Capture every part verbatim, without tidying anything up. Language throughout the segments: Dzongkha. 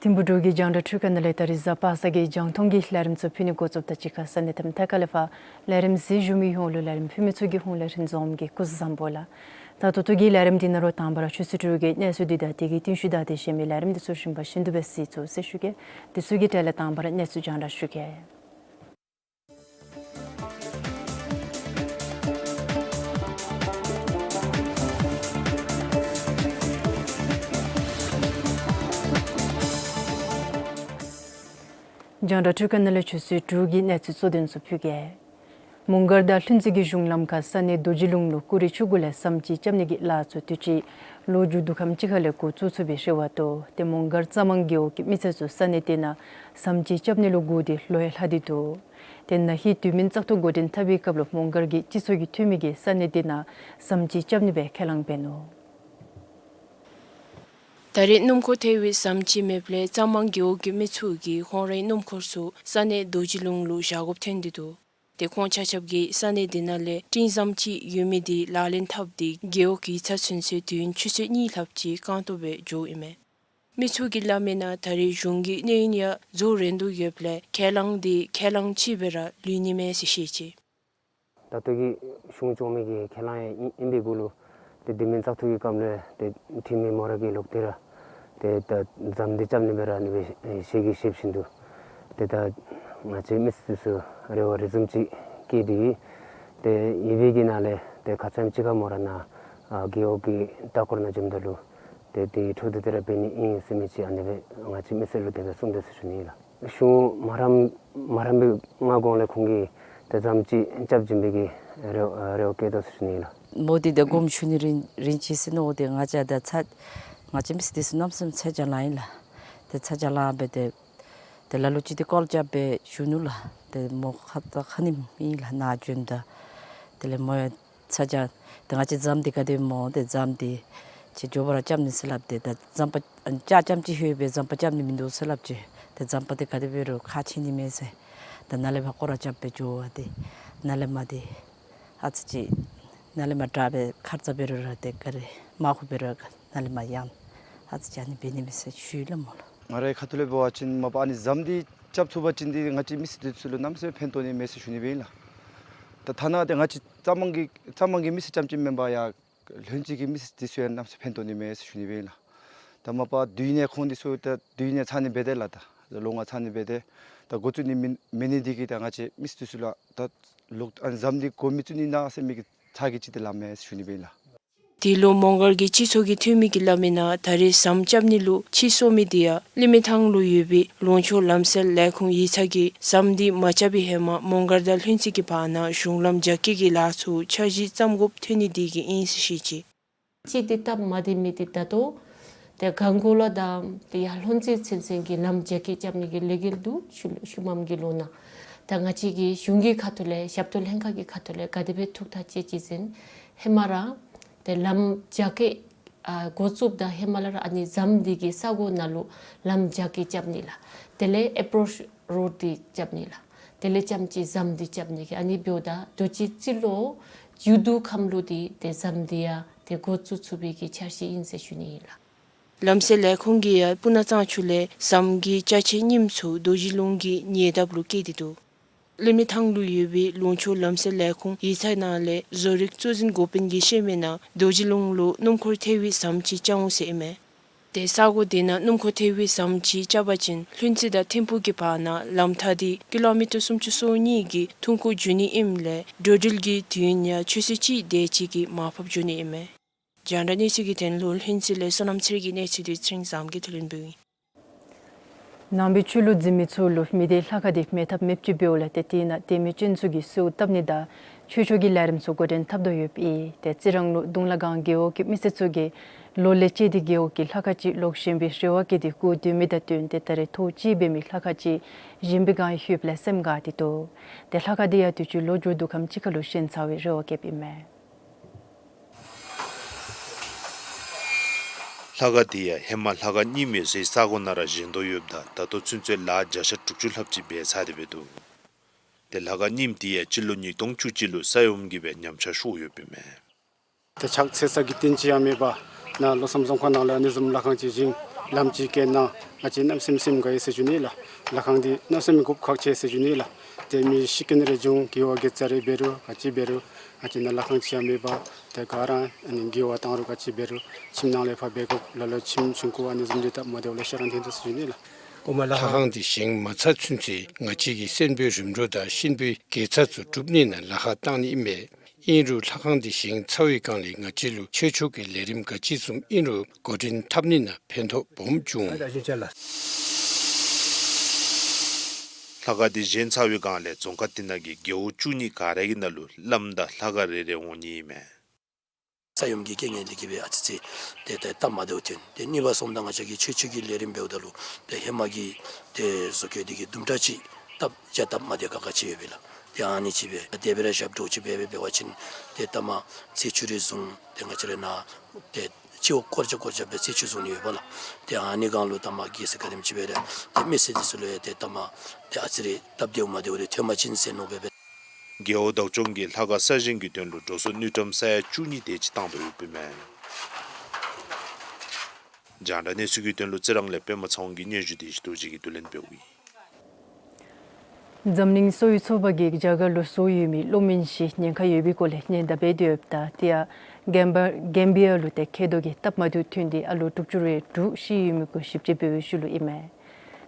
ཐིམ་ཕུག་འབྲུག་གི་རྒྱང་བསྒྲགས་འཕྲུལ་ཁང་ནང་ལས་ད་རིས་གཟའ་པ་སངས་ཀྱི་རྒྱང་མཐོང་གི་ལས་རིམ་ཚུ་ཕུལ་ནི་འགོ་བཙུགསཔ་ད་གཅིག་ཁར་ས་གནས་དང་ཐད་ཀར་ལས་ཕར་ལས་རིམ་གཟིགས་བཞུགས་མི་ཡོངས་ལུ་ལས་རིམ་ཕུལ་མི་ཚུ་གི་ཧོངས་ལས་རིན་འཛོམས་ཀྱིས་སྐུ་གཟུགས་བཟང་པོ་ལགས། ད་ད་ལྟོ་གི་ལས་རིམ་འདི་ནང་ལུ་དང་པ་ར་ཆུ་ཚོད་དྲུག་གི་གནས་ཚུལ་འདི་དང་དེ་གི་རྟིང་ཤུལ་དང་དེ་ཤེས་མི་ལས་རིམ་འདི་ཚུ་རིམ་པ་བཞིན་དུ་སྦེ་གཟིགས་ཚུགས་ཟེར་ཞུ་གེ། དེ་ཚུ་གི་གྲས་ལས་དང་པ་ར་གནས་ཚུལ་རྒྱང་བསྒྲགས་ཞུ་གེ། རྒྱང་བསྒྲགས་འཕྲུལ་ཁང་ནང་ལས་ཆུ་ཚོད་དྲུག་གི་གནས་ཚུལ་གཙོ་དོན་ཚུ་ཕུལ་གེ། མོང་སྒར་དང་ལྷུན་རྩེ་གི་གཞུང་ལམ་ཁར་ས་གནས་རྡོ་རྗེ་ལུང་ལུ་ཀུ་རེ་ཆུ་གུ་ལས་ཟམ་ཅིག་རྐྱབ་ནི་གི་ལཱ་ཚུ་དུས་ཅི་ལོ་མཇུག་བསྡུ་ཁམས་ཅིག་ཁ་ལས་འགོ་བཙུགས་ཚུགས་པའི་རེ་བ་འདུག། ཏེ་མོང་སྒར་རྩ་མང་རྒེད་འོག་གི་མི་སེར་ཚུ་ས་གནས་དེ་ནང་ཟམ་ཅིག་རྐྱབ་ནི་ལུ་སྒུག་སྟེ་ལོ་ཡང་ལྷག་སྟེ་འདུག། ཏེ་ན་ཧིང་དུས་མིན་བཙག་འཐུ་འགོ་འདྲེན་འཐབ་པའི་སྐབས་ལུ་མོང་སྒར་གྱི་སྤྱི་ཚོགས་ཀྱི་འཐུས་མི་གིས་ས་གནས་དེ་ནང་ཟམ་ཅིག་རྐྱབ་ནི་སྦེ་ཁས་བླངས་འབད་ནུག། ད་རེས་སྣུམ་འཁོར་ཐལ་བའི་ཟམ་ཅིག་མེདཔ་ལས་རྩ་མང་རྒེད་འོག་གི་མི་ཚུ་གིས་ཁོང་རའི་སྣུམ་འཁོར་ཚུ་ས་གནས་རྡོ་རྗེ་ལུང་ལུ་བཞག་དགོཔ་ཐོན་ཏེ་འདུག། ཏེ་ཁོང་ཆ་ཁྱབ་ཀྱིས་ས་གནས་དེ་ནང་ལས་སྤྲིན་ཟམ་ཅིག་ཡོད་མི་དེ་ལག་ལེན་འཐབ་སྟེ་རྒེད་འོག་གི་ཡིག་ཚང་ཚུན་ཚོད་དུས་ཡུན་ཆུ་ཚོད་གཉིས་ལྷགཔ་ཅིག་རྐང་སྟོང་སྦེ་འགྱོཝ་ཨིན་མས། མི་ཚུ་གིས་སླབ་མིའི་ནང་ད་རེས་གཞུང་གི་གནས་ཡུན་ཡང་རྫོགས་རན་དོ་ཡོདཔ་ལས་ཁས་བླངས་དེ་ཁས་བླངས་ཅིག་སྦེ་ར་ལུས་ནི་མས་ཟེར་བཤད་ཅི། ད་ལྟོ་གི་གཞུང་སྐྱོང་མི་གི་ཁས་བླངས་ཡང་ཨིན་ཨིན་པའི་གུ་ལུ་ཏེ་དུས་མིན་བཙག་འཐུ་གི་སྐབས་ལུ་ཏེ་འཐུས་མི་མོ་ར་གི་ལོག་སྟེ་ར་ཏེ་ད་ཟམ་འདི་རྐྱབ་ནི་སྦེ་ར་ཨ་ནི་སྦེ་ཞལ་གྱིས་བཞེས་བཞིན་དུ་ཏེ་ད་ང་བཅས་མི་སེར་ཚུ་རེ་བ་རེ་ཟུམ་ཅིག་བསྐྱེད་དེ་ཏེ་ཡོད་པའི་གི་ནང་ལས་ཏེ་ཁ་ཙ་ཅིག་ཁར་མོ་ར་ནཱ་ཨ་རྒེད་འོག་གི་ལྟ་སྐོར་ནང་འབྱོནམ་ད་ལུ་ཏེ་དེའི་འཕྲོ་འདི་དེ་ར་འབད་ནི་ཨིན་ཟེར་མི་ཅིག་ཨ་ནི་སྦེ་ང་བཅས་མི་སེར་ལུ་དེ་སྦེ་གསུངས་དོ་ཟེར་ཞུ་ནི་ཨིན་ལགས། གཞུང་མ་རནམ་མ་རནམ་པའི་སྔ་གོང་ལས་ཁོང་གིས་ཏེ་ཟམ་ཅིག་རྐྱབ་བྱིན་པའི་གི་རེ་རེ་བ་བསྐྱེད་དོ་ཟེར་ཞུ་ནི་ཨིན་ལགས། མོ་འདི་ཏེ་དགོངསམ་ཞུ་ནི་རན་རན་ཅི་ཟེར་མནོ་སྟེ་ང་བཅས་ད་ཚ་ང་བཅས་མི་སེར་འདི་ཚུ་གནམ་མེད་ས་མེད་ཚ་གྱང་ལང་ཡི་ལགས། ཏེ་ཚ་གྱང་ལང་སྦེ་ཏེ་ཏེ་ལ་ལུ་ཅིག་ཏེ་ཀོལ་རྐྱབ་སྦེ་ཞུ་ནུག་ལགས། ཏེ་མོ་ཁ་ད་ཁ་ཉིམ་ཨིན་ལགས་ནཱ་འབྱོནམ་ད། དེ་ལས་མོ་ཡང་ཚ་གྱང་ཏེ་ང་བཅས་ཟམ་འདི་ག་དེ་སྨོ་ཏེ་ཟམ་འདི་ཁྱེད་མགྱོགས་པ་ར་རྐྱབ་ནི་ཟེར་སླབ་སྟེ་ད་ཟམ་པ་ཨ་ནི་ལྕགས་ཙམ་ཅིག་ལྷོད་པས་ཟམ་པ་རྐྱབ་ནི་མིན་འདུག་ཟེར་སླབ་ཅི། ཏེ་ཟམ་པ་འདི་ག་དེ་འབད་རུང་ཁག་ཆེ་ནི་མས་ཟེར། ད་ནཱ་ལས་ཕར་སྐོར་ར་རྐྱབ་སྦེ་འགྱོ་བ་ཏེ་ནཱ་ལས་མར་ཏེ་ཨ་ཙི་ཅིག་ནཱ་ལས་མར་དྲག་སྦེ་ཁར་ཙ་འབད་རུང་ར་ཏེ་ག་ར་མར་ཁུ་འབད་རུང་ནཱ་ལས་མར་ཡང་ཨ་ཙི་ཅིག་ཨ་ནི་འབད་ནི་མས་ཟེར་ཞུ་ཡི་ལགས་མོ་ལགས། ང་རའི་ཁ་ཐུག་ལས་འབད་བ་ཅིན་མ་པ་ཨ་ནི་ཟམ་འདི་རྐྱབ་ཚུགས་པ་ཅིན་འདི་ང་བཅས་མི་སེར་འདི་ཚུ་ལུ་གནམ་མེད་ས་མེད་ཕན་ཐོགས་ནི་མས་ཟེར་ཞུ་ནི་སྦེ་ཨིན་ལགས། ད་ཐ་ན་ཏེ་ང་བཅས་རྩ་མང་གི་རྩ་མང་གི་མི་སེར་རྐྱངམ་ཅིག་མེན་པར་ཡང་ལྷུན་རྩེ་གི་མི་སེར་འདི་ཚུ་ཡང་གནམ་མེད་ས་མེད་ཕན་ཐོགས་ནི་མས་ཟེར་ཞུ་ནི་སྦེ་ཨིན་ལགས། ད་མ་པ་དུས་ཡུན་ནི་ཁོང་འདི་ཚུ་ད་དུས་ཡུན་ནི་ཚང་ནི་འབད་དེ་ལགས། ད་ལོ་ལྔ་ཚང་ནི་འབད་དེ་ད་འགོ་བཙུགས་ནི་མེད་མེད་ནི་འདི་གིས་ད་ང་བཅས་མི་སེར་འདི་ཚུ་ལུ་ད་ལོག་ཨ་ནི་ཟམ་འདི་འགོ་མི་བཙུགས་ནི་ན་ཟེར་མི་གི་ཚ་གྱང་ཅིག་ཏེ་ལངམ་མས་ཟེར་ཞུ་ནི་སྦེ་ཨིན་ལགས། དེ་ལུ་མོང་སྒར་གྱི་སྤྱི་ཚོགས་ཀྱི་འཐུས་མི་གིས་སླབ་མིའི་ནང་ད་རེས་ཟམ་རྐྱབ་ནི་ལུ་ཕྱིར་སོང་མི་དེ་ཡང་གླིང་མི་ཐང་ལུ་ཡོད་པའི་ལུང་ཕྱོགས་ལམ་སེལ་ལས་ཁུངས་ཡིག་ཚང་གིས་ཟམ་འདི་མ་རྐྱབ་པའི་ཧེ་མ་མོང་སྒར་དང་ལྷུན་རྩེ་གི་བར་ན་གཞུང་ལམ་རྒྱ་སྐྱེད་ཀྱི་ལཱ་ཚུ་འཆར་གཞི་བརྩམ་དགོཔ་ཐོན་ནི་དེ་གིས་ཨིན་ཟེར་བཤད་ཅི། ཅིག་འདི་སྟབས་མ་བདེ་མི་འདི་ད་ལྟོ་ཏེ་གངས་སྐོར་ལ་དང་ཏེ་ཡར་ལྷུན་རྩེ་ཚུན་ཚོད་ཀྱི་ལམ་རྒྱ་སྐྱེད་རྐྱབ་ནི་གི་ལས་འགུལ་འདུག། ཤུལ་ཤུལ་མམ་གྱི་ལོ་ནང་ད་ང་བཅས་ཀྱི་གཞུང་གི་ཁ་ཐུག་ལས་ཞབས་ཏོག་ལྷན་ཁག་གི་ཁ་ཐུག་ལས་ག་དེ་སྦེ་ཐུགས་ཐག་བཅད་ཅི་ཟེར་ན་ཧེ་མ་ར་ཏེ་ལམ་རྒྱ་སྐྱེད་ཨ་འགོ་བཙུགསཔ་ད་ཧེ་མ་ལས་ར་ཨ་ནི་ཟམ་འདི་གི་ས་གོ་ནང་ལུ་ལམ་རྒྱ་སྐྱེད་རྐྱབ་ནི་ལགས། དེ་ལས་ཨེཔ་རོཆ་རོཌ་འདི་རྐྱབ་ནི་ལགས། དེ་ལས་རྐྱངམ་ཅིག་ཟམ་འདི་རྐྱབ་ནི་གི་ཨ་ནི་འབདཝ་ད་དུས་ཅི་སྤྱི་ལོ་མཇུག་བསྡུ་ཁམས་ལུ་འདི་ཏེ་ཟམ་འདི་ཡང་ཏེ་འགོ་བཙུགས་ཚུགས་པའི་གི་འཆར་གཞི་ཨིན་ཟེར་ཞུ་ནི་ཨིན་ལགས། ལམ་སེལ་ལས་ཁུངས་ཀྱིས་ཡང་སྤུ་ན་གཙང་ཆུ་ལས་ཟམ་གྱི་ཅ་ཆས་རྙིངམ་ཚུ་རྡོ་རྗེ་ལུང་གི་ཉེ་འདབས་ལུ་བསྐྱལ་ཏེ་འདུག། གླིང་མི་ཐང་ལུ་ཡོད་པའི་ལུང་ཕྱོགས་ལམ་སེལ་ལས་ཁུངས་ཡིག་ཚང་ནང་ལས་བཟོ་རིག་གཙོ་འཛིན་འགོ་དཔོན་གྱིས་བཤད་མིའི་ནང་རྡོ་རྗེ་ལུང་ལུ་སྣུམ་འཁོར་ཐལ་བའི་ཟམ་ཅིག་རྐྱབ་འོང་ཟེར་ཨིན་མས། ཏེ་ས་གོ་དེ་ནང་སྣུམ་འཁོར་ཐེལ་བའི་ཟམ་ཅིག་རྐྱབ་པ་ཅིན་ལྷུན་རྩེ་དང་ཐིམ་ཕུག་གི་བར་ན་ལམ་ཐག་དེ་ཀི་ལོ་མི་ཊར་སུམ་ཅུ་སོ་གཉིས་ཀྱི་ཐུང་ཀུ་འགྱོ་ནི་ཨིནམ་ལས་འགྲོ་འགྲུལ་གྱི་དུས་ཡུན་ཡང་ཆུ་ཚོད་གཅིག་དེ་ཅིག་གི་མར་ཕབ་འགྱོ་ནི་ཨིན་མས། རྒྱང་བསྒྲགས་གནས་ཚུལ་གྱི་དོན་ལུ་ལྷུན་རྩེ་ལས་བསོད་ནམས་ཚེ་རིང་གི་གནས་ཚུལ་དེ་ཚེ་རིང་བཟངམོ་གིས་བསྡུ་ལེན་འབདཝ་ཨིན། ནང་པའི་ཆོས་ལུགས་འཛིན་མི་ཚུ་ལུ་མི་སྡེ་ལྷ་ཁང་དེ་མེད་ཐབས་མེདཔ་ཅིག་འབདཝ་ལས་ཏེ་དེ་ནང་དད་མི་ཅན་ཚུ་གིས་གསོལཝ་བཏབ་ནི་དང་ཆོས་ཕྱོགས་ཀྱི་ལས་རིམ་ཚུ་འགོ་འདྲེན་འཐབ་དོ་ཡོདཔ་ཨིན། ཏེ་རྩི་རང་ལུ་གདུང་ལ་སྒང་རྒེད་འོག་གི་མི་སེར་ཚུ་གིས་ལོ་ལས་བཅད་དེ་རྒེད་འོག་གི་ལྷ་ཁང་ཅིག་ལོག་བཞེངས་པའི་རེ་བ་བསྐྱེད་དེ་སྒུག་སྡོད་མི་དང་བསྟུན་ཏེ་ད་རེས་ཐོག་གཅིག་འབད་མི་ལྷ་ཁང་ཅིག་བཞེངས་པའི་བསྒང་ལྷོདཔ་ལས་སེམས་དགའ་སྟེ་འདུག། ཏེ་ལྷ་ཁང་དེ་ཡང་དུས་ཅི་ལོ་མཇུག་བསྡུ་ཁམས་ཅིག་ཁར་ལུ་བཞེངས་ཚར་བའི་རེ་བ་བསྐྱེདཔ་ཨིན་མས། ལྷ་ཁང་དེ་ཡང་ཧེ་མ་ལྷ་ཁང་རྙིངམ་ཡོད་སའི་ས་གོ་ནང་ར་བཞེངས་དོ་ཡོདཔ་ད་ད་ལྟོ་ཚུན་ཚོད་ལཱ་བརྒྱ་ཆ་དྲུག་ཅུ་ལྷགཔ་ཅིག་འབད་ཚར་ཏེ་འབད་འདུག། ཏེ་ལྷ་ཁང་རྙིངམ་དེ་ཡང་སྤྱི་ལོ་ཉིས་སྟོང་བཅུ་གཅིག་ལུ་ས་ཡོམ་གྱིས་སྦེ་ཉམས་ཆག་ཤོར་ཡོདཔ་ཨིན་མས། ཏེ་ཕྱག་འཚལ་ས་གི་རྟེན་ཅིག་ཡང་མེད་པར་ནཱ་བློ་བཟང་རྫོང་ཁག་ནང་ལུ་ཨ་ནི་བཟུམ་ལྷ་ཁང་ཅིག་བཞེངས་ལམ་ཅིག་བཀལ་གནང་ང་བཅས་གནམ་མེད་ས་མེད་སེམས་དགའ་ཡི་ཟེར་ཞུ་ནི་ལགས། ལྷ་ཁང་འདི་གནམ་མེད་ས་མེད་དགོཔ་ཁག་ཆེ་ཟེར་ཞུ་ནི་ལགས། ཏེ་མི་ཤི་རྐྱེན་རེ་བྱུང་དགེ་བ་དགེ་རྩ་རེ་འབད་རུང་ག་ཅི་འབད་རུང་ང་བཅས་ནཱ་ལྷ་ཁང་ཅིག་ཡང་མེད་པར་ཏེ་ག་ར་ཨ་ནི་དགེ་བ་བཏང་རུང་ག་ཅི་འབད་རུང་ཁྱིམ་ནང་ལས་ཕར་འབད་དགོཔ་ལ་ལུ་ཁྱིམ་ཆུང་ཀུ་ཨ་ནི་བཟུམ་ཅིག་སྟབས་མ་བདེཝ་ལས་ཤི་རན་ཏེ་འདུག་ཟེར་ཞུ་ནི་ལགས། ལྷ་ཁང་འདི་བཞེངས་མ་ཚར་ཚུན་ཚོད་ང་བཅས་ཀྱིས་གསོན་པོའི་རིམ་གྲོ་དང་གཤིན་པོའི་དགེ་རྩ་ཚུ་སྒྲུབ་ནི་ནང་ལཱ་ཁག་བཏང་ནི་ཨིན་མས། ཨིན་རུང་ལྷ་ཁང་འདི་བཞེངས་ཚར་བའི་བསྒང་ལས་ང་བཅས་ལུ་ཆོས་ཕྱོགས་ཀྱི་ལས་རིམ་ག་ཅི་བཟུམ་ཨིན་རུང་འགོ་འདྲེན་འཐབ་ནི་ནང་ཕན་ཐོགས་སྦོམ་བྱུང་། ལྷ་ཁང་འདི་བཞེངས་ཚར་བའི་བསྒང་ལས་རྫོང་ཁག་དེ་ནང་གི་རྒེད་འོག་བཅུ་གཉིས་ག་ར་གི་ནང་ལུ་བླམ་དང་ལྷ་ཁང་རེ་རེ་འོང་ནི་ཨིན་མས། ས་ཡོམ་གྱི་རྐྱེན་ངན་འདི་གིས་སྦེ་ཨ་ཙི་ཙི་ཏེ་ཏེ་སྟབས་མ་བདེཝ་ཐོན། ཏེ་གཉིས་པ་སོངམ་ད་ང་བཅས་ཀྱིས་ཆོས་ཕྱོགས་ཀྱི་ལས་རིམ་འབདཝ་ད་ལུ་ཏེ་ཧེ་མ་གི་ཏེ་བཟོ་བཀོད་འདི་གི་དུམ་གྲ་ཅིག་སྟབས་བྱ་སྟབས་མ་བདེ་ཁག་ཁ་ཅིག་ཡོད་པས་ལགས། ཏེ་ཨ་ནི་ཅིག་སྦེ་དེ་སྦེ་ར་ཞབས་ཏོག་ཅིག་འབད་འབད་འབད་བ་ཅིན་ཏེ་ལྟ་མ་ཚེས་བཅུ་རེ་བཟུང་ཏེ་ང་བཅས་ར་ནཱ་ཏེ་སྤྱི་འོག་སྐོར་ར་སྐོར་ར་སྦེ་ཚེས་བཅུ་བཟུང་ནི་ཡོད་པས་ལགས། ཏེ་ཨ་ནི་བསྒང་ལུ་ལྟ་མ་གེ་སར་ག་དེམ་ཅིག་སྦེ་ར་ཏེ་མི་སེར་འདི་ཚུ་ལུ་ཡང་ཏེ་ལྟ་མ་ཏེ་ཨ་ཙི་རེ་སྟབས་བདེཝ་མ་བདེཝ་རེ་ཐོན་པ་ཅིན་ཟེར་མནོ་འབད་འབད། རྒེད་འོག་བདག་སྐྱོང་གིས་ལྷ་ཁང་གསར་བཞེངས་ཀྱི་དོན་ལུ་འགྲོ་སོང་དངུལ་ཀྲམ་ས་ཡ་བཅུ་གཉིས་དེ་ཅིག་བཏང་དོ་ཡོདཔ་ཨིན་མས། རྒྱང་བསྒྲགས་གནས་ཚུལ་གྱི་དོན་ལུ་རྩི་རང་ལས་པདྨ་ཚེ་དབང་གི་སྙན་ཞུ་དེ་ཞུ་དོ་ཅིག་གིས་བསྡུ་ལེན་འབདཝ་ཨིན། འཛམ་གླིང་གསོ་བའི་ཚོགས་པ་གིས་རྒྱ་གར་ལུ་གསོ་ཡོད་མི་གློག་མེན་ཅིག་ཉེན་ཁ་ཡོད་པའི་སྐོར་ལས་སྙན་དར་འབད་དེ་ཡོདཔ་ད་དེ་ཡང་གེམ་བི་གེམ་བི་ཡ་ལུ་ཏེ་མཁལ་རྡོག་གི་སྟབས་མ་བདེཝ་ཐོན་ཏེ་ཨ་ལོ་དྲུག་ཅུ་རེ་དྲུག་ཤི་ཡོད་མི་སྐོར་ཞིབ་དཔྱད་འབད་བའི་ཤུལ་ལུ་ཨིན་མས།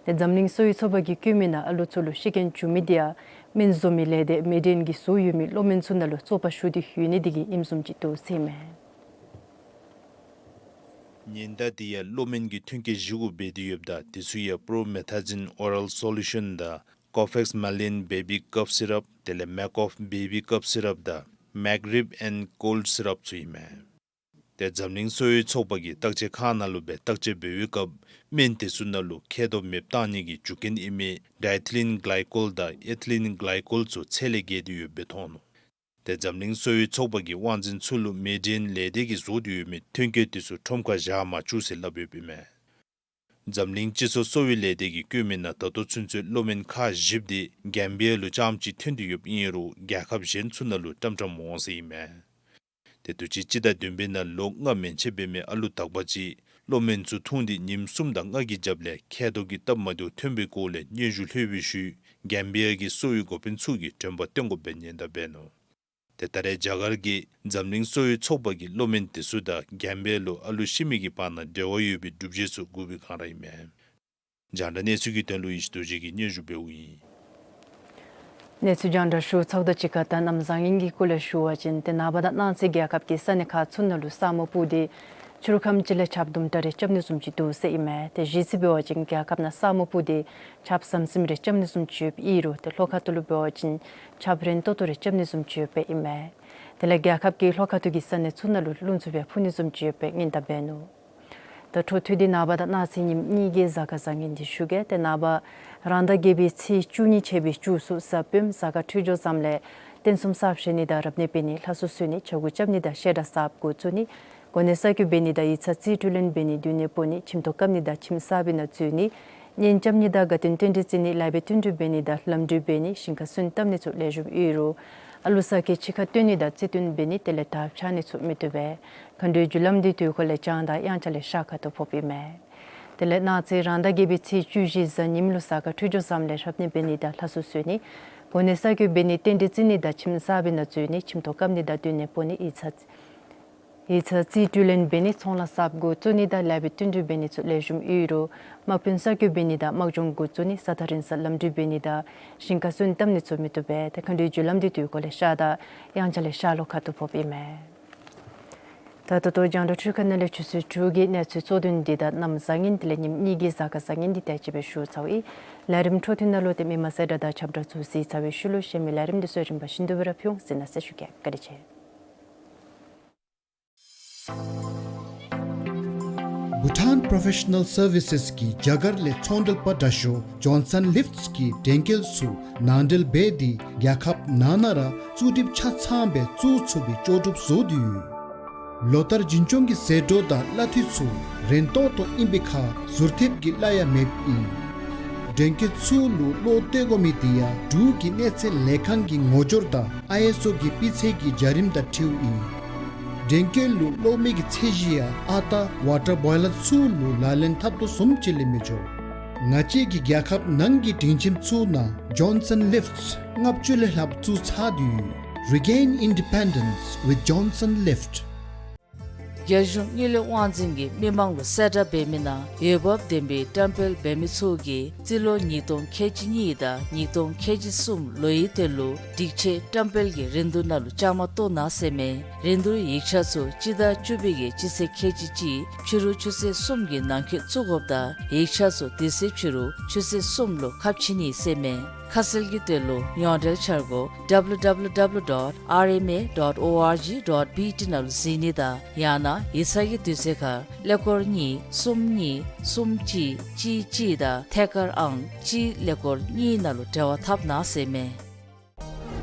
ཏེ་འཛམ་གླིང་གསོ་བའི་ཚོགས་པ་གིས་བཀོད་མི་ནང་ཨ་ལོ་ཚུ་ལུ་ཤི་རྐྱེན་བྱུང་མི་དེ་ཡང་སྨན་བཟོ་མི་ལས་སྡེ་མེ་ཌི་ཨེན་གྱིས་བཟོ་ཡོད་མི་གློག་མེན་ཚུ་ནང་ལུ་བཙོག་པ་ཞུགས་ཏེ་ཡོད་ནི་དེ་གིས་ཨིནམ་བཟུམ་ཅིག་འདུག་ཟེར་ཨིན་མས། ཉེན་བརྡ་དེ་ཡང་གློག་མེན་གྱི་ཐོན་སྐྱེད་བཞི་གུ་འབད་དེ་ཡོདཔ་ད་དེ་ཚུ་ཡང་པྲོ་མེ་ཐ་ཛིན་ཨོ་རལ་སོ་ལུ་ཤཱན་དང་ཀོ་ཕེགས་མ་ལིན་བེ་བི་ཀབ་སི་རབ་དེ་ལས་མེག་ཨོཕ་བེ་བི་ཀབ་སི་རབ་དང་མེག་རིབ་ཨེན་ཀོལཌ་སི་རབ་ཚུ་ཨིན་མས། ཏེ་འཛམ་གླིང་གསོ་བའི་ཚོགས་པ་གིས་བརྟག་དཔྱད་ཁང་ནང་ལུ་སྦེ་བརྟག་དཔྱད་འབད་བའི་སྐབས་སྨན་དེ་ཚུ་ནང་ལུ་མཁལ་རྡོག་མེདཔ་བཏང་ནི་གི་རྒྱུ་རྐྱེན་ཨིན་མི་ཌའི་ཐི་ལིན་གླའི་ཀོལ་དང་ཨེ་ཐི་ལིན་གླའི་ཀོལ་ཚུ་ཚད་ལས་བརྒལ་ཏེ་ཡོདཔ་སྦེ་མཐོང་ནུག། ཏེ་འཛམ་གླིང་གསོ་བའི་ཚོགས་པ་གིས་དབང་འཛིན་ཚུ་ལུ་མེ་ཌི་ཨེན་ལས་སྡེ་གིས་བཟོ་སྟེ་ཡོད་མི་ཐོན་སྐྱེད་དེ་ཚུ་ཁྲོམ་ཁར་བཞག་མ་བཅུག་ཟེར་སླབ་ཡོདཔ་ཨིན་མས། འཛམ་གླིང་སྤྱི་ཚོགས་གསོ་བའི་ལས་སྡེ་གིས་བཀོད་མི་ནང་ད་ལྟོ་ཚུན་ཚོད་གློག་མེན་ཁག་བཞི་དེ་གེམ་བི་ཡ་ལུ་རྐྱངམ་གཅིག་ཐོན་ཏེ་ཡོདཔ་ཨིན་རུང་རྒྱལ་ཁབ་གཞན་ཚུ་ནང་ལུ་ཀྲམ་ཀྲམ་འོང་ཟེར་ཨིན་མས། ཏེ་དུས་ཅི་སྤྱི་ཟླ་བདུན་པའི་ནང་ལོ་ལྔ་མན་ཆད་འབད་མི་ཨ་ལུ་དག་པ་ཅིག་གློག་མེན་ཚུ་འཐུང་སྟེ་ཉིནམ་གསུམ་དང་ལྔ་གི་རྒྱབ་ལས་མཁལ་རྡོག་གི་སྟབས་མ་བདེཝ་ཐོན་པའི་སྐོར་ལས་སྙན་ཞུ་ལྷོད་པའི་ཤུལ་གེམ་བི་ཡ་གི་གསོ་བའི་འགོ་དཔོན་ཚུ་གིས་དྲན་པ་བཏོན་དགོཔ་སྦེ་ཉེན་བརྡ་འབད་ནུག། ཏེ་ད་རེས་རྒྱ་གར་གྱི་འཛམ་གླིང་གསོ་བའི་ཚོགས་པ་གིས་གློག་མེན་དེ་ཚུ་དང་གེམ་བི་ཡ་ལུ་ཨ་ལུ་ཤི་མི་གི་བར་ན་འབྲེལ་བ་ཡོད་པའི་སྒྲུབ་བྱེད་ཚུ་བསྒུགས་པའི་བསྒང་ར་ཨིན་མས། རྒྱང་བསྒྲགས་གནས་ཚུལ་གྱི་དོན་ལུ་ཡེ་ཤེས་རྡོ་རྗེ་གིས་སྙན་ཞུ་འབདཝ་ཨིན། གནས་ཚུལ་རྒྱང་བསྒྲགས་ཞུ་ཚརཝ་དང་གཅིག་ཁར་ད་གནམ་བཟང་ངན་གྱི་སྐོར་ལས་ཞུ་བ་ཅིན་ཏེ་ནངས་པ་དང་གནངས་ཚེ་རྒྱལ་ཁབ་ཀྱི་ས་གནས་ཁག་ཚུ་ནང་ལུ་ས་སྨུག་སྤུབས་ཏེ་ཕྱི་རུ་ཁམས་ཅིག་ལས་ཆརཔ་དུམ་གྲ་རེ་རྐྱབ་ནི་བཟུམ་ཅིག་འདུག་ཟེར་ཨིན་མས། ཏེ་གཞི་རྩ་འབད་བ་ཅིན་རྒྱལ་ཁབ་ནང་ས་སྨུག་སྤུབས་ཏེ་ཆརཔ་ཟམ་ཟིམ་རེ་རྐྱབ་ནི་བཟུམ་ཅིག་ཡོདཔ་ཨིན་རུང་ཏེ་ལྷོ་ཁ་ཐུག་ལུ་འབད་བ་ཅིན་ཆརཔ་རན་ཏོག་ཏོ་རེ་རྐྱབ་ནི་བཟུམ་ཅིག་ཡོདཔ་ཨིན་མས། དེ་ལས་རྒྱལ་ཁབ་ཀྱི་ལྷོ་ཁ་ཐུག་གི་ས་གནས་ཚུ་ནང་ལུ་རླུང་འཚུབ་ཡང་འཕུ་ནི་བཟུམ་ཅིག་ཡོདཔ་སྦེ་སྙན་དར་འབད་ནུག། ད་འཕྲོ་མཐུད་དེ་ནངས་པ་དང་གནངས་ཚེ་ཉིནམ་གཉིས་ཀྱི་གཟའ་སྐར་བཟང་ངན་འདི་ཞུ་གེ། ཏེ་ནངས་པ་རང་ཟླ་བརྒྱད་པའི་ཚེས་བཅུ་གཉིས་ཆད་པའི་བཅུ་གསུམ་གཟའ་སྤེནམ་གཟའ་སྐར་འཕྲོད་སྦྱོར་བཟངམ་ལས་རྟེན་གསུམ་གསར་བཞེངས་ནི་དང་རབ་གནས་འབད་ནི་ལྷ་གསོལ་གསོལ་ནི་ཕྱྭ་འགུགས་རྐྱབ་ནི་དང་བཤད་གྲྭ་གསརཔ་འགོ་བཙུགས་ནི་གོ་གནས་གསར་བསྐོ་འབད་ནི་དང་ཡིག་ཚང་རྩིས་སྤྲོད་ལེན་འབད་ནི་སྡོད་གནས་སྤོ་ནི་ཁྱིམ་ཐོག་བཀབ་ནི་དང་ཁྱིམ་གསར་པའི་ནང་འཛུལ་ནི་གཉེན་རྐྱབ་ནི་དང་དགའ་སྟོན་རྟེན་འབྲེལ་བརྩི་ནི་ལཱ་འབད་བསྟུན་གྲོས་འབད་ནི་དང་ལམ་འགྲུལ་འབད་ནི་ཞིང་ཁ་སོན་བཏབ་ནི་ཚུ་ལེགས་ཤོམ་ཡོད་རུང་ཨ་ལུ་ས་ཁྱི་ཕྱི་ཁར་བཏོན་ནི་དང་རྩིས་སྟོན་འབད་ནི་དེ་ལས་དར་འཕྱར་ནི་ཚུ་མི་བཏུབ་པས། མཁའ་འགྲོའི་རྒྱུ་ལམ་འདི་དུས་འཁོར་ལས་བྱང་དང་དབྱངས་འཆར་ལས་ཤར་ཁ་ཐུག་ཕོགཔ་ཨིན་མས། དེ་ལས་གནངས་ཚེ་རང་ཟླ་བརྒྱད་པའི་ཚེས་བཅུ་བཞི་གཟའ་ཉིམ་ལུ་གཟའ་སྐར་འཕྲོད་སྦྱོར་བཟངམ་ལས་རབ་གནས་འབད་ནི་དང་ལྷ་གསོལ་གསོལ་ནི་གོ་གནས་གསར་བསྐོ་འབད་ནི་རྟེན་འབྲེལ་བརྩི་ནི་དང་ཁྱིམ་གསར་པའི་ནང་འཛུལ་ནི་ཁྱིམ་ཐོག་བཀབ་ནི་དང་སྡོད་གནས་སྤོ་ནི་ཡིག་ཚང་ ཡིག་ཚང་རྩིས་སྤྲོད་ལེན་འབད་ནི་ཚོང་ལཱ་གསརཔ་འགོ་བཙུགས་ནི་དང་ལཱ་འབད་བསྟུན་གྲོས་འབད་ནི་ཚུ་ལེགས་ཤོམ་ཡོད་རུང་དམག་དཔོན་གསར་བསྐོ་འབད་ནི་དང་དམག་སྦྱོང་འགོ་བཙུགས་ནི་ས་ཐག་རིང་སར་ལམ་འགྲུལ་འབད་ནི་དང་ཞིང་ཁ་སོན་བཏབ་ནི་ཚུ་མི་བཏུབ་པས། ཏེ་མཁའ་འགྲུལ་རྒྱུ་ལམ་འདི་དུས་འཁོར་ལས་ཤར་དང་ཡང་ཆ་ལས་ཤར་ལྷོ་ཁ་ཐུག་ཕོགཔ་ཨིན་མས། ད་ད་ལྟོ་རྒྱང་བསྒྲགས་འཕྲུལ་ཁང་ནང་ལས་ཆུ་ཚོད་དྲུག་གི་གནས་ཚུལ་གཙོ་དོན་འདི་དང་གནམ་བཟང་ངན་དེ་ལས་ཉིནམ་གཉིས་ཀྱི་གཟའ་སྐར་བཟང་ངན་འདི་དེ་ཅིག་སྦེ་ཞུ་ཚརཝ་ཨིན། ལས་རིམ་འཕྲོ་མཐུད་ནང་ལུ་ཏེ་མི་མང་གསལ་བསྒྲགས་དང་ཁྱབ་བསྒྲགས་ཚུ་གཟིགས་ཚར་བའི་ཤུལ་ལུ་གཞན་མི་ལས་རིམ་འདི་ཚུ་རིམ་པ་བཞིན་དུ་སྦེ་ར་ཕུལ་འོང་ཟེར་མནོ་ཟེར་ཞུ་གེ། བཀའ་དྲིན་ཆེ། བྷུ་ཊཱན་པྲོ་ཕེ་ཤ་ནཱལ་སར་བི་སེས་ཀྱི་རྒྱ་གར་ལས་ཚོང་འབྲེལ་པ་དྲག་ཤོས་ཇོན་སཱན་ལིཕཊསི་གིས་འགྲེམས་སྐས་ཚུ་ནང་འདྲེན་འབད་དེ་རྒྱལ་ཁབ་ནང་ན་ར་བཙུགས་སྒྲིག་ཆ་ཚང་སྦེ་བཙུགས་ཚུགས་པའི་ལྕོགས་གྲུབ་བཟོ་དོ་ཡོད། ལོ་ལྟར་འཛིན་སྐྱོང་གི་ཟད་འགྲོ་དང་གླ་འཐུས་ཚུ་རན་ཏོག་ཏོ་ཨིན་པའི་ཁར་ཟུར་ཐེབས་ཀྱི་གླ་ཡང་མེདཔ་ཨིན། འགྲེམས་སྐས་ཚུ་ལུ་གློག་སྟེར་དགོ་མི་དེ་ཡང་འབྲུག་གི་གནས་ཚད་ལས་ཁང་གི་ངོ་སྦྱོར་དང་ཨའི་ཨེས་ཨོ་གི་སྤུས་ཚད་ཀྱི་བྱ་རིམ་དང་འཁྲིལཝ་ཨིན། འགྲེམས་སྐས་ལུ་གློག་མེ་གི་ཚད་གཞི་ཡང་ཨ་རྟག་ཝ་ཊར་བོའི་ལར་ཚུ་ལུ་ལག་ལེན་འཐབ་དོ་བཟུམ་ཅིག་ལས་མི་འགྱོ། ང་བཅས་ཀྱི་རྒྱལ་ཁབ་ནང་གི་སྒྲིང་ཁྱིམ་ཚུ་ནང་ཇོན་སཱན་ལིཕཊསི་ལྔ་བཅུ་ལས་ལྷགཔ་བཙུགས་ཚར་དོ་ཡོད། Regain independence with Johnson Lift. རྒྱལ་གཞུང་དངུལ་ལས་དབང་འཛིན་གྱིས་མི་མང་ལུ་གསལ་བསྒྲགས་འབད་མི་ནང་འོས་འབབ་ལྡན་པའི་བཀྲམ་སྤེལ་འབད་མི་ཚུ་གིས་རྩིས་ལོ་ཉིས་སྟོང་ཁལ་གཅིག་གཉིས་དང་ཉིས་སྟོང་ཁལ་གཅིག་གསུམ་ལོའི་དོན་ལུ་སྒྲིག་ཆས་བཀྲམ་སྤེལ་གྱི་རིན་བསྡུར་ནང་ལུ་བཅའ་མར་གཏོགས་གནང་ཟེར་མས། རིན་བསྡུར་ཡིག་ཆ་ཚུ་སྤྱི་ཟླ་བཅུ་པའི་གི་སྤྱི་ཚེས་ཁལ་གཅིག་གཅིག་ཕྱི་རུ་ཆུ་ཚོད་གསུམ་གྱི་ནང་འཁོད་བཙུགས་དགོཔ་དང་ཡིག་ཆ་ཚུ་དེ་ཚེ་ཕྱི་རུ་ཆུ་ཚོད་གསུམ་ལུ་ཁ་ཕྱེ་ནི་ཟེར་མས། ཁ་གསལ་གྱི་དོན་ལུ་ཡོངས་འབྲེལ་འཆར་སྒོ་W W W dot R M A dot O R G dot B T ནང་ལུ་གཟིགས་ནི་དང་ཡང་ན་ཡིག་ཚང་གི་དུས་ཚོད་ཁར་ཀླད་ཀོར་གཉིས་གསུམ་གཉིས་གསུམ་གཅིག་གཅིག་གཅིག་དང་ཐད་ཀར་ཨང་གཅིག་ཀླད་ཀོར་གཉིས་ནང་ལུ་འབྲེལ་བ་འཐབ་གནང་ཟེར་མས།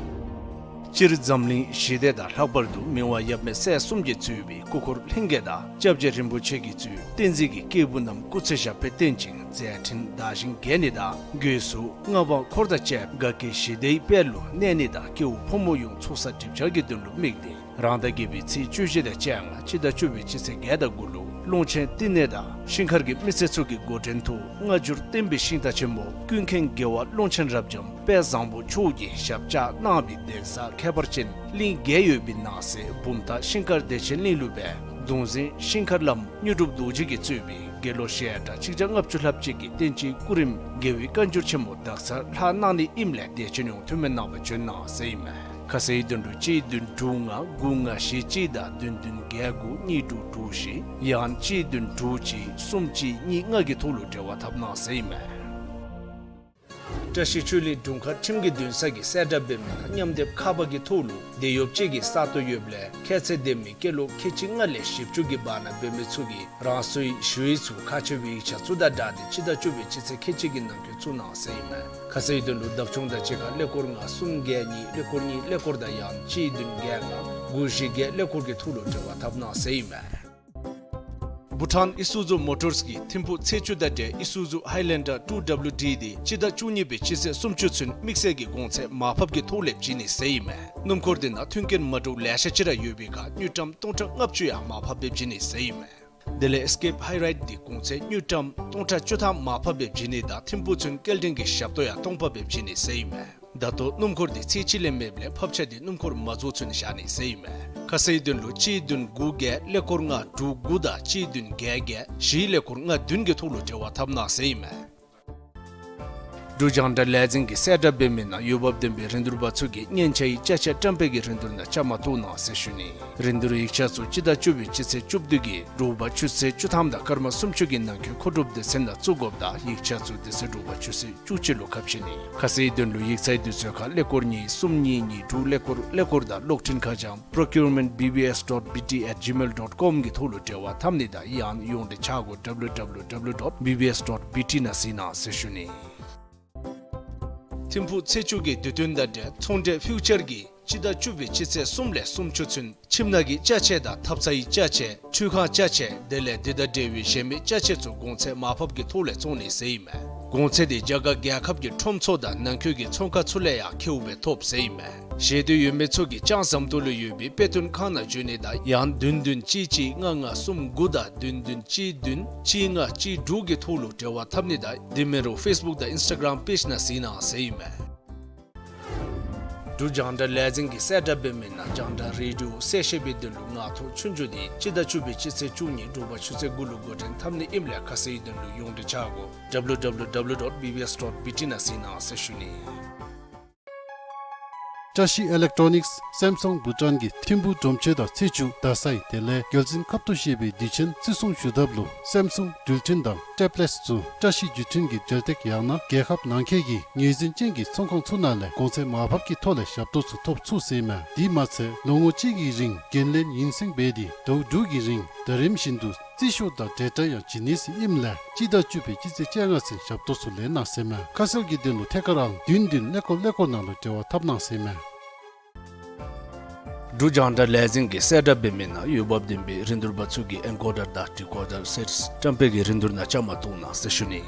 སྤྱིར་འཛམ་གླིང་ཞི་བདེ་དང་ལྷག་པར་དུ་མི་དབང་ཡབ་མེས་སྲས་གསུམ་གྱིས་གཙོས་པའི་སྐུ་འཁོར་ལྷན་རྒྱས་དང་སྐྱབས་རྗེ་རིན་པོ་ཆེ་གིས་གཙོས་བསྟན་འཛིན་གྱི་སྐྱེས་བུ་རྣམས་སྐུ་ཚེ་ཞབས་པད་བརྟན་ཅིང་མཛད་འཕྲིན་དར་ཞིང་རྒྱས་ནི་དང་སྒོས་སུ་མངའ་འབངས་འཁོར་དང་བཅས་དགའ་སྐྱིད་ཞི་བདེའི་དཔལ་ལུ་གནས་ནི་དང་སྐྱེ་བོ་ཕོ་མོ་ཡོངས་ཚོགས་བསགས་སྒྲིབ་སྦྱང་གི་དོན་ལུ་དམིགས་ཏེ་རང་ཟླ་བརྒྱད་པའི་ཚེས་བཅུ་བཞི་དང་བཅས་ལྔ་སྤྱི་ཟླ་བཅུ་པའི་སྤྱི་ཚེས་བརྒྱད་དང་དགུ་ལུ་ཀློང་ཆེན་བསྟི་གནས་དང་ཤིང་མཁར་གྱི་མི་སེར་ཚུ་གི་འགོ་འདྲེན་དུ་སྔ་འགྱུར་བསྟན་པའི་ཤིང་རྟ་ཆེན་མོ་ཀུན་མཁྱེན་རྒྱལ་བ་ཀློང་ཆེན་རབ་འབྱམས་དཔལ་བཟང་པོ་མཆོག་གིས་ཞབས་བཅགས་གནང་བའི་གདན་ས་ཁྱད་པར་ཅན་གླིང་བརྒྱད་ཡོད་པའི་ནང་གསེས་བུམ་ཐང་ཤིང་མཁར་བདེ་ཆེན་གླིང་ལུ་སྦེ་གདུང་འཛིན་ཤིང་མཁར་བླམ་དངོས་གྲུབ་རྡོ་རྗེ་གིས་གཙོས་པའི་དགེ་སློང་ཞལ་གྲངས་གཅིག་བརྒྱ་ལྔ་བཅུ་ལྷགཔ་ཅིག་གིས་བསྟན་སྤྱིའི་སྐུ་རིམ་རྒྱལ་བའི་བཀའ་འགྱུར་ཆེན་མོ་དག་ཚར་ལྷག་གནང་ནི་ཨིནམ་ལས་དད་ཅན་ཡོངས་ཐུགས་སྨོན་གནང་བར་བྱོན་གནང་ཟེར་ཨིན་མས། ཁ་གསལ་དོན་ལུ་གཅིག་བདུན་དྲུག་ལྔ་དགུ་ལྔ་བཞི་གཅིག་དང་བདུན་བདུན་བརྒྱད་དགུ་གཉིས་དྲུག་དྲུག་བཞི་ཡང་གཅིག་བདུན་དྲུག་གཅིག་གསུམ་གཅིག་གཉིས་ལྔ་གི་ཐོག་ལུ་འབྲེལ་བ་འཐབ་གནང་ཟེར་ཨིན་མས། བཀྲ་ཤིས་ཆོས་གླིང་དྲུང་ཁག་ཁྲིམས་ཀྱི་འདུན་ས་གིས་གསལ་བསྒྲགས་འབད་མི་ནང་མཉམ་སྡེབ་ཁ་པར་གྱི་ཐོག་ལུ་དེད་གཡོགཔ་ཅིག་གི་ས་སྟོང་ཡོདཔ་ལས་ཁྱད་ཚད་ལྡན་མི་སྐྱེས་ལོ་ཁལ་གཅིག་ལྔ་ལས་བཞི་བཅུ་གི་བར་ན་འབད་མི་ཚུ་གིས་རང་སོའི་ཞུ་ཡིག་ཚུ་ཁག་ཆེ་བའི་ཡིག་ཆ་ཚུ་དང་སྦྲགས་ཏེ་སྤྱི་ཟླ་བཅུ་པའི་སྤྱི་ཚེས་ཁལ་གཅིག་གི་ནང་འཁོད་བཙུགས་གནང་ཟེར་ཨིན་མས། ཁ་གསལ་དོན་ལུ་བདག་སྐྱོང་དང་གཅིག་ཁར་ཀླད་ཀོར་ལྔ་གསུམ་བརྒྱད་གཉིས་ཀླད་ཀོར་གཉིས་ཀླད་ཀོར་དང་ཡང་གཅིག་བདུན་བརྒྱད་ལྔ་དགུ་བཞི་བརྒྱད་ཀླད་ཀོར་གྱི་ཐོག་ལུ་འབྲེལ་བ་འཐབ་གནང་ཟེར་ཨིན་མས། བྷུ་ཊཱན་ཨི་སུ་ཛུ་མོ་ཊརསི་གིས་ཐིམ་ཕུག་ཚེས་བཅུ་དང་འབྲེལ་ཨི་སུ་ཛུ་ཧའི་ལེན་ཌར་ཊུ་ཌབ་ལུ་ཌི་དེ་སྤྱི་ཟླ་བཅུ་གཉིས་པའི་སྤྱི་ཚེས་སུམ་ཅུ་ཚུན་དམིགས་བསལ་གྱི་གོང་ཚད་མར་ཕབ་ཀྱི་ཐོག་ལས་བྱིན་ནི་ཟེར་ཨིན་མས། སྣུམ་འཁོར་དེ་ནང་མཐུན་རྐྱེན་མ་འདྲཝ་ལེ་ཤ་ཅིག་ར་ཡོད་པའི་ཁར་དངུལ་ཀྲམ་སྟོང་ཕྲག་ལྔ་བཅུ་ཡང་མར་ཕབ་འབད་བྱིན་ནི་ཟེར་ཨིན་མས། དེ་ལས་ཨེས་ཀེབ་ཧའི་རའིཌ་དེ་གོང་ཚད་དངུལ་ཀྲམ་སྟོང་ཕྲག་བཅུ་ཐམ་མར་ཕབ་འབད་བྱིན་ནི་དང་ཐིམ་ཕུག་ཚུན་སྐྱེལ་འདྲེན་གྱི་ཞབས་ཏོག་ཡང་སྟོང་པ་འབད་བྱིན་ནི་ཟེར་ཨིན་མས། ད་ལྟོ་སྣུམ་འཁོར་དེ་ཚད་ཅིག་ལས་མེདཔ་ལས་ཕབ་ཆ་དེ་སྣུམ་འཁོར་མ་རྫོགས་ཚུན་བཞག་ནི་ཟེར་ཨིན་མས། ཁ་གསལ་དོན་ལུ་གཅིག་བདུན་དགུ་བརྒྱད་ཀླད་ཀོར་ལྔ་དྲུག་དགུ་དང་གཅིག་བདུན་བརྒྱད་བརྒྱད་བཞི་ཀླད་ཀོར་ལྔ་བདུན་གྱི་ཐོག་ལུ་འབྲེལ་བ་འཐབ་གནང་ཟེར་ཨིན་མས། འབྲུག་རྒྱང་བསྒྲགས་ལས་འཛིན་གྱིས་གསལ་བསྒྲགས་འབད་མི་ནང་འོས་འབབ་ལྡན་པའི་རིན་བསྡུར་པ་ཚུ་གིས་མཉེན་ཆས་ཀྱི་ཅ་ཆས་བཀྲམ་སྤེལ་གྱི་རིན་བསྡུར་ནང་བཅའ་མར་གཏོགས་གནང་ཟེར་ཞུ་ནི། རིན་བསྡུར་ཡིག་ཆ་ཚུ་སྤྱི་ཟླ་བཅུ་པའི་སྤྱི་ཚེས་བཅུ་བདུན་གྱི་དྲོ་པ་ཆུ་ཚོད་བཅུ་ཐམ་དང་སྐར་མ་སུམ་ཅུ་གི་ནང་འཁོད་མཁོ་སྒྲུབ་སྡེ་ཚན་ནང་བཙུགས་དགོཔ་དང་ཡིག་ཆ་ཚུ་དེ་ཚེ་དྲོ་པ་ཆུ་ཚོད་བཅུ་གཅིག་ལུ་ཁ་ཕྱེ་ནི། ཁ་གསལ་དོན་ལུ་ཡིག་ཚང་དུས་ཚོད་ཁར་ཀླད་ཀོར་གཉིས་གསུམ་གཉིས་གཉིས་དྲུག་ཀླད་ཀོར་ཀླད་ཀོར་དང་གློག་འཕྲིན་ཁ་བྱང་procurement B B S dot B T at gmail dot com གྱི་ཐོག་ལུ་འབྲེལ་བ་འཐབ་ནི་དང་ཡང་ཡོངས་འབྲེལ་འཆར་སྒོ་W W W dot B B S dot B T ནང་གཟིགས་གནང་ཟེར་ཞུ་ནི། ཐིམ་ཕུག་ཚེས་བཅུ་གི་དུས་སྟོན་དང་འབྲེལ་ཚོང་འབྲེལ་ཕིའུ་ཅར་གྱིས་སྤྱི་ཟླ་བཅུ་པའི་སྤྱི་ཚེས་གསུམ་ལས་སུམ་ཅུ་ཚུན་ཁྱིམ་ནང་གི་ཅ་ཆས་དང་ཐབ་ཚང་གི་ཅ་ཆས་ཁྲུས་ཁང་ཅ་ཆས་དེ་ལས་དེ་དང་འབྲེལ་བའི་གཞན་མི་ཅ་ཆས་ཚུ་གོང་ཚད་མར་ཕབ་ཀྱི་ཐོག་ལས་བཙོང་ནི་ཟེར་ཨིན་མས། གོང་ཚད་དེ་རྒྱ་གར་རྒྱལ་ཁབ་ཀྱི་ཁྲོམ་ཚུ་དང་ནང་འཁོད་ཀྱི་ཚོང་ཁང་ཚུ་ལས་ཡང་ཁེཝ་སྦེ་ཐོབ་ཟེར་ཨིན་མས། ཞེ་འདོད་ཡོད་མི་ཚུ་གིས་ལྕང་ཟམ་ཏོག་ལུ་ཡོད་པའི་དཔེ་སྟོན་ཁང་ནང་འབྱོན་ནི་དང་ཡང་བདུན་བདུན་གཅིག་གཅིག་ལྔ་ལྔ་གསུམ་དགུ་དང་བདུན་བདུན་གཅིག་བདུན་གཅིག་ལྔ་གཅིག་དྲུག་གི་ཐོག་ལུ་འབྲེལ་བ་འཐབ་ནི་དང་དེ་མིན་རུང་ཕེསི་བུཀ་དང་ཨིནསི་ཊ་གརམ་པེཇ་ནང་གཟིགས་གནང་ཟེར་ཨིན་མས། འབྲུག་རྒྱང་བསྒྲགས་ལས་འཛིན་གྱིས་གསལ་བསྒྲགས་འབད་མི་ནང་རྒྱང་བསྒྲགས་རེ་ཌི་ཡོ་གསལ་བཤད་པའི་དོན་ལུ་ངག་ཐོག་ཆོས་རྒྱུགས་འདི་སྤྱི་ཟླ་བཅུ་པའི་སྤྱི་ཚེས་བཅུ་གཉིས་དྲོ་པ་ཆུ་ཚོད་དགུ་ལུ་འགོ་འདྲེན་འཐབ་ནི་ཨིནམ་ལས་ཁ་གསལ་དོན་ལུ་ཡོངས་འབྲེལ་ཆ་བགོས་W W W dot B B S dot B T ནང་གཟིགས་གནང་ཟེར་ཞུ་ནི། བཀྲ་ཤིས་ཨི་ལེག་ཊོ་ནིགསི་སེམ་སུང་བྷུ་ཊཱན་གྱི་ཐིམ་ཕུག་སྒྲོམ་མཆོད་དང་ཚེས་བཅུ་ཟླ་ཚེས་དེ་ལས་རྒྱལ་བཙུན་ཁབ་ཏུ་བཞེས་པའི་དུས་ཆེན་བརྩི་སྲུང་ཞུ་ཐབས་ལུ་སེམ་སུང་འགྲུལ་འཕྲིན་དང་ཊེབ་ལེཊསི་ཚུ་བཀྲ་ཤིས་བརྒྱུད་འཕྲིན་གྱི་འབྲེལ་སྟེགས་ཡང་ན་རྒྱལ་ཁབ་ནང་འཁོད་ཀྱི་ངོས་འཛིན་ཅན་གྱི་ཚོང་ཁང་ཚུ་ནང་ལས་གོང་ཚད་མར་ཕབ་ཀྱི་ཐོག་ལས་ཞབས་ཏོག་ཚུ་ཐོབ་ཚུགས་ཟེར་མས། དེ་མ་ཚད་ལོ་ངོ་གཅིག་གི་རིང་འགན་ལེན་ཡུན་བསྲིང་འབད་དེ་ཟླཝ་དྲུག་གི་རིང་ཟླ་རིམ་བཞིན་དུ་རྩིས་ཞུ་དང་འབྲེལ་སྒྲ་ཡང་བྱིན་ནི་ཟེར་ཨིནམ་ལས་སྤྱི་ཟླ་བཅུ་པའི་སྤྱི་ཚེས་བཅོ་ལྔ་ཚུན་ཞབས་ཏོག་ཚུ་ལེན་གནང་ཟེར་མས། ཁ་གསལ་གྱི་དོན་ལུ་ཐད་ཀར་ཨང་བདུན་བདུན་ཀླད་ཀོར་ཀླད་ཀོར་ནང་ལུ་འབྲེལ་བ་འཐབ་གནང་ཟེར་མས། འབྲུག་རྒྱང་བསྒྲགས་ལས་འཛིན་གྱིས་གསལ་བསྒྲགས་འབད་མི་ནང་འོས་འབབ་ལྡན་པའི་རིན་བསྡུར་པ་ཚུ་གིས་ཨེན་ཀོ་ཌར་དང་ཌི་ཀོ་ཌར་སེཊསི་བཀྲམ་སྤེལ་གྱི་རིན་བསྡུར་ནང་བཅའ་མར་གཏོགས་གནང་ཟེར་ཞུ་ནི།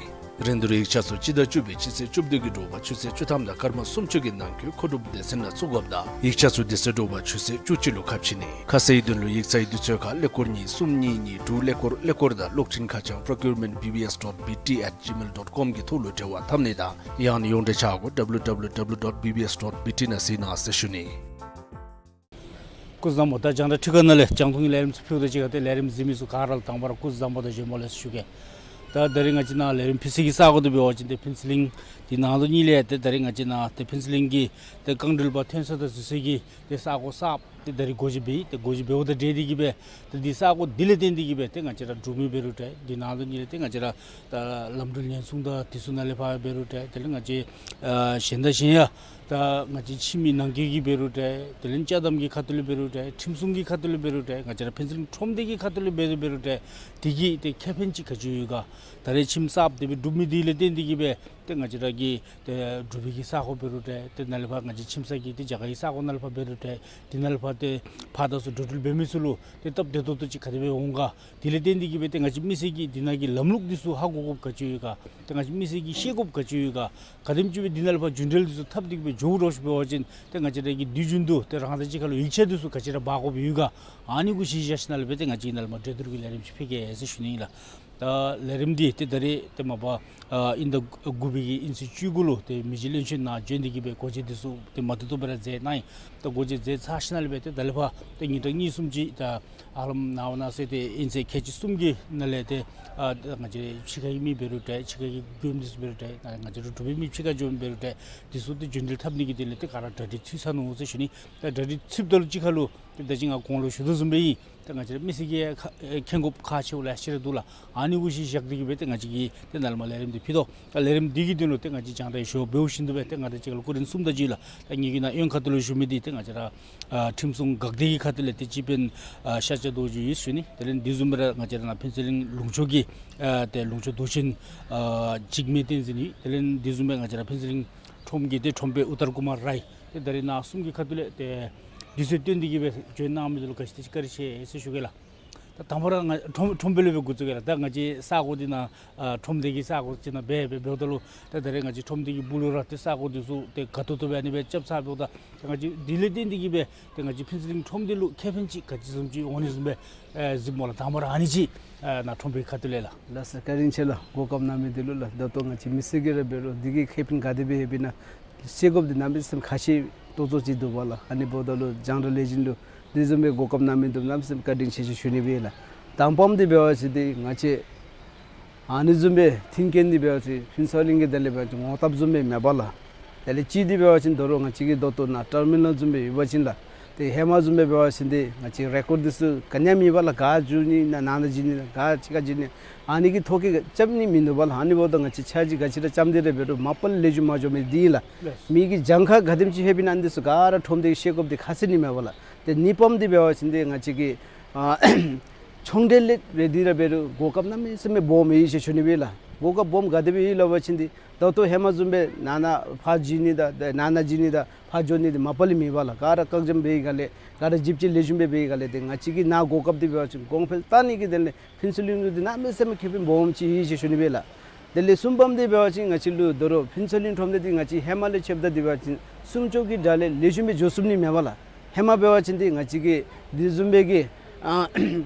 རིན་བསྡུར་ཡིག་ཆ་ཚུ་སྤྱི་ཟླ་བཅུ་པའི་སྤྱི་ཚེས་བཅུ་བདུན་གྱི་དྲོ་པ་ཆུ་ཚོད་བཅུ་ཐམ་དང་སྐར་མ་སུམ་ཅུ་གི་ནང་འཁོད་མཁོ་སྒྲུབ་སྡེ་ཚན་ནང་བཙུགས་དགོཔ་དང་ཡིག་ཆ་ཚུ་དེ་ཚེ་དྲོ་པ་ཆུ་ཚོད་བཅུ་གཅིག་ལུ་ཁ་ཕྱེ་ནི། ཁ་གསལ་དོན་ལུ་ཡིག་ཚང་གི་དུས་ཚོད་ཁར་ཀླད་ཀོར་གཉིས་གསུམ་གཉིས་གཉིས་དྲུག་ཀླད་ཀོར་ཀླད་ཀོར་དང་གློག་འཕྲིན་ཁ་བྱང་procurement B B S dot B T at gmail dot com གི་ཐོག་ལུ་འབྲེལ་བ་འཐབ་ནི་དང་ཡང་ན་ཡོངས་འབྲེལ་ཆ་བགོས་W W W dot B B S dot B T ནང་གཟིགས་གནང་ཟེར་ཞུ་ནི། སྐུ་གཟུགས་བཟང་པོ། ད་རྒྱང་བསྒྲགས་ཁྲི་ཀ་ནང་ལས་རྒྱང་མཐོང་གི་ལས་རིམ་ཚུ་ཕུལཝ་ད་གཅིག་ཁར་ཏེ་ལས་རིམ་གཟིགས་མི་ཚུ་ག་ར་ལུ་དང་པ་ར་སྐུ་གཟུགས་བཟང་པོ་དང་བྱོན་པ་ལེགས་སོ་ཞུ་གེ། ད་ད་རིས་ང་བཅས་ནཱ་ལས་རིམ་ཕུལ་སའི་གི་ས་གོ་འདི་འབད་བ་ཅིན་ཏེ་ཕུན་ཚོགས་གླིང་འདི་ནང་ལུ་ཨིན་ལས་ཏེ་ད་རིས་ང་བཅས་ནཱ་ཏེ་ཕུན་ཚོགས་གླིང་གི་ཏེ་རྐང་འགྲུལ་པ་ཐོན་ས་དང་འཛུལ་སའི་གི་ཏེ་ས་གོ་གསརཔ་ཏེ་ད་རིས་སྒོ་འབྱེད་འབད་ཡི། ཏེ་སྒོ་འབྱེད་འབདཝ་དང་འབྲེལ་ཏེ་གིས་སྦེ་ཏེ་འདི་ས་གོ་འདི་ལས་བརྟེན་ཏེ་གིས་སྦེ་ཏེ་ང་བཅས་ར་འབྲུག་མི་འབད་རུང་འདྲ། འདི་ནང་ལུ་ཨིན་ལས་ཏེ་ང་བཅས་ར་ད་ལམ་འགྲུལ་ཉེན་སྲུང་དང་དེ་ཚུ་ནང་ལས་ཕར་འབད་རུང་འདྲ། དེ་ལས་ང་བཅས་ཨ་གཞན་དང་གཞན་ཡང་ད་ང་བཅས་ཕྱི་མི་ནང་འཁོད་ཀྱི་འབད་རུང་འདྲ། དེ་ལས་ཅ་དམ་གྱི་ཁ་ཐུག་ལས་འབད་རུང་འདྲ། ཁྲིམས་སྲུང་གི་ཁ་ཐུག་ལས་འབད་རུང་འདྲ། ང་བཅས་ར་ཕུན་ཚོགས་གླིང་ཁྲོམ་སྡེ་གི་ཁ་ཐུག་ལས་འབད་རུང་འབད་རུང་འདྲ། དེ་གི་ཏེ་ཁེ་ཕན་ཅིག་ག་ཅི་ཡོད་ག། ད་རེས་ཁྱིམ་གསརཔ་དེ་སྦེ་སྒྲུབ་མི་འདི་ལས་བརྟེན་ཏེ་གིས་སྦེ་ཏེ་ང་བཅས་ར་གི་ཏེ་འབྲུག་པའི་གི་ས་གོ་འབད་རུང་འདྲ། ཏེ་ནཱ་ལས་ཕར་ང་བཅས་ཁྱིམ་ཚང་གི་ཏེ་རྒྱ་གར་གྱི་ས་གོ་ནང་ལས་ཕར་འབད་རུང་འདྲ། དེ་ནང་ལས་ཕར་ཏེ་ཕར་དང་ཚུར་འགྲོ་འགྲུལ་འབད་མི་ཚུ་ལུ་ཏེ་སྟབས་བདེ་ཏོག་ཏོ་ཅིག་ག་དེ་སྦེ་འོང་ག། དེ་ལས་བརྟེན་ཏེ་གིས་སྦེ་ཏེ་ང་བཅས་མི་སེར་གྱིས་འདི་ནང་གི་ལམ་ལུགས་འདི་ཚུ་ཧ་གོ་དགོཔ་ག་ཅི་ཡོད་ག། ཏེ་ང་བཅས་མི་སེར་གྱིས་ཤེས་དགོཔ་ག་ཅི་ཡོད་ག། ག་དེམ་ཅིག་སྦེ་འདི་ནང་ལས་ཕར་རྒྱུན་འགྲུལ་འདི་ཚུ་འཐབ་སྟེ་གིས་སྦེ་འགྱོ་དགོཔ་འབད་བ་ཅིན་ཏེ་ང་བཅས་ར་གི་དུས་རྒྱུན་དུ་ཏེ་རང་དང་གཅིག་ཁར་ལུ་ཡིག་ཆ་འདི་ཚུ་ག་ཅི་ར་འབག་དགོཔ་ཡོད་ག། ཨ་ནི་གུ་གཞི་བཞག་ཞིནམ་ལས་སྦེ་ཏེ་ང་བཅས་ཀྱིས་ནཱ་ལས་མར་གྲོས་བསྡུར་གྱི་ལས་རིམ་ཅིག་ཕུལ་གེ་ཟེར་ཞུ་ནི་ཨིན་ལགས། ད་ལས་རིམ་འདི་ཏེ་ད་རེས་ཏེ་མ་པ་ཨ་དབྱིན་ཟླ་དགུ་པའི་གི་དབྱིན་ཚེས་བཅུ་དགུ་ལུ་ཏེ་མི་རྗེ་བློན་ཆེན་ནཱ་བྱོན་ཏེ་གིས་སྦེ་སྒོ་འབྱེད་འདི་ཚུ་ཏེ་མ་ཐུག་ཐུག་སྦེ་ར་མཛད་གནང་ཡི། ད་སྒོ་འབྱེད་མཛད་ཚར་ཞིནམ་ལས་སྦེ་ཏེ་ད་ལས་ཕར་ཏེ་ཉིན་གྲངས་གཉིས་གསུམ་ཅིག་ད་ཧ་ལམ་ནངས་པ་གནངས་ཚེ་ཏེ་དབྱིན་ཚེས་ཁལ་གཅིག་གསུམ་གྱི་ནང་ལས་ཏེ་ཨ་ང་བཅས་ཕྱི་ཁ་གི་མི་འབད་རུང་འདྲ། ཕྱི་ཁ་གི་མགྱོནམ་འདི་ཚུ་འབད་རུང་འདྲ། ང་བཅས་ར་འབྲུག་པའི་མི་ཕྱི་ཁར་འགྱོ་མི་འབད་རུང་འདྲ། འདི་ཚུ་ཏེ་རྒྱུན་འགྲུལ་འཐབ་ནི་གི་དོན་ལས་ཏེ་ག་ར་གྲ་སྒྲིག་ཚུད་ཚར་ནུག་ཟེར་ཞུ་ནི། ད་གྲ་སྒྲིག་ཚུདཔ་ད་ལུ་གཅིག་ཁར་ལུ་ཏེ་ད་ཅི་ང་གོང་ལུ་ཞུ་དོ་བཟུམ་སྦེ་ཨིན། ཏེ་ང་བཅས་ར་མི་སེར་གྱིས་ཁ་ཨེ་མཁྱེན་དགོཔ་ཁག་ཆེཝ་ལེ་ཤ་ར་འདུག་ལགས། ཨ་ནི་གུ་གཞི་བཞག་སྟེ་གིས་སྦེ་ཏེ་ང་བཅས་ཀྱིས་ཏེ་ནཱ་ལས་མར་ལས་རིམ་འདི་ཕུལ་དོ། ད་ལས་རིམ་འདི་གི་དོན་ལུ་ཏེ་ང་བཅས་རྒྱང་བསྒྲགས་ཞུ་བ་འབདཝ་བཞིན་དུ་སྦེ་ཏེ་ང་བཅས་གཅིག་ཁར་ལུ་སྐུ་མགྲོན་གསུམ་དང་གཅིག་ལགས། ད་ངེ་གི་ནཱ་གཡོན་ཁ་ཐུག་ལུ་བཞུགས་མི་འདི་ཏེ་ང་བཅས་ར་ཨ་ཁྲིམས་སྲུང་འགག་སྡེ་གི་ཁ་ཐུག་ལས་ཏེ་སྤྱི་དཔོན་ཨ་ཤཱཀྱ་རྡོ་རྗེ་ཡོད་ཟེར་ཞུ་ནི། དེ་ལས་འདི་བཟུམ་སྦེ་ར་ང་བཅས་ར་ནཱ་ཕུན་ཚོགས་གླིང་ལུང་ཕྱོགས་ཀྱི་ཨ་ཏེ་ལུང་ཕྱོགས་མདོ་ཆེན་ཨ་འཇིགས་མེད་བསྟན་འཛིན་ཡོད། དེ་ལས་འདི་བཟུམ་སྦེ་ང་བཅས་ར་ཕུན་ཚོགས་གླིང་ཁྲོམ་གྱི་ཏེ་ཁྲོམ་དཔོན་ཨུ་ཏར་ཀུ་མར་རའི། ཏེ་ད་རིས་ནཱ་གསུམ་གྱི་ཁ་ཐུག་ལས་ཏེ་དུས་ཚོད་བཏོན་ཏེ་གིས་སྦེ་བྱོན་གནང་མི་འདི་ལུ་ག་ཅི་དེ་ཅིག་བཀའ་དྲིན་ཆེ་ཟེར་ཞུ་གེ་ལགས། ད་དང་པ་ར་ང་ཁྲོམ་ཁྲོམ་དཔོན་ལས་སྦེ་འགོ་བཙུགས་གེ་ལགས། ད་ང་བཅས་ས་གོ་འདི་ནཱ་ཨ་ཁྲོམ་སྡེ་གི་ས་གོ་ཅིག་ནང་སྦེ་སྦེ་འབདཝ་ད་ལུ་ད་ད་རེས་ང་བཅས་ཁྲོམ་སྡེ་གི་སྦུག་ལུ་ར་ཏེ་ས་གོ་འདི་ཚུ་ཏེ་ག་ཏོག་ཏོ་སྦེ་ཨ་ནི་སྦེ་རྐྱབ་ཚར་འབདཝ་ད་ད་ང་བཅས་འདི་ལས་བརྟེན་ཏེ་གིས་སྦེ་ཏེ་ང་བཅས་ཕུན་ཚོགས་གླིང་ཁྲོམ་སྡེ་ལུ་ཁེ་ཕན་ཅིག་ག་ཅི་བཟུམ་ཅིག་འོང་ནི་བཟུམ་སྦེ་ཨེ་གཟིགས་སྨོ་ལགས། དང་པ་ར་ཨ་ནི་ཅིག་ཨེ་ནཱ་ཁྲོམ་དཔོན་གྱི་ཁ་ཐུག་ལས་ལགས། ལགས་སོ། བཀའ་དྲིན་ཆེ་ལགས། གོ་སྐབས་གནང་མི་འདི་ལུ་ལགས། ད་ལྟོ་ང་བཅས་མི་སེར་གྱིས་ར་འབད་རུང་འདི་གིས་ཁེ་ཕན་ག་དེ་སྦེ་ཡོདཔ་ཨིན་ན་ཤེས་དགོཔ་འདི་གནམ་མེད་ས་མེད་ཁག་ཆེ་ཏོག་ཏོ་ཅིག་འདུག་པ་ལགས། ཨ་ནི་འབདཝ་ད་ལུ་རྒྱང་བསྒྲགས་ལས་འཛིན་ལུ་འདི་བཟུམ་སྦེ་གོ་སྐབས་གནང་མི་འདི་གནམ་མེད་ས་མེད་བཀའ་དྲིན་ཆེ་ཟེར་ཞུ་ནི་སྦེ་ལགས། དང་པམ་འདི་འབད་བ་ཅིན་འདི་ང་བཅས་ཨ་ནི་བཟུམ་སྦེ་མཐུན་རྐྱེན་འདི་འབད་བ་ཅིན་ཕུན་ཚོགས་གླིང་གི་དོན་ལས་འབད་བ་ཅིན་ངོ་བཏབ་བཟུམ་སྦེ་མེད་པ་ལགས། དེ་ལས་གཅིག་འདི་འབད་བ་ཅིན་ད་རུང་ང་བཅས་ཀྱི་ད་ལྟོ་ནཱ་ཊར་མི་ནཱལ་བཟུམ་སྦེ་ཡོད་པ་ཅིན་ལགས། ཏེ་ཧེ་མ་བཟུམ་སྦེ་འབད་བ་ཅིན་འདི་ང་བཅས་རེ་ཀོཌ་འདི་ཚུ་ག་ནི་ཡང་མེད་པ་ལགས། ག་འགྱོ་ནི་ཨིན་ན་ནཱ་ན་འགྱོ་ནི་ཨིན་ན་ག་ཕྱི་ཁར་འགྱོ་ནི་ཨ་ནི་གི་ཐོ་བཀོད་རྐྱབ་ནི་མིན་འདུག་པ་ལགས། ཨ་ནི་འབདཝ་ད་ང་བཅས་ཆ་ཅིག་ག་ཅི་ར་རྐྱབ་སྟེ་ར་འབད་རུང་མ་པ་ལས་ལེགས་ཤོམ་མ་འགྱོ་མི་འདི་ཨིན་ལགས། ལགས། མི་གི་གྱངས་ཁ་ག་དེམ་ཅིག་ལྷོདཔ་ཨིན་ན་འདི་ཚུ་ག་ར་ཁྲོམ་སྡེ་གིས་ཤེས་དགོཔ་འདི་ཁག་ཆེ་ནི་མེད་པ་ལགས། ཏེ་གཉིས་པམ་འདི་འབད་བ་ཅིན་འདི་ང་བཅས་ཀྱི་ཨ་ཚོང་འབྲེལ་ལས་འབད་དེ་ར་འབད་རུང་གོ་སྐབས་གནམ་མེད་ས་མེད་སྦོམ་ཡོད་ཟེར་ཞུ་ནི་སྦེ་ལགས། གོ་སྐབས་སྦོམ་ག་དེ་སྦེ་ཡོད་ལགས་པ་ཅིན་འདི་ད་ལྟོ་ཧེ་མ་བཟུམ་སྦེ་ནཱ་ན་ཕར་འགྱོ་ནི་དང་ནཱ་ན་འགྱོ་ནི་དང་ཕར་འགྱོ་ནི་འདི་མ་པ་ལས་མེད་པ་ལགས། ག་ར་བཀག་འཇམ་འབད་བའི་སྒང་ལས་ག་ར་ཞིབ་དཔྱད་ལེགས་ཤོམ་སྦེ་འབད་བའི་སྒང་ལས་ཏེ་ང་བཅས་ཀྱིས་ནཱ་གོ་སྐབས་འདི་འབད་བ་ཅིན་གོང་འཕེལ་བཏང་ནི་གི་དོན་ལས་ཕུན་ཚོགས་གླིང་ལུ་འདི་གནམ་མེད་ས་མེད་ཁེ་ཕན་སྦོམ་ཅིག་ཡོད་ཟེར་ཞུ་ནི་སྦེ་ལགས། དེ་ལས་གསུམ་པམ་འདི་འབད་བ་ཅིན་ང་བཅས་ལུ་ད་རུང་ཕུན་ཚོགས་གླིང་ཁྲོམ་སྡེ་འདི་ང་བཅས་ཧེ་མ་ལས་ཕྱདཔ་ད་འདི་འབད་བ་ཅིན་སྲུང་སྐྱོབ་ཀྱི་དྲག་ལས་ལེགས་ཤོམ་སྦེ་འགྱོ་ཚུགས་ནི་མེད་པ་ལགས། ཧེ་མ་འབད་བ་ཅིན་འདི་ང་བཅས་ཀྱི་འདི་བཟུམ་སྦེ་གི་ཨ་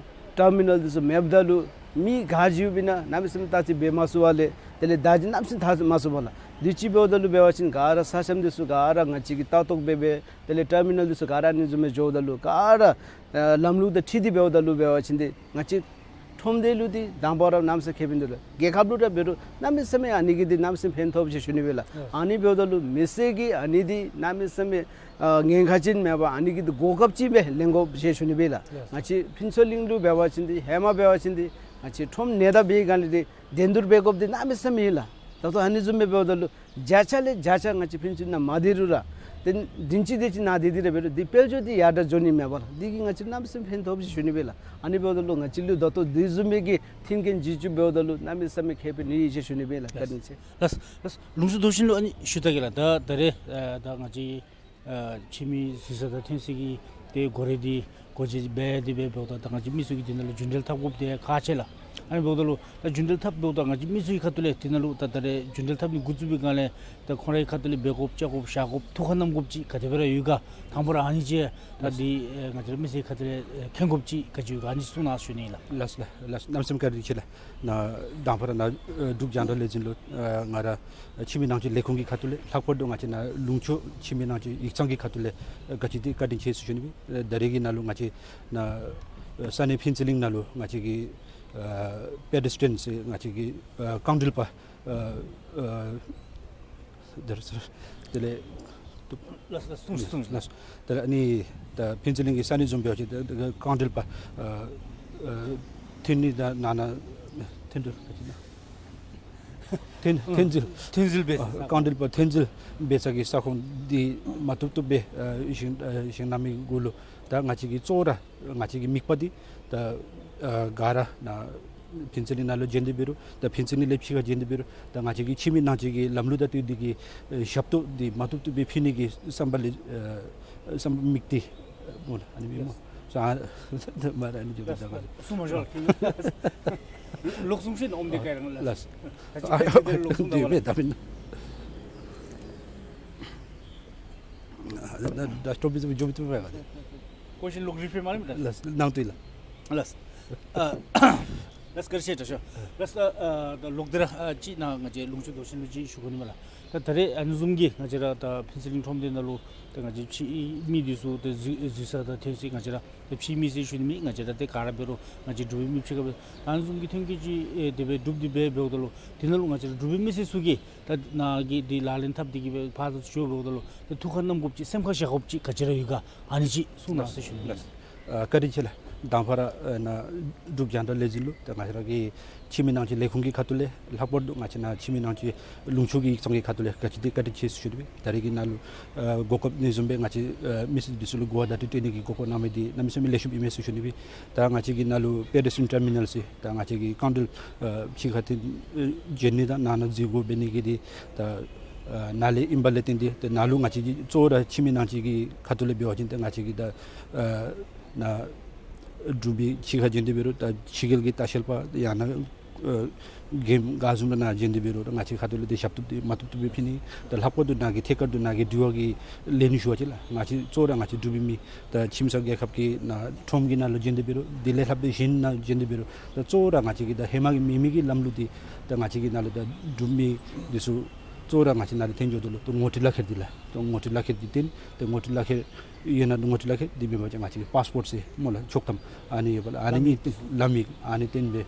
ཊར་མི་ནཱལ་འདི་ཚུ་མེདཔ་ད་ལུ་མི་ག་ཅི་ཡོདཔ་ཨིན་ན་གནམ་མེད་ས་མེད་བརྟག་དཔྱད་འབད་མ་ཚུགས་པ་ལས་ དེ་ལས་བརྡ་བརྒྱུད་གནམ་མེད་ས་མེད་ཐར་མ་སོང་བས་ལགས། དུས་ཅི་འབདཝ་ད་ལུ་འབད་བ་ཅིན་ག་ར་ས་མཚམས་འདི་ཚུ་ག་ར་ང་བཅས་ཀྱི་ལྟ་རྟོག་འབད་འབད་དེ་ལས་ཊར་མི་ནཱལ་འདི་ཚུ་ག་ར་ཨ་ནི་བཟུམ་སྦེ་འགྱོཝ་ད་ལུ་ག་ར་ཨ་ལམ་ལུགས་དང་འཁྲིལ་ཏེ་འབདཝ་ད་ལུ་འབད་བ་ཅིན་འདི་ང་བཅས་ཁྲོམ་སྡེ་ལུ་འདི་དང་པ་ར་གནམ་མེད་ས་མེད་ཁེ་ཕན་འདུག་ལགས། རྒྱལ་ཁབ་ལུ་ར་འབད་རུང་གནམ་མེད་ས་མེད་ཨ་ནི་གིས་འདི་གནམ་མེད་ས་མེད་ཕན་ཐོགས་ཟེར་ཞུ་ནི་སྦེ་ལགས། ཨ་ནི་འབདཝ་ད་ལུ་མི་སེར་གྱིས་ཨ་ནི་འདི་གནམ་མེད་ས་མེད་ཨ་ཉེན་ཁ་ཅིག་མེད་པར་ཨ་ནི་གི་འདི་གོ་སྐབས་ཅིག་སྦེ་ལེན་དགོ་ཟེར་ཞུ་ནི་སྦེ་ལགས། ང་བཅས་ཕུན་ཚོགས་གླིང་ལུ་འབད་བ་ཅིན་འདི་ཧེ་མ་འབད་བ་ཅིན་འདི་ང་བཅས་ཁྲོམ་ནང་ད་འབད་སྒང་ལས་འདི་འགྲན་བསྡུར་འབད་དགོཔ་འདི་གནམ་མེད་ས་མེད་ཨིན་ལགས། ད་ལྟོ་ཨ་ནི་བཟུམ་སྦེ་འབདཝ་ད་ལུ་བརྒྱ་ཆ་ལས་བརྒྱ་ཆ་ང་བཅས་ཕུན་ཚོགས་ནང་མ་སྡོད་རུང་ར་ཏེ་བདུན་ཅིག་དེ་ཅིག་ནང་སྡོད་དེ་ར་འབད་རུང་འདི་དཔལ་འབྱོར་འདི་ཡར་དྲག་འགྱོ་ནི་མེད་པས་ལགས། འདི་གིས་ང་བཅས་གནམ་མེད་ས་མེད་ཕན་ཐོགས་ཟེར་ཞུ་ནི་སྦེ་ལགས། ཨ་ནི་འབདཝ་ད་ལུ་ང་བཅས་ལུ་ད་ལྟོ་འདི་བཟུམ་མའི་གི་མཐུན་རྐྱེན་བྱིན་ཅི་འབདཝ་ད་ལུ་གནམ་མེད་ས་མེད་ཁེ་ཕན་ཡོད་ཟེར་ཞུ་ནི་སྦེ་ལགས། བཀའ་དྲིན་ཆེ། ལགས་ལགས། ལུང་ཕྱོགས་རྡོ་ཤིང་ལུ་ཨ་ནི་ཞུ་ད་གེ་ལགས། ད་ད་རེས་ཨ་ད་ང་བཅས་ཨ་ཕྱི་མི་འཛུལ་ས་དང་ཐོན་ས་གི་ཏེ་སྒོ་ར་འདི་སྒོ་འབྱེད་འབད་དེ་སྦེ་འབདཝ་ད་ད་ང་བཅས་མི་ཚུ་གིས་འདི་ནང་ལུ་རྒྱུན་འགྲུལ་འཐབ་དགོཔ་འདི་ཁག་ཆེ་ལགས། ཨ་ནི་འབདཝ་ད་ལུ་ད་རྒྱུན་འགྲུལ་འཐབ་འབདཝ་ད་ང་བཅས་མི་ཚུ་གི་ཁ་ཐུག་ལས་འདི་ནང་ལུ་ད་ད་རེས་རྒྱུན་འགྲུལ་འཐབ་ནི་འགོ་བཙུགས་པའི་སྒང་ལས་ད་ཁོང་རའི་ཁ་ཐུག་ལས་འབད་དགོཔ་བཅའ་དགོཔ་བཞག་དགོཔ་ཐུགས་ཁར་བསྣམ་དགོཔ་ཅིག་ག་དེ་སྦེ་ར་ཡོད་ག། དང་པ་ར་ཨ་ནི་ཅིག་ད་འདི་ཨེ་ང་བཅས་ར་མི་སེར་ཁ་ཐུག་ལས་ཨེ་མཁྱེན་དགོཔ་ཅིག་ག་ཅི་ཡོད་ག། ཨ་ནི་གསུང་གནང་ཞུ་ནི་ལགས། ལགས་ལགས་ལགས། གནམ་མེད་ས་མེད་བཀའ་དྲིན་ཆེ་ལགས། ནཱ་དང་པ་ར་ནཱ་ཨེ་འབྲུག་རྒྱང་བསྒྲགས་ལས་འཛིན་ལུ་ཨེ་ང་ར་ཨེ་ཕྱི་མི་ནང་འཁྲུག་ལས་ཁུངས་ཀྱི་ཁ་ཐུག་ལས་ལྷག་པར་དུ་ང་བཅས་ནཱ་ལུང་ཕྱོགས་ཕྱི་མི་ནང་འཁྲུག་ཡིག་ཚང་གི་ཁ་ཐུག་ལས་ཨེ་ག་ཅི་འདི་བཀའ་དྲིན་ཆེ་ཟེར་ཞུ་ནི་སྦེ། ཨེ་ད་རེས་ཀྱི་ནང་ལུ་ང་བཅས་ནཱ་ཨེ་ས་གནས་ཕུན་ཚོགས་གླིང་ནང་ལུ་ང་བཅས་ཀྱི་ཨེ་པེ་ཌེ་སི་ཊན་ཟེར་ང་བཅས་ཀྱི་ཨེ་རྐང་འགྲུལ་པ་ཨེ་ཨེ་དེ་ལས་ལགས་ལགས། གསུངས་གསུངས། ལགས། དེ་ལས་ཨ་ནི་ད་ཕུན་ཚོགས་གླིང་གི་ས་གནས་བཟུམ་འབད་བ་ཅིན་ད་ད་རྐང་འགྲུལ་པ་ཨ་ཨ་ཐོན་ནི་ད་ནང་ན་ཐོན་འགྲུལ་ག་ཅི་ན་ཐོན་ཐོན་འཛུལ་ཐོན་འཛུལ་འབད་ས་ཨ་རྐང་འགྲུལ་པ་ཐོན་འཛུལ་འབད་ས་གི་ས་ཁོངས་འདི་མ་བཏུབ་བཏུབ་སྦེ་ཨ་བཞེངས་ཨ་བཞེངས་གནང་མི་གུ་ལུ་ད་ང་བཅས་ཀྱི་གཙོ་བོ་ར་ང་བཅས་ཀྱི་དམིགས་པ་འདི་ད་ཨ་ག་ར་ནཱ་ཕུན་ཚོགས་གླིང་ནང་ལུ་བྱོན་ཏེ་འབད་རུང་ད་ཕུན་ཚོགས་གླིང་ལས་ཕྱི་ཁར་བྱོན་ཏེ་འབད་རུང་ད་ང་བཅས་ཀྱི་ཕྱི་མི་ནང་འཁྲུག་གི་ལམ་ལུགས་དང་བསྟུན་ཏེ་གི་ཨེ་ཞབས་ཏོག་འདི་མ་བཏུབ་བཏུབ་སྦེ་ཕུལ་ནི་གི་བསམ་པ་ལས་ཨེ་བསམ་པ་དམིགས་ཏེ་སྨོ་ལགས། ཨ་ནི་སྦེ་སྨོ། ལགས། ས་མ་ར་ཨ་ནི་འགྱོ་ད་ག་ལགས། གསུང་མ་ཤོར་ལགས། ལོག་གསུང་ཤེས་ཨོམ་དེ་ག་རང་ལགས། ལགས། ལོག་གསུང་ད་བ་ལགས། ད་ད་ད་སྟོབས་ཅིག་འགྱོ་མི་བཏུབ་པས་ག་ད། ཀོ་ཤིན་ལོག་རི་ཕི་རི་མ་ལེན་ད། ལགས་ནང་དུ་ལགས། ལགས། ཨ་ལགས་བཀའ་དྲིན་ཆེ་དྲག་ཤོས། ལགས། ཨ་ཨ་ད་ལོག་སྟེ་ར་ཨ་ཅིག་ནཱ་ང་བཅས་ལུང་ཕྱོགས་རྡོ་ཤིང་ལུ་ཅིག་ཞུ་དགོ་ནི་མས་ལགས། ད་ད་རེས་ཨ་ནི་བཟུམ་གྱི་ང་བཅས་ར་ད་ཕུན་ཚོགས་གླིང་ཁྲོམ་སྡེ་ནང་ལུ་ད་ང་བཅས་ཕྱི་མི་འདི་ཚུ་ད་འཛུལ་འཛུལ་ས་དང་ཐོན་ས་ང་བཅས་ར་ད་ཕྱི་མི་ཟེར་ཞུ་ནི་མེད། ང་བཅས་ར་ཏེ་ག་ར་འབད་རུང་ང་བཅས་འབྲུག་པའི་མི་ཕྱེད་ཀ་སྦེ་ཨ་ནི་བཟུམ་གྱི་ཐོན་སྐྱེད་ཅིག་ཨེ་དེ་སྦེ་སྒྲུབ་སྟེ་སྦེ་འབདཝ་ད་ལུ་དེ་ནང་ལུ་ང་བཅས་ར་འབྲུག་པའི་མི་སེར་ཚུ་གིས་ད་ནཱ་གི་འདི་ལག་ལེན་འཐབ་སྟེ་གི་སྦེ་ཕར་ཚུར་འགྱོ་འབདཝ་ད་ལུ་ད་ཐུགས་ཁར་བསྣམ་དགོཔ་ཅིག་སེམས་ཁར་བཞག་དགོཔ་ཅིག་ག་ཅི་ར་ཡོད་ག། ཨ་ནི་ཅིག་གསུང་གནང་ཟེར་ཞུ་ནི་ཨིན། ལགས། ཨ་བཀའ་དྲིན་ཆེ་ལགས། དང་པ་ར་ཨ་ནཱ་འབྲུག་རྒྱང་བསྒྲགས་ལས་འཛིན་ལུ་ད་ང་བཅས་ར་གི་ཕྱི་མི་ནང་འཁྲུག་ལས་ཁུངས་ཀྱི་ཁ་ཐུག་ལས་ལྷག་པར་དུ་ང་བཅས་ནཱ་ཕྱི་མི་ནང་འཁྲུག་ལུང་ཕྱོགས་ཀྱི་ཡིག་ཚང་གི་ཁ་ཐུག་ལས་ག་ཅི་འདི་བཀའ་དྲིན་ཆེ་ཟེར་ཞུ་ནི་སྦེ། ད་རེས་ཀྱི་ནང་ལུ་ཨ་གོ་སྐབས་ཨ་ནི་བཟུམ་སྦེ་ང་བཅས་ཨ་མི་སེར་འདི་ཚུ་ལུ་གོ་བ་བརྡ་སྤྲོད་སྤྲོད་ནི་གི་གོ་སྐབས་གནང་མི་འདི་གནམ་མེད་ས་མེད་ལེགས་ཤོམ་ཨིན་མས་ཟེར་ཞུ་ནི་སྦེ། ད་ང་བཅས་ཀྱི་ནཱ་ལུ་པེ་ཌེ་སི་ཊན་ཊར་མི་ནཱལ་ཟེར་ད་ང་བཅས་ཀྱི་རྐང་འགྲུལ་ཨ་ཕྱི་ཁར་ཐོན་ཨ་བྱོན་ནི་དང་ནང་ན་འཛུལ་དགོ་འབད་ནི་གི་འདི་ད་ཨ་ནཱ་ལས་ཨིནམ་ལས་བརྟེན་ཏེ་ད་ནཱ་ལུ་ང་བཅས་ཀྱི་གཙོ་བོ་ར་ཕྱི་མི་ནང་འཁྲུག་གི་ཁ་ཐུག་ལས་འབད་བ་ཅིན་ད་ང་བཅས་ཀྱི་ད་ཨ་ནཱ་འབྲུག་པའི་ཕྱི་ཁར་བྱོན་ཏེ་འབད་རུང་ད་ཕྱི་རྒྱལ་གྱི་ལྟ་བཤལ་པ་ཡང་ན་ཨ་རྒྱལ་ཁབ་ག་བཟུམ་ར་ནཱ་བྱོན་ཏེ་འབད་རུང་ད་ང་བཅས་ཁ་ཐུག་ལས་ཏེ་ཞབས་ཏོག་འདི་མ་བཏུབ་བཏུབ་སྦེ་ཕུལ་ནི། ད་ལྷག་པར་དུ་ནཱ་གི་ཐད་ཀར་དུ་ནཱ་གི་དྲི་བ་གི་ལན་ཞུ་བ་ཅིན་ལགས། ང་བཅས་གཙོ་བོ་ར་ང་བཅས་འབྲུག་པའི་མི་ད་ཁྱིམ་ཚང་རྒྱལ་ཁབ་ཀྱི་ནཱ་ཁྲོམ་གྱི་ནང་ལུ་བྱོན་ཏེ་འབད་རུང་དེ་ལས་ལྷག་སྦེ་གཞན་ནང་བྱོན་ཏེ་འབད་རུང་ད་གཙོ་བོ་ར་ང་བཅས་ཀྱི་ད་ཧེ་མ་གི་མེད་མི་གི་ལམ་ལུགས་འདི་ད་ང་བཅས་ཀྱི་ནཱ་ལུ་ད་འབྲུག་མི་འདི་ཚུ་གཙོ་བོ་ར་ང་བཅས་ནཱ་ལུ་ཐོན་འགྱོཝ་ད་ལུ་ད་ངོ་སྤྲོད་ལག་ཁྱེར་འདི་ལགས། ད་ངོ་སྤྲོད་ལག་ཁྱེར་འདི་སྟོན། ད་ངོ་སྤྲོད་ལག་ཁྱེར་ཡོད་ན་ངོ་སྤྲོད་ལག་ཁྱེར་འདི་མེན་པ་ཅིན་ང་བཅས་ཀྱི་པཱསི་པོརཊ་ཟེར་སྨོ་ལགས། ཆོག་ཐམ་ཨ་ནི་ཡོདཔ་ལགས། ཨ་ནི་ལམ་ཡིག་ལམ་ཡིག་ཨ་ནི་སྟོན་སྦེ་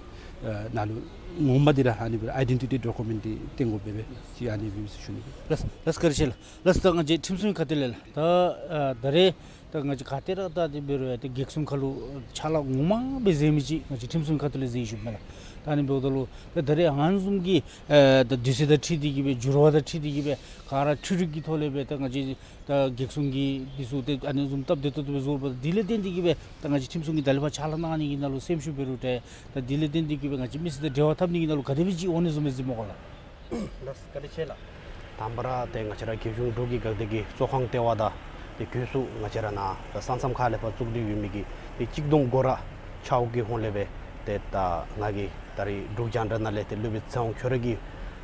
ཨ་ནཱ་ལུ་ངོ་མ་འདི་ར་ཨ་ནི་སྦེ་ཨའི་ཌེན་ཊི་ཊི་ཌོ་ཀུ་མེནཊ་འདི་སྟོན་དགོ་པས་སྦེ་ཅིག་ཨ་ནི་སྦེ་ཞུ་ནི། ལགས་ལགས་བཀའ་དྲིན་ཆེ་ལགས། ལགས་ད་ང་བཅས་ཁྲིམས་སྲུང་ཁ་ཐུག་ལས་ལགས། ད་ཨ་ད་རེས་ད་ང་བཅས་ག་ཏེ་ར་ད་དེ་འབད་རུང་ཡང་ཏེ་རྒྱལ་སྲུང་ཁ་ལུ་ཕྱག་ལཱ་ངོ་མ་སྦེ་མཛད་མི་ཅིག་ང་བཅས་ཁྲིམས་སྲུང་ཁ་ཐུག་ལས་མཛད་ཡི་ཞུཝ་མས་ལགས། ད་ཨ་ནི་འབདཝ་ད་ལུ་ད་ད་རེས་ཨ་ནི་བཟུམ་གྱི་ཨེ་ད་དུས་ཚོད་དང་འཁྲིལ་ཏེ་གི་སྦེ་འགྱུར་བ་དང་འཁྲིལ་ཏེ་གི་སྦེ་ག་ར་འཕྲུལ་རིག་གི་ཐོག་ལས་སྦེ་ད་ང་བཅས་ད་རྒྱལ་སྲུང་གི་འདི་ཚུ་ཏེ་ཨ་ནི་བཟུམ་སྟབས་བདེ་ཏོག་ཏོ་སྦེ་བཟོ་བ་འདི་ལས་བརྟེན་ཏེ་གི་སྦེ་ད་ང་བཅས་ཁྲིམས་སྲུང་གིས་ད་ལས་ཕར་ཕྱག་ལཱ་གནང་ནི་གི་ནང་ལུ་སེམས་ཤུགས་འབད་རུང་ཏེ་ད་འདི་ལས་བརྟེན་ཏེ་གི་སྦེ་ང་བཅས་མི་སེར་དང་འབྲེལ་བ་འཐབ་ནི་གི་ནང་ལུ་ག་དེ་སྦེ་ཅིག་འོང་ནི་བཟུམ་སྦེ་གཟིགས་སྨོ་གོ་ལགས། ལགས་བཀའ་དྲིན་ཆེ་ལགས། དང་པ་ར་ཏེ་ང་བཅས་ར་རྒྱལ་གཞུང་འབྲུག་གི་འགག་སྡེ་གི་གཙོ་ཁང་ལྟེ་བ་དང་ཏེ་གོས་སུ་ང་བཅས་ར་ནཱ་ད་ས་མཚམས་ཁ་ལས་ཕར་བཙུགས་ཏེ་ཡོད་མི་གི་ཏེ་གཅིག་སྟོང་སྒོ་ར་ཆའོ་གི་ཧོངས་ལས་སྦེ་ཏེ་ད་ང་གིས་ད་རིས་འབྲུག་རྒྱང་བསྒྲགས་ནང་ལས་ཏེ་སློབ་དཔོན་ཚེ་དབང་ཁྱོད་ར་གིས་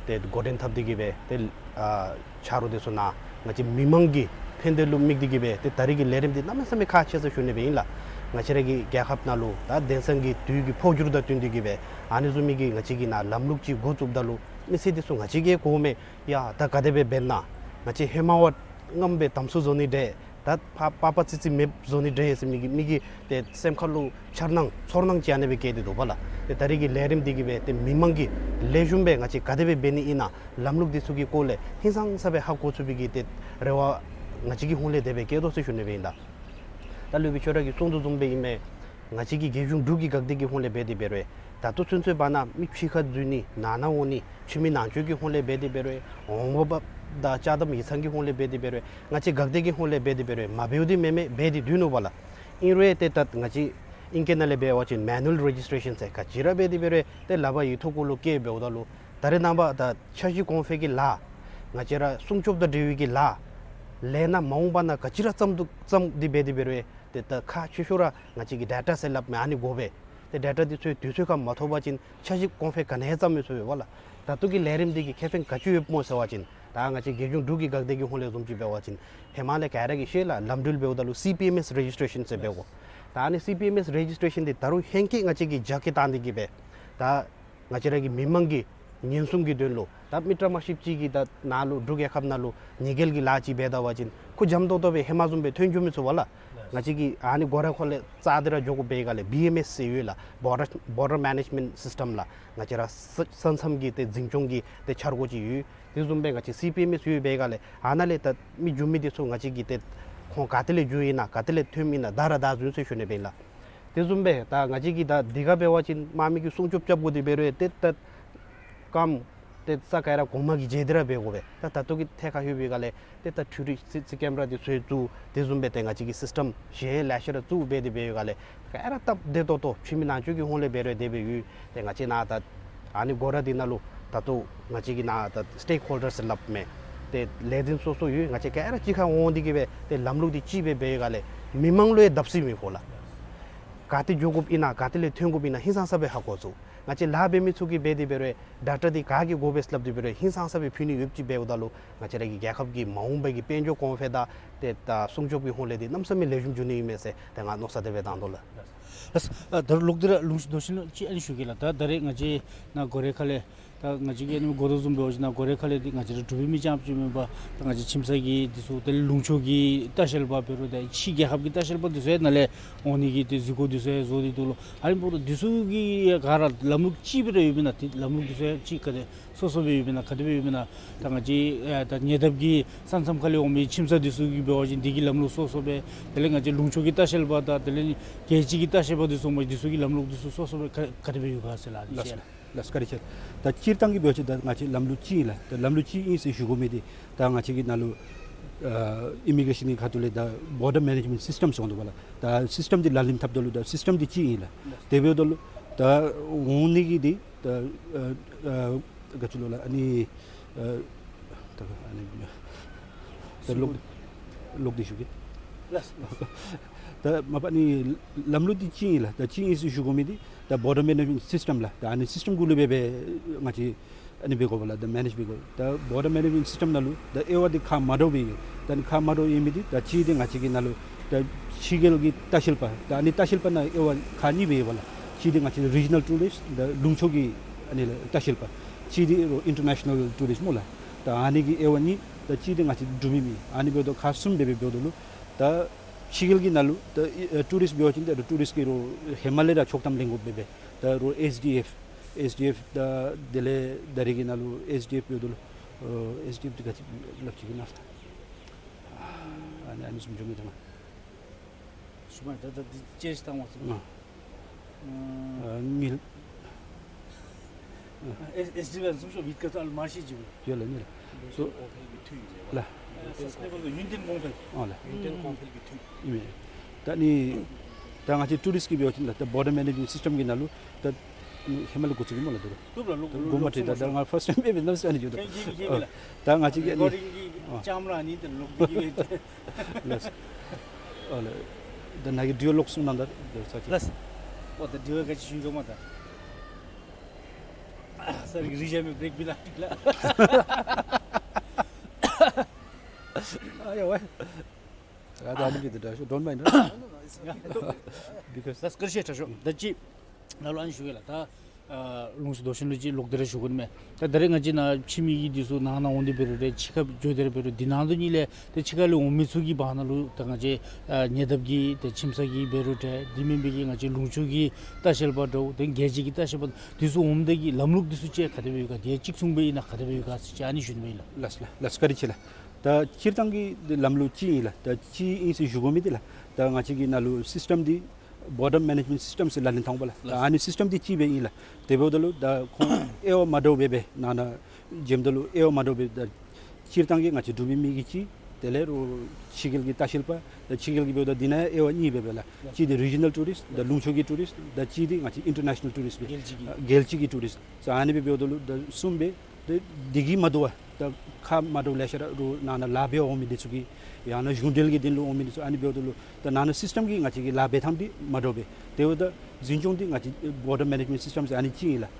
ཏེ་འགོ་འདྲེན་འཐབ་སྟེ་གི་སྦེ་ཏེ་ཨ་ཆ་རོགས་འདི་ཚུ་ནཱ་ང་བཅས་མི་མང་གི་ཕན་བདེ་ལུ་དམིགས་ཏེ་གི་སྦེ་ཏེ་ད་རིས་ཀྱི་ལས་རིམ་འདི་གནམ་མེད་ས་མེད་ཁག་ཆེ་ཟེར་ཞུ་ནི་སྦེ་ཨིན་ལགས། ང་བཅས་ར་གི་རྒྱལ་ཁབ་ནང་ལུ་ད་དེང་སང་གི་དུས་ཀྱི་འཕོ་འགྱུར་དང་བསྟུན་ཏེ་གི་སྦེ་ཨ་ནི་བཟུམ་མའི་གི་ང་བཅས་ཀྱིས་ནཱ་ལམ་ལུགས་ཅིག་འགོ་བཙུགསཔ་ད་ལུ་ མི་སེར་འདི་ཚུ་ང་བཅས་ཀྱིས་གོ་མས། ཡ་ད་ག་དེ་སྦེ་འབད་ན་ང་བཅས་ཧེ་མ་བ་ངམ་སྦེ་དམ་སུ་བཟོ་ནི་འདྲས། ད་ཕ་པ་པ་ཙི་ཙི་མེདཔ་བཟོ་ནི་འདྲས་ཟེར་མི་གི་མི་གི་ཏེ་སེམས་ཁ་ལུ་འཆར་སྣང་ཚོར་སྣང་ཅིག་ཨ་ནི་སྦེ་བསྐྱེད་དེ་འདུག་པ་ལགས། ཏེ་ད་རེས་ཀྱི་ལས་རིམ་འདི་གིས་སྦེ་ཏེ་མི་མང་གིས་ལེགས་ཤོམ་སྦེ་ང་བཅས་ག་དེ་སྦེ་འབད་ནི་ཨིན་ན་ལམ་ལུགས་འདི་ཚུ་གི་སྐོར་ལས་ཧིང་སངས་ས་སྦེ་ཧ་གོ་ཚུགས་པའི་གི་ཏེ་རེ་བ་ང་བཅས་ཀྱི་ཧོངས་ལས་དེ་སྦེ་བསྐྱེད་དོ་ཟེར་ཞུ་ནི་སྦེ་ཨིན་ལགས། ད་སློབ་དཔོན་ཁྱོད་ར་གིས་གསུང་དོ་བཟུམ་སྦེ་ཨིན་མས། ང་བཅས་ཀྱི་རྒྱལ་གཞུང་འབྲུག་གི་འགག་སྡེ་གི་ཧོངས་ལས་འབད་དེ་འབད་རུང་ད་ལྟོ་ཚུན་ཚོད་བར་ན་མི་ཕྱི་ཁར་འཛུལ་ནི་ནང་ན་འོང་ནི་ཕྱི་མི་ནང་འཛུལ་གྱི་ཧོངས་ལས་འབད་དེ་འབད་རུང་འོང་འབབ་དང་ཅ་དམ་ཡིག་ཚང་གི་ཧོངས་ལས་འབད་དེ་འབད་རུང་ང་བཅས་འགག་སྡེ་གི་ཧོངས་ལས་འབད་དེ་འབད་རུང་མ་འབདཝ་འདི་མེན་མས། འབད་དེ་འདུག་ནོ་པ་ལགས། ཨིན་རུང་ཏེ་ད་ང་བཅས་ཨིང་སྐད་ནང་ལས་འབད་བ་ཅིན་མེ་ནུ་ཨལ་རེ་ཇིས་ཊེ་ཤཱན་ཟེར་ག་ཅི་ར་འབད་དེ་འབད་རུང་ཏེ་ལག་པར་ཡིག་ཐོག་གུ་ལུ་བཀལ་འབདཝ་ད་ལུ་ད་རེས་ནངས་པ་ད་འཆར་གཞི་གོང་འཕེལ་གྱི་ལཱ་ང་བཅས་ར་སྲུང་སྐྱོབ་དང་འབྲེལ་བའི་གི་ལཱ་ལས་སྣ་མ་འོངས་པ་ན་ག་ཅི་ར་བརྩམ་འདུག་བརྩམ་སྟེ་འབད་དེ་འབད་རུང་ཏེ་ད་ཁག་ཆེ་ཤོས་ར་ང་བཅས་ཀྱི་ཌེ་ཊ་ཟེར་སླབ་མི་ཨ་ནི་དགོ་པས། ཏེ་ཌེ་ཊ་འདི་ཚུ་དུས་ཚོད་ཁར་མ་ཐོབ་པ་ཅིན་འཆར་གཞི་གོང་འཕེལ་ག་ནི་ཡང་བརྩམ་མི་ཚུགས་པས་པ་ལགས། ད་ལྟོ་གི་ལས་རིམ་འདི་གིས་ཁེ་ཕན་ག་ཅི་ཡོདཔ་སྨོ་ཟེར་བ་ཅིན་ད་ང་བཅས་རྒྱལ་གཞུང་འབྲུག་གི་འགག་སྡེ་གི་ཧོངས་ལས་བཟུམ་ཅིག་འབད་བ་ཅིན་ཧེ་མ་ལས་ག་ར་གིས་ཤེས་ལགས། ལམ་འགྲུལ་འབདཝ་ད་ལུ་སི་པི་ཨེམ་ཨེས་རེ་ཇིས་ཊེ་ཤཱན་ཟེར་འབད་དགོ། ད་ཨ་ནི་སི་པི་ཨེམ་ཨེས་རེ་ཇིས་ཊེ་ཤཱན་འདི་ད་རུང་ཧེང་སྐལ་ང་བཅས་ཀྱིས་རྒྱ་སྐྱེད་བཏང་སྟེ་གིས་སྦེ་ད་ང་བཅས་ར་གི་མི་མང་གི་ཉེན་སྲུང་གི་དོན་ལུ་ད་མི་ཕྲ་མ་བཞི་བཅུ་གི་ད་ནང་ལུ་འབྲུག་རྒྱལ་ཁབ་ནང་ལུ་ཉེས་འགེལ་གྱི་ལཱ་ཅིག་འབད་ད་པ་ཅིན་ཁོ་འཇམ་ཏོང་ཏོ་སྦེ་ཧེ་མ་བཟུམ་སྦེ་ཐོན་འགྱོ་མི་ཚུགས་པ་ལགས། ང་བཅས་ཀྱིས་ཨ་ནི་སྒོ་ར་ཁོག་ལས་བཙག་སྟེ་ར་འགྱོ་དགོ་པའི་སྒང་ལས་བི་ཨེམ་ཨེས་ཟེར་ཡོད་ལགས། བོར་ཌར་བོར་ཌར་མེ་ནེཇ་མེནཊ་སིསི་ཊམ་ལགས། ང་བཅས་ར་ས་ས་མཚམས་ཀྱི་ཏེ་འཛིན་སྐྱོང་གི་ཏེ་འཆར་སྒོ་ཅིག་ཡོད། དེ་བཟུམ་སྦེ་ང་བཅས་སི་པི་ཨེམ་ཨེས་ཡོད་པའི་སྒང་ལས་ཨ་ནཱ་ལས་ད་མི་འགྱོ་མི་འདི་ཚུ་ང་བཅས་ཀྱིས་ཏེ་ཁོང་ག་ཏེ་ལས་འགྱོཝ་ཨིན་ན་ག་ཏེ་ལས་ཐོནམ་ཨིན་ན་བདའ་ར་བདའ་བཟུང་ཟེར་ཞུ་ནི་སྦེ་ཨིན་ལགས། དེ་བཟུམ་སྦེ་ད་ང་བཅས་ཀྱིས་ད་འདི་ག་འབད་བ་ཅིན་དམག་མི་གིས་སྲུང་སྐྱོབ་རྐྱབ་དགོ་དེ་འབད་རུང་ཏེ་ད་རྐངམ་ཏེ་ས་ག་ར་གོང་མ་གིས་འཇལ་ཏེ་ར་འབད་དགོ་པས། ད་ད་ལྟོ་གི་ཐད་ཁར་ལྷོད་པའི་སྒང་ལས་ཏེ་ད་ཊུ་རིསིཊ་སི་སི་ཀེམ་ར་འདི་ཚུ་བཙུགས། དེ་བཟུམ་སྦེ་ཏེ་ང་བཅས་ཀྱིས་སིསི་ཊམ་གཞན་ལེ་ཤ་ར་བཙུགས་འབད་དེ་འབད་བའི་སྒང་ལས་ག་ར་སྟབས་བདེ་ཏོག་ཏོ་ཕྱི་མི་ནང་འཛུལ་གྱི་ཧོངས་ལས་འབད་རུང་དེ་སྦེ་ཡོད། ཏེ་ང་བཅས་ནཱ་ད་ཨ་ནི་སྒོ་ར་འདི་ནང་ལུ་ད་ལྟོ་ང་བཅས་ཀྱི་ནཱ་ད་སི་ཊེཀ་ཧོལ་ཌར་ཟེར་སླབ་མི་ཏེ་ལས་འཛིན་སོ་སོ་ཡོད། ང་བཅས་ག་ར་གཅིག་ཁར་འོང་སྟེ་གིས་སྦེ་ཏེ་ལམ་ལུགས་འདི་གཅིག་སྦེ་འབད་བའི་སྒང་ལས་མི་མང་ལུ་ཡང་བརྡབ་གསིག་མི་ཕོག་ལགས། ག་ཏེ་འགྱོ་དགོཔ་ཨིན་ན་ག་ཏེ་ལས་ཐོན་དགོཔ་ཨིན་ན་ཧིང་སངས་ས་སྦེ་ཧ་གོ་ཚུགས། ང་བཅས་ལཱ་འབད་མི་ཚུ་གིས་འབད་དེ་འབད་རུང་ཌེ་ཊ་འདི་ག་གིས་དགོ་པས་སླབ་སྟེ་འབད་རུང་ཧིང་སངས་ས་སྦེ་ཕུལ་ནི་ཡོདཔ་ཅིག་འབདཝ་ད་ལུ་ང་བཅས་ར་གི་རྒྱལ་ཁབ་ཀྱི་མ་འོངས་པའི་གི་དཔལ་འབྱོར་གོང་འཕེལ་དང་ཏེ་ད་སྲུང་སྐྱོབ་ཀྱི་ཧོངས་ལས་འདི་གནམ་མེད་ས་མེད་ལེགས་ཤོམ་འགྱོ་ནི་ཨིན་མས་ཟེར་ཏེ་ང་མནོ་བསམ་དེ་སྦེ་བཏང་དོ་ལགས། ལགས། ཨ་ད་ལོག་སྟེ་ར་ལུང་ཤུ་དོ་ཤིན་ལུ་ཅིག་ཨ་ནི་ཞུ་གེ་ལགས། ད་ད་རེས་ང་བཅས་ནཱ་སྒོ་རའི་ཁ་ལས་ད་ང་བཅས་ཀྱིས་ཨ་ནི་སྒོ་ར་བཟུམ་འབད་བ་ཅིན་ནཱ་སྒོ་རའི་ཁ་ལས་འདི་ང་བཅས་ར་འབྲུག་པའི་མི་རྐྱངམ་ཅིག་མེན་པར་ད་ང་བཅས་ཁྱིམ་ཚང་གི་འདི་ཚུ་དེ་ལས་ལུང་ཕྱོགས་ཀྱི་ལྟ་བཤལ་པ་འབད་རུང་ད་ཕྱི་རྒྱལ་ཁབ་ཀྱི་ལྟ་བཤལ་པ་འདི་ཚུ་ཡང་ནཱ་ལས་འོང་ནི་གི་ཏེ་གཟིགས་སྐོར་འདི་ཚུ་ཡང་བཟོ་སྟེ་འདུག་ལོ། ཨ་ནི་འབདཝ་ད་འདི་ཚུ་གི་ག་ར་ལམ་ལུགས་གཅིག་སྦེ་ར་ཡོདཔ་ཨིན་ན། ཏེ་ལམ་ལུགས་འདི་ཚུ་ཡང་གཅིག་ག་དེ་སོ་སོ་སྦེ་ཡོདཔ་ཨིན་ན་ག་དེ་སྦེ་ཡོདཔ་ཨིན་ན། ད་ང་བཅས་ཨེ་ད་ཉེ་འདབས་ཀྱི་ས་མཚམས་ཁ་ལས་འོང་མི་ཁྱིམ་ཚང་འདི་ཚུ་གིས་འབད་བ་ཅིན་འདི་གི་ལམ་ལུགས་སོ་སོ་སྦེ། དེ་ལས་ང་བཅས་ལུང་ཕྱོགས་ཀྱི་ལྟ་བཤལ་པ་དང་དེ་ལས་རྒྱལ་སྤྱི་གི་ལྟ་བཤལ་པ་འདི་ཚུ་འོང་མི་འདི་ཚུ་གི་ལམ་ལུགས་འདི་ཚུ་སོ་སོ་སྦེ་ག་ག་དེ་སྦེ་ཡོད་ག་ཟེར་ལགས། ལགས་སོ་ལགས། ལགས་སོ། བཀའ་དྲིན་ཆེ། ད་སྤྱིར་བཏང་གི་འབད་བ་ཅིན་ད་ང་བཅས་ལམ་ལུགས་གཅིག་ཨིན་ལགས། ད་ལམ་ལུགས་གཅིག་ཨིན་ཟེར་ཞུ་དགོ་མི་འདི་ད་ང་བཅས་ཀྱི་ནཱ་ལུ་ཨ་ཨི་མི་གྲེ་ཤཱན་གྱི་ཁ་ཐུག་ལས་ད་བོར་ཌར་མེ་ནེཇ་མེནཊ་སིསི་ཊམ་ཟེར་འོང་དོ་པ་ལགས། ད་སིསི་ཊམ་འདི་ལག་ལེན་འཐབ་ད་ལུ་ད་སིསི་ཊམ་འདི་གཅིག་ཨིན་ལགས། དེ་འབདཝ་ད་ལུ་ད་འོང་ནི་གི་འདི་ད་ཨ་ཨ་ག་ཅི་ལོ་ལགས། ཨ་ནི་ཨ་ད་ཨ་ནི་ད་ལོག་ལོག་སྟེ་ཞུ་གེ། ལགས། ད་མ་པ་ནི་ལམ་ལུགས་འདི་གཅིག་ཨིན་ལགས། ད་གཅིག་ཨིན་ཟེར་ཞུ་དགོ་མི་འདི་ད་བོར་ཌར་མེ་ནེཇ་མེནཊ་སིསི་ཊམ་ལགས། ད་ཨ་ནི་སིསི་ཊམ་གུ་ལུ་སྦེ་སྦེ་ང་བཅས་ཨ་ནི་འབད་དགོ་པ་ལགས། ད་མེ་ནེཇ་འབད་དགོ། ད་བོར་ཌར་མེ་ནེཇ་མེནཊ་སིསི་ཊམ་ནང་ལུ་ད་དབྱེ་བ་འདི་ཁག་མ་འདྲཝ་སྦེ་ཡོད། ད་ཨ་ནི་ཁག་མ་འདྲཝ་ཡོད་མི་འདི་ད་གཅིག་འདི་ང་བཅས་ཀྱི་ནཱ་ལུ་ད་ཕྱི་རྒྱལ་གྱི་ལྟ་བཤལ་པ། ད་ཨ་ནི་ལྟ་བཤལ་པ་ནང་དབྱེ་བ་ཁག་གཉིས་སྦེ་ཡོད་པ་ལགས། གཅིག་འདི་ང་བཅས་རི་ཇི་ནཱལ་ཊུ་རིསཊ། ད་ལུང་ཕྱོགས་ཀྱི་ཨ་ནི་ལགས་ལྟ་བཤལ་པ། གཅིག་འདི་རོགས་ཨིན་ཊར་ནེ་ཤ་ནཱལ་ཊུ་རིསཊ་སྨོ་ལགས། ད་ཨ་ནི་གི་དབྱེ་བ་གཉིས། ད་གཅིག་འདི་ང་བཅས་འབྲུག་མི་མི་ཨ་ནི་འབདཝ་ད་ཁག་གསུམ་སྦེ་སྦེ་འབདཝ་ད་ལུ་ད་ཕྱི་རྒྱལ་གྱི་ནང་ལུ་ད་ཨ་ཊུ་རིསཊ་འབད་བ་ཅིན་ད་ཊུ་རིསཊ་ཀྱི་རོགས་ཧེ་མ་ལས་ར་ཆོག་ཐམ་ལེན་དགོཔ་སྦེ་སྦེ། ད་རོགས་ཨེས་ཌི་ཨེཕ་ཨེས་ཌི་ཨེཕ་ད་དེ་ལས་ད་རེས་ཀྱི་ནང་ལུ་ཨེས་ཌི་ཨེཕ་འབདཝ་ད་ལུ་ཨ་ཨེས་ཌི་ཨེཕ་འདི་ག་ཅི་སླབ་ཅི་གི་ན་ལགས། ཨ་ནི་ཨ་ནི་བཟུམ་ཅིག་མས་ད་ལགས། ཤུལ་མ་ད་ད་འདི་ཅེས་བཏང་བ་ཟེར། ཨ་ཨ་ཨ་ཉིལ། ཨེས་ཨེས་ཌི་ཨེཕ་སུམ་ཅུ་མེད་ཀ་ད་ཨལ་མར་ཤི་ཇི་བུ། ཡོད་ལགས་ཉིལ། སོ་གོང་འཕེལ་གྱི་མཐུད་ཡིག་ལགས། སཱས་ཊེ་ནེ་བཱལ་ཡུན་བརྟན་གོང་འཕེལ། ཨ་ལགས། ཡུན་བརྟན་གོང་འཕེལ་གྱི་མཐུད་ཡིག། ཨིན་མས། ད་ནི་ད་ང་བཅས་ཊུ་རིསཊ་ཀྱི་འབད་བ་ཅིན་ད་བོར་ཌར་མེ་ནེཇ་མེནཊ་སིསི་ཊམ་གྱི་ནང་ལུ་ད་ཧེ་མ་ལས་འགོ་བཙུགས་ཡི་སྨོ་ལགས། ད་ལྟོ་ལགས་ལོག་ལོག་མ་ལོག་ཐེ་ད་ད་ང་ཕརསཊ་ཊའིམ་ཨེ་འབད་ན་ཟེར་ཨ་ནི་ཞུ་དོ། ཁྱེད་ཁྱེད་ཁྱེད་ཨ་ལགས། ད་ང་བཅས་ཀྱི་ཨ་ནི་རེ་ཀོར་ཌིང་གི་ཨ་ལྕམ་ར་ཨ་ནི་ད་ལོག་འདི་གི་ལགས། ཨ་ལགས། ད་ནཱ་གི་བི་ཌི་ཡོ་ལོག་སོང་ན་ད་ད་ས་ཅིག་ལགས། ཨོ་ད་བི་ཌི་ཡོ་ག་ཅི་ཞུ་དོ་མ་ད། སར་གྱིས་རི་ཇ་མེ་བྲེག་པི་ལ་ཏིག་ལགས། ཨ་ཡ་ཝའི། ཨ་ད་ཨ་ནི་གི་ད་ད་ཤོ་don't mind, right? Because ལགས་བཀྲིན་ཆེ་དྲག་ཤོས། ད་ཅི་ནཱ་ལུ་ཨ་ནི་ཞུ་གེ་ལགས། ད་ ཨ་ལུང་ཕྱོགས་རྡོ་ཤིང་ལུ་ཅིག་ལོག་སྟེ་ར་ཞུ་དགོ་མས། ད་ད་རེས་ང་བཅས་ནཱ་ཕྱི་མི་གི་འདི་ཚུ་ནང་ན་འོང་སྟེ་འབད་རུང་འདྲ་ཕྱི་ཁར་འགྱོ་སྟེ་ར་འབད་རུང་འདི་ནང་དོ་ནི་ལས་ཏེ་ཕྱི་ཁ་ལས་འོང་མི་ཚུ་གི་བར་ན་ལུ་ད་ང་བཅས་ཨ་ཉེ་འདབས་ཀྱི་ཏེ་ཁྱིམ་ཚང་གི་འབད་རུང་འདྲ་འདི་མེན་པའི་གི་ང་བཅས་ལུང་ཕྱོགས་ཀྱི་ལྟ་བཤལ་པ་འདྲཝ་ཏེ་རྒྱལ་སྤྱི་གི་ལྟ་བཤལ་པ་འདི་ཚུ་འོངམ་ད་གི་ལམ་ལུགས་འདི་ཚུ་ཅིག་ག་དེ་སྦེ་ཡོད་ག། དེ་གཅིག་མཚུངས་སྦེ་ཨིན་ན་ག་དེ་སྦེ་ཡོད་ག་ཟེར་ཅིག་ཨ་ནི་ཞུ་ནི་སྦེ་ཨིན་ལགས། ལགས་ལགས་ལགས། བཀའ་དྲིན་ཆེ་ལགས། ད་སྤྱིར་བཏང་གི་ལམ་ལུགས་གཅིག་ཨིན་ལགས། ད་གཅིག་ཨིན་ཟེར་ཞུ་དགོ་མི་འདི་ལགས། ད་ང་བཅས་ཀྱི་ནང་ལུ་སིསི་ཊམ་འདི་Border Management System ཟེར་ལག་ལེན་འཐབ་འོང་པ་ལགས། ད་ལགས། ཨ་ནི་སིསི་ཊམ་འདི་གཅིག་སྦེ་ཨིན་ལགས། དེ་འབདཝ་ད་ལུ་ད་ཁོང་དབྱེ་བ་མ་འདྲཝ་སྦེ་སྦེ་ནང་ན་འགྱོཝ་ད་ལུ་དབྱེ་བ་མ་འདྲཝ་སྦེ་ད་སྤྱིར་བཏང་གི་ང་བཅས་འབྲུག་པའི་མི་གི་གཅིག། དེ་ལས་རོགས་ཕྱི་རྒྱལ་གྱི་ལྟ་བཤལ་པ། ད་ཕྱི་རྒྱལ་གྱི་འབདཝ་ད་འདི་ནང་དབྱེ་བ་གཉིས་སྦེ་སྦེ་ལགས། གཅིག་འདི་རི་ཇི་ནཱལ་ཊུ་རིསིཊ་ད་ལུང་ཕྱོགས་ཀྱི་ཊུ་རིསིཊ། ད་གཅིག་འདི་ང་བཅས་ཨིན་ཊར་ནེ་ཤ་ནཱལ་ཊུ་རིསིཊ་སྦེ་རྒྱལ་སྤྱི་གི་ཨ་རྒྱལ་སྤྱི་གི་ཊུ་རིསིཊ། ཟེར་ཨ་ནི་སྦེ་འབདཝ་ད་ལུ་ད་གསུམ་སྦེ་ཏེ་འདི་གིས་མ་དོ་བར་ད་ཁག་མ་འདྲཝ་ལེ་ཤ་ར་རོགས་ནང་ན་ལཱ་འབད་འོང་མི་འདི་ཚུ་གི་ཡང་ན་གཞུང་འབྲེལ་གྱི་དོན་ལུ་འོང་མི་འདི་ཚུ་ཨ་ནི་འབདཝ་ད་ལུ་ད་ནང་ན་སིསི་ཊམ་གྱི་ང་བཅས་ཀྱི་ལཱ་འབད་ཐངས་འདི་མ་འདྲཝ་སྦེ། དེ་འབདཝ་ད་འཛིན་སྐྱོང་འདི་ང་བཅས་Border Management System ཟེར་ཨ་ནི་གཅིག་ཨིན་ལགས།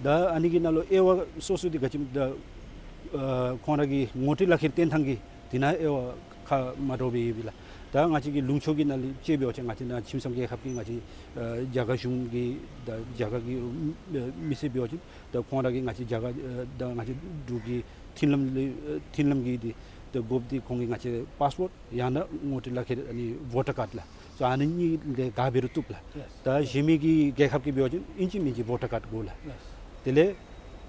ད་ཨ་ནི་གི་ནང་ལུ་དབྱེ་བ་སོ་སོ་འདི་ག་ཅི་ད་ཨ་ཁོང་ར་གི་ངོ་སྤྲོད་ལག་ཁྱེར་སྟོན་ཐངས་ཀྱི་འདི་ནང་དབྱེ་བ་ཁག་མ་འདྲཝ་སྦེ་ཡོད་པས་ལགས། ད་ང་བཅས་ཀྱི་ལུང་ཕྱོགས་ཀྱི་ནང་ལུ་ཅིག་འབད་བ་ཅིན་ང་བཅས་ནཱ་ཁྱིམ་ཚང་རྒྱལ་ཁབ་ཀྱི་ང་བཅས་ཨ་རྒྱ་གར་གཞུང་གི་ད་རྒྱ་གར་གྱི་ཨ་མི་སེར་འབད་བ་ཅིན་ད་ཁོང་ར་གི་ང་བཅས་རྒྱ་གར་ཨ་ད་ང་བཅས་འབྲུག་གི་མཐུན་ལམ་ལས་ཨ་མཐུན་ལམ་གྱི་འདི་ད་དགོཔ་འདི་ཁོང་གི་ང་བཅས་པཱསི་པོརཊ་ཡང་ན་ངོ་སྤྲོད་ལག་ཁྱེར་ཨ་ནི་བོ་ཊར་ཀཱཌ་ལགས། སོ་ཨ་ནི་གཉིས་ལས་ག་འབད་རུང་བཏུབ་ལགས། ལགས། ད་གཞན་མི་གི་རྒྱལ་ཁབ་ཀྱི་འབད་བ་ཅིན་ཨིན་ཅི་མིན་ཅི་བོ་ཊར་ཀཱཌ་དགོ་ལགས། ལགས། དེ་ལས་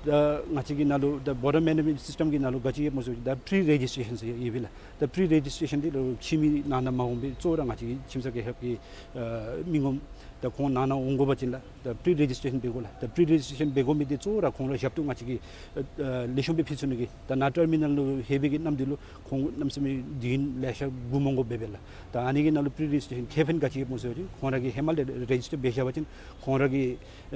ད་ང་བཅས་ཀྱི་ནང་ལུ་ད་Border Management System གྱི་ནང་ལུ་ག་ཅི་ཡོདཔ་སྨོ་ཟེར་བ་ཅིན་ད་པི་རི་རེ་ཇིསི་ཊེ་ཤཱན་ཟེར་ཡོད་པས་ལགས། ད་པི་རི་རེ་ཇིསི་ཊེ་ཤཱན་འདི་ལུ་ཕྱི་མི་ནང་ན་མ་འོང་པའི་གཙོ་བོ་ར་ང་བཅས་ཀྱི་ཁྱིམ་ཚང་རྒྱལ་ཁབ་ཀྱི་ཨ་མི་ངོམ་ད་ཁོང་ནང་ན་འོང་དགོ་པ་ཅིན་ལགས། ད་པི་རི་རེ་ཇིསི་ཊེ་ཤཱན་འབད་དགོ་ལགས། ད་པི་རི་རེ་ཇིསི་ཊེ་ཤཱན་འབད་དགོ་མི་འདི་གཙོ་བོ་ར་ཁོང་ར་ཞབས་ཏོག་ང་བཅས་ཀྱིས་ཨ་ཨ་ལེགས་ཤོམ་སྦེ་ཕུལ་ཚུགས་ནི་གི། ད་ནཱ་ཊར་མི་ནཱལ་ལུ་ལྷོད་པའི་གི་གནམ་དུས་ལུ་ཁོང་གནམ་མེད་ས་མེད་དུས་ཡུན་ལེ་ཤ་སྒུག་མ་དགོཔ་སྦེ་ལགས། ད་ཨ་ནི་གི་ནང་ལུ་པི་རི་རེ་ཇིསི་ཊེ་ཤཱན་ཁེ་ཕན་ག་ཅི་ཡོདཔ་སྨོ་ཟེར་བ་ཅིན་ཁོང་ར་གིས་ཧེ་མ་ལས་རེ་ཇིསི་ཊར་འབད་བཞག་པ་ཅིན་ཁོང་ར་གི་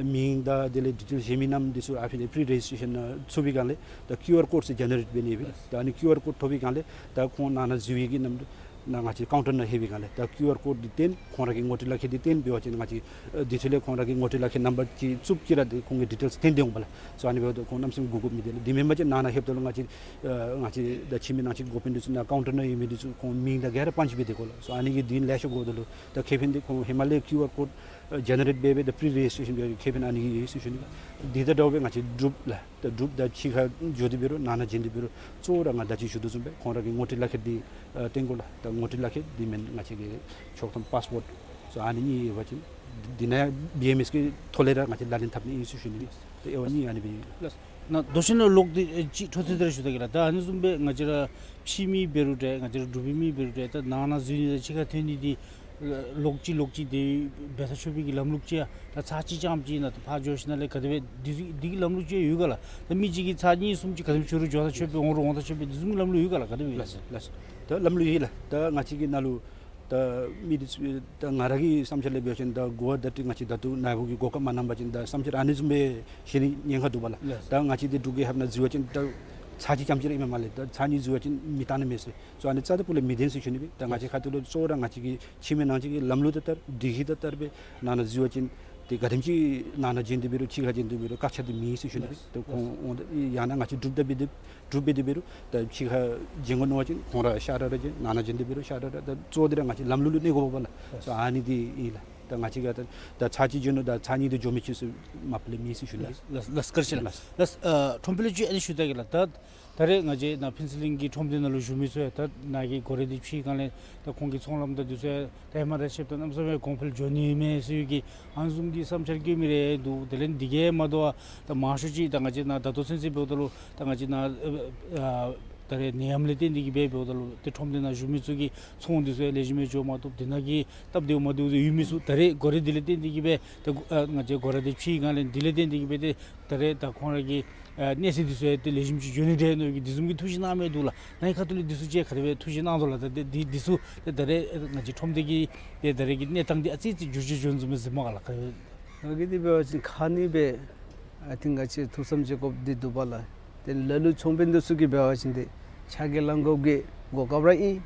མིང་དང་དེ་ལས་ཌི་ཊེལ་གཞན་མི་རྣམས་འདི་ཚུ་ཨ་ཕི་ལས་པི་རི་རེ་ཇིསི་ཊེ་ཤཱན་ནང་ཚུད་པའི་སྒང་ལས་ད་ཀིའུ་ཨར་ཀོཌ་ཟེར་ཇེ་ནེ་རེཊ་འབད་ནི་ཨིན་པས། ད་ཨ་ནི་ཀིའུ་ཨར་ཀོཌ་ཐོབ་པའི་སྒང་ལས་ད་ཁོང་ནང་ན་འཛུལ་བའི་གི་གནམ་དུས་ནཱ་ང་བཅས་ཀའུན་ཊར་ནང་ལྷོད་པའི་སྒང་ལས་ད་ཀིའུ་ཨར་ཀོཌ་འདི་སྟོན་ཁོང་ར་གི་ངོ་སྤྲོད་ལག་ཁྱེར་འདི་སྟོན་འབད་བ་ཅིན་ང་བཅས་ཨ་དེ་ཚུ་ལས་ཁོང་ར་གི་ངོ་སྤྲོད་ལག་ཁྱེར་ནམ་བར་ཅིག་བཙུགས་ཅི་ར་འདི་ཁོང་གི་ཌི་ཊེལསི་སྟོན་ཏེ་འོང་པས་ལགས། སོ་ཨ་ནི་འབདཝ་ད་ཁོང་གནམ་མེད་ས་མེད་སྒུག་དགོཔ་མེད་དེ་ལགས། དེ་མེན་པ་ཅིན་ནང་ན་ལྷོདཔ་ད་ལུ་ང་བཅས་ཨ་ང་བཅས་ད་ཕྱི་མི་ནང་ཆེན་འགོ་དཔོན་འདི་ཚུ་ནཱ་ཀའུན་ཊར་ནང་ཡོད་མི་འདི་ཚུ་ཁོང་མིང་དང་ག་ར་པཱན་ཅི་འབད་དེ་དགོ་ལགས། སོ་ཨ་ནི་གི་དུས་ཡུན་ལེ་ཤ་འགོརཝ་ད་ལུ་ད་ཁེ་ཕན་འདི་ཁོང་ཧེ་མ་ལས་ཀིའུ་ཨར་ཀོཌ་ཨ་ཇེ་ནེ་རེཊ་འབད་འབད་ད་པི་རི་རེ་ཇིསི་ཊེ་ཤཱན་འབད་ཁེ་ཕན་ཨ་ནི་ཡོད་ཟེར་ཞུ་ནི། འདི་དང་འདྲཝ་སྦེ་ང་བཅས་འབྲུགཔ་ལགས། ད་འབྲུགཔ་ད་ཕྱི་ཁར་འགྱོ་སྟེ་འབད་རུང་ནང་ན་འགྱོ་སྟེ་འབད་རུང་གཙོ་བོ་ར་ང་ད་ཅི་ཞུ་དོ་བཟུམ་སྦེ་ཁོང་ར་གི་ངོ་སྤྲོད་ལག་ཁྱེར་འདི་ཨ་སྟོན་དགོ་ལགས། ད་ངོ་སྤྲོད་ལག་ཁྱེར་འདི་མེན་ང་བཅས་ཀྱི་ཆོག་ཐམ་པཱསི་པོརཊ་སོ་ཨ་ནི་གཉིས་ཡོད་པ་ཅིན་འདི་ནང་བི་ཨེམ་ཨེསི་གི་ཐོག་ལས་ར་ང་བཅས་ལག་ལེན་འཐབ་ནི་ཨིན་ཟེར་ཞུ་ནི། ད་དབྱེ་བ་གཉིས་ཨ་ནི་སྦེ་ཨིན་ལགས། ལགས། ནཱ་རྡོ་ཤིང་ལུ་ལོག་སྟེ་ཨེ་ཅིག་འཕྲོ་མཐུད་དེ་ར་ཞུ་ད་གེ་ལགས། ད་ཨ་ནི་བཟུམ་སྦེ་ང་བཅས་ར་ཕྱི་མི་འབད་རུང་འདྲ་ང་བཅས་ར་འབྲུག་པའི་མི་འབད་རུང་འདྲ་ད་ནང་ན་འཛུལ་ནི་དང་ཕྱི་ཁར་ཐོན་ནི་འདི་ལོག་ཅི་ལོག་ཅི་དེ་འབད་ས་ཆོག་པའི་གི་ལམ་ལུགས་ཅིག་ཡང་ད་ཚར་གཅིག་རྐྱངམ་ཅིག་ནཱ་ད་ཕར་འགྱོ་ཞིནམ་ལས་ག་དེ་སྦེ་འདི་འདི་གི་ལམ་ལུགས་ཅིག་ཡོད་ག་ལགས། ད་མི་གཅིག་གིས་ཚར་གཉིས་གསུམ་ཅིག་ག་དེམ་ཅིག་རུང་འགྱོ་ས་ཆོག་པའི་འོང་རུང་འོང་ས་ཆོག་པའི་འདི་བཟུམ་གྱི་ལམ་ལུགས་ཡོད་ག་ལགས། ག་དེ་སྦེ་ཡོད་ལགས། ལགས་སོ། ད་ལམ་ལུགས་ཡོད་ལགས། ད་ང་བཅས་ཀྱི་ནང་ལུ་ད་མི་འདི་ཚུ་ད་ང་ར་གི་བསམ་འཆར་ལས་འབད་བ་ཅིན་ད་འགོ་བ་ད་ཏེ་ང་བཅས་ད་ལྟོ་ནཱ་བུ་གི་གོ་སྐབས་མ་གནང་པ་ཅིན་ད་བསམ་འཆར་ཨ་ནི་བཟུམ་སྦེ་བཤད་ནི་ཉེན་ཁ་འདུག་པ་ལགས། ལགས། ད་ང་བཅས་འདི་འབྲུག་རྒྱལ་ཁབ་ནང་འཛུལ་བ་ཅིན་ད་ཚར་གཅིག་རྐྱངམ་ཅིག་ར་ཨིནམ་མས་ལགས། ད་ཚར་གཉིས་འཛུལ་བ་ཅིན་མི་བཏང་ནི་མས་ཟེར། སོ་ཨ་ནི་རྩ་དང་སྤུ་ལས་མི་བདེན་ཟེར་ཞུ་ནི་སྦེ། ད་ང་བཅས་ཁ་ཐུག་ལུ་གཙོ་བོ་ར་ང་བཅས་ཀྱི་ཕྱི་མི་ནང་བཅས་ཀྱི་ལམ་ལུགས་དང་ལྟར་སྒྲིག་གཞི་དང་ལྟར་སྦེ་ནང་ན་འཛུལ་བ་ཅིན་ཏེ་ག་དེམ་ཅིག་ནང་ན་འགྱོ་སྟེ་འབད་རུང་ཕྱི་ཁར་འགྱོ་སྟེ་འབད་རུང་བཀག་ཆ་འདི་མེད་ཟེར་ཞུ་ནི་སྦེ། ལགས། ཏེ་ཁོང་འོང་ད་ཡང་ན་ང་བཅས་འབྲུགཔ་ད་འབད་དེ་འབྲུགཔ་འབད་དེ་འབད་རུང་ད་ཕྱི་ཁར་འགྱོ་དགོ་མནོ་བ་ཅིན་ཁོང་ར་ཤ་ར་ར་འགྱོ་ནང་ན་འགྱོ་སྟེ་འབད་རུང་ཤ་ར་ར་ད་གཙོ་བོ་འདི་ར་ང་བཅས་ལམ་ལུགས་ལུ་གནས་དགོ་པས་ལགས། ལགས། ད་ཨ་ནི་འདི་ཨིན་ལགས། ད་ང་བཅས་ཀྱིས་ད་ད་ཚར་གཅིག་འགྱོ་ནུག་ད་ཚར་གཉིས་འདི་འགྱོ་མི་ཆོག་ཟེར་མ་པ་ལས་མེད་ཟེར་ཞུ་ནི། ལགས་ལགས་ལགས། བཀའ་དྲིན་ཆེ་ལགས། ལགས། ལགས། ཨ་ཁྲོམ་དཔོན་ལུ་ཅིག་ཨ་ནི་ཞུ་ད་གེ་ལགས། ད་ད་རེས་ང་བཅས་ནཱ་ཕུན་ཚོགས་གླིང་གི་ཁྲོམ་སྡེ་ནང་ལུ་བཞུགས་མི་ཚུ་ཡང་ད་ནཱ་གི་སྒོ་ར་འདི་ཕྱེ་བའི་སྒང་ལས་ད་ཁོང་གི་ཚོང་ལམ་དང་འདི་ཚུ་ཡང་ད་ཧེ་མ་ར་ཤེསཔ་ད་གནམ་མེད་ས་མེད་གོང་འཕེལ་འགྱོ་ནི་མས་ཟེར་བའི་གི་ཨ་ནི་བཟུམ་གྱི་བསམ་འཆར་བཀོད་མི་རེ་འདུག། དེ་ལས་འདི་གིས་མ་དོ་བར་ད་མང་ཤོས་ཅིག་ད་ང་བཅས་ནཱ་ད་ལྟོ་ཚུན་ཚོད་འབདཝ་ད་ལུ་ད་ང་བཅས་ནཱ་ཨ་ཨ་ད་རེས་ནད་ཡམས་ལས་བརྟེན་ཏེ་གིས་སྦེ་འབདཝ་ད་ལུ་ཏེ་ཁྲོམ་སྡེ་ནང་བཞུགས་མི་ཚུ་གི་ཚོང་འདི་ཚུ་ཡང་ལེགས་ཤོམ་སྦེ་འགྱོ་མ་བཏུབ། དེ་ནང་གི་སྟབས་བདེཝ་མ་བདེཝ་ཡོད་མི་ཚུ་ད་རེས་སྒོ་ར་འདི་ལས་བརྟེན་ཏེ་གིས་སྦེ་ཏེ་ཨ་ང་བཅས་སྒོ་ར་འདི་ཕྱེ་བའི་སྒང་ལས་འདི་ལས་བརྟེན་ཏེ་གིས་སྦེ་ཏེ་ད་རེས་ད་ཁོང་ར་གི་ཨ་གནས་ཚུལ་འདི་ཚུ་ཡང་ཏེ་ལེགས་ཤོམ་ཅིག་འགྱོ་ནི་འདྲས་མནོ་གི་འདི་བཟུམ་གྱི་ཐུགས་བཞེད་གནང་མི་འདུག་ལགས། ནཱ་གི་ཁ་ཐུག་ལས་འདི་ཚུ་ཅིག་ག་དེ་སྦེ་ཐུགས་བཞེད་གནང་དོ་ལགས། ད་ཏེ་འདི་འདི་ཚུ་ཏེ་ད་རེས་ཨ་ང་བཅས་ཁྲོམ་སྡེ་གི་ཏེ་ད་རེས་ཀྱི་གནས་སྟངས་འདི་ཨ་ཙི་ཙི་འགྱུར་བཅོས་འགྱོ་ནི་བཟུམ་སྦེ་གཟིགསཝ་མས་ག་ལགས། ང་གིས་འདི་འབད་བ་ཅིན་ཁ་ནི་སྦེ་ཨ་ཏེ་ང་བཅས་ཐུགས་བསམ་བཞེས་དགོཔ་འདི་འདུག་པ་ལགས། ཏེ་ལ་ལུ་ཚོང་དཔོན་འདི་ཚུ་གིས་འབད་བ་ཅིན་ཏེ་ཕྱག་ལཱ་གནང་དགོཔ་གི་གོ་སྐབས་ར་ཨིན།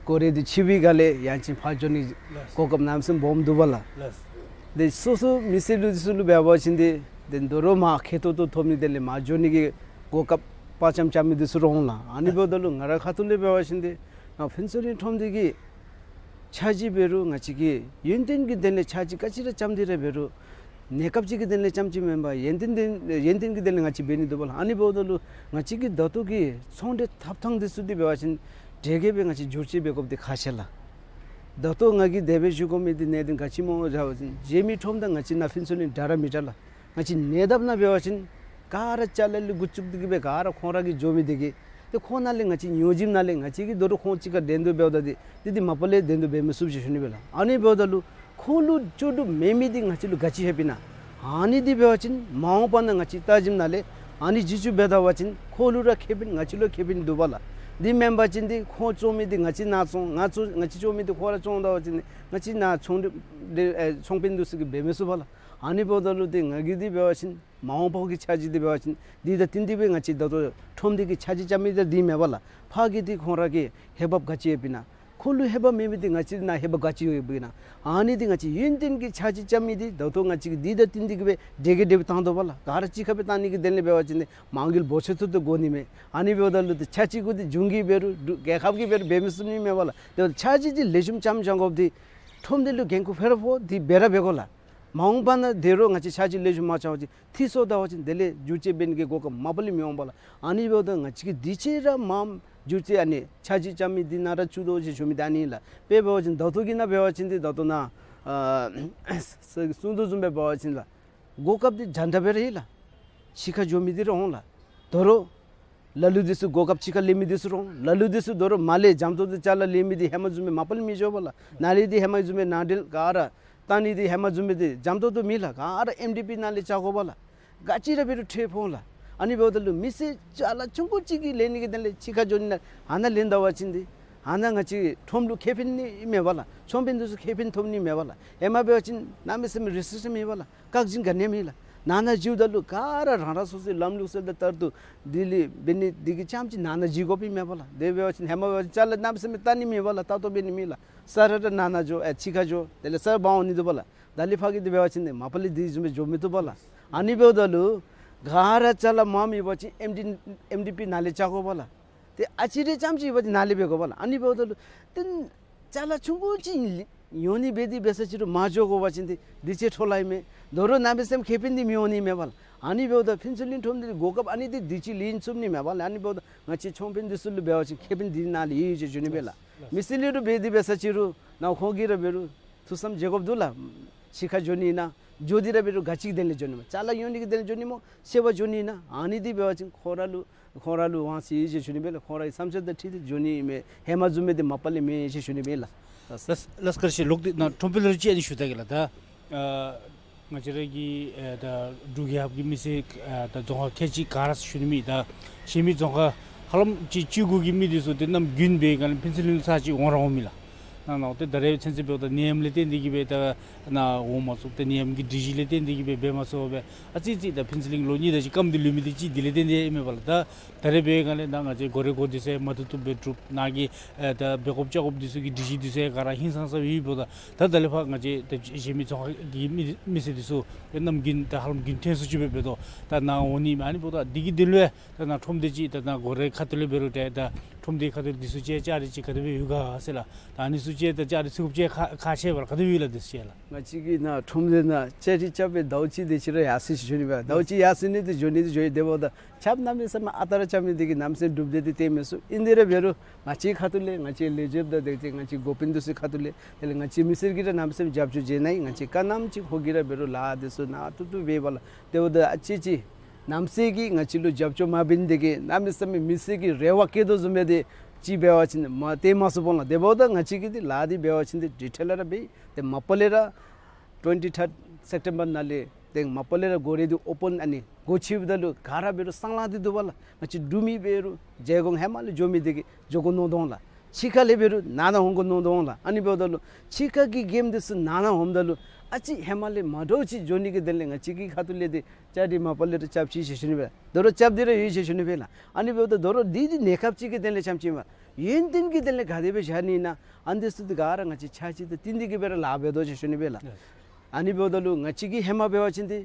སྒོ་ར་འདི་ཕྱེ་བའི་སྒང་ལས་ཡང་ཅིན་ཕར་འགྱོ་ནི་གོ་སྐབས་གནམ་མེད་ས་མེད་སྦོམ་འདུག་པ་ལགས། ཏེ་སོ་སོ་མི་སེར་ལུ་འདི་ཚུ་ལུ་འབད་བ་ཅིན་ཏེ་ཏེ་དོ་རུང་མར་ཁེ་ཏོག་ཏོ་ཐོབ་ནི་དེ་ལས་མར་འགྱོ་ནི་གི་གོ་སྐབས་དཔའ་བཅམ་བཅམ་མི་འདི་ཚུ་ར་འོང་ལགས། ཨ་ནི་འབདཝ་ད་ལུ་ང་རའི་ཁ་ཐུག་ལས་འབད་བ་ཅིན་ཏེ་ང་ཕུན་ཚོགས་གླིང་ཁྲོམ་སྡེ་གི་འཆར་གཞི་འབད་རུང་ང་བཅས་ཀྱི་ཡུན་བརྟན་གྱི་དོན་ལས་འཆར་གཞི་ག་ཅི་ར་བརྩམས་ཏེ་ར་འབད་རུང་ གནས་སྐབས་ཅིག་གི་དོན་ལས་རྐྱངམ་ཅིག་མེན་པར་ཡོན་ཏན་དོན་ཡོན་ཏན་གྱི་དོན་ལས་ང་བཅས་འབད་ནི་འདུག་པ་ལགས། ཨ་ནི་འབདཝ་ད་ལུ་ང་བཅས་ཀྱི་ད་ལྟོ་གི་ཚོང་འབྲེལ་ཐོབ་ཐངས་འདི་ཚུ་འདི་འབད་བ་ཅིན་དེ་གིས་སྦེ་ང་བཅས་བསྒྱུར་བཅོས་འབད་དགོཔ་འདི་ཁག་ཆེ་ལགས། ད་ལྟོ་ང་གིས་དེ་སྦེ་ཞུ་དགོ་མི་འདི་གནད་དོན་ག་ཅི་སྨོ་ཟེར་བ་ཅིན་བཟའ་མི་ཁྲོམ་དང་ང་བཅས་ནཱ་ཕུན་ཚོགས་གླིང་འདྲ་ར་མི་འདྲ་ལགས། ང་བཅས་ནད་བཏབ་ནི་འབད་བ་ཅིན་ག་ར་ཅ་ལ་ལས་འགོ་བཙུགས་ཏེ་གིས་སྦེ་ག་ར་ཁོང་ར་གིས་འགྱོ་མི་འདི་གིས་ཏེ་ཁོང་ནང་ལས་ང་བཅས་ཉོ་སྦྱིན་ནང་ལས་ང་བཅས་ཀྱིས་དོ་རུང་ཁོང་གཅིག་ཁར་འགྲན་བསྡུར་འབདཝ་ད་འདི་འདི་འདི་མ་པ་ལས་འགྲན་བསྡུར་འབད་མི་ཚུགས་ཟེར་ཞུ་ནི་སྦེ་ལགས། ཨ་ནི་འབདཝ་ད་ལུ་ཁོང་ལུ་བཅུད་དུ་མེད་མི་འདི་ང་བཅས་ལུ་ག་ཅི་ཡོདཔ་ཨིན་ན། ཨ་ནི་འདི་འབད་བ་ཅིན་མ་འོངས་པ་ནང་ང་བཅས་ལྟ་ཞིནམ་ལས་ཨ་ནི་བསྒྱུར་བཅོས་འབད་ད་པ་ཅིན་ཁོང་ལུ་ར་ཁེ་ཕན་ང་བཅས་ལུ་ཁེ་ཕན་འདུག་པ་ལགས། འདི་མེན་པ་ཅིན་འདི་ཁོང་བཙོང་མི་འདི་ང་བཅས་ནཱ་བཙོང་ང་བཙོང་ང་བཅས་བཙོང་མི་འདི་ཁོང་ར་བཙོང་ད་པ་ཅིན་ང་བཅས་ནཱ་ཚོང་འབྲེལ་ཨེ་ཚོང་དཔོན་འདི་ཚུ་གིས་འབད་མི་ཚུགས་པ་ལགས། ཨ་ནི་འབདཝ་ད་ལུ་འདི་ང་གིས་འདི་འབད་བ་ཅིན་མ་འོངས་པ་གི་འཆར་གཞི་འདི་འབད་བ་ཅིན་འདི་དང་བསྟུན་ཏེ་སྦེ་ང་བཅས་ད་ལྟོ་ཁྲོམ་སྡེ་གི་འཆར་གཞི་རྐྱབ་མི་འདི་འདི་མེན་པ་ལགས། ཕར་གྱི་འདི་ཁོང་ར་གི་འོས་འབབ་ག་ཅི་ཡོདཔ་ཨིན་ན། ཁོང་ལུ་འོས་འབབ་མེད་མི་འདི་ང་བཅས་ནཱ་འོས་འབབ་ག་ཅི་ཡོདཔ་ཨིན་ན། ཨ་ནི་འདི་ང་བཅས་ཡོན་ཏན་གྱི་འཆར་གཞི་རྐྱབ་མི་འདི་ད་ལྟོ་ང་བཅས་ཀྱིས་འདི་དང་བསྟུན་ཏེ་གིས་སྦེ་དེ་གིས་དེ་སྦེ་བཏང་དོ་པ་ལགས། ག་ར་གཅིག་ཁར་སྦེ་བཏང་ནི་གི་དོན་ལས་འབད་བ་ཅིན་འདི་མ་དངུལ་འབོར་ཆེ་ཏོག་ཏོ་དགོ་ནི་མས། ཨ་ནི་འབདཝ་ད་ལུ་འདི་འཆར་གཞི་གུ་འདི་གཞུང་གིས་འབད་རུང་རྒྱལ་ཁབ་ཀྱིས་འབད་རུང་འབད་མི་ཚུགས་ནི་མེན་པ་ལགས། ཏེ་འཆར་གཞི་འདི་ལེགས་ཤོམ་རྐྱབ་རྐྱབ་དགོཔ་འདི་ཁྲོམ་སྡེ་ལུ་འགན་ཁུར་ཕར་ཕོག་འདི་འབད་ར་འབད་དགོ་ལགས། མ་འོངས་པ་ནང་དོ་རུང་ང་བཅས་འཆར་གཞི་ལེགས་ཤོམ་མ་རྐྱབ་པ་ཅིན་འཐུས་སོང་ད་པ་ཅིན་དེ་ལས་བསྒྱུར་བཅོས་འབད་ནི་གི་གོ་སྐབས་མ་པ་ལས་མི་འོང་པ་ལགས། ཨ་ནི་འབདཝ་ད་ང་བཅས་ཀྱིས་དུས་ཅི་ར་མངམ་བསྒྱུར་བཅོས་ཨ་ནི་འཆར་གཞི་རྐྱབ་མི་འདི་ནང་ར་བཙུགས་དོ་ཟེར་ཞུ་མི་འདི་ཨ་ནི་ལགས། དཔེ་འབད་བ་ཅིན་ད་ལྟོ་གི་ནང་འབད་བ་ཅིན་འདི་ད་ལྟོ་ནཱ་ཨ་གསུང་དོ་བཟུམ་སྦེ་འབད་བ་ཅིན་ལགས། གོ་སྐབས་འདི་འདྲན་འདྲ་སྦེ་ར་ཡོད་ལགས། ཕྱི་ཁར་འགྱོ་མི་འདི་ར་འོང་ལགས། དོ་རུང་ལ་ལུ་འདི་ཚུ་གོ་སྐབས་ཕྱི་ཁར་ལེན་མི་འདི་ཚུ་ར་འོང་། ལ་ལུ་འདི་ཚུ་དོ་རུང་མར་ལས་འཇམ་ཏོང་ཏོ་ཅ་ལ་ལེན་མི་འདི་ཧེ་མ་བཟུམ་སྦེ་མ་པ་ལས་མི་འགྱོ་བ་ལགས། ནཱ་ལས་འདི་ཧེ་མ་བཟུམ་སྦེ་ནང་འདྲེན་ག་ར་བཏང་ནི་འདི་ཧེ་མ་བཟུམ་སྦེ་འདི་འཇམ་ཏོང་ཏོ་མེད་ལགས། ག་ར་ཨེམ་ཌི་པི་ནང་ལས་རྐྱབ་དགོ་པ་ལགས། ག་ཅི་ར་འབད་རུང་ཁྲལ་ཕོག་ལགས། ཨ་ནི་འབདཝ་ད་ལུ་མི་སེར་ཅ་ལ་ཆུང་ཀུ་ཅིག་གིས་ལེན་ནི་གི་དོན་ལས་ཕྱི་ཁར་འགྱོ་ནི་ནང་ཨ་ནཱ་ལེན་ད་པ་ཅིན་འདི་ཨ་ནཱ་ང་བཅས་ཁྲོམ་ལུ་ཁེ་ཕན་ནི་མེད་པ་ལགས། ཚོང་དཔོན་འདི་ཚུ་ཁེ་ཕན་ཐོབ་ནི་མེད་པ་ལགས། ཧེ་མ་འབད་བ་ཅིན་གནམ་མེད་ས་མེད་རི་སི་ཊིག་ཤཱན་མེད་པ་ལགས། བཀག་འཛིན་ག་ནི་ཡང་མེད་ལགས། ནང་ན་འགྱོཝ་ད་ལུ་ག་ར་རང་རང་སོ་སོའི་ལམ་ལུགས་སྲོལ་དང་ལྟར་དུ་དེ་ལས་འབད་ནི་འདི་གིས་རྐྱངམ་ཅིག་ནང་ན་འགྱོ་དགོཔ་ཨིན་མས་པ་ལགས། དེ་འབད་བ་ཅིན་ཧེ་མ་འབད་བ་ཅིན་ཅ་ལ་གནམ་མེད་ས་མེད་བཏང་ནི་མེད་པ་ལགས། ལྟ་རྟོག་འབད་ནི་མེད་ལགས། ས་ར་ར་ནང་ན་འགྱོ་ཨེ་ཕྱི་ཁར་འགྱོ་དེ་ལས་ས་ར་འབག་འོང་ནི་འདུག་པ་ལགས། ད་ལས་ཕར་གྱི་འདི་འབད་བ་ཅིན་ནི་མ་པ་ལས་འདི་བཟུམ་སྦེ་འགྱོ་མི་བཏུབ་པ་ལགས། ཨ་ནི་འབདཝ་ད་ལུ་ག་ར་ཅ་ལ་མངམ་ཡོད་པ་ཅིན་ཨེམ་ཌི་ཨེམ་ཌི་པི་ནང་ལས་རྐྱབ་དགོ་པ་ལགས། ཏེ་ཨ་ཙི་རེ་རྐྱངམ་ཅིག་ཡོད་པ་ཅིན་ནཱ་ལས་འབད་དགོ་པ་ལགས། ཨ་ནི་འབདཝ་ད་ལུ་ཏེ་ཅ་ལ་ཆུང་ཀུ་ཅིག་ཉོ་ནི་འབད་དེ་འབད་ས་ཅིག་རུང་མར་འགྱོ་དགོ་པ་ཅིན་ཏེ་དུས་ཚོད་འཕྲོ་བརླག་ཨིན་མས། དོ་རུང་གནམ་མེད་ས་མེད་ཁེ་ཕན་འདི་མི་འོང་ནི་མས་པ་ལགས། ཨ་ནི་འབདཝ་ད་ཕུན་ཚོགས་གླིང་ཁྲོམ་སྡེ་གོ་སྐབས་ཨ་ནི་འདི་དུས་ཅི་ལེན་ཚུགས་ནི་མས་པ་ལགས། ཨ་ནི་འབདཝ་ད་ང་བཅས་ཚོང་དཔོན་འདི་ཚུ་ལུ་འབད་བ་ཅིན་ཁེ་ཕན་འདི་ནང་ལས་ཡོད་ཟེར་ཞུ་ནི་མས་ལགས། མི་སེར་ལུ་ར་འབད་དེ་འབད་ས་ཅིག་རུང་ནཱ་ཁོང་གིས་ར་འབད་རུང་ཐུགས་བསམ་བཞེས་དགོཔ་འདུག་ལགས། ཕྱི་ཁར་འགྱོ་ནི་ཨིན་ན་འགྱོ་སྟེ་ར་འབད་རུང་ག་ཅི་གི་དོན་ལས་འགྱོ་ནི་སྨོ། ཅ་ལ་ཉོ་ནི་གི་དོན་ལས་འགྱོ་ནི་སྨོ། ཟེར་བ་འགྱོ་ནི་ཨིན་ན། ཨ་ནི་འདི་འབད་བ་ཅིན་ཁོང་ར་ལུ་ཁོང་ར་ལུ་དབང་ཚད་ཡོད་ཟེར་ཞུ་ནི་མས་ལགས། ཁོང་རའི་བསམ་འཆར་དང་འཁྲིལ་ཏེ་འགྱོ་ནི་ཨིན་མས། ཧེ་མ་བཟུམ་སྦེ་འདི་མ་པ་ལས་མེད་ཟེར་ཞུ་ནི་མས་ལགས། ལགས་ལགས་བཀྲིན་ཆེ་ལགས། འདི་ནཱ་ཁྲོམ་དཔོན་ལུ་ཅིག་ཨ་ནི་ཞུ་ད་གེ་ལགས། ད་ཨ་ང་བཅས་ར་གི་ཨ་ད་འབྲུག་རྒྱལ་ཁབ་ཀྱི་མི་སེར་ཨ་ད་རྫོང་ཁག་ཁལ་གཅིག་ག་ར་ཞུ་ནི་མེད། ད་གཞན་མི་རྫོང་ཁག་ཧ་ལམ་ཅིག་བཅུ་དགུ་གི་མི་འདི་ཚུ་ཏེ་གནམ་དགུན་འབད་བའི་སྒང་ལས་ཕུན་ཚོགས་གླིང་ལུ་ཚར་གཅིག་འོང་ར་འོང་མས་ལགས། ནཱ་ནཱ་ཏེ་ད་རེས་ཚུན་ཚོད་འབདཝ་ད་ནད་ཡམས་ལས་བརྟེན་ཏེ་གིས་སྦེ་ད་ནཱ་འོང་མ་ཚུགས། ཏེ་ནད་ཡམས་ཀྱི་སྒྲིག་གཞི་ལས་བརྟེན་ཏེ་གིས་སྦེ་འབད་མ་ཚུགས་པས། ཨ་ཙི་ཅིག་ད་ཕུན་ཚོགས་གླིང་ལོ་གཉིས་དེ་ཅིག་སྐམ་སྟེ་ལུས་མི་འདི་ཅིག་དེ་ལས་བརྟེན་ཏེ་ཨིན་མས་པ་ལགས། ད་ད་རེས་འབད་བའི་སྒང་ལས་ད་ང་བཅས་གོ་རེ་གོ་དུས་ཚོད་མ་བཏུབ་བཏུབ་སྦེ་གྲུབ། ནཱ་གི་ཨེ་ད་འབད་དགོཔ་རྐྱབ་དགོཔ་འདི་ཚུ་གི་སྒྲིག་གཞི་འདི་ཚུ་ག་ར་ཧིང་སངས་ས་སྦེ་ཡོདཔ་ད། ད་ད་ལས་ཕར་ང་བཅས་ད་གཞན་མི་རྫོང་ཁག་གི་མི་མི་སེར་འདི་ཚུ་ཨེ་གནམ་དགུན་ད་ཧ་ལམ་དགུན་ཐོན་སུ་ཅིག་སྦེ་འབད་དོ། ད་ནཱ་འོང་ནི་མས། ཨ་ནི་འབདཝ་ད་འདི་གི་དོན་ལུ་ད་ནཱ་ཁྲོམ་སྡེ་ཅིག་ད་ནཱ་གོ་རེ་ཁ་ཐུག་ལས་འབད་རུང་ཏེ་ད་ཁྲོམ་སྡེ་ཁ་ཐུག་ལས་འདི་ཚུ་ཅིག་ཅ་རིས་ཅིག་ག་དེ་སྦེ་ཡོད་ག་ཟེར་ལགས། ད་ཨ་ནི་ཚུ་ཅིག་ད་ཅ་རིས་ཚུ་ཅིག་ཁག་ཁག་ཆེ་བར་ག་དེ་སྦེ་ཡོད་ལགས་འདི་ཚུ་ཅིག་ལགས། ང་བཅས་ཀྱི་ནཱ་ཁྲོམ་སྡེ་ནང་ཅ་རིས་རྐྱབ་སྦེ་ཟླཝ་གཅིག་དེ་ཅིག་ར་ཡར་སོ་ཡི་ཟེར་ཞུ་ནི་མས། ཟླཝ་གཅིག་ཡར་སོ་ནི་འདི་འགྱོ་ནི་འདི་འགྱོ་ཡི། དེ་འབདཝ་ད་ཆརཔ་གནམ་མེད་ས་མེད་ཨ་རྟག་ར་རྐྱབ་མི་འདི་གིས་གནམ་མེད་ས་མེད་གྲུབ་སྟེ་འདི་སྟོན་མི་ཚུགས། ཨིན་དེ་ར་འབད་རུང་ང་བཅས་ཁ་ཐུག་ལས་ང་བཅས་ལས་བྱེདཔ་དང་དེ་ཅིག་ང་བཅས་འགོ་དཔོན་འདི་ཚུ་ཁ་ཐུག་ལས་དེ་ལས་ང་བཅས་མི་སེར་གྱིས་ར་གནམ་མེད་ས་མེད་རྒྱབ་སྐྱོར་བྱིན་ནི་ཨིན། ང་བཅས་ག་ནམ་ཅིག་ཁོང་གིས་ར་འབད་རུང་ལཱ་འདི་ཚུ་ནཱ་ཐུབ་ཐུབ་འབད་བ་ལགས། དེ་འབདཝ་ད་ཨ་ཙི་ཅིག་གནམ་མེད་ས་མེད་ཀྱི་ང་བཅས་ལུ་རྒྱབ་སྐྱོར་མ་འབད་ནི་འདི་གིས་གནམ་མེད་ས་མེད་མི་སེར་གྱི་རེ་བ་བསྐྱེད་དོ་བཟུམ་སྦེ་འདི་ཅིག་འབད་བ་ཅིན་མ་སྟོན་མ་ཚུགས་པ་ལགས། དེ་འབདཝ་ད་ང་བཅས་ཀྱིས་འདི་ལཱ་འདི་འབད་བ་ཅིན་འདི་ཌི་ཊེལ་ར་འབད་དེ་མ་པ་ལས་ར་ཊུ་ཝེན་ཊི་ཐརཌ་སེབ་ཊེམ་བར་ནང་ལས་ཏེ་མ་པ་ལས་ར་གོ་རེ་འདི་ཨོ་པཱན་ཨ་ནི་སྒོ་ཕྱེཝ་ད་ལུ་ག་ར་འབད་རུང་སྲང་ལང་སྟེ་འདུག་པ་ལགས། ང་བཅས་འབྲུག་མི་འབད་རུང་རྒྱལ་ཁབ་ཧེ་མ་ལས་འགྱོ་མི་འདི་གིས་འགྱོ་དགོ་མནོ་དོ་ལགས། ཕྱི་ཁ་ལས་འབད་རུང་ནང་ན་འོང་དགོ་མནོ་དོ་ལགས། ཨ་ནི་འབདཝ་ད་ལུ་ཕྱི་ཁ་གི་མགྱོནམ་འདི་ཚུ་ནང་ན་འོངམ་ད་ལུ་ཨ་ཙི་ཧེ་མ་ལས་མ་འདྲཝ་ཅིག་འགྱོ་ནི་གི་དོན་ལས་ང་བཅས་ཀྱི་ཁ་ཐུག་ལས་འདི་ཅ་རིས་མ་པ་ལས་ར་རྐྱབ་ཅི་ཟེར་ཞུ་ནི་སྦེ་དོ་རུང་རྐྱབ་སྟེ་ར་ཡོད་ཟེར་ཞུ་ནི་སྦེ་ལགས། ཨ་ནི་འབདཝ་ད་དོ་རུང་འདི་འདི་གནས་སྐབས་ཅིག་གི་དོན་ལས་རྐྱངམ་ཅིག་མས། ཡོན་ཏན་གྱི་དོན་ལས་ག་དེ་སྦེ་བཞག་ནི་ཨིན་ན་ཨ་ནི་འདི་ཚུ་འདི་ག་ར་ང་བཅས་འཆར་གཞི་དང་བསྟུན་ཏེ་གིས་སྦེ་ར་ལཱ་འབད་དོ་ཟེར་ཞུ་ནི་སྦེ་ལགས། ཨ་ནི་འབདཝ་ད་ལུ་ང་བཅས་ཀྱིས་ཧེ་མ་འབད་བ་ཅིན་འདི་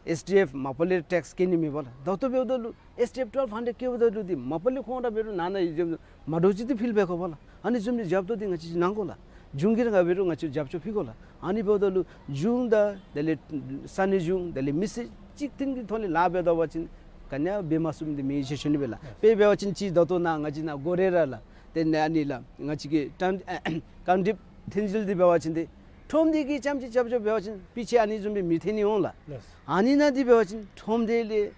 ཨེསི་ཌི་ཨེཕ་མ་པ་ལས་ར་ཊེགསི་བཀལ་ནི་མེད་པ་ལགས། ད་ལྟོ་འབདཝ་ད་ལུ་ཨེསི་ཌི་ཨེཕ་ཊུ་ཝེལབ་ཧན་ཌེཌ་བཀལཝ་ད་ལུ་འདི་མ་པ་ལས་ཁོང་ར་འབད་རུང་ནང་ན་ཡོད་མ་འདྲཝ་ཅིག་འདི་ཕུལ་འབད་དགོ་པ་ལགས། ཨ་ནི་བཟུམ་འདི་རྒྱབ་ཏོ་འདི་ང་བཅས་ཀྱིས་གནང་དགོ་ལགས། གཞུང་གིས་ར་འབད་རུང་ང་བཅས་རྒྱབ་སྐྱོར་ཕུལ་དགོ་ལགས། ཨ་ནི་འབདཝ་ད་ལུ་གཞུང་དང་དེ་ལས་ས་གནས་གཞུང་དེ་ལས་མི་སེར་གཅིག་མཐུན་གྱི་ཐོག་ལས་ལཱ་འབད་དོ་བ་ཅིན་ག་ནི་ཡང་འབད་མ་ཚུགསཔ་འདི་མེད་ཟེར་ཞུ་ནི་སྦེ་ལགས། དཔེ་འབད་བ་ཅིན་ཅིག་ད་ལྟོ་ནཱ་ང་བཅས་ནཱ་སྒོ་ར་ར་ལགས། དེ་ལས་ཨ་ནི་ལགས་ང་བཅས་ཀྱི་ཀན་ཀན་ཌིབ་ཐོན་རྫས་འདི་འབད་བ་ཅིན་ཏེ་ཁྲོམ་སྡེ་གིས་རྐྱངམ་ཅིག་རྒྱབ་སྐྱོར་འབད་བ་ཅིན་དཔེ་ཆ་ཨ་ནི་བཟུམ་སྦེ་མི་ཐོན་ནི་འོང་ལགས། ལགས། ཨ་ནི་ནང་འདི་འབད་བ་ཅིན་ཁྲོམ་སྡེ་ལས་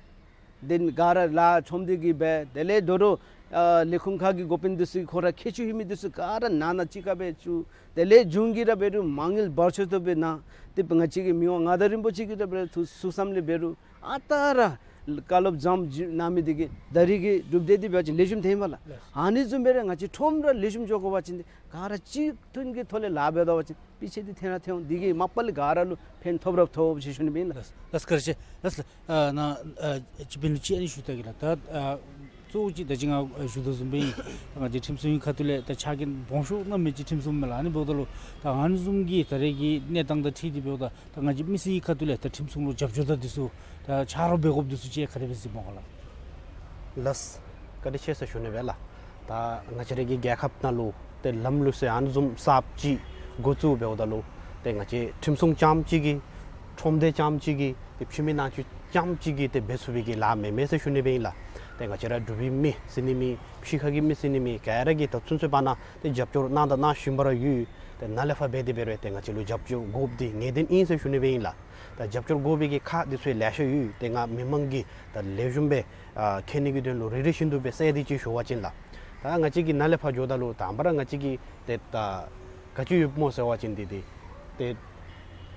དེ་ག་ར་ལཱ་ཁྲོམ་སྡེ་གིས་འབད། དེ་ལས་དོ་རུང་ཨ་ལས་ཁུངས་ཁག་གི་འགོ་དཔོན་འདི་ཚུ་ཁོ་ར་ཁྱད་ཆོས་ཡོད་མི་འདི་ཚུ་ག་ར་ནང་ན་གཅིག་ཁར་སྦེ་བཅུག། དེ་ལས་གཞུང་གིས་ར་འབད་རུང་མ་དངུལ་འབོར་ཆེ་ཏོག་ཏོ་སྦེ་གནང་། ཏེ་ང་བཅས་ཀྱི་མི་དབང་མངའ་བདག་རིན་པོ་ཆེ་གིས་ར་འབད་རུང་ཐུགས་ཐུགས་བསམ་ལས་འབད་རུང་ཨ་རྟག་ར་བཀའ་སློབ་བཟུམ་ཅིག་གནང་མི་འདི་གིས་ད་རེས་ཀྱི་གྲུབ་འབྲས་འདི་འབད་བ་ཅིན་ལེགས་ཤོམ་ཐོན་པས་ལགས། ལགས། ཨ་ནི་བཟུམ་སྦེ་ར་ང་བཅས་ཁྲོམ་ར་ལེགས་ཤོམ་འགྱོ་དགོ་པ་ཅིན་ག་ར་གཅིག་མཐུན་གྱི་ཐོག་ལས་ལཱ་འབད་དོ་བ་ཅིན་དཔེ་ཆ་འདི་ཐོན་ར་ཐོན་འོང་། འདི་གིས་མ་པ་ལས་ག་ར་ལུ་ཕན་ཐོགས་ར་ཐོགས་ཟེར་ཞུ་ནི་སྦེ་ཨིན་ལགས། ལགས། ལགས་སོ། བཀའ་དྲིན་ཆེ། ལགས་སོ། ཨ་ནཱ་ཨ་སྤྱི་དཔོན་ལུ་ཅིག་ཨ་ནི་ཞུ་ད་གེ་ལགས། ད་ཨ་གཙོ་བོ་ཅིག་ད་ཅི་ང་ཞུ་དོ་བཟུམ་སྦེ་ཨིན། ང་བཅས་ཁྲིམས་སྲུང་གི་ཁ་ཐུག་ལས་ད་ཆ་རྐྱེན་སྦོམ་ཤོས་གནམ་མེད་ཅིག་ཁྲིམས་སྲུང་མས་ལགས། ཨ་ནི་འབདཝ་ད་ལུ་ད་ཨ་ནི་བཟུམ་གྱི་ད་རེས་ཀྱི་གནས་སྟངས་དང་འཁྲིལ་ཏེ་འབདཝ་ད་ད་ང་བཅས་མི་སེར་གྱི་ཁ་ཐུག་ལས་ད་ཁྲིམས་སྲུང་ལུ་རྒྱབ་སྐྱོར་དང་འདི་ཚུ་ད་ཆ་རོགས་འབད་དགོཔ་འདི་ཚུ་ཅིག་ག་དེ་སྦེ་གཟིགས་སྨོ་ལགས། ལགས། བཀའ་དྲིན་ཆེ་ཟེར་ཞུ་ནི་སྦེ་ལགས། ད་ང་བཅས་ར་གི་རྒྱལ་ཁབ་ནང་ལུ་ཏེ་ལམ་ལུགས་ཟེར་ཨ་ནི་བཟུམ་གསརཔ་ཅིག་འགོ་བཙུགས་འབདཝ་ད་ལུ་ཏེ་ང་བཅས་ཁྲིམས་སྲུང་རྐྱངམ་ཅིག་གིས་ཁྲོམ་སྡེ་རྐྱངམ་ཅིག་གིས་ཏེ་ཕྱི་མི་ནང་འཛུལ་རྐྱངམ་ཅིག་གིས་ཏེ་འབད་ཚུགས་པའི་གི་ལཱ་མེན་མས་ཟེར་ཞུ་ནི་སྦེ་ཨིན་ལགས། ཏེ་ང་བཅས་ར་འབྲུག་པའི་མི་ཟེར་ནི་མེད། ཕྱི་ཁ་གི་མི་ཟེར་ནི་མེད། ག་ར་གིས་ད་ཚུན་ཚོད་པ་ནང་ཏེ་རྒྱབ་སྐྱོར་གནང་དང་གནང་བཞིན་པ་ར་ཡོད། ཏེ་ནཱ་ལས་ཕར་འབད་དེ་འབད་རུང་ཏེ་ང་བཅས་ལུ་རྒྱབ་སྐྱོར་དགོཔ་འདི་ངེས་བདེན་ཨིན་ཟེར་ཞུ་ནི་སྦེ་ཨིན་ལགས། ད་རྒྱབ་སྐྱོར་དགོ་པའི་གི་ཁག་འདི་ཚུ་ལེ་ཤ་ཡོད། ཏེ་ང་མི་མང་གིས་ད་ལེགས་ཤོམ་སྦེ་ཨ་མཁྱེན་ནི་གི་དོན་ལུ་རེ་རེ་བཞིན་དུ་སྦེ་གསལ་ཏེ་ཅིག་ཞུ་བ་ཅིན་ལགས། ད་ང་བཅས་ཀྱིས་ནཱ་ལས་ཕར་འགྱོཝ་ད་ལུ་དང་པ་ར་ང་བཅས་ཀྱིས་ཏེ་ད་ག་ཅི་ཡོདཔ་སྨོ་ཟེར་བ་ཅིན་འདི་ཏེ་ཏེ་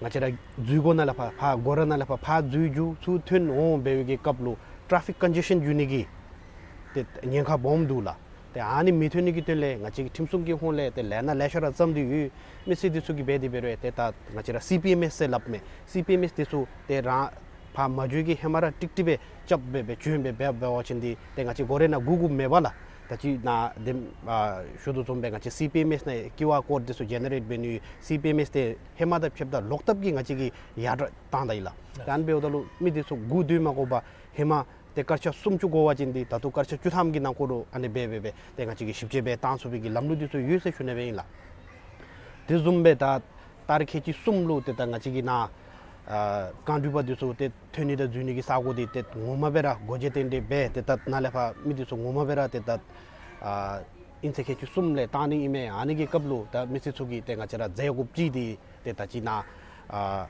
ང་བཅས་ར་འཛུལ་སྒོ་ནང་ལས་ཕར་ཕར་སྒོ་ར་ནང་ལས་ཕར་ཕར་འཛུལ་འགྱོ་ཚུར་ཐོན་འོང་འབད་བའི་གི་སྐབས་ལུ་ཊེ་ཕིག་ཀོན་ཇེ་ཤཱན་འགྱོ་ནི་གི་ཏེ་ཉེན་ཁ་སྦོམ་འདུག་ལགས། ཏེ་ཨ་ནི་མི་ཐོན་ནི་གི་དོན་ལས་ང་བཅས་ཀྱིས་ཁྲིམས་སྲུང་གི་ཧོངས་ལས་ཏེ་ལས་སྣ་ལེ་ཤ་ར་བརྩམས་ཏེ་ཡོད། མི་སེར་འདི་ཚུ་གིས་འབད་དེ་འབད་རུང་ཏེ་ད་ང་བཅས་ར་སི་པི་ཨེམ་ཨེསི་ཟེར་སླབ་མས། སི་པི་ཨེམ་ཨེསི་འདི་ཚུ་ཏེ་རང་ཕར་མ་འགྱོ་གི་ཧེ་མ་ར་ཀྲིག་ཀྲི་སྦེ་རྐྱབ་སྦེ་སྦེ་བྱོན་སྦེ་འབད་འབད་བ་ཅིན་འདི་ཏེ་ང་བཅས་སྒོ་རའི་ནང་སྒུག་སྒུགཔ་མེད་པས་ལགས། ད་ཅི་ནཱ་དེམ་ཨ་ཞུ་དོ་བཟུམ་སྦེ་ང་བཅས་སི་པི་ཨེམ་ཨེསི་ནང་ཀིའུ་ཨར་ཀོཌ་འདི་ཚུ་ཇེ་ནེ་རེཊ་འབད་ནི་ཡོད། སི་པི་ཨེམ་ཨེསི་འདི་ཧེ་མ་དང་ཕྱདཔ་ད་ལོག་ཐབས་ཀྱིས་ང་བཅས་ཀྱིས་ཡར་དྲག་བཏང་ད་ཡི་ལགས། ད་ཨ་ནི་འབདཝ་ད་ལུ་མི་འདི་ཚུ་སྒུག་སྡོད་མ་དགོ་པར་ཧེ་མ་ཏེ་སྐར་ཆ་སུམ་ཅུ་འགོར་བ་ཅིན་འདི་ད་ལྟོ་སྐར་ཆ་བཅུ་ཐམ་གྱི་ནང་འཁོད་ལུ་ཨ་ནི་སྦེ་སྦེ་སྦེ་ཏེ་ང་བཅས་ཀྱིས་ཞིབ་དཔྱད་འབད་བཏང་ཚུགས་པའི་གི་ལམ་ལུགས་འདི་ཚུ་ཡོད་ཟེར་ཞུ་ནི་སྦེ་ཨིན་ལགས། དེ་བཟུམ་སྦེ་ད་ཏ་རིག་ཁལ་གཅིག་གསུམ་ལུ་ཏེ་ད་ང་བཅས་ཀྱི་ནཱ་ཨ་རྐང་འདྲུད་པ་འདི་ཚུ་ཏེ་ཐོན་ནི་དང་འཛུལ་ནི་གི་ས་སྒོ་འདི་ཏེ་ངོ་མ་སྦེ་ར་སྒོ་འབྱེད་རྟེན་འབྲེལ་འབད་ཏེ་ད་ནཱ་ལས་ཕར་མི་འདི་ཚུ་ངོ་མ་སྦེ་ར་ཏེ་ད་ཨ་ཨིན་ཚེས་ཁལ་གཅིག་གསུམ་ལས་བཏང་ནི་ཨིན་མས། ཨ་ནི་གི་སྐབས་ལུ་ད་མི་སེར་ཚུ་གིས་ཏེ་ང་བཅས་ར་མཛད་དགོཔ་ཅིག་འདི་ཏེ་ད་ཅི་ནཱ་ཨ་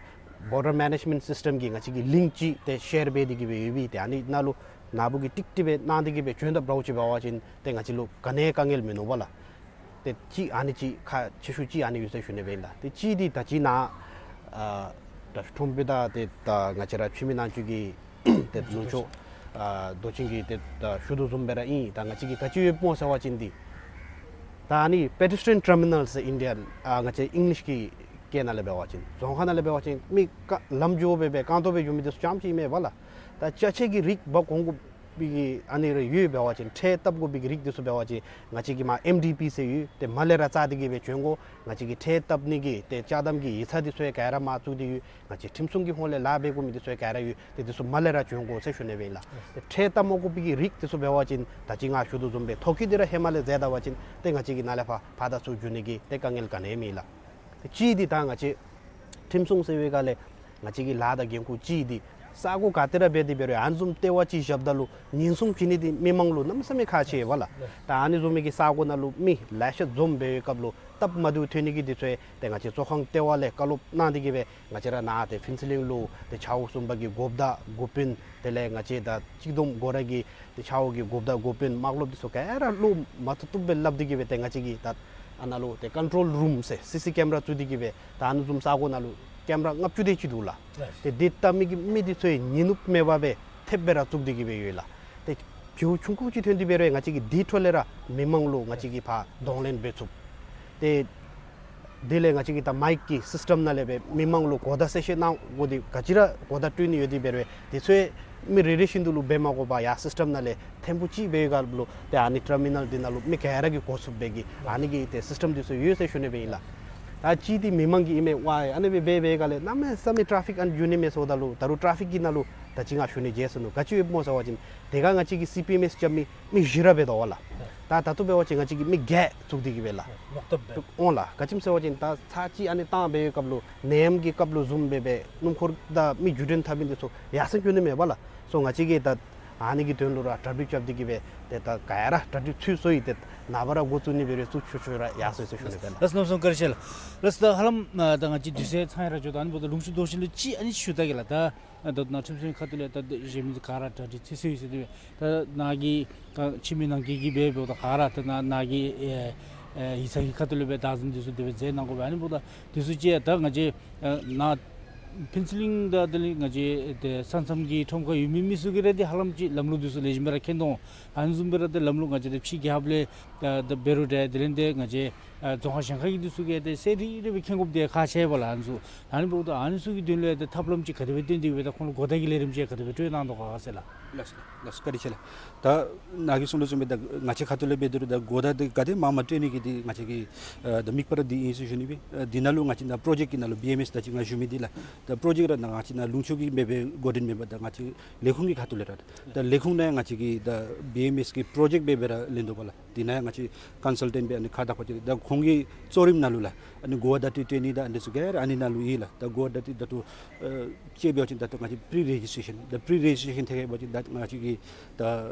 བོར་ཌར་མེ་ནེཇ་མེནཊ་སིསི་ཊམ་གྱི་ང་བཅས་ཀྱི་ལིངཀ་ཅིག་ཏེ་ཤེར་འབད་དེ་གི་སྦེ་ཡོད་པས། ཏེ་ཨ་ནི་ནང་ལུ་ནཱ་བུ་གིས་ཀྲིག་ཀྲི་སྦེ་གནང་སྟེ་གི་སྦེ་བྱོན་དཔ་ར་ཅིག་འབད་བ་ཅིན་ཏེ་ང་བཅས་ལུ་ག་ནི་དཀའ་ངལ་མིན་ནུག་པ་ལགས། ཏེ་ཅིག་ཨ་ནི་ཅིག་ཁག་ཆེ་ཤོས་ཅིག་ཨ་ནི་ཡོད་ཟེར་ཞུ་ནི་སྦེ་ཨིན་ལགས། ཏེ་ཅིག་འདི་ད་ཅི་ནཱ་ཨ་ད་ཁྲོམ་དཔོན་དང་ཏེ་ད་ང་བཅས་ར་ཕྱི་མི་ནང་འཛུལ་གྱི་ཏེ་ལུང་ཕྱོགས་ཨ་མདོ་ཆེན་གྱི་ཏེ་ད་ཞུ་དོ་བཟུམ་སྦེ་ར་ཨིན། ད་ང་བཅས་ཀྱིས་ག་ཅི་ཡོདཔ་སྨོ་ཟེར་བ་ཅིན་འདི་ད་ཨ་ནི་པེ་ཌེ་སི་ཊི་རི་ཡན་ཊར་མི་ནཱལ་ཟེར་ཨིན་ཌི་ཡ་ཨ་ང་བཅས་ཨིང་ལིཤ་གི་སྐད་ནང་ལས་འབད་བ་ཅིན་རྫོང་ཁག་ནང་ལས་འབད་བ་ཅིན་མི་ཀ་ལམ་འགྱོ་སྦེ་སྦེ་རྐང་སྟོང་སྦེ་འགྱོ་མི་འདི་ཚུ་རྐྱངམ་ཅིག་ཨིན་མས་པ་ལགས། ད་ཅ་ཆས་ཀྱི་རིགས་འབག་འོང་དགོ་པའི་གི་ཨ་ནི་རེ་ཡོད་འབད་བ་ཅིན་ཁྲལ་བཏབ་དགོ་པའི་གི་རིགས་འདི་ཚུ་འབད་བ་ཅིན་ང་བཅས་ཀྱིས་མར་ཨེམ་ཌི་པི་ཟེར་ཡོད། ཏེ་མར་ལས་ར་བཙག་སྟེ་གི་སྦེ་བྱོན་དགོ། ང་བཅས་ཀྱིས་ཁྲལ་བཏབ་ནི་གི་ཏེ་ཅ་དམ་གྱི་ཡིག་ཚང་འདི་ཚུ་ཡང་ག་ར་མར་བཙུགས་ཏེ་ཡོད། ང་བཅས་ཁྲིམས་སྲུང་གི་ཧོངས་ལས་ལཱ་འབད་དགོ་མི་འདི་ཚུ་ཡང་ག་ར་ཡོད། ཏེ་འདི་ཚུ་མར་ལས་ར་བྱོན་དགོ་ཟེར་ཞུ་ནི་སྦེ་ཨིན་ལགས། ཏེ་ཁྲལ་བཏབ་མ་དགོ་པའི་གི་རིགས་འདི་ཚུ་འབད་བ་ཅིན་ད་ཅི་ང་ཞུ་དོ་བཟུམ་སྦེ་ཐོ་བཀོད་འདི་ར་ཧེ་མ་ལས་མཛད་ད་པ་ཅིན་ཏེ་ང་བཅས་ཀྱིས་ནཱ་ལས་ཕར་ཕར་དང་ཚུར་འགྱོ་ནི་གི་ཏེ་དཀའ་ངལ་ག་ནི་ཡང་མེད་ལགས། ཏེ་ཅིག་འདི་ད་ང་བཅས་ཁྲིམས་སྲུང་ཟེར་བའི་སྒང་ལས་ང་བཅས་ཀྱི་ལཱ་དང་འགན་ཁུར་ཅིག་འདི་ས་སྒོ་ག་ཏེ་ར་འབད་དེ་འབད་རུང་ཨ་ནི་བཟུམ་ལྟེ་བ་ཅིག་བཞགཔ་ད་ལུ་ཉེན་སྲུང་བྱིན་ནི་འདི་མི་མང་ལུ་གནམ་མེད་ས་མེད་ཁག་ཆེ་བས་ལགས། ད་ཨ་ནི་བཟུམ་མའི་གི་ས་སྒོ་ནང་ལུ་མི་ལེ་ཤ་འཛོམས་འབད་བའི་སྐབས་ལུ་སྟབས་མ་བདེཝ་ཐོན་ནི་གི་འདི་ཚུ་ཡང་ཏེ་ང་བཅས་གཙོ་ཁང་ལྟེ་བ་ལས་བཀའ་སློབ་གནང་སྟེ་གི་སྦེ་ང་བཅས་ར་ནཱ་ཏེ་ཕུན་ཚོགས་གླིང་ལུ་ཏེ་ཆ་འོག་གསུམ་པ་གི་འགོ་བདག་འགོ་དཔོན་དེ་ལས་ང་བཅས་ད་གཅིག་བསྡོམས་སྒོ་ར་གི་ཏེ་ཆ་འོག་གི་འགོ་བདག་འགོ་དཔོན་དམངས་སློབ་འདི་ཚུ་ག་ར་བློ་མ་བཏུབ་བཏུབ་སྦེ་སླབ་སྟེ་གི་སྦེ་ཏེ་ང་བཅས་ཀྱིས་ད་ཨ་ནཱ་ལུ་ཏེ་ཀོན་ཊོལ་རུམ་ཟེར་སི་སི་ཀེམ་ར་བཙུགས་ཏེ་གི་སྦེ་ད་ཨ་ནི་བཟུམ་ས་སྒོ་ནང་ལུ་ཀེམ་ར་ལྔ་བཅུ་དེ་ཅིག་འདུག་ལགས། ཏེ་འདི་བལྟ་མི་གི་མི་འདི་ཚུ་ཡང་ཉིན་ནུབ་མེད་པར་སྦེ་ཐེབས་སྦེ་ར་བཙུགས་ཏེ་གི་སྦེ་ཡོད་ལགས། ཏེ་བྱེལཝ་ཆུང་ཀུ་ཅིག་ཐོན་ཏེ་འབད་རུང་ང་བཅས་ཀྱིས་འདི་འཕྲོ་ལས་ར་མི་མང་ལུ་ང་བཅས་ཀྱིས་ཕར་གདོང་ལེན་འབད་ཚུགས། ཏེ་དེ་ལས་ང་བཅས་ཀྱིས་ད་མའིཀ་གི་སིསི་ཊམ་ནང་ལས་སྦེ་མི་མང་ལུ་གོ་བརྡ་གསལ་བཤད་གནང་དགོ་འདི་ག་ཅི་ར་གོ་བརྡ་སྤྲོད་ནི་ཡོད་དེ་འབད་རུང་དེ་ཚུ་མི་རེ་རེ་བཞིན་དུ་ལུ་འབད་མ་དགོ་པར་ཡར་སིསི་ཊམ་ནང་ལས་ཐེངས་པོ་གཅིག་འབད་བའི་སྐབས་ལུ་ཏེ་ཨ་ནི་ཊར་མི་ནཱལ་འདི་ནང་ལུ་མི་ག་ར་གིས་གོ་ཚུགས་པའི་གི་ཨ་ནི་གི་ཏེ་སིསི་ཊམ་འདི་ཚུ་ཡོད་ཟེར་ཞུ་ནི་སྦེ་ཨིན་ལགས། ད་ཅིག་འདི་མི་མང་གིས་ཨིན་མས་ཝའི་ཨ་ནི་སྦེ་འབད་བའི་སྒང་ལས་གནམ་མེད་ས་མེད་ཊེ་ཕིག་ཨ་ནི་འགྱོ་ནི་མས་ཟེརཝ་ད་ལུ་ད་རུང་ཊེ་ཕིག་གི་ནང་ལུ་ ད་ཅི་ང་ཞུ་ནི་བརྗེད་སོ་ནུག། ག་ཅི་ཡོདཔ་སྨོ་ཟེར་བ་ཅིན་ཏེ་ག་ང་བཅས་ཀྱི་སི་པི་ཨེམ་ཨེས་རྐྱབ་མི་མི་བཞི་ར་འབད་དོ་བ་ལགས། ད་ད་ལྟོ་འབད་བ་ཅིན་ང་བཅས་ཀྱིས་མི་བརྒྱད་བཙུགས་ཏེ་གི་སྦེ་ལགས། འོང་ལགས། ག་ཅི་སྨོ་ཟེར་བ་ཅིན་ད་ཚར་གཅིག་ཨ་ནི་བཏང་སྦེ་སྐབས་ལུ་ནད་ཡམས་ཀྱི་སྐབས་ལུ་བཟུམ་སྦེ་སྦེ་སྣུམ་འཁོར་དང་མི་བརྒྱུད་འདྲེན་འཐབ་མི་འདི་ཚུ་ཡར་སེང་འགྱོ་ནི་མེད་པ་ལགས། སོ་ང་བཅས་ཀྱིས་ད་ཨ་ནི་གི་དོན་ལུ་ར་གྲ་སྒྲིག་རྐྱབ་སྟེ་གི་སྦེ་ཏེ་ད་ག་ར་གྲ་སྒྲིག་ཚུད་སོ་ཡི། ཏེ་ནངས་པ་ར་འགོ་བཙུགས་ནི་འབད་རུང་བཙུགས་ཆོག་ཆོག་ར་ཡར་སོང་ཡི་ཟེར་ཞུ་ནི་སྦེ་ལགས། ལགས་སོ། གནམ་མེད་ས་མེད་བཀའ་དྲིན་ཆེ་ལགས། ལགས་སོ། ད་ཧ་ལམ་ཨ་ད་ང་བཅས་དུས་ཚོད་ཚང་ཡར་འགྱོ་དོ། ཨ་ནི་འབདཝ་ད་ལུང་ཕྱོགས་རྡོ་ཤིང་ལུ་ཅིག་ཨ་ནི་ཞུ་ད་གེ་ལགས། ད་ཨ་ད་ལྟོ་ནཱ་ཁྲིམས་སྲུང་ཁ་ཐུག་ལས་ད་གཞན་མི་ག་ར་གྲ་སྒྲིག་ཚུད་སོ་ཡི་ཟེར་དེ་སྦེ། ད་ནཱ་གི་ད་ཕྱི་མི་ནང་འཁོད་ཀྱི་སྦེ་འབདཝ་ད་ག་ར་ད་ནཱ་ནཱ་གི་ཨེ་ཨེ་ཡིག་ཚང་གི་ཁ་ཐུག་ལས་སྦེ་བདག་འཛིན་འདི་ཚུ་དེ་སྦེ་མཛད་གནང་དགོ་པས། ཨ་ནི་འབདཝ་ད་འདི་ཚུ་ཅིག་ད་ང་བཅས་ཨ་ནཱ་ཕུན་ཚོགས་གླིང་དང་དེ་ལས་ང་བཅས་ཏེ་ས་མཚམས་ཀྱི་ཁྲོམ་ཁར་ཡོད་མི་མི་ཚུ་གིས་ར་ཏེ་ཧ་ལམ་ཅིག་ལམ་ལུགས་འདི་ཚུ་ལེགས་ཤོམ་སྦེ་ར་མཁྱེན་དོ། ཨ་ནི་བཟུམ་སྦེ་ར་ཏེ་ལམ་ལུགས་ང་བཅས་ཏེ་ཕྱི་རྒྱལ་ཁབ་ལས་ད་ད་འབད་རུང་ཏེ་དེ་ལས་ཏེ་ང་བཅས་ཨ་རྫོང་ཁག་གཞན་ཁག་གི་འདི་ཚུ་གིས་ཏེ་གསལ་རི་རི་སྦེ་མཁྱེན་དགོཔ་འདི་ཁག་ཆེ་བས་ལགས། ཨ་ནི་ཚུ་ཨ་ནི་འབདཝ་ད་ཨ་ནི་ཚུ་གི་དོན་ལུ་ཏེ་ཐབས་ལམ་ཅིག་ག་དེ་སྦེ་བཏོན་ཏེ་སྦེ་ད་ཁོང་ལུ་གོ་བརྡ་གི་ལས་རིམ་ཅིག་ག་དེ་སྦེ་སྤྲོད་གནང་དོ་ག་ཟེར་ལགས། ལགས་སོ་ལགས་སོ། བཀའ་དྲིན་ཆེ་ལགས། ད་ནཱ་གིས་གསུངས་དོ་བཟུམ་སྦེ་ད་ང་བཅས་ཁ་ཐུག་ལས་འབད་དེ་རུང་ད་གོ་བརྡ་འདི་ག་དེ་མང་མང་སྤྲོད་ནི་གི་འདི་ང་བཅས་ཀྱི་ཨ་ད་དམིགས་པ་ར་འདི་ཨིན་ཟེར་ཞུ་ནི་སྦེ། ཨ་འདི་ནང་ལུ་ང་བཅས་ནཱ་པྲོ་ཇེཀཊ་ཀྱི་ནང་ལུ་བི་ཨེམ་ཨེས་ད་ཅི་ང་ཞུ་མི་འདི་ལགས། ད་པྲོ་ཇེཀཊ་ར་ནཱ་ང་བཅས་ནཱ་ལུང་ཕྱོགས་ཀྱི་མེན་པར་འགོ་འདྲེན་མེན་པར་ད་ང་བཅས་ལས་ཁུངས་ཀྱི་ཁ་ཐུག་ལས་ར་ད་ལས་ཁུངས་ནང་ང་བཅས་ཀྱིས་ད་བི་ཨེམ་ཨེས་ཀྱི་པྲོ་ཇེཀཊ་འབད་འབད་ར་ལེན་དོ་བ་ལགས། འདི་ནང་ང་བཅས་ཀོན་སལ་ཊེནཊ་སྦེ་ཨ་ནི་ཁ་བརྡ་པ་ཅིག་ད་ཁོང་གི་གཙོ་རིམ་ནང་ལུ་ལགས། ཨ་ནི་གོ་བརྡ་འདི་སྤྲོད་ནི་དང་ཨ་ནི་ཚུ་ག་ར་ཨ་ནི་ནང་ལུ་ཨིན་ལགས། ད་གོ་བརྡ་འདི་ད་ལྟོ་ཨ་ཅིག་འབད་བ་ཅིན་ད་ལྟོ་ང་བཅས་པྲི་རེ་ཇིས་ཊེ་ཤཱན་ད་པྲི་རེ་ཇིས་ཊེ་ཤཱན་ཐད་ཁར་འབད་བ་ཅིན་ད་ང་བཅས་ཀྱིས་ད་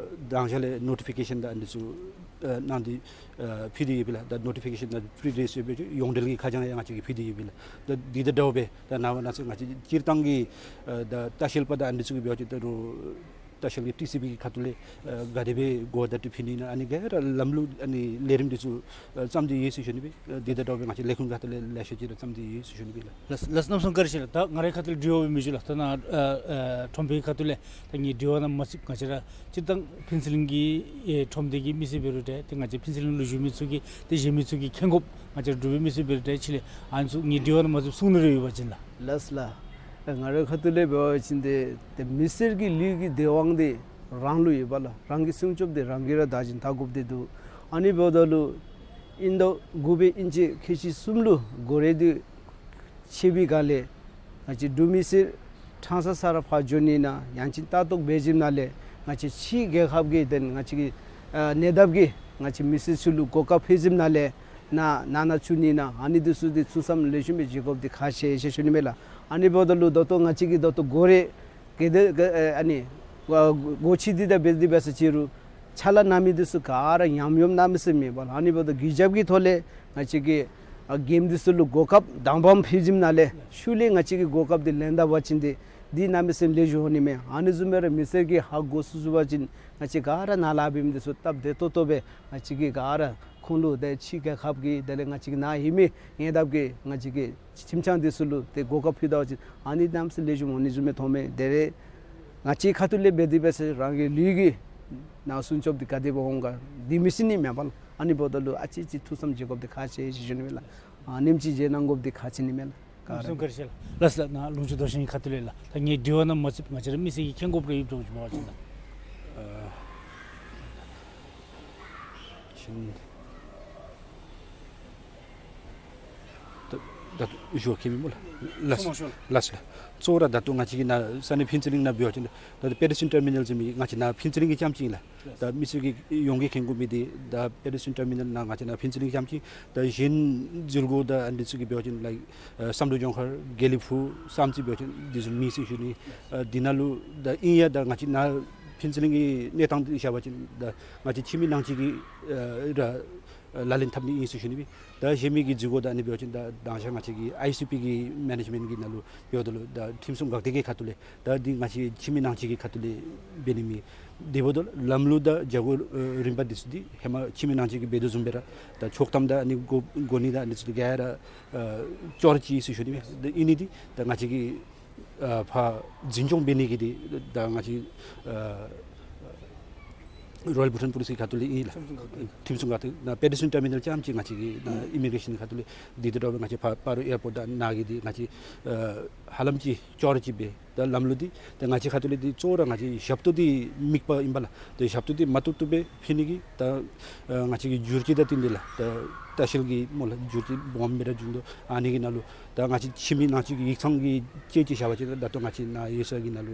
དང་ཞག་ལས་ནོ་ཊི་ཕི་ཀེ་ཤཱན་ད་ཨ་ནི་ཚུ་ཨ་གནང་སྟེ་ཨ་ཕུལ་ཏེ་ཡོད་པས་ལགས། ད་ནོ་ཊི་ཕི་ཀེ་ཤཱན་ད་པྲི་རེ་ཇིས་ཊར་འབད་བ་ཅིན་ཡོངས་འབྲེལ་གྱི་ཁ་བྱང་ཡང་ང་བཅས་ཀྱིས་ཕུལ་ཏེ་ཡོད་པས་ལགས། ད་འདི་དང་འདྲཝ་སྦེ་ད་ནངས་པ་གནངས་ཚེ་ང་བཅས་སྤྱིར་བཏང་གི་ཨ་ད་ལྟ་བཤལ་པ་དང་ཨ་ནི་ཚུ་གིས་འབད་བ་ཅིན་ད་རུང་ལྟ་བཤལ་གྱི་ཊི་སི་བི་གི་ཁ་ཐུག་ལས་ཨ་ག་དེ་སྦེ་གོ་བརྡ་འདི་ཕུལ་ནི་ཨིན་ན་ཨ་ནི་ག་ར་ལམ་ལུགས་ཨ་ནི་ལས་རིམ་འདི་ཚུ་ཨ་བརྩམས་ཏེ་ཡོད་ཟེར་ཞུ་ནི་སྦེ། ཨ་འདི་དང་འདྲཝ་སྦེ་ང་བཅས་ལས་ཁུངས་ཁ་ཐུག་ལས་ལེ་ཤ་ཅིག་ར་བརྩམས་ཏེ་ཡོད་ཟེར་ཞུ་ནི་སྦེ་ལགས། ལགས་ལགས། གནམ་མེད་ས་མེད་བཀའ་དྲིན་ཆེ་ལགས། ད་ང་རའི་ཁ་ཐུག་ལས་དྲི་བ་འབད་མི་ཞུ་ལགས། ད་ནཱ་ཨ་ཨ་ཁྲོམ་དཔོན་ཁ་ཐུག་ལས་ད་ངེའི་དྲི་བ་ནང་མ་ཚུད་ང་བཅས་ར་སྤྱིར་བཏང་ཕུན་ཚོགས་གླིང་གི་ཨེ་ཁྲོམ་སྡེ་གི་མི་སེར་འབད་རུང་ཏེ་ཏེ་ང་བཅས་ཕུན་ཚོགས་གླིང་ལུ་བཞུགས་མི་ཚུ་གིས་ཏེ་གཞན་མི་ཚུ་གིས་མཁྱེན་དགོཔ་ང་བཅས་འབྲུག་པའི་མི་སེར་འབད་རུང་ཏེ་ཕྱི་ལས་ཨ་ནི་ཚུ་ངེའི་དྲི་བ་ནང་མ་ཚུད་གསུང་ནི་རེ་ཡོད་པ་ཅིན་ལགས། ལགས་ལགས། ཨེ་ང་རའི་ཁ་ཐུག་ལས་འབད་བ་ཅིན་ཏེ་ཏེ་མི་སེར་གྱི་ལུས་ཀྱི་བདེ་དབང་འདི་རང་ལུ་ཡོད་པས་ལགས། རང་གི་སྲུང་སྐྱོབ་འདི་རང་གིས་ར་བདག་བྱིན་བཏང་དགོཔ་འདི་འདུག། ཨ་ནི་འབདཝ་ད་ལུ་དབྱིན་ཟླ་དགུ་པའི་དབྱིན་ཚེས་ཁལ་གཅིག་གསུམ་ལུ་གོ་རེ་འདི་ཆད་པའི་སྒང་ལས་ང་བཅས་འབྲུག་མི་སེར་ཕྲང་ས་ས་ར་ཕར་འགྱོ་ནི་ན་ཡང་ཅིན་ལྟ་རྟོག་འབད་བྱིནམ་ན་ལས་ང་བཅས་ཕྱི་རྒྱལ་ཁབ་ཀྱི་དེ་ང་བཅས་ཀྱི་ཨ་ནད་བདག་གིས་ང་བཅས་མི་སེར་ཚུ་ལུ་གོ་སྐབས་ཕུལ་བྱིནམ་ན་ལས་ནཱ་ནང་ན་བཙུགས་ནི་ན་ཨ་ནི་འདི་ཚུ་འདི་ཚུ་བསམ་ལེགས་ཤོམ་སྦེ་བྱེད་དགོཔ་འདི་ཁག་ཆེ་ཟེར་ཞུ་ནི་མས་ལགས། ཨ་ནི་འབདཝ་ད་ལུ་ད་ལྟོ་ང་བཅས་ཀྱིས་ད་ལྟོ་གོ་རེ་ག་དེ་ག་ཨ་ནི་གོ་ཆི་འདི་དང་འབད་དེ་འབད་ས་ཅིག་རུང་ཕྱག་ལཱ་གནང་མི་འདི་ཚུ་ག་ར་ཉམས་མྱོང་གནམ་མེད་ས་མེད་ཡོད་པས་ལགས། ཨ་ནི་འབདཝ་ད་གུས་ཞབས་ཀྱི་ཐོག་ལས་ང་བཅས་ཀྱིས་ཨ་རྒནམ་འདི་ཚུ་ལུ་གོ་སྐབས་དང་པམ་ཕུལ་བྱིནམ་ན་ལས་ཤུལ་ལས་ང་བཅས་ཀྱིས་གོ་སྐབས་འདི་ལེན་ད་པ་ཅིན་འདི་འདི་གནམ་མེད་ས་མེད་ལེགས་ཤོམ་འོང་ནི་མས། ཨ་ནི་བཟུམ་སྦེ་ར་མི་སེར་གྱིས་ཧ་གོ་ཚུགས་ཚུགས་པ་ཅིན་ང་བཅས་ག་ར་ནཱ་ལཱ་འབད་མི་འདི་ཚུ་སྟབས་བདེ་ཏོག་ཏོ་སྦེ་ང་བཅས་ཀྱིས་ག་ར་ཁོང་ལུ་ཏེ་ཕྱི་རྒྱལ་ཁབ་ཀྱི་དེ་ལས་ང་བཅས་ཀྱི་ནཱ་ཡོད་མི་ཉེ་འདབས་ཀྱི་ང་བཅས་ཀྱི་ཁྱིམ་ཚང་འདི་ཚུ་ལུ་ཏེ་གོ་སྐབས་ཕུལ་ད་པ་ཅིན་ཨ་ནི་གནམ་མེད་ས་མེད་ལེགས་ཤོམ་འོང་ནི་བཟུམ་སྦེ་མཐོངམ་མས། དེ་ལས་ང་བཅས་ཁ་ཐུག་ལས་འབད་དེ་འབད་ས་རང་གི་ལུས་ཀྱི་ནང་སྲུང་སྐྱོབ་འདི་ག་དེ་སྦེ་འོང་ག་འདི་མི་ཤེས་ནི་མས་པ་ལགས། ཨ་ནི་འབདཝ་ད་ལུ་ཨ་ཙི་ཅིག་ཐུགས་བསམ་བཞེས་དགོཔ་འདི་ཁག་ཆེ་ཟེར་ཞུ་ནི་མས་ལགས། ཨ་ནེམ་ཅིག་བཞེས་གནང་དགོཔ་འདི་ཁག་ཆེ་ནི་མས་ལགས། གནམ་མེད་ས་མེད་བཀའ་དྲིན་ཆེ་ལགས། ལགས་ལགས། ནཱ་ལུང་ཕྱོགས་རྡོ་ཤིང་གི་ཁ་ཐུག་ལས་ལགས། ད་ངེའི་དྲི་བ་ནང་མ་ཚུད་ང་བཅས་ར་མི་སེར་གྱིས་མཁྱེན་དགོཔ་རེ་ཡོད་འགྱོ་བ་ཅིན་ལགས། ཨ་ཅིན་ད་ད་ཞུ་བ་མཁྱེན་མས་སྨོ་ལགས། ལགས་སོ་ལགས་སོ། གཙོ་བོ་ར་ད་ལྟོ་ང་བཅས་ཀྱི་ནཱ་ས་གནས་ཕུན་ཚོགས་གླིང་ནང་འབད་བ་ཅིན་ད་ད་པེ་ཌེ་སི་ཊར་མི་ནཱལ་ཟེར་མི་ང་བཅས་ནཱ་ཕུན་ཚོགས་གླིང་གི་རྐྱངམ་ཅིག་ཨིན་ལགས། ད་མི་སེར་གྱིས་ཡོངས་ཀྱིས་མཁྱེན་དགོ་མི་འདི་ད་པེ་ཌེ་སི་ཊར་མི་ནཱལ་ནཱ་ང་བཅས་ནཱ་ཕུན་ཚོགས་གླིང་རྐྱངམ་ཅིག། ད་གཞན་འཛུལ་སྒོ་དང་ཨ་ནི་ཚུ་གི་འབད་བ་ཅིན་ལའིཀ་ཨ་བསམ་གྲུབ་ལྗོངས་མཁར་དགེ་ལེགས་ཕུག་བསམ་རྩེ་འབད་བ་ཅིན་འདི་ཚུ་མེད་ཟེར་ཞུ་ནི། ཨ་འདི་ནང་ལུ་ད་ཨིན་ཡང་ད་ང་བཅས་ནཱ་ཕུན་ཚོགས་གླིང་གི་གནས་སྟངས་འདི་བཞག་པ་ཅིན་ད་ང་བཅས་ཕྱི་མི་ནང་བཅས་ཀྱིས་ཨ་ར་ཨ་ལག་ལེན་འཐབ་ནི་ཨིན་ཟེར་ཞུ་ནི་སྦེ། ད་གཞན་མི་གི་འཛུལ་སྒོ་དང་ཨ་ནི་འབད་བ་ཅིན་ད་དང་ཞག་ང་བཅས་ཀྱི་ཨའི་སི་པི་གི་མེ་ནེཇ་མེནཊ་གི་ནང་ལུ་འབདཝ་ད་ལུ་ད་ཁྲིམས་སྲུང་འགག་སྡེ་གི་ཁ་ཐུག་ལས་ད་འདི་ང་བཅས་ཕྱི་མི་ནང་བཅས་ཀྱི་ཁ་ཐུག་ལས་འབད་ནི་མས། དེ་འབདཝ་ད་ལམ་ལུགས་དང་བྱ་སྒོ་ཨ་རིམ་པ་འདི་ཚུ་འདི་ཧེ་མ་ཕྱི་མི་ནང་བཅས་ཀྱིས་འབད་དོ་བཟུམ་སྦེ་ར་ད་ཆོག་ཐམ་དང་ཨ་ནི་གོ་གོ་གནས་དང་ཨ་ནི་ཚུ་འདི་ག་ར་ཨ་ཅོག་ར་གཅིག་ཨིན་ཟེར་ཞུ་ནི་མས། ད་ཨིན་ནི་འདི་ད་ང་བཅས་ཀྱིས་ཨ་ཕར་འཛིན་སྐྱོང་འབད་ནི་གི་འདི་ད་ང་བཅས་ཨ་རོ་ཡལ་བྷུ་ཊཱན་པོ་ལིསི་གི་ཁ་ཐུག་ལས་ཨིན་ལགས། ཁྲིམས་སྲུང་འགག་སྡེ། ཁྲིམས་སྲུང་འགག་སྡེ་ནཱ་པེ་ཌེ་སི་ཊར་མི་ནཱལ་རྐྱངམ་ཅིག་ང་བཅས་ཀྱི་ནཱ་ཨི་མི་གྲེ་ཤཱན་ཁ་ཐུག་ལས། འདི་དང་འདྲཝ་སྦེ་ང་བཅས་ཕར་སྤ་རོ་ཨེར་པོརཊ་དང་ནཱ་གི་འདི་ང་བཅས་ཨ་ཧ་ལམ་ཅིག་ཅོག་ར་གཅིག་སྦེ་ ད་ལམ་ལུགས་འདི་ད་ང་བཅས་ཁ་ཐུག་ལས་འདི་གཙོ་བོ་ར་ང་བཅས་ཞབས་ཏོག་འདི་དམིགས་པ་ཨིན་པས་ལགས། ད་ཞབས་ཏོག་འདི་མ་བཏུབ་བཏུབ་སྦེ་ཕུལ་ནི་གི་ད་ཨ་ང་བཅས་ཀྱི་འགྱུར་བཅོས་དང་བསྟུན་ཏེ་ལགས། ད་ལྟ་བཤལ་གྱི་སྨོ་ལགས། འགྱུར་བཅོས་སྦོམ་སྦེ་ར་བྱུང་དོ། ཨ་ནི་གི་ནང་ལུ་ད་ང་བཅས་ཕྱི་མི་ནང་བཅུད་ཀྱི་ཡིག་ཚང་གི་དཔྱེ་ཅིག་བཞག་པ་ཅིན་ད་ད་ལྟོ་ང་བཅས་ནཱ་ཡོད་ས་གི་ནང་ལུ་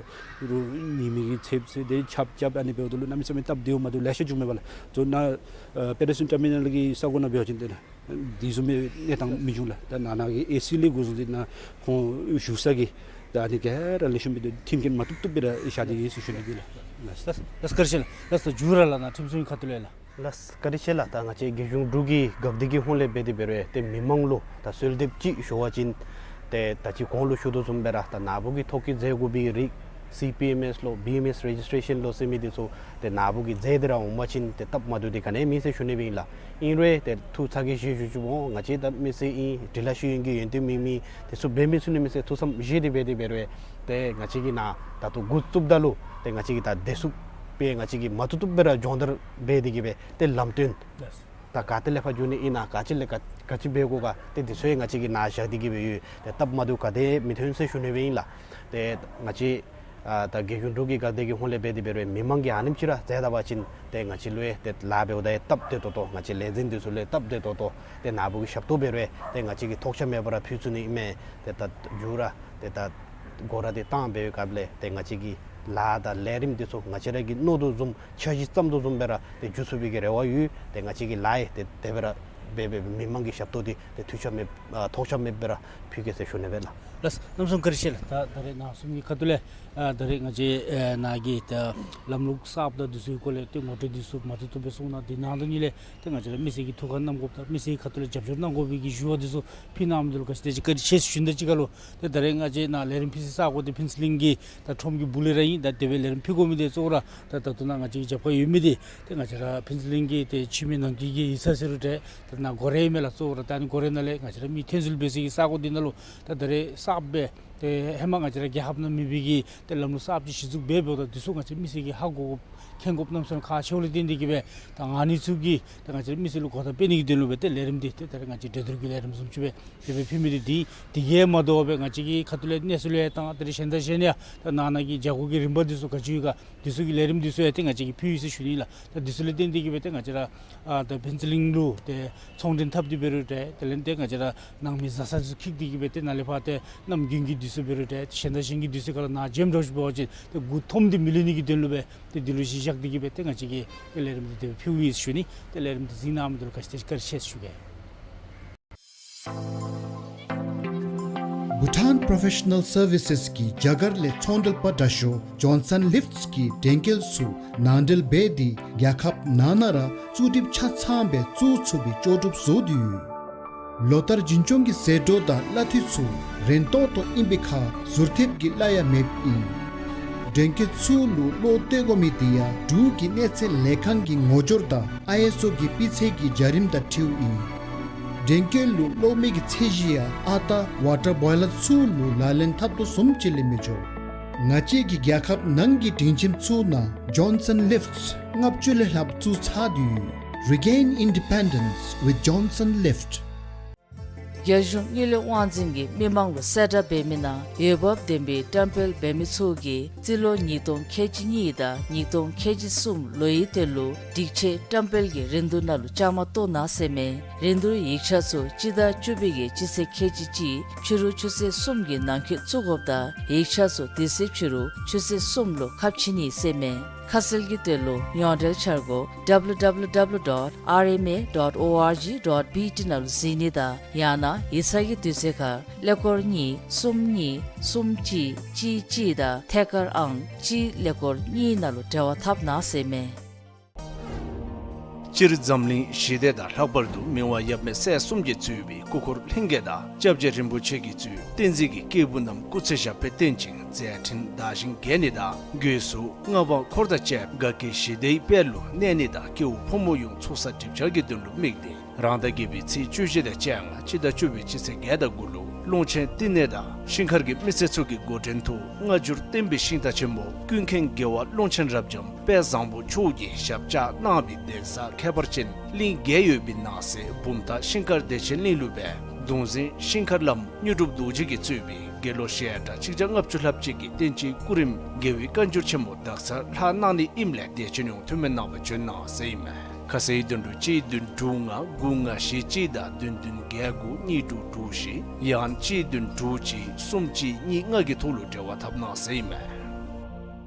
རུང་ཉི་མའི་གི་ཚདཔ་ཟེར་དེ་ཆརཔ་རྐྱབ་ཨ་ནི་འབདཝ་ད་ལུ་གནམ་མེད་ས་མེད་སྟབས་བདེཝ་མ་བདེཝ་ལེ་ཤ་བྱུངམ་མས་པ་ལགས། གཙོ་བོ་ནཱ་ཨ་པེ་ཌར་སོན་ཊར་མི་ནཱལ་གྱི་ས་གོ་ནང་འབད་བ་ཅིན་ཏེ་ནཱ་དེ་བཟུམ་མའི་གནས་སྟངས་མི་འབྱུང་ལགས། ད་ནཱ་ནཱ་གི་ཨེ་སི་ལས་འགོ་བཟུང་སྟེ་ནཱ་ཁོང་བཞུགས་ས་གི་ད་ཨ་ནི་ག་ར་ལེགས་ཤོམ་སྦེ་ཏེ་མཐུན་རྐྱེན་མ་བཏུབ་བཏུབ་སྦེ་ར་བཞག་སྟེ་ཡོད་ཟེར་ཞུ་ནི་ཨིན་ལགས། ལགས་ལགས་བཀྲིན་ཆེ་ལགས། ལགས་ད་མཇུག་ར་ལགས་ནཱ་ཁྲིམས་སྲུང་གི་ཁ་ཐུག་ལས་ལགས། ལགས་བཀྲིན་ཆེ་ལགས། ད་ང་བཅས་རྒྱལ་གཞུང་འབྲུག་གི་འགག་སྡེ་གི་ཧོངས་ལས་འབད་དེ་འབད་རུང་ཏེ་མི་མང་ལུ་ད་གསོལ་འདེབས་ཅིག་ཞུ་བ་ཅིན་ཏེ་ད་ཅི་གོང་ལུ་ཞུ་དོ་བཟུམ་སྦེ་ར་ད་ནཱ་བུ་གིས་ཐོ་བཀོད་མཛད་དགོ་པའི་རིགས་སི་པི་ཨེམ་ཨེས་ལོ་བི་ཨེམ་ཨེས་རེ་ཇིས་ཊེ་ཤཱན་ལོ་ཟེར་མི་འདི་ཚུ་ཏེ་ནཱ་བུ་གིས་མཛད་དེ་ར་འོང་པ་ཅིན་ཏེ་སྟབས་མ་བདེཝ་འདི་ག་ནི་ཡང་མེད་ཟེར་ཞུ་ནི་སྦེ་ཨིན་ལགས། ཨིན་རུང་ཏེ་ཐུགས་ཚ་གྱང་བཞེས་བཞུགས་བཞུགསཔ་འོང་། ང་བཅས་ད་མི་སེར་ཨིན། འབྲི་ལྷག་ཞུ་ཡོན་གྱི་ཡོན་ཏན་མེད་མི་དེ་ཚུ་འབད་མི་ཚུ་ནི་མི་སེར་ཐུགས་བསམ་བཞེས་ཏེ་འབད་དེ་འབད་རུང་ཏེ་ང་བཅས་ཀྱིས་ནཱ་ད་ལྟོ་འགོ་བཙུགསཔ་ད་ལུ་ཏེ་ང་བཅས་ཀྱིས་ད་བདེ་སྡུག་སྦེ་ང་བཅས་ཀྱིས་མ་བཏུབ་བཏུབ་སྦེ་ར་སྦྱོང་བརྡར་འབད་དེ་གིས་སྦེ་ཏེ་ལམ་སྟོན་ད་ག་ཏེ་ལས་ཕར་འགྱོ་ནི་ཨིན་ན་ག་ཅི་ལས་ག་ག་ཅི་འབད་དགོ་ག་ཏེ་འདི་ཚུ་ཡང་ང་བཅས་ཀྱིས་ནཱ་བཞག་སྟེ་གིས་སྦེ་ཡོད། ཏེ་སྟབས་མ་བདེཝ་ག་དེ་མི་ཐོན་ཟེར་ཞུ་ནི་སྦེ་ཨིན་ལགས། ཏེ་ང་བཅས་ཨ་ད་རྒྱལ་གཞུང་འབྲུག་གི་འགག་སྡེ་གི་ཧོངས་ལས་འབད་དེ་འབད་རུང་མི་མང་གིས་ཨ་ནེམ་ཅིག་ར་མཛད་ད་པ་ཅིན་ཏེ་ང་བཅས་ལུ་ཡང་ཏེ་ལཱ་འབདཝ་ད་ཡང་སྟབས་བདེ་ཏོག་ཏོ། ང་བཅས་ལས་འཛིན་འདི་ཚུ་ལུ་ཡང་སྟབས་བདེ་ཏོག་ཏོ། ཏེ་ནཱ་བུ་གི་ཞབས་ཏོག་འབད་རུང་ཡང་ཏེ་ང་བཅས་ཀྱིས་ཐོགས་ཆགས་མེད་པར་ཕུལ་ཚུགས་ནི་ཨིན་མས། ཏེ་ད་མཇུག་ར་ཏེ་ད་སྒོ་ར་འདི་བཏང་སྦེ་ཡོད་སྐབས་ལས་ཏེ་ང་བཅས་ཀྱི་ལཱ་དང་ལས་རིམ་འདི་ཚུ་ང་བཅས་ར་གིས་མནོ་དོ་བཟུམ་འཆར་གཞི་བརྩམ་དོ་བཟུམ་སྦེ་ར་ཏེ་འགྱོ་ཚུགས་པའི་གི་རེ་བ་ཡོད། ཏེ་ང་བཅས་ཀྱི་ལཱ་ཡང་ཏེ་དེ་སྦེ་ར་འབད་འབད་མི་མང་གི་ཞབས་ཏོག་འདི་ཏེ་འཐུས་ཆགས་མེད་ཨ་ཐོགས་ཆགས་མེད་པར་ཕུལ་གེ་ཟེར་ཞུ་ནི་སྦེ་ལགས། ལགས་གནམ་མེད་ས་མེད་བཀྲིན་ཆེ་ལགས། ད་ད་རེས་ནཱ་གསུམ་གྱི་ཁ་ཐུག་ལས་ཨ་ད་རེས་ང་བཅས་ཨ་ནཱ་གི་ད་ལམ་ལུགས་གསརཔ་དང་འདི་ཚུ་གི་སྐོར་ལས་ཏེ་ངོ་སྤྲོད་འདི་ཚུ་མ་བཏུབ་བཏུབ་སྦེ་གསུངས་གནང་། དེ་ནང་དོན་ཉིད་ལས་ཏེ་ང་བཅས་ར་མི་སེར་གྱིས་ཐུགས་ཁར་བསྣམ་དགོཔ་དང་མི་སེར་གྱི་ཁ་ཐུག་ལས་རྒྱབ་སྐྱོར་གནང་དགོ་པའི་གི་ཞུ་བ་འདི་ཚུ་ཕུལ་གནངམ་འདི་ལུ་ག་ཅི་དེ་ཅིག་བཀྲིན་ཆེ་ཞུ་ནི་དང་གཅིག་ཁར་ལུ་ཏེ་ད་རེས་ང་བཅས་ནཱ་ལས་རིམ་ཕུལ་སའི་ས་གོ་འདི་ཕུན་ཚོགས་གླིང་གི་ད་ཁྲོམ་གྱི་སྦུག་ལས་ར་ཨིན། ད་དེ་སྦེ་ལས་རིམ་ཕུལ་དགོ་མི་འདི་གཙོ་བོ་ར་ད་ད་ལྟོ་ནཱ་ང་བཅས་ཀྱི་རྒྱབ་ཁར་ཡོད་མི་འདི་ཏེ་ང་བཅས་ར་ཕུན་ཚོགས་གླིང་གི་ཏེ་ཕྱི་མི་ནང་འཁོད་ཀྱི་ཡིག་ཚང་ཟེར་རུང་འདྲ། ད་ནཱ་སྒོ་ར་ཨིན་མས་ལགས། གཙོ་བོ་ར་ད་ཨ་ནི་སྒོ་རའི་ནང་ལས་ང་བཅས་ར་མི་འཐོན་འཛུལ་འབད་སའི་གི་ས་གོ་འདི་ནང་ལུ་ད་ད་རེས་གསརཔ་སྦེ་ཏེ་ཧེ་མ་ང་བཅས་ར་རྒྱལ་ཁབ་ནང་མེད་པའི་གི་ཏེ་ལམ་ལུགས་གསརཔ་ཅིག་གཞི་བཙུགས་འབད་འབདཝ་ད་འདི་ཚུ་ང་བཅས་མི་སེར་གྱིས་ཧ་གོ་དགོཔ་མཁྱེན་དགོཔ་གནམ་མེད་ས་མེད་ཁག་ཆེཝ་ལས་བརྟེན་ཏེ་གིས་སྦེ་ད་ཨ་ནི་ཚུ་གི་ད་ང་བཅས་ར་མི་སེར་ལུ་གོ་བརྡ་སྤེལ་ནི་གི་དོན་ལུ་སྦེ་ཏེ་ལས་རིམ་འདི་ཏེ་ད་རེས་ང་བཅས་གྲོས་བསྡུར་གྱི་ལས་རིམ་བཟུམ་ཅིག་སྦེ་དེ་སྦེ་ཕུལ་མི་འདི་འདི་འདི་གིས་མ་དོ་བར་སྦེ་ང་བཅས་ཀྱི་ཁ་ཐུག་ལས་གནས་ཚུལ་ཡང་བཏང་། ད་རེས་གཞན་དང་གཞན་ཡང་ད་ནང་ན་གི་བྱ་སྒོ་གི་རིམ་པ་འདི་ཚུ་ག་ཅི་ཡོད་ག་འདི་ཚུ་གི་ལས་རིམ་འདི་ཚུ་ཡང་ཏེ་ང་བཅས་ཀྱིས་ཕུལ་ཡི་ཟེར་ཞུ་ནི་ལགས། ད་འདི་ཚུ་ལས་བརྟེན་ཏེ་གིས་སྦེ་ཏེ་ང་བཅས་ར་ཨ་ད་ཕུན་ཚོགས་གླིང་ལུ་ཏེ་ཚོང་འབྲེལ་འཐབ་སྟེ་འབད་རུང་འདྲ། དེ་ལས་ཏེ་ང་བཅས་ར་ནང་མི་བཟའ་ཚང་ཚུ་འཁྱིད་དེ་གིས་སྦེ་ཏེ་ནཱ་ལས་ཕར་ཏེ་གནམ་དགུན་གྱི་དུས་ཚོད་འབད་རུང་འདྲ། གཞན་དང་གཞན་གྱི་དུས་ཚོད་ཁར་ལུ་ནཱ་འགྱོ་འགྱོཝ་ཅིག་འབད་བ་ཅིན་ཏེ་མགུ་འཐོམ་སྟེ་མི་ལུས་ནི་གི་དོན་ལུ་སྦེ་ཏེ་འདི་ལུ་གཞི་བཞག་སྟེ་གིས་སྦེ་ཏེ་ང་བཅས་ཀྱིས་ཏེ་ལས་རིམ་འདི་དེ་སྦེ་ཕུལཝ་ཨིན་ཟེར་ཞུ་ནི། ཏེ་ལས་རིམ་འདི་གཟིགས་གནང་མི་འདི་ལུ་ག་ཅི་དེ་ཅིག་བཀྲིན་ཆེ་ཟེར་ཞུ་གེ། Bhutan Professional Services གིས་རྒྱ་གར་ལས་ཚོང་འབྲེལ་པ་དྲག་ཤོས་ཇོན་སཱན་ལིཕཊསི་གི་འགྲེམས་སྐོར་ཚུ་ནང་འདྲེན་འབད་དེ་རྒྱལ་ཁབ་ནང་ན་ར་བཙུགས་སྒྲིག་ཆ་ཚང་སྦེ་བཙུགས་ཚུགས་པའི་ལྕོགས་གྲུབ་བཟོ་སྟེ་ཡོད། ལོ་ལྟར་འཛིན་སྐྱོང་གི་ཟད་འགྲོ་དང་གླ་འཐུས་ཚུ་རན་ཏོག་ཏོ་ཨིན་པའི་ཁར་ཟུར་ཐེབས་ཀྱི་གླ་ཡང་མེདཔ་ཨིན། འགྲེམས་སྐོར་ཚུ་ལུ་བློ་གཏད་དགོ་མི་དེ་ཡང་འབྲུག་གི་གནས་ཚད་ལས་ཁང་གི་ངོ་སྦྱོར་དང་ཨའི་ཨེསི་ཨོ་གི་སྤུས་ཚད་ཀྱི་བྱ་རིམ་དང་འཁྲིལཝ་ཨིན། འགྲེམས་སྐོར་ལུ་གློག་མེ་གི་ཚད་གཞི་ཡང་ཨ་རྟག་ཝ་ཊར་བོའི་ལར་ཚུ་ལུ་ལག་ལེན་འཐབ་དོ་བཟུམ་ཅིག་ལས་མི་འགྱོ། ང་བཅས་ཀྱི་རྒྱལ་ཁབ་ནང་གི་སྒྲིང་ཁྱིམ་ཚུ་ནང་ཇོན་སཱན་ལིཕཊསི་ལྔ་བཅུ་ལས་ལྷགཔ་བཙུགས་ཚར་ཏེ་ཡོད། Regain Independence with Johnson Lift. རྒྱལ་གཞུང་དངུལ་ལས་དབང་འཛིན་གྱིས་མི་མང་ལུ་གསལ་བསྒྲགས་འབད་མི་ནང་འོས་འབབ་ལྡན་པའི་བཀྲམ་སྤེལ་འབད་མི་ཚུ་གིས་རྩིས་ལོ་ཉིས་སྟོང་ཁལ་གཅིག་གཉིས་དང་ཉིས་སྟོང་ཁལ་གཅིག་གསུམ་ལོའི་དོན་ལུ་སྒྲིག་ཆས་བཀྲམ་སྤེལ་གྱི་རིན་བསྡུར་ནང་ལུ་བཅའ་མར་གཏོགས་གནང་ཟེར་མས། རིན་བསྡུར་ཡིག་ཆ་ཚུ་སྤྱི་ཟླ་བཅུ་པའི་གི་སྤྱི་ཚེས་ཁལ་གཅིག་གཅིག་ཕྱི་རུ་ཆུ་ཚོད་གསུམ་གྱི་ནང་འཁོད་བཙུགས་དགོཔ་དང་ཡིག་ཆ་ཚུ་དེ་ཚེ་ཕྱི་རུ་ཆུ་ཚོད་གསུམ་ལུ་ཁ་ཕྱེ་ནི་ཟེར་མས། ཁ་གསལ་གྱི་དོན་ལུ་ཡོངས་འབྲེལ་འཆར་སྒོ་W W W dot R M A dot O R G dot B T ནང་ལུ་གཟིགས་ནི་དང་ཡང་ན་ཡིག་ཚང་གི་དུས་ཚོད་ཁར་ཀླད་ཀོར་གཉིས་གསུམ་གཉིས་གསུམ་གཅིག་གཅིག་གཅིག་དང་ཐད་ཀར་ཨང་གཅིག་ཀླད་ཀོར་གཉིས་ནང་ལུ་འབྲེལ་བ་འཐབ་གནང་ཟེར་མས། སྤྱིར་འཛམ་གླིང་ཞི་བདེ་དང་ལྷག་པར་དུ་མི་དབང་ཡབ་མེས་སྲས་གསུམ་གྱིས་གཙོས་པའི་སྐུ་འཁོར་ལྷན་རྒྱས་དང་སྐྱབས་རྗེ་རིན་པོ་ཆེ་གིས་གཙོས་བསྟན་འཛིན་གྱི་སྐྱེས་བུ་རྣམས་སྐུ་ཚེ་ཞབས་པད་བརྟན་ཅིང་མཛད་འཕྲིན་དར་ཞིང་རྒྱས་ནི་དང་སྒོས་སུ་མངའ་འབངས་འཁོར་དང་བཅས་དགའ་སྐྱིད་ཞི་བདེའི་དཔལ་ལུ་གནས་ནི་དང་སྐྱེ་བོ་ཕོ་མོ་ཡོངས་ཚོགས་བསགས་སྒྲིབ་སྦྱང་གི་དོན་ལུ་དམིགས་ཏེ་རང་ཟླ་བརྒྱད་པའི་ཚེས་བཅུ་བཞི་དང་བཅོ་ལྔ་སྤྱི་ཟླ་བཅུ་པའི་སྤྱི་ཚེས་བརྒྱད་དང་དགུ་ལུ་ཀློང་ཆེན་བསྟི་གནས་དང་ཤིང་མཁར་གྱི་མི་སེར་ཚུ་གི་འགོ་འདྲེན་དུ་སྔ་འགྱུར་བསྟན་པའི་ཤིང་རྟ་ཆེན་པོ་ཀུན་མཁྱེན་རྒྱལ་བ་ཀློང་ཆེན་རབ་འབྱམས་དཔལ་བཟང་པོ་མཆོག་གི་ཞབས་བཅགས་གནང་བའི་གདན་ས་ཁྱད་པར་ཅན་གླིང་བརྒྱད་ཡོད་པའི་ནང་གསེས་བུམ་ཐང་ཤིང་མཁར་བདེ་ཆེན་གླིང་ལུ་སྦེ་གདུང་འཛིན་ཤིང་མཁར་བླམ་དངོས་གྲུབ་རྡོ་རྗེ་གིས་གཙོས་པའི་ དགེ་སློང་ཞལ་གྲངས་གཅིག་བརྒྱ་ལྔ་བཅུ་ལྷགཔ་ཅིག་གིས་བསྟན་སྤྱིའི་སྐུ་རིམ་དགེ་བའི་བཀའ་འགྱུར་ཆེན་མོ་དག་ཚར་ལྷག་གནང་ནི་ཨིནམ་ལས་དད་ཅན་ཡོངས་ཐུགས་སྨོན་གནང་བར་བྱོན་གནང་ཟེར་ཨིན་མས། ཁ་གསལ་དོན་ལུ་གཅིག་བདུན་དྲུག་ལྔ་དགུ་ལྔ་བཞི་གཅིག་དང་བདུན་བདུན་བརྒྱད་དགུ་གཉིས་དྲུག་དྲུག་བཞི་ཡང་གཅིག་བདུན་དྲུག་གཅིག་གསུམ་གཅིག་གཉིས་ལྔ་གི་ཐོག་ལུ་འབྲེལ་བ་འཐབ་གནང་ཟེར་ཨིན་མས།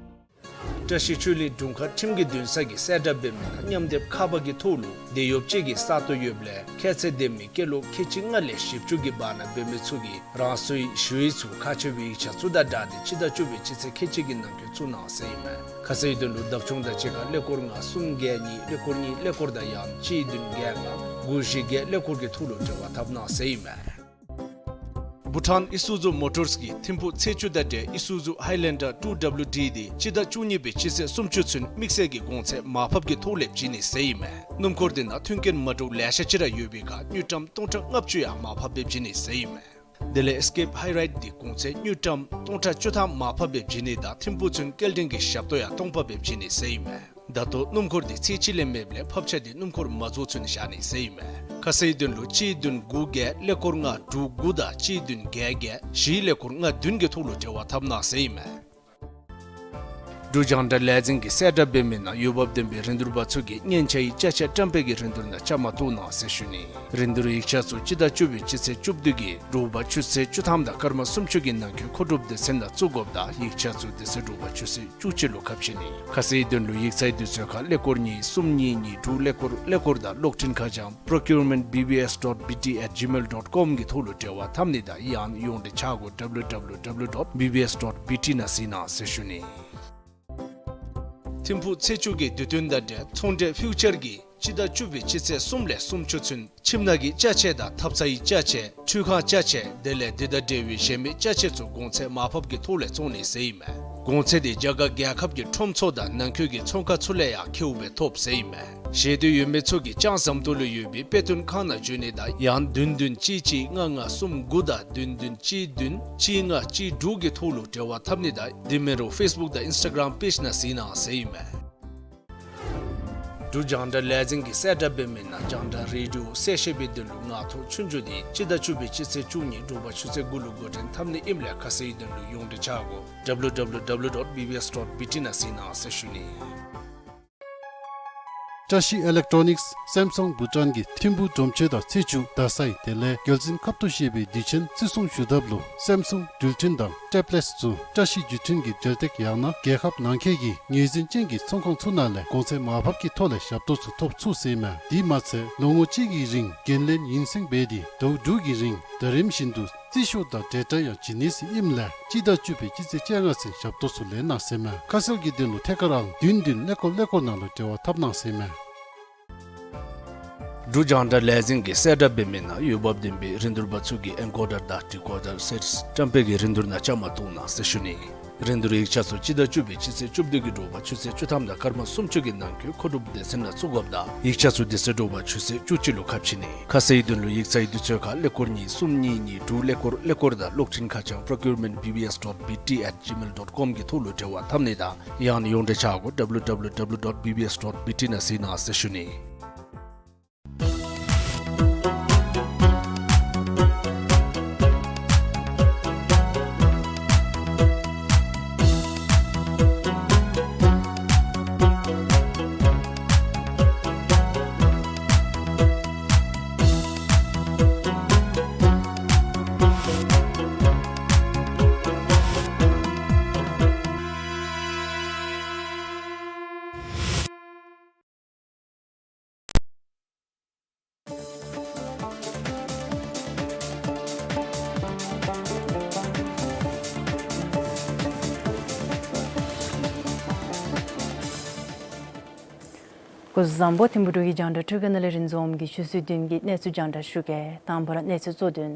བཀྲ་ཤིས་ཆོས་གླིང་དྲུང་ཁག་ཁྲིམས་ཀྱི་འདུན་ས་གིས་གསལ་བསྒྲགས་འབད་མི་ནང་མཉམ་སྡེབ་ཁ་པར་གྱི་ཐོག་ལུ་དེད་གཡོགཔ་ཅིག་གི་ས་སྟོང་ཡོདཔ་ལས་ཁྱད་ཚད་ལྡན་མི་སྐྱེས་ལོ་ཁལ་གཅིག་ལྔ་ལས་བཞི་བཅུ་གི་བར་ན་འབད་མི་ཚུ་གིས་རང་སོའི་ཞུ་ཡིག་ཚུ་ཁག་ཆེ་བའི་ཡིག་ཆ་ཚུ་དང་སྦྲགས་ཏེ་སྤྱི་ཟླ་བཅུ་པའི་སྤྱི་ཚེས་ཁལ་གཅིག་གི་ནང་འཁོད་བཙུགས་གནང་ཟེར་ཨིན་མས། ཁ་གསལ་དོན་ལུ་བདག་སྐྱོང་དང་གཅིག་ཁར་ཀླད་ཀོར་ལྔ་གསུམ་བརྒྱད་གཉིས་ཀླད་ཀོར་གཉིས་ཀླད་ཀོར་དང་ཡང་གཅིག་བདུན་བརྒྱད་ལྔ་དགུ་བཞི་བརྒྱད་ཀླད་ཀོར་གྱི་ཐོག་ལུ་འབྲེལ་བ་འཐབ་གནང་ཟེར་ཨིན་མས། བྷུ་ཊཱན་ཨི་སུ་ཛུ་མོ་ཊརས་ཀྱིས་ཐིམ་ཕུག་ཚེས་བཅུ་དང་འབྲེལ་ཨི་སུ་ཛུ་ཧའི་ལེན་ཌར་ཊུ་ཌབ་ལུ་ཌི་དེ་སྤྱི་ཟླ་བཅུ་གཉིས་པའི་སྤྱི་ཚེས་སུམ་ཅུ་ཚུན་དམིགས་བསལ་གྱི་གོང་ཚད་མར་ཕབ་ཀྱི་ཐོག་ལས་བྱིན་ནི་ཟེར་ཨིན་མས། སྣུམ་འཁོར་དེ་ནང་མཐུན་རྐྱེན་མ་འདྲཝ་ལེ་ཤ་ཅིག་ར་ཡོད་པའི་ཁར་དངུལ་ཀྲམ་སྟོང་ཕྲག་ལྔ་བཅུ་ཡང་མར་ཕབ་སྦེ་བྱིན་ནི་ཟེར་ཨིན་མས། དེ་ལས་ཨེས་ཀེབ་ཧའི་རའིཌ་དེ་གོང་ཚད་དངུལ་ཀྲམ་སྟོང་ཕྲག་བཅུ་ཐམ་མར་ཕབ་སྦེ་བྱིན་ནི་དང་ཐིམ་ཕུག་ཚུན་སྐྱེལ་འདྲེན་གྱི་ཞབས་ཏོག་ཡང་སྟོང་ཕབ་སྦེ་བྱིན་ནི་ཟེར་ཨིན་མས། ད་ལྟོ་སྣུམ་འཁོར་དེ་ཚེས་གཅིག་ལས་མེདཔ་ལས་ཕབ་ཆ་དེ་སྣུམ་འཁོར་མ་རྫོགས་ཚུན་བཞག་ནི་ཟེར་ཨིན་མས། ཁ་གསལ་དོན་ལུ་གཅིག་བདུན་དགུ་བརྒྱད་ཀླད་ཀོར་ལྔ་དྲུག་དགུ་དང་གཅིག་བདུན་བརྒྱད་བརྒྱད་བཞི་ཀླད་ཀོར་ལྔ་བདུན་གྱི་ཐོག་ལུ་འབྲེལ་བ་འཐབ་གནང་ཟེར་ཨིན་མས། འབྲུག་རྒྱང་བསྒྲགས་ལས་འཛིན་གྱིས་གསལ་བསྒྲགས་འབད་མི་ནང་འོས་འབབ་ལྡན་པའི་རིན་བསྡུར་པ་ཚུ་གིས་སྙན་ཆ་ཡི་ཅ་ཆས་བཀྲམ་སྤེལ་གྱི་རིན་བསྡུར་ནང་བཅའ་མར་གཏོགས་གནང་ཟེར་ཞུ་ནི། རིན་བསྡུར་ཡིག་ཆ་ཚུ་སྤྱི་ཟླ་བཅུ་པའི་སྤྱི་ཚེས་བཅུ་བདུན་གྱི་དྲོ་པ་ཆུ་ཚོད་བཅུ་ཐམ་དང་སྐར་མ་སུམ་ཅུ་གི་ནང་འཁོད་མཁོ་སྒྲུབ་སྡེ་ཚན་ནང་བཙུགས་དགོཔ་དང་ཡིག་ཆ་ཚུ་དེ་ཚེ་དྲོ་པ་ཆུ་ཚོད་བཅུ་གཅིག་ལུ་ཁ་ཕྱེ་ནི། ཁ་གསལ་དོན་ལུ་ཡིག་ཚང་དུས་ཚོད་ཁར་ཀླད་ཀོར་གཉིས་གསུམ་གཉིས་གཉིས་དྲུག་ཀླད་ཀོར་ཀླད་ཀོར་དང་གློག་འཕྲིན་ཁ་བྱང་procurement B B S dot B T at gmail dot com གི་ཐོག་ལུ་འབྲེལ་བ་འཐབ་ནི་དང་ཡང་ཡོངས་འབྲེལ་ཆ་སྒོ་W W W dot B B S dot B T ནང་གཟིགས་གནང་ཟེར་ཞུ་ནི། ཐིམ་ཕུག་ཚེས་བཅུ་གི་དུས་སྟོན་དང་འབྲེལ་ཚོང་འབྲེལ་ཕིའུ་ཅར་གྱིས་སྤྱི་ཟླ་བཅུ་པའི་སྤྱི་ཚེས་གསུམ་ལས་སུམ་ཅུ་ཚུན་ཁྱིམ་ནང་གི་ཅ་ཆས་དང་ཐབ་ཚང་གི་ཅ་ཆས་འཕྲུལ་ཁང་ཅ་ཆས་དེ་ལས་དེ་དང་འབྲེལ་བའི་གཞན་མི་ཅ་ཆས་ཚུ་གོང་ཚད་མར་ཕབ་ཀྱི་ཐོག་ལས་བཙོང་ནི་ཟེར་ཨིན་མས། གོང་ཚད་དེ་རྒྱ་གར་རྒྱལ་ཁབ་ཀྱི་ཁྲོམ་ཚུ་དང་ནང་འཁོད་ཀྱི་ཚོང་ཁང་ཚུ་ལས་ཡང་ཁེཝ་སྦེ་ཐོབ་ཟེར་ཨིན་མས། ཤེས་འདོད་ཡོད་མི་ཚུ་གིས་ལྕང་ཟམ་ཏོག་ལུ་ཡོད་པའི་དཔེ་སྟོན་ཁང་ནང་འབྱོན་ནི་དང་ཡང་བདུན་བདུན་གཅིག་གཅིག་ལྔ་ལྔ་གསུམ་དགུ་དང་བདུན་བདུན་གཅིག་བདུན་གཅིག་ལྔ་གཅིག་དྲུག་གི་ཐོག་ལུ་འབྲེལ་བ་འཐབ་ནི་དང་དེ་མིན་རུང་ཕེསི་བུཀ་དང་ཨིནསི་ཊ་གརམ་པེཇ་ནང་གཟིགས་གནང་ཟེར་ཨིན་མས། འབྲུག་རྒྱང་བསྒྲགས་ལས་འཛིན་གྱིས་གསལ་བསྒྲགས་འབད་མི་ནང་རྒྱང་བསྒྲགས་རེ་ཌི་ཡོ་གསལ་བཤད་པའི་དོན་ལུ་ངག་ཐོག་ཆོས་རྒྱུགས་དེ་སྤྱི་ཟླ་བཅུ་པའི་སྤྱི་ཚེས་བཅུ་གཉིས་དྲོ་པ་ཆུ་ཚོད་དགུ་ལུ་འགོ་འདྲེན་འཐབ་ནི་ཨིནམ་ལས་ཁ་གསལ་དོན་ལུ་ཡོངས་འབྲེལ་ཆ་སྒོ་W W W dot B B S dot B T ནང་གཟིགས་གནང་ཟེར་ཞུ་ནི། བཀྲ་ཤིས་ཨི་ལེག་ཊོ་ནིཀསི་སེམ་སུང་བྷུ་ཊཱན་གྱིས་ཐིམ་ཕུག་སྒྲོམ་ཆེན་དང་ཚེས་བཅུ་རྡ་སའི་དེ་ལས་རྒྱལ་བཙུན་ཁབ་ཏུ་བཞེས་པའི་དུས་ཆེན་བརྩི་སྲུང་ཞུ་ཐབས་ལུ་སེམ་སུང་འགྲུལ་འཕྲིན་དང་ཊེབ་ལེཊསི་ཚུ་བཀྲ་ཤིས་བརྒྱུད་འཕྲིན་གྱི་འབྲེལ་སྟེགས་ཡང་ན་རྒྱལ་ཁབ་ནང་འཁོད་ཀྱི་ངོས་འཛིན་ཅན་གྱི་ཚོང་ཁང་ཚུ་ནང་ལས་གོང་ཚད་མར་ཕབ་ཀྱི་ཐོག་ལས་ཞབས་ཏོག་ཚུ་ཐོབ་ཚུགས་ཟེར་ཨིན་མས། དེ་མ་ཚད་ལོ་ངོ་གཅིག་གི་རིང་འགན་ལེན་ཡུན་སེང་འབད་དེ་ཟླཝ་དྲུག་གི་རིང་ཟླ་རིམ་བཞིན་དུ་རྩིས་ཤོག་དང་འབྲེལ་སྒྲ་ཡང་བྱིན་ནི་ཟེར་ཨིནམ་ལས་སྤྱི་ཟླ་བཅུ་པའི་སྤྱི་ཚེས་བཅོ་ལྔ་ཚུན་ཞབས་ཏོག་ཚུ་ལེན་གནང་ཟེར་ཨིན་མས། ཁ་གསལ་གྱི་དོན་ལུ་ཐད་ཀར་ཨང་བདུན་བདུན་ཀླད་ཀོར་ཀླད་ཀོར་ནང་ལུ་འབྲེལ་བ་འཐབ་གནང་ཟེར་ཨིན་མས། འབྲུག་རྒྱང་བསྒྲགས་ལས་འཛིན་གྱིས་གསལ་བསྒྲགས་འབད་མི་ནང་འོས་འབབ་ལྡན་པའི་རིན་བསྡུར་པ་ཚུ་གིས་ཨེན་ཀོ་ཌར་དང་ཌི་ཀོ་ཌར་སེཊསི་བཀྲམ་སྤེལ་གྱི་རིན་བསྡུར་ནང་བཅའ་མར་གཏོགས་གནང་ཟེར་ཞུ་ནི། རིན་བསྡུར་ཡིག་ཆ་ཚུ་སྤྱི་ཟླ་བཅུ་པའི་སྤྱི་ཚེས་བཅུ་བདུན་གྱི་དྲོ་པ་ཆུ་ཚོད་བཅུ་ཐམ་དང་སྐར་མ་སུམ་ཅུ་གི་ནང་འཁོད་མཁོ་སྒྲུབ་སྡེ་ཚན་ནང་བཙུགས་དགོཔ་དང་ཡིག་ཆ་ཚུ་དེ་ཚེ་དྲོ་པ་ཆུ་ཚོད་བཅུ་གཅིག་ལུ་ཁ་ཕྱེ་ནི། ཁ་གསལ་དོན་ལུ་ཡིག་ཚང་དུས་ཚོད་ཁར་ཀླད་ཀོར་གཉིས་གསུམ་གཉིས་གཉིས་དྲུག་ཀླད་ཀོར་ཀླད་ཀོར་དང་གློག་འཕྲིན་ཁ་བྱང་procurement B B S dot B T at gmail dot com གི་ཐོག་ལུ་འབྲེལ་བ་འཐབ་ནི་དང་ཡང་ན་ཡོངས་འབྲེལ་ཆ་སྒོ་W W W dot B B S dot B T ནང་གཟིགས་གནང་ཟེར་ཞུ་ནི། སྐུ་གཟུགས་བཟང་པོ། ཐིམ་ཕུག་འབྲུག་གི་རྒྱང་བསྒྲགས་ཁྲུ་ག་ནང་ལས་རིན་འཛོམས་ཀྱིས་ཆུ་ཚོད་བདུན་གྱི་གནས་ཚུལ་རྒྱང་བསྒྲགས་ཞུ་གེ། དང་པ་ར་གནས་ཚུལ་གཙོ་དོན།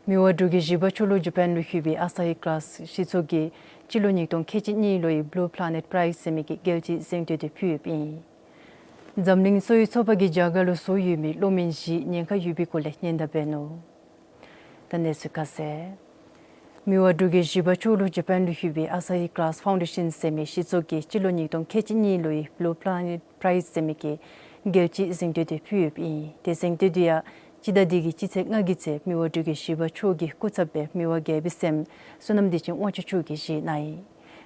མི་དབང་འབྲུག་གི་བཞི་པ་མཆོག་ལུ་ཇ་པཱན་ལུ་ལྷོད་པའི་ཨ་ས་ཧི་ཀ་ལཱས་སྤྱི་ཚོགས་ཀྱིས་སྤྱི་ལོ་ཉིས་སྟོང་ཁལ་གཅིག་གཉིས་ལོའི་བུ་ལུ་པ་ལ་ནེཊ་པ་རའིཛ་ཟེར་མི་གི་རྒྱལ་སྤྱིའི་གཟེངས་བསྟོད་དེ་ཕུལ་ཡོདཔ་ཨིན། འཛམ་གླིང་གསོ་བའི་ཚོགས་པ་གིས་རྒྱ་གར་ལུ་བཟོ་ཡོད་མི་གློག་མེ་བཞི་ཉེན་ཁ་ཡོད་པའི་སྐོར་ལས་སྙན་དར་འབད་ནུག། ད་གནས་ཚུལ་ཁ་གསལ། མི་དབང་འབྲུག་གི་བཞི་པ་མཆོག་ལུ་ཇ་པཱན་ལུ་ལྷོད་པའི་ཨ་ས་ཧི་ཀ་ལཱས་ཕའུན་ཌེ་ཤཱན་ཟེར་མི་སྤྱི་ཚོགས་ཀྱིས་སྤྱི་ལོ་ཉིས་སྟོང་ཁལ་གཅིག་གཉིས་ལོའི་བུ་ལུ་པ་ལ་ནེཊ་པ་རའིཛ་ཟེར་མི་གི་རྒྱལ་སྤྱིའི་གཟེངས་བསྟོད་དེ་ཕུལ་ཡོདཔ་ཨིན། དེ་གཟེངས་བསྟོད་དེ་ཡང་ སྤྱི་ཟླ་འདི་གི་སྤྱི་ཚེས་ལྔ་གི་ཚེ་མི་དབང་འབྲུག་རྒྱལ་བཞི་པ་མཆོག་གི་སྐུ་ཚབ་སྦེ་མི་དབང་རྒྱལ་པོའི་སྲསམོ་བསོད་ནམས་བདེ་ཆེན་དབང་ཕྱུག་མཆོག་གིས་བཞེས་གནང་ཡི།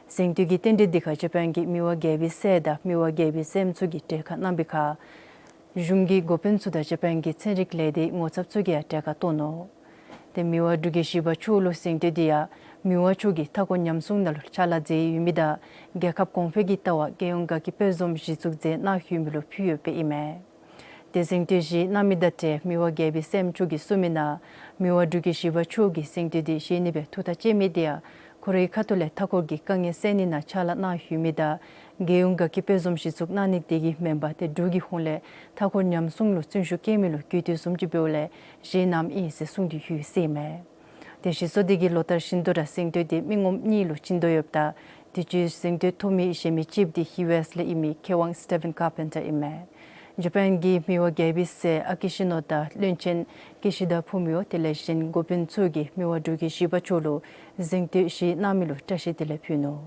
གཟེངས་བསྟོད་ཀྱི་རྟེན་འབྲེལ་འདི་ཁར་ཇ་པཱན་གྱི་མི་དབང་རྒྱལ་པོའི་སྲས་དང་མི་དབང་རྒྱལ་པོའི་སྲསམོ་ཚུ་གིས་གྲལ་ཁར་གནང་བའི་ཁར་གཞུང་གི་འགོ་དཔོན་ཚུ་དང་ཇ་པཱན་གྱི་ཚན་རིག་ལས་སྡེའི་ངོ་ཚབ་ཚུ་གིས་ཡང་གྲལ་ཁར་གཏོགས་ནུག། ཏེ་མི་དབང་འབྲུག་རྒྱལ་བཞི་པ་མཆོག་ལུ་གཟེངས་བསྟོད་འདི་ཡང་མི་དབང་མཆོག་གིས་མཐའ་འཁོར་ཉམས་སྲུང་ནང་ལུ་ཕྱག་ལཱ་མཛད་ཡོད་མི་དང་རྒྱལ་ཁབ་གོང་འཕེལ་གྱི་ལྟ་བ་རྒྱལ་ཡོངས་དགའ་སྐྱིད་དཔལ་འཛོམས་གཞི་བཙུགས་མཛད་གནང་ཡོད་མི་ལུ་ཕུལ་ཡོདཔ་ཨིན་མས། ཏེ་གཟེངས་བསྟོད་བཞེས་གནང་མི་དང་འབྲེལ་མི་དབང་རྒྱལ་པོའི་སྲསམོ་མཆོག་གིས་གསུངས་མི་ནང་མི་དབང་འབྲུག་རྒྱལ་བཞི་པ་མཆོག་གིས་གཟེངས་བསྟོད་འདི་བཞེས་ནི་སྦེ་ཐུགས་ཐག་བཅད་མི་འདི་ཡང་ཁོ་རའི་ཁ་ཐུག་ལས་མཐའ་འཁོར་གྱི་དཀའ་ངལ་སེལ་ནི་ནང་ཕྱག་ལཱ་གནང་ཡོད་མི་དང་རྒྱལ་ཡོངས་དགའ་སྐྱིད་དཔལ་འཛོམས་གཞི་བཙུགས་གནང་ནི་དེ་གིས་མེན་པར་ཏེ་འབྲུག་གི་ཧོངས་ལས་མཐའ་འཁོར་ཉམས་སྲུང་ལུ་བརྩོན་ཤུགས་བསྐྱེད་མི་ལུ་གུས་བཏུད་བཟུམ་ཅིག་འབདཝ་ལས་བཞེས་གནངམ་ཨིན་ཟེར་གསུངས་ཏེ་ཡོད་ཟེར་ཨིན་མས། ཏེ་གཞི་བཙུགས་འདི་གིས་ལོ་ལྟར་བཞིན་དུ་ར་གཟེངས་བསྟོད་འདི་མི་ངོམ་གཉིས་ལུ་བྱིན་དོ་ཡོདཔ་ད་དུས་ཅི་གཟེངས་བསྟོད་ཐོབ་མི་གཞན་མི་གཅིག་འདི་ཡུ་ཨེསི་ལས་ཨིན་མི་མཁས་དབང་སི་ཊི་ཝེན་ཀར་པེན་ཊར་ཨིན་མས། ཇ་པཱན་གྱི་མི་དབང་རྒྱལ་པོའི་སྲས་ཨ་ཀི་ཤི་ནོ་ད་བློན་ཆེན་ཀི་ཤི་ད་ཕུ་མིའོ་དེ་ལས་གཞན་འགོ་དཔོན་ཚུ་གིས་མི་དབང་འབྲུག་རྒྱལ་བཞི་པ་མཆོག་ལུ་གཟེངས་བསྟོད་བཞེས་གནང་མི་ལུ་བཀྲ་ཤིས་བདེ་ལེགས་ཕུལ་ནུག།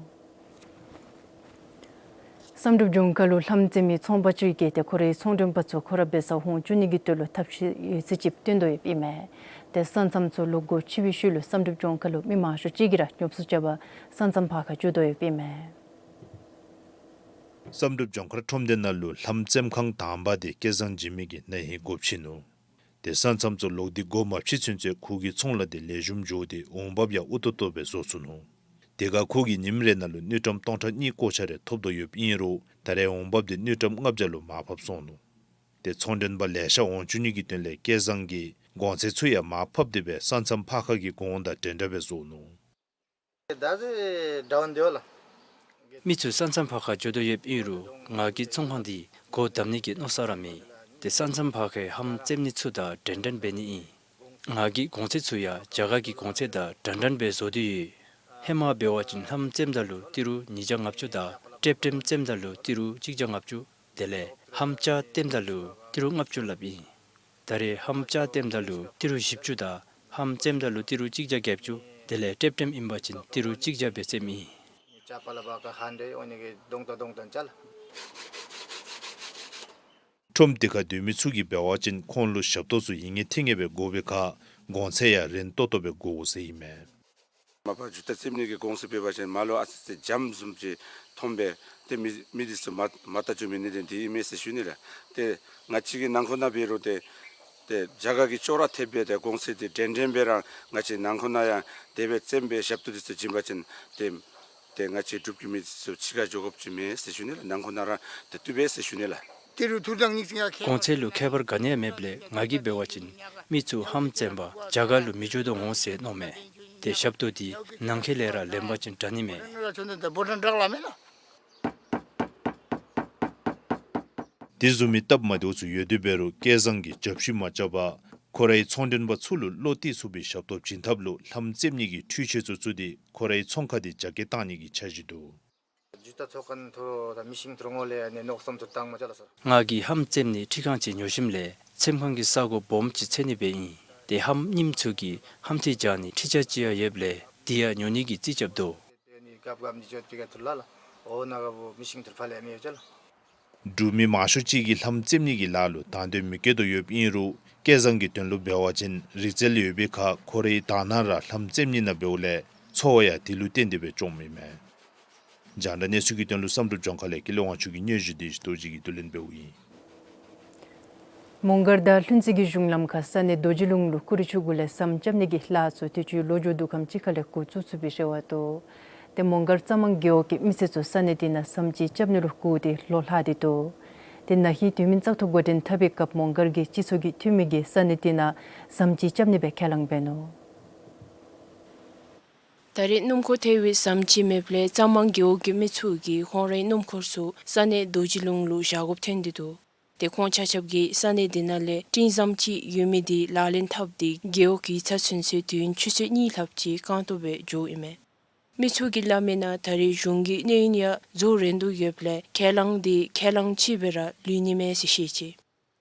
བསམ་གྲུབ་ལྗོངས་མཁར་ལུ་ལྷམ་བཙེམ་མི་ཚོང་པ་ཅིག་གིས་ཏེ་ཁོ་རའི་ཚོང་མགྲོན་པ་ཚུ་ཁོ་ར་འབད་སར་འོང་བཅུག་ནི་གི་དོན་ལུ་ཐབས་ཤེས་ཡོད་ཚད་ཅིག་སྟོན་དོ་ཡོདཔ་ཨིན་མས། ཏེ་ས་མཚམས་ཚུ་ལོག་སྒོ་ཕྱེ་བའི་ཤུལ་ལུ་བསམ་གྲུབ་ལྗོངས་མཁར་ལུ་མི་མང་ཤོས་ཅིག་གིས་ར་ཉོབ་སོ་རྐྱབ་པར་ས་མཚམས་ཕར་ཁར་འགྱོ་དོ་ཡོདཔ་ཨིན་མས། བསམ་གྲུབ་ལྗོངས་མཁར་ཁྲོམ་སྡེ་ནང་ལུ་ལྷམ་བཙེམ་ཁང་དང་པ་དེ་སྐལ་བཟང་འཇིགས་མེད་ཀྱིས་ན་ཧིང་སྒོ་ཕྱེ་ནུག། ཏེ་ས་མཚམས་ཚུ་ལོག་སྟེ་སྒོ་མ་ཕྱེ་ཚུན་ཚོད་ཁོ་གི་ཚོང་ལཱ་དེ་ལེགས་ཤོམ་འགྱོ་སྟེ་འོང་འབབ་ཡང་ཨུ་ཏོག་ཏོ་སྦེ་བཟོ་ཚུགས་ནུག། དེ་ཁར་ཁོ་གིས་ཉིནམ་རེ་ནང་ལུ་དངུལ་ཀྲམ་སྟོང་ཕྲག་གཉིས་ཀོ་ཆ་རེ་ཐོབ་དོ་ཡོདཔ་ཨིན་རུང་ད་རེས་འོང་འབབ་དེ་དངུལ་ཀྲམ་ལྔ་བརྒྱ་ལུ་མར་ཕབ་སོང་ནུག། ཏེ་ཚོང་མགྲོན་པ་ལེ་ཤ་འོང་བཅུག་ནི་གི་དོན་ལས་སྐལ་བཟང་གིས་གོང་ཚད་ཚུ་ཡང་མར་ཕབ་སྟེ་སྦེ་ས་མཚམས་ཕར་ཁ་གི་གོང་དང་འདྲན་འདྲ་སྦེ་བཟོ་ནུག། མི་ཚུ་ས་མཚམས་ཕར་ཁར་འགྱོ་དོ་ཡོདཔ་ཨིན་རུང་ང་གི་ཚོང་ཁང་འདི་སྒོ་བསྡམ་ནི་གི་མནོ་བསམ་ར་མེད། ཏེ་ས་མཚམས་ཕར་ཁའི་ལྷམ་བཙེམ་ནི་ཚུ་དང་འདྲན་འདྲ་འབད་ནི་ཨིན། ང་གི་གོང་ཚད་ཚུ་ཡང་རྒྱ་གར་གྱི་གོང་ཚད་དང་འདྲན་འདྲ་སྦེ་བཟོ་སྟེ་ཡོད། ཧེ་མ་འབད་བ་ཅིན་ལྷམ་བཙེམ་ད་ལུ་ཏི་རུ་ཉིས་བརྒྱ་ལྔ་བཅུ་དང་ཀྲེབ་ཀྲེམ་བཙེམ་ད་ལུ་ཏི་རུ་གཅིག་བརྒྱ་ལྔ་བཅུ། དེ་ལས་ལྷམ་སྐྱ་བཙེམ་ད་ལུ་ཏི་རུ་ལྔ་བཅུ་ལྷགཔ་ཨིན། ད་རེས་ལྷམ་སྐྱ་བཙེམ་ད་ལུ་ཏི་རུ་བཞི་བཅུ་དང་ལྷམ་བཙེམ་ད་ལུ་ཏི་རུ་གཅིག་བརྒྱ་བརྒྱད་ཅུ་དེ་ལས་ཀྲེབ་ཀྲེམ་ཨིན་པ་ཅིན་ཏི་རུ་གཅིག་བརྒྱ་སྦེ་བཙེམ་ཨིན། ཁྲོམ་དེ་ཁར་སྡོད་མི་ཚུ་གིས་འབད་བ་ཅིན་ཁོང་ལུ་ཞབས་ཏོག་ཚུ་ཡིན་ངེས་ཐིང་ངེས་སྦེ་དགོ་པའི་ཁར་གོང་ཚད་ཡང་རན་ཏོག་ཏོ་སྦེ་དགོ་ཟེར་ཨིན་མས། མ་པ་ཇུ་ཏ་བཙེམ་ནི་གི་གོང་ཚད་འབད་བ་ཅིན་མར་ལུ་ཨ་ཙི་ཙི་འཇམ་བཟུམ་ཅིག་མཐོངམ་སྦེ་ཏེ་མི་མི་འདི་ཚུ་མ་མ་བལྟ་བཅུག་མི་ནི་དེ་འདི་ཨིན་མས་ཟེར་ཞུ་ནི་ལགས། ཏེ་ང་བཅས་ཀྱི་ནང་འཁོད་ནང་འབད་རུང་ཏེ་ཏེ་རྒྱ་གར་གྱི་ཅོག་ར་འཐདཔ་སྦེ་ཏེ་གོང་ཚད་འདི་འདྲན་འདྲ་སྦེ་ར་ང་བཅས་ནང་འཁོད་ནང་ཡང་དེ་སྦེ་བཙེམ་སྦེ་ཞབས་ཏོག་འདི་ཚུ་བྱིན་པ་ཅིན་ཏེ་ཏེ་ང་བཅས་འབྲུག་གི་མི་འདི་ཚུ་ཕྱི་ཁར་འགྱོ་དགོཔ་ཅིག་མེད་ཟེར་ཞུ་ནི་ལགས། ནང་འཁོད་ནང་ར་ཏེ་བཏུབ་པས་ཟེར་ཞུ་ནི་ལགས། གོང་ཚད་ལུ་ཁྱད་པར་ག་ནི་ཡང་མེདཔ་ལས་ང་གིས་འབད་བ་ཅིན་མི་ཚུ་ལྷམ་བཙེམ་པར་རྒྱ་གར་ལུ་མི་འགྱོ་དོ་འོང་ཟེར་མནོཝ་མས། ཏེ་ཞབས་ཏོག་འདི་ནང་འཁོད་ལས་ར་ལེན་པ་ཅིན་དྲག་ནི་མས། དེ་བཟུམ་མའི་སྟབས་མ་བདེཝ་ཚུ་ཡོད་དེ་འབད་རུང་སྐལ་བཟང་གིས་རྒྱབ་བཤུད་མ་རྐྱབ་པར་ཁོ་རའི་ཚོང་མགྲོན་པ་ཚུ་ལུ་བློ་གཏད་ཚུགས་པའི་ཞབས་ཏོག་བྱིན་ཐབས་ལུ་ལྷམ་བཙེམ་ནི་གི་འཕྲུལ་ཆས་ཚུ་བཙུགས་ཏེ་ཁོ་རའི་ཚོང་ཁང་འདི་རྒྱ་སྐྱེད་བཏང་ནི་གི་འཆར་གཞི་འདུག། ང་གིས་ལྷམ་བཙེམ་ནི་འཕྲུལ་ཁང་ཅིག་ཉོ་ཞིནམ་ལས་བཙེམ་ཁང་གི་ས་སྒོ་སྦོམ་ཅིག་འཚོལ་ནི་སྦེ་ཨིན། ཏེ་ལྷམ་རྙིངམ་ཚུ་གི་ལྷམ་མཐིལ་རྒྱག་ནི་འཕྲུལ་ཆས་ཅིག་ཡང་ཡོདཔ་ལས་དེ་ཡང་ཉོ་ནི་གི་རྩིས་རྐྱབ་དོ། འབྲུག་མི་མང་ཤོས་ཅིག་གིས་ལྷམ་བཙེམ་ནི་གི་ལཱ་ལུ་དང་འདོད་མི་བསྐྱེད་དོ་ཡོདཔ་ཨིན་རུང་སྐལ་བཟང་གི་དོན་ལུ་འབད་བ་ཅིན་རིག་རྩལ་ཡོད་པའི་ཁར་ཁོ་རའི་དག་སྣང་ར་ལྷམ་བཙེམ་ནི་ནང་འབདཝ་ལས་འཚོ་བ་ཡང་དེ་ལུ་བརྟེན་ཏེ་སྦེ་བཅོམ་ཨིན་མས། རྒྱང་བསྒྲགས་གནས་ཚུལ་གྱི་དོན་ལུ་བསམ་གྲུབ་ལྗོངས་མཁར་ལས་ཀུན་ལེགས་དབང་ཕྱུག་གི་སྙན་ཞུ་དེ་ཞུ་དོ་ཅིག་གིས་བསྡུ་ལེན་འབདཝ་ཨིན། མོང་སྒར་དང་ལྷུན་རྩེ་གི་གཞུང་ལམ་ཁར་ས་གནས་རྡོ་རྗེ་ལུང་ལུ་ཀུ་རེ་ཆུ་གུ་ལས་ཟམ་རྐྱབ་ནི་གི་ལཱ་ཚུ་དུས་ཅི་ལོ་མཇུག་བསྡུ་ཁམས་ཅིག་ཁ་ལས་འགོ་བཙུགས་ཚུགས་པའི་རེ་བ་འདུག། ཏེ་མོང་སྒར་གཙང་མང་རྒེད་འོག་གི་མི་སེར་ཚུ་ས་གནས་དེ་ནང་ཟམ་ཅིག་རྐྱབ་ནི་ལུ་བསྒུགས་ཏེ་ལོ་ལྷག་སྟེ་འདུག། ཏེ་ན་ཧིང་དུས་མིན་བཙག་འཐུ་འགོ་འདྲེན་འཐབ་པའི་སྐབས་མོང་སྒར་གྱི་སྤྱི་ཚོགས་ཀྱི་འཐུས་མི་གིས་ས་གནས་དེ་ནང་ཟམ་ཅིག་རྐྱབ་ནི་སྦེ་ཁས་བླངས་འབད་ནུག། ད་རེས་སྣུམ་འཁོར་ཐལ་བའི་ཟམ་ཅིག་མེདཔ་ལས་གཙང་མང་རྒེད་འོག་གི་མི་ཚུ་གིས་ཁོང་རའི་སྣུམ་འཁོར་ཚུ་ས་གནས་རྡོ་རྗེ་ལུང་ལུ་བཞག་དགོཔ་ཐོན་ཏེ་འདུག། ཏེ་ཁོང་ཆ་ཁྱབ་ཀྱིས་ས་གནས་དེ་ནང་ལས་སྤྲིན་ཟམ་ཅིག་ཡོད་མི་དེ་ལག་ལེན་འཐབ་སྟེ་རྒེད་འོག་གི་ཡིག་ཚང་ཚུན་ཚོད་དུས་ཡུན་ཆུ་ཚོད་གཉིས་ལྷགཔ་ཅིག་རྐང་སྟོང་སྦེ་འགྱོཝ་ཨིན་མས། མི་ཚུ་གིས་སླབ་མིའི་ནང་ད་རེས་གཞུང་གི་གནས་ཡུན་ཡང་རྫོགས་རན་དོ་ཡོདཔ་ལས་ཁས་བླངས་དེ་ཁས་བླངས་ཅིག་སྦེ་ར་ལུས་ནི་མས་ཟེར་བཤད་ཅི།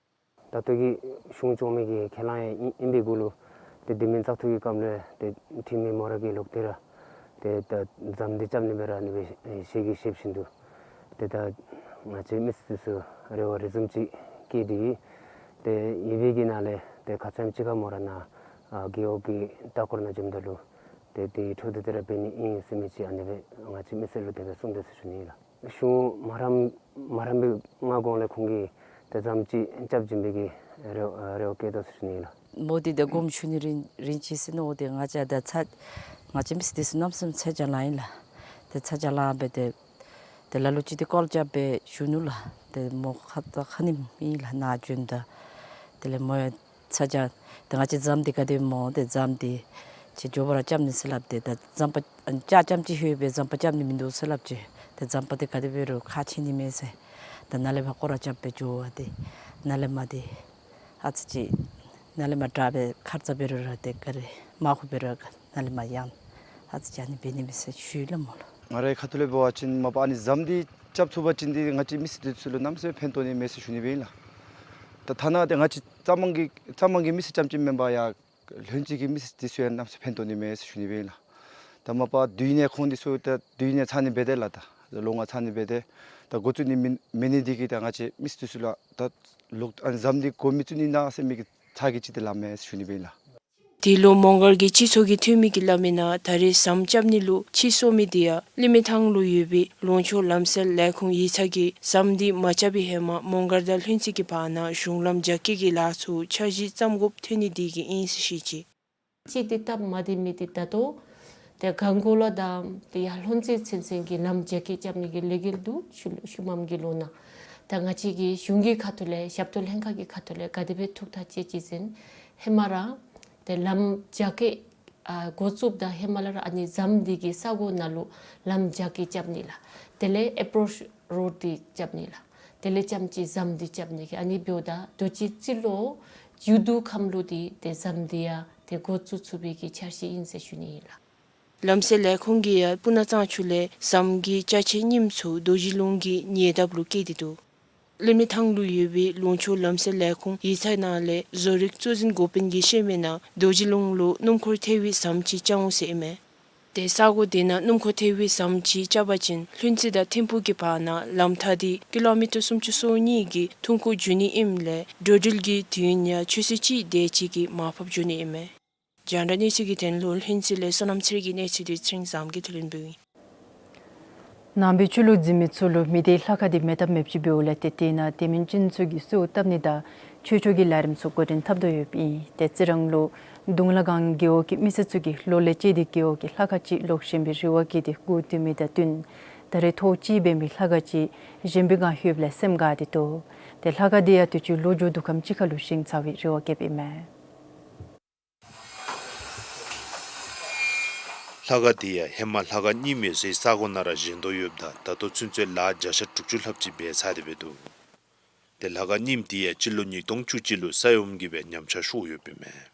ད་ལྟོ་གི་གཞུང་སྐྱོང་མི་གི་ཁས་བླངས་ཡང་ཨིན་ཨིན་པའི་གུ་ལུ་ཏེ་དུས་མིན་བཙག་འཐུ་གི་སྐབས་ལུ་ཏེ་འཐུས་མི་མོ་ར་གི་ལོག་སྟེ་ར་ཏེ་ད་ཟམ་འདི་རྐྱབ་ནི་སྦེ་ར་ཨ་ནི་སྦེ་ཞལ་གྱིས་བཞེས་བཞིན་འདུག། ཏེ་ད་ང་བཅས་མི་སེར་ཚུ་རེ་བ་རེ་བཟུམ་ཅིག་བསྐྱེད་དེ་གིས་ ཏེ་ཡོད་པའི་གི་ནང་ལས་ཏེ་ཁ་ཙ་ཅིག་ཁར་མོ་ར་ནཱ་ཨ་རྒེད་འོག་གི་ལྟ་སྐོར་ནང་འབྱོནམ་ད་ལུ་ཏེ་དེ་འཕྲོ་འདི་དེ་ར་འབད་ནི་ཨིན་ཟེར་མི་ཅིག་ཨ་ནི་སྦེ་ང་བཅས་མི་སེར་ལུ་དེ་སྦེ་གསུངས་དེས་ཟེར་ཞུ་ནི་ལགས། གཞུང་མ་རངས་མ་རངས་པའི་སྔ་གོང་ལས་ཁོང་གིས་ཏེ་ཛམ་ཅིག་རྐྱབ་བྱིན་པའི་གི་རེ་རེ་བ་བསྐྱེད་དོ་ཟེར་ཞུ་ནི་ལགས། མོ་འདི་ད་དགོངསམ་ཞུ་ནི་རིན་རིན་ཆེ་ཟེར་མནོ་སྟེ་ང་བཅས་ད་ཚ་ང་བཅས་མི་སེར་འདི་ཚུ་གནམ་མེད་ས་མེད་ཚ་གྱང་ལང་ཡི་ལགས། ཏེ་ཚ་གྱང་ལང་སྦེ་ཏེ་ཏེ་ལ་ལུ་ཅིག་ཏེ་བཀོལ་རྐྱབ་སྦེ་བཞུགས་ནུག་ལགས། ཏེ་མོ་ཁ་ད་ཁ་ཉིནམ་ཨིན་ལགས་ནཱ་བྱོནམ་ད། དེ་ལས་མོ་ཡང་ཚ་གྱང་ཏེ་ང་བཅས་ཛམ་འདི་ག་དེ་སྦེ་སྨོ་ཏེ་ཛམ་འདི་ཁྱེད་མགྱོགས་པ་ར་རྐྱབ་ནི་ཟེར་སླབ་སྟེ་ད་ཛམ་པ་ཨ་ལྕགས་ཙམ་ཅིག་ལྷོད་སྦེ་ཛམ་པ་རྐྱབ་ནི་མིན་འདུག་ཟེར་སླབ་ཅི། ཏེ་ཛམ་པ་འདི་ག་དེ་འབད་རུང་ཁག་ཆེ་ནི་མས་ཟེར། ད་ནཱ་ལས་ཕར་སྐོར་ར་རྐྱབ་སྦེ་འགྱོ་བ་ཏེ་ནཱ་ལས་མར་ཏེ་ཨ་ཙི་ཅིག་ནཱ་ལས་མར་དྲག་སྦེ་ཁར་ཙ་འབད་རུང་ར་ཏེ་ག་ར་མར་ཁུ་འབད་རུང་ར་ནཱ་ལས་མར་ཡང་ཨ་ཙི་ཅིག་ཨ་ནི་འབད་ནི་མས་ཟེར་ཞུ་ཡི་ལགས་མོ་ལུ། ང་རའི་ཁ་ཐུག་ལས་འབད་བ་ཅིན་མ་པ་ཨ་ནི་ཛམ་འདི་རྐྱབ་ཚུགས་པ་ཅིན་འདི་ང་བཅས་མི་སེར་འདི་ཚུ་ལུ་གནམ་མེད་ས་མེད་ཕན་ཐོགས་ནི་མས་ཟེར་ཞུ་ནི་སྦེ་ཨིན་ལགས། ད་ཐ་ན་ཏེ་ང་བཅས་རྩ་མང་གི་རྩ་མང་གི་མི་སེར་རྐྱངམ་ཅིག་མེན་པར་ཡང་ལྷུན་རྩེ་གི་མི་སེར་འདི་ཚུ་ཡང་གནམ་མེད་ས་མེད་ཕན་ཐོགས་ནི་མས་ཟེར་ཞུ་ནི་སྦེ་ཨིན་ལགས། ད་མ་པ་དུས་ཡུན་ནང་ཁོང་འདི་ཚུ་ད་དུས་ཡུན་ནང་ཚང་ནི་འབད་དེས་ལགས། ད་ལོ་ལྔ་ཚང་ནི་འབད་དེས། ད་འགོ་བཙུགས་ནི་མེད་མེད་ནི་འདི་གིས་ད་ང་བཅས་མི་སེར་འདི་ཚུ་ལུ་ད་ལོག་ཨ་ནི་ཛམ་འདི་འགོ་མི་བཙུགས་ནི་ན་ཟེར་མི་གི་ཚ་གྱང་ཅིག་ཏེ་ལངམ་མས་ཟེར་ཞུ་ནི་སྦེ་ཨིན་ལགས། འདི་ལུ་མོང་སྒར་གྱི་སྤྱི་ཚོགས་ཀྱི་འཐུས་མི་གིས་སླབ་མིའི་ནང་ད་རེས་ཟམ་རྐྱབ་ནི་ལུ་ཕྱིར་བསུ་མི་འདི་ཡང་ལི་མི་ཐང་ལུ་ཡོད་པའི་ལུང་ཕྱོགས་ལམ་སེལ་ལས་ཁུངས་ཡིག་ཚང་གིས་ཟམ་འདི་མ་རྐྱབ་པའི་ཧེ་མ་མོང་སྒར་དང་ལྷུན་རྩེ་གི་བར་ན་གཞུང་ལམ་རྒྱ་སྐྱེད་ཀྱི་ལཱ་ཚུ་འཆར་གཞི་བརྩམ་དགོཔ་ཐོན་ནི་འདི་གིས་ཨིན་ཟེར་བཤད་ཅི། གཅིག་འདི་སྟབས་མ་བདེ་མི་འདི་ད་ལྟོ་ཏེ་གངས་གོ་ལ་དང་ཏེ་ཡར་ལྷུན་རྩེ་ཚུན་ཚོད་ཀྱི་ལམ་རྒྱ་སྐྱེད་རྐྱབ་ནི་གི་ལས་འགུལ་འདུག། ཤུལ་ཤུལ་མམ་གྱི་ལོ་ནང་ད་ང་བཅས་ཀྱི་གཞུང་གི་ཁ་ཐུག་ལས་ཞབས་ཏོག་ལྷན་ཁག་གི་ཁ་ཐུག་ལས་ག་དེ་སྦེ་ཐུགས་ཐག་བཅད་ཅི་ཟེར་ན་ཧེ་མ་ར་ཏེ་ལམ་རྒྱ་སྐྱེད་ཨ་འགོ་བཙུགསཔ་ད་ཧེ་མ་ལས་ར་ཨ་ནི་ཛམ་འདི་གི་ས་གོ་ནང་ལུ་ལམ་རྒྱ་སྐྱེད་རྐྱབ་ནི་ལགས། དེ་ལས་ཨེཔ་རོཆ་རོཌ་འདི་རྐྱབ་ནི་ལགས། དེ་ལས་རྐྱངམ་ཅིག་ཟམ་འདི་རྐྱབ་ནི་གི་ཨ་ནི་འབདཝ་ད་དུས་ཅི་སྤྱི་ལོ་མཇུག་བསྡུ་ཁམས་ལུ་འདི་ཏེ་ཟམ་འདི་ཡང་ཏེ་འགོ་བཙུགས་ཚུགས་པའི་གི་འཆར་གཞི་ཨིན་ཟེར་ཞུ་ནི་ཨིན་ལགས། ལམ་སེལ་ལས་ཁུངས་ཀྱིས་ཡང་སྤུ་ན་གཙང་ཆུ་ལས་ཟམ་གྱི་ཅ་ཆས་རྙིངམ་ཚུ་རྡོ་རྗེ་ལུང་གི་ཉེ་འདབས་ལུ་བསྐྱལ་ཏེ་འདུག། ལི་མི་ཐང་ལུ་ཡོད་པའི་ལུང་ཕྱོགས་ལམ་སེལ་ལས་ཁུངས་ཡིག་ཚང་ནང་ལས་བཟོ་རིག་གཙོ་འཛིན་འགོ་དཔོན་གྱིས་བཤད་མིའི་ནང་རྡོ་རྗེ་ལུང་ལུ་སྣུམ་འཁོར་ཐེ་བའི་ཟམ་ཅིག་རྐྱབ་འོང་ཟེར་ཨིན་མས། ཏེ་ས་གོ་དེ་ནང་སྣུམ་འཁོར་ཐེ་བའི་ཟམ་ཅིག་རྐྱབ་པ་ཅིན་ལྷུན་རྩེ་དང་ཐིམ་ཕུག་གི་བར་ན་ལམ་ཐག་འདི་ཀི་ལོ་མི་ཊར་སུམ་ཅུ་སོ་གཉིས་ཀྱི་ཐུང་ཀུ་འགྱོ་ནི་ཨིནམ་ལས་འགྲོ་འགྲུལ་གྱི་དུས་ཡུན་ཡང་ཆུ་ཚོད་གཅིག་དེ་ཅིག་གིས་མར་ཕབ་འགྱོ་ནི་ཨིན་མས། རྒྱང་བསྒྲགས་གནས་ཚུལ་གྱི་དོན་ལུ་ལྷུན་རྩེ་ལས་བསོད་ནམས་ཚེ་རིང་གི་གནས་ཚུལ་འདི་ཚེ་རིང་བཟངམོ་གིས་བསྡུ་ལེན་འབདཝ་ཨིན། ནང་པའི་ཆོས་ལུགས་འཛིན་མི་ཚུ་ལུ་མི་སྡེའི་ལྷ་ཁང་འདི་མེདཔ་མེདཔ་ཅིག་འབདཝ་ལས་ཏེ་དེ་ནང་དད་མོས་ཅན་ཚུ་གིས་གསོལཝ་བཏབ་ནི་དང་ཆོས་ཕྱོགས་ཀྱི་ལས་རིམ་ཚུ་འགོ་འདྲེན་འཐབ་དོ་ཡོདཔ་ཨིན། ཏེ་རྩི་རང་ལུ་གདུང་ལ་སྒང་རྒེད་འོག་གི་མི་སེར་ཚུ་གིས་ལོ་ལས་བཅད་དེ་རྒེད་འོག་གི་ལྷ་ཁང་ཅིག་ལོག་བཞེངས་པའི་རེ་བ་བསྐྱེད་དེ་སྒུག་སྡོད་མི་དང་བསྟུན་ད་རེས་ཐོག་གཅིག་འབད་མི་ལྷ་ཁང་ཅིག་བཞེངས་པའི་སྒང་ལྷོདཔ་ལས་སེམས་དགའ་སྟེ་འདུག། ཏེ་ལྷ་ཁང་འདི་ཡང་དུས་ཅི་ལོ་མཇུག་བསྡུ་ཁམས་ཅིག་ཁར་ལུ་བཞེངས་ཚར་བའི་རེ་བ་བསྐྱེདཔ་ཨིན་མས། ལྷ་ཁང་འདི་ཡང་ཧེ་མ་ལྷ་ཁང་རྙིངམ་ཡོད་སའི་ས་གོ་ནང་ར་བཞེངས་དོ་ཡོདཔ་ད་ད་ལྟོ་ཚུན་ཚོད་ལཱ་བརྒྱ་ཆ་དྲུག་ཅུ་ལྷགཔ་ཅིག་འབད་ཚར་ཏེ་འབད་འདུག། ཏེ་ལྷ་ཁང་རྙིངམ་འདི་ཡང་སྤྱི་ལོ་ཉིས་སྟོང་བཅུ་གཅིག་ལུ་ས་ཡོམ་གྱིས་སྦེ་ཉམས་ཆག་ཤོར་ཡོདཔ་ཨིན་མས།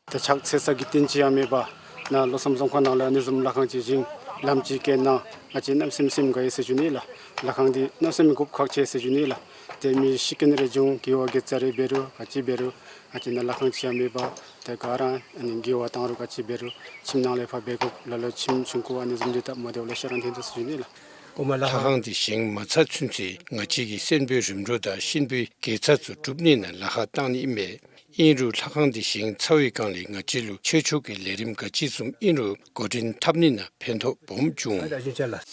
ད་ཕྱག་འཚལ་ས་གི་རྟེན་ཅིག་ཡང་མེད་པར་ནཱ་ལོ་གསུམ་རྫོང་ཁག་ནང་ལུ་ཨ་ནི་བཟུམ་ལྷ་ཁང་ཅིག་བཞེངས་ལམ་ཅིག་བསྐྱལ་གནང་། ང་བཅས་གནམ་མེད་ས་མེད་སེམས་དགའ་ཡི་ཟེར་ཞུ་ནི་ལགས། ལྷ་ཁང་འདི་གནམ་མེད་ས་མེད་དགོཔ་ཁག་ཆེ་ཟེར་ཞུ་ནི་ལགས། ཏེ་མི་ཤི་རྐྱེན་རེ་བྱུང་རྒེད་འོག་གི་རྩ་རེ་འབད་རུང་ག་ཅི་འབད་རུང་ང་བཅས་ནཱ་ལྷ་ཁང་ཅིག་ཡང་མེད་པར་ཏེ་ག་ར་ཨ་ནི་རྒེད་འོག་བཏང་རུང་ག་ཅི་འབད་རུང་ཁྱིམ་ནང་ལས་ཕར་འབད་དགོཔ་ལ་ལུ་ཁྱིམ་ཆུང་ཀུ་ཨ་ནི་བཟུམ་འདི་སྟབས་མ་བདེཝ་ལས་ཤི་རན་ཐོན་དོ་ཟེར་ཞུ་ནི་ལགས། ཨོ་མ་ལྷ་ཁང་འདི་བཞེངས་མ་ཚར་ཚུན་ཚོད་ང་བཅས་ཀྱིས་གསོན་པོའི་རིམ་གྲོ་དང་གཤིན་པོའི་དགེ་རྩ་ཚུ་སྒྲུབ་ནི་ནང་ལཱ་ཁག་གཏང་ནི་ཨིན་མས། ཨིན་རུང་ལྷ་ཁང་འདི་བཞེངས་ཚར་བའི་སྒང་ལས་ང་བཅས་ལུ་ཆོས་ཕྱོགས་ཀྱི་ལས་རིམ་ག་ཅི་བཟུམ་ཨིན་རུང་འགོ་འདྲེན་འཐབ་ནི་ནང་ཕན་ཐོགས་སྦོམ་བྱུང་། ལྷ་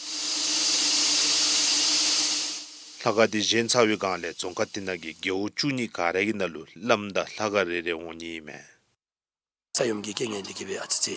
ཁང་འདི་བཞེངས་ཚར་བའི་སྒང་ལས་རྫོང་ཁག་འདི་ནང་གི་རྒེད་འོག་བཅུ་གཉིས་ག་ར་གི་ནང་ལུ་བླམ་དང་ལྷ་ཁང་རེ་རེ་འོང་ནི་ཨིན་མས། ས་ཡོམ་གྱི་རྐྱེན་ངན་འདི་གིས་སྦེ་ཨ་ཙི་ཙི་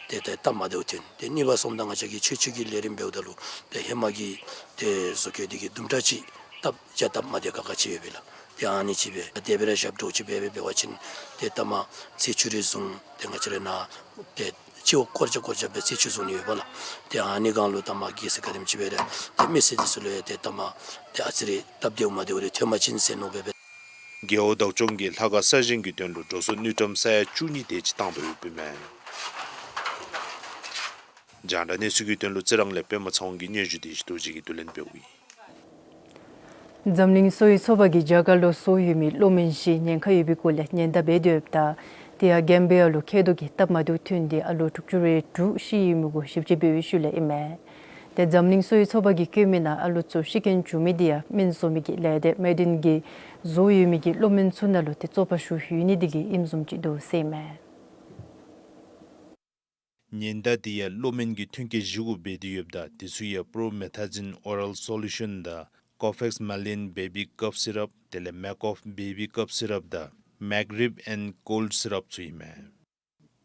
ཏེ་ཏེ་སྟབས་མ་བདེཝ་ཐོན། ཏེ་གཉིས་པ་སོངམ་ད་ང་བཅས་ཀྱིས་ཆོས་ཕྱོགས་ཀྱི་ལས་རིམ་འབདཝ་ད་ལུ་ཏེ་ཧེ་མ་གི་ཏེ་བཟོ་བཀོད་འདི་གི་དུམ་གྲ་ཅིག་སྟབས་བྱ་སྟབས་མ་བདེ་ཁག་ཁ་ཅིག་ཡོད་པས་ལགས། ཏེ་ཨ་ནི་ཅིག་སྦེ་དེ་སྦེ་ར་ཞབས་ཏོག་ཅིག་འབད་འབད་འབད་བ་ཅིན་ཏེ་ལྟ་མ་ཚེས་བཅུ་རེ་བཟུང་ཏེ་ང་བཅས་ར་ནཱ་ཏེ་སྤྱི་འོག་བསྐོར་རྐྱབ་བསྐོར་རྐྱབ་སྦེ་ཚེས་བཅུ་བཟུང་ནི་ཡོདཔ་ལགས། ཏེ་ཨ་ནི་སྒང་ལུ་ལྟ་མ་གེ་སར་ག་དེམ་ཅིག་འབད་རུང་ཏེ་མི་སེར་འདི་ཚུ་ལུ་ཡང་ཏེ་ལྟ་མ་ཏེ་ཨ་ཙི་རེ་སྟབས་བདེཝ་མ་བདེཝ་རེ་ཐོན་པ་ཅིན་ཟེར་མནོ་སྦེ་སྦེ། རྒེད་འོག་བདག་སྐྱོང་གིས་ལྷ་ཁང་གསར་བཞེངས་ཀྱི་དོན་ལུ་འགྲོ་སོང་དངུལ་ཀྲམ་ས་ཡ་བཅུ་གཉིས་དེ་ཅིག་བཏང་དོ་ཡོདཔ་ཨིན་མས། རྒྱང་བསྒྲགས་གནས་ཚུལ་གྱི་དོན་ལུ་རྩི་རང་ལས་པདྨ་ཚེ་དབང་གི་སྙན་ཞུ་དེ་ཞིག་རྡོ་རྗེ་གིས་བསྡུ་ལེན་འབདཝ་ཨིན། འཛམ་གླིང་གསོ་བའི་ཚོགས་པ་གིས་རྒྱ་གར་ལུ་གསོ་ཡོད་མི་གློ་སྨོན་བཞི་ཉེན་ཁ་ཡོད་པའི་སྐོར་ལས་ཉེན་བརྡ་འབད་དེ་ཡོདཔ་ད་དེ་ཡང་གེམ་བི་ཡ་ལུ་མཁལ་རྡོག་གི་སྟབས་མ་བདེཝ་ཐོན་ཏེ་ཨ་ལོ་དྲུག་ཅུ་རེ་དྲུག་ཤི་ཡོད་མི་གུ་ཞིབ་དཔྱད་འབད་བའི་ཤུལ་ལས་ཨིན་མས། ཏེ་འཛམ་གླིང་གསོ་བའི་ཚོགས་པ་གིས་བཀོད་མིའི་ནང་ཨ་ལོ་ཚུ་ཤི་རྐྱེན་བྱུང་མི་དེ་ཡང་སྨན་བཟོ་མི་གི་ལས་སྡེ་མེ་ཌིན་གྱི་ བཟོ་ཡོད་མི་གི་གློག་མེན་ཚུ་ནང་ལུ་ཏེ་བཙོ་པ་ཞུ་ཡོད་ནི་དེ་གིས་ཨིནམ་བཟུམ་ཅིག་འདུག་ཟེར་ཨིན་མས། ཉེན་བརྡ་དེ་ཡང་གློག་མེན་གྱི་ཐོན་སྐྱེད་བཞི་གུ་འབད་དེ་ཡོདཔ་ད་དེ་ཚུ་ཡང་པྲོ་མེ་ཐ་ཛིན་ཨོ་རལ་སོ་ལུ་ཤཱན་དང་ཀོ་ཕེགས་མ་ལིན་བེ་བི་ཀབ་སི་རབ་དེ་ལས་མེཀ་ཨོཕ་བེ་བི་ཀབ་སི་རབ་དང་མེཀ་རིབ་ཨེན་ཀོལཌ་སི་རབ་ཚུ་ཨིན་མས།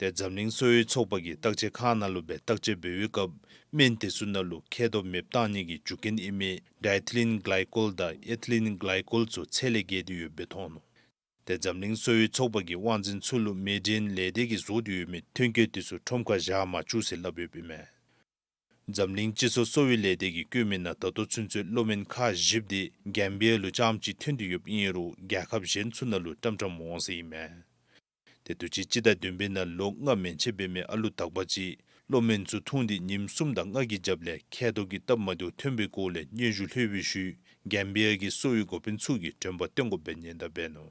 ཏེ་འཛམ་གླིང་གསོ་བའི་ཚོགས་པ་གིས་བརྟག་དཔྱད་ཁང་ནང་ལུ་སྦེ་བརྟག་དཔྱད་འབད་བའི་སྐབས་སྨན་དེ་ཚུ་ནང་ལུ་མཁལ་རྡོག་མེདཔ་བཏང་ནི་གི་རྒྱུ་རྐྱེན་ཨིན་མི་ཌའི་ཐི་ལིན་གླའི་ཀོལ་དང་ཨེ་ཐི་ལིན་གླའི་ཀོལ་ཚུ་ཚད་ལས་བརྒལ་ཏེ་ཡོདཔ་སྦེ་མཐོང་ནུག། ཏེ་འཛམ་གླིང་གསོ་བའི་ཚོགས་པ་གི་དབང་འཛིན་ཚུ་ལུ་མེ་ཌི་ཨེན་ལས་སྡེ་གིས་བཟོ་སྟེ་ཡོད་མི་ཐོན་སྐྱེད་དེ་ཚུ་ཁྲོམ་ཁར་བཞག་མ་བཅུག་ཟེར་སླབ་ཡོདཔ་ཨིན་མས། འཛམ་གླིང་སྤྱི་ཚོགས་གསོ་བའི་ལས་སྡེ་གིས་བཀོད་མི་ནང་ད་ལྟོ་ཚུན་ཚོད་གློག་མེན་ཁག་བཞི་པོ་དེ་གེམ་བི་ཡ་ལུ་རྐྱངམ་གཅིག་ཐོན་ཏེ་ཡོདཔ་ཨིན་རུང་རྒྱལ་ཁབ་གཞན་ཚུ་ནང་ལུ་ཀྲམ་ཀྲམ་འོང་ཟེར་ཨིན་མས། ཏེ་དུས་ཅི་སྤྱི་ཟླ་བདུན་པའི་ནང་ལོ་ལྔ་མན་ཆད་འབད་མི་ཨ་ལུ་དག་པ་ཅིག་གློག་མེན་ཚུ་འཐུང་སྟེ་ཉིནམ་གསུམ་དང་ལྔ་གི་རྒྱབ་ལས་མཁལ་རྡོག་གི་སྟབས་མ་བདེཝ་ཐོན་པའི་སྐོར་ལས་སྙན་ཞུ་ལྷོད་པའི་ཤུལ་གེམ་བི་ཡ་གི་གསོ་བའི་འགོ་དཔོན་ཚུ་གིས་དྲན་པ་བཏོན་དགོཔ་སྦེ་ཉེན་བརྡ་འབད་ནུག།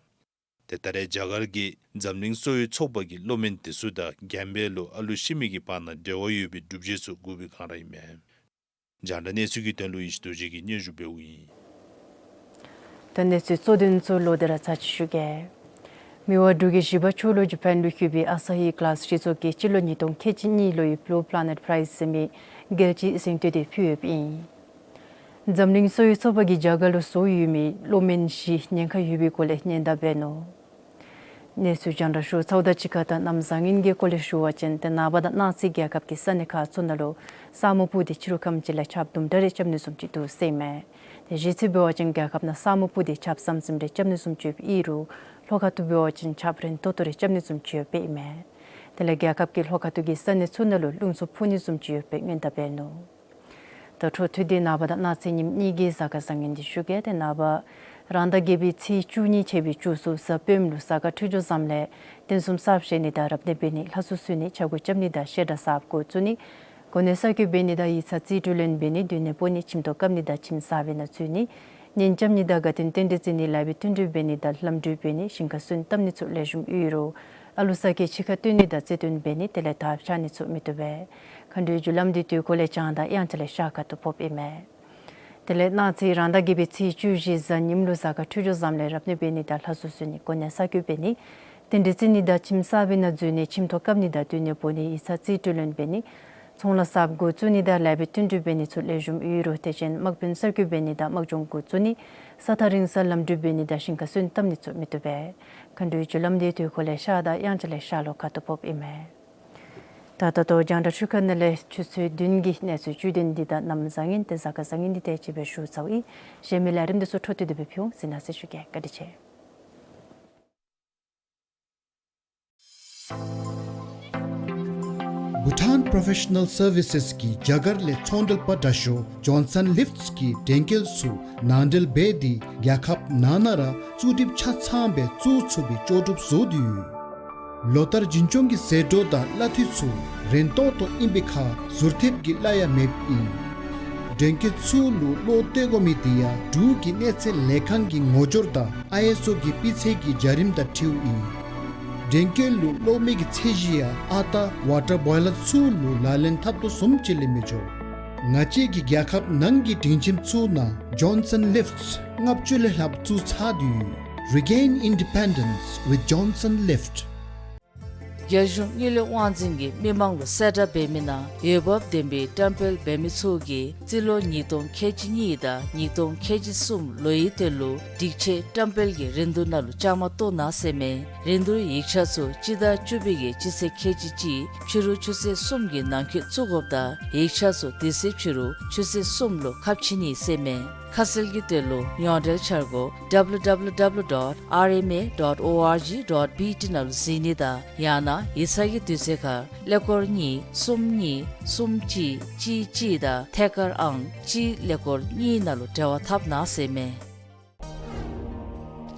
ཏེ་ད་རེས་རྒྱ་གར་གྱིས་འཛམ་གླིང་གསོ་བའི་ཚོགས་པ་གི་གློག་མེན་དེ་ཚུ་དང་གེམ་བི་ཡ་ལུ་ཨ་ལུ་ཤི་མི་གི་བར་ན་འབྲེལ་བ་ཡོད་པའི་སྒྲུབ་བྱེད་ཚུ་བསྒུགས་པའི་བསྒང་ར་ཨིན་མས། རྒྱང་བསྒྲགས་གནས་ཚུལ་གྱི་དོན་ལུ་ཡེ་ཤེས་རྡོ་རྗེ་གིས་སྙན་ཞུ་འབདཝ་ཨིན། ད་གནས་ཚུལ་གཙོ་དོན་ཚུ་ལོག་སྟེ་ར་ཚར་ཅིག་ཞུ་གེ། མི་དབང་འབྲུག་གི་བཞི་པ་མཆོག་ལུ་ཇ་པཱན་ལུ་ལྷོད་པའི་ཨ་ས་ཧི་ཀ་ལཱས་སྤྱི་ཚོགས་ཀྱིས་སྤྱི་ལོ་ཉིས་སྟོང་ཁལ་གཅིག་གཉིས་ལོའི་བླུ་པ་ལེ་ནེཊ་པ་རའིཛ་ཟེར་མི་རྒྱལ་སྤྱིའི་གཟེངས་བསྟོད་དེ་ཕུལ་ཡོདཔ་ཨིན། འཛམ་གླིང་གསོ་བའི་ཚོགས་པ་གིས་རྒྱ་གར་ལུ་བཟོ་ཡོད་མི་གློག་མེན་བཞི་ཉེན་ཁ་ཡོད་པའི་སྐོར་ལས་ཉེན་བརྡ་འབད་ནུག། གནས་ཚུལ་རྒྱང་བསྒྲགས་ཞུ་ཚརཝ་དང་གཅིག་ཁར་ད་གནམ་བཟང་ངན་གྱི་སྐོར་ལས་ཞུ་བ་ཅིན་ཏེ་ནངས་པ་དང་གནངས་ཚེ་རྒྱལ་ཁབ་ཀྱི་ས་གནས་ཁག་ཚུ་ནང་ལུ་ས་སྨུག་སྤུབས་ཏེ་ཕྱི་རུ་ཁམས་ཅིག་ལས་ཆརཔ་དུམ་གྲ་རེ་རྐྱབ་ནི་བཟུམ་ཅིག་འདུག་ཟེར་ཨིན་མས། ཏེ་གཞེས་ཚུ་འབད་བ་ཅིན་རྒྱལ་ཁབ་ནང་ས་སྨུག་སྤུབས་ཏེ་ཆརཔ་ཟམ་ཟིམ་རེ་རྐྱབ་ནི་བཟུམ་ཅིག་ཡོདཔ་ཨིན་རུང་ལྷོ་ཁ་ཐུག་འབད་བ་ཅིན་ཆརཔ་རན་ཏོག་ཏོ་རེ་རྐྱབ་ནི་བཟུམ་ཅིག་ཡོདཔ་ཨིན་མས། དེ་ལས་རྒྱལ་ཁབ་ཀྱི་ལྷོ་ཁ་ཐུག་གི་ས་གནས་ཚུ་ནང་ལུ་རླུང་འཚུབ་འཕུ་ནི་བཟུམ་ཅིག་ཡོདཔ་སྦེ་ཉེན་བརྡ་འབད་ནུག། ད་འཕྲོ་མཐུད་དེ་ནངས་པ་དང་གནངས་ཚེ་ཉིནམ་གཉིས་ཀྱི་གཟའ་སྐར་བཟང་ངན་འདི་ཞུ་གེ། ཏེ་ནངས་པ་རང་ཟླ་བརྒྱད་པའི་ཚེས་བཅུ་གཉིས་ཕྱད་པའི་བཅུ་གསུམ་གཟའ་སྤེནམ་ལུ་གཟའ་སྐར་འཕྲོད་སྦྱོར་བཟངམ་ལས་རྟེན་གསུམ་གསརཔ་བཞེངས་ནི་དང་རབ་གནས་འབད་ནི་ལྷ་གསོལ་གསོལ་ནི་ཕྱག་མགུ་རྐྱབ་ནི་དང་བཤད་གྲྭ་གསརཔ་འགོ་བཙུགས་ནི་གོ་གནས་གསར་བསྐོ་འབད་ནི་དང་ཡིག་ཚང་རྩིས་སྤྲོད་ལེན་འབད་ནི་སྡོད་གནས་སྤོ་ནི་ཁྱིམ་ཐོག་བཀབ་ནི་དང་ཁྱིམ་གསར་པའི་ནང་འཛུལ་ནི་གཉེན་རྐྱབ་ནི་དང་དགའ་སྟོན་རྟེན་འབྲེལ་བརྩི་ནི་ལཱ་འབད་བསྟུན་གྲོས་འབད་ནི་དང་ལམ་གྲོས་འབད་ནི་ཞིང་ཁར་སོན་བཏབ་ནི་ཚུ་ལེགས་ཤོམ་ཡོད་རུང་ཨ་ལུ་ས་སྐྱེས་ཕྱི་ཁར་བཏོན་ནི་དང་རྩེ་བཏོན་འབད་ནི་དེ་ལས་དར་འཕྱར་ནི་ཚུ་མི་བཏུབ་པས། མཁའ་འགྲོའི་རྒྱུ་ལམ་འདི་དུས་འཁོར་ལས་བྱང་དང་དབྱངས་འཆར་ལས་ཤར་ཁ་ཐུག་ཕོགཔ་ཨིན་མས། དེ་ལས་གནངས་ཚེ་རང་ཟླ་བརྒྱད་པའི་ཚེས་བཅུ་བཞི་གཟའ་ཉིམ་ལུ་གཟའ་སྐར་འཕྲོད་སྦྱོར་བཟངམ་ལས་རབ་གནས་འབད་ནི་དང་ལྷ་གསོལ་གསོལ་ནི་གོ་གནས་གསར་བསྐོ་འབད་ནི་རྟེན་འབྲེལ་བརྩི་ནི་དང་ཁྱིམ་གསར་པའི་ནང་འཛུལ་ནི་ཁྱིམ་ཐོག་བཀབ་ནི་དང་སྡོད་གནས་སྤོ་ནི་ཡིག་ཚང་རྩིས་སྤྲོད་ལེན་འབད་ནི་ཚོང་ལཱ་གསརཔ་འགོ་བཙུགས་ནི་དང་ལཱ་འབད་བསྟུན་གྲོས་འབད་ནི་ཚུ་ལེགས་ཤོམ་ཡོད་རུང་དེ་བཞིན་དམག་དཔོན་གསར་བསྐོ་འབད་ནི་དང་དམག་སྦྱོང་འགོ་བཙུགས་ནི་ས་ཐག་རིང་སར་ལམ་གྲུ་འབད་ནི་དང་ཞིང་ཁར་སོན་བཏབ་ནི་ཚུ་མི་བཏུབ་པས། མཁའ་འགྲོའི་རྒྱུ་ལམ་འདི་དུས་འཁོར་ལས་ཤར་དང་དབྱངས་འཆར་ལས་ཤར་ལྷོ་ཁ་ཐུག་ཕོགཔ་ཨིན་མས། ད་ད་ལྟོ་རྒྱང་བསྒྲགས་ཆུ་ཁ་ནང་ལས་ཆུ་ཚོད་བདུན་གྱི་གནས་ཚུལ་བཅུད་དོན་འདི་དང་གནམ་བཟང་ངན་ཏེ་གཟའ་སྐར་བཟང་ངན་འདི་དེ་ཅིག་སྦེ་ཞུ་ཚརཝ་ཨིན། གཞན་མི་ལས་རིམ་འདི་ཚུ་འཕྲོ་མཐུད་དེ་སྦེ་ཕུལ་འོང་ཟེར་མནོ་ཟེར་ཞུ་གེ། བཀའ་དྲིན་ཆེ། བྷུ་ཊཱན་པྲོ་ཕེ་ཤ་ནཱལ་སར་བི་སེས་ཀྱི་རྒྱ་གར་ལས་ཚོང་འབྲེལ་པ་དྲག་ཤོས་ཇོན་སཱན་ལིཕཊསི་གིས་འགྲེམས་སྐས་ཚུ་ནང་འདྲེན་འབད་དེ་རྒྱལ་ཁབ་ནང་ན་ར་བཙུགས་སྒྲིག་ཆ་ཚང་སྦེ་བཙུགས་ཚུགས་པའི་ལྕོགས་གྲུབ་བཟོ་སྟེ་ཡོད། ལོ་ལྟར་རྒྱུན་སྐྱོང་གི་ཟད་འགྲོ་དང་གླ་འཐུས་ཚུ་རན་ཏོག་ཏོ་ཨིན་པའི་ཁར་ཟུར་ཐེབས་ཀྱི་གླ་ཡང་མེདཔ་ཨིན། འགྲེམས་སྐས་ཚུ་ལུ་གློག་སྟེར་དགོ་མི་དེ་ཡང་འབྲུག་གི་གནས་ཚད་ལས་ཁང་གི་ངོ་སྦྱོར་དང་ཨའི་ཨེསི་ཨོ་གི་སྤུས་ཚད་ཀྱི་བྱ་རིམ་དང་འཁྲིལཝ་ཨིན། འགྲེམས་སྐས་ལུ་གློག་མེ་གི་ཚད་གཞི་ཡང་ཨ་རྟག་ཝ་ཊར་བོའི་ལར་ཚུ་ལུ་ལག་ལེན་འཐབ་དོ་བཟུམ་ཅིག་ལས་མི་འགྱོ། ང་བཅས་ཀྱི་རྒྱལ་ཁབ་ནང་གི་སྒྲིང་ཁྱིམ་ཚུ་ནང་ཇོན་སཱན་ལིཕཊསི་ལྔ་བཅུ་ལས་ལྷགཔ་བཙུགས་ཚར་ཏེ་ཡོད། Regain independence with Johnson Lift. རྒྱ་གཞུང་དངུལ་ལས་དབང་འཛིན་གྱིས་མི་མང་ལུ་གསལ་བསྒྲགས་འབད་མི་ནང་འོས་འབབ་ལྡན་པའི་བཀྲམ་སྤེལ་འབད་མི་ཚུ་གིས་རྩིས་ལོ་ཉིས་སྟོང་ཁལ་གཅིག་གཉིས་དང་ཉིས་སྟོང་ཁལ་གཅིག་གསུམ་ལོའི་དོན་ལུ་སྒྲིག་ཆས་བཀྲམ་སྤེལ་གྱི་རིན་བསྡུར་ནང་ལུ་བཅའ་མར་གཏོགས་གནང་ཟེར་མས། རིན་བསྡུར་ཡིག་ཆ་ཚུ་སྤྱི་ཟླ་བཅུ་པའི་གི་སྤྱི་ཚེས་ཁལ་གཅིག་གཅིག་ཕྱི་རུ་ཆུ་ཚོད་གསུམ་གྱི་ནང་འཁོད་བཙུགས་དགོཔ་དང་ཡིག་ཆ་ཚུ་དེ་ཚེ་ཕྱི་རུ་ཆུ་ཚོད་གསུམ་ལུ་ཁ་ཕྱེ་ནི་ཟེར་མས། ཁ་གསལ་གྱི་དོན་ལུ་ཡོངས་འབྲེལ་འཆར་སྒོ་W W W dot R M A dot O R G dot B T ནང་ལུ་གཟིགས་ནི་དང་ཡང་ན་ཡིག་ཚང་གི་དུས་ཚོད་ཁར་ཀླད་ཀོར་གཉིས་གསུམ་གཉིས་གསུམ་གཅིག་གཅིག་གཅིག་དང་ཐད་ཀར་ཨང་གཅིག་ཀླད་ཀོར་གཉིས་ནང་ལུ་འབྲེལ་བ་འཐབ་གནང་ཟེར་མས།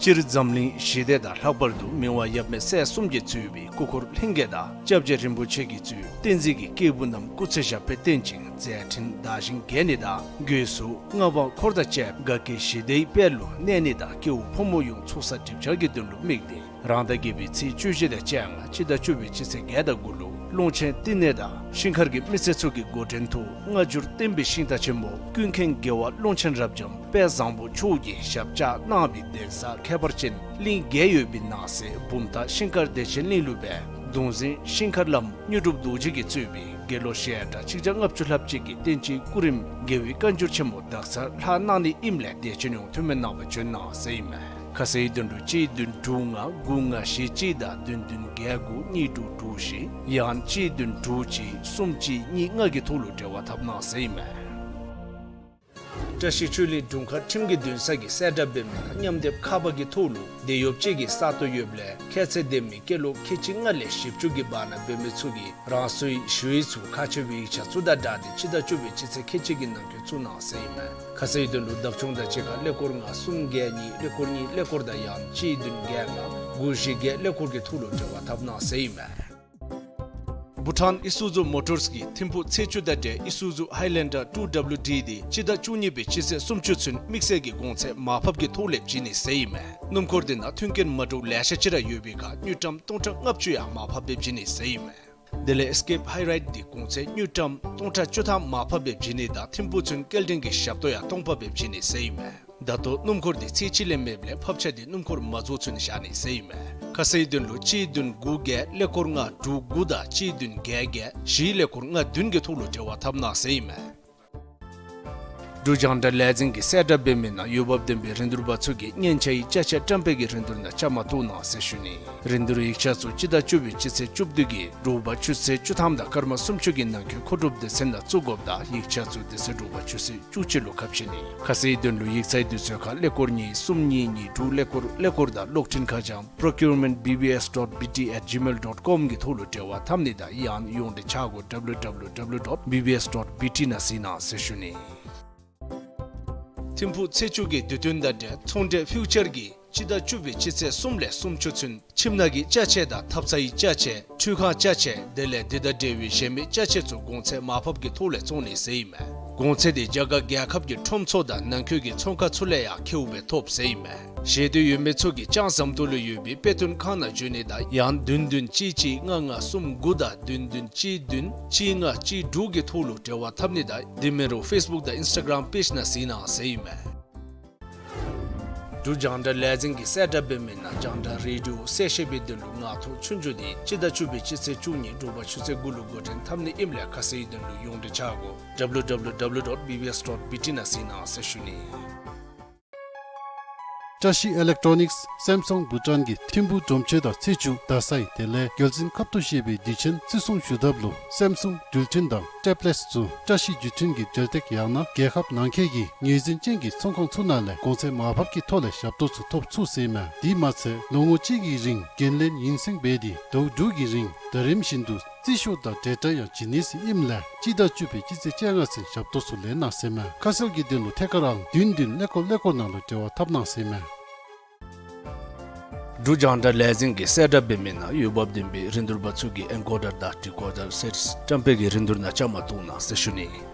སྤྱིར་འཛམ་གླིང་ཞི་བདེ་དང་ལྷག་པར་དུ་མི་དབང་ཡབ་མེས་སྲས་གསུམ་གྱིས་གཙོས་པའི་སྐུ་འཁོར་ལྷན་རྒྱས་དང་སྐྱབས་རྗེ་རིན་པོ་ཆེ་གིས་གཙོས་བསྟན་འཛིན་གྱི་སྐྱེས་བུ་རྣམས་སྐུ་ཚེ་ཞབས་པད་བརྟན་ཅིང་མཛད་འཕྲིན་དར་ཞིང་རྒྱས་ནི་དང་སྒོས་སུ་མངའ་འབངས་འཁོར་དང་བཅས་དགའ་སྐྱིད་ཞི་བདེའི་དཔལ་ལུ་གནས་ནི་དང་སྐྱེ་བོ་ཕོ་མོ་ཡོངས་ཚོགས་བསགས་སྒྲིབ་སྦྱང་གི་དོན་ལུ་དམིགས་ཏེ་ རང་ཟླ་བརྒྱད་པའི་ཚེས་བཅུ་བཞི་དང་བཅོ་ལྔ་སྤྱི་ཟླ་བཅུ་པའི་སྤྱི་ཚེས་བརྒྱད་དང་དགུ་ལུ་ཀློང་ཆེན་བསྟི་གནས་དང་ཤིང་མཁར་གྱི་མི་སེར་ཚུ་གི་འགོ་འདྲེན་དུ་སྔ་འགྱུར་བསྟན་པའི་ཤིང་རྟ་ཆེན་མོ་ཀུན་མཁྱེན་རྒྱལ་བ་ཀློང་ཆེན་རབ་འབྱམས་དཔལ་བཟང་པོ་མཆོག་གིས་ཞབས་བཅགས་གནང་བའི་གདན་ས་ཁྱད་པར་ཅན་གླིང་བརྒྱད་ཡོད་པའི་ནང་གསེས་བུམ་ཐང་ཤིང་མཁར་བདེ་ཆེན་གླིང་ལུ་སྦེ་གདུང་འཛིན་ཤིང་མཁར་བླམ་དངོས་གྲུབ་རྡོ་རྗེ་གིས་གཙོས་པའི་དགེ་སློང་ཞལ་གྲངས་གཅིག་བརྒྱ་ལྔ་བཅུ་ལྷགཔ་ཅིག་གིས་བསྟན་སྤྱིའི་སྐུ་རིམ་དགེ་བའི་བཀའ་འགྱུར་ཆེན་མོ་དག་ཚར་ལྷག་གནང་ནི་ཨིནམ་ལས་བདེ་ཆེན་ཡོངས་འཐུས་མི་རྣམ་པ་བྱོན་གནང་ཟེར་ཨིན་མས། ཁ་གསལ་དོན་ལུ་གཅིག་བདུན་དྲུག་ལྔ་དགུ་ལྔ་བཞི་གཅིག་དང་བདུན་བདུན་བརྒྱད་དགུ་གཉིས་དྲུག་དྲུག་བཞི་ཡང་གཅིག་བདུན་དྲུག་གཅིག་གསུམ་གཅིག་གཉིས་ལྔ་གི་ཐོག་ལུ་འབྲེལ་བ་འཐབ་གནང་ཟེར་ཨིན་མས། བཀྲ་ཤིས་ཆོས་གླིང་དྲུང་ཁག་ཁྲིམས་ཀྱི་འདུན་ས་གིས་གསལ་བསྒྲགས་འབད་མི་ནང་མཉམ་སྡེབ་ཁ་པར་གྱི་ཐོག་ལུ་འདི་ཡོདཔ་ཅིག་གི་ས་སྟོང་ཡོདཔ་ལས་ཁྱད་ཚད་ལྡན་མི་སྐྱེས་ལོ་ཁལ་གཅིག་ལྔ་ལས་བཞི་བཅུ་གི་བར་ན་འབད་མི་ཚུ་གིས་རང་སོའི་ཞུ་ཡིག་ཚུ་ཁག་ཆེ་བའི་ཡིག་ཆ་ཚུ་དང་སྦྲགས་ཏེ་སྤྱི་ཟླ་བཅུ་པའི་སྤྱི་ཚེས་ཁལ་གཅིག་གི་ནང་འཁོད་བཙུགས་གནང་ཟེར་ཨིན་མས། ཁ་གསལ་དོན་ལུ་བདག་སྐྱོང་དང་གཅིག་ཁར་ཀླད་ཀོར་ལྔ་གསུམ་བརྒྱད་གཉིས་ཀླད་ཀོར་གཉིས་ཀླད་ཀོར་དང་ཡང་གཅིག་བདུན་བརྒྱད་ལྔ་དགུ་བཞི་བརྒྱད་ཀླད་ཀོར་གྱི་ཐོག་ལུ་འབྲེལ་བ་འཐབ་གནང་ཟེར་ཨིན་མས། བྷུ་ཊཱན་ཨི་སུ་ཛུ་མོ་ཊརས་ཀྱིས་ཐིམ་ཕུག་ཚེས་བཅུ་དང་འབྲེལ་ཨི་སུ་ཛུ་ཧའི་ལེན་ཌར་ཊུ་ཌབ་ལུ་ཌི་འདི་སྤྱི་ཟླ་བཅུ་གཉིས་པའི་སྤྱི་ཚེས་སུམ་ཅུ་ཚུན་དམིགས་བསལ་གྱི་གོང་ཚད་མར་ཕབ་ཀྱི་ཐོག་ལས་བྱིན་ནི་ཟེར་ཨིན་མས། སྣུམ་འཁོར་འདི་ནང་མཐུན་རྐྱེན་མ་འདྲཝ་ལེ་ཤ་ཅིག་ར་ཡོད་པའི་ཁར་དངུལ་ཀྲམ་སྟོང་ཕྲག་ལྔ་བཅུ་ཡང་མར་ཕབ་སྦེ་བྱིན་ནི་ཟེར་ཨིན་མས། དེ་ལས་ཨེས་ཀེབ་ཧའི་རའིཌ་འདི་གོང་ཚད་དངུལ་ཀྲམ་སྟོང་ཕྲག་བཅུ་ཐམ་མར་ཕབ་སྦེ་བྱིན་ནི་དང་ཐིམ་ཕུག་ཚུན་སྐྱེལ་འདྲེན་གྱི་ཞབས་ཏོག་ཡང་སྟོང་ཕབ་སྦེ་བྱིན་ནི་ཟེར་ཨིན་མས། ད་ལྟོ་སྣུམ་འཁོར་འདི་ཚེས་གཅིག་ལས་མེདཔ་ལས་ཕབ་ཆ་འདི་སྣུམ་འཁོར་མ་རྫོགས་ཚུན་བཞག་ནི་ཟེར་ཨིན་མས། ཁ་གསལ་དོན་ལུ་གཅིག་བདུན་དགུ་བརྒྱད་ཀླད་ཀོར་ལྔ་དྲུག་དགུ་དང་གཅིག་བདུན་བརྒྱད་བརྒྱད་བཞི་ཀླད་ཀོར་ལྔ་བདུན་གྱི་ཐོག་ལུ་འབྲེལ་བ་འཐབ་གནང་ཟེར་ཨིན་མས། འབྲུག་རྒྱང་བསྒྲགས་ལས་འཛིན་གྱིས་གསལ་བསྒྲགས་འབད་མི་ནང་འོས་འབབ་ལྡན་པའི་རིན་བསྡུར་པ་ཚུ་གིས་སྙན་ཆ་ཡི་ཅ་ཆས་བཀྲམ་སྤེལ་གྱི་རིན་བསྡུར་ནང་བཅའ་མར་གཏོགས་གནང་ཟེར་ཞུ་ནི། རིན་བསྡུར་ཡིག་ཆ་ཚུ་སྤྱི་ཟླ་བཅུ་པའི་སྤྱི་ཚེས་བཅུ་བདུན་གྱི་དྲོ་པ་ཆུ་ཚོད་བཅུ་ཐམ་དང་སྐར་མ་སུམ་ཅུ་གི་ནང་འཁོད་མཁོ་སྒྲུབ་སྡེ་ཚན་ནང་བཙུགས་དགོཔ་དང་ཡིག་ཆ་ཚུ་དེ་ཚེ་དྲོ་པ་ཆུ་ཚོད་བཅུ་གཅིག་ལུ་ཁ་ཕྱེ་ནི། ཁ་གསལ་དོན་ལུ་ཡིག་ཚང་དུས་ཚོད་ཁར་ཀླད་ཀོར་གཉིས་གསུམ་གཉིས་གཉིས་དྲུག་ཀླད་ཀོར་ཀླད་ཀོར་དང་གློག་འཕྲིན་ཁ་བྱང་procurement B B S dot B T at gmail dot com གི་ཐོག་ལུ་འབྲེལ་བ་འཐབ་ནི་དང་ཡང་ཡོངས་འབྲེལ་ཆ་སྒོ་W W W dot B B S dot B T ནང་གཟིགས་གནང་ཟེར་ཞུ་ནི། ཐིམ་ཕུག་ཚེས་བཅུ་གི་དུས་སྟོན་དང་འབྲེལ་ཚོང་འབྲེལ་ཕིའུ་ཅར་གྱིས་སྤྱི་ཟླ་བཅུ་པའི་སྤྱི་ཚེས་གསུམ་ལས་སུམ་ཅུ་ཚུན་ཁྱིམ་ནང་གི་ཅ་ཆས་དང་ཐབ་ཚང་གི་ཅ་ཆས་འཕྲུལ་ཁང་ཅ་ཆས་དེ་ལས་དེ་དང་འབྲེལ་བའི་གཞན་མི་ཅ་ཆས་ཚུ་གོང་ཚད་མར་ཕབ་ཀྱི་ཐོག་ལས་བཙོང་ནི་ཟེར་ཨིན་མས། གོང་ཚད་དེ་རྒྱ་གར་རྒྱལ་ཁབ་ཀྱི་ཁྲོམ་ཚུ་དང་ནང་འཁོད་ཀྱི་ཚོང་ཁང་ཚུ་ལས་ཡང་ཁེཝ་སྦེ་ཐོབ་ཟེར་ཨིན་མས། ཞེ་འདོད་ཡོད་མི་ཚུ་གིས་ལྕང་ཟམ་ཏོག་ལུ་ཡོད་པའི་དཔེ་སྟོན་ཁང་ནང་འབྱོན་ནི་དང་ཡང་བདུན་བདུན་གཅིག་གཅིག་ལྔ་ལྔ་གསུམ་དགུ་དང་བདུན་བདུན་གཅིག་བདུན་གཅིག་ལྔ་གཅིག་དྲུག་གི་ཐོག་ལུ་འབྲེལ་བ་འཐབ་ནི་དང་དེ་མིན་རུང་ཕེསི་བུཀ་དང་ཨིནསི་ཊ་གརམ་པེཇ་ནང་གཟིགས་གནང་ཟེར་ཨིན་མས། འབྲུག་རྒྱང་བསྒྲགས་ལས་འཛིན་གྱིས་གསལ་བསྒྲགས་འབད་མི་ནང་རྒྱང་བསྒྲགས་རེ་ཌི་ཡོ་གསལ་བཤད་པའི་དོན་ལུ་ངག་ཐོག་ཆོས་རྒྱུགས་འདི་སྤྱི་ཟླ་བཅུ་པའི་སྤྱི་ཚེས་བཅུ་གཉིས་དྲོ་པ་ཆུ་ཚོད་དགུ་ལུ་འགོ་འདྲེན་འཐབ་ནི་ཨིནམ་ལས་ཁ་གསལ་དོན་ལུ་ཡོངས་འབྲེལ་ཆ་སྒོ་W W W dot B B S dot B T ནང་གཟིགས་གནང་ཟེར་ཞུ་ནི། བཀྲ་ཤིས་ཨི་ལེག་ཊོ་ནིཀསི་སེམ་སུང་བྷུ་ཊཱན་གྱིས་ཐིམ་ཕུག་སྒྲོམ་ཆེན་དང་ཚེས་བཅུ་རྡ་སའི་དེ་ལས་རྒྱལ་མཚན་ཁབ་ཏུ་བཞེས་པའི་དུས་ཆེན་བརྩི་སྲུང་ཞུ་ཐབས་ལུ་སེམ་སུང་འགྲུལ་འཕྲིན་དང་ཊེབ་ལེཊསི་ཚུ་བཀྲ་ཤིས་བརྒྱུད་འཕྲིན་གྱི་འབྲེལ་སྟེགས་ཡང་ན་རྒྱལ་ཁབ་ནང་འཁོད་ཀྱི་ངོས་འཛིན་ཅན་གྱི་ཚོང་ཁང་ཚུ་ནང་ལས་གོང་ཚད་མར་ཕབ་ཀྱི་ཐོག་ལས་ཞབས་ཏོག་ཚུ་ཐོབ་ཚུགས་ཟེར་ཨིན་མས། དེ་མ་ཚད་ལོ་ངོ་གཅིག་གི་རིང་འགན་ལེན་ཡུན་སེང་འབད་དེ་ཟླཝ་དྲུག་གི་རིང་ཟླ་རིམ་བཞིན་དུ་རྩིས་ཤོག་དང་འབྲེལ་སྒྲ་ཡང་བྱིན་ནི་ཟེར་ཨིནམ་ལས་སྤྱི་ཟླ་བཅུ་པའི་སྤྱི་ཚེས་བཅོ་ལྔ་ཚུན་ཞབས་ཏོག་ཚུ་ལེན་གནང་ཟེར་ཨིན་མས། ཁ་གསལ་གྱི་དོན་ལུ་ཐད་ཀར་ཨང་བདུན་བདུན་ཀླད་ཀོར་ཀླད་ཀོར་ནང་ལུ་འབྲེལ་བ་འཐབ་གནང་ཟེར་ཨིན་མས། འབྲུག་རྒྱང་བསྒྲགས་ལས་འཛིན་གྱིས་གསལ་བསྒྲགས་འབད་མི་ནང་འོས་འབབ་ལྡན་པའི་རིན་བསྡུར་པ་ཚུ་གིས་ཨེན་ཀོ་ཌར་དང་ཌི་ཀོ་ཌར་སེཊསི་བཀྲམ་སྤེལ་གྱི་རིན་བསྡུར་ནང་བཅའ་མར་གཏོགས་གནང་ཟེར་ཞུ་ནི།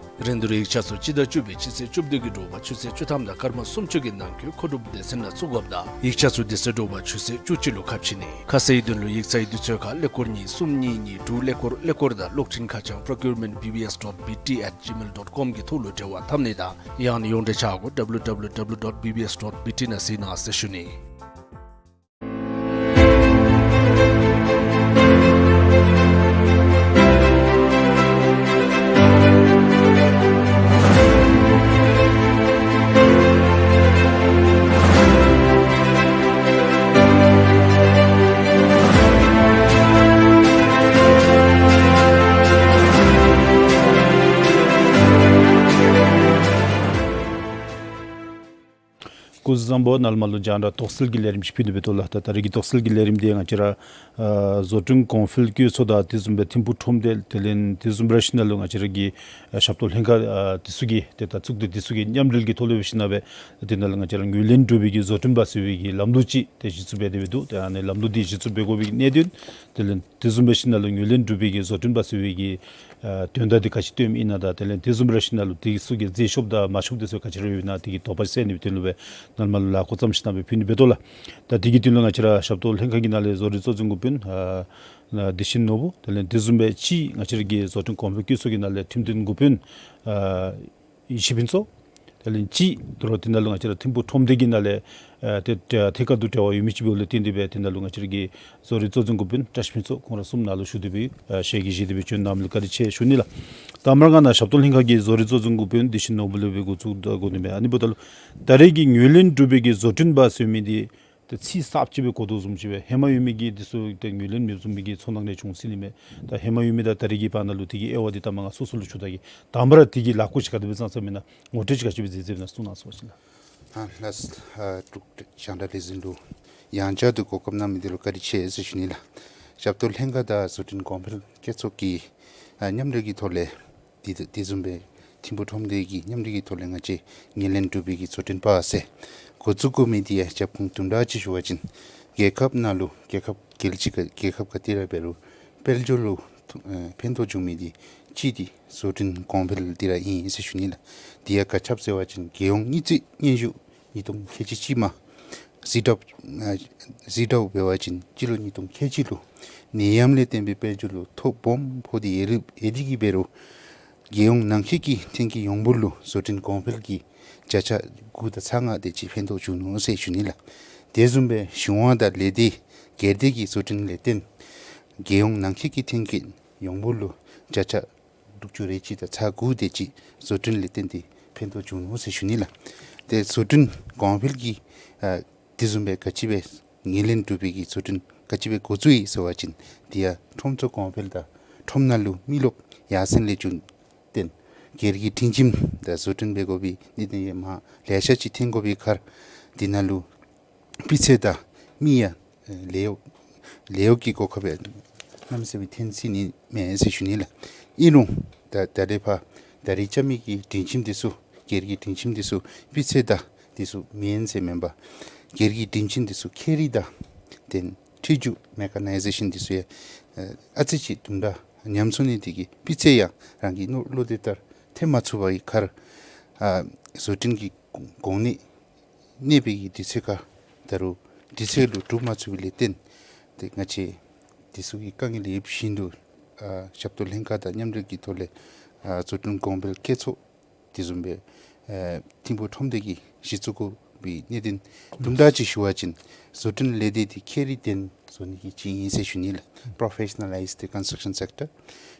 རིན་བསྡུར་ཡིག་ཆ་ཚུ་སྤྱི་ཟླ་བཅུ་པའི་སྤྱི་ཚེས་བཅུ་བདུན་གྱི་དྲོ་པ་ཆུ་ཚོད་བཅུ་ཐམ་དང་སྐར་མ་སུམ་ཅུ་གི་ནང་འཁོད་མཁོ་སྒྲུབ་སྡེ་ཚན་ནང་བཙུགས་དགོཔ་དང་ཡིག་ཆ་ཚུ་དེ་ཚེ་དྲོ་པ་ཆུ་ཚོད་བཅུ་གཅིག་ལུ་ཁ་ཕྱེ་ནི། ཁ་གསལ་དོན་ལུ་ཡིག་ཚང་དུས་ཚོད་ཁར་ཀླད་ཀོར་གཉིས་གསུམ་གཉིས་གཉིས་དྲུག་ཀླད་ཀོར་ཀླད་ཀོར་དང་གློག་འཕྲིན་ཁ་བྱང་procurement B B S dot B T at gmail dot com གི་ཐོག་ལུ་འབྲེལ་བ་འཐབ་ནི་དང་ཡང་ན་ཡོངས་འབྲེལ་ཆ་སྒོ་W W W dot B B S dot B T ནང་གཟིགས་གནང་ཟེར་ཞུ་ནི། སྐུ་གཟུགས་བཟང་པོ། ནཱ་ལས་མར་ལུ་རྒྱང་བསྒྲགས་དོགས་སེལ་གྱི་ལས་རིམ་ཅིག་ཕུལ་ནི་འབད་དོ་ལགས། ད་ད་རིས་ཀྱི་དོགས་སེལ་གྱི་ལས་རིམ་འདི་ང་བཅས་ར་ཨ་བཟོ་སྐྲུན་གོང་འཕེལ་བཀོད་ཚོགས་དང་དེ་བཟུམ་སྦེ་ཐིམ་ཕུག་ཁྲོམ་སྡེ་དེ་ལས་དེ་བཟུམ་ར་ཞིནམ་ལས་ང་བཅས་ར་གི་ཨ་ཞབས་ཏོག་ལྷན་ཁག་ཨ་དེ་ཚུ་གི་ཏེ་ད་གཙུག་སྡེ་དེ་ཚུ་གི་མཉམ་འབྲེལ་གྱི་ཐོག་ལས་འབད་ཞིནམ་ལས་དེ་ནང་ལུ་ང་བཅས་ར་ངོས་ལེན་གྲུབ་པའི་གི་བཟོ་སྐྲུན་པ་ཟེར་བའི་གི་ལམ་ལུགས་ཅིག་ཏེ་གཞི་བཙུགས་འབད་དེ་འབད་འདུག། ཏེ་ཨ་ནི་ལམ་ལུགས་འདི་གཞི་བཙུགས་འབད་དགོ་པའི་གི་གནད་དོན་དེ་ལས་དེ་བཟུམ་སྦེ་ཞིནམ་ལས་ངོས་ལེན་གྲུབ་པའི་གི་བཟོ་སྐྲུན་པ་ཟེར་བའི་གི་ཨ་དོན་དག་འདི་ག་ཅི་སྟོནམ་ཨིན་ན་དང་དེ་ལས་དེ་བཟུམ་ར་ཞིནམ་ལས་དེ་ཚུ་གི་རྫས་ཤོབ་དང་མ་ཤོབ་དེ་ཚུ་ག་ཅི་ར་ཡོདཔ་ཨིན་ན་དེ་གི་དོགས་པ་སེལ་ནི་གི་དོན་ལུ་སྦེ་ ནཱ་ལས་མར་ལུ་ལཱ་འགོ་བརྩམས་ཞིནམ་སྦེ་ཕུལ་ནི་འབད་དོ་ལགས། ད་དེ་གི་དོན་ལུ་ང་བཅས་ར་ཞབས་ཏོག་ལྷན་ཁག་གི་ནང་ལས་བཟོ་རིག་གཙོ་འཛིན་འགོ་དཔོན་ཨ་ཨ་བདེ་ཆེན་ནོར་བུ་དེ་ལས་དེ་བཟུམ་སྦེ་ཅིག་ང་བཅས་ར་གི་བཟོ་སྐྲུན་གོང་འཕེལ་བཀོད་ཚོགས་ཀྱི་ནང་ལས་ཁྲིམས་དོན་འགོ་དཔོན་ཨ་ཡེ་ཤེས་ཕུན་ཚོགས། དེ་ལས་ཅིག་དོ་རུང་དེ་ནང་ལུ་ང་བཅས་ར་ཐིམ་ཕུག་ཁྲོམ་སྡེ་གི་ནང་ལས་ཨ་ཏེ་ཏེ་ཐད་ཀར་དུ་འབྲེལ་བ་ཡོད་མི་ཅིག་འབདཝ་ལས་བརྟེན་ཏེ་སྦེ་དེ་ནང་ལུ་ང་བཅས་ར་གི་བཟོ་རིག་གཙོ་འཛིན་འགོ་དཔོན་བཀྲ་ཤིས་ཕུན་ཚོགས་ཁོང་ར་གསུམ་ནཱ་ལུ་བཞུགས་ཏེ་སྦེ་ཨ་ཞལ་གྱིས་བཞེས་ཏེ་སྦེ་བྱོན་གནངམ་ལུ་བཀའ་དྲིན་ཆེ་ཞུ་ནི་ལགས། ད་མར་ང་ནཱ་ཞབས་ཏོག་ལྷན་ཁག་གི་བཟོ་རིག་གཙོ་འཛིན་འགོ་དཔོན་བདེ་ཆེན་ནོར་བུ་ལས་སྦེ་འགོ་བཙུགས་ད་དགོ་ནི་མས། ཨ་ནི་འབདཝ་ད་ལུ་ད་རེས་ཀྱི་ངོས་ལེན་གྲུབ་པའི་གི་བཟོ་སྐྲུན་པ་ཟེར་མི་འདི་ཏེ་ཚིག་གསརཔ་ཅིག་སྦེ་གོ་དོ་བཟུམ་ཅིག་སྦེ་ཧེ་མ་ཡོད་མི་གི་འདི་ཚུ་ཏེ་ངོས་ལེན་མེདཔ་བཟུམ་མའི་གི་ཚོར་སྣང་རེ་བྱུང་སྲིད་ནི་མས། ད་ཧེ་མ་ཡོད་མི་དང་ད་རེས་ཀྱི་བར་ན་ལུ་དེ་གི་དབྱེ་བ་འདི་ད་མར་ང་སོ་སོ་ལུ་ཞུ་ད་གེ། དང་པ་ར་དེ་གི་ལཱ་འགོ་ཅིག་ག་དེ་སྦེ་བརྩམས་བརྩམསཔ་ཨིན་ན་ངོ་སྤྲོད་ཅིག་ག་ཅི་སྦེ་མཛད་མཛདཔ་ཨིན་ན་གསུང་གནང་ཟེར་བ་ཅིན་ལགས། ཨ་ལགས། ཨ་འབྲུག་རྒྱང་བསྒྲགས་ལས་འཛིན་ལུ་ཡང་བསྐྱར་དུ་གོ་སྐབས་གནང་མི་འདི་ལུ་བཀའ་དྲིན་ཆེ་ཟེར་ཞུ་ནི་ལགས། ཞབས་ཏོག་ལྷན་ཁག་དང་བཟོ་སྐྲུན་གོང་འཕེལ་བཀོད་ཚོགས་ཀྱི་ཨ་མཉམ་འབྲེལ་གྱི་ཐོག་ལས་དེ་དེ་བཟུམ་སྦེ་ཐིམ་ཕུག་ཁྲོམ་སྡེ་གི་མཉམ་འབྲེལ་གྱི་ཐོག་ལས་ང་བཅས་ངོས་ལེན་གྲུབ་པའི་གི་བཟོ་སྐྲུན་པ་ཟེར་འགོ་བཙུགས་དགོ་མི་འདི་ཡང་རྒྱབ་ཁུངས་དུམ་གྲ་ཅིག་ཞུ་བ་ཅིན་རྒྱལ་ཁབ་ནང་ལུ་རྒྱལ་ཁབ་རྒྱལ་སྤྱི་ག་རྒྱལ་ཁབ་ག་ཏེ་ར་འབད་རུང་དཔལ་འབྱོར་ལུ་ཨེ་ཕན་ཐོགས་འབྱུང་མི་འདི་གཅིག་འདི་བཟོ་སྐྲུན་གོང་འཕེལ་འདི་ར་ཨིན་ཟེར་ཞུ་ནི་ལགས། དེ་ཡང་ག་ཅི་སྦེ་ཟེར་བ་ཅིན་རྒྱལ་ཡོངས་དངུལ་རྩིས་སྙན་ཞུ་ཉིས་སྟོང་ཁལ་གཅིག་གཅིག་མ་གཟིགས་དྲག་ཨ་གཟིགས་དྲག་འབད་བ་ཅིན་སྤྱི་ལོ་ཉིས་སྟོང་ཁལ་གཅིག་ལུ་ནད་ཡམས་ལས་བརྟེན་པའི་དཔལ་འབྱོར་ལུ་ཐོ་སྦོམ་ཕོག་སྟེ་ཡོད་རིགས་ཡོད་དེ་གིས་འབད་རུང་རྒྱལ་ཡོངས་ནང་འཁོད་ཀྱི་ཐོན་སྐྱེད་ཡོངས་འབོར་ལུ་བཟོ་སྐྲུན་གོང་འཕེལ་གྱི་བརྒྱ་ཆ་དགུ་དང་ཚག་ལྔ་དེ་ཅིག་ཕན་ཐོགས་བྱུང་ནུག་ཟེར་ཞུ་ནི་ལགས། དེ་བཟུམ་སྦེ་གཞུང་དབང་དང་ལས་སྡེ་སྒེར་སྡེ་གི་བཟོ་སྐྲུན་ལས་བརྟེན་རྒྱལ་ཡོངས་ནང་འཁོད་ཀྱི་ཐོན་སྐྱེད་ཡོངས་འབོར་ལུ་བརྒྱ་ཆ་དྲུག་ཅུ་རེ་གཅིག་དང་ཚག་དགུ་དེ་ཅིག་བཟོ་སྐྲུན་ལས་བརྟེན་ཏེ་ཕན་ཐོགས་བྱུང་ནུག་ཟེར་ཞུ་ནི་ལགས། ཏེ་བཟོ་སྐྲུན་གོང་འཕེལ་གྱི་ཨ་དེ་བཟུམ་སྦེ་ག་ཅི་སྦེ་ངོས་ལེན་གྲུབ་པའི་གི་བཟོ་སྐྲུན་ག་ཅི་སྦེ་འགོ་བཙུགས་ཡི་ཟེར་བ་ཅིན་དེ་ཡང་ཁྲོམ་ཚུ་གོང་འཕེལ་དང་ཁྲོམ་ནང་ལུ་མི་རློབས་ཡར་སེང་ལས་བྱུང་བརྟེན་སྒེར་གྱི་སྒྲིང་ཁྱིམ་དང་བཟོ་སྐྲུན་འབད་དགོ་པའི་གནད་དོན་ཡང་མ་ལེ་ཤ་ཅིག་ཐོན་དགོ་པའི་ཁར་དེ་ནང་ལུ་སྤུས་ཚད་དང་མི་ཡང་ལཱ་གཡོག་ལཱ་གཡོག་གི་གོ་སྐབས་ཡང་གནམ་མེད་ས་མེད་ཐོན་སྲིད་ནི་མས་ཟེར་ཞུ་ནི་ལགས། ཨིན་རུང་ད་ད་རེས་ཕར་ད་རེས་རྐྱབ་མི་གི་སྒྲིང་ཁྱིམ་འདི་ཚུ་སྒེར་གྱི་སྒྲིང་ཁྱིམ་འདི་ཚུ་སྤུས་ཚད་དང་འདི་ཚུ་མེན་ཟེར་མེན་པར་སྒེར་གྱི་སྒྲིང་ཁྱིམ་འདི་ཚུ་ཁྱེར་རིགས་དང་ཏེ་འཕྲུལ་འགྱུར་མེ་ཀ་ནའི་ཟེ་ཤཱན་འདི་ཚུ་ཡང་ཨ་ཙི་ཅིག་དུམ་གྲ་ཉམས་སོང་ནི་དེ་གིས་སྤུས་ཚད་ཡང་རང་གི་བློ་བློ་དེ་ལྟར་ཐོན་མ་ཚུགས་པའི་ཁར་ཨ་བཟོ་སྐྲུན་གྱི་གོང་གནས་གནས་པའི་གི་དུས་ཚོད་ཁར་ད་རུང་དུས་ཚོད་ལུ་གྲུབ་མ་ཚུགས་པའི་ལས་བརྟེན་ཏེ་ང་བཅས་དེ་ཚུ་གི་དཀའ་ངལ་ཡོདཔ་བཞིན་དུ་ཨ་ཞབས་ཏོག་ལྷན་ཁག་དང་མཉམ་འབྲེལ་གྱི་ཐོག་ལས་ཨ་བཟོ་སྐྲུན་གོང་འཕེལ་བཀོད་ཚོགས་དེ་བཟུམ་སྦེ་ཨ་ཐིམ་ཕུག་ཁྲོམ་སྡེ་གིས་གཞི་བཙུགས་དགོ་པའི་གནད་དོན་དུམ་གྲ་ཅིག་ཞུ་བ་ཅིན་བཟོ་སྐྲུན་ལས་སྡེ་འདི་ཁྱེར་རིགས་ལྡན་བཟོ་ནི་གི་ཅིག་ཨིན་ཟེར་ཞུ་ནི་ལགས། Professionalize the construction sector.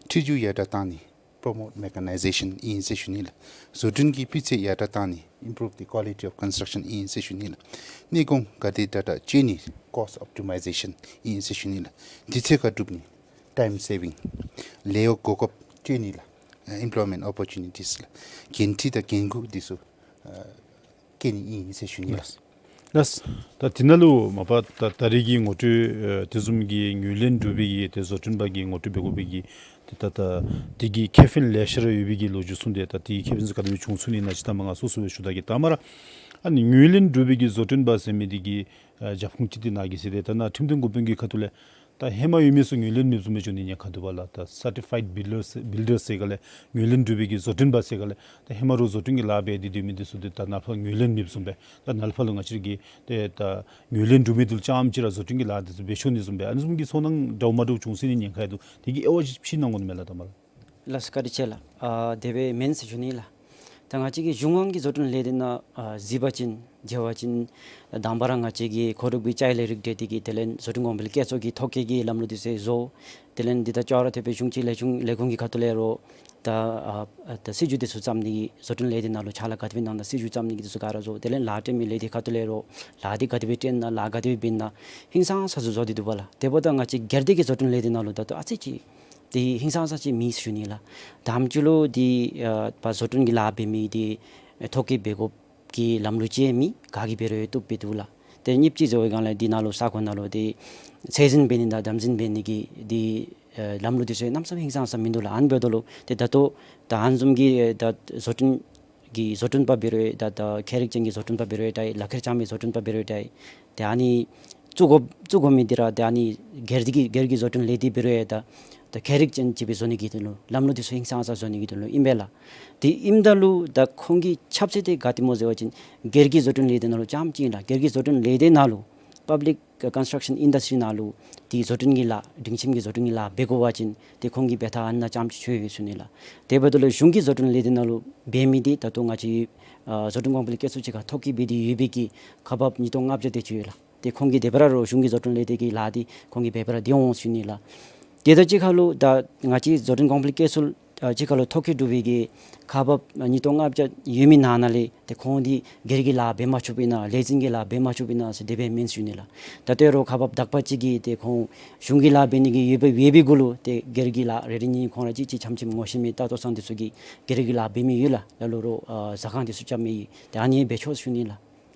འཕྲུལ་འགྱུར་ཡར་དྲག་བཏང་ནི་Promote mechanization ཨིན་ཟེར་ཞུ་ནི་ལགས། བཟོ་སྐྲུན་གྱི་སྤུས་ཚད་ཡར་དྲག་བཏང་ནི་Improve the quality of construction ཨིན་ཟེར་ཞུ་ནི་ལགས། ནད་གོང་ག་དེ་དྲག་དྲག་སྤྱོད་ནི་Cost optimization ཨིན་ཟེར་ཞུ་ནི་ལགས། དུས་ཚོད་ཁར་གྲུབ་ནི་Time saving། ལཱ་གཡོག་གོ་སྐབས་སྤྲོད་ནི་ལགས། Employment opportunities ལགས། འགན་འཁྲི་དང་འགན་ཁུར་འདི་ཚུ་ཨ་བཀལ་ནི་ཨིན་ཟེར་ཞུ་ནི་ལགས། ལགས། ད་དེ་ནང་ལུ་མ་པ་ད་ད་རེས་ཀྱི་ངོ་སྤྲོད་ཨ་དེ་བཟུམ་གྱི་ངོས་ལེན་གྲུབ་པའི་གི་ཏེ་བཟོ་སྐྲུན་པ་གིས་ངོ་སྤྲོད་འབད་དགོ་པའི་གི་ཏེ་ད་ད་དེ་གི་ཁེ་ཕན་ལེ་ཤ་ར་ཡོད་པའི་གི་ལོ་རྒྱུས་གསུངས་ཏེ་ད་དེ་གི་ཁེ་ཕན་ཚུ་ག་དེ་སྦེ་བྱུང་ཚུགས་ནི་ཨིན་ན་ཅིག་ད་མར་ང་སོ་སོ་སྦེ་ཞུ་ད་གེ། ད་མར་ཨ་ནི་ངོས་ལེན་གྲུབ་པའི་གི་བཟོ་སྐྲུན་པ་ཟེར་མི་དེ་གི་ཨ་རྒྱབ་ཁུངས་ཅིག་འདི་ནཱ་གིས་ཟེར་ཏེ་ད་ནཱ་ཁྲིམས་དོན་འགོ་དཔོན་གྱི་ཁ་ཐུག་ལས་ད་ཧེ་མ་ཡོད་མི་ཚུ་ངོས་ལེན་མེདཔ་བཟུམ་སྦེ་འགྱོ་ནི་ཉེན་ཁ་འདུག་པ་ལགས། ད་Certified builders builders ཟེར་ག་ལས་ངོས་ལེན་གྲུབ་པའི་གི་བཟོ་སྐྲུན་པ་ཟེར་ག་ལས་ད་ཧེ་མ་ར་བཟོ་སྐྲུན་གྱི་ལཱ་འབད་དེ་སྡོད་མི་འདི་ཚུ་འདི་ད་ནཱ་ལས་ཕར་ངོས་ལེན་མེདཔ་བཟུམ་སྦེ་ད་ནཱ་ལས་ཕར་ལུ་ང་བཅས་ར་གིས་ཏེ་ད་ངོས་ལེན་གྲུབ་མི་འདི་ལུ་རྐྱངམ་ཅིག་ར་བཟོ་སྐྲུན་གྱི་ལཱ་འདི་ཚུ་འབད་ཆོག་ནི་བཟུམ་སྦེ་ཨ་ནི་བཟུམ་གྱི་ཚོར་སྣང་འདྲཝ་མ་འདྲཝ་བྱུང་སྲིད་ནི་ཉེན་ཁ་ཡང་འདུག། དེ་གི་དབྱེ་བ་ཅིག་ཕྱེ་གནང་དགོ་ནི་མས་ལགས་ད་མར་ལགས། ལགས་སོ་བཀའ་དྲིན་ཆེ་ལགས། ཨ་དེ་སྦེ་མེན་ཟེར་ཞུ་ནི་ལགས། ད་ང་བཅས་ཀྱི་གཞུང་དབང་གི་བཟོ་སྐྲུན་ལས་སྡེ་ནང་ཨ་གཟིགས་པ་ཅིན་མཇལ་བ་ཅིན་དང་པ་ར་ང་བཅས་ཀྱི་མཁོ་སྒྲུབ་ཀྱི་དཔྱད་ཡིག་ལས་རིགས་འབྲེལ་ཏེ་གི་དེ་ལས་བཟོ་སྐྲུན་གོང་འཕེལ་བཀོད་ཚོགས་ཀྱི་ཐོ་བཀོད་ཀྱི་ལམ་ལུགས་འདི་ཚུ་བཟོ། དེ་ལས་འདི་དང་ཅོག་ར་འཐདཔ་སྦེ་གཞུང་གཅིག་ལས་གཞུང་ལས་ཁུངས་ཀྱི་ཁ་ཐུག་ལས་ར་ད་ཨ་ཨ་ད་སྲིད་བྱུས་འདི་ཚུ་བརྩམ་ནི་གི་བཟོ་སྐྲུན་ལས་སྡེ་ནང་ལུ་ཕྱག་ལཱ་ག་དེ་སྦེ་གནང་ད་སྲིད་བྱུས་བརྩམ་ནི་གི་འདི་ཚུ་ག་ར་བཟོ། དེ་ལས་ལཱ་སྤྲོད་མི་ལས་སྡེ་ཁ་ཐུག་ལས་ར་ལཱ་འདི་ག་དེ་སྦེ་སྤྲོད་ན་ལཱ་ག་དེ་སྦེ་འབད་ན་ཧིང་སངས་ས་ཚུ་བཟོ་སྟེ་འདུག་པ་ལགས། དེ་འབདཝ་ད་ང་བཅས་སྒེར་སྡེ་གི་བཟོ་སྐྲུན་ལས་སྡེ་ནང་ལུ་ད་ལྟོ་ཨ་ཙི་ཅིག་དེ་ཧིང་སངས་ས་ཅིག་མེད་ཟེར་ཞུ་ནི་ལགས། དང་པ་ཅིག་ལུ་དེ་ཨ་བཟོ་སྐྲུན་གྱི་ལཱ་འབད་མི་དེ་ཐོ་བཀོད་འབད་དགོཔ་གི་ལམ་ལུགས་ཅིག་མེད། ག་གིས་འབད་རུང་བཏུབ་སྦེ་འདུག་ལགས། དེ་གཉིས་པ་ཅིག་འབད་བའི་སྒང་ལས་དེ་ནང་ལུ་ས་ཁོངས་ནང་ལུ་དེ་ཚད་འཛིན་འབད་ནི་དང་དམ་འཛིན་འབད་ནི་གི་དེ་ཨེ་ལམ་ལུགས་དེ་ཚུ་གནམ་མེད་ས་མེད་ཧིང་སངས་ས་མིན་འདུག་ལགས། ཨ་ནི་འབདཝ་ད་ལུ་དེ་ད་ལྟོ་ད་ཨ་ནི་བཟུམ་གྱི་ཨེ་ད་བཟོ་སྐྲུན་གྱི་བཟོ་སྐྲུན་པ་འབད་རུང་ད་ད་ཁྱད་རིག་ཅན་གྱི་བཟོ་སྐྲུན་པ་འབད་རུང་ད་ལག་ཁྱེར་བཅངས་མི་བཟོ་སྐྲུན་པ་འབད་རུང་ད་དེ་ཨ་ནི་ བཙུགས་དགོ་བཙུགས་དགོ་མི་འདི་ར་ཏེ་ཨ་ནི་སྒེར་གྱི་སྒེར་གྱི་བཟོ་སྐྲུན་ལས་སྡེ་འབད་རུང་ཡང་ད་ད་ཁྱད་རིག་ཅན་ཅིག་སྦེ་བཟོ་ནི་གི་དོན་ལུ་ལམ་ལུགས་འདི་ཚུ་ཧིང་སངས་ས་བཟོ་ནི་གི་དོན་ལུ་ཨིན་པས་ལགས། དེ་ཨིནམ་ད་ལུ་ད་ཁོང་གིས་ཁྱབ་ཚད་དེ་ག་ཏེ་སྨོ་ཟེར་བ་ཅིན་སྒེར་གྱི་བཟོ་སྐྲུན་ལས་སྡེ་ནང་ལུ་རྐྱངམ་ཅིག་ཨིན་ལགས། སྒེར་གྱི་བཟོ་སྐྲུན་ལས་སྡེ་ནང་ལུ་པབ་ལིཀ་ཀོན་སི་ཊྲག་ཤཱན་ཨིན་ཌསི་ཊི་རི་ནང་ལུ་དེ་བཟོ་སྐྲུན་གྱི་ལཱ་སྒྲིང་ཁྱིམ་གྱི་བཟོ་སྐྲུན་གྱི་ལཱ་འབད་དགོ་པ་ཅིན་ཏེ་ཁོང་གིས་འབད་ཐངས་ཨ་ནཱ་རྐྱངམ་ཅིག་ཆོད་ཡོད་ཟེར་ཞུ་ནི་ལགས། དེ་འབདཝ་ད་ལུ་གཞུང་གི་བཟོ་སྐྲུན་ལས་སྡེ་ནང་ལུ་འབད་མི་འདི་ད་ལྟོ་ང་བཅས་ཨ་བཟོ་སྐྲུན་གོང་འཕེལ་བཀོད་ཚོགས་ཅིག་ཁར་ཐོ་བཀོད་འབད་དེ་ཡོད་པའི་གི་ཁག་འབགཔ་ཉིས་སྟོང་ལྔ་བརྒྱ་དེ་ཅིག་ཡོད་ལགས། ཏེ་ཁོང་གིས་དེ་སྦེ་ར་རོགས་གཞུང་གི་བཟོ་སྐྲུན་ལས་སྡེ་གི་ལཱ་འདི་ཁོང་གིས་འབད་འབད་ར་སྡོད་འོང་ཟེར་ཞུ་ནི་ལགས། དེ་དང་གཅིག་ཁར་ལུ་ད་ང་བཅས་བཟོ་སྐྲུན་གོང་འཕེལ་བཀོད་ཚོགས་ཨ་གཅིག་ཁར་ལུ་ཐོ་བཀོད་གྲུབ་པའི་གི་ཁག་འབགཔ་ཉིས་སྟོང་ལྔ་བརྒྱ་ཡོད་མི་ནང་ན་ལས་ཏེ་ཁོང་འདི་སྒེར་གྱི་ལཱ་འབད་མ་ཆོགཔ་ཨིན་ན་ལས་འཛིན་གྱི་ལཱ་འབད་མ་ཆོགཔ་ཨིན་ན་ཟེར་དེ་སྦེ་མེན་ཟེར་ཞུ་ནི་ལགས། ད་ལྟོ་རོགས་ཁག་འབགཔ་དག་པ་ཅིག་གིས་ཏེ་ཁོང་གཞུང་གི་ལཱ་འབད་ནི་གི་ཡོད་པའི་ཡོད་པའི་གུ་ལུ་ཏེ་སྒེར་གྱི་ལཱ་རེ་རེ་གཉིས་ཁོང་ར་གཅིག་གཅིག་ཆམ་ཆིམ་ངོ་ཤེས་མི་ལྟ་ལྟོ་ཚང་འདི་ཚུ་གིས་སྒེར་གྱི་ལཱ་འབད་མི་ཡོད་ལགས། ལ་ལུ་རོགས་ཨ་ཟ་ཁང་འདི་ཚུ་རྐྱབ་མི་ཡོད། ཏེ་ཨ་ནི་འབད་ཆོག་ཟེར་ཞུ་ནི་ལགས།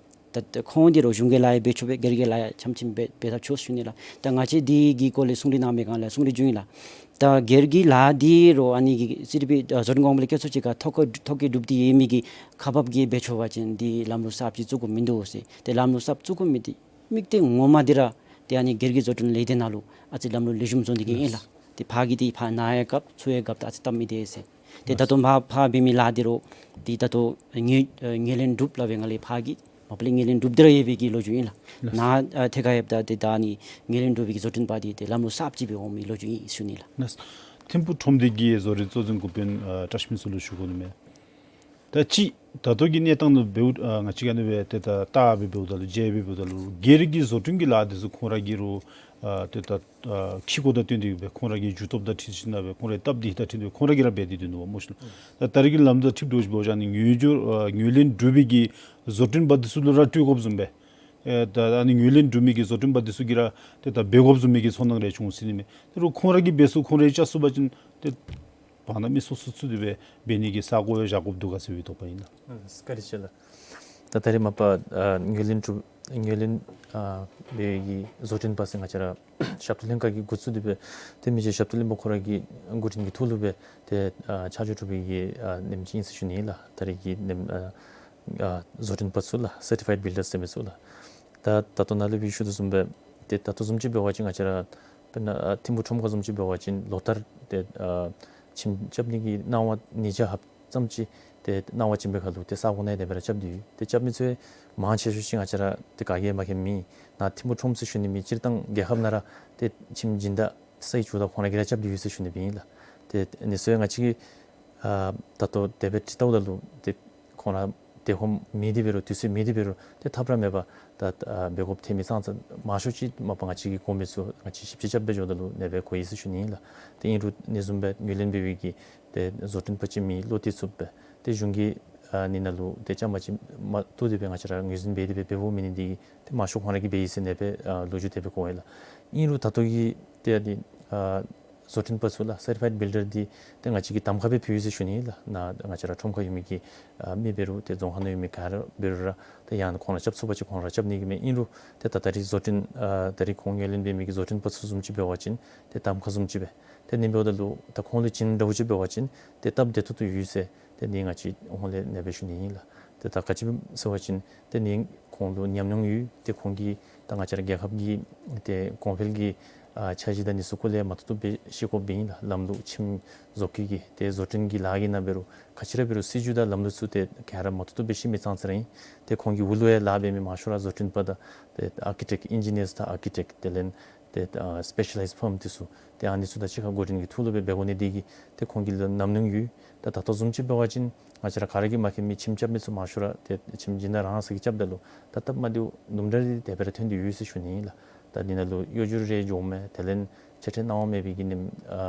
ད་ད་ཁོང་འདི་རོགས་གཞུང་གི་ལཱ་ཡང་འབད་ཆོག་པས། སྒེར་གྱི་ལཱ་ཡང་ཆམ་ཆིམ་འབད་འབད་ཐབས་ཆོག་ཟེར་ཞུ་ནི་ལགས། ད་ང་བཅས་འདི་གི་སྐོར་ལས་གསུང་གྲོས་གནང་མི་སྒང་ལས་གསུང་གྲོས་ཞུ་ཡི་ལགས། ད་སྒེར་གྱི་ལཱ་འདི་རོགས་ཨ་ནི་གི་སི་ཌི་པི་ཨ་བཟོ་སྐྲུན་གོང་འཕེལ་བཀོད་ཚོགས་ཅིག་ཁར་ཐོ་བཀོད་ཐོ་བཀོད་གྲུབ་སྟེ་ཡོད་མི་གི་ཁག་འབགཔ་གིས་འབད་ཆོག་པ་ཅིན་འདི་ལམ་ལུགས་གསརཔ་ཅིག་བཙུགས་དགོཔ་མིན་འདུག་ཟེར། ཏེ་ལམ་ལུགས་གསརཔ་བཙུགས་དགོ་མི་འདི་དམིགས་གཏད་ངོ་མ་འདི་ར་ཏེ་ཨ་ནི་སྒེར་གྱི་བཟོ་སྐྲུན་ལས་སྡེ་ནང་ལུ་ཨ་ཙི་ལམ་ལུགས་ལེགས་ཤོམ་བཟོ་ནི་གི་ཨིན་ལགས། ཏེ་ཕར་གྱི་འདི་ཕར་ནཱ་ཡང་རྐྱབ་ཚུར་ཡང་རྐྱབ་ད་ཨ་ཙི་སྟབས་མི་བདེ་ཟེར། ཏེ་ད་ལྟོ་མར་ཕར་འབད་མི་ལཱ་འདི་རོགས་འདི་ད་ལྟོ་ངོས་ཨ་ངོས་ལེན་གྲུབ་སླབ་པའི་སྒང་ལས་ཕར་གྱི་མ་པ་ལས་ངོས་ལེན་གྲུབ་སྟེ་ར་ཡོད་པའི་གི་ལོ་རྒྱུས་ཨིན་ལགས། ནཱ་ཨ་ཐད་ཁར་ཡོདཔ་ད་ཏེ་ད་ཨ་ནི་ངོས་ལེན་གྲུབ་པའི་གི་བཟོ་སྐྲུན་པ་འདི་ཏེ་ལམ་ལུགས་གསརཔ་ཅིག་སྦེ་འོང་མི་ལོ་རྒྱུས་ཨིན་ཟེར་ཞུ་ནི་ལགས། ཐིམ་ཕུག་ཁྲོམ་སྡེ་གི་བཟོ་རིག་གཙོ་འཛིན་འགོ་དཔོན་ཨ་བཀྲ་ཤིས་ཚུ་ལུ་ཞུ་དགོ་ནི་མས། ད་ཅི་ད་ལྟོ་གི་གནས་སྟངས་ནང་འབདཝ་ཨ་ང་བཅས་ཀྱིས་ཨ་ནི་སྦེ་ཏེ་ད་བལྟ་སྦེ་འབདཝ་ད་ལུ་མཇལ་སྦེ་འབདཝ་ད་ལུ་སྒེར་གྱི་བཟོ་སྐྲུན་གྱི་ལཱ་འདི་ཚུ་ཁོང་ར་གིས་རོགས་ཨ་ཏེ་ད་ཨ་འཁྱིད་དགོཔ་དང་བསྟུན་ཏེ་སྦེ་ཁོང་ར་གི་རྒྱུ་སྟོབས་དང་འཁྲིལ་ཞིནམ་སྦེ་ཁོང་རའི་སྟབས་བདེ་དང་འཁྲིལ་ཏེ་ཁོང་ར་གིས་ར་འབད་དེ་སྡོད་ནུག་པ་སྨོ་ཤིག་ལགས། ད་ད་རེས་ཀྱི་ལམ་དང་འཁྲིལ་དོ་ཞིན་འབད་བ་ཅིན་ཨ་ནི་ངོས་སྦྱོར་ཨ་ངོས་ལེན་གྲུབ་པའི་གི་བཟོ་སྐྲུན་པ་འདི་ཚུ་ལུ་ར་སྤྲོད་དགོཔ་བཟུམ་སྦེ་ཨེ་ད་ཨ་ནི་ངོས་ལེན་གྲུབ་མི་གི་བཟོ་སྐྲུན་པ་འདི་ཚུ་གིས་ར་ཏེ་ད་འབད་དགོཔ་བཟུམ་མའི་གི་ཚོར་སྣང་རེ་བྱུང་ཟེར་ནི་མས། ཏེ་རོགས་ཁོང་ར་གིས་འབད་ཚུགས་ཁོང་ར་གིས་རྐྱབ་ཚུགས་པ་ཅིན་ཏེ་བར་ན་མི་སོ་སོ་ཚུ་དེ་སྦེ་འབད་ནི་གི་ས་གོ་ཡང་བཞག་དགོཔ་འདུག་ག་ཟེར་བའི་དོགས་པ་ཨིན་ལགས། ཨ་བཀའ་དྲིན་ཆེ་ལགས། ད་ད་རེས་མ་པ་ཨ་ངོས་ལེན་གྲུབ་ངོས་ལེན་ཨ་འབད་བའི་གི་བཟོ་སྐྲུན་པ་ཟེར་ང་བཅས་ར་ཞབས་ཏོག་ལྷན་ཁག་གིས་འགོ་བཙུགས་ཏེ་སྦེ་ཏེ་མི་རྗེ་ཞབས་ཏོག་བློན་པོ་ཁོ་ར་གིས་འགོ་འདྲེན་གྱི་ཐོག་ལུ་སྦེ་ཏེ་ཨ་ཆ་འཇོག་གྲུབ་པའི་གི་ཨ་ཉིནམ་ཅིག་ཨིན་ཟེར་ཞུ་ནི་ཨིན་ལགས། ད་རེས་ཀྱི་ཉིནམ་ཨ་ཨ་བཟོ་སྐྲུན་པ་ཚུ་ལགས་སར་ཊི་ཕའིཌ་བིལ་ཌར་ཟེར་མི་ཚུ་ལགས། ད་ད་ལྟོ་ནཱ་ལས་སྦེ་ཞུ་དོ་བཟུམ་སྦེ་ཏེ་ད་ལྟོ་བཟུམ་ཅིག་འབད་བ་ཅིན་ང་བཅས་ར་དཔེར་ན་ཨ་ཐིམ་ཕུག་ཁྲོམ་ཁ་བཟུམ་ཅིག་འབད་བ་ཅིན་ལོ་ལྟར་ཏེ་ཨ་ཁྱིམ་རྐྱབ་ནི་གི་གནང་བ་ཉིས་བརྒྱ་ལྷགཔ་ཙམ་ཅིག་ཏེ་གནང་བ་བྱིན་པའི་ཁར་ལུ་ཏེ་ས་གོ་ནང་ཡང་དེ་སྦེ་ར་རྐྱབ་སྟེ་ཡོད། ཏེ་རྐྱབ་མི་ཚུ་ཡང་མང་ཆེ་ཤོས་ཅིག་ང་བཅས་ར་ཏེ་ག་གིས་མ་མཁྱེན་མི་ནཱ་ཐིམ་ཕུག་ཁྲོམ་ཟེར་ཞུ་ནི་མེད། སྤྱིར་བཏང་རྒྱལ་ཁབ་ནང་ར་ཏེ་ཁྱིམ་སྦྱིན་བདག་སའི་ཇོ་བདག་ཁོང་ར་གིས་ར་རྐྱབ་སྟེ་ཡོད་ཟེར་ཞུ་ནི་སྦེ་ཨིན་ལགས། ཏེ་ཨ་ནི་ཚུ་ཡང་ང་བཅས་ཀྱིས་ཨ་ད་ལྟོ་དེ་སྦེ་ཅིག་བལྟཝ་ད་ལུ་ཏེ་ཁོང་ར་དེ་ཧོམ་མེད་དེ་འབད་རུང་དུས་ཚོད་མེད་དེ་འབད་རུང་ཏེ་ཐབས་ར་མེད་པར་ད་ཨ་འབད་དགོཔ་ཐོན་མི་ཙང་ཙང་མང་ཤོས་ཅིག་མ་པ་ང་བཅས་ཀྱི་གོང་མའི་ཚུ་ང་བཅས་ཞིབ་དཔྱད་རྐྱབ་སྦེ་འགྱོཝ་ད་ལུ་ཨ་ནི་སྦེ་གོ་ཡི་ཟེར་ཞུ་ནི་ཨིན་ལགས། ཏེ་ཨིན་རུང་ཨ་ནི་བཟུམ་སྦེ་ངོས་ལེན་འབད་བའི་གི་ཏེ་བཟོ་སྐྲུན་པ་ཅིག་མེད་བློ་གཏད་ཚུགསཔ་སྦེ་ཏེ་གཞུང་གིས་ཨ་ཨ་ནི་ནང་ལུ་ཏེ་བཅའ་མར་ཅིག་མ་གཏོགས་དེ་སྦེ་ང་བཅས་ར་ངོས་འཛིན་འབད་དེ་སྦེ་འབདཝ་མེད་ནི་འདི་གིས་ཏེ་མང་ཤོས་ཁོང་ར་གིས་འབད་ཡི་ཟེར་ཨ་ནི་སྦེ་ཨ་ལོ་རྒྱུས་དེ་སྦེ་གོ་ཡི་ལགས། ཨིན་རུང་ད་ལྟོ་གི་ཏེ་ཨ་ནི་ཨ་བཟོ་སྐྲུན་པ་ཚུ་ལགས་སར་ཊི་ཕའིཌ་བིལ་ཌར་འདི་ཏེ་ང་བཅས་ཀྱིས་གདམ་ཁ་སྦེ་ཕུལ་ཡི་ཟེར་ཞུ་ནི་ལགས། ནཱ་ང་བཅས་ར་ཁྲོམ་ཁར་ཡོད་མི་གི་ཨ་མི་འབད་རུང་ཏེ་རྫོང་ཁ་ནང་ཡོད་མི་ག་ར་འབད་རུང་ར་ཏེ་ཡང་ན་ཁོང་ར་རྐྱབ་ཚུགས་པ་ཅིན་ཁོང་ར་རྐྱབ་ནི་གི་མས། ཨིན་རུང་ཏེ་ད་ད་རེས་བཟོ་སྐྲུན་ཨ་ད་རེས་ཁོང་ངོས་ལེན་འབད་མི་གི་བཟོ་སྐྲུན་པ་ཚུ་བཟུམ་ཅིག་འབད་བ་ཅིན་ཏེ་གདམ་ཁ་བཟུམ་ཅིག་སྦེ་ཏེ་ཨ་ནི་འབདཝ་ད་ལུ་ད་ཁོང་ལུ་བྱིན་འདྲཝ་ཅིག་འབད་བ་ཅིན་ཏེ་སྟབས་བདེ་ཏོག་ཏོ་ཡོད་ཟེར་ཏེ་ཨ་ནི་ང་བཅས་ཧོང་ལས་ཨ་ནི་སྦེ་ཞུ་ནི་ཨིན་ལགས། ཏེ་ད་ག་ཅི་སྦེ་ཟེར་བ་ཅིན་ཏེ་ཨ་ནི་ཁོང་ལུ་ཉམས་མྱོང་ཡོད། ཏེ་ཁོང་གིས་ད་ང་བཅས་ར་རྒྱལ་ཁབ་ཀྱི་ཏེ་གོང་འཕེལ་གྱི་ཨ་འཆར་གཞི་དང་ཨ་ནི་ཚུ་སྐོར་ལས་མ་ཐུབ་ཐུབ་སྦེ་ཤེས་དགོཔ་ཨིན་ལགས། ལམ་ལུགས་ཁྱིམ་བཟོ་བཀོད་ཀྱི་ཏེ་བཟོ་སྐྲུན་གྱི་ལཱ་གི་ནང་འབད་རུང་ག་ཅི་ར་འབད་རུང་སྲིད་བྱུས་དང་ལམ་ལུགས་ཚུ་ཏེ་ག་ར་མ་ཐུབ་ཐུབ་སྦེ་ཤེས་མི་ཙང་ཙ་ར་ཨིན། ཏེ་ཁོང་གི་འོག་ལུ་ཡང་ལཱ་འབད་མི་མང་ཤོས་ར་བཟོ་སྐྲུན་པ་དང་ཏེ་ཨར་ཀི་ཊེཀཊ་ཨིན་ཇི་ནིརསི་དང་ཨར་ཀི་ཊེཀཊ་དེ་ལས་ཏེ་ཨ་སི་པེ་ཤ་ལའིཛ་ཕརམ་འདི་ཚུ་ཏེ་ཨ་ནི་ཚུ་དང་གཅིག་ཁར་འགོ་འདྲེན་གྱི་ཐོག་ལུ་སྦེ་འབད་དགོ་ནི་འདི་གིས་ཏེ་ཁོང་གི་ལུ་ཉམས་མྱོང་ཡོད། ད་ད་ལྟོ་བཟུམ་ཅིག་འབད་བ་ཅིན་ང་བཅས་ར་ག་ར་གིས་མ་མཁྱེན་མི་ཁྱིམ་རྐྱབ་མི་ཚུ་མང་ཤོས་ར་ཏེ་ཁྱིམ་སྦྱིན་བདག་རང་ས་གིས་རྐྱབ་ད་ལུ་ད་སྟབས་མ་བདེཝ་དུམ་གྲ་རེ་དེ་སྦེ་ར་ཐོན་ཏེ་ཡོད་ཟེར་ཞུ་ནི་ཨིན་ལགས། ད་འདི་ནང་ལུ་གཡོ་སྒྱུ་རེ་འགྱོཝ་མས། དེ་ལས་ཆ་འཕྲིན་གནང་བ་མེད་པའི་གི་ཨ་ནི་ཨ་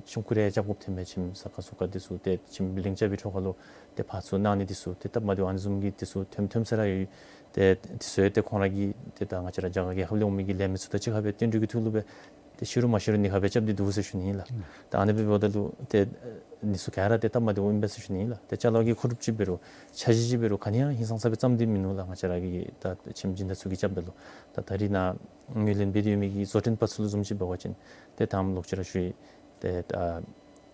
ཁྱིམ་ཁུར་རེ་རྐྱབ་དགོཔ་ཐོན་མས། ཁྱིམ་ས་ཁ་སོ་ཁ་འདི་ཚུ་ཏེ་ཁྱིམ་བིལ་ཌིང་རྐྱབ་པའི་ཁྲོད་ཁར་ལུ་ཏེ་ཕར་ཚུར་གནང་ནི་འདི་ཚུ་ཏེ་སྟབས་མ་བདེཝ་ཨ་ནི་བཟུམ་གྱི་འདི་ཚུ་ཐོནམ་ཐོན་ས་ར་ཡོད། ཏེ་འདི་ཚུ་ཡང་ཏེ་ཁོང་ར་གིས་ཏེ་ད་ང་བཅས་ར་རྒྱ་གར་རྒྱལ་ཁབ་ལས་འོང་མི་གི་ལས་མི་ཚུ་དང་གཅིག་ཁར་སྦེ་བསྟུན་གྲོས་ཀྱི་ཐོག་ལུ་སྦེ་ཏེ་ཤི་རུང་མ་ཤི་རུང་ཨ་ནི་ཁར་སྦེ་རྐྱབ་སྟེ་འདུག་ཟེར་ཞུ་ནི་ཨིན་ལགས། ཨུམ། ད་ཨ་ནི་འབདཝ་ད་ལུ་ཏེ་ཨ་ནི་ཚུ་ག་ར་ཏེ་སྟབས་མ་བདེཝ་ཨིན་པས་ཟེར་ཞུ་ནི་ཨིན་ལགས། ཏེ་ཅ་ལ་གི་མཁོ་སྒྲུབ་ཅིག་འབད་རུང་འཆར་གཞི་ཅིག་འབད་རུང་ག་ནི་ཡང་ཧིང་སངས་ས་སྦེ་བརྩམས་ཏེ་མིན་ནུག་ལགས། ང་བཅས་ར་གི་ད་ཁྱིམ་སྦྱིན་བདག་ཚུ་གིས་རྐྱབ་ད་ལུ་ད་ད་རེས་ནཱ་ངོས་ལེན་འབད་དེ་ཡོད་མི་གི་བཟོ་སྐྲུན་པ་ཚུ་ལུ་བཟུམ་ཅིག་འབད་བ་ཅིན་ཏེ་ད་ལོག་ཅི་ར་ཞུ་ཡི། ཏེ་ཨ་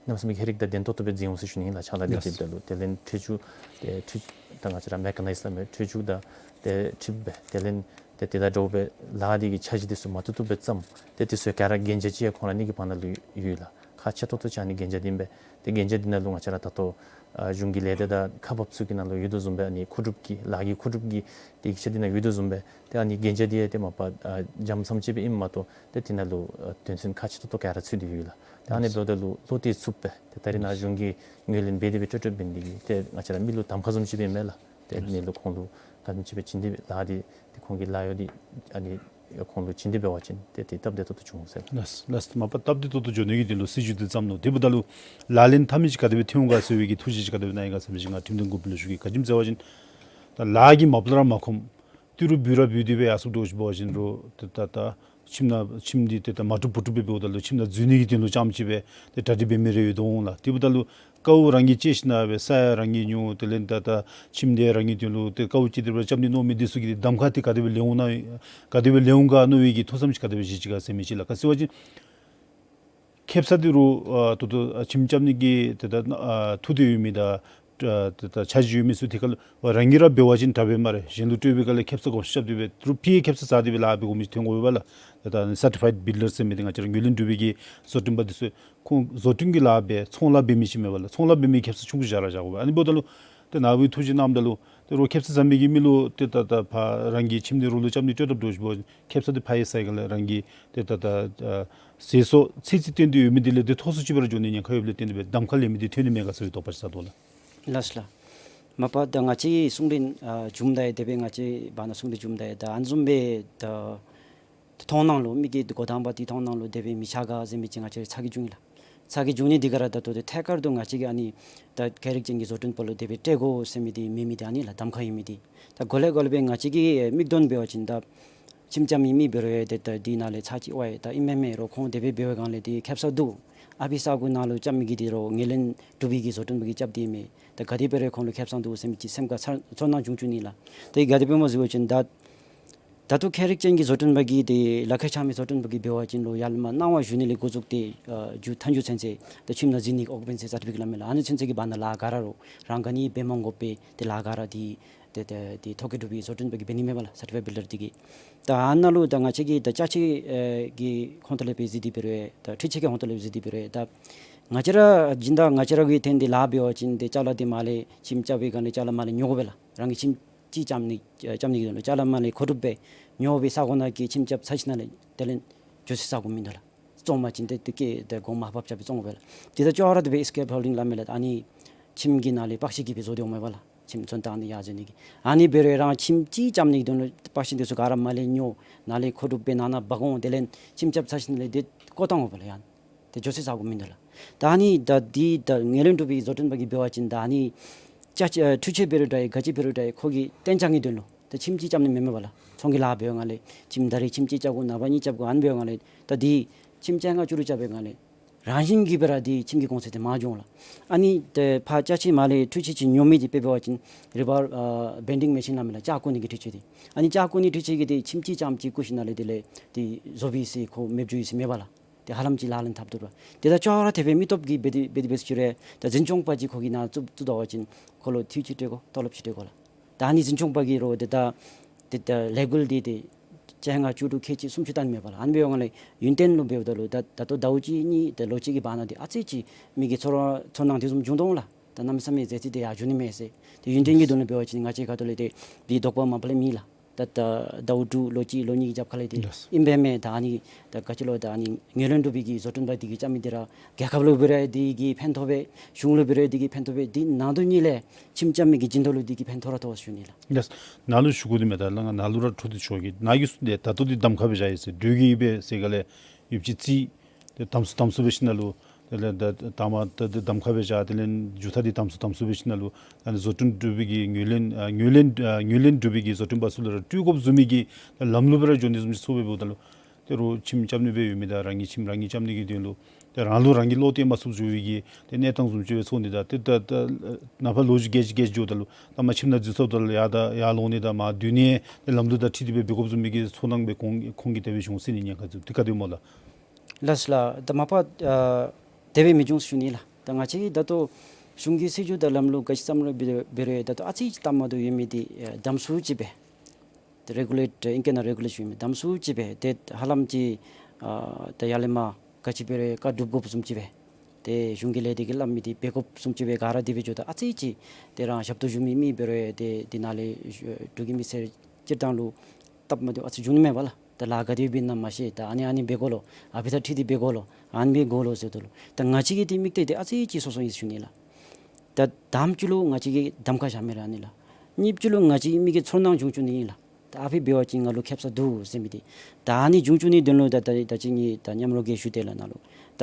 གནམ་མེད་ས་མེད་ཀྱི་ཧེ་རིག་དང་ལྡན་ཏོག་ཏོ་སྦེ་འཛིན་འོང་ཟེར་ཞུ་ནི་ཨིན་ལགས། ཕྱག་ལཱ་འདི་ཡེས་ཏེ་འབདཝ་ད་ལུ་དེ་ལས་འཕྲུལ་ཆས་ཏེ་འཕྲུལ་ད་ང་བཅས་ར་མེ་ཀ་ནའིཛ་སླབ་མི་འཕྲུལ་ཆས་དང་ཏེ་ཊིཀ་སྦེ་དེ་ལས་ ཏེ་དེ་དང་འདྲཝ་སྦེ་ལཱ་འདི་གི་འཆར་གཞི་འདི་ཚུ་མ་བཏུབ་བཏུབ་སྦེ་བརྩམས། ཏེ་དེ་ཚུ་ག་ར་གན་རྒྱ་ཅིག་ཡང་ཁོང་ར་གཉིས་ཀྱི་བར་ན་ལུ་ཡོད་ལགས། ཁག་ཆེ་ཏོག་ཏོ་ཅིག་ཨ་ནི་གན་རྒྱ་འདི་ཨིན་པས། ཏེ་གན་རྒྱ་འདི་ནང་ལུ་ང་བཅས་ར་ད་ལྟོ་ཨ་གཞུང་གི་ལས་སྡེ་དང་ཁག་འབགཔ་ཚུ་གི་ནང་ལུ་ཡོད་དོ་བཟུམ་སྦེ་ཨ་ནི་མཁོ་སྒྲུབ་ཀྱི་ལཱ་གི་མཁོ་སྒྲུབ་ཀྱི་ཏེ་ཡིག་ཆ་འདི་ནང་ཡོད་དོ་བཟུམ་སྦེ་ཏེ་ཨ་ནི་གན་རྒྱ་འདི་ཡང་ཏེ་མ་པ་ཨ་འཇམ་ཙམ་ཅིག་སྦེ་ཨིནམ་མ་གཏོགས་ཏེ་དེ་ནང་ལུ་ཨ་དོན་ཚན་ཁག་ཆེ་ཏོག་ཏོ་ག་ར་ཚུད་དེ་ཡོད་ལགས། ཏེ་ཨ་ནི་འབདཝ་ད་ལུ་བློ་གཏད་ཚུགསཔ་སྦེ་ཏེ་ད་རེས་ནཱ་གཞུང་གིས་ངོས་ལེན་འབད་དེ་སྦེ་སྤྲོད་སྤྲོདཔ་འབད་ནི་དེ་གིས་ཏེ་ང་བཅས་ར་མི་ལུ་གདམ་ཁ་བཟུམ་ཅིག་སྦེ་ཨིན་མས་ལགས། ཏེ་ཨ་ནི་ལུ་ཁོང་ལུ་ག་དེམ་ཅིག་སྦེ་བྱིན་ཏེ་སྦེ་ལཱ་འདི་ཏེ་ཁོང་གི་ལཱ་གཡོག་འདི་ཨ་ནི་ཁོང་ལུ་བྱིན་ཏེ་འབད་བ་ཅིན་ཏེ་ཏེ་སྟབས་བདེ་ཏོག་ཏོ་འབྱུང་ཟེར། ལགས་ལགས། མ་པ་སྟབས་བདེ་ཏོག་ཏོ་འགྱོ་ནི་གི་དོན་ལུ་སྲིད་བྱུས་འདི་བརྩམས་ནུག། དེ་འབདཝ་ད་ལུ་ལག་ལེན་འཐབ་མི་ཅིག་ག་དེ་སྦེ་ཐོན་འོང་ག་ཟེར་བའི་གི་ཐུགས་བཞེད་ཅིག་ག་དེ་སྦེ་གནང་ཡི་ག་ཟེར་མི་ཅིག་ང་ཁྲིམས་དོན་འགོ་དཔོན་ལུ་ཞུ་གེ། ག་ཅི་སྨོ་ཟེར་བ་ཅིན་ད་ལཱ་གི་མ་པ་ལས་ར་མ་ཁོམ། ཏི་རུ་འབུད་ར་འབུད་དེ་སྦེ་ཡར་སོངམ་འདྲཝ་ཅིག་འབད་བ་ཅིན་རུང་ཏེ་ད་ད་ཁྱིམ་ནང་ཁྱིམ་འདི་ཏེ་ད་མ་གྲུབ་བུ་གྲུབ་སྦེ་འབདཝ་ད་ལུ་ཁྱིམ་ནང་འཛུལ་ནི་གི་དོན་ལུ་རྐྱངམ་ཅིག་སྦེ་ཏེ་གྲ་སྒྲིག་འབད་མི་རེ་ཡོད་དོ་འོང་ལགས། དེ་འབདཝ་ད་ལུ་དཀའཝ་རང་གིས་སྤྱད་ཞིནམ་སྦེ་ས་ཡང་རང་གིས་ཉོ། དེ་ལས་ད་ད་ཁྱིམ་འདི་རང་གི་དོན་ལུ་ཏེ་དཀའཝ་སྤྱད་དེ་སྦེ་རྐྱབ་ནི་མནོ་མི་འདི་ཚུ་གིས་ཏེ་གདམ་ཁ་འདི་ག་དེ་སྦེ་ལེན་འོང་ན་ག་དེ་སྦེ་ལེན་འོང་ག་མནོ་བའི་གི་ཐུགས་བསམ་ཅིག་ག་དེ་སྦེ་བཞེས་ཅི་ག་ཟེར་མི་ཅིག་ལགས། ག་ཅི་སྨོ་ཟེར་བ་ཅིན་ཁེ་སང་འདི་རུང་ཨ་ད་ལྟོ་ཨ་ཁྱིམ་རྐྱབ་ནི་གི་ཏེ་ད་ཨ་ཐུགས་འདོད་ཡོད་མི་དང་ཨ་ཏེ་ད་འཆར་གཞི་ཡོད་མི་ཚུ་དེ་ཁར་ལུ་རང་གིས་ར་འབད་བ་ཅིན་དྲག་པས་སྨ་རེ། གཞན་ལུ་སྤྲོད་པའི་སྐབས་ལས་ཁེ་སང་བགོ་བཤའ་རྐྱབ་སྟེ་སྦེ་ཏི་རུ་ཕྱིའི་ཁེ་སང་བཟའ་སྟེ་སྦེ་ལཱ་འབད་དགོ་མི་ཅིག་ཐོན་དགོ་པས་ལགས། ད་ད་ཨ་ནི་སར་ཊི་ཕའིཌ་བིལ་ཌར་ཟེར་མི་འདི་ང་བཅས་ར་ངོས་ལེན་གྲུབ་པའི་གི་བཟོ་སྐྲུན་པ་འདི་ཚུ་ཁོང་བཟོ་སྐྲུན་གྱི་ལཱ་འབད་ཚོང་ལཱ་འབད་མི་ཅིག་མེན་པ་ལགས། ཚོང་ལཱ་འབད་མི་ཁེ་སང་ཆུང་ཀུ་བཞག་ར་བཞག་དགོ་པས། ཨ་ནི་འབདཝ་ད་ལུ་ཏེ་ནཱ་བུ་ཐུགས་བཞེད་གནངམ་ད་ལུ་ཏེ་རོགས་ཁེ་སང་བཟའ་མི་གི་མི་ལུ་ཏེ་ད་ད་ཕར་རང་གི་ཁྱིམ་འདི་རོགས་ལུ་རྐྱབ་ནི་སྤྲོད་དགོཔ་འདྲཝ་ཅིག་འབད་བ་ཅིན་ཁེ་སང་འདི་ཕར་ཡང་ས་ཡི་ག་ལས་རང་གི་ཏེ་ད་ད་ཨ་ཟད་སོང་ཚད་ཅིག་བཏོན་ཏེ་ཡོད་མི་འདི་ལས་ཏེ་མཐོ་སུ་ཅིག་སྦེ་ར་འགྱོ་ནི་ཉེན་ཁ་ཡོདཔ་ལས་བརྟེན་ཏེ་སྦེ་གདམ་ཁ་ལེན་མི་འདི་ཐོན་ནི་མེད་ག་ཟེར་བའི་དོགས་པ་ཅིག་ཟ་དོ་ལགས། ལགས་ལགས། མ་པ་ད་ང་བཅས་གསུང་རིན་ཨ་བྱུངམ་ད་ཡང་དེ་སྦེ་ང་བཅས་བར་ན་གསུང་རིན་བྱུངམ་ད་ཡང་ད་ཨ་ནི་བཟུམ་སྦེ་ད་མཐོང་སྣང་ལུ་མི་གི་འགོ་དང་པ་འདི་མཐོང་སྣང་ལུ་དེ་སྦེ་མི་ཆགས་ག་ཟེར་མི་ཅིག་ང་བཅས་ར་ཚ་གྱང་བྱུང་ཡི་ལགས། ཚ་གྱང་བྱུང་ནི་འདི་ག་ར་ད་ལྟོ་འདི་ཐད་ཀར་དུ་ང་བཅས་ཀྱིས་ཨ་ནི་ད་ཁེ་རིག་ཅན་གྱི་བཟོ་སྐྲུན་པ་ལུ་དེ་སྦེ་སྤྲོད་དགོ་ཟེར་མི་འདི་མེད་མི་འདི་ཨ་ནི་ལགས། གདམ་ཁ་ཡོད་མི་འདི། ད་གོ་ལེ་གོ་ལེ་སྦེ་ང་བཅས་ཀྱི་ཨེ་དམིགས་དོན་འབད་བ་ཅིན་ད་ཁྱིམ་རྐྱབ་མི་མི་འབད་རུང་ཡང་ཏེ་ད་འདི་ནང་ལས་ཚར་ཅིག་ཝའི་ད་ཨིན་མས་མས་རོགས་ཁོང་དེ་སྦེ་འབད་བའི་སྒང་ལས་འདི་ཁེ་སང་འདུག། ཨ་ཕི་ས་གོ་ནང་ལུ་རྐྱབ་མི་གི་འདི་རོགས་ངོས་ལེན་གྲུབ་པའི་གི་བཟོ་སྐྲུན་པ་གིས་རྐྱབ་སྟེ་མས། ད་ག་དེ་འབད་རུང་ཁོང་ལུ་ཁེ་སང་འདུག་ཟེར་མི་ཅིག་སེམས་ཁར་ཚ་ཚོར་སྣང་བྱུང་བྱུང་ནི་ལགས། ཏེ་ག་དེ་སྦེ་སྨོ་ཟེར་བ་ཅིན་ད་ད་ལྟོ་ཁེ་རིག་ཅན་གྱི་བཟོ་སྐྲུན་པ་གིས་ཏེ་ལག་ཁར་འཆང་མི་བཟོ་སྐྲུན་པ་གིས་འབད་བ་ཅིན་ལོ་ཡར་ལས་མར་གནང་བ་ཞུ་ནི་ལས་འགོ་བཙུགས་ཏེ་ཨ་མཇུག་མཐའ་མཇུག་ཚུན་ཚོད་ད་ཁྱིམ་ནང་འཛུལ་ནི་གི་ཨོ་ཀུ་པེན་སི་སར་ཊི་ཕི་ཀེཊ་སླབ་མས་ལགས། ཨ་ནི་ཚུན་ཚོད་ཀྱི་བར་ན་ལཱ་ག་ར་རོགས་རང་ག་ནི་འབད་མ་དགོ་པར་ཏེ་ལཱ་ག་ར་འདི་ཏེ་ཏེ་ཏེ་ཐོ་བཀོད་གྲུབ་པའི་བཟོ་སྐྲུན་པ་གིས་འབད་ནི་མས་པ་ལགས། སར་ཊི་ཕའིཌ་བིལ་ཌར་འདི་གིས། ད་ཨ་ནཱ་ལུ་ད་ང་བཅས་ཀྱིས་ད་ཅ་ཆས་ཨེ་གི་ཧོང་ཏོ་ལས་འབད་ཟེར་ཏེ་འབད་རུང་ད་འཕྲུལ་ཆས་ཀྱི་ཧོང་ཏོ་ལས་འབད་ཟེར་ཏེ་འབད་རུང་ད་ང་བཅས་ར་སྦྱིན་བདག་ང་བཅས་ར་གི་ཐོན་ཏེ་ལཱ་འབད་བ་ཅིན་ཏེ་ཅ་ལ་འདི་མར་ལས་ཁྱིམ་རྐྱབ་པའི་སྒང་ལས་ཅ་ལ་མར་ལས་ཉོ་དགོ་པས་ལགས། རང་གི་ཁྱིམ་ཅིག་རྐྱབ་ནི་རྐྱབ་ནི་གི་དོན་ལུ་ཅ་ལ་མར་ལས་མཁོ་སྒྲུབ་སྦེ་ཉོ་སྦེ་ས་གོ་ནང་གི་ཁྱིམ་རྐྱབ་ཚར་ཞིནམ་ལས་དེ་ལས་འགྱོ་ཚེ་ཟ་དགོ་མི་འདུག་ལགས། བཙོང་པ་ཅིན་ཏེ་དེ་གི་ཏེ་གོང་མར་ཕབ་རྐྱབ་སྦེ་བཙོང་དགོ་པས་ལགས། དེ་ད་ཅོག་ར་དེ་སྦེ་ཨེས་ཀེབ་ཧོལ་ཌིང་སླབ་མས་ལགས། ཨ་ནི་ཁྱིམ་གྱི་ནང་ལས་པགས་ཤིང་གི་སྦེ་བཟོ་སྟེ་འོང་མས་པ་ལགས། ཁྱིམ་ཚོན་བཏང་ནི་ཡར་འཛུལ་ནི་གི། ཨ་ནི་འབད་རུང་རང་ཁྱིམ་ཅིག་རྐྱབ་ནི་གི་དོན་ལུ་པགས་ཤིང་འདི་ཚུ་ག་ར་མར་ལས་ཉོ་ནཱ་ལས་མཁོ་སྒྲུབ་སྦེ་ནང་ན་འབག་འོང་དེ་ལས་ཁྱིམ་རྐྱབ་ཚར་ཞིནམ་ལས་དེ་བཀོ་བཏང་དགོ་པས་ལགས། ཡང་ཏེ་འགྱོ་ཚེ་ཟ་དགོ་མི་འདུག་ལགས། ད་ཨ་ནི་ད་འདི་ད་ངོས་ལེན་གྲུབ་པའི་བཟོ་སྐྲུན་པ་གིས་འབད་བ་ཅིན་ད་ཨ་ནི་ཅ་ཆས་ཨེ་འཕྲུལ་ཆས་འབད་རུང་འདྲ་ཡི་ག་ཅི་འབད་རུང་འདྲ་ཡི་ཁོ་གི་བརྟན་འཇགས་ཀྱི་དོན་ལུ་ད་ཁྱིམ་ཅིག་རྐྱབ་ནི་མེན་མས་པ་ལགས། ཚོང་གི་ལཱ་འབད་བའི་སྒང་ལས་ཁྱིམ་ད་རེས་ཁྱིམ་ཅིག་རྐྱབ་དགོ། ནངས་པ་གཉིས་རྐྱབ་དགོ། ཨ་ནི་འབད་བའི་སྒང་ལས་ད་འདི་ཁྱིམ་བཅོ་ལྔ་བཅུ་དྲུག་རྐྱབ་པའི་སྒང་ལས་རང་བཞིན་གྱིས་སྦེ་ར་འདི་ཁྱིམ་གྱི་གོང་ཚད་འདི་མར་འགྱོ་འོང་ལགས། ཨ་ནི་ཏེ་ཕར་ཅ་ཆས་མར་ལས་འཕྲུལ་ཆས་ཅིག་ཉོ་མི་འདི་དཔེ་འབད་བ་ཅིན་རི་བར་ཨ་བེན་ཌིང་མེ་ཤིན་སླབ་མས་ལགས། ལྕགས་བཀོག་ནི་གི་འཕྲུལ་ཆས་འདི། ཨ་ནི་ལྕགས་བཀོག་ནི་འཕྲུལ་ཆས་ཀྱིས་འདི་ཁྱིམ་ཅིག་རྐྱངམ་ཅིག་བཀོ་ཞིནམ་ལས་དེ་ལས་འདི་བཟོ་བའི་ཟེར་ཁོ་མེདཔ་འགྱོ་ཡི་ཟེར་མེད་པ་ལགས། ཏེ་ཧ་ལམ་ཅིག་ལག་ལེན་འཐབ་དོ་ར། ཏེ་ད་ཅོག་ར་དེ་སྦེ་མི་སྟོབས་ཀྱིས་འབད་དེ་འབད་དེ་འབད་ཟེར་ཞུ་རུང་ད་འཛིན་སྐྱོང་པ་ཅིག་ཁོ་གིས་ནཱ་བཙུགས་བཙུགས་ད་པ་ཅིན་ཁོ་ལུ་འཐུས་ཅིག་སྤྲོད་དགོ། ཏོ་ལོབ་ཅིག་སྤྲོད་དགོ་ལགས། ད་ཨ་ནི་འཛིན་སྐྱོང་པ་གིས་རོགས་ཏེ་ད་ཏེ་ད་ལས་འགུལ་འདི་ཏེ་བཅོ་ལྔ་བཅུ་དྲུག་ཁལ་གཅིག་སུམ་ཅུ་བཏང་མེད་པ་ལགས། ཨ་ནི་འབད་བའི་སྒང་ལས་ཡུན་བརྟན་ལུ་འབདཝ་ད་ལུ་ད་ད་ལྟོ་ཟླཝ་གཅིག་གཉིས་ད་ལོ་གཅིག་གི་བར་ན་འདི་ཨ་ཙི་ཅིག་མི་གི་ཚོར་བ་ཚོར་སྣང་དེ་བཟུམ་བྱུང་དོ་འོང་ལགས། ད་གནམ་མེད་ས་མེད་ཟད་རྩིས་དེ་ཡར་འགྱོ་ནི་མས་ཟེར། ཏེ་ཡུན་བརྟན་གྱི་དོན་ལུ་འབད་བ་ཅིན་ང་བཅས་ཁ་ཐུག་ལས་ཏེ་འདི་དོགས་པ་མ་པ་ལས་མེད་ལགས། ད་ད་ཟླཝ་དྲུག་ལོ་གཅིག་ལོ་གཉིས་ཀྱི་རྒྱབ་ཁ་ལས་ཏེ་ཨིན་པས་མས། ད་ཨ་ནི་ད་ག་ཅི་ལོ་ད་ཨ་ནི་ངོས་ལེན་གྲུབ་པའི་གི་བཟོ་སྐྲུན་པ་འདི་གིས་རྐྱབ་མི་འདི་ར་རྒྱལ་ཁབ་ལུ་འབད་རུང་འདི་གིས་ཕན་ཐོགས་པས། གཞུང་ལུ་འབད་རུང་འདི་གིས་ཕན་ཐོགས་པས། འདི་ནང་དོན་གཉིས་ལས་ཁྱིམ་རྐྱབ་མི་གི་སྦྱིན་བདག་ལུ་འདི་གིས་ཕན་ཐོགས་ར་ཐོགས་ཟེར་ཞུ་ནི་ལགས། ལགས། ནཱ་ལུ་ཞུ་དགོ་ནི་མས། ད་ལགས་ནཱ་ལུ་ར་འཕྲོ་འདི་ཆོག་གི། ནཱ་གིས་གསུངས་ཏེ་ད་ལྟོ་འདི་གདམ་ཁ་སྦེ་བཞག་ཡི་ཟེར། འགྲོས་ཀྱིས་ཨིན་པས་ཟེར་ག་ལས་ཡོདཔ་ཅིག་རྩིས་ཏེ་དམ་སྲུ་དམ་སྲུ་འབད་ཞིནམ་ལས་དེ་ལས་ད་ད་མ་ད་འདི་གདམ་ཁ་སྦེ་བཞག། དེ་ལས་མཇུག་མཐའ་འདི་དམ་སྲུ་དམ་སྲུ་འབད་ཞིནམ་ལས་ཨ་ནི་བཟོ་སྐྲུན་གྲུབ་པའི་གི་ངོས་ལེན་ཨ་ངོས་ལེན་ཨ་ངོས་ལེན་གྲུབ་པའི་གི་བཟོ་སྐྲུན་པ་ཚུ་ལུ་ར་སྤྲོད་དགོཔ་བཟུམ་མའི་གི་ད་ལམ་ལུགས་སྦེ་ར་འགྱོ་ནི་བཟུམ་ཅིག་ཚོར་བས། འབདཝ་ད་ལུ་ཏེ་རོགས་ཁྱིམ་རྐྱབ་ནི་སྦེ་ཡོད་མི་དང་རང་གི་ཁྱིམ་རང་གིས་རྐྱབ་ནི་གི་དོན་ལུ་ཏེ་རང་ལུ་རང་གིས་བློ་གཏད་མ་ཚུགསཔ་འགྱོ་བའི་གི་ཏེ་གནས་སྟངས་བཟུམ་ཅིག་སྦེ་ཚོར་ནི་དང་ཏེ་ད་ད་ནངས་པ་ལོ་རྒྱུས་རྒྱས་ཅིག་རྒྱས་ཅིག་འགྱོཝ་ད་ལུ་ད་མ་ཁྱིམ་ནང་འཛུལ་སོངམ་ད་ལུ་ཡར་ད་ཡར་ལོང་ནི་དང་མར་སྡོད་ནི་ཏེ་ལམ་ལུགས་དང་འཁྲིལ་ཏེ་སྦེ་འབད་དགོཔ་བཟུམ་མའི་གི་ཚོར་སྣང་སྦེ་ཁོང་ཁོང་གིས་དེ་སྦེ་བྱུང་ཟེར་ནི་ཉེན་ཁ་འདུག། དེ་ག་དེ་སྨོ་ལགས། ལགས་ལགས། ད་མ་པ་ཨ་དེ་སྦེ་མི་འབྱུང་ཟེར་ཞུ་ནི་ལགས། ད་ང་བཅས་ཀྱིས་ད་ལྟོ་གཞུང་གི་སྲིད་བྱུས་དང་ལམ་ལུགས་ག་ཅི་བརྩམ་རུང་འབད་འབད་རུང་ད་ལྟོ་ཨ་ཙི་ཅིག་སྟབས་མ་བདེཝ་ཡོད་མི་འདི་ཨེ་དམ་སྲུ་ཅིག་སྦེ་ ཏེ་རེ་གུ་ལེཊ་ཨིང་སྐད་ནང་རེ་གུ་ལེཊ་ཞུ་མི་དམ་སུ་ཅིག་སྦེ་ཏེ་ཧ་ལམ་ཅིག་ཨ་ད་ཡར་ལས་མར་ག་ཅི་འབད་རུང་བཀའ་སྒྲུབ་དགོཔ་བཟུམ་ཅིག་སྦེ་ཏེ་གཞུང་གི་ལས་སྡེ་གིས་སླབ་མི་འདི་འབད་དགོཔ་བཟུམ་ཅིག་སྦེ་ག་ར་དེ་སྦེ་འགྱོཝ་ད་ཨ་ཙི་ཅིག་ཏེ་རང་ཞབས་ཏོག་ཞུ་མི་མི་འབད་རུང་ཏེ་འདི་ནང་ལས་འབྲུག་གི་མི་སེར་སྤྱིར་བཏང་ལུ་སྟབས་མ་བདེཝ་ཨ་ཙི་འབྱུང་ནི་མས་པ་ལགས། ད་ལཱ་ག་དེ་འབད་ན་མ་ཤེས། ད་ཨ་ནི་ཨ་ནི་འབད་དགོ་ལོ། ཨ་ཕི་ད་ཁྲིད་དེ་འབད་དགོ་ལོ། ཨ་ནི་འབད་དགོ་ལོ་ཟེར་དོ་ལོ། ད་ང་བཅས་ཀྱི་ཏེ་དམིགས་གཏད་འདི་ཨ་ཙི་ཅིག་སོ་སོ་ཨིན་ཟེར་ཞུ་ནི་ལགས། ད་དང་པ་ཅིག་ལུ་ང་བཅས་ཀྱིས་གདམ་ཁ་བཞག་མི་ར་ཨ་ནི་ལགས། གཉིས་པ་ཅིག་ལུ་ང་བཅས་ཀྱི་མི་གི་ཚོར་སྣང་བྱུང་བཅུག་ནི་ཨིན་ལགས། ད་ཨ་ཕི་འབད་བ་ཅིན་ང་ལུ་ཁེབ་ས་འདུག་ཟེར་མི་འདི། ད་ཨ་ནི་བྱུང་བཅུག་ནིའི་དོན་ལུ་ད་ད་ད་ཅི་ངེའི་ད་མཉམ་རོགས་ཀྱིས་ཞུ་དེས་ལགས་ནཱ་ལུ། ད་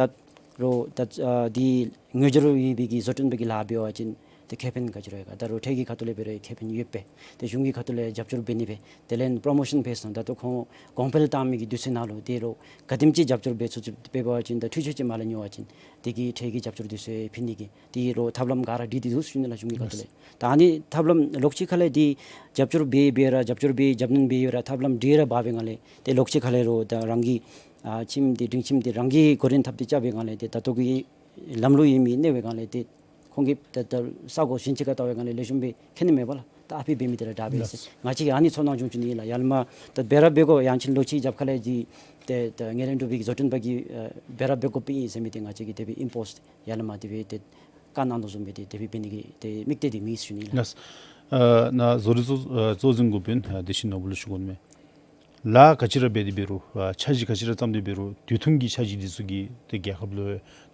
རོགས་ད་ཨ་འདི་ངོས་སྦྱོར་ཡོད་པའི་གི་བཟོ་སྐྲུན་པ་གི་ལཱ་འབད་བ་ཅིན་ཏེ་ཁེ་ཕན་ག་ཅི་ར་ཡོད་ག། ད་རོགས་ཁྲལ་གྱི་ཁ་ཐུག་ལས་འབད་རུང་ཁེ་ཕན་ཡོད་པས། ཏེ་གཞུང་གི་ཁ་ཐུག་ལས་རྒྱབ་སྐྱོར་འབད་ནི་སྦེ། དེ་ལས་པོརོ་མོ་ཤཱན་འབད་སོང་། ད་ལྟོ་ཁོང་གོང་འཕེལ་བཏང་མི་གི་དུས་ཚོད་ནང་ལུ་ཏེ་རོགས་ག་དེམ་ཅིག་རྒྱབ་སྐྱོར་འབད་ཚུགས་ཚུགས་འབད་བ་ཅིན་ད་འཕྲུལ་ཆས་ཅིག་མ་ལས་ཉོ་བ་ཅིན་དེ་གི་ཁྲལ་གྱི་རྒྱབ་སྐྱོར་དུས་ཚོད་ཕུལ་ནི་གི་ཏེ་རོགས་ཐབས་ལམ་ག་ར་སྒྲིག་སྟེ་འདུག་ཟེར་ཞུ་ནི་ལགས་གཞུང་གི་ཁ་ཐུག་ལས། ད་ཨ་ནི་ཐབས་ལམ་ལོགས་ཅིག་ཁ་ལས་འདི་རྒྱབ་སྐྱོར་འབད་འབད་ར་རྒྱབ་སྐྱོར་འབད་རྒྱབ་སྣོན་འབད་ཡོད་ར་ཐབས་ལམ་སྒྲིག་ར་འབག་པའི་སྒང་ལས་ཏེ་ལོགས་ཅིག་ཁ་ལས་རོགས་ད་རང་གི་ཨ་ཁྱིམ་འདི་སྒྲིང་ཁྱིམ་འདི་རང་གིས་འགོ་འདྲེན་འཐབ་སྟེ་རྐྱབ་པའི་སྒང་ལས་ཏེ་ད་ལྟོ་གི་ལམ་ལུགས་ཡོད་མི་གནས་པའི་སྒང་ལས་ཏེ་ཁོང་གིས་ད་ད་ས་གོ་གཞན་ཅིག་ཁར་བལྟ་བའི་སྒང་ལས་ལེགས་ཤོམ་སྦེ་མཁྱེན་ནི་མས་པ་ལགས། ད་ཨ་ཕི་འབད་མི་འདི་ར་དྲག་པས་ཟེར། ལགས། ང་བཅས་ཀྱིས་ཨ་ནི་ཚོར་སྣང་བྱུང་བཅུག་ནི་ཨིན་ལགས། ཡར་ལས་མར་ད་འབད་ར་འབད་དགོ། ཡང་ཅིན་ལོགས་ཅིག་རྒྱབ་ཁ་ལས་འདི་ཏེ་ད་ངན་ལྷད་འདྲོག་པའི་གི་བཟོ་སྐྲུན་པ་གིས་ཨ་འབད་ར་འབད་དགོཔ་ཨིན་ཟེར་མི་འདི་ང་བཅས་ཀྱིས་དེ་སྦེ་ཨིམ་པོསི་ཡར་ལས་མར་དེ་སྦེ་ཏེ་བཀའ་གནང་དོ་བཟུམ་སྦེ་ཏེ་དེ་སྦེ་འབད་ནི་གི་ཏེ་དམིགས་གཏད་འདི་མེད་ཟེར་ཞུ་ནི་ལགས། ལགས། ཨ་ནཱ་བཟོ་རིག་གཙོ་ཨ་གཙོ་འཛིན་འགོ་དཔོན་ཨ་བདེ་ཆེན་ནོར་བུ་ལུ་ཞུ་དགོ་ནི་མས། ལཱ་ག་ཅི་ར་འབད་དེ་འབད་རུང་ཨ་འཆར་གཞི་ག་ཅི་ར་བརྩམས་ཏེ་འབད་རུང་དུས་ཐུང་གི་འཆར་གཞི་འདི་ཚུ་གིས་ཏེ་རྒྱལ་ཁབ་ལུ་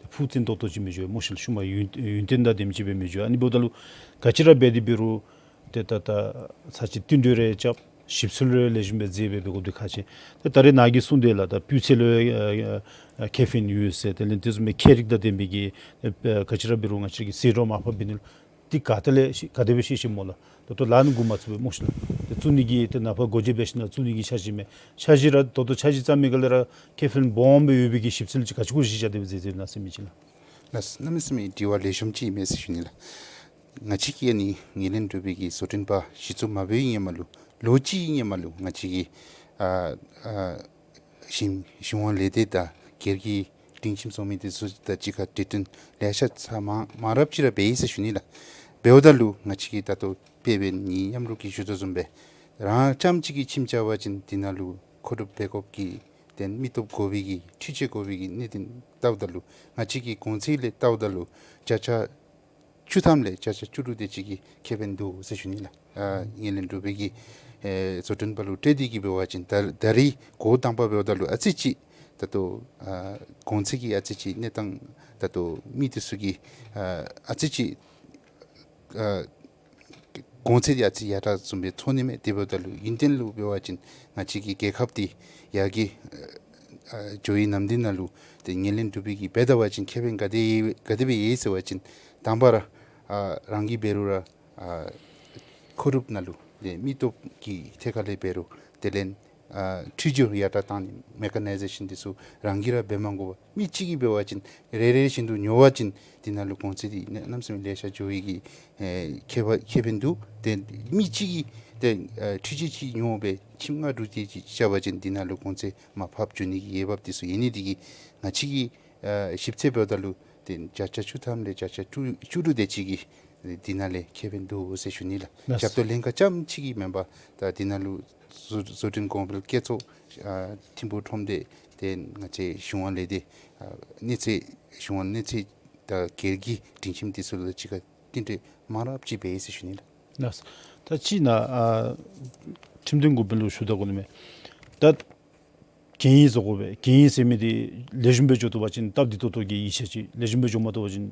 ཏེ་ཕུགས་བརྟན་ཏོག་ཏོ་ཅིག་མི་འགྱོ་སྨོ་ཤིག་ལགས། ཤུལ་མ་ཡུན་ཡུན་བརྟན་དང་ལྡནམ་ཅིག་སྦེ་མི་འགྱོ། ཨ་ནི་འབདཝ་ད་ལུ་ག་ཅི་ར་འབད་དེ་འབད་རུང་ཏེ་ད་ད་ཚར་གཅིག་བསྟུན་གྲོས་རེ་རྐྱབ། ཞིབ་འཚོལ་རེ་ལེགས་ཤོམ་སྦེ་མཛད་སྦེ་འབད་དགོཔ་འདི་ཁག་ཆེ། ཏེ་ད་རེས་ནཱ་གིས་གསུངས་དེས་ལགས། ད་སྤུས་ཚད་ལུ་ཨ་ཨ་ཁེ་ཕན་ཡོད་ཟེར། དེ་ལས་དེ་བཟུམ་མའི་ཁྱད་རིག་དང་ལྡན་པའི་གི་ཨ་ག་ཅི་ར་འབད་རུང་ང་བཅས་ཀྱིས་ཟད་འགྲོ་མར་ཕབ་འབད་ནི་ལུ་འདི་ག་ཏེ་ལས་ཤེས་ག་དེ་སྦེ་ཤེས་ཤེས་སྨོ་ལགས། ད་ལྟོ་ལཱ་ནི་འགོ་མ་བཙུགས་པས་སྨོ་ཤིག་ལགས། ཏེ་བཙུགས་ནི་གི་ཏེ་ནངས་པ་སྒོ་འབྱེད་འབད་ཞིནམ་ལས་བཙུགས་ནི་གི་འཆར་གཞི་མས། འཆར་གཞི་ར་ད་ལྟོ་འཆར་གཞི་བརྩམ་མི་ག་ལས་ར་ཁེ་ཕན་སྦོམ་སྦེ་ཡོད་པའི་གི་ཞིབ་འཚོལ་ཅིག་ག་ཅི་གུ་གཞི་བཞག་སྟེ་སྦེ་མཛད་མཛདཔ་ཨིན་ན་ཟེར་མི་ཅིག་ལགས། ལགས། གནམ་མེད་ས་མེད་དྲི་བ་ལེགས་ཤོམ་ཅིག་ཨིན་མས་ཟེར་ཞུ་ནི་ལགས། ང་བཅས་ཀྱིས་ཨ་ནི་ངན་ལྷད་འདྲོག་པའི་གི་བཟོ་སྐྲུན་པ་གཞི་བཙུགས་མ་འབད་བའི་སྔོན་མ་ལུ་ལོ་གཅིག་གི་སྔོན་མ་ལུ་ང་བཅས་ཀྱི་ཨ་ཨ་གཞུང་གཞུང་དབང་ལས་སྡེ་དང་སྒེར་གྱི་སྒྲིང་ཁྱིམ་བཟོ་མི་འདི་ཚུ་དང་གཅིག་ཁར་གྲོས་བསྟུན་ལེ་ཤ་ཚར་མང་མང་རབས་ཅིག་ར་འབད་ཡི་ཟེར་ཞུ་ནི་ལགས། འབདཝ་ད་ལུ་ང་བཅས་ཀྱིས་ད་ལྟོ་དཔེ་འབད་ནི་མཉམ་རོགས་ཀྱིས་ཞུ་དོ་བཟུམ་སྦེ་རང་རྐྱངམ་གཅིག་གིས་ཁྱིམ་རྐྱབ་པ་ཅིན་འདི་ནང་ལུ་མཁོ་སྒྲུབ་འབད་དགོཔ་གི་ཏེ་མི་སྟོབས་དགོ་པའི་གི་འཕྲུལ་ཆས་དགོ་པའི་གི་གནད་དོན་བལྟཝ་ད་ལུ་ང་བཅས་ཀྱི་གོང་ཚད་ལས་བལྟཝ་ད་ལུ་བརྒྱ་ཆ་བཅུ་ཐམ་ལས་བརྒྱ་ཆ་བཅུ་དྲུག་དེ་ཅིག་གི་ཁེ་ཕན་འདུག་ཟེར་ཞུ་ནི་ལགས། ཨ་ངན་ལྷད་འདྲོག་པའི་གི་ཨེ་བཟོ་སྐྲུན་པ་ལུ་སྤྲོད་དེ་གི་འབད་བ་ཅིན་ད་ད་རེས་འགོ་དང་པ་འབདཝ་ད་ལུ་ཨ་ཙི་ཅིག་ད་ལྟོ་ཨ་གོང་ཚད་ཀྱི་ཨ་ཙི་ཅིག་གནས་སྟངས་ད་ལྟོ་མི་འདི་ཚུ་གིས་ཨ་ཨ་ཙི་ཅིག་ཨ་གོང་ཚད་འདི་ཨ་ཙི་ཡར་དྲག་བཟུམ་སྦེ་ཚོར་ནི་མས། དེ་འབདཝ་ད་ལུ་ཡུན་བརྟན་ལུ་འབད་བ་ཅིན་ང་བཅས་ཀྱི་རྒྱལ་ཁབ་འདི་ཡར་རྒྱས་ཨ་འགྱོ་བའི་ནམ་དུས་ནང་ལུ་ཏེ་ངན་ལྷད་འདྲོག་པའི་གི་འབད་ད་པ་ཅིན་ཁེ་ཕན་ག་དེ་ག་དེ་སྦེ་ཡོད་ཟེར་བ་ཅིན་དང་པ་ར་ཨ་རང་གིས་འབད་རུང་ར་ཨ་མཁོ་སྒྲུབ་ནང་ལུ་ཏེ་མི་སྟོབས་ཀྱི་ཐད་ཁ་ལས་འབད་རུང་དེ་ལས་ཨ་འཕྲུལ་སྦྱོར་ཡར་དྲག་བཏང་ནི་མེ་ཀ་ནའི་ཟེ་ཤཱན་འདི་ཚུ་རང་གིས་ར་འབད་མ་དགོ་པར་མི་གཅིག་གིས་འབད་བ་ཅིན་རེ་རེ་བཞིན་དུ་ཉོ་བ་ཅིན་འདི་ནང་ལུ་གོང་ཚད་འདི་གནམ་མེད་ས་མེད་ལེ་ཤ་འགྱོ་བའི་གི་ཨེ་ཁེ་ཕ་ཁེ་ཕན་འདུག། ཏེ་མི་གཅིག་གིས་ཏེ་ཨེ་འཕྲུལ་ཆས་ཅིག་ཉོ་སྦེ་ཁྱིམ་ལྔ་དྲུག་དེ་ཅིག་རྐྱབ་པ་ཅིན་འདི་ནང་ལུ་གོང་ཚད་མར་ཕབ་འགྱོ་ནི་གི་འོས་འབབ་འདི་ཚུ་ཡོད་ནི་འདི་གིས་ང་བཅས་ཀྱིས་ཨེ་ཞིབ་འཚོལ་འབདཝ་ད་ལུ་ཏེ་བརྒྱ་ཆ་བཅུ་ཐམ་ལས་བརྒྱ་ཆ་བཅུ་བཅུ་དྲུག་དེ་ཅིག་གིས་འདི་ནང་ལས་ཁེ་ཕན་འདུག་ཟེར་ཞུ་ནི་ལགས། ལགས། ཞབས་ཏོག་ལེན་མཁན་རྐྱངམ་གཅིག་གིས་མེན་པར་ད་འདི་ནང་ལུ་བཟོ་བཟོ་སྐྲུན་གོང་འཕེལ་བསྐྱེད་ཚོགས་ཨ་ཐིམ་ཕུག་ཁྲོམ་སྡེ་ཏེ་ང་བཅས་གཞུང་དབང་ལས་སྡེ་ཨ་གནས་ཚད་གཞུང་དབང་གནས་ཚད་དང་སྒེར་གྱི་སྒྲིང་ཁྱིམ་འདི་ཚུ་ལུ་གཅིག་ཁར་བསྟུན་གྲོས་མང་རབས་ཅིག་འབད་ཡི་ཟེར་ཞུ་ནི་ལགས། ལགས། ད་ཅི་ནཱ་ཨ་ཁྲིམས་དོན་འགོ་དཔོན་ལུ་ཞུ་ད་དགོ་ནི་མས། ད་གན་ཡིག་བཟོ་དགོ་པས། གན་ཡིག་ཟེར་མི་འདི་ལེགས་ཤོམ་སྦེ་འགྱོ་བཏུབ་པ་ཅིན་སྟབས་བདེ་ཏོག་ཏོ་གི་ཡིག་ཆ་ཅིག། ལེགས་ཤོམ་སྦེ་འགྱོ་མ་བཏུབ་པ་ཅིན་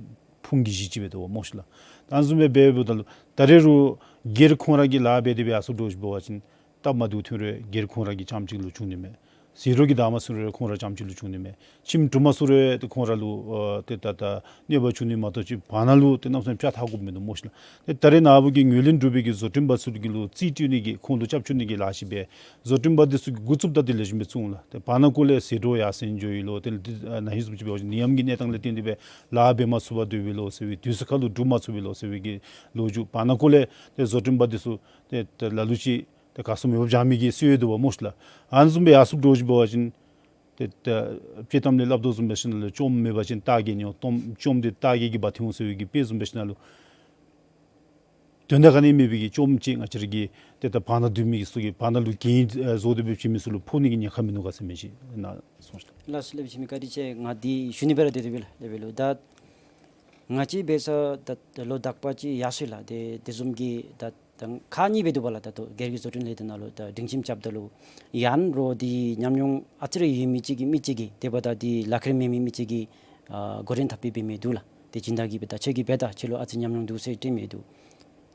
ཕུང་གི་གཞི་ཅིག་སྦེ་འདུག་པ་སྨོ་ཤིག་ལགས། ད་ཨ་ནི་བཟུམ་སྦེ་འབད་འབདཝ་ད་ལུ་ད་རེས་རུང་སྒེར་ཁོང་ར་གིས་ལཱ་འབད་དེ་སྦེ་ཡར་སོང་འགྱོ་ཞིནམ་འབད་བ་ཅིན་སྟབས་མ་བདེཝ་ཐོན་རུང་སྒེར་ཁོང་ར་གི་རྐྱངམ་གཅིག་ལུ་བྱུང་ནི་མས། ཟད་འགྲོ་གི་བདའ་མ་ཚུད་རུང་ཁོང་ར་རྐྱངམ་གཅིག་ལུ་བྱུང་ནི་མས། ཁྱིམ་གྲུབ་མ་ཚུགས་རུང་ཏེ་ཁོང་ར་ལུ་ཨ་ཏེ་ད་ད་གནོད་པ་བྱུང་ནི་མ་གཏོགས་ཅིག་བར་ན་ལུ་ཏེ་གནམ་མེད་ས་མེད་ཕྱག་འཐག་དགོཔ་མིན་འདུག་སྨོ་ཤིག་ལགས། ཏེ་ད་རེས་ནཱ་བུ་གིས་ངན་ལྷད་འདྲོག་པའི་གི་བཟོ་སྐྲུན་པ་ཚུ་གི་ལུ་རྩིས་སྤྲོད་ནི་གི་ཁོང་ལུ་རྐྱབ་བཅུག་ནི་གི་ལཱ་ཅིག་འབད། བཟོ་སྐྲུན་པ་འདི་ཚུ་གིས་འགོ་བཙུགསཔ་ད་ཏེ་ལེགས་ཤོམ་སྦེ་བཙུགས་འོང་ལགས། ཏེ་བར་ན་ཀོ་ལས་ཟད་འགྲོ་ཡར་སེང་འགྱོ་ཡི་ལོ། ཏེ་ཏེ་ཨ་ནཱ་ཧིང་སུམ་ཅིག་འབད་བ་ཅིན་ནད་ཡམས་ཀྱི་གནས་སྟངས་ལས་བརྟེན་ཏེ་སྦེ་ལཱ་འབད་མ་ཚུགས་པར་སྡོད་པས་ལོ་ཟེར་བའི་དུས་ཚོད་ཁར་ལུ་སྒྲུབ་མ་ཚུགས་པས་ལོ་ཟེར་བའི་གི་ལོ་རྒྱུས། བར་ན་ཀོ་ལས་ཏེ་བཟོ་སྐྲུན་པ་འདི་ཚུ་ཏེ་ཏེ་ལ་ལུ་ཅིག་ཏེ་ག་སོང་མེདཔ་བཞག་མི་གི་སྲོལ་ཡོད་འདུག་པ་སྨོ་ཤིག་ལགས། ཨ་ནི་བཟུམ་སྦེ་ཡར་སོང་འགྱོ་ཞིནམ་འབད་བ་ཅིན་ཏེ་ཏེ་དཔྱེ་གཏམ་ལས་སླབ་དོ་བཟུམ་འབད་ཞིནམ་ལས་བཅོམ་མེད་པ་ཅིན་རྟ་རྒས་ནི་འོང་། བཅོམ་བཅོམ་སྟེ་རྟ་རྒས་ཀྱི་བ་ཐིམ་འོང་ཟེར་བའི་གི་དཔེ་བཟུམ་འབད་ཞིནམ་ལས་ དོན་དག་ག་ནི་མེད་པའི་གི་བཅོམ་ཅིག་ང་བཅས་ར་གི་ཏེ་ད་བར་ན་སྡོད་མི་གི་ཚུ་གིས་བར་ན་ལུ་འགན་ཨ་བཟོ་སྟེ་སྦེ་བྱིན་མི་ཚུ་ལུ་ཕོག་ནི་གི་ཉེན་ཁ་མིན་ནུག་ག་ཟེར་མི་ཅིག་ནཱ་གསུངས་ཤིག། ལགས་སོ། ལེགས་པའི་ཁྱིམ་གྱི་བཀའ་དྲིན་ཆེ། ང་འདི་ཞུ་ནི་སྦེ་ར་སྡོད་དེ་སྦེ་ལགས། ལེགས་པའི་ལུ་ད་ང་བཅས་འབད་ས་ད་ལོ་དག་པ་ཅིག་ཡར་སོང་ཡི་ལགས། ཏེ་དེ་བཟུམ་གྱི་ད་ད་ཁག་གཉིས་སྦེ་འདུག་པ་ལགས། ད་ལྟོ་སྒེར་གྱི་བཟོ་སྐྲུན་ལས་སྡེ་ནང་ལུ་ད་སྒྲིང་ཁྱིམ་རྐྱབ་ད་ལུ་ཡང་རོགས་འདི་ཉམས་མྱོང་ཨ་ཙི་རེ་ཡོད་མི་ཅིག་གིས་མི་ཅིག་གིས་དེ་འབདཝ་ད་འདི་ལག་ཁྱེར་མེད་མི་མི་ཅིག་གིས་ཨ་འགོ་འདྲེན་འཐབ་སྦེ་འབད་མི་འདུག་ལགས། ཏེ་སྦྱིན་བདག་གིས་འབད་ད་ཁྱོད་ཀྱིས་འབད་ད་ཁྱོད་ལུ་ཨ་ཙི་ཉམས་མྱོང་འདུག་ཟེར་སྟོན་མི་འདུག།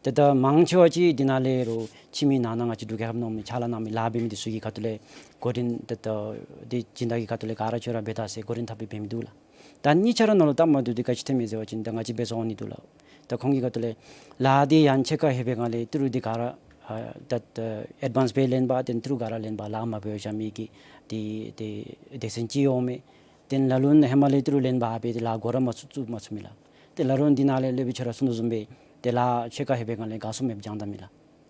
ཏེ་ད་མང་ཆེ་བ་ཅིག་འདི་ནང་ལས་རོགས་ཁྱིམ་གྱི་ནང་ན་ང་བཅས་འབྲུག་རྒྱལ་ཁབ་ནང་མི་ཕྱག་ལཱ་གནང་མི་ལཱ་འབད་མི་འདི་ཚུ་གི་ཁ་ཐུག་ལས་འགོ་འདྲེན་ཏེ་ད་འདི་སྦྱིན་བདག་གི་ཁ་ཐུག་ལས་ག་ར་ཁྱོད་ར་འབད་ད་ཟེར་འགོ་འདྲེན་འཐབ་སྦེ་འབད་མི་འདུག་ལགས། ད་གཉིས་ཆ་ར་ནང་ལུ་སྟབས་མ་བདེཝ་འདི་ག་ཅི་ཐོནམ་མས་ཟེར་བ་ཅིན་ད་ང་བཅས་འབད་ས་འོང་ནི་འདུག་ལགས། ད་ཁོང་གི་ཁ་ཐུག་ལས་ལཱ་འདི་ཡང་ཕྱེད་ཀ་ལྷོད་པའི་སྒང་ལས་ཏི་རུ་འདི་ག་ར་ཨ་ད་ཨེཌ་ཝཱནསི་སྦེ་ལེན་པ་དེ་ཏི་རུ་ག་ར་ལེན་པ་ལཱ་མ་འབད་བར་བཞག་མི་གི་འདི་འདི་སྡེ་ཚན་ཅིག་འོང་མས། ཏེ་ལ་ལུ་ཧེ་མ་ལས་ཏི་རུ་ལེན་པ་འབད་དེ་ལཱ་འགོ་ར་མ་བཙུགས་བཙུགས་མ་ཚུགས་མི་ལགས། ཏེ་ལ་ལུ་འདི་ནང་ལས་ལེགས་པའི་ཁྱོད་ར་གསུངས་དོ་བཟུམ་སྦེ་ཏེ་ལཱ་ཕྱེད་ཀ་ལྷོད་པའི་སྒང་ལས་ག་སོང་མེདཔ་བྱང་ད་མི་ལགས།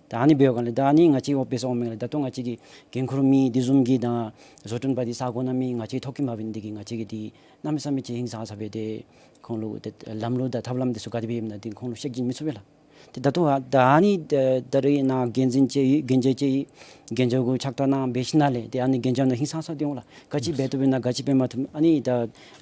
ད་ཨ་ནི་འབད་བའི་སྒང་ལས་ད་ཨ་ནི་ང་བཅས་འབད་ས་འོང་མི་ལགས། ད་ལྟོ་ང་བཅས་ཀྱི་འགན་ཁུར་མི་འདི་བཟུམ་གྱི་ད་བཟོ་སྐྲུན་པ་འདི་ས་གོ་ནང་མི་ང་བཅས་ཐོ་བཀོད་མ་འབད་ནི་འདི་གིས་ང་བཅས་ཀྱིས་འདི་གནམ་མེད་ས་མེད་ཅིག་ཧིང་སངས་ས་སྦེ་ཏེ་ཁོང་ལུ་ཏེ་ལམ་ལུགས་དང་ཐབས་ལམ་འདི་ཚུ་ག་དེ་སྦེ་ཨིནམ་ན་འདི་ཁོང་ལུ་བཤད་བྱིན་མི་ཚུགས་པས་ལགས། ཏེ་ད་ལྟོ་ཨ་ད་ཨ་ནི་ད་ད་རེས་ནཱ་འགན་འཛིན་ཅིག་ཡོད། འགན་འཛིན་ཅིག་ཡོད། འགན་འཛིན་གུ་ཕྱག་རྟགས་གནང་འབད་ཞིནམ་ལས་ཏེ་ཨ་ནི་གན་རྒྱ་ནང་ཧིང་སངས་ས་སྟེ་འོང་ལགས། ག་ཅི་འབད་བཏུབ་ཨིན་ན་ག་ཅི་འབད་མ་བཏུབ་ཨ་ནི་ད་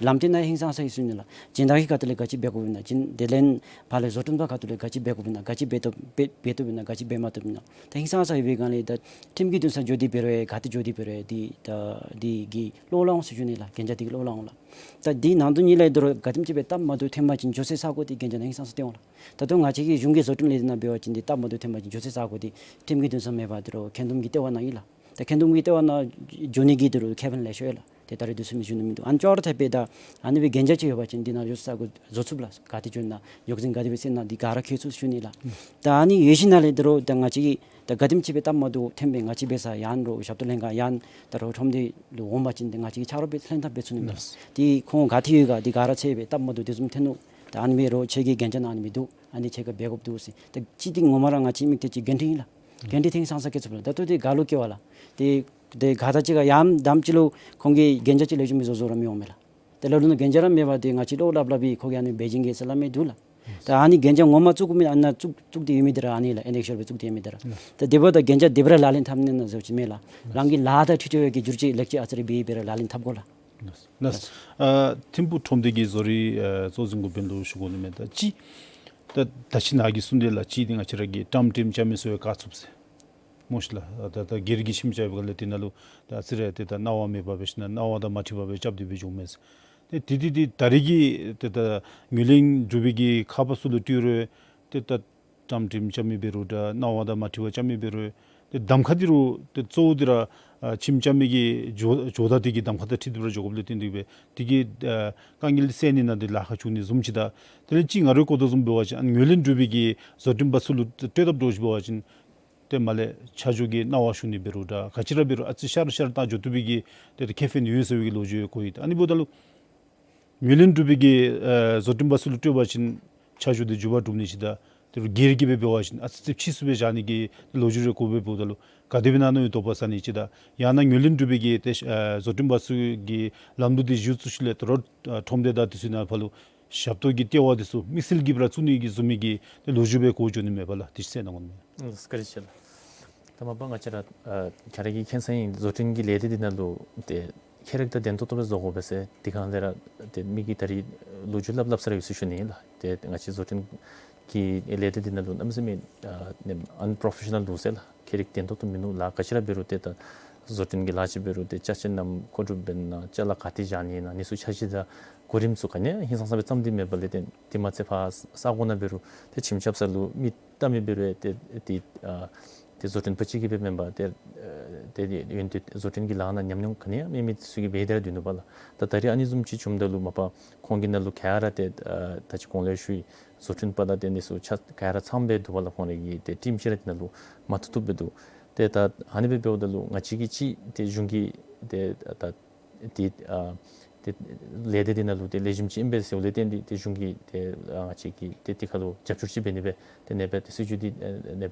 ལམ་སྟོན་ནང་ཧིང་སངས་ས་ཡོད་ཟེར་ཨིན་ལགས། སྦྱིན་བདག་གི་ཁ་ཐུག་ལས་ག་ཅི་འབད་དགོཔ་ཨིན་ན་སྦྱིན་དེ་ལས་ཕར་ལས་བཟོ་སྐྲུན་པ་ཁ་ཐུག་ལས་ག་ཅི་འབད་དགོཔ་ཨིན་ན་ག་ཅི་འབད་བཏུབ་འབད་འབད་བཏུབ་ཨིན་ན་ག་ཅི་འབད་མ་བཏུབ་ཨིན་ན་ད་ཧིང་སངས་ས་ཡོད་པའི་སྒང་ལས་ད་ཁྲིམས་ཀྱི་འདུན་ས་འགྱོ་སྟེ་འབད་རུང་ག་ཏེ་འགྱོ་སྟེ་འབད་རུང་འདི་ད་འདི་གི་ལོག་ལོག་འོང་ཟེར་ཞུ་ནི་ལགས། གན་རྒྱ་འདི་གི་ལོག་ལོག་འོང་ལགས། ད་འདི་ནང་དོན་གཉིས་ལས་ད་རུང་ག་དེམ་ཅིག་སྦེ་སྟབས་མ་བདེཝ་ཐོན་པ་ཅིན་འགྱོ་སའི་ས་གོ་འདི་གན་རྒྱ་ནང་ཧིང་སངས་ས་སྟེ་འོང་ལགས། ད་ལྟོ་ང་བཅས་ཀྱི་གཞུང་གི་བཟོ་སྐྲུན་ལས་སྡེ་ནང་འབད་བ་ཅིན་འདི་སྟབས་མ་བདེཝ་ཐོན་པ་ཅིན་འགྱོ་སའི་ས་གོ་འདི་ཁྲིམས་ཀྱི་འདུན་ས་མེད་པར་ད་རུང་འཁོན་འདུམ་གྱི་ལྟེ་བ་ནང་ཨིན་ལགས། ད་འཁོན་འདུམ་གྱི་ལྟེ་བ་ནང་འགྱོ་ནི་གི་ད་རུང་ཁེ་ཕན་ལེ་ཤ་ཡོད་ལགས། ཏེ་ད་རེས་དུས་ཚོད་མེད་ཞུ་ནི་མིན་འདུག། ཨ་ནི་ཅོག་ར་འཐདཔ་སྦེ་ད་ཨ་ནི་སྦེ་གན་རྒྱ་ཅིག་ཡོད་པ་ཅིན་འདི་ནང་འགྱོ་སའི་ས་གོ་བཟོ་ཚུགས་ལགས། ག་ཏེ་འགྱོ་ན་རྙོག་འཛིང་ག་དེ་སྦེ་སེལ་ན་འདི་ག་ར་མཁྱེན་ཚུགས་ཞུ་ནི་ལགས། ད་ཨ་ནི་ཡོད་ཞིནམ་ལས་ད་རུང་ད་ང་བཅས་ཀྱི་ད་ག་དེམ་ཅིག་སྦེ་སྟབས་མ་བདེཝ་ཐོན་སྦེ་ང་བཅས་འབད་ས་ཡང་རོགས་ཞབས་ཏོག་ལྷན་ཁག་ཡང་ད་རོགས་ཁྲོམ་སྡེ་ལུ་འོང་པ་ཅིན་ཏེ་ང་བཅས་ཀྱིས་ཆ་རོགས་སྦེ་ལྷན་ཐབས་འབད་ཚུགས་ནི་མས། ཏེ་ཁོང་ག་ཏེ་ཡོད་ག་འདི་ག་ར་ཚུད་སྦེ་སྟབས་མ་བདེཝ་དེ་བཟུམ་ཐོན་ནུག། ད་ཨ་ནི་སྦེ་རོགས་ཁྱོད་ཀྱི་གན་རྒྱ་ནང་ཨ་ནི་སྦེ་འདུག། ཨ་ནི་ཁྱོད་ཀྱིས་འབད་དགོཔ་འདུག་ཟེར། ད་ཅི་འདི་ངོ་མ་ར་ང་བཅས་མི་སྡེ་ཅིག་འགན་འཁྲི་ཨིན་ལགས། འགན་འཁྲི་ཐོན་ཧིང་སངས་ས་བཀལ་ཚུགས་པས་ལགས། ད་ལྟོ་འདི་ག་ལུ་བཀལ་བ་ལགས། ཏེ་ཏེ་ག་ད་ཅི་ག་ཡང་དེམ་ཅིག་ལུ་ཁོང་གིས་གན་རྒྱ་ཅིག་ལེགས་ཤོམ་སྦེ་བཟོ་བཟོ་ར་མི་འོང་མས་ལགས། ཏེ་ལ་ལུ་ནང་གན་རྒྱ་ར་མེད་པར་ཏེ་ང་བཅས་ལོག་སླབ་སླབ་སྦེ་ཁོ་གིས་ཨ་ནི་འབད་བྱིན་གེ་ཟེར་སླབ་མི་འདུག་ལགས། ད་ཨ་ནི་གན་རྒྱ་ངོ་མ་བཙུགས་དགོ་མི་ཨ་ནཱ་བཙུགས་བཙུགས་ཏེ་ཡོད་མི་འདི་ར་ཨ་ནི་ལགས། ཨེན་ཨེགསི་ཨེལ་སྦེ་བཙུགས་ཏེ་ཡོད་མི་འདི་ར། ད་དེ་འབདཝ་ད་གན་རྒྱ་དེ་སྦེ་ར་ལག་ལེན་འཐབ་ནི་ན་ཟེར་བ་ཅིན་མེད་ལགས། རང་གི་ལཱ་དང་འཁྲིལ་འཁྲིལ་བའི་གི་བསྒྱུར་བཅོས་ལེགས་བཅོས་ཨ་ཙི་རེ་འབད་འབད་ར་ལག་ལེན་འཐབ་དགོ་ལགས། ལགས། ཨ་ཐིམ་ཕུག་ཁྲོམ་སྡེ་གི་བཟོ་རིག་ཨ་གཙོ་འཛིན་འགོ་དཔོན་ལུ་ཞུ་དགོ་ནི་མས། ད་ཅི་ད་ད་ཅི་ནཱ་གིས་གསུངས་དེ་ལགས། ཅི་འདི་ང་བཅས་ར་གི་ཊརམ་ཊིམ་རྐྱབ་མི་ཚུ་ཡང་བཀག་ཚུགས་ཟེར་སྨོ་ཤིག་ལགས། ད་ད་སྒེར་གྱི་ཁྱིམ་རྐྱབ་པའི་སྒང་ལས་དེ་ནང་ལུ་ད་ཨ་ཙི་རེ་ཏེ་ད་གནང་བ་མེད་པར་འབད་ཞིནམ་གནང་བ་དང་མ་འཁྲིལ་བར་སྦེ་རྐྱབ་སྟེ་སྦེ་འགྱོཝ་མས་ཟེར། ཏེ་དེ་དེ་དེ་ད་རེས་ཀྱི་ཏེ་ད་ངོས་ལེན་གྲུབ་པའི་གི་ཁ་པར་ཚུ་ལུ་སྤྲོད་རུང་ཏེ་ད་ཊརམ་ཊིམ་རྐྱབ་མི་འབད་རུང་ད་གནང་བ་དང་མ་འཁྲིལ་བར་རྐྱབ་མི་འབད་རུང་ཏེ་གདམ་ཁ་འདི་རུང་ཏེ་གཙོ་བོ་འདི་ར་ཨ་ཁྱིམ་རྐྱབ་མི་གི་ཇོ་ཇོ་བདག་འདི་གི་གདམ་ཁ་དང་འཁྲིལ་ཏེ་སྦེ་ར་འགྱོ་དགོཔ་ལས་བརྟེན་ཏེ་སྦེ་དེ་གི་ཨ་དཀའ་ངལ་སེལ་ནི་ནང་འདི་ལཱ་ཁག་བྱུང་ནི་བཟུམ་ཅིག། ད་དེ་ལས་ཅིག་ང་རའི་གོ་དོ་བཟུམ་འབད་བ་ཅིན་ཨ་ནི་ངོས་ལེན་གྲུབ་པའི་གི་བཟོ་སྐྲུན་པ་ཚུ་ལུ་སྤྲོད་དཔ་འདྲཝ་ཅིག་འབད་བ་ཅིན་ཏེ་མར་ལས་ཆ་འཇོག་གི་གནང་བ་ཞུ་ནི་འབད་རུང་ད་ག་ཅི་ར་འབད་རུང་ཨ་ཙི་ཤར་ཤར་བཏང་འགྱོ་བཏུབ་པའི་གི་ཏེ་ཏེ་ཁེ་ཕན་ཡོད་ཟེར་བའི་གི་ལོ་རྒྱུས་གོ་ཡི། ད་ཨ་ནི་འབདཝ་ད་ལུ་ངོས་ལེན་གྲུབ་པའི་གི་ཨ་བཟོ་སྐྲུན་པ་ཚུ་ལུ་སྤྲོད་པ་ཅིན་ཆ་འཇོག་འདི་མགྱོགས་པར་གྲུབ་ནི་ཅིག། ད་དེ་རུང་སྒེར་གྱི་སྦེ་འབད་བ་ཅིན་ཨ་ཙི་ཙིགཔ་ཕྱིས་སུ་སྦེ་བཞག་ནི་གི་ལོ་རྒྱུས་རེ་གོ་བའི་འབདཝ་ད་ལུ་ག་དེ་སྦེ་ཨིན་ན་མནོ་བའི་དོགས་པ་ཟ་ནི་ཅིག། ད་ཡང་ན་ངོས་ལེན་གྲུབ་པའི་གི་ཏེ་ཨ་བཟོ་སྐྲུན་པ་ཚུ་གི་ལམ་ལུགས་འདི་ཞུ་ཚུགས་ཞིནམ་ལས་ད་རོགས་ཨ་ཁྲོམ་སྡེ་དང་དེ་ཚུ་ནང་ཕར་ལུ་ཞབས་ཏོག་གི་ལྟེ་བ་འདི་ཚུ་དམིགས་བསལ་གྱིས་སྦེ་ར་བཙུགས་ནི་གི་བཟུམ་མའི་གི་ལོ་རྒྱུས་སྦེ་གོ་འགྱོ་ནི་མས་པ་ལགས། དེ་ཅིག་གསན་གནང་དགོ་ནི། ཨུམ་བཀའ་དྲིན་ཆེ་ལགས། ད་མ་པ་ང་བཅས་ར་ཨ་ག་ར་གིས་མཁྱེན་གསལ་ཨིན། བཟོ་སྐྲུན་གྱི་ལས་སྡེ་འདི་ནང་ལུ་ཏེ་ཁྱད་རིག་དང་ལྡན་ཏོག་ཏོ་སྦེ་བཟོ་དགོ་པས་ཟེར་དེ་སྒང་ལས་ར་ཏེ་མི་གིས་ད་རེས་ལོ་རྒྱུས་སླབ་སླབ་ས་ར་ཡོད་ཟེར་ཞུ་ནི་ཨིན་ལགས། ཏེ་ང་བཅས་བཟོ་སྐྲུན་གྱི་ལས་སྡེ་འདི་ནང་ལུ་གནམ་མེད་ས་མེད་ཨ་ནེམ་ཨན་པོརོ་ཕེ་ཤ་ནཱལ་འདུག་ཟེར་ལགས། ཁྱད་རིག་ལྡན་ཏོག་ཏོ་མིན་འདུག། ལཱ་ག་ཅི་ར་འབད་རུང་ཏེ་ད་བཟོ་སྐྲུན་གྱི་ལཱ་ཅིག་འབད་རུང་ཏེ་ཅ་ཆས་རྣམས་མཁོ་སྒྲུབ་འབད་ནི་ནང་ཅ་ལ་ག་ཏེ་བཞག་ནི་ཨིན་ན་ཨ་ནི་ཚུ་ཆ་ཤས་དང་གོ་རིམ་ཚུ་ག་ནི་ཡང་ཧིང་སངས་ས་སྦེ་བརྩམས་ཏེ་མེད་པ་ལས་ཏེ་དེ་མ་ཚད་ཕར་ས་གོ་ནང་འབད་རུང་ཏེ་ཁྱིམ་རྐྱབ་ས་ལུ་མི་བལྟ་མི་འབད་རུང་ཏེ་ཏེ་ཨ་ཏེ་བཟོ་སྐྲུན་པ་ཅིག་གིས་སྦེ་མེན་པར་ཏེ་ཨ་ཏེ་ཡོན་ཏན་བཟོ་སྐྲུན་གྱི་ལཱ་ནང་ཉམས་མྱོང་ག་ནི་ཡང་མེད་མི་ཚུ་གིས་འབད་དེ་ར་སྡོད་ནུག་པ་ལགས། ད་ད་རེས་ཨ་ནི་བཟུམ་ཅིག་བྱུངམ་ད་ལུ་མ་པ་ཁོང་གི་ནང་ལུ་ག་ར་ཏེ་ཨ་ད་ཅི་གོང་ལས་ཞུ་ཡི་བཟོ་སྐྲུན་པ་དང་ཏེ་ཨ་ནི་ཚུ་ཆ་ག་ར་ཚངམ་སྦེ་འདུག་པ་ལགས། ཁོང་རའི་གི་ཏེ་ཊིམ་ཅིག་ར་དེ་ནང་ལུ་མ་ཐུག་ཐུགཔ་སྦེ་འདུག། ཏེ་ད་ཨ་ནི་སྦེ་འབདཝ་ད་ལུ་ང་བཅས་ཀྱིས་ཅིག་ཏེ་གཞུང་གི་ཏེ་ད་ཏེ་ཨ་ ཏེ་ལས་སྡེ་འདི་ནང་ལུ་ཏེ་ལེགས་ཤོམ་ཅིག་ཨིན་པས་ཟེརཝ་ལས་བརྟེན་ཏེ་ཏེ་གཞུང་གིས་ཏེ་ང་བཅས་ཀྱིས་ཏེ་དེ་ཁར་ལུ་རྒྱབ་སྐྱོར་ཅིག་འབད་ནི་སྦེ་ཏེ་ནེ་སྦེ་ཏེ་སྲིད་བྱུས་འདི་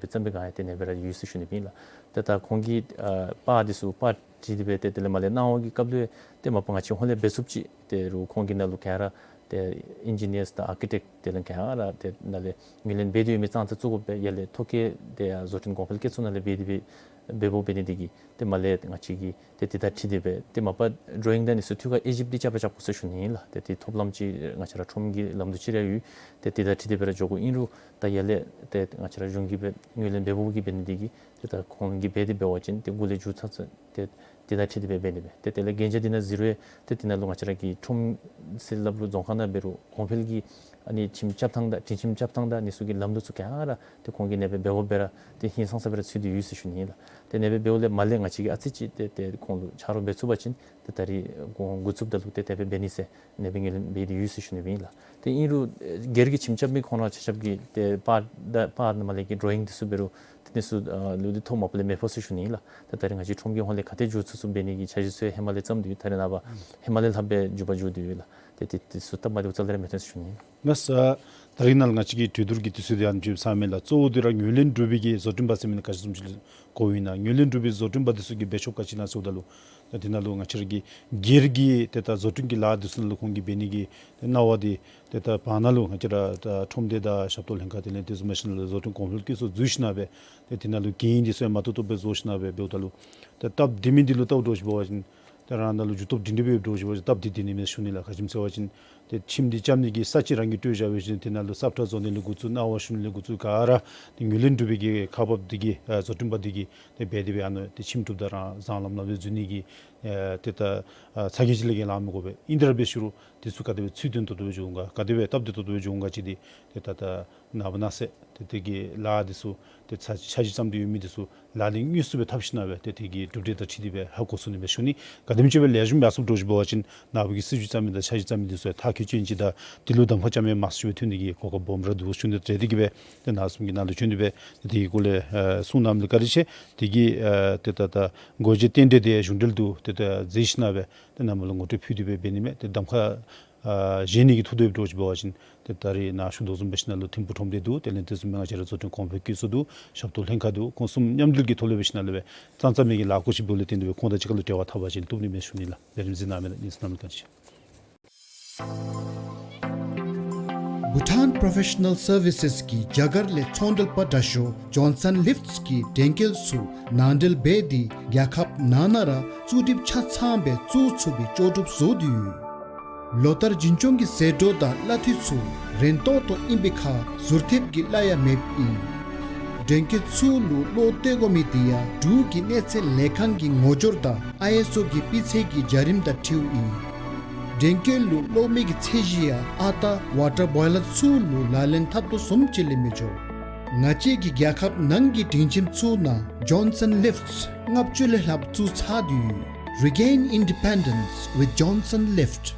ནེ་སྦེ་ར་ཡོད་ཟེར་ཞུ་ནི་ཨིན་ལགས། ཏེ་ད་ཁོང་གིས་པར་འདི་ཚུ་པར་བྲིས་ཏེ་སྦེ་ཏེ་དེ་ལས་མར་ལས་གནང་བའི་སྐབས་ལུ་ཏེ་མ་པ་ང་བཅས་ཧོངས་ལས་འབད་ཚུགསཔ་ཅིག་ཏེ་རུང་ཁོང་གི་ནང་ལུ་ག་ར་ཏེ་ཨིན་ཇི་ནི་ཡརསི་དང་ཨར་ཀི་ཊེཀཊ་དེ་ལས་ག་ར་ཏེ་ནཱ་ལས་ངོས་ལེན་འབད་དེ་ཡོད་མི་ཙང་ཙ་བཙུགས་དགོ་པས། ཡར་ལས་ཐོ་བཀོད་དེ་ཡང་བཟོ་སྐྲུན་གོང་འཕེལ་བཀོད་ཚོགས་ནང་ལས་འབད་དེ་སྦེ་འབདཝ་འབད་ནི་དེ་གིས་ཏེ་མར་ལས་ང་བཅས་ཀྱིས་ཏེ་དེ་དང་འཁྲིལ་ཏེ་སྦེ་ཏེ་མ་པ་ཌོ་ཡིང་དང་ཨ་ནི་ཚུ་འཐུས་ཀ་དབྱེ་ཞིབ་འདི་རྐྱབ་པ་རྐྱབ་དགོ་ཟེར་ཞུ་ནི་ཨིན་ལགས། ཏེ་དེ་ཐོབ་ལམ་ཅིག་ང་བཅས་ར་ཁྲོམ་གྱི་ལམ་དུ་ཅིག་ར་ཡོད། ཏེ་དེ་དང་འཁྲིལ་ཏེ་སྦེ་ར་འགྱོ་དགོཔ་ཨིན་རུང་ད་ཡར་ལས་ཏེ་ང་བཅས་ར་གཞུང་གིས་སྦེ་ངོས་ལེན་འབདཝ་གི་འབད་ནི་དེ་གིས་ཏེ་ད་ཁོང་གིས་འབད་དེ་འབད་བ་ཅིན་ཏེ་འགོ་ལས་མཇུག་ཚུན་ཚོད་ཏེ་དེ་དང་འཁྲིལ་ཏེ་སྦེ་འབད་ནི་སྦེ་ཏེ་དེ་ལས་གན་རྒྱ་འདི་ནང་གཟིགས་རུང་ཏེ་དེ་ནང་ལུ་ང་བཅས་ར་གི་ཁྲོམ་ཟེར་སླབ་རུང་རྫོང་ཁག་ནང་འབད་རུང་གོང་འཕེལ་གྱི་ཨ་ནི་ཁྱིམ་རྐྱབ་ཐངས་དང་སྒྲིང་ཁྱིམ་རྐྱབ་ཐངས་དང་ཨ་ནི་ཚུ་གི་ལམ་ལུགས་ཚུ་ག་ར་ཏེ་ཁོང་གིས་ནེ་སྦེ་འབདཝ་སྦེ་ར་ཏེ་ཧིང་སངས་ས་སྦེ་ར་ཚུད་དེ་ཡོད་ཟེར་ཞུ་ནི་ཨིན་ལགས། ཏེ་ནེ་སྦེ་འབདཝ་ལས་མར་ལས་ང་བཅས་ཀྱིས་ཨ་ཙི་ཅིག་ཏེ་ཏེ་ཁོང་ལུ་ཆ་རོགས་འབད་ཚུགས་པ་ཅིན་ཏེ་ད་རིས་ཁོང་འགོ་བཙུགསཔ་ད་ལུ་ཏེ་དེ་སྦེ་འབད་ནི་ཟེར་ནེ་སྦེ་ངོས་ལེན་འབད་དེ་ཡོད་ཟེར་ཞུ་ནི་སྦེ་ཨིན་ལགས། ཏེ་ཨིན་རུང་སྒེར་གྱི་ཁྱིམ་རྐྱབ་མི་ཁོང་ར་ཆ་ཁྱབ་ཀྱིས་ཏེ་པར་དང་པར་དང་མར་ལས་ཀྱི་ཌོ་ཡིང་འདི་ཚུ་འབད་རུང་ཏེ་འདི་ཚུ་ལུ་འདི་ཐོ་མ་པ་ལས་མེད་པས་ཟེར་ཞུ་ནི་ཨིན་ལགས། ཏེ་ད་རིས་ང་བཅས་ཁྲོམ་གྱི་ཧོངས་ལས་ག་ཏེ་འགྱོ་ཚུགས་ཚུགས་འབད་ནི་གི་འཆར་གཞི་ཚུ་ཧེ་མ་ལས་བརྩམས་ཏེ་ཡོད། ད་རིས་ནངས་པ་ཧེ་མ་ལས་ལྷགཔ་སྦེ་འགྱོ་བ་འགྱོ་སྟེ་ཡོད་ལགས། ཏེ་ཏེ་འདི་ཚུ་སྟབས་མ་བདེཝ་རྩ་ལས་ར་མེད་ཟེར་ཞུ་ནི་ཨིན་ལགས། ལགས་སོ། ད་རིས་ནཱ་ལུ་ང་བཅས་ཀྱི་གྲོས་བསྡུར་གྱི་དུས་ཚོད་འདི་ཨ་ནེམ་ཅིག་ཚང་མས་ལགས། གཙོ་བོ་འདི་ར་ངོས་ལེན་གྲུབ་པའི་གི་བཟོ་སྐྲུན་པ་ཟེར་མི་འདི་ག་ཅི་བཟུམ་ཅིག་ལུ་གོཝ་ཨིན་ན། ངོས་ལེན་གྲུབ་པའི་བཟོ་སྐྲུན་པ་འདི་ཚུ་གིས་འབད་ཆོགཔ་ག་ཅི་ཨིན་ན་ཟེརཝ་ད་ལུ་ད་དེ་ནང་ལུ་ང་བཅས་ར་གི་སྒེར་གྱི་ཏེ་ད་བཟོ་སྐྲུན་གྱི་ལཱ་འདི་ཚུ་ནང་ལུ་ཁོང་གིས་འབད་ནི་གི་ཏེ་གནང་བ་འདི་ཏེ་ད་བར་ན་ལུ་ང་བཅས་ར་ད་ཁྲོམ་སྡེ་དང་ཞབས་ཏོག་ལྷན་ཁག་དེ་ལས་དེ་བཟུམ་མ་ཞིནམ་ལས་བཟོ་སྐྲུན་གོང་འཕེལ་བཀོད་ཚོགས་འཛུལ་ཞིནམ་སྦེ་ཏེ་དེ་ནང་ལུ་གན་འདི་ཚུ་ཡང་མ་ཏོག་ཏོ་སྦེ་བཟོ་ཞིནམ་སྦེ་འབདཝ་ད་ལུ་ཏེ་སྟབས་བདེ་མི་འདི་ལུ་སྟབས་འདྲོག་ཅིག་འབད་བ་ཅིན་ཏེ་རང་ད་ལུ་འགྱོ་ཐོབ་འདི་འདི་སྦེ་འདྲོག་ཅིག་འབད་བ་ཅིན་སྟབས་བདེ་བདེ་ནི་མས་ཟེར་ཞུ་ནི་ལགས། ག་ཅི་སྨོ་ཟེར་བ་ཅིན་ཏེ་ཁྱིམ་འདི་རྐྱབ་ནི་གི་ས་ཅིག་རང་གིས་སྤྲོད་བཞག་པ་ཅིན་དེ་ནང་ལུ་སབ་ཁྲ་བཟོ་ནི་ལས་འགོ་བཙུགས་གནང་བ་ཞུ་ནི་ལས་འགོ་བཙུགས་ག་ར་ཏེ་ངོས་ལེན་གྲུབ་པའི་གི་ཁག་འབགཔ་འདི་གིས་ཨ་བཟོ་སྐྲུན་པ་འདི་གིས་ཏེ་འབད་དེ་སྦེ་ཨ་ནི་ཏེ་ཁྱིམ་གྲུབ་ད་རང་བཟང་ལམ་ལམ་སྦེ་འཛུལ་ནི་གི་ཨེ་ཏེ་ད་ཨ་ཚ་གྱང་ཅིག་ལས་བརྒལ་ལང་མི་དགོ་པས། ཨིན་ཏེ་ར་འབད་ཞུ་རུང་དེ་ཚུ་ག་དེ་སྦེ་ཚུལ་མཐུན་ཏོག་ཏོ་སྦེ་འགྱོ་འོང་ག་ག་དེ་སྦེ་སྟབས་བདེ་ཏོག་ཏོ་སྦེ་འགྱོ་འོང་ག་ཅིག་འདི་ཏེ་ད་ད་ནངས་པ་གནངས་ཚེ་ཏེ་དེ་གི་ལཱ་འདི་ཚུ་ཏེ་ཚ་འཆར་གཞི་བརྩམས་ཏེ་ཡོད་མི་འདི་ཚུ་ལག་ལེན་དངོས་སུ་སྦེ་འཐབ་ཞིནམ་སྦེ་ཏེ་དེ་གི་གྲུབ་འབྲས་དང་འཁྲིལ་ཏེ་སྦེ་ཧ་གོ་ཚུགས་ནི་མས་ཟེར་ཞུ་ནི། ག་དེམ་ཅིག་སྦེ་ལེགས་ཤོམ་ཡར་སོངམ་འདྲོག་ཅིག་འབད་བ་ཅིན་ནངས་པ་གི་སྲིད་བྱུས་བརྩམ་མི་དང་འཆར་གཞི་བརྩམ་མི་འདི་ཚུ་ཡང་ཐག་བཅད་ཅན་ཅིག་དང་དེ་ལུ་གདམ་ཁ་རྐྱབ་མི་མང་སུ་ཅིག་སྦེ་ཐོན་ནི་གི་གོ་སྐབས་སྦོམ་ར་འདུག་ཟེར་ཞུ་ནི། ཏེ་དེ་གིས་སྦེ་ཏེ་ནཱ་གསུམ་གྱི་ནང་ལུ་བྱོན་ཏེ་སྦེ་ཏེ་དེ་གི་སྐོར་ལས་ཨེ་གསུང་གནངམ་ལུ་བཀའ་དྲིན་ཆེ། དེ་གིས་ཨེ་ཏེ་ད་ད་དགོངས་བཞེད་རྟེན་འབྲེལ་འདི་གཞུང་འབྲེལ་དུ་ཏེ་ད་མཛད་ཞིནམ་སྦེ་ཏེ་ནཱ་མར་ལུ་ངོ་སྤྲོད་ཕུལ་ཏེ་སྦེ་འབད་ནི་མས། ཏེ་གདམ་ཁ་ཨ་བཞེས་ནི་གི་ཐོག་ཏུ་འདྲོག་ཅིག་འབད་བ་ཅིན་ཏེ་ད་རིས་ནཱ་ཞུ་དོ་བཟུམ་སྦེ་ཞིནམ་ལས་ཐིམ་ཕུག་ཁྲོམ་སྡེ་འདུག། དེ་ལས་དེ་བཟུམ་སྦེ་ང་བཅས་ར་བཟོ་སྐྲུན་གོང་འཕེལ་བཀོད་ཚོགས་འདུག། ཞབས་ཏོག་ལྷན་ཁག་འདུག། ཁོང་གསུམ་མཉམ་འབྲེལ་གྱི་ཐོག་ལས་སྦེ་ཞིནམ་ལས་སྦེ་ཙང་ཙང་མི་གི་ལཱ་བཀོད་ཅིག་འབདཝ་ལས་བརྟེན་ཏེ་སྦེ་ཁོང་དང་གཅིག་ཁར་ལུ་འབྲེལ་བ་འཐབ་པ་ཅིན་བཏུབ་ནི་མས་ཟེར་ཞུ་ནི་ལགས། ལས་རིམ་གཟིགས་གནང་མི་ལུ་སྙིང་གཏམ་བཀའ་དྲིན་ཆེ། Bhutan Professional Services གིས་རྒྱ་གར་ལས་ཚོང་འབྲེལ་པ་དྲག་ཤོས་ཇོན་སཱན་ལིཕཊསི་གི་འགྲེམས་སྐས་ཚུ་ནང་འདྲེན་འབད་དེ་རྒྱལ་ཁབ་ནང་ན་ར་བཙུགས་སྒྲིག་ཆ་ཚང་སྦེ་བཙུགས་ཚུགས་པའི་ལྕོགས་གྲུབ་བཟོ་དོ་ཡོད། ལོ་ལྟར་འཛིན་སྐྱོང་གི་ཟད་འགྲོ་དང་གླ་འཐུས་ཚུ་རན་ཏོག་ཏོ་ཨིན་པའི་ཁར་ཟུར་ཐེབས་ཀྱི་གླ་ཡང་མེདཔ་ཨིན། འགྲེམས་སྐས་ཚུ་ལུ་གློག་སྟེར་དགོ་མི་དེ་ཡང་འབྲུག་གི་གནས་ཚད་ལས་ཁང་གི་ངོ་སྦྱོར་དང་ཨའི་ཨེསི་ཨོ་གི་སྤུས་ཚད་ཀྱི་བྱ་རིམ་དང་འཁྲིལཝ་ཨིན། འགྲེམས་སྐས་ལུ་གློག་མེ་གི་ཚད་གཞི་ཡང་ཨ་རྟག་ཝ་ཊར་བོའི་ལར་ཚུ་ལུ་ལག་ལེན་འཐབ་དོ་བཟུམ་ཅིག་ལས་མི་འགྱོ། ང་བཅས་ཀྱི་རྒྱལ་ཁབ་ནང་གི་སྒྲིང་ཁྱིམ་ཚུ་ནང་ཇོན་སཱན་ལིཕཊསི་ལྔ་བཅུ་ལས་ལྷགཔ་བཙུགས་ཚར་དོ་ཡོད། Regain independence with Johnson Lift.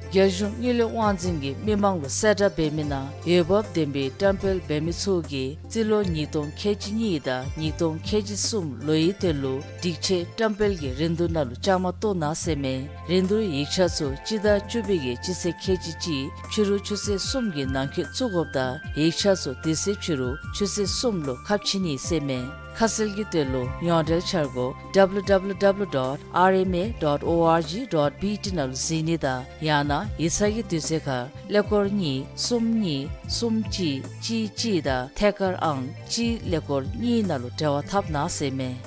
རྒྱལ་གཞུང་དངུལ་ལས་དབང་འཛིན་གྱིས་མི་མང་ལུ་གསལ་བསྒྲགས་འབད་མི་ནང་འོས་འབབ་ལྡན་པའི་བཀྲམ་སྤེལ་འབད་མི་ཚུ་གིས་རྩིས་ལོ་ཉིས་སྟོང་ཁལ་གཅིག་གཉིས་དང་ཉིས་སྟོང་ཁལ་གཅིག་གསུམ་ལོའི་དོན་ལུ་སྒྲིག་ཆས་བཀྲམ་སྤེལ་གྱི་རིན་བསྡུར་ནང་ལུ་བཅའ་མར་གཏོགས་གནང་ཟེར་མས། རིན་བསྡུར་ཡིག་ཆ་ཚུ་སྤྱི་ཟླ་བཅུ་པའི་གི་སྤྱི་ཚེས་ཁལ་གཅིག་གཅིག་ཕྱི་རུ་ཆུ་ཚོད་གསུམ་གྱི་ནང་འཁོད་བཙུགས་དགོཔ་དང་ཡིག་ཆ་ཚུ་དེ་ཚེ་ཕྱི་རུ་ཆུ་ཚོད་གསུམ་ལུ་ཁ་ཕྱེ་ནི་ཟེར་མས། ཁ་གསལ་གྱི་དོན་ལུ་ཡོངས་འབྲེལ་འཆར་སྒོ་W W W dot R M A dot O R G dot B T ནང་ལུ་གཟིགས་ནི་དང་ཡང་ན་ཡིག་ཚང་གི་དུས་ཚོད་ཁར་ཀླད་ཀོར་གཉིས་གསུམ་གཉིས་གསུམ་གཅིག་གཅིག་གཅིག་དང་ཐད་ཀར་ཨང་གཅིག་ཀླད་ཀོར་གཉིས་ནང་ལུ་འབྲེལ་བ་འཐབ་གནང་ཟེར་མས།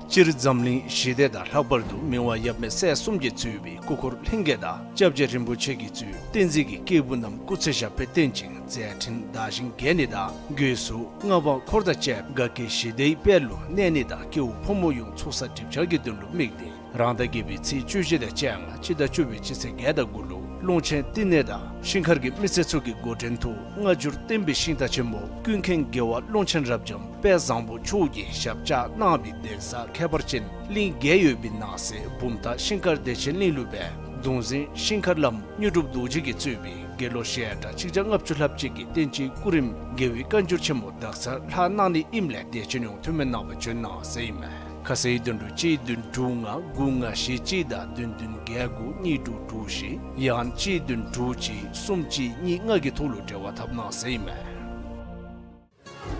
སྤྱིར་འཛམ་གླིང་ཞི་བདེ་དང་ལྷག་པར་དུ་མི་དབང་ཡབ་མེས་སྲས་གསུམ་གྱིས་གཙོས་པའི་སྐུ་འཁོར་ལྷན་རྒྱས་དང་སྐྱབས་རྗེ་རིན་པོ་ཆེ་གིས་གཙོས་བསྟན་འཛིན་གྱི་སྐྱེས་བུ་རྣམས་སྐུ་ཚེ་ཞབས་པད་བརྟན་ཅིང་མཛད་འཕྲིན་དར་ཞིང་རྒྱས་ནི་དང་སྒོས་སུ་མངའ་འབངས་འཁོར་དང་བཅས་དགའ་སྐྱིད་ཞི་བདེའི་དཔལ་ལུ་གནས་ནི་དང་སྐྱེ་བོ་ཕོ་མོ་ཡོངས་ཚོགས་བསགས་སྒྲིབ་སྦྱང་གི་དོན་ལུ་དམིགས་ཏེ་རང་ཟླ་བརྒྱད་པའི་ཚེས་བཅུ་བཞི་དང་བཅོ་ལྔ་སྤྱི་ཟླ་བཅུ་པའི་སྤྱི་ཚེས་བརྒྱད་དང་དགུ་ལུ་ཀློང་ཆེན་བསྟི་གནས་དང་ཤིང་མཁར་གྱི་མི་སེར་ཚུ་གི་འགོ་འདྲེན་དུ་སྔ་འགྱུར་བསྟན་པའི་ཤིང་རྟ་ཆེན་མོ་ཀུན་མཁྱེན་རྒྱལ་བ་ཀློང་ཆེན་རབ་འབྱམས་དཔལ་བཟང་པོ་མཆོག་གིས་ཞབས་བཅགས་གནང་བའི་གདན་ས་ཁྱད་པར་ཅན་གླིང་བརྒྱད་ཡོད་པའི་ནང་གསེས་བུམ་ཐང་ཤིང་མཁར་བདེ་ཆེན་གླིང་ལུ་སྦེ་གདུང་འཛིན་ཤིང་མཁར་བླམ་དངོས་གྲུབ་རྡོ་རྗེ་གིས་གཙོས་པའི་དགེ་སློང་ཞལ་གྲངས་ཆིག་བརྒྱ་ལྔ་བཅུ་ལྷགཔ་ཅིག་གིས་བསྟན་སྤྱིའི་སྐུ་རིམ་རྒྱལ་བའི་བཀའ་འགྱུར་ཆེན་མོ་དག་ཚར་ལྷག་གནང་ནི་ཨིནམ་ལས་དད་ཅན་ཡོངས་ཐུགས་སྨོན་གནང་བར་བྱོན་གནང་ཟེར་ཨིན་མས། ཁ་གསལ་དོན་ལུ་གཅིག་བདུན་དྲུག་ལྔ་དགུ་ལྔ་བཞི་གཅིག་དང་བདུན་བདུན་བརྒྱད་དགུ་གཉིས་དྲུག་དྲུག་བཞི་ཡང་གཅིག་བདུན་དྲུག་གཅིག་གསུམ་གཅིག་གཉིས་ལྔ་གི་ཐོག་ལུ་འབྲེལ་བ་འཐབ་གནང་ཟེར་ཨིན་མས།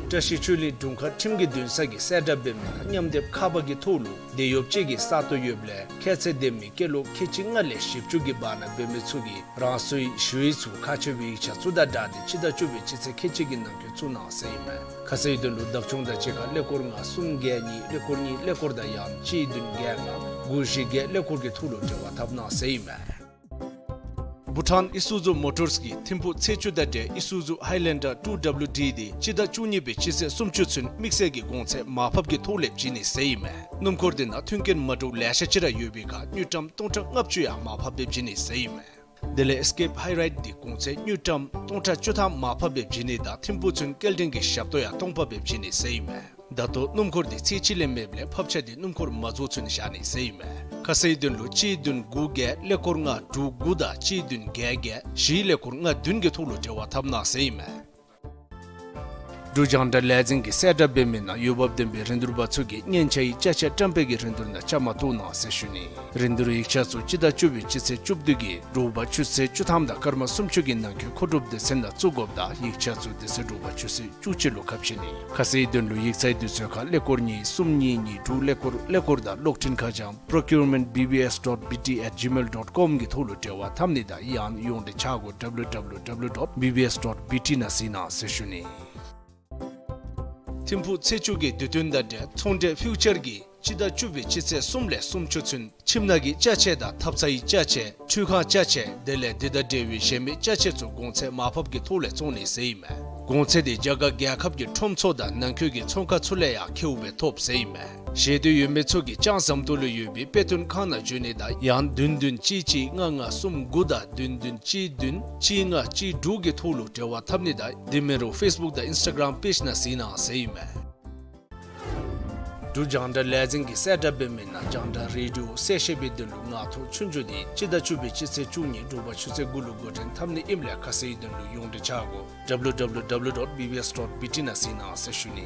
བཀྲ་ཤིས་ཆོས་གླིང་དྲུང་ཁག་ཁྲིམས་ཀྱི་འདུན་ས་གིས་གསལ་བསྒྲགས་འབད་མི་ནང་མཉམ་སྡེབ་ཁ་པར་གྱི་ཐོག་ལུ་དེད་གཡོགཔ་ཅིག་གི་ས་སྟོང་ཡོདཔ་ལས་ཁྱད་ཚད་ལྡན་མི་སྐྱེས་ལོ་ཁལ་གཅིག་ལྔ་ལས་བཞི་བཅུ་གི་བར་ན་འབད་མི་ཚུ་གིས་རང་སོའི་ཞུ་ཡིག་ཚུ་ཁག་ཆེ་བའི་ཡིག་ཆ་ཚུ་དང་སྦྲགས་ཏེ་སྤྱི་ཟླ་བཅུ་པའི་སྤྱི་ཚེས་ཁལ་གཅིག་གི་ནང་འཁོད་བཙུགས་གནང་ཟེར་ཨིན་མས། ཁ་གསལ་དོན་ལུ་བདག་སྐྱོང་དང་གཅིག་ཁར་ཀླད་ཀོར་ལྔ་གསུམ་བརྒྱད་གཉིས་ཀླད་ཀོར་གཉིས་ཀླད་ཀོར་དང་ཡང་གཅིག་བདུན་བརྒྱད་ལྔ་དགུ་བཞི་བརྒྱད་ཀླད་ཀོར་གྱི་ཐོག་ལུ་འབྲེལ་བ་འཐབ་གནང་ཟེར་ཨིན་མས། བྷུ་ཊཱན་ཨི་སུ་ཛུ་མོ་ཊརས་ཀྱིས་ཐིམ་ཕུག་ཚེས་བཅུ་དང་འབྲེལ་ཨི་སུ་ཛུ་ཧའི་ལེན་ཌར་ཊུ་ཌབ་ལུ་ཌི་དེ་སྤྱི་ཟླ་བཅུ་གཉིས་པའི་སྤྱི་ཚེས་སུམ་ཅུ་ཚུན་དམིགས་བསལ་གྱི་གོང་ཚད་མར་ཕབ་ཀྱི་ཐོག་ལས་བྱིན་ནི་ཟེར་ཨིན་མས། སྣུམ་འཁོར་དེ་ནང་མཐུན་རྐྱེན་མ་འདྲཝ་ལེ་ཤ་ཅིག་ར་ཡོད་པའི་ཁར་དངུལ་ཀྲམ་སྟོང་ཕྲག་ལྔ་བཅུ་ཡང་མར་ཕབ་སྦེ་བྱིན་ནི་ཟེར་ཨིན་མས། དེ་ལས་ཨེས་ཀེབ་ཧའི་རའིཌ་དེ་གོང་ཚད་དངུལ་ཀྲམ་སྟོང་ཕྲག་བཅུ་ཐམ་མར་ཕབ་སྦེ་བྱིན་ནི་དང་ཐིམ་ཕུག་ཚུན་སྐྱེལ་འདྲེན་གྱི་ཞབས་ཏོག་ཡང་སྟོང་ཕབ་སྦེ་བྱིན་ནི་ཟེར་ཨིན་མས། ད་ལྟོ་སྣུམ་འཁོར་དེ་ཚེས་གཅིག་ལས་མེདཔ་ལས་ཕབ་ཆ་དེ་སྣུམ་འཁོར་མ་རྫོགས་ཚུན་བཞག་ནི་ཟེར་ཨིན་མས། ཁ་གསལ་དོན་ལུ་གཅིག་བདུན་དགུ་བརྒྱད་ཀླད་ཀོར་ལྔ་དྲུག་དགུ་དང་གཅིག་བདུན་བརྒྱད་བརྒྱད་བཞི་ཀླད་ཀོར་ལྔ་བདུན་གྱི་ཐོག་ལུ་འབྲེལ་བ་འཐབ་གནང་ཟེར་ཨིན་མས། འབྲུག་རྒྱང་བསྒྲགས་ལས་འཛིན་གྱིས་གསལ་བསྒྲགས་འབད་མི་ནང་འོས་འབབ་ལྡན་པའི་རིན་བསྡུར་པ་ཚུ་གིས་སྙན་ཆ་ཡི་ཅ་ཆས་བཀྲམ་སྤེལ་གྱི་རིན་བསྡུར་ནང་བཅའ་མར་གཏོགས་གནང་ཟེར་ཞུ་ནི། རིན་བསྡུར་ཡིག་ཆ་ཚུ་སྤྱི་ཟླ་བཅུ་པའི་སྤྱི་ཚེས་བཅུ་བདུན་གྱི་དྲོ་པ་ཆུ་ཚོད་བཅུ་ཐམ་དང་སྐར་མ་སུམ་ཅུ་གི་ནང་འཁོད་མཁོ་སྒྲུབ་སྡེ་ཚན་ནང་བཙུགས་དགོཔ་དང་ཡིག་ཆ་ཚུ་དེ་ཚེ་དྲོ་པ་ཆུ་ཚོད་བཅུ་གཅིག་ལུ་ཁ་ཕྱེ་ནི། ཁ་གསལ་དོན་ལུ་ཡིག་ཚང་དུས་ཚོད་ཁར་ཀླད་ཀོར་གཉིས་གསུམ་གཉིས་གཉིས་དྲུག་ཀླད་ཀོར་ཀླད་ཀོར་དང་གློག་འཕྲིན་ཁ་བྱང་procurement B B S dot B T at gmail dot com གི་ཐོག་ལུ་འབྲེལ་བ་འཐབ་ནི་དང་ཡང་ན་ཡོངས་འབྲེལ་ཆ་སྒོ་W W W dot B B S dot B T ནང་གཟིགས་གནང་ཟེར་ཞུ་ནི། ཐིམ་ཕུག་ཚེས་བཅུ་གི་དུས་སྟོན་དང་འབྲེལ་ཚོང་འབྲེལ་ཕིའུ་ཅར་གྱིས་སྤྱི་ཟླ་བཅུ་པའི་སྤྱི་ཚེས་གསུམ་ལས་སུམ་ཅུ་ཚུན་ཁྱིམ་ནང་གི་ཅ་ཆས་དང་ཐབ་ཚང་གི་ཅ་ཆས་འཕྲུལ་ཁང་ཅ་ཆས་དེ་ལས་དེ་དང་འབྲེལ་བའི་གཞན་མི་ཅ་ཆས་ཚུ་གོང་ཚད་མར་ཕབ་ཀྱི་ཐོག་ལས་བཙོང་ནི་ཟེར་ཨིན་མས། གོང་ཚད་དེ་རྒྱ་གར་རྒྱལ་ཁབ་ཀྱི་ཁྲོམ་ཚུ་དང་ནང་འཁོད་ཀྱི་ཚོང་ཁང་ཚུ་ལས་ཡང་ཁེཝ་སྦེ་ཐོབ་ཟེར་ཨིན་མས། ཤེས་འདོད་ཡོད་མི་ཚུ་གིས་ལྕང་ཟམ་ཏོག་ལུ་ཡོད་པའི་དཔེ་སྟོན་ཁང་ནང་འབྱོན་ནི་དང་ཡང་ན་བདུན་བདུན་གཅིག་གཅིག་ལྔ་ལྔ་གསུམ་དགུ་དང་བདུན་བདུན་གཅིག་བདུན་གཅིག་ལྔ་གཅིག་དྲུག་གི་ཐོག་ལུ་འབྲེལ་བ་འཐབ་ནི་དང་དེ་མིན་རུང་ཕེསི་བུཀ་དང་ཨིནསི་ཊ་གརམ་པེཇ་ནང་གཟིགས་གནང་ཟེར་ཨིན་མས། འབྲུག་རྒྱང་བསྒྲགས་ལས་འཛིན་གྱིས་གསལ་བསྒྲགས་འབད་མི་ནང་རྒྱང་བསྒྲགས་རེ་ཌི་ཡོ་གསལ་བཤད་པའི་དོན་ལུ་ངག་ཐོག་ཆོས་རྒྱུགས་དེ་སྤྱི་ཟླ་བཅུ་པའི་སྤྱི་ཚེས་བཅུ་གཉིས་དྲོ་པ་ཆུ་ཚོད་དགུ་ལུ་འགོ་འདྲེན་འཐབ་ནི་ཨིནམ་ལས་ཁ་གསལ་དོན་ལུ་ཡོངས་འབྲེལ་ཆ་སྒོ་W W W dot B B S dot B T ནང་གཟིགས་གནང་ཟེར་ཞུ་ནི།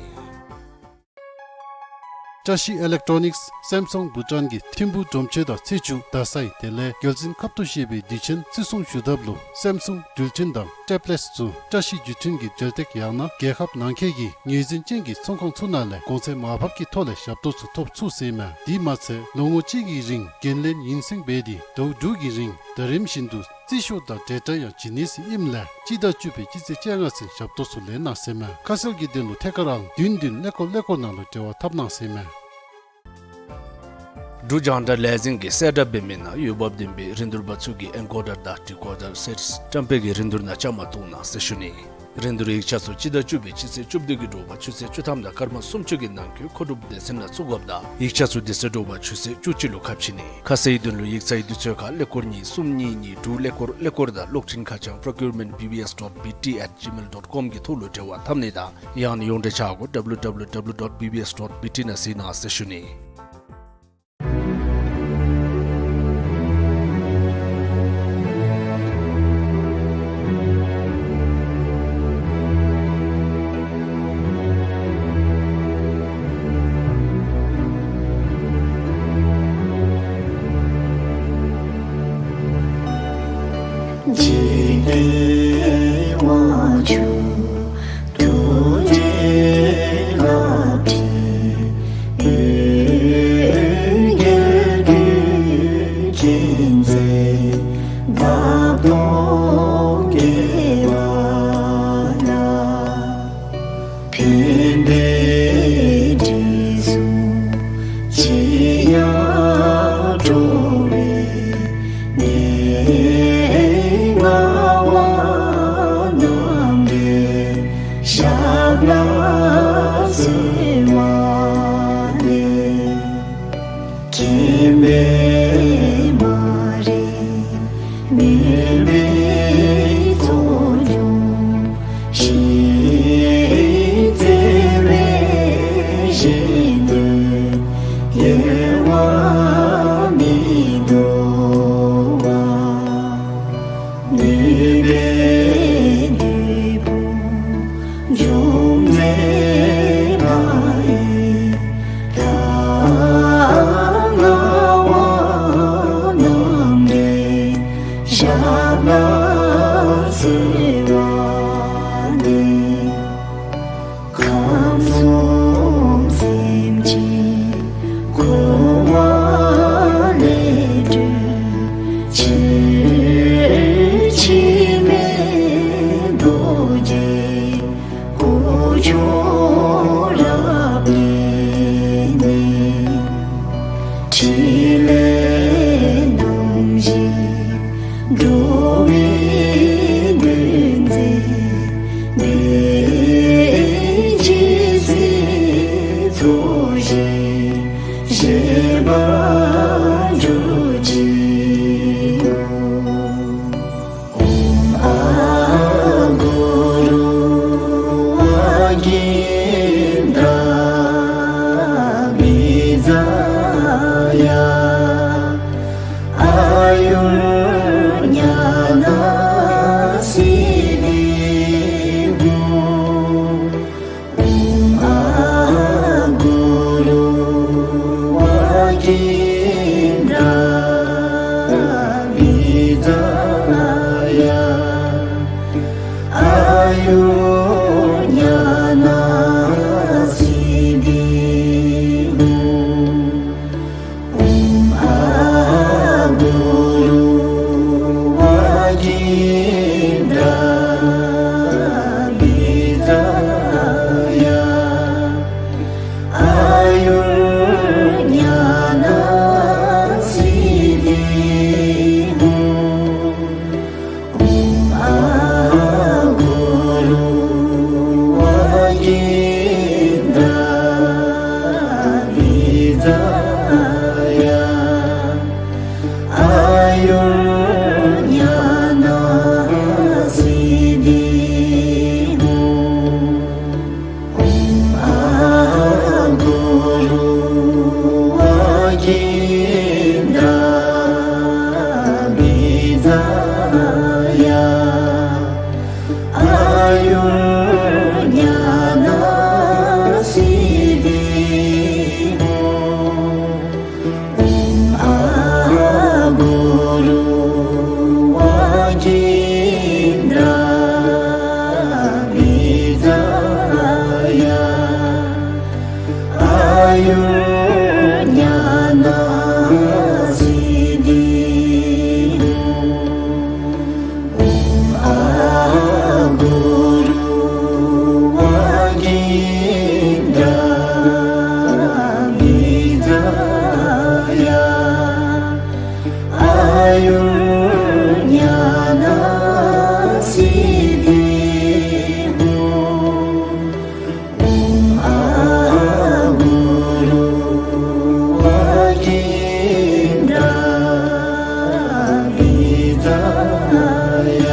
བཀྲ་ཤིས་ཨི་ལེག་ཊོ་ནིཀསི་སེམ་སུང་བྷུ་ཊཱན་གྱིས་ཐིམ་ཕུག་གྲོང་ཁྱེར་དང་ཚེས་བཅུ་རྡ་སའི་དེ་ལས་རྒྱལ་བཙུན་ཁབ་ཏུ་བཞེས་པའི་དུས་ཆེན་བརྩི་སྲུང་ཞུ་ཐབས་ལུ་སེམ་སུང་འགྲུལ་འཕྲིན་དང་ཊེབ་ལེཊསི་ཚུ་བཀྲ་ཤིས་བརྒྱུད་འཕྲིན་གྱི་འབྲེལ་སྟེགས་ཡང་ན་རྒྱལ་ཁབ་ནང་འཁོད་ཀྱི་ངོས་འཛིན་ཅན་གྱི་ཚོང་ཁང་ཚུ་ནང་ལས་གོང་ཚད་མར་ཕབ་ཀྱི་ཐོག་ལས་ཞབས་ཏོག་ཚུ་ཐོབ་ཚུགས་ཟེར་ཨིན་མས། དེ་མ་ཚད་ལོ་ངོ་གཅིག་གི་རིང་འགན་ལེན་ཡུན་བསྲིང་འབད་དེ་ཟླཝ་དྲུག་གི་རིང་ཟླ་རིམ་བཞིན་དུ་རྩིས་ཤོག་དང་འབྲེལ་སྒྲ་ཡང་བྱིན་ནི་ཟེར་ཨིནམ་ལས་སྤྱི་ཟླ་བཅུ་པའི་སྤྱི་ཚེས་བཅོ་ལྔ་ཚུན་ཞབས་ཏོག་ཚུ་ལེན་གནང་ཟེར་ཨིན་མས། ཁ་གསལ་གྱི་དོན་ལུ་ཐད་ཀར་ཨང་བདུན་བདུན་ཀླད་ཀོར་ཀླད་ཀོར་ནང་ལུ་འབྲེལ་བ་འཐབ་གནང་ཟེར་ཨིན་མས། འབྲུག་རྒྱང་བསྒྲགས་ལས་འཛིན་གྱིས་གསལ་བསྒྲགས་འབད་མི་ནང་འོས་འབབ་ལྡན་པའི་རིན་བསྡུར་པ་ཚུ་གིས་ཨེན་ཀོ་ཌར་དང་ཌི་ཀོ་ཌར་སེཊསི་བཀྲམ་སྤེལ་གྱི་རིན་བསྡུར་ནང་བཅའ་མར་གཏོགས་གནང་ཟེར་ཞུ་ནི། རིན་བསྡུར་ཡིག་ཆ་ཚུ་སྤྱི་ཟླ་བཅུ་པའི་སྤྱི་ཚེས་བཅུ་བདུན་གྱི་དྲོ་པ་ཆུ་ཚོད་བཅུ་ཐམ་དང་སྐར་མ་སུམ་ཅུ་གི་ནང་འཁོད་མཁོ་སྒྲུབ་སྡེ་ཚན་ནང་བཙུགས་དགོཔ་དང་ཡིག་ཆ་ཚུ་དེ་ཚེ་དྲོ་པ་ཆུ་ཚོད་བཅུ་གཅིག་ལུ་ཁ་ཕྱེ་ནི། ཁ་གསལ་དོན་ལུ་ཡིག་ཚང་གི་དུས་ཚོད་ཁར་ཀླད་ཀོར་གཉིས་གསུམ་གཉིས་གཉིས་དྲུག་ཀླད་ཀོར་ཀླད་ཀོར་དང་གློག་འཕྲིན་ཁ་བྱང་procurement B B S dot B T at gmail dot com གི་ཐོག་ལུ་འབྲེལ་བ་འཐབ་ནི་དང་ཡང་ན་ཡོངས་འབྲེལ་ཆ་སྒོ་W W W dot B B S dot B T ནང་གཟིགས་གནང་ཟེར་ཞུ་ནི། ཞབས་ལ་གསོལ་བ་འདེབས། ཁམས་གསུམ་སེམས་ཅན་འཁོར་བ་ལས་སྒྲོལ་ཕྱིར། འཆི་མེད་རྡོ་རྗེ་སྐུ་མཆོག་རབ་བརྙེས་ནས། ཕྲིན་ལས་རྣམ་བཞི་འགྲོ་བའི་དོན་མཛད། དེ་ཇི་སྲིད་འཚོ་ཞིང་གཞེས་པར་གྱུར་ཅིག། ཨོཾ་ཨ་གུ་རུ་ཝཱ་ཀིནྡྲ་བི་ཛ་ཡ། ཨཱ་ཡུར་ཉ་ན་སིདྡྷི་ཧཱུྃ། ཨོཾ་ཨ་གུ་རུ་ཝཱ་ཀིནྡྲ་བི་ཛ་ཡ། ཨཱ་ཡུར་ཉ་ན་སིདྡྷི་ཧཱུྃ། ཨོཾ་ཨ་གུ་རུ་ཝཱ་ཀིནྡྲ་བི་ཛ་ཡ། ཨཱ་ཡུར་ཉ་ན་སིདྡྷི་ཧཱུྃ། ཨོཾ་ཨ་གུ་རུ་ཝཱ་ཀིནྡྲ་བི་ཛ་ཡ། ཨཱ་ཡུར་ཉ་ན་སིདྡྷི་ཧཱུྃ། ཨོཾ་ཨ་གུ་རུ་ཝཱ་ཀིནྡྲ་བི་ཛ་ཡ། ཨཱ་ཡུར་ཉ་ན་སིདྡྷི་ཧཱུྃ། ཨོཾ་ཨ་གུ་རུ་ཝཱ་ཀིནྡྲ་བི་ཛ་ཡ། ཨཱ་ཡུར་ཉ་ན་སིདྡྷི་ཧཱུྃ། ཨོཾ་ཨ་གུ་རུ་ཝཱ་ཀིནྡྲ་བི་ཛ་ཡ། ཨཱ་ཡུར་ཉ་ན་སིདྡྷི་ཧཱུྃ། ཨོཾ་ཨ་གུ་རུ་ཝཱ་ཀིནྡྲ་བི་ཛ་ཡ།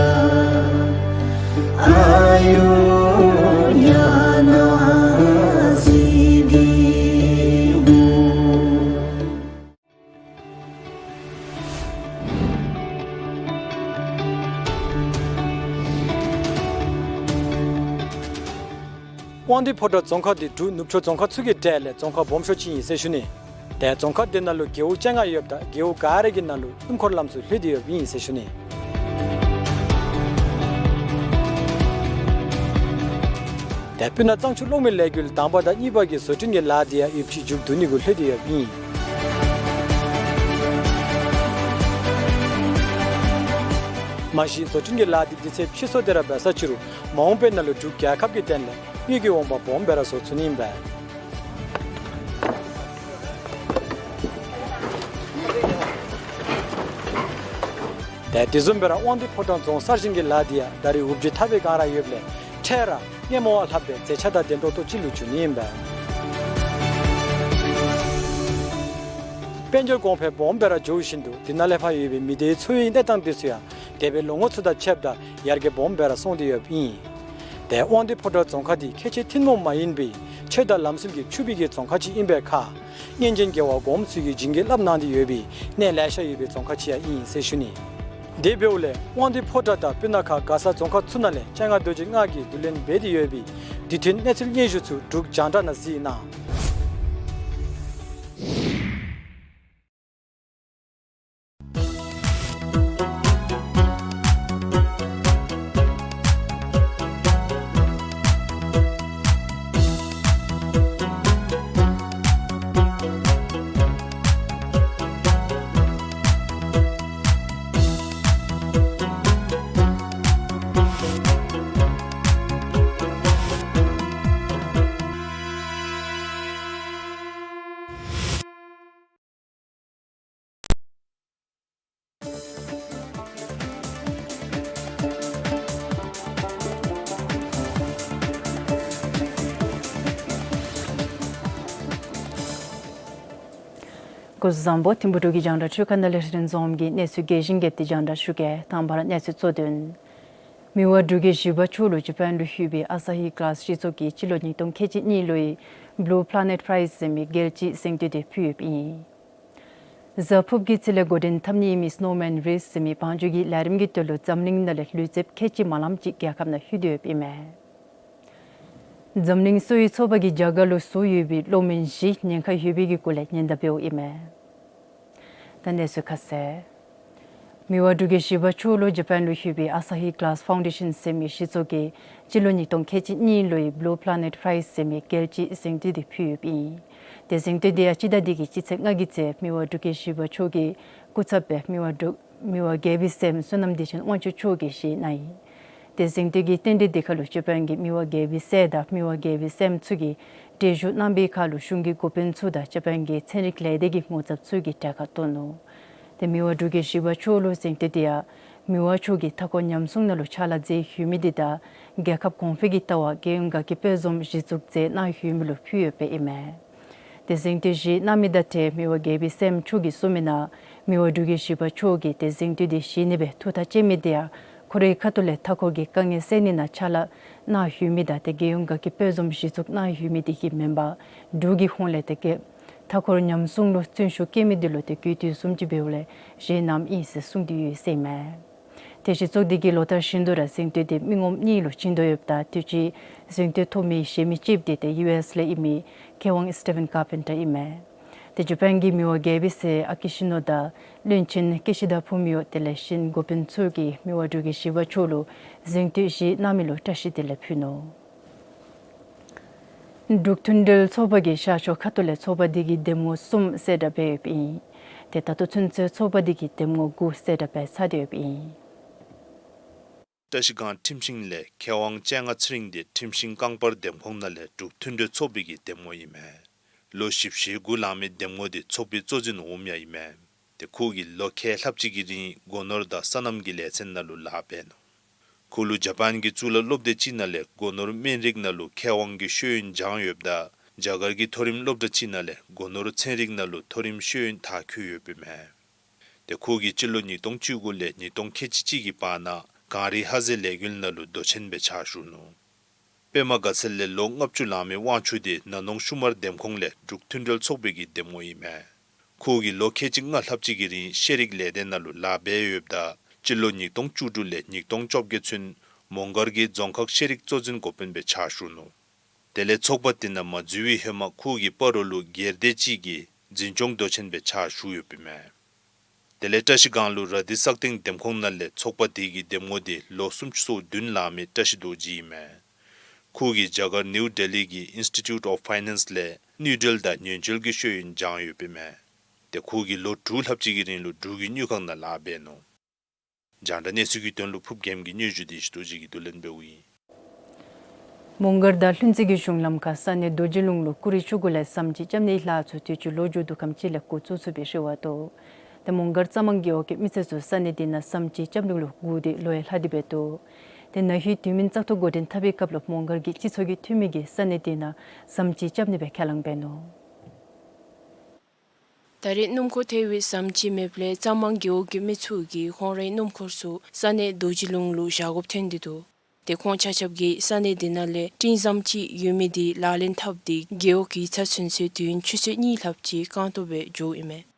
ཨཱ་ཡུར་ཉ་ན་སིདྡྷི་ཧཱུྃ། དབང་འདུས་ཕོ་བྲང་རྫོང་ཁག་འདི་འབྲུག་ནུབ་ཕྱོགས་རྫོང་ཁག་ཚུ་གི་གྲས་ལས་རྫོང་ཁག་སྦོམ་ཤོས་ཅིག་ཨིན་ཟེར་ཞུ་ནི། ཏེ་རྫོང་ཁག་འདི་ནང་ལུ་རྒེད་འོག་བཅོ་ལྔ་ཡོདཔ་ད་རྒེད་འོག་ག་ར་གི་ནང་ལུ་སྣུམ་འཁོར་ལམ་ཚུ་ལྷོད་དེ་ཡོདཔ་ཨིན་ཟེར་ཞུ་ནི། ཏེ་སྤུ་ན་གཙང་ཆུ་གློག་མེ་ལས་འགུལ་དང་པ་དང་གཉིས་པ་གི་བཟོ་སྐྲུན་གྱི་ལཱ་འདི་ཡང་ཡོདཔ་ཅིག་མཇུག་བསྡུ་ནི་གུ་ལྷོད་དེ་ཡོདཔ་ཨིན། མ་གཞི་བཟོ་སྐྲུན་གྱི་ལཱ་འདི་དུས་ཚོད་ཕྱིས་སོང་སྟེ་ར་འབད་ས་ཅིག་རུང་མ་འོངས་པའི་ནང་ལུ་འབྲུག་རྒྱལ་ཁབ་ཀྱི་དོན་ལས་དངུལ་གྱི་འོང་འབབ་སྦོམ་སྦེ་ར་བཟོ་ཚུགས་ནི་ཨིན་པས། ཏེ་དེ་བཟུམ་སྦེ་ར་དབང་འདུས་ཕོ་བྲང་རྫོང་གསར་བཞེངས་ཀྱི་ལཱ་འདི་ཡང་ད་རེས་འུབ་བརྗིད་ཐར་པའི་སྒང་ར་ཡོདཔ་ལས་འཕྲལ་ར་སྔོན་མ་བ་ལྷགཔ་སྦེ་མཛེས་ཆ་དང་ལྡན་ཏོག་ཏོ་ཅིག་ལུ་འགྱུར་ནི་ཨིན་པས། དཔལ་འབྱོར་གོང་འཕེལ་སྦོམ་སྦེ་ར་འགྱོ་བཞིན་དུ་འདི་ནང་ལས་ཕར་ཡོད་པའི་མི་སྡེའི་འཚོ་བའི་གནས་སྟངས་འདི་ཚུ་ཡང་འདས་པའི་ལོ་ངོ་ཚུ་དང་ཕྱདཔ་ད་ཡར་རྒྱས་སྦོམ་སྦེ་ར་སོང་སྟེ་ཡོདཔ་ཨིན། ཏེ་དབང་འདུས་ཕོ་བྲང་རྫོང་ཁག་འདི་ཁལ་གཅིག་ཐུན་མོང་མ་ཡིན་པའི་ཆོས་དང་ལམ་སྲོལ་གྱི་ཕྱུག་པའི་གི་རྫོང་ཁག་ཅིག་ཨིན་པའི་ཁར་སྙན་རྒྱན་རྒྱལ་བ་གོངམ་ཚུ་གིས་བྱིན་གྱིས་བརླབས་གནང་སྟེ་ཡོད་པའི་གནས་ལེ་ཤ་ཡོད་པའི་རྫོང་ཁག་ཅིག་ཡང་ཨིན་ཟེར་ཞུ་ནི། དེ་འབདཝ་ལས་དབང་འདུས་ཕོ་བྲང་དང་སྤུ་ན་ཁ་མགར་ས་རྫོང་ཁག་ཚུ་ནང་ལས་སྤྱན་སྔ་རྡོ་རྗེ་སྔགས་ཀྱིས་བསྡུ་ལེན་འབད་དེ་ཡོད་པའི་དུས་མཐུན་གནས་ཚུལ་སྙན་ཞུ་ཚུ་འབྲུག་རྒྱང་བསྒྲགས་ནང་གཟིགས་གནང་། སྐུ་གཟུགས་བཟང་པོ། ཐིམ་ཕུ་འབྲུག་གི་རྒྱང་བསྒྲགས་འཕྲུལ་ཁང་ནང་ལས་རིན་འཛོམས་ཀྱིས་གནས་ཚུལ་རྒྱས་ཤིང་རྒྱསཔ་འདི་རྒྱང་བསྒྲགས་ཞུ་གེ། དང་པ་ར་གནས་ཚུལ་གཙོ་དོན། མི་དབང་འབྲུག་རྒྱལ་བཞི་པ་མཆོག་ལུ་ཇ་པཱན་ལུ་ཡོད་པའི་ཨ་ས་ཧི་གི་ལཱསི་སྤྱི་ཚོགས་ཀྱིས་སྤྱི་ལོ་ཉིས་སྟོང་ཁལ་གཅིག་གཉིས་ལོའི་བུ་ལུ་པི་ལ་ནེཊ་པི་རའིཛ་ཟེར་མི་རྒྱལ་སྤྱིའི་གཟེངས་བསྟོད་འདི་ཕུལ་ཡོདཔ་ཨིན། གཟའ་ཕུརཔ་གི་ཚེ་ལས་འགོ་འདྲེན་འཐབ་ནི་ཨིན་མི་སི་ནོ་མཱན་རེསི་ཟེར་མི་བང་རྒྱུག་གི་ལས་རིམ་གྱི་དོན་ལུ་འཛམ་གླིང་ནང་ལས་ལུས་རྩལཔ་ཁལ་གཅིག་མ་ལངམ་ཅིག་རྒྱལ་ཁབ་ནང་ལྷོད་དེ་ཡོདཔ་ཨིན་མས། འཛམ་གླིང་གསོ་བའི་ཚོགས་པ་གིས་རྒྱ་གར་ལུ་བཙུགས་ཡོད་པའི་གློག་མེ་བཞི་ཉེན་ཁ་ཡོད་པའི་གི་སྐོར་ལས་ཉེན་བརྡ་འབདཝ་ཨིན་མས། ད་གནས་ཚུལ་ཁ་གསལ། མི་དབང་འབྲུག་རྒྱལ་བཞི་པ་མཆོག་ལུ་ཇ་པཱན་ལུ་ཡོད་པའི་ཨ་ས་ཧི་གི་ལཱསི་ཕའུན་ཌེ་ཤཱན་ཟེར་མི་སྤྱི་ཚོགས་ཀྱིས་སྤྱི་ལོ་ཉིས་སྟོང་ཁལ་གཅིག་གཉིས་ལོའི་བུ་ལུ་པི་ལ་ནེཊ་པི་རའིཛ་ཟེར་མི་རྒྱལ་སྤྱིའི་གཟེངས་བསྟོད་འདི་ཕུལ་ཡོདཔ་ཨིན། ཏེ་གཟེངས་བསྟོད་འདི་ཡང་སྤྱི་ཟླ་འདི་གི་སྤྱི་ཚེས་ལྔ་གི་ཚེ་མི་དབང་འབྲུག་རྒྱལ་བཞི་པ་མཆོག་གི་སྐུ་ཚབ་སྦེ་མི་དབང་འབྲུག་མི་དབང་རྒྱལ་པོའི་སྲསམོ་བསོད་ནམས་བདེ་ཆེན་དབང་ཕྱུག་མཆོག་གིས་བཞེས་གནང་ཡི། ཏེ་གཟེངས་བསྟོད་ཀྱི་རྟེན་འབྲེལ་འདི་ཁར་ལུ་ཇ་པཱན་གྱི་མི་དབང་རྒྱལ་པོའི་སྲས་དང་མི་དབང་རྒྱལ་པོའི་སྲསམོ་ཚུ་གིས་གྲལ་བཞུགས་གནང་བའི་ཁར་ལུ་གཞུང་གི་འགོ་དཔོན་ཚུ་དང་ཇ་པཱན་གྱི་ཚན་རིག་ལས་སྡེ་གི་ངོ་ཚབ་ཚུ་གིས་གྲལ་ཁར་གཏོགས་ནུག། ཏེ་མི་དབང་འབྲུག་རྒྱལ་བཞི་པ་མཆོག་ལུ་གཟེངས་བསྟོད་འདི་ཡང་མི་དབང་མཆོག་གིས་མཐའ་འཁོར་ཉམས་སྲུང་ནང་ལུ་ཕྱག་ལཱ་མཛད་ཡོད་མི་འདི་དང་རྒྱལ་ཁབ་གོང་འཕེལ་གྱི་ལྟ་བ་རྒྱལ་ཡོངས་དགའ་སྐྱིད་དཔལ་འཛོམས་གཞི་བཙུགས་མཛད་གནང་ཡོད་མི་ལུ་ཕུལ་ཡོདཔ་ཨིན་མས། ཏེ་གཟེངས་བསྟོད་བཞེས་གནང་མི་དང་འབྲེལ་མི་དབང་རྒྱལ་པོའི་སྲསམོ་མཆོག་གིས་གསུངས་མི་ནང་མི་དབང་འབྲུག་རྒྱལ་བཞི་པ་མཆོག་གིས་ཏེ་གཟེངས་བསྟོད་འདི་བཞེས་ནི་སྦེ་ཐུགས་ཐག་བཅད་མི་འདི་ཡང་ཁོ་རའི་ཁ་ཐུག་ལས་མཐའ་འཁོར་གྱི་དཀའ་ངལ་སེལ་ནི་ནང་ཕྱག་ལཱ་གནང་ཡོད་མི་དང་ཏེ་རྒྱལ་ཡོངས་དགའ་སྐྱིད་དཔལ་འཛོམས་གཞི་བཙུགས་གནང་ཡོད་མི་འདི་གིས་མེན་པར་འབྲུག་གི་ཧོངས་ལས་ཏེ་རྒྱལ་མཐའ་འཁོར་ཉམས་སྲུང་ལུ་བརྩོན་ཤུགས་བསྐྱེད་མི་འདི་ལུ་ཏེ་གུས་བཏུད་བཟུམ་ཅིག་འབདཝ་ལས་བཞེས་གནངམ་ཨིན་ཟེར་གསུངས་ཏེ་ཡོད་ཟེར་ཨིན་མས། ཏེ་སྤྱི་ཚོགས་འདི་གིས་ལོ་ལྟར་བཞིན་དུ་ར་གཟེངས་བསྟོད་འདི་མི་ངོམ་གཉིས་ལུ་བྱིན་དོ་ཡོདཔ་ད་དུས་ཅི་གཟེངས་བསྟོད་ཐོབ་མི་གཞན་མི་གཅིག་འདི་ཏེ་ཡུ་ཨེསི་ལས་ཨིན་མི་མཁས་དབང་སི་ཊི་ཕེན་ཀར་པེན་ཊར་ཨིན་མས། ཏེ་ཇ་པཱན་གྱི་མི་དབང་རྒྱལ་པོའི་སྲས་ཨ་ཀི་ཤི་ནོ་ད་བློན་ཆེན་ཀི་ཤི་ད་ཕུ་མི་ཡོ་དེ་ལས་གཞན་འགོ་དཔོན་ཚུ་གིས་མི་དབང་འབྲུག་རྒྱལ་བཞི་པ་མཆོག་ལུ་གཟེངས་བསྟོད་བཞེས་གནང་མི་ལུ་བཀྲ་ཤིས་བདེ་ལེགས་ཕུལ་ནུག། འབྲུག་མཐུན་འབྲེལ་ཚོགས་པ་གིས་ཤར་ཕྱོགས་ཁ་ཐུག་ལས་ཚོགས་པ་འདི་གི་འདེམས་ངོ་གསུམ་གསལ་བསྒྲགས་འབད་ཡོདཔ་ཨིན། ཏེ་ད་ལྟོ་ཚུན་ཚོད་ཚོགས་པ་འདི་གི་འདེམས་ངོ་དགུ་གསལ་བསྒྲགས་འབད་ཚར་ཏེ་ཡོདཔ་ཨིན། བཀྲ་ཤིས་སྒང་ཁྲིམས་ཤིང་ལས་མཁས་དབང་སྤྱན་སྔ་ཚེ་རིང་འདི་ཁྲིམས་ཤིང་རྐང་པར་འདེམས་ཁོངས་ནང་ལས་འབྲུག་མཐུན་འབྲེལ་ཚོགས་པའི་གི་འདེམས་ངོ་ཨིན་མས། ལོ་བཞི་བཅུ་ཞེ་དགུ་ལང་མི་འདེམས་ངོ་འདི་ཚོགས་པའི་གཙོ་འཛིན་འོགམ་ཡང་ཨིན་མས། ཏེ་ཁོ་གིས་ལོ་ཁལ་ལྷགཔ་ཅིག་གི་རིང་སྒོ་ནོར་དང་སོ་ནམ་གྱི་ལས་ཚན་ནང་ལུ་ལཱ་འབད་ནུག། ཁོ་ལུ་ཇ་པཱན་གྱི་གཙུག་ལག་སློབ་སྡེ་ཅིག་ནང་ལས་སྒོ་ནོར་སྨན་རིགས་ནང་ལུ་མཁས་དབང་གི་ཤེས་ཡོན་སྦྱངས་ཡོདཔ་ད་རྒྱ་གར་གྱི་མཐོ་རིམ་སློབ་གྲྭ་ཅིག་ནང་ལས་སྒོ་ནོར་ཚན་རིག་ནང་ལུ་མཐོ་རིམ་ཤེས་ཡོན་མཐར་འཁྱོལ་ཡོདཔ་ཨིན་མས། ཏེ་ཁོ་གིས་སྤྱི་ལོ་ཉིས་སྟོང་བཅུ་དགུ་ལས་ཉིས་སྟོང་ཁལ་གཅིག་གཅིག་གི་བར་ན་གངས་རི་ཧ་ཟེ་ལས་འགུལ་ནང་ལུ་མདོ་ཆེན་སྦེ་ཕྱག་ཞུ་ནུག། པདྨ་དགའ་ཚལ་ལས་ལོ་ལྔ་བཅུ་ལང་མི་དབང་ཕྱུག་འདི་ན་ནོང་ཤུ་མར་འདེམས་ཁོངས་ལས་འབྲུག་མཐུན་འབྲེལ་ཚོགས་པའི་གི་འདེམས་ངོ་ཨིན་མས། ཁོ་གིས་ལོ་ཁལ་གཅིག་ལྔ་ལྷགཔ་ཅིག་གི་རིང་ཤེས་རིག་ལས་སྡེ་ནང་ལུ་ལཱ་འབད་ཡོདཔ་ད་སྤྱི་ལོ་ཉིས་སྟོང་བཅུ་དྲུག་ལས་ཉིས་སྟོང་བཅོ་བརྒྱད་ཚུན་མོང་སྒར་གྱི་རྫོང་ཁག་ཤེས་རིག་གཙོ་འཛིན་འགོ་དཔོན་སྦེ་ཕྱག་ཞུ་ནུག། དེ་ལས་ཚོགས་པ་འདི་ནང་མ་འཛུལ་བའི་ཧེ་མ་ཁོ་གི་སྤ་རོ་ལུ་སྒེར་སྡེ་ཅིག་གི་འཛིན་སྐྱོང་མདོ་ཆེན་སྦེ་ཕྱག་ཞུ་ཡོདཔ་ཨིན་མས། དེ་ལས་བཀྲ་ཤིས་སྒང་ལུ་ར་དྷི་སག་སྟེང་འདེམས་ཁོངས་ནང་ལས་ཚོགས་པ་འདི་གི་འདེམས་ངོ་འདི་ལོ་སུམ་ཅུ་སོ་བདུན་ལང་མི་བཀྲ་ཤིས་རྡོ་རྗེ་ཨིན་མས། ཁོ་གིས་རྒྱ་གར་ནིའུ་ཌེལ་ལི་གི་ཨིནསི་ཊི་ཊིའུཊ་ཨོཕ་ཕའི་ནེནསི་ལས་དངུལ་འབྲེལ་དང་ཉེས་འབྲེལ་གྱི་ཤེས་ཡོན་སྦྱངས་ཡོདཔ་ཨིན་མས། ཏེ་ཁོ་གིས་ལོ་དྲུག་ལྷགཔ་ཅིག་གི་རིང་ལུ་འབྲུག་གི་དངུལ་ཁང་ནང་ལཱ་འབད་ནུག། རྒྱང་བསྒྲགས་གནས་ཚུལ་གྱི་དོན་ལུ་ཕུརབ་རྒྱལམོ་གི་སྙན་ཞུ་འདི་ཞུ་དོ་ཅིག་གིས་བསྡུ་ལེན་འབདཝ་ཨིན། མོང་སྒར་དང་ལྷུན་རྩེ་གི་གཞུང་ལམ་ཁར་ས་གནས་རྡོ་རྗེ་ལུང་ལུ་ཀུ་རེ་ཆུ་གུ་ལས་ཟམ་ཅིག་རྐྱབ་ནིའི་ལཱ་ཚུ་དུས་ཅི་ལོ་མཇུག་བསྡུ་ཁམས་ཅིག་ལས་འགོ་བཙུགས་ཚུགས་པའི་རེ་བ་འདུག། ཏེ་མོང་སྒར་རྩ་མང་རྒེད་འོག་གི་མི་སེར་ཚུ་ས་གནས་འདི་ནང་ཟམ་ཅིག་རྐྱབ་ནི་ལུ་སྒུག་སྟེ་ལོ་ཡང་ལྷག་སྟེ་འབད་འདུག། ཏེ་ན་ཧིང་དུས་མིན་བཙག་འཐུ་འགོ་འདྲེན་འཐབ་པའི་སྐབས་ལུ་མོང་སྒར་གྱི་སྤྱི་ཚོགས་ཀྱི་འཐུས་མི་གིས་ས་གནས་འདི་ནང་ཟམ་ཅིག་རྐྱབ་ནི་སྦེ་ཁས་བླངས་འབད་ནུག། ད་རེས་སྣུམ་འཁོར་ཐལ་བའི་ཟམ་ཅིག་མེདཔ་ལས་རྩ་མང་རྒེད་འོག་གི་མི་ཚུ་གིས་ཁོང་རའི་སྣུམ་འཁོར་ཚུ་ས་གནས་རྡོ་རྗེ་ལུང་ལུ་བཞག་དགོཔ་ཐོན་ཏེ་འདུག། ཏེ་ཁོང་ཆ་ཁྱབ་ཀྱིས་ས་གནས་འདི་ནང་ལས་སྤྲིན་ཟམ་ཅིག་ཡོད་མི་འདི་ལག་ལེན་འཐབ་སྟེ་རྒེད་འོག་གི་ཚ་ཚུན་ཚོད་དུས་ཡུན་ཆུ་ཚོད་གཉིས་ལྷགཔ་ཅིག་རྐང་སྟོང་སྦེ་འགྱོཝ་ཨིན་མས།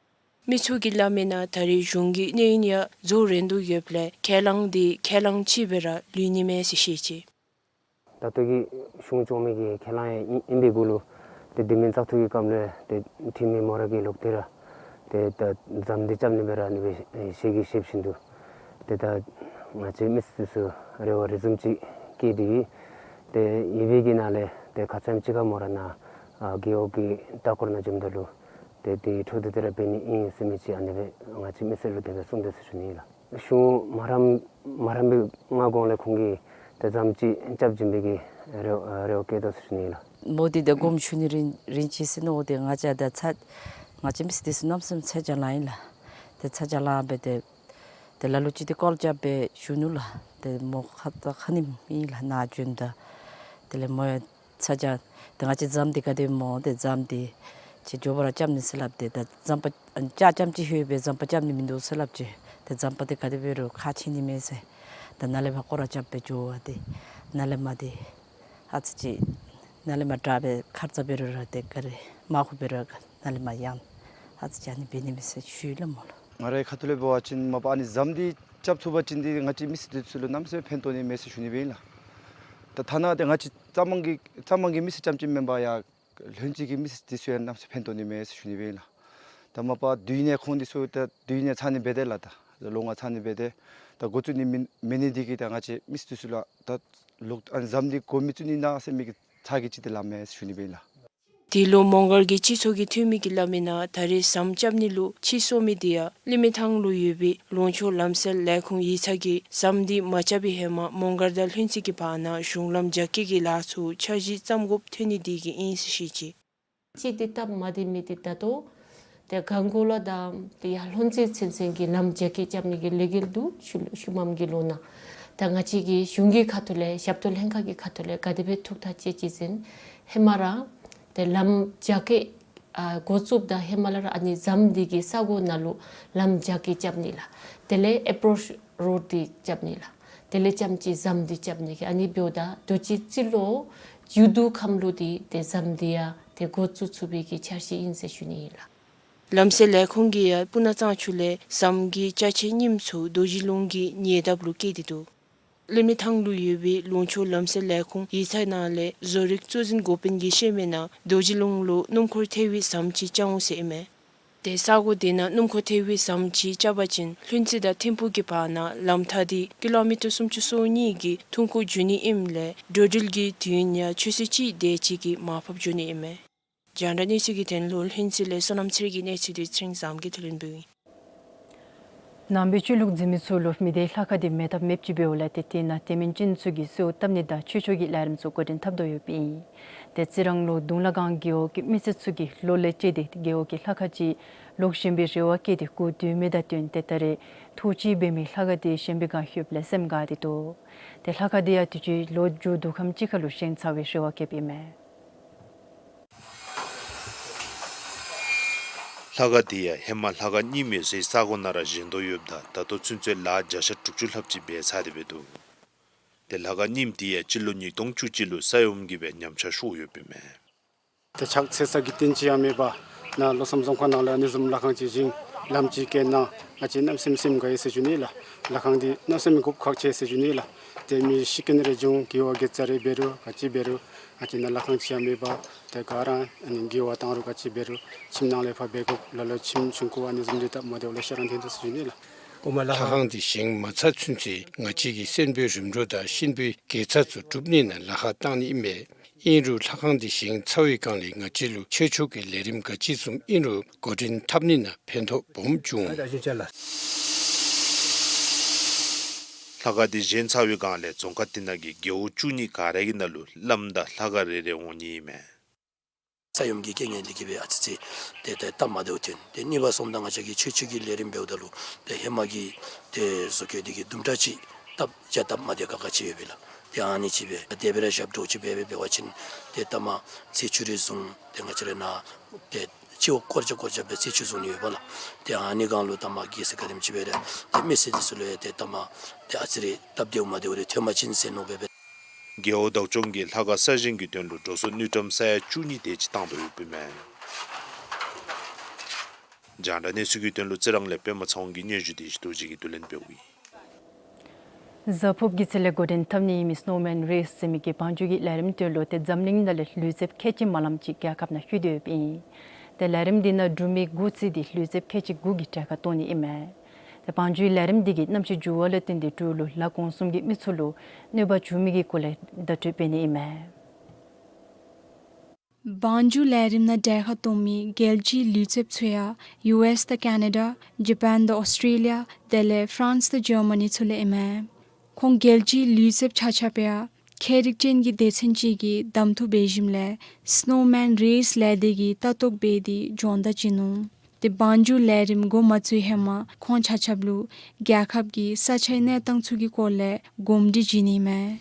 མི་ཚུ་གིས་སླབ་མིའི་ནང་ད་རེས་གཞུང་གི་གནས་ཡུན་ཡང་རྫོགས་རན་དོ་ཡོདཔ་ལས་ཁས་བླངས་འདི་ཁས་བླངས་ཅིག་སྦེ་ར་ལུས་ནི་མས་ཟེར་བཤད་ཅི། ད་ལྟོ་གི་གཞུང་སྐྱོང་མི་གི་ཁས་བླངས་ཡང་ཨིན་ཨིན་པའི་གུ་ལུ་ཏེ་དུས་མིན་བཙག་འཐུ་གི་སྐབས་ལུ་ཏེ་འཐུས་མི་མོ་ར་གིས་ལོག་སྟེ་ར་ཏེ་ད་ཟམ་འདི་རྐྱབ་ནི་སྦེ་ར་ཨ་ནི་སྦེ་ཞལ་གྱིས་བཞེས་བཞིན་དུ་ཏེ་ད་ང་བཅས་མི་སེར་ཚུ་རེ་བ་རེ་བཟུམ་ཅིག་བསྐྱེད་དེ་ཏེ་ཡོད་པའི་གི་ནང་ལས་ཏེ་ཁ་ཙ་ཅིག་ཁར་མོ་ར་ནཱ་ཨ་རྒེད་འོག་གི་ལྟ་སྐོར་ནང་འཛོམས་ད་ལུ་ཏེ་དེ་འཕྲོ་འདི་དེ་ར་འབད་ནི་ཨིན་ཟེར་མི་ཅིག་ཨ་ནི་སྦེ་ང་བཅས་མི་སེར་ལུ་དེ་སྦེ་གསུངས་དེས་ཟེར་ཞུ་ནི་ཨིན་ལགས། གཞུང་མ་རནམ་མ་རན་པའི་སྔ་གོང་ལས་ཁོང་གིས་ཏེ་ཟམ་ཅིག་རྐྱབ་བྱིན་པའི་གི་རེ་རེ་བ་བསྐྱེད་དོ་ཟེར་ཞུ་ནི་ཨིན་ལགས། མོ་འདི་ཏེ་དགོངསམ་ཞུ་ནི་རིན་རིན་ཆེ་ཟེར་མནོ་སྟེ་ང་བཅས་ད་ཚ་ང་བཅས་མི་སེར་འདི་ཚུ་གནམ་མེད་ས་མེད་ཚ་གྱང་ལང་ཡི་ལགས། ཏེ་ཚ་གྱང་ལང་སྦེ་ཏེ་ཏེ་ལ་ལུ་ཅིག་ཏེ་སྐོར་རྐྱབ་སྦེ་བཞུགས་ནུག་ལགས། ཏེ་མོ་ཁ་ཏ་ཁ་ཉིམ་ཨིན་ལགས་ནཱ་བྱོནམ་ད། དེ་ལས་མོ་ཡང་ཚ་གྱང་ཏེ་ང་བཅས་ཟམ་འདི་ག་དེ་སྨོ་ཏེ་ཟམ་འདི་ ཅིག་མགྱོགས་པ་ར་རྐྱབ་ནི་ཟེར་སླབ་སྟེ། ད་རྩམ་པ་ཨ་ནི་ལྕགས་རྐྱངམ་ཅིག་ལྷོད་སྦེ་རྩམ་པ་རྐྱབ་ནི་མིན་འདུག་ཟེར་སླབ་ཅི། ཏེ་རྩམ་པ་འདི་ག་དེ་འབད་རུང་ཁག་ཆེ་ནི་མས་ཟེར། ད་ནཱ་ལས་ཕར་སྐོར་ར་རྐྱབ་སྦེ་འགྱོ་བ་ཏེ་ནཱ་ལས་མར་ཏེ་ཨ་ཙི་ཅིག་ནཱ་ལས་མར་དྲག་སྦེ་ཁར་ཙ་འབད་རུང་ར་ཏེ་ག་ར་མར་ཁུ་འབད་རུང་ར་ནཱ་ལས་མར་ཡང་ཨ་ཙི་ཅིག་ཨ་ནི་འབད་ནི་མས་ཟེར་ཞུ་ཡི་ལགས་སྨོ་ལགས། ང་རའི་ཁ་ཐུག་ལས་འབད་བ་ཅིན་མ་པ་ཨ་ནི་རྩམ་འདི་རྐྱབ་ཚུགས་པ་ཅིན་འདི་ང་བཅས་མི་སེར་འདི་ཚུ་ལུ་གནམ་མེད་ས་མེད་ཕན་ཐོགས་ནི་མས་ཟེར་ཞུ་ནི་སྦེ་ཨིན་ལགས། ད་ཐ་ན་ཏེ་ང་བཅས་རྩྭ་མང་གི་རྩྭ་མང་གི་མི་སེར་རྐྱངམ་ཅིག་མེན་པར་ཡང་ལྷུན་རྩེ་གི་མི་སེར་འདི་ཚུ་ཡང་གནམ་མེད་ས་མེད་ཕན་ཐོགས་ནི་མས་ཟེར་ཞུ་ནི་སྦེ་ཨིན་ལགས། ད་མ་པ་དུས་ཡུན་ནི་ཁོང་འདི་ཚུ་ད་དུས་ཡུན་ནི་ཚང་ནི་འབད་དེ་ལགས། ད་ལོ་ལྔ་ཚང་ནི་འབད་དེ་ད་འགོ་བཙུགས་ནི་མེད་མེད་ནི་འདི་གིས་ད་ང་བཅས་མི་སེར་འདི་ཚུ་ལུ་ད་ལོག་ཨ་ནི་རྩམ་འདི་འགོ་མི་བཙུགས་ནི་ན་ཟེར་མི་གི་ཚ་གྱང་ཅིག་འདི་ལངམ་མས་ཟེར་ཞུ་ནི་སྦེ་ཨིན་ལགས། འདི་ལུ་མོང་སྒར་གྱི་སྤྱི་ཚོགས་ཀྱི་འཐུས་མི་གིས་སླབ་མིའི་ནང་ད་རེས་རྩམ་རྐྱབ་ནི་ལུ་ཕྱིས་སོང་མི་འདི་ཡང་ཀླུ་མེ་ཐང་ལུ་ཡོད་པའི་ལུང་ཕྱོགས་ལམ་སེལ་ལས་ཁུངས་ཡིག་ཚང་གིས་རྩམ་འདི་མ་རྐྱབ་པའི་ཧེ་མ་མོང་སྒར་དང་ལྷུན་རྩེ་གི་བར་ན་གཞུང་ལམ་རྒྱ་སྐྱེད་ཀྱི་ལཱ་ཚུ་འཆར་གཞི་བརྩམ་དགོཔ་ཐོན་ནི་འདི་གིས་ཨིན་ཟེར་བཤད་ཅི། ཅིག་འདི་སྟབས་མ་བདེ་མི་འདི་ད་ལྟོ་ཏེ་གངས་སྐོར་ལ་དང་ཏེ་ཡར་ལྷུན་རྩེ་ཚུན་ཚོད་ཀྱི་ལམ་རྒྱ་སྐྱེད་རྐྱབ་ནི་གི་ལས་འགུལ་འདུག། ཤུལ་ཤུལ་མམ་གྱི་ལོ་ནང་ད་ང་བཅས་ཀྱི་གཞུང་གི་ཁ་ཐུག་ལས་ཞབས་ཏོག་ལྷན་ཁག་གི་ཁ་ཐུག་ལས་ག་དེ་སྦེ་ཐུགས་ཐག་བཅད་ཅི་ཟེར་ན་ཧེ་མ་ར་ཏེ་ལམ་རྒྱ་སྐྱེད་ཨ་འགོ་བཙུགསཔ་ད་ཧེ་མ་ལས་ར་ཨ་ནི་རྩམ་འདི་གི་ས་གོ་ནང་ལུ་ལམ་རྒྱ་སྐྱེད་རྐྱབ་ནི་ལགས། དེ་ལས་ཨེཔ་རོཆ་རོཌ་འདི་རྐྱབ་ནི་ལགས། དེ་ལས་རྐྱངམ་ཅིག་རྩམ་འདི་རྐྱབ་ནི་གི་ཨ་ནི་འབདཝ་ད་དུས་ཅི་རྩིས་ལོ་མཇུག་བསྡུ་ཁམས་ལུ་འདི་ཏེ་རྩམ་འདི་ཡང་ཏེ་འགོ་བཙུགས་ཚུགས་པའི་གི་འཆར་གཞི་ཨིན་ཟེར་ཞུ་ནི་ཨིན་ལགས། ལམ་སེལ་ལས་ཁུངས་ཀྱིས་ཡང་སྤུ་ན་གཙང་ཆུ་ལས་རྩམ་གྱི་ཅ་ཆས་རྙིངམ་ཚུ་རྡོ་རྗེ་ལུང་གི་ཉེ་འདབས་ལུ་བསྐྱལ་ཏེ་འདུག། ཀླུ་མེ་ཐང་ལུ་ཡོད་པའི་ལུང་ཕྱོགས་ལམ་སེལ་ལས་ཁུངས་ཡིག་ཚང་ནང་ལས་བཟོ་རིག་གཙོ་འཛིན་འགོ་དཔོན་གྱིས་བཤད་མིའི་ནང་རྡོ་རྗེ་ལུང་ལུ་སྣུམ་འཁོར་ཐེ་བའི་རྩམ་ཅིག་རྐྱབ་འོང་ཟེར་ཨིན་མས། ཏེ་ས་གོ་དེ་ནང་སྣུམ་འཁོར་ཐེ་བའི་རྩམ་ཅིག་རྐྱབ་པ་ཅིན་ལྷུན་རྩེ་དང་ཐིམ་ཕུག་གི་བར་ན་ལམ་ཐག་འདི་ཀི་ལོ་མི་ཊར་སུམ་ཅུ་སོ་གཉིས་ཀྱི་ཐུང་ཀུ་འགྱོ་ནི་ཨིནམ་ལས་འགྲོ་འགྲུལ་གྱི་དུས་ཡུན་ཡང་ཆུ་ཚོད་གཅིག་དེ་ཅིག་གིས་མར་ཕབ་འགྱོ་ནི་ཨིན་མས། རྒྱང་བསྒྲགས་གནས་ཚུལ་གྱི་དོན་ལུ་ལྷུན་རྩེ་ལས་བསོད་ནམས་ཚེ་རིང་གི་གནས་ཚུལ་འདི་ཚེ་རིང་བཟངམོ་གིས་ཐུགས་ལན་འབདཝ་ཨིན། ནང་པའི་ཆོས་ལུགས་འཛིན་མི་ཚུ་ལུ་མི་སྡེའི་ལྷ་ཁང་འདི་མེདཔ་མེདཔ་ཅིག་འབདཝ་ལས་ཏེ་དེ་ནང་དད་མོས་ཅན་ཚུ་གིས་གསོལཝ་བཏབ་ནི་དང་ཆོས་ཕྱོགས་ཀྱི་ལས་རིམ་ཚུ་འགོ་འདྲེན་འཐབ་དོ་ཡོདཔ་ཨིན། ཏེ་རྩི་རང་ལུ་གདུང་ལ་སྒང་རྒེད་འོག་གི་མི་སེར་ཚུ་གིས་ལོ་ལས་བཅད་དེ་རྒེད་འོག་གི་ལྷ་ཁང་ཅིག་ལོག་བཞེངས་པའི་རེ་བ་བསྐྱེད་དེ་སྒུག་སྡོད་མི་དང་བསྟུན་ཏེ་ད་རེས་ཐུགས་བསྐྱེད་འབད་མི་ལྷ་ཁང་འདི་བཞེངས་པའི་བསྒང་ལྷོདཔ་ལས་སེམས་དགའ་སྟེ་འདུག། ཏེ་ལྷ་ཁང་འདི་ཡང་དུས་ཅི་ལོ་མཇུག་བསྡུ་ཁམས་ཅིག་ཁར་ལུ་བཞེངས་ཚར་བའི་རེ་བ་བསྐྱེདཔ་ཨིན་མས། ལྷ་ཁང་འདི་ཡང་ཧེ་མ་ལྷ་ཁང་རྙིངམ་ཡོད་སའི་ས་གོ་ནང་ར་བཞེངས་དོ་ཡོདཔ་ད་ད་ལྟོ་ཚུན་ཚོད་ལཱ་བརྒྱ་ཆ་དྲུག་ཅུ་ལྷགཔ་ཅིག་འབད་ཚར་ཏེ་འབད་འདུག། ཏེ་ལྷ་ཁང་རྙིངམ་འདི་ཡང་སྤྱི་ལོ་ཉིས་སྟོང་བཅུ་གཅིག་ལུ་ས་ཡོམ་གྱིས་སྦེ་ཉམས་ཆག་ཤོར་ཡོདཔ་ཨིན་མས། ཏེ་ཕྱག་འཚལ་ས་གི་རྟེན་ཅིག་ཡང་མེད་པར་ནཱ་བློ་བཟང་རྫོང་ཁག་ནང་ལུ་ཨ་ནི་བཟུམ་ལྷ་ཁང་ཅིག་བཞེངས་ལམ་ཅིག་བསྐྱལ་གནང་། ང་བཅས་གནམ་མེད་ས་མེད་སེམས་དགའ་ཡི་ཟེར་ཞུ་ནི་ལགས། ལྷ་ཁང་འདི་གནམ་མེད་ས་མེད་དགོཔ་ཁག་ཆེ་ཟེར་ཞུ་ནི་ལགས། ཏེ་མི་ཤི་རྐྱེན་རེ་བྱུང་དགེ་བ་དགེ་རྩ་རེ་འབད་རུང་ག་ཅི་འབད་རུང་ང་བཅས་ནཱ་ལྷ་ཁང་ཅིག་ཡང་མེད་པར་ཏེ་ག་ར་ཨ་ནི་དགེ་བ་བཏང་རུང་ག་ཅི་འབད་རུང་ཁྱིམ་ནང་ལས་ཕར་འབད་དགོཔ་ལ་ལུ་ཁྱིམ་ཆུང་ཀུ་ཨ་ནི་བཟུམ་འདི་སྟབས་མ་བདེཝ་ལས་ཤོར་རན་ཏེ་འདུག་ཟེར་ཞུ་ནི་ལགས། ལྷ་ཁང་འདི་བཞེངས་མ་ཚར་ཚུན་ཚོད་ང་བཅས་ཀྱི་གསོན་པོའི་རིམ་གྲོ་དང་གཤིན་པོའི་དགེ་རྩ་ཚུ་སྒྲུབ་ནི་ནང་ལཱ་ཁག་བཏང་ནི་ཨིན་པས། ཨིན་རུང་ལྷ་ཁང་འདི་བཞེངས་ཚར་བའི་བསྒང་ལས་ང་བཅས་ལུ་ཆོས་ཕྱོགས་ཀྱི་ལས་རིམ་ག་ཅི་བཟུམ་ཨིན་རུང་འགོ་འདྲེན་འཐབ་ནི་ནང་ཕན་ཐོགས་སྦོམ་བྱུང་། ལྷ་ཁང་འདི་བཞེངས་ཚར་བའི་བསྒང་ལས་རྫོང་ཁག་འདི་ནང་གི་རྒེད་འོག་བཅུ་གཉིས་ག་ར་གི་ནང་ལུ་བླམ་དང་ལྷ་ཁང་རེ་རེ་འོང་ནི་ཨིན་མས། ས་ཡོམ་གྱི་རྐྱེན་ངན་འདི་གིས་སྦེ་ཨ་ཙི་ཅིག་ཏེ་ཏེ་སྟབས་མ་བདེཝ་ཐོན། ཏེ་གཉིས་པ་སོངམ་ད་ང་བཅས་ཀྱི་ཆོས་ཕྱོགས་ཀྱི་ལས་རིམ་འབདཝ་ད་ལུ་ཏེ་ཧེ་མ་གི་ཏེ་བཟོ་བཀོད་འདི་གི་དུམ་གྲ་ཅིག་སྟབས་བྱ་སྟབས་མ་བདེ་ཁག་ཁ་ཅིག་ཡོད་པས་ལགས། ཏེ་ཨ་ནི་ཅིག་སྦེ་དེ་སྦེ་ར་ཞབས་ཏོག་ཅིག་འབད་འབད་འབད་བ་ཅིན་ཏེ་ལྟ་མ་ཚེས་བཅུ་རེ་བཟུང་ཏེ་ང་བཅས་ར་ནཱ་ཏེ་སྤྱི་འོག་སྐོར་ར་སྐོར་ར་སྦེ་ཚེས་བཅུ་བཟུང་ནི་ཡོད་པས་ལགས། ཏེ་ཨ་ནི་བསྒང་ལུ་ལྟ་མ་གེ་སར་ག་དེམ་ཅིག་འབད་རུང་ཏེ་མི་སེར་འདི་ཚུ་ལུ་ཡང་ཏེ་ལྟ་མ་ཏེ་ཨ་ཙི་རེ་སྟབས་བདེཝ་མ་བདེཝ་རེ་ཐོན་པ་ཅིན་ཟེར་མནོ་སྦེ་སྦེ། རྒེད་འོག་བདག་སྐྱོང་གིས་ལྷ་ཁང་གསར་བཞེངས་ཀྱི་དོན་ལུ་འགྲོ་སོང་དངུལ་ཀྲམ་ས་ཡ་བཅུ་གཉིས་དེ་ཅིག་བཏང་དོ་ཡོདཔ་ཨིན་མས། རྒྱང་བསྒྲགས་གནས་ཚུལ་གྱི་དོན་ལུ་རྩི་རང་ལས་པདྨ་ཚེ་དབང་གི་སྙན་ཞུ་དེ་བཞིན་རྡོ་རྗེ་གིས་བསྡུ་ལེན་འབདཝ་ཨིན། གཟའ་ཕུརཔ་གི་ཚེ་ལས་འགོ་འདྲེན་འཐབ་ནི་ཨིན་མི་སི་ནོ་མཱན་རེས་ཟེར་མི་གི་བང་རྒྱུགས་ཀྱི་ལས་རིམ་དོན་ལུ་ཏེ་འཛམ་གླིང་ནང་ལས་ལུས་རྩལཔ་ཁལ་གཅིག་མ་ལངམ་ཅིག་རྒྱལ་ཁབ་ནང་ལྷོད་དེ་ཡོདཔ་ཨིན། ཏེ་ལས་རིམ་འདི་ནང་འབྲུག་མི་དགུ་རྩིས་ཏེ་ལུས་རྩལཔ་ཁལ་གཅིག་དགུ་གིས་གྲལ་ཁར་གཏོགས་ནི་ཨིན་མས། ཏེ་བང་རྒྱུགས་ལས་རིམ་འདི་གིས་གནམ་གཤིས་འགྱུར་བ་ལུ་བརྟེན་ཏེ་འབྲུག་ལུ་ལ་གོང་གསུམ་གྱི་མི་ཚུ་ལུ་གནོད་པ་བྱུང་མི་གི་སྐོར་ལས་བརྡ་སྤྲོད་འབད་ནི་ཨིན་མས། བང་རྒྱུགས་ལས་རིམ་ནང་གྲལ་ཁར་གཏོགས་མི་རྒྱལ་སྤྱིའི་ལུས་རྩལཔ་ཚུ་ཡང་ཡུ་ཨེས་དང་ཀེ་ན་ཌ་ཇ་པཱན་དང་ཨོསི་ཊྲེ་ལི་ཡ་དེ་ལས་ཕ་རན་སི་དང་ཇར་མ་ནི་ཚུ་ལས་ཨིན་མས། ཁོང་རྒྱལ་སྤྱིའི་ལུས་རྩལཔ་ཆ་ཁྱབ་ཡང་ཁྱད་རིག་ཅན་གྱི་སྡེ་ཚན་ཅིག་གིས་གདམ་འཐུ་འབད་ཞིནམ་ལས་སི་ནོ་མཱན་རེས་ལས་སྡེ་གིས་ལྟ་རྟོག་འབད་དེ་སྦྱོང་བརྡར་བྱིན་ནུག། ཏེ་བང་རྒྱུགས་ལས་རིམ་འགོ་མ་བཙུགས་ཧེ་མ་ཁོང་ཆ་ཁྱབ་ལུ་རྒྱལ་ཁབ་ཀྱི་ས་ཆའི་གནས་སྟངས་ཚུ་གི་སྐོར་ལས་གོམས་འདྲིས་བྱིན་ནི་མས།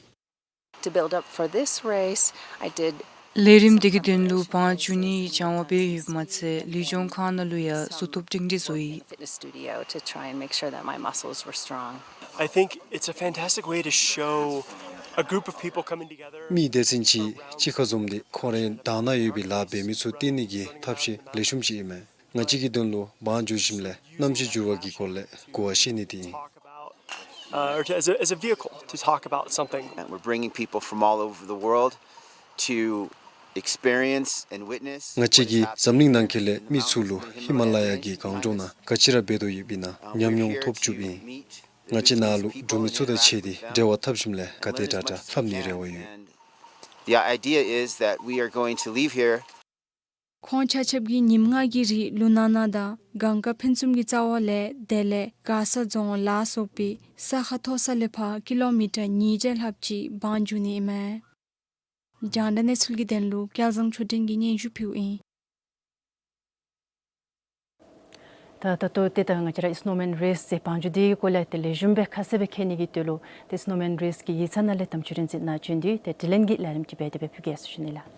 To build up for this race, I did ལས་རིམ་དེ་གི་དོན་ལུ་བང་རྒྱུག་ནིའི་སྦྱང་བ་འབད་ཡོདཔ་མ་ཚད་ལུས་སྦྱོང་ཁང་ནང་ལུ་ཡང་གཟུགས་སྟོབས་སྒྲིང་སྒྲིང་བཟོ་ཡི། Fitness studio to try and make sure that my muscles were strong. I think it's a fantastic way to show a group of people coming together. མི་སྡེ་ཚན་ཅིག་གཅིག་ཁར་འཛོམས་ཏེ་ཁོང་རའི་དང་ན་ཡོད་པའི་ལཱ་འབད་མི་ཚུ་བསྟེན་ནི་གི་ཐབས་ཤེས་ལེགས་ཤོམ་ཅིག་ཨིན་མས། ང་བཅས་ཀྱི་དོན་ལུ་བང་རྒྱུག་ཞིནམ་ལས་རྣམ་ཤེས་འགྱུར་བ་གི་སྐོར་ལས་གོ་བ་ཤེས་ནི་དེ་ཨིན། Uh, or to, as a, as a vehicle to talk about something. And we're bringing people from all over the world to experience and witness what is happening in the mountains of the Himalayas. ང་བཅས་ཀྱིས་འཛམ་གླིང་ནང་འཁོད་ལས་མི་ཚུ་ལུ་ཧི་མ་ལ་ཡ་གི་གངས་ལྗོངས་ནང་ག་ཅི་ར་འབད་དོ་ཡོདཔ་ཨིན་ན་ཉམས་མྱོང་ཐོབ་བཅུགཔ་ཨིན། ང་བཅས་ནཱ་ལུ་འབྲུག་མི་ཚུ་དང་ཕྱད་དེ་འབྲེལ་བ་འཐབ་ཞིནམ་ལས་ག་དེ་དྲག་དྲག་ལྷབ་ནིའི་རེ་བ་ཡོད། The idea is that we are going to leave here ཁོང་ཆ་ཁྱབ་ཀྱིས་ཉིནམ་ལྔ་གི་རིང་ལུ་ན་ན་དང་གངས་དཀར་ཕུན་སུམ་གྱི་རྩ་བ་ལས་དེ་ལས་མགར་ས་རྫོང་ལ་སོགས་པའི་ས་ཁ་མཐོ་ས་ལས་ཕར་ཀི་ལོ་མི་ཊར་ཉིས་བརྒྱ་ལྷགཔ་ཅིག་བང་རྒྱུག་ནི་ཨིན་མས། རྒྱང་བསྒྲགས་གནས་ཚུལ་གྱི་དོན་ལུ་སྐལ་བཟང་ཆོས་སྒྲོན་གྱིས་སྙན་ཞུ་ཕུལཝ་ཨིན། ད་ད་ལྟོ་ཏེ་ད་ང་བཅས་ར་སི་ནོ་མེན་རེས་ཟེར་བང་རྒྱུག་འདི་གི་སྐོར་ལས་ཏེ་ལེགས་ཤོམ་སྦེ་ཁ་གསལ་སྦེ་མཁྱེན་ནི་གི་དོན་ལུ་ཏེ་སི་ནོ་མེན་རེས་ཀྱི་ཡིག་ཚང་ནང་ལས་དམ་ཆོས་རིག་འཛིན་ནཱ་བྱོན་ཏེ་ཏེ་དྲི་ལན་གྱི་ལས་རིམ་ཅིག་འབད་དེ་སྦེ་ཕུལ་གེ་ཟེར་ཞུ་ནི་ལགས།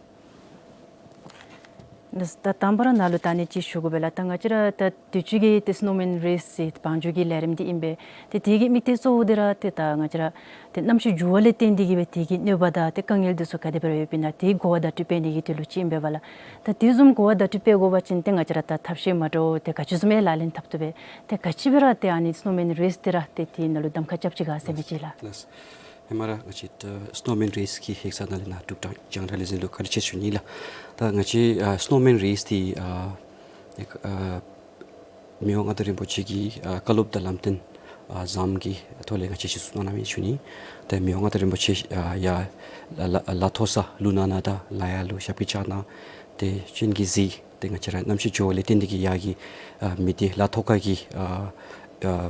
ད་དང་པ་ར་ནཱ་ལུ་ད་ཨ་ནི་ཅིག་ཞུ་དགོ་པས་ལགས། ད་ང་བཅས་ར་ད་དུས་ཅི་གི་ཏེ་སི་ནོ་མེན་རེས་ཟེར་བང་རྒྱུག་གི་ལས་རིམ་འདི་ཨིན་པས། ཏེ་དེ་གི་དམིགས་གཏད་གཙོ་བོ་འདི་ར་ཏེ་ད་ང་བཅས་ར་ཏེ་གནམ་གཤིས་འགྱུར་བ་ལས་བརྟེན་ཏེ་གིས་སྦེ་དེ་གི་གནོད་པ་དང་ཏེ་དཀའ་ངལ་འདི་ཚུ་ག་དེ་སྦེ་ར་ཡོདཔ་ཨིན་ན་དེ་གོ་བ་བརྡ་སྤྲོད་འབད་ནི་གི་དོན་ལུ་ཅིག་ཨིན་པས་ལགས། ད་དེ་བཟུམ་གོ་བ་བརྡ་སྤྲོད་འབད་དགོ་པ་ཅིན་ཏེ་ང་བཅས་ར་ད་ཐབས་ཤེས་མ་འདྲཝ་ཏེ་ག་ཅི་བཟུམ་སྦེ་ལག་ལེན་འཐབ་བཏུབ་པས། ཏེ་ག་ཅི་སྦེ་ར་ཏེ་ཨ་ནི་སི་ནོ་མེན་རེས་འདི་ར་ཏེ་དེ་ནང་ལུ་གདམ་ཁ་རྐྱབ་ཅི་ག་ཟེར་མི་ཅིག་ལགས། ཧེ་མ་ར་ང་བཅས་ད་སི་ནོ་མེན་རེས་ཀྱི་ཡིག་ཚང་ནང་ལས་ནཱ་འབྲུག་རྒྱང་བསྒྲགས་ལས་འཛིན་ལུ་བཀའ་དྲིན་ཆེ་ཞུ་ནི་ལགས། ད་ང་བཅས་ཨ་སི་ནོ་མེན་རེས་འདི་ཨ་ཨ་མི་དབང་མངའ་བདག་རིན་པོ་ཆེ་གི་ཨ་བཀའ་སློབ་དང་ལམ་སྟོན་ཨ་བཟུམ་གྱི་ཐོག་ལས་ང་བཅས་གཞི་བཙུགས་གནང་གནངམ་ཨིན་ཞུ་ནི། ད་མི་དབང་མངའ་བདག་རིན་པོ་ཆེ་ཨ་ཡར་ལ་ལ་ལ་མཐོ་ས་ཀླུ་ནང་ན་དང་ལ་ཡ་ལུ་ཞབས་ཀྱིས་བཅགས་གནང་། ཏེ་སྤྱན་གྱིས་གཟིགས། ཏེ་ང་བཅས་ར་གནམ་གཤིས་འགྱུར་བ་ལས་བརྟེན་ཏེ་གིས་ཡར་གྱི་ཨ་མི་སྡེ་ལ་མཐོ་ཁ་གི་ཨ་ཨ་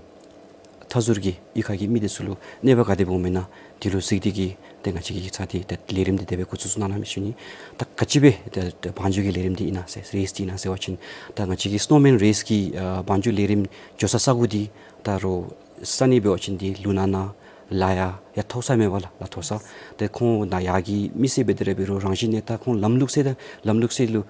མཐའ་ཟུར་གྱི་གཡུས་ཁ་གི་མི་འདི་ཚུ་ལུ་གནོད་པ་ག་དེ་སྦེ་འོངམ་ཨིན་ན་དེ་ལུ་གཟིགས་ཏེ་གིས་ཏེ་ང་བཅས་ཀྱིས་ཡིག་ཚང་འདི་ཏེ་ལས་རིམ་འདི་དེ་སྦེ་འགོ་བཙུགས་གནང་གནངམ་ཨིན་ཞུ་ནི། ད་ག་ཅི་སྦེ་ཏེ་ཏེ་བང་རྒྱུག་གི་ལས་རིམ་འདི་ཨིན་ན་ཟེར་རེས་འདི་ཨིན་ན་ཟེར་བ་ཅིན་ད་ང་བཅས་ཀྱི་སི་ནོ་མེན་རེས་ཀྱི་ཨ་བང་རྒྱུག་ལས་རིམ་འགྱོ་ས་ས་གོ་འདི་ད་རུང་ས་གནས་འབད་བ་ཅིན་འདི་ཀླུ་ནང་ན་ལ་ཡ་ཡར་མཐོ་ས་མེན་པ་ལགས། ལ་མཐོ་ས། ཏེ་ཁོང་ནཱ་ཡར་གྱི་མི་སེར་འབད་དེ་ར་འབད་རུང་རང་བཞིན་གནས་སྟངས་ཁོང་ལམ་ལུགས་སྲོལ་དང་ལམ་ལུགས་སྲོལ་ལུ་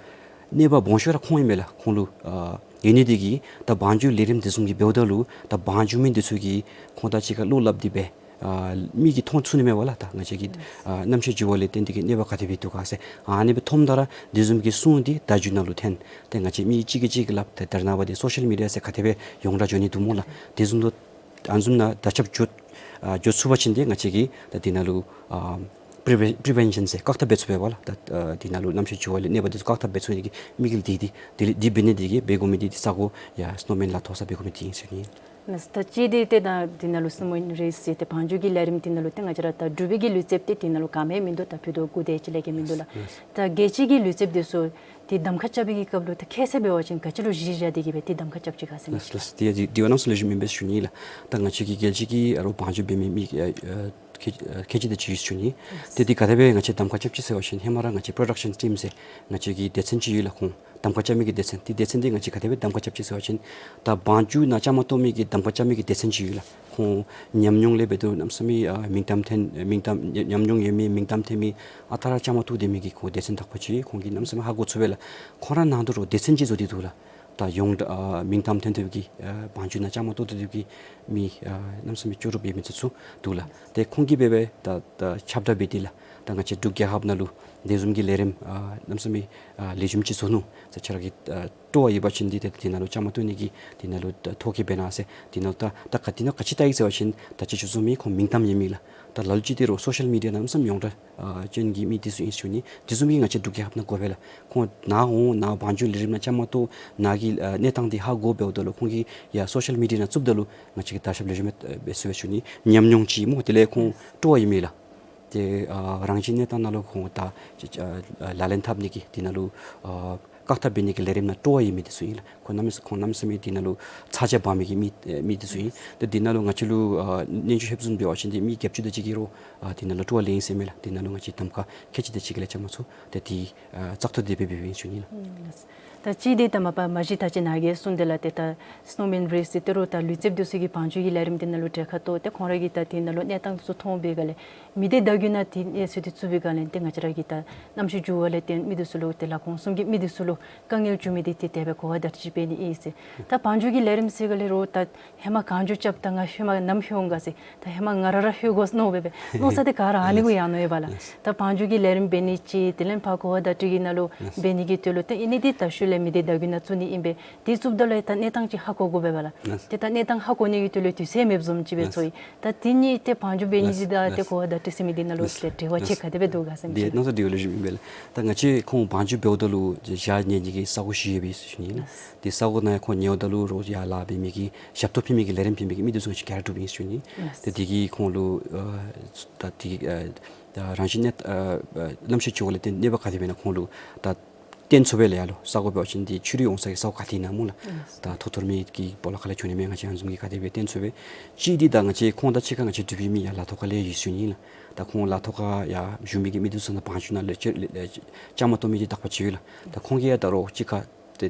གནོད་པ་སྦོམ་ཤོས་ར་ཁོང་ཨིན་མས་ལགས། ཁོང་ལུ་ཨ་ཡོད་ནི་འདི་གིས་ད་བང་རྒྱུག་ལས་རིམ་འདི་བཟུམ་གྱི་འབདཝ་ད་ལུ་ད་བང་རྒྱུག་མི་འདི་ཚུ་གིས་ཁོང་དང་གཅིག་ཁར་བློ་སླབ་སྟེ་སྦེ་ཨ་མིག་གིས་མཐོང་ཚུགས་ནི་མས་པ་ལགས། ད་ང་བཅས་ཀྱི་ཨ་གནམ་གཤིས་འགྱུར་བ་ལས་བརྟེན་ཏེ་གིས་གནོད་པ་ག་དེ་སྦེ་འདུག་ག་ཟེར་ཨ་ནི་སྦེ་མཐོངམ་ད་ར་དེ་བཟུམ་གྱི་སྲུང་འདི་བརྡ་བརྒྱུད་ནང་ལུ་འཐོན། ཏེ་ང་བཅས་མི་གཅིག་གིས་གཅིག་གིས་སླབ་ཏེ་ད་རེས་ནངས་པ་འདི་སོ་ཤལ་མི་ཌི་ཡ་ཟེར་ག་དེ་སྦེ་ཡོངས་གྲགས་འགྱོ་ནི་འདུག་སྨོ་ལགས། དེ་བཟུམ་དུ་ཨ་ནི་བཟུམ་ནང་བརྡ་ཁྱབ་འགྱོ་ཨ་འགྱོ་ཚུགས་པ་ཅིན་ཏེ་ང་བཅས་ཀྱིས་ད་འདི་ནང་ལུ་ཨ་པི་རི་བེན་པི་རི་བེན་ཤཱན་ཟེར་བཀག་ཐབས་འབད་ཚུགས་པས་པ་ལགས། ད་ཨ་འདི་ནང་ལུ་གནམ་གཤིས་འགྱུར་བ་ལས་གནོད་པ་འདི་ཚུ་བཀག་ཐབས་འབད་ཚུགས་ནི་གི་དམིགས་ཡུལ་འདི་འདི་འདི་འདི་འབད་ནི་འདི་གིས་འབད་དགོ་མི་འདི་འདི་ས་གོ་ཡར་སི་ནོ་མེན་ལ་མཐོ་ས་འབད་དགོ་མི་འདི་ཨིན་ཟེར་ནི། ད་ཅི་འདི་ཏེ་ད་འདི་ནང་ལུ་སི་ནོ་མེན་རེས་ཟེར་ཏེ་བང་རྒྱུག་གི་ལས་རིམ་འདི་ནང་ལུ་ཏེ་ང་བཅས་ར་ད་འབྲུག་པའི་གི་ལུས་རྩལཔ་འདི་འདི་ནང་ལུ་ག་མེད་མིན་འདུག། ད་ཕུད་རྡོག་འགུག་སྟེ་ཅིག་ལས་ཀྱི་མིན་འདུག་ལགས། ད་རྒྱལ་སྤྱི་གི་ལུས་རྩལཔ་འདི་ཚུ་ཏེ་གདམ་ཁ་རྐྱབ་པའི་གི་སྐབས་ལུ་ཏེ་ཁ་གསལ་འབད་བ་ཅིན་ག་ཅི་ལུ་གཞི་བཞག་སྟེ་གིས་སྦེ་ཏེ་གདམ་ཁ་རྐྱབ་ཅི་ག་ཟེར་མི་ཅིག་ལགས། ལགས་ལགས། དེ་ཡང་དེ་དེ་བ་གནམ་མེད་ས་མེད་ལེགས་ཤོམ་ཨིན་པས་ཞུ་ནི་ལགས། ད་ང་བཅས་ཀྱི་རྒྱལ་སྤྱི་གི་ཨ་རོགས་བང་རྒྱུག་འབད་མི་མི་ཨ་ཨ་ཁལ་ཨ་ཁལ་གཅིག་དེ་ཅིག་ཡོད་ཞུ་ནི། ཏེ་འདི་ག་དེ་སྦེ་ང་བཅས་གདམ་ཁ་རྐྱབ་ཅི་ཟེར་བ་ཅིན་ཧེ་མ་ར་ང་བཅས་པྲོ་ཌག་ཤཱན་ཊིམ་ཟེར་ང་བཅས་ཀྱི་སྡེ་ཚན་ཅིག་ཡོད་ལགས། ཁོང་གདམ་ཁ་རྐྱབ་མི་གི་སྡེ་ཚན་འདི་སྡེ་ཚན་འདི་ང་བཅས་ག་དེ་སྦེ་གདམ་ཁ་རྐྱབ་ཅི་ཟེར་བ་ཅིན་ད་བང་རྒྱུག་ནང་བཅའ་མར་གཏོགས་མི་གི་གདམ་ཁ་རྐྱབ་མི་གི་སྡེ་ཚན་ཅིག་ཡོད་ལགས། ཁོང་ཉམས་མྱོང་ལས་འབད་དེ་རུང་གནམ་མེད་ས་མེད་ཨ་མིང་གཏམ་ཐོན་མིང་གཏམ་ཉམས་མྱོང་ཡོད་མི་མིང་གཏམ་ཐོན་མི་ཨ་རྟག་ར་བཅའ་མར་གཏོགས་སྡོད་མི་གི་ཁོང་སྡེ་ཚན་དག་པ་ཅིག་ཁོང་གིས་གནམ་མེད་ས་མེད་ཧ་གོ་ཚུགས་པས་ལགས། ཁོང་ར་ནང་དུ་རོགས་སྡེ་ཚན་ཅིག་བཟོ་སྟེ་འདུག་ལགས། ད་ཡོངས་གྲགས་ཨ་མིང་གཏམ་ཐོན་ཐོནམ་གི་ཨ་བང་རྒྱུག་ནང་བཅའ་མར་གཏོགས་ཏེ་སྡོདཔ་གི་མི་ཨ་གནམ་མེད་ས་མེད་ལྕོགས་གྲུབ་ཡོད་མི་ཚུ་ཚུ་འདུག་ལགས། ཏེ་ཁོང་གིས་འབད་འབད་ད་ད་ཁྱབ་བསྒྲགས་འབད་དེ་ལགས། ད་ང་བཅས་འབྲུག་རྒྱལ་ཁབ་ནང་ལུ་དེ་བཟུམ་གྱི་ལས་རིམ་ཨ་གནམ་མེད་ས་མེད་ཨ་ལེགས་ཤོམ་ཅིག་བཟོ་ནུག་ཟེར། ཁྱེད་ར་གིས་ཨ་སྤྲོ་བ་ཡོད་པ་ཅིན་འདི་ཏེ་འདི་ནང་ལུ་བཅའ་མར་གཏོགས་ནི་གི་འདི་ནང་ལུ་ད་ཐོ་བཀོད་འབད་གནང་ཟེར། འདི་ནང་ལུ་ད་ད་ག་འདི་ནང་ག་ཅི་བལྟ་ཡི་ཟེར་བ་ཅིན་ད་ཅི་ཞུ་ཚུགས་མི་ཁོང་མིང་གཏམ་ཡོད་མི་ལགས། ད་ལ་ལུ་ཅིག་འདི་རོགས་སོ་ཤལ་མི་ཌི་ཡ་ནང་གནམ་མེད་ས་མེད་ཡོངས་གྲགས་ཨ་ཅན་གྱི་མི་འདི་ཚུ་ཨིན་ཞུ་ནི། དེ་བཟུམ་གྱི་ང་བཅས་འབྲུག་རྒྱལ་ཁབ་ནང་དགོ་པས་ལགས། ཁོང་ནཱ་འོང་ནཱ་བང་རྒྱུག་ལས་རིམ་ནང་བཅའ་མར་གཏོགས་ནཱ་གི་ཨ་གནས་སྟངས་འདི་ཧ་གོ་འབདཝ་ད་ལུ་ཁོང་གིས་ཡར་སོ་ཤལ་མི་ཌི་ཡ་ནང་བཙུགསཔ་ད་ལུ་ང་བཅས་ཀྱིས་དར་ཁྱབ་ལེགས་ཤོམ་སྦེ་འབད་ཚུགས་པས་ཞུ་ནི། ཉམས་མྱོང་ཅིག་སྨོ། དེ་ལས་ཁོང་སྤྲོ་བ་ཡོད་མི་ལགས། ཏེ་ཨ་རང་བཞིན་གནས་སྟངས་ནང་ལུ་ཁོང་ད་ཨ་ལག་ལེན་འཐབ་ནི་གི་འདི་ནང་ལུ་ཨ་ པར་ཐག་འབད་ནི་གི་ལས་རིམ་ནང་སྤྲོ་བ་ཡོད་མི་འདི་ཚུ་ཨིན་ལགས། ཁོང་གནམ་མེད་ས་ཁོང་གནམ་མེད་ས་མེད་འདི་ནང་ལུ་ཚ་གྱང་འབག་མི་གི་མི་ཨེ་མི་འདི་ཚུ་ཨིན། ཏེ་འདི་ནང་ལུ་ང་བཅས་ལུ་ཨ་སྙན་ཞུ་ཕེབས་བཟུམ་འབད་བ་ཅིན་ཏེ་མི་བརྒྱད་ཅུ་དེ་ཅིག་གིས་རོགས་ཨ་འདི་ནང་ལུ་སྤྲོ་བ་ལེན་ཟེར་མས་ལགས། འདི་ནང་ལུ་ང་བཅས་གདམ་ཁ་ཁལ་གཅིག་དེ་ཅིག་གི་ལས་བཅའ་མར་ཚུད། ཏེ་འདི་ཨ་བཙག་འཐུ་འདི་འབད་འབདཝ་ཨིན་ཞུ་ནི་ལགས། ཨུམ་ལགས། ད་གཅིག་འདི་ད་མ་པ་མ་གཞི་ད་ཅི་ནཱ་གིས་གསུངས་དེ་ལགས། ཏེ་ད་སྣུམ་འོན་རིགས་ཟེར་ཏེ་རོགས་ད་ལུས་རྩལཔ་འདི་ཚུ་གིས་བང་རྒྱུག་གི་ལས་རིམ་འདི་ནང་ལུ་གྲལ་ཁར་གཏོགས་ཏེ་ཁོང་ར་གིས་ད་འདི་ནང་ལུ་གནས་སྟངས་འདི་ཚུ་མཐོང་བའི་སྒང་ལས་མི་སྡེ་བརྡ་བརྒྱུད་ནང་འདི་གནས་ཚུལ་འདི་བཙུགས་པའི་སྒང་ལས་ཏེ་ང་བཅས་ར་གི་ད་གནམ་གཤིས་འགྱུར་བ་ལས་བརྟེན་མི་འདི་ཚུ་ལུ་ཏེ་ལས་ཁུངས་གསུམ་གྱི་མི་འདི་ཚུ་ལུ་དཀའ་ངལ་བྱུང་མི་འདི་ཏེ་དེ་སྦེ་གོ་བ་བརྡ་སྤྲོད་འབད་ནི་ཨིན་ཟེར། ད་བང་རྒྱུག་གི་ལས་རིམ་ཟེར་སྒང་ལས་རོགས་ད་ཧེ་མ་གང་བྱུང་རྐྱབ་ད་ང་ཧེ་མ་ནམ་ལྷོད་འོང་ག་ཟེར། ད་ཧེ་མ་ང་ར་ར་ལྷོད་དགོ་མནོ་སྦེ་སྦེ་མནོ་ས་འདི་ག་ར་ཨ་ནི་གུ་ཡང་མནོ་ཡོདཔ་ལགས། ད་བང་རྒྱུག་གི་ལས་རིམ་འབད་ནི་ཅིག་དེ་ལས་ཕར་གོ་བ་བརྡ་སྤྲོད་ཀྱི་ནང་ལུ་འབད་ནི་གི་དོན་ལུ་ཏེ་ཨ་ནི་འདི་ད་ཤུལ་ལས་མི་སྡེ་བརྡ་བརྒྱུད་ནང་བཙུགས་ནི་ཨིན་པས། དེ་བཙུགསཔ་ད་ལུ་ད་གནས་སྟངས་ཅིག་ཧ་གོ་དགོ་པས་ལགས། ཏེ་ད་གནས་སྟངས་ཧ་གོ་ནི་གི་དོན་ལུ་དུས་ཚོད་མེདཔ་བཟུམ་ཅིག་སྦེ་ཚོར་ཡི། ད་དེ་གཉིས་ཏེ་བང་རྒྱུག་འབད་ནི་འདི་དང་ཏེ་གོ་བ་བརྡ་སྤྲོད་ཟེར་མི་འདི་ནང་ལུ་ཏེ་འབྲེལ་བ་ཅིག་ག་དེ་སྦེ་འདུག་ག་ཟེར་མི་འདི་ལགས། ད་ང་བཅས་ཁོང་བང་རྒྱུག་འབདཝ་ད་ལུ་ཞག་ཉལ་ནི་གི་ས་གོ་བཞི་ཡོད་པས་ཟེར་ཞུ་ནི་ལགས། ཏེ་ས་གོ་ནང་ཁོང་ཉལཝ་ད་ལུ་རོགས་ཡར་ལཱ་འབད་མི་གི་ཞབས་ཏོག་ཕུལ་མི་གི་ལས་རིམ་ཕུལ་མི་གི་མི་འདི་ཚུ་ང་བཅས་ག་ར་གྲུབ་ཨིན་ཟེར་ཞུ་ནི། ཏེ་དེ་གིས་ཁོང་ལུ་ཨ་ད་དེ་ཨ་ད་རང་བཞིན་གནས་ཨ་ཨ་གནམ་གཤིས་འགྱུར་བ་ལས་བརྟེན་གནོད་པ་ག་དེ་འབད་ན་ཁོང་ལུ་ད་བརྟེན་ཚུགས་པས་ལགས། ཡར་ལུ་ས་གོ་འབད་བ་ཅིན་ཏེ་ཆུ་རུད་འོང་ས་གི་ས་གོ་ག་ཏེ་ཨིན་ན་སྨོ་ལགས། ད་ཐོ་ཐོར་མི་གི་སྦོ་ལོགས་ཁ་ལས་བྱུང་ནི་མས། ང་བཅས་ཨ་ནི་བཟུམ་གྱི་ག་དེ་སྦེ་བརྟེན་ཚུགས་པས། གཅིག་འདི་ད་ང་བཅས་ཁོང་དང་གཅིག་ཁར་ང་བཅས་འབྲུག་པའི་མི་ཡར་ལ་ཐོག་ཁ་ལས་ཡོད་ཟེར་ཞུ་ནི་ལགས། ད་ཁོང་ལ་ཐོག་ཁར་ཡར་བཞུགས་མི་གི་མི་འདི་ཚུ་ནང་བང་རྒྱུག་ནང་ལས་བཅའ་མར་གཏོགས་མི་འདི་དག་པ་ཅིག་ཡོད་ལགས། ད་ཁོང་གིས་ཡང་ད་རོགས་གཅིག་ཁར་ཏེ་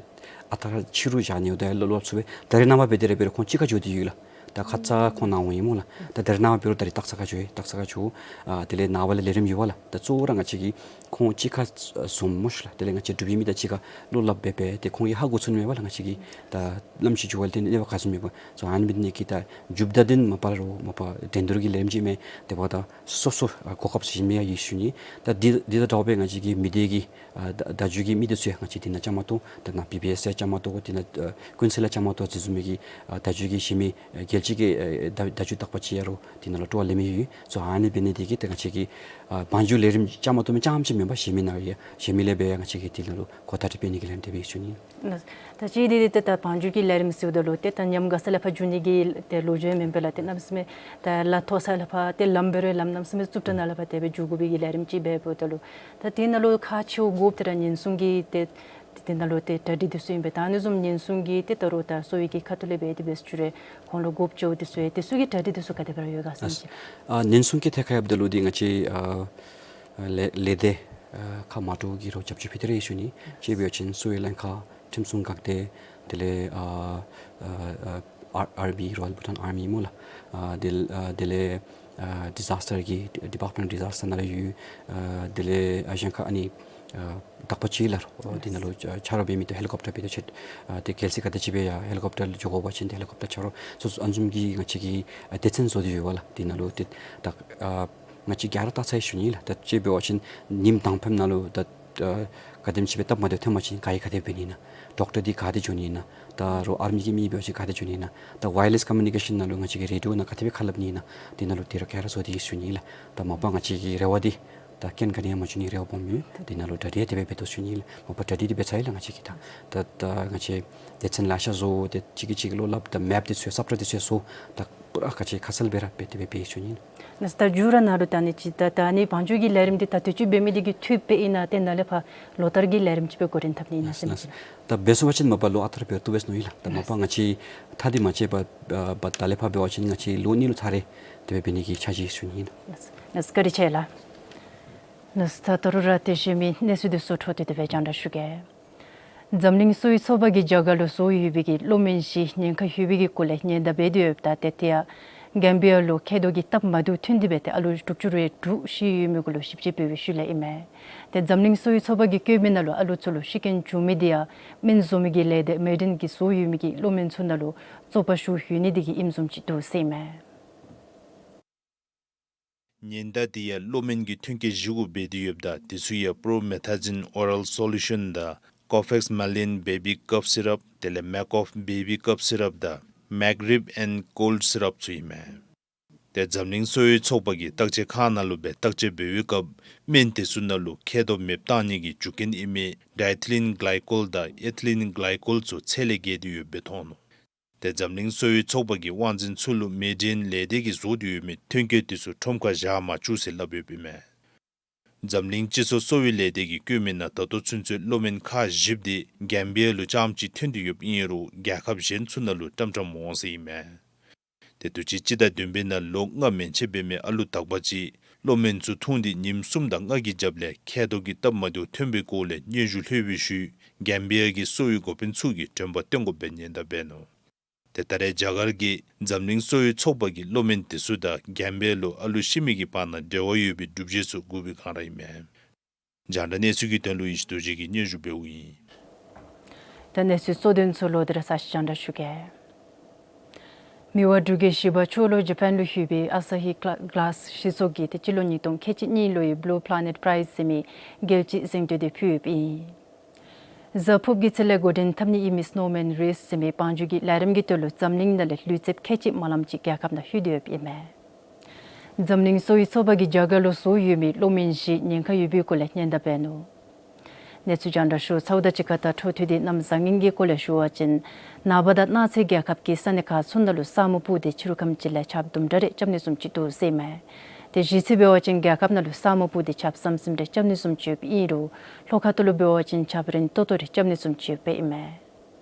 ཨ་རྟག་ར་ཕྱི་རུ་བཞག་ནི་འོ་ད་ལོག་ལོག་ཚུགས་པས། ད་རེས་ནངས་པ་འབད་དེ་ར་འབད་རུང་ཁོང་གཅིག་ཁར་འགྱོ་སྟེ་ཡོད་ལགས། ད་ཁ་ཙ་ཁོང་ནཱ་འོང་ཡི་སྨོ་ལགས། ད་ད་རེས་ནངས་པ་འབད་རུང་ད་རེས་སྟག་ཚང་ཁར་འགྱོ་ཡི། སྟག་ཚང་ཁར་འགྱོ། ཨ་དེ་ལས་ནངས་པ་ལས་ལས་རིམ་ཡོད་པས་ལགས། ད་གཙོ་བོ་ར་ང་བཅས་ཀྱིས་ཁོང་གཅིག་ཁར་འཛོམས་སྨོ་ཤེས་ལགས། དེ་ལས་ང་བཅས་འབྲུག་པའི་མི་དང་གཅིག་ཁར་བློ་སླབ་འབད་འབད་དེ་ཁོང་གིས་ཧ་གོ་ཚུགས་ནི་མས་པ་ལགས། ང་བཅས་ཀྱིས་ད་གནམ་གཤིས་འགྱུར་བ་ལས་བརྟེན་གནོད་པ་ག་ཚུད་མེད་པ། སོ་ཨ་ནི་འབད་ནི་གིས་ད་མཇུག་བསྡུ་འདི་མ་པ་རོགས་མ་པ་འགྲན་བསྡུར་གྱི་ལས་རིམ་ཅིག་མེན། དེ་འབདཝ་ད་སོ་སོ་ཨ་གོ་སྐབས་ཟེར་མི་ཡང་ཡོད་ཟེར་ཞུ་ནི། ད་འདི་འདི་དང་འདྲཝ་སྦེ་ང་བཅས་ཀྱི་མི་སྡེ་གི་ཨ་ད་བརྡ་བརྒྱུད་ཀྱི་མི་འདི་ཚུ་ཡང་ང་བཅས་འདི་ནང་བཅའ་མར་གཏོགས། ད་ནཱ་བི་བི་ཨེསི་ཡང་བཅའ་མར་གཏོགས། འདི་ནང་ཨ་ཀུན་གསལ་ཡང་བཅའ་མར་གཏོགས། དེ་བཟུམ་མའི་གི་ཨ་བརྡ་བརྒྱུད་ཀྱི་གཞན་མི་ཨ་རྒྱལ་སྤྱི་གི་ཨ་བརྡ་བརྡ་བརྒྱུད་དག་པ་ཅིག་ཡང་རོགས་འདི་ནང་ལུ་སྤྲོ་བ་ལེན་མི་ཡོད། སོ་ཨ་ནི་འབད་ནི་འདི་གིས་ད་ང་བཅས་ཀྱི་ཨ་བང་རྒྱུག་ལས་རིམ་བཅའ་མར་གཏོགས་མི་རྐྱངམ་ཅིག་མེན་པར་གཞན་མི་ནང་ཡང་གཞན་མི་ལས་འབད་ཡང་ང་བཅས་ཀྱིས་འདི་ནང་ལུ་གོ་བརྡ་སྤྲོད་འབད་ནི་གི་ལས་རིམ་འདི་འབད་ཡི་ཟེར་ཞུ་ནི། ད་ཅི་འདི་འདི་ཏེ་ད་བང་རྒྱུག་གི་ལས་རིམ་ཟེརཝ་ད་ལུ་ཏེ་ད་ཉམས་དགའ་ས་ལས་ཕར་འགྱོ་ནི་གི་ཏེ་ལོ་རྒྱུས་མེན་པས་ལགས། ཏེ་གནམ་མེད་ས་མེད་ད་ལ་ཐོག་ས་ལས་ཕར་ཏེ་ལམ་འབད་རུང་ལམ་གནམ་མེད་ས་མེད་རྩུབ་དྲགས་ནང་ལས་ཕར་དེ་སྦེ་འགྱོ་དགོ་པའི་གི་ལས་རིམ་ཅིག་འབདཝ་ད་ལུ་ད་དེ་ནང་ལུ་ཁག་ཆེཝ་དགོཔ་དེ་ར་ཉེན་སྲུང་གི་ཏེ་དེ་ནང་ལུ་ཏེ་གྲ་སྒྲིག་འདི་ཚུ་ཨིན་པས། ད་ཨ་ནི་བཟུམ་ཉེན་སྲུང་གི་ཏེ་ད་རུང་ད་གསོ་བའི་གི་ཁ་ཐུག་ལས་འབད་དེ་འབད་ཞུ་རུང་ཁོང་ལུ་དགོཔ་ཆེཝ་འདི་ཚུ་ཡང་དེ་ཚུ་གི་གྲ་སྒྲིག་འདི་ཚུ་ག་དེ་སྦེ་ར་ཡོད་ག་ཟེར་ཨ་ཅིན། ཨ་ཉེན་སྲུང་གི་ཐད་ཁར་འབདཝ་ད་ལུ་འདི་ང་བཅས་ཨ་ལས་ལས་སྡེ་ཨ་ཁག་མ་འདྲཝ་གིས་རོགས་རྒྱབ་སྐྱོར་འབད་དེ་ར་ཡོད་ཟེར་ཞུ་ནི། དཔྱེ་འབད་བ་ཅིན་གསོ་བའི་ལྷན་ཁག་ཁྲིམས་སྲུང་འགག་སྡེ་དེ་ལས་ཨ་ཨ་ཨ་ཨར་ཨར་བི་རོ་ཡཱལ་བྷུ་ཊཱན་ཨར་མི་སྨོ་ལགས། ཨ་དེ་ཨ་དེ་ལས་ཨ་ཌི་ཛཱས་ཊར་གྱི་ཌི་པཱརཊ་མེནཊ་ཌི་ཛཱས་ཊར་ནང་ལུ་ཡོད། ཨ་དེ་ལས་ཨ་གཞན་ཁག་ཨ་ནི་ཨ་དག་པ་ཅིག་ལགས། ཨ་དེ་ནང་ལུ་ཨ་ཆ་རོགས་འབད་མི་འདི་ཧེ་ལི་ཀོབ་ཊར་འབད་དེ་ཆེད་ཨ་ཏེ་གལ་སྲིད་ག་དེ་ཅིག་སྦེ་ཡར་ཧེ་ལི་ཀོབ་ཊར་ལུ་འགྱོ་དགོ་པ་ཅིན་ཏེ་ཧེ་ལི་ཀོབ་ཊར་ཆ་རོགས་སོ་སོ་ཨ་ནི་བཟུམ་གྱི་ང་བཅས་ཀྱིས་ཨ་སྡེ་ཚན་བཟོ་སྟེ་ཡོད་པས་ལགས། དེ་ནང་ལུ་ཏེ་ད་ཨ་ང་བཅས་ག་ར་བལྟ་ཚར་ཡི་ཟེར་ཞུ་ནི་ལགས། ད་དཔྱེ་འབད་བ་ཅིན་ཉིནམ་དང་པམ་ནང་ལུ་ད་ཨ་ག་དེམ་ཅིག་སྦེ་སྟབས་མ་བདེཝ་ཐོན་པ་ཅིན་ག་གིས་ག་དེ་འབད་ནི་ཨིན་ན། ཌོག་ཊར་འདི་ག་ཏེ་འགྱོ་ནི་ཨིན་ན། ད་རོགས་ཨར་མི་གི་མི་འབད་བ་ཅིན་ག་ཏེ་འགྱོ་ནི་ཨིན་ན། ད་ཝའི་ལེསི་ཀོམ་མུ་ནི་ཀེ་ཤཱན་ནང་ལུ་ང་བཅས་ཀྱིས་རེ་ཌི་ཡོ་ནང་ག་དེ་སྦེ་ཁ་སླབ་ནི་ཨིན་ན། དེ་ནང་ལུ་དེ་ར་ག་ར་བཟོ་སྟེ་ཡོད་ཟེར་ཞུ་ནི་ལགས། ད་མ་པ་ང་བཅས་ཀྱི་རེ་བ་འདི་ད་རྐྱེན་ག་ནི་ཡང་མ་བྱུང་ནི་རེ་བ་སྦོམ་ཡོད། དེ་ནང་ལུ་གྲ་སྒྲིག་དེ་སྦེ་འབད་དོ་ཟེར་ཞུ་ནི་ལགས། མ་པ་གྲ་སྒྲིག་འདི་འབད་ཚར་ཡི་ལགས་ང་བཅས་ཀྱིས། ད་ད་ད་ང་བཅས་སྡེ་ཚན་ལེ་ཤ་བཟོ་སྟེ་གཅིག་གིས་གཅིག་གི་བློ་སླབ་ད་མེཔ་འདི་ཚུ་ཡང་ས་བཀྲ་འདི་ཚུ་ཡང་བཟོ། ད་པུ་ར་ག་ཅི་ཁ་གསལ་སྦེ་ར་འབད་དེ་སྦེ་འབད་ཡི་ཟེར་ཞུ་ནི་ལགས། ནཱ་ད་མཇུག་ར་ནཱ་ལུ་ད་ཨ་ནི་ཅིག་ད་ད་ཨ་ནི་བང་རྒྱུག་གི་ལས་རིམ་འདི་ད་དུས་ཅི་འབད་མི་འདི་གིས་འཐུས་སྦེ་ཨིན་ན་ཏེ་ནཱ་ལས་ཕར་ལོ་ལྟར་གྱི་ལས་རིམ་ཅིག་སྦེ་འགོ་འདྲེན་འཐབ་ནི་ཨིན་ན་ཟེར་ཞུ་ནི། ད་འབད་ཚུགས་པ་ཅིན་མ་པ་ལོ་ཨ་རྟག་ར་འབད་རུང་བཏུབ་པས་མནོ་ཡི་ལགས། ད་མ་པ་ང་བཅས་མཐའ་འདི་མ་ཆད་པར་ཨ་བ་ད་ལས་ཕར་འབད་བ་ཅིན་ང་བཅས་ལོ་གཉིས་ལུ་ཚར་རེ་དེ་སྦེ་འབད་ནི་གི་འཆར་གཞི་ཞུ་ནི་ཨིན། ལགས་སོ། བཀའ་དྲིན་ཆེ་ལགས། ལགས་སོ། ད་ད་རུང་ར་ཏེ་གཞན་མི་གནས་ཚུལ་འདི་ཚུ་འཕྲོ་མཐུད་དེ་སྦེ་རྒྱང་བསྒྲགས་ཞུ་གེ། འཛམ་གླིང་གསོ་བའི་ཚོགས་པ་གིས་རྒྱ་གར་ལུ་བཟོ་ཡོད་པའི་གི་གློག་སྨན་ཅིག་ཉེན་ཁ་ཡོད་པའི་གི་སྐོར་ལས་ཉེན་བརྡ་འབད་དེ་ཡོདཔ་ད་ཏེ་དེ་ཡང་གེམ་བི་ཡ་ལུ་མཁལ་རྡོག་གི་སྟབས་མ་བདེཝ་ཐོན་ཏེ་སྦེ་ཏེ་ཨ་ལུ་དྲུག་ཅུ་རེ་དྲུག་ཤི་ཡོད་མི་གུ་ལུ་ཞིབ་དཔྱད་འབད་བའི་ཤུལ་ལས་ཨིན་མས། ཏེ་འཛམ་གླིང་གསོ་བའི་ཚོགས་པ་གིས་བཀོད་མི་ནང་ལུ་ཨ་ལུ་ཚུ་ལུ་ཤི་རྐྱེན་བྱུང་མི་འདི་ཡང་སྨན་བཟོ་མི་གི་ལས་སྡེ་མེ་ཌིན་གྱིས་བཟོ་ཡོད་མི་གི་གློག་སྨན་ཚུ་ནང་ལུ་བཙོག་པ་ཞུགས་ཡོད་ནི་འདི་གིས་ཨིནམ་བཟུམ་ཅིག་འདུག་ཟེར་ཨིན་མས། ཉེན་བརྡ་འདི་ཡང་གློག་སྨན་གྱི་ཐོན་སྐྱེད་བཞི་གུ་འབད་དེ་ཡོདཔ་ད་དེ་ཚུ་ཡང་པྲོ་མེ་ཐ་ཛིན་ཨོ་རལ་སོ་ལུ་ཤཱན་དང་ཀོ་ཕེགས་མ་ལིན་བེ་བི་ཀབ་སི་རབ་དེ་ལས་མེཀ་ཨོཕ་བེ་བི་ཀབ་སི་རབ་དང་མེཀ་རིབ་ཨེན་ཀོལཌ་སི་རབ་ཚུ་ཨིན་མས། ཏེ་འཛམ་གླིང་གསོ་བའི་ཚོགས་པ་གིས་བརྟག་དཔྱད་ཁང་ནང་ལུ་སྦེ་བརྟག་དཔྱད་འབད་བའི་སྐབས་སྨན་དེ་ཚུ་ནང་ལུ་མཁལ་རྡོག་མེདཔ་བཏང་ནི་གི་རྒྱུ་རྐྱེན་ཨིན་མི་ཌའི་ཐི་ལིན་གླའི་ཀོལ་དང་ཨེ་ཐི་ལིན་གླའི་ཀོལ་ཚུ་ཚད་ལས་བརྒལ་ཏེ་ཡོདཔ་སྦེ་མཐོང་ནུག། ཏེ་འཛམ་གླིང་གསོ་བའི་ཚོགས་པ་གིས་དབང་འཛིན་ཚུ་ལུ་མེ་ཌི་ཨེན་ལས་སྡེ་གིས་བཟོ་སྟེ་ཡོད་མི་ཐོན་སྐྱེད་དེ་ཚུ་ཁྲོམ་ཁར་བཞག་མ་བཅུག་ཟེར་སླབ་ཡོདཔ་ཨིན་མས། འཛམ་གླིང་སྤྱི་ཚོགས་གསོ་བའི་ལས་སྡེ་གིས་བཀོད་མི་ནང་ད་ལྟོ་ཚུན་ཚོད་གློག་སྨན་ཁག་བཞི་པོ་དེ་གེམ་བི་ཡ་ལུ་རྐྱངམ་གཅིག་ཐོན་ཏེ་ཡོདཔ་ཨིན་རུང་རྒྱལ་ཁབ་གཞན་ཚུ་ནང་ལུ་ཀྲམ་ཀྲམ་འོང་ཟེར་ཨིན་མས། ཏེ་དུས་ཅི་སྤྱི་ཟླ་བདུན་པའི་ནང་ལོ་ལྔ་མན་ཆད་འབད་མི་ཨ་ལུ་དག་པ་ཅིག་གློག་སྨན་ཚུ་འཐུང་སྟེ་ཉིནམ་གསུམ་དང་ལྔ་གི་རྒྱབ་ལས་མཁལ་རྡོག་གི་སྟབས་མ་བདེཝ་ཐོན་པའི་སྐོར་ལས་སྙན་ཞུ་ལྷོད་པའི་ཤུལ་གེམ་བི་ཡ་གི་གསོ་བའི་འགོ་དཔོན་ཚུ་གིས་དྲན་པ་བཏོན་དགོཔ་སྦེ་ཉེན་བརྡ་འབད་ནུག། ཏེ་ད་རེས་རྒྱ་གར་གྱི་འཛམ་གླིང་གསོ་བའི་ཚོགས་པ་གིས་གློག་སྨན་དེ་ཚུ་དང་གེམ་བི་ཡ་ལུ་ཨ་ལུ་ཤི་མི་གི་བར་ན་འབྲེལ་བ་ཡོད་པའི་སྒྲུབ་བྱེད་ཚུ་བསྒུགས་པའི་སྒང་ར་ཨིན་མས། རྒྱང་བསྒྲགས་གནས་ཚུལ་གྱི་དོན་ལུ་ཡེ་ཤེས་རྡོ་རྗེ་གིས་སྙན་ཞུ་འབདཝ་ཨིན། ད་གནས་ཚུལ་གཙོ་དོན་ཚུ་ལོག་སྟེ་ར་ཚར་ཅིག་རྒྱང་བསྒྲགས་ཞུ་གེ། མི་དབང་འབྲུག་རྒྱལ་བཞི་པ་མཆོག་ལུ་ཇ་པཱན་ལུ་ཡོད་པའི་ཨ་ས་ཧི་གླ་གླཱས་སྤྱི་ཚོགས་ཀྱིས་ཏེ་སྤྱི་ལོ་ཉིས་སྟོང་ཁལ་གཅིག་གཉིས་ལོའི་བུ་ལུ་པ་ལེ་ནེཊ་པ་རའིཛ་ཟེར་མི་རྒྱལ་སྤྱིའི་གཟེངས་བསྟོད་དེ་ཕུལ་ཡོདཔ་ཨིན། གཟའ་ཕུརཔ་གི་ཚེ་ལས་འགོ་འདྲེན་འཐབ་ནི་ཨིན་མི་སི་ནོ་མཱན་རེསི་ཟེར་མི་བང་རྒྱུག་གི་ལས་རིམ་གྱི་དོན་ལུ་འཛམ་གླིང་ནང་ལས་ལུས་རྩལཔ་ཁལ་གཅིག་མ་ལངམ་ཅིག་རྒྱལ་ཁབ་ནང་ལྷོད་དེ་ཡོདཔ་ཨིན་མས། འཛམ་གླིང་གསོ་བའི་ཚོགས་པ་གིས་རྒྱ་གར་ལུ་བཟོ་ཡོད་མི་གློག་སྨན་བཞི་ཉེན་ཁ་ཡོད་པའི་སྐོར་ལས་སྙན་དར་འབད་ནུག། གནས་ཚུལ་རྒྱང་བསྒྲགས་ཞུ་ཚརཝ་དང་གཅིག་ཁར་ད་འཕྲོ་མཐུད་དེ་གནམ་བཟང་ངན་གྱི་སྐོར་ལས་ཞུ་བ་ཅིན་ནངས་པ་དང་གནངས་ཚེ་རྒྱལ་ཁབ་ཀྱི་ས་གནས་ཁག་ཚུ་ནང་ལུ་ས་སྨུག་སྤུབས་ཏེ་ཕྱི་རུ་ཁམས་ཅིག་ལས་ཆརཔ་དུམ་གྲ་རེ་རྐྱབ་ནི་བཟུམ་ཅིག་འདུག་ཟེར་ཨིན་མས། ཏེ་གཞེས་ཚེས་འབད་བ་ཅིན་རྒྱལ་ཁབ་ནང་ལུ་ས་སྨུག་སྤུབས་ཏེ་ཆརཔ་ཟམ་ཟིམ་རེ་རྐྱབ་ནི་བཟུམ་ཅིག་ཡོདཔ་ཨིན་རུང་ལྷོ་ཁ་ཐུག་ལུ་འབད་བ་ཅིན་ཆརཔ་རན་ཏོག་ཏོ་རེ་རྐྱབ་ནི་བཟུམ་ཅིག་ཡོདཔ་ཨིན་མས།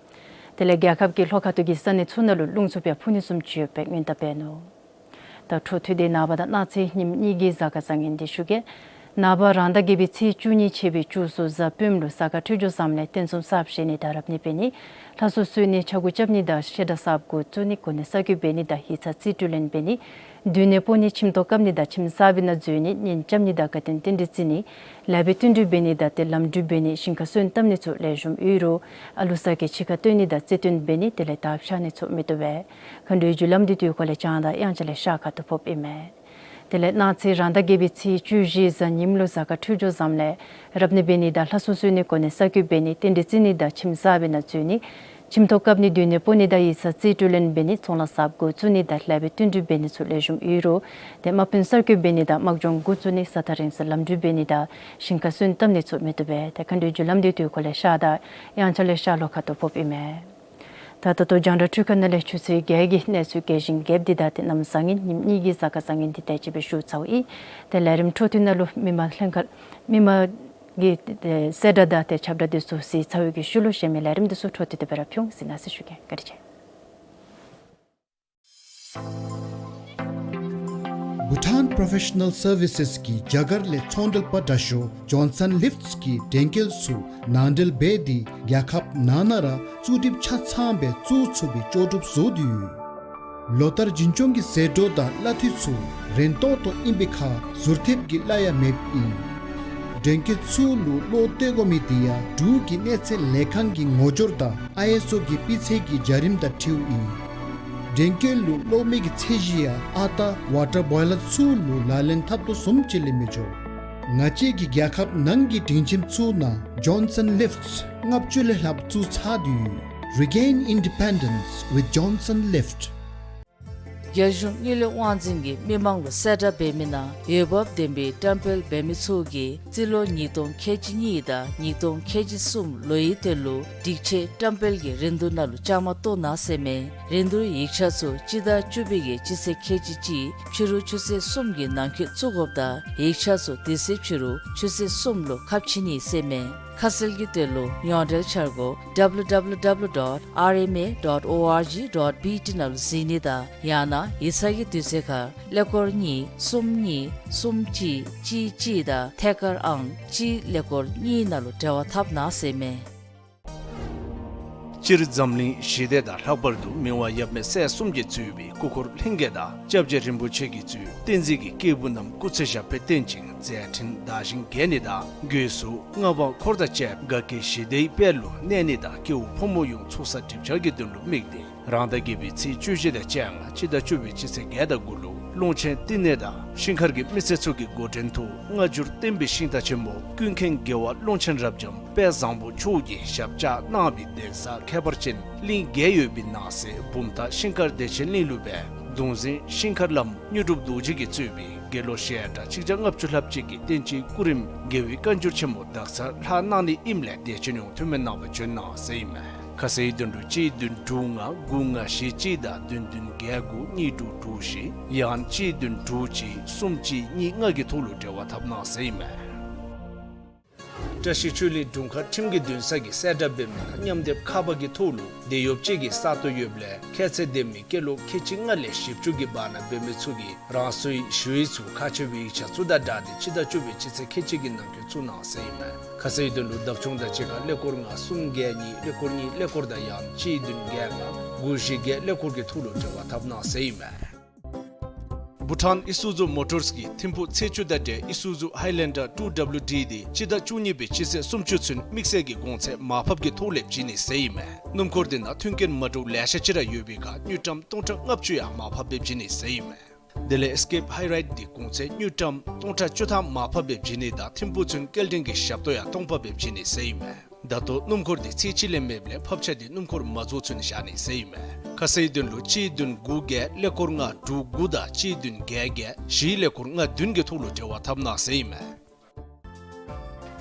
དེ་ལས་རྒྱལ་ཁབ་ཀྱི་ལྷོ་ཁ་ཐུག་གི་ས་གནས་ཚུ་ནང་ལུ་རླུང་འཚུབ་ཡང་འཕུ་ནི་བཟུམ་ཅིག་ཡོདཔ་སྦེ་སྔོན་བརྡ་འབད་ནུག། ད་འཕྲོ་མཐུད་དེ་ནངས་པ་དང་གནངས་ཚེ་ཉིནམ་གཉིས་ཀྱི་གཟའ་སྐར་བཟང་ངན་འདི་ཞུ་གེ། ནངས་པ་རང་ཟླ་བརྒྱད་པའི་ཚེས་བཅུ་གཉིས་ཕྱི་པའི་བཅུ་གསུམ་གཟའ་སྤེནམ་ལུ་གཟའ་སྐར་འཕྲོད་སྦྱོར་བཟངམ་ལས་རྟེན་གསུམ་གསརཔ་བཞེངས་ནི་དང་རབ་གནས་འབད་ནི། ལྷ་གསོལ་གསོལ་ནི་ཕྱག་འགུགས་རྐྱབ་ནི་དང་བཤད་གྲྭ་གསརཔ་འགོ་བཙུགས་ནི་གོ་གནས་གསར་བསྐོ་འབད་ནི་དང་ཡིག་ཚང་རྩིས་སྤྲོད་ལེན་འབད་ནི། མདུན་ནེ་སྤོ་ནི་ཁྱིམ་ཐོག་བཀབ་ནི་དང་ཁྱིམ་གསར་པའི་ནང་འཛུལ་ནི་གཉེན་རྐྱབ་ནི་དང་དགའ་སྟོན་རྟེན་འབྲེལ་བརྩི་ནི། ལེགས་པའི་བསྟུན་གྲོས་འབད་ནི་དང་ཏེ་ལམ་འགྲུལ་འབད་ནི་ཞིང་ཁར་སོན་བཏབ་ནི་ཚུ་ལེགས་ཤོམ་ཡོད་རུང་ཨ་ལུ་ཟ་གི་ཕྱི་ཁར་སྟོན་ནི་དང་རྩེད་སྟོན་འབད་ནི་དེ་ལས་དར་ཕྱར་ནི་ཚུ་མི་བཏུབ་པས། མཁའ་འགྲོའི་རྒྱུ་ལམ་འདི་དུས་འཁོར་ལས་བྱང་དང་དབྱངས་འཆར་ལས་ཤར་ཁ་ཐུག་ཕོགཔ་ཨིན་མས། དེ་ལས་གནངས་ཚེ་རང་ཟླ་བརྒྱད་པའི་ཚེས་བཅུ་བཞི་གཟའ་ཉིམ་ལུ་གཟའ་སྐར་འཕྲོད་སྦྱོར་བཟངམ་ལས་རབ་གནས་འབད་ནི་དང་ལྷ་གསོལ་གསོལ་ནི་གོ་གནས་གསར་བསྐོ་འབད་ནི་རྟེན་འབྲེལ་བརྩི་ནི་དང་ཁྱིམ་གསར་པའི་ནང་འཛུལ་ནི། ཁྱིམ་ཐོག་བཀབ་ནི་མདུན་ནེ་སྤོ་ནི་དང་ཡིག་ཚང་རྩིས་སྤྲོད་ལེན་འབད་ནི་ཚོང་ལཱ་གསརཔ་འགོ་བཙུགས་ནི་དང་ལེགས་པའི་བསྟུན་གྲོས་འབད་ནི་ཚུ་ལེགས་ཤོམ་ཡོད་རུང་ཏེ་དམག་དཔོན་གསར་བསྐོ་འབད་ནི་དང་དམག་སྦྱོང་འགོ་བཙུགས་ནི་ས་ཐག་རིང་སར་ལམ་འགྲུལ་འབད་ནི་དང་ཞིང་ཁར་སོན་བཏབ་ནི་ཚུ་མི་བཏུབ་པས། ཏེ་མཁའ་འགྲོའི་རྒྱུ་ལམ་འདི་དུས་འཁོར་ལས་ཤར་དང་དབྱངས་འཆར་ལས་ཤར་ལྷོ་ཁ་ཐུག་ཕོགཔ་ཨིན་མས། ད་ད་ལྟོ་རྒྱང་བསྒྲགས་འཕྲུལ་ཁང་ནང་ལས་ཆུ་ཚོད་བརྒྱད་ཀྱི་གནས་ཚུལ་རྒྱས་ཤིང་རྒྱསཔ་འདི་དང་ཏེ་གནམ་བཟང་ངན་ཉིནམ་གཉིས་ཀྱི་གཟའ་སྐར་བཟང་ངན་འདི་དེ་ཅིག་སྦེ་ཞུ་ཚརཝ་ཨིན། ཏེ་ལས་རིམ་འཕྲོ་མཐུད་ནང་ལུ་མི་མང་ལྷན་ཁག་མི་མང་གི་ཏེ་གསལ་བསྒྲགས་དང་ཏེ་ཁྱབ་བསྒྲགས་འདི་ཚུ་གཟིགས་ཚར་བའི་ཤུལ་ལུ་གཞན་མི་ལས་རིམ་འདི་ཚུ་འཕྲོ་མཐུད་དེ་སྦེ་ར་ཕུལ་འོང་ཟེར་གནང་ཟེར་ཞུ་གེ། བཀའ་དྲིན་ཆེ། བྷུ་ཊཱན་པོ་རོ་ཕེ་ཤ་ནཱལ་སར་བི་སེས་ཀྱི་རྒྱ་གར་ལས་ཚོང་འབྲེལ་པ་དྲག་ཤོས་ཇོན་སཱན་ལིཕཊསི་གིས་འགྲེམས་སྐས་ཚུ་ནང་འདྲེན་འབད་དེ་རྒྱལ་ཁབ་ནང་ན་ར་བཙུགས་སྒྲིག་ཆ་ཚང་སྦེ་བཙུགས་ཚུགས་པའི་ལྕོགས་གྲུབ་བཟོ་དོ་ཡོད། ལོ་ལྟར་རྒྱུན་སྐྱོང་གི་ཟད་འགྲོ་དང་གླ་འཐུས་ཚུ་རན་ཏོག་ཏོ་ཨིན་པའི་ཁར་ཟུར་ཐེབས་ཀྱི་གླ་ཡང་མེདཔ་ཨིན། འགྲེམས་སྐས་ཚུ་ལུ་གློག་སྟེར་དགོ་མི་དེ་ཡང་འབྲུག་གི་གནས་ཚད་ལས་ཁང་གི་ངོ་སྦྱོར་དང་ཨའི་ཨེསི་ཨོ་གི་སྤུས་ཚད་ཀྱི་བྱ་རིམ་དང་འཁྲིལཝ་ཨིན། འགྲེམས་སྐས་ལུ་གློག་མེ་གི་ཚད་གཞི་ཡང་ཨ་རྟག་ཝ་ཊར་བོའི་ལར་ཚུ་ལུ་ལག་ལེན་འཐབ་དོ་བཟུམ་ཅིག་ལས་མི་འགྱོ། ང་བཅས་ཀྱི་རྒྱལ་ཁབ་ནང་གི་སྒྲིང་ཁྱིམ་ཚུ་ནང་ཇོན་སཱན་ལིཕཊསི་ལྔ་བཅུ་ལས་ལྷགཔ་བཙུགས་ཚར་དོ་ཡོད། Regain independence with Johnson Lift. རྒྱལ་གཞུང་དངུལ་ལས་དབང་འཛིན་གྱིས་མི་མང་ལུ་གསལ་བསྒྲགས་འབད་མི་ནང་འོས་འབབ་ལྡན་པའི་བཀྲམ་སྤེལ་འབད་མི་ཚུ་གིས་རྩིས་ལོ་ཉིས་སྟོང་ཁལ་གཅིག་གཉིས་དང་ཉིས་སྟོང་ཁལ་གཅིག་གསུམ་ལོའི་དོན་ལུ་སྒྲིག་ཆས་བཀྲམ་སྤེལ་གྱི་རིན་བསྡུར་ནང་ལུ་བཅའ་མར་གཏོགས་གནང་ཟེར་མས། རིན་བསྡུར་ཡིག་ཆ་ཚུ་སྤྱི་ཟླ་བཅུ་པའི་གི་སྤྱི་ཚེས་ཁལ་གཅིག་གཅིག་ཕྱི་རུ་ཆུ་ཚོད་གསུམ་གྱི་ནང་འཁོད་བཙུགས་དགོཔ་དང་ཡིག་ཆ་ཚུ་དེ་ཚེ་ཕྱི་རུ་ཆུ་ཚོད་གསུམ་ལུ་ཁ་ཕྱེ་ནི་ཟེར་མས། ཁ་གསལ་གྱི་དོན་ལུ་ཡོངས་འབྲེལ་འཆར་སྒོ་W W W dot R M A dot O R G dot B T ནང་ལུ་གཟིགས་ནི་དང་ཡང་ན་ཡིག་ཚང་གི་དུས་ཚོད་ཁར་ཀླད་ཀོར་གཉིས་གསུམ་གཉིས་གསུམ་གཅིག་གཅིག་གཅིག་དང་ཐད་ཀར་ཨང་གཅིག་ཀླད་ཀོར་གཉིས་ནང་ལུ་འབྲེལ་བ་འཐབ་གནང་ཟེར་མས། སྤྱིར་འཛམ་གླིང་ཞི་བདེ་དང་ལྷག་པར་དུ་མི་དབང་ཡབ་མེས་སྲས་གསུམ་གྱིས་གཙོས་པའི་སྐུ་འཁོར་ལྷན་རྒྱས་དང་སྐྱབས་རྗེ་རིན་པོ་ཆེ་གིས་གཙོས་བསྟན་འཛིན་གྱི་སྐྱེས་བུ་རྣམས་སྐུ་ཚེ་ཞབས་པད་བརྟན་ཅིང་མཛད་འཕྲིན་དར་ཞིང་རྒྱས་ནི་དང་སྒོས་སུ་མངའ་འབངས་འཁོར་དང་བཅས་དགའ་སྐྱིད་ཞི་བདེའི་དཔལ་ལུ་གནས་ནི་དང་སྐྱེ་བོ་ཕོ་མོ་ཡོངས་ཚོགས་བསགས་སྒྲིབ་སྦྱང་གི་དོན་ལུ་དམིགས་ཏེ་རང་ཟླ་བརྒྱད་པའི་ཚེས་བཅུ་བཞི་དང་བཅོ་ལྔ་སྤྱི་ཟླ་བཅུ་པའི་སྤྱི་ཚེས་བརྒྱད་དང་དགུ་ལུ་ཀློང་ཆེན་བསྟི་གནས་དང་ཤིང་མཁར་གྱི་མི་སེར་ཚུ་གི་འགོ་འདྲེན་དུ་སྔ་འགྱུར་བསྟན་པའི་ཤིང་རྟ་ཆེན་པོ་ཀུན་མཁྱེན་རྒྱལ་བ་ཀློང་ཆེན་རབ་འབྱམས་དཔལ་བཟང་པོ་མཆོག་གིས་ཞབས་བཅགས་གནང་བའི་གདན་ས་ཁྱད་པར་ཅན་གླིང་བརྒྱད་ཡོད་པའི་ནང་གསེས་བུམ་ཐང་ཤིང་མཁར་བདེ་ཆེན་གླིང་ལུ་སྦེ་གདུང་འཛིན་ཤིང་མཁར་བླམ་དངོས་གྲུབ་རྡོ་རྗེ་གིས་གཙོས་པའི་དགེ་སློང་ཞལ་གྲངས་ཆིག་བརྒྱ་ལྔ་བཅུ་ལྷགཔ་ཅིག་གིས་བསྟན་སྤྱིའི་སྐུ་རིམ་རྒྱལ་བའི་བཀའ་འགྱུར་ཆེན་མོ་དག་ཚར་ལྷག་གནང་ནི་ཨིནམ་ལས་དད་ཅན་ཡོངས་ཐུགས་སྨོན་གནང་བར་བྱོན་གནང་ཟེར་ཨིན་མས། ཁ་གསལ་དོན་ལུ་གཅིག་བདུན་དྲུག་ལྔ་དགུ་ལྔ་བཞི་གཅིག་དང་བདུན་བདུན་བརྒྱད་དགུ་གཉིས་དྲུག་དྲུག་བཞི་ཡང་གཅིག་བདུན་དྲུག་གཅིག་གསུམ་གཅིག་གཉིས་ལྔ་གི་ཐོག་ལུ་འབྲེལ་བ་འཐབ་གནང་ཟེར་ཨིན་མས། བཀྲ་ཤིས་ཆོས་གླིང་དྲུང་ཁག་ཁྲིམས་ཀྱི་འདུན་ས་གི་གསལ་བསྒྲགས་འབད་མི་ནང་མཉམ་སྡེབ་ཁ་པར་གྱི་ཐོག་ལུ་དེད་གཡོགཔ་ཅིག་གི་ས་སྟོང་ཡོདཔ་ལས་ཁྱད་ཚད་ལྡན་མི་སྐྱེས་ལོ་ཁལ་གཅིག་ལྔ་ལས་བཞི་བཅུ་གི་བར་ན་འབད་མི་ཚུ་གིས་རང་སོའི་ཞུ་ཡིག་ཚུ་ཁག་ཆེ་བའི་ཡིག་ཆ་ཚུ་དང་སྦྲགས་ཏེ་སྤྱི་ཟླ་བཅུ་པའི་སྤྱི་ཚེས་ཁལ་གཅིག་གི་ནང་འཁོད་བཙུགས་གནང་ཟེར་ཨིན་མས། ཁ་གསལ་ཡིག་དོན་ལུ་བདག་སྐྱོང་དང་གཅིག་ཁར་ཀླད་ཀོར་ལྔ་གསུམ་བརྒྱད་གཉིས་ཀླད་ཀོར་གཉིས་ཀླད་ཀོར་དང་ཡང་གཅིག་བདུན་བརྒྱད་ལྔ་དགུ་བཞི་བརྒྱད་ཀླད་ཀོར་གྱི་ཐོག་ལུ་འབྲེལ་བ་འཐབ་གནང་ཟེར་ཨིན་མས། བྷུ་ཊཱན་ཨི་སུ་ཛུ་མོ་ཊརས་ཀྱིས་ཐིམ་ཕུག་ཚེས་བཅུ་དང་འབྲེལ་ཨི་སུ་ཛུ་ཧའི་ལེན་ཌར་ཊུ་ཌབ་ལུ་ཌི་དེ་སྤྱི་ཟླ་བཅུ་གཉིས་པའི་སྤྱི་ཚེས་སུམ་ཅུ་ཚུན་དམིགས་བསལ་གྱི་གོང་ཚད་མར་ཕབ་ཀྱི་ཐོག་ལས་བྱིན་ནི་ཟེར་ཨིན་མས། སྣུམ་འཁོར་དེ་ནང་མཐུན་རྐྱེན་མ་འདྲཝ་ལེ་ཤ་ཅིག་ར་ཡོད་པའི་ཁར་དངུལ་ཀྲམ་སྟོང་ཕྲག་ལྔ་བཅུ་ཡང་མར་ཕབ་སྦེ་བྱིན་ནི་ཟེར་ཨིན་མས། དེ་ལས་སི་ཀེབ་ཧའི་རའིཌ་དེ་གོང་ཚད་དངུལ་ཀྲམ་སྟོང་ཕྲག་བཅུ་ཐམ་མར་ཕབ་སྦེ་བྱིན་ནི་དང་ཐིམ་ཕུག་ཚུན་སྐྱེལ་འདྲེན་གྱི་ཞབས་ཏོག་ཡང་སྟོང་ཕབ་སྦེ་བྱིན་ནི་ཟེར་ཨིན་མས། ད་ལྟོ་སྣུམ་འཁོར་དེ་ཚེས་གཅིག་ལས་མེདཔ་ལས་ཕབ་ཆ་དེ་སྣུམ་འཁོར་མ་རྫོགས་ཚུན་བཞག་ནི་ཟེར་ཨིན་མས། ཁ་གསལ་ཡིག་དོན་ལུ་གཅིག་བདུན་དགུ་བརྒྱད་ཀླད་ཀོར་ལྔ་དྲུག་དགུ་དང་གཅིག་བདུན་བརྒྱད་བརྒྱད་བཞི་ཀླད་ཀོར་ལྔ་བདུན་གྱི་ཐོག་ལུ་འབྲེལ་བ་འཐབ་གནང་ཟེར་ཨིན་མས།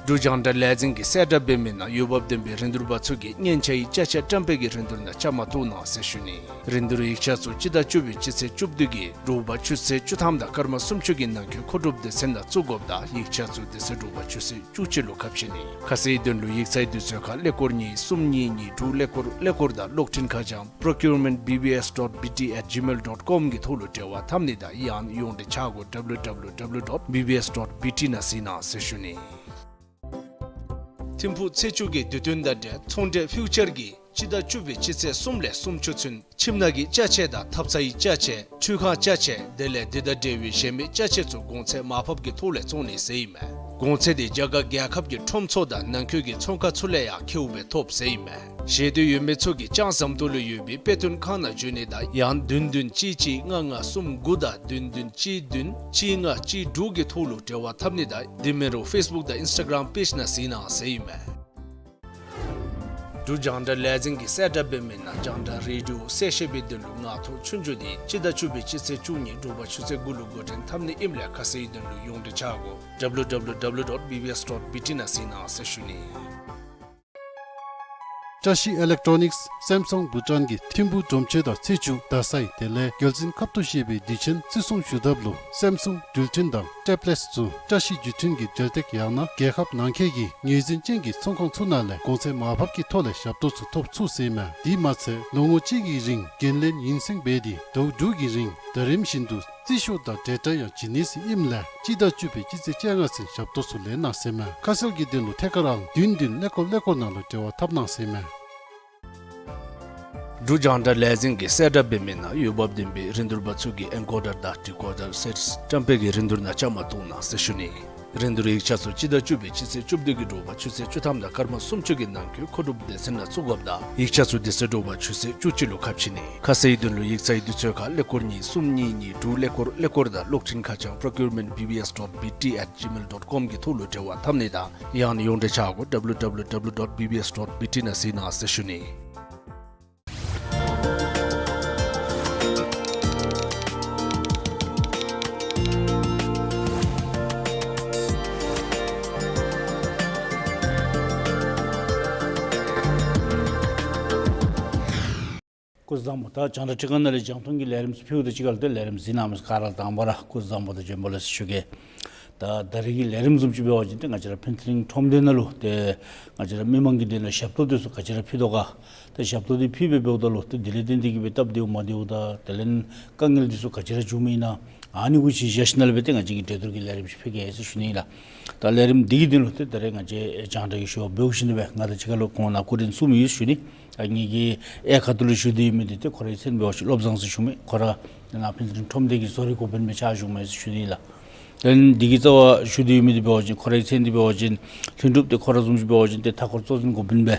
འབྲུག་རྒྱང་བསྒྲགས་ལས་འཛིན་གྱི་གསལ་བསྒྲགས་འབད་མི་ནང་འོས་འབབ་ལྡན་པའི་རིན་བསྡུར་པ་ཚུ་གིས་སྙན་ཆ་ཡི་ཅ་ཆས་བཀྲམ་སྤེལ་གྱི་རིན་བསྡུར་ནང་བཅའ་མར་གཏོགས་གནང་ཟེར་ཞུ་ནི། རིན་བསྡུར་ཡིག་ཆ་ཚུ་སྤྱི་ཟླ་བཅུ་པའི་སྤྱི་ཚེས་བཅུ་བདུན་གྱི་དྲོ་པ་ཆུ་ཚོད་བཅུ་ཐམ་དང་སྐར་མ་སུམ་ཅུ་གི་ནང་འཁོད་མཁོ་སྒྲུབ་སྡེ་ཚན་ནང་བཙུགས་དགོཔ་དང་ཡིག་ཆ་ཚུ་དེ་ཚེ་དྲོ་པ་ཆུ་ཚོད་བཅུ་གཅིག་ལུ་ཁ་ཕྱེ་ནི། ཁ་གསལ་ཡིག་དོན་ལུ་ཡིག་ཚང་གི་དུས་ཚོད་ཁར་ཀླད་ཀོར་གཉིས་གསུམ་གཉིས་གཉིས་དྲུག་ཀླད་ཀོར་ཀླད་ཀོར་དང་གློག་འཕྲིན་ཁ་བྱང་procurement B B S dot B T at gmail dot com གི་ཐོག་ལུ་འབྲེལ་བ་འཐབ་ནི་དང་ཡང་ཡོངས་འབྲེལ་ཆ་སྒོ་W W W dot B B S dot B T ནང་གཟིགས་གནང་ཟེར་ཞུ་ནི། ཐིམ་ཕུག་ཚེས་བཅུ་གི་དུས་སྟོན་དང་འབྲེལ་ཚོང་འབྲེལ་ཕིའུ་ཅར་གྱིས་སྤྱི་ཟླ་བཅུ་པའི་སྤྱི་ཚེས་གསུམ་ལས་སུམ་ཅུ་ཚུན་ཁྱིམ་ནང་གི་ཅ་ཆས་དང་ཐབ་ཚང་གི་ཅ་ཆས་ཁྲུས་ཁང་ཅ་ཆས་དེ་ལས་དེ་དང་འབྲེལ་བའི་གཞན་མི་ཅ་ཆས་ཚུ་གོང་ཚད་མར་ཕབ་ཀྱི་ཐོག་ལས་བཙོང་ནི་ཟེར་ཨིན་མས། གོང་ཚད་དེ་རྒྱ་གར་རྒྱལ་ཁབ་ཀྱི་ཁྲོམ་ཚུ་དང་ནང་འཁོད་ཀྱི་ཚོང་ཁང་ཚུ་ལས་ཡང་ཁེཝ་སྦེ་ཐོབ་ཟེར་ཨིན་མས། ཤེས་འདོད་ཡོད་མི་ཚུ་གིས་ཅང་ཟམ་ཏོག་ལུ་ཡོད་པའི་དཔེ་སྟོན་ཁང་ནང་འབྱོན་ནི་དང་ཡང་བདུན་བདུན་གཅིག་གཅིག་ལྔ་ལྔ་གསུམ་དགུ་དང་བདུན་བདུན་གཅིག་བདུན་གཅིག་ལྔ་གཅིག་དྲུག་གི་ཐོག་ལུ་འབྲེལ་བ་འཐབ་ནི་དང་དེ་མིན་རུང་ཕེསི་བུཀ་དང་ཨིནསི་ཊ་གརམ་པེཇ་ནང་གཟིགས་གནང་ཟེར་ཨིན་མས། འབྲུག་རྒྱང་བསྒྲགས་ལས་འཛིན་གྱི་གསལ་བསྒྲགས་འབད་མི་ནང་རྒྱང་བསྒྲགས་རེ་ཌི་ཡོ་གསལ་བཤད་པའི་དོན་ལུ་ངག་ཐོག་ཆོས་རྒྱུགས་དེ་སྤྱི་ཟླ་བཅུ་པའི་སྤྱི་ཚེས་བཅུ་གཉིས་དྲོ་པ་ཆུ་ཚོད་དགུ་ལུ་འགོ་འདྲེན་འཐབ་ནི་ཨིནམ་ལས་ཁ་གསལ་ཡིག་དོན་ལུ་ཡོངས་འབྲེལ་ཆ་སྒོ་W W W dot B B S dot B T ནང་གཟིགས་གནང་ཟེར་ཞུ་ནི། བཀྲ་ཤིས་ཨི་ལེག་ཊོ་ནིཀསི་སེམ་སུང་བྷུ་ཊཱན་གྱིས་ཐིམ་ཕུག་གྲོང་ཁྱེར་དང་ཚེས་བཅུ་རྡ་སའི་དེ་ལས་རྒྱལ་བཙུན་ཁབ་ཏུ་བཞེས་པའི་དུས་ཆེན་བརྩི་སྲུང་ཞུ་ཐབས་ལུ་སེམ་སུང་འགྲུལ་འཕྲིན་དང་ཊེབ་ལེཊསི་ཚུ་བཀྲ་ཤིས་བརྒྱུད་འཕྲིན་གྱི་འབྲེལ་སྟེགས་ཡང་ན་རྒྱལ་ཁབ་ནང་འཁོད་ཀྱི་ངོས་འཛིན་ཅན་གྱི་ཚོང་ཁང་ཚུ་ནང་ལས་གོང་ཚད་མར་ཕབ་ཀྱི་ཐོག་ལས་ཞབས་ཏོག་ཚུ་ཐོབ་ཚུགས་ཟེར་ཨིན་མས། དེ་མ་ཚད་ལོ་ངོ་གཅིག་གི་རིང་འགན་ལེན་ཡུན་སེང་འབད་དེ་ཟླཝ་དྲུག་གི་རིང་ཟླ་རིམ་བཞིན་དུ་རྩིས་ཞུ་དང་ཌེ་ཊ་ཡང་བྱིན་ནི་ཟེར་ཨིནམ་ལས་སྤྱི་ཟླ་བཅུ་པའི་སྤྱི་ཚེས་བཅོ་ལྔ་ཚུན་ཞབས་ཏོག་ཚུ་ལེན་གནང་ཟེར་ཨིན་མས། ཁ་གསལ་གྱི་དོན་ལུ་ཐད་ཀར་ཨང་བདུན་བདུན་ཀླད་ཀོར་ཀླད་ཀོར་ནང་ལུ་འབྲེལ་བ་འཐབ་གནང་ཟེར་ཨིན་མས། འབྲུག་རྒྱང་བསྒྲགས་ལས་འཛིན་གྱི་གསལ་བསྒྲགས་འབད་མི་ནང་འོས་འབབ་ལྡན་པའི་རིན་བསྡུར་པ་ཚུ་གིས་ཨེན་ཀོ་ཌར་དང་ཌི་ཀོ་ཌར་སེཊསི་བཀྲམ་སྤེལ་གྱི་རིན་བསྡུར་ནང་བཅའ་མར་གཏོགས་གནང་ཟེར་ཞུ་ནི། རིན་བསྡུར་ཡིག་ཆ་ཚུ་སྤྱི་ཟླ་བཅུ་པའི་སྤྱི་ཚེས་བཅུ་བདུན་གྱི་དྲོ་པ་ཆུ་ཚོད་བཅུ་ཐམ་དང་སྐར་མ་སུམ་ཅུ་གི་ནང་འཁོད་མཁོ་སྒྲུབ་སྡེ་ཚན་ནང་བཙུགས་དགོཔ་དང་ཡིག་ཆ་ཚུ་དེ་ཚེ་དྲོ་པ་ཆུ་ཚོད་བཅུ་གཅིག་ལུ་ཁ་ཕྱེ་ནི། ཁ་གསལ་ཡིག་དོན་ལུ་ཡིག་ཚང་གི་དུས་ཚོད་ཁར་ཀླད་ཀོར་གཉིས་གསུམ་གཉིས་གཉིས་དྲུག་ཀླད་ཀོར་ཀླད་ཀོར་དང་གློག་འཕྲིན་ཁ་བྱང་procurement B B S dot B T at gmail dot com གི་ཐོག་ལུ་འབྲེལ་བ་འཐབ་ནི་དང་ཡང་ན་ཡོངས་འབྲེལ་ཆ་སྒོ་W W W dot B B S dot B T ནང་གཟིགས་གནང་ཟེར་ཞུ་ནི། སྐུ་གཟུགས་བཟང་པོ། ད་རྒྱང་བསྒྲགས་ཁྲི་ཁང་ནང་ལས་རྒྱང་མཐོང་གི་ལས་རིམ་ཚུ་ཕུལཝ་ད་གཅིག་ཁར་ལུ་ཏེ་ལས་རིམ་གཟིགས་གནང་མི་ག་ར་དང་པ་ར་སྐུ་གཟུགས་བཟང་པོ་དང་བྱོན་པ་ལེགས་སོ་ཞུ་གེ། ད་ད་རེས་ཀྱི་ལས་རིམ་བཟུམ་ཅིག་འབད་བ་ཅིན་ཏེ་ང་བཅས་ར་ཕུན་ཚོགས་གླིང་ཁྲོམ་སྡེ་ནང་ལུ་ཏེ་ང་བཅས་ར་མི་མང་གི་དོན་ལུ་ཞབས་ཏོག་དེ་ཚུ་ག་ཅི་ར་ཕུལ་དོ་ག། ཏེ་ཞབས་ཏོག་དེ་ཕུལ་སྦེ་འབདཝ་ད་ལུ་ཏེ་དེ་ལས་བརྟེན་ཏེ་གིས་སྦེ་སྟབས་བདེཝ་མ་བདེཝ་དང་དེ་ལས་དཀའ་ངལ་དེ་ཚུ་ག་ཅི་ར་བྱུང་མི་ཨིན་ན་ཨ་ནི་གུ་གཞི་བཞག་ཞིནམ་ལས་སྦེ་ཏེ་ང་བཅས་ཀྱིས་གྲོས་བསྡུར་གྱི་ལས་རིམ་ཅིག་ཕུལ་གེ་ཟེར་ཞུ་ནི་ཨིན་ལགས། ད་ལས་རིམ་འདི་གི་དོན་ལུ་ཏེ་ད་རེས་ང་བཅས་རྒྱང་བསྒྲགས་ཀྱི་ཞུ་བ་འབདཝ་བཞིན་དུ་སྦེ་ང་དང་གཅིག་ཁར་ལུ་ཁོང་ནཱ་སྐུ་མགྲོན་གསུམ་ཡོད་ཟེར་ཞུ་ནི། ད་ངེ་གི་གཡས་ཁ་ཐུག་ལུ་བཞུགས་ཏེ་ཡོད་མི་འདི་ཏེ་ཁོ་རའི་མཚན་འབད་བ་ཅིན་བློ་བཟང་ཟེར་ཞུ་མི། ཁོ་ར་ནཱ་ཕུན་ཚོགས་གླིང་ཁྲོམ་སྡེ་གི་བཟོ་རིག་འགོ་དཔོན་སྦེ་ཕྱག་ཞུཝ་མས་ཟེར་ཞུ་ནི་ཨིན་ལགས། དེ་ལས་འདི་གི་རྩ་བར་བཞུགས་ཏེ་ཡོད་མི་འདི་འབད་བ་ཅིན་ཁོ་རའི་མཚན་འདི་འབད་བ་ཅིན་ལྷུན་གྲུབ། ཏེ་ཁོ་ར་བཟུམ་ཅིག་འབད་བ་ཅིན་ཏེ་མཐའ་འཁོར་གཙོ་འཛིན་འགོ་དཔོན་སྦེ་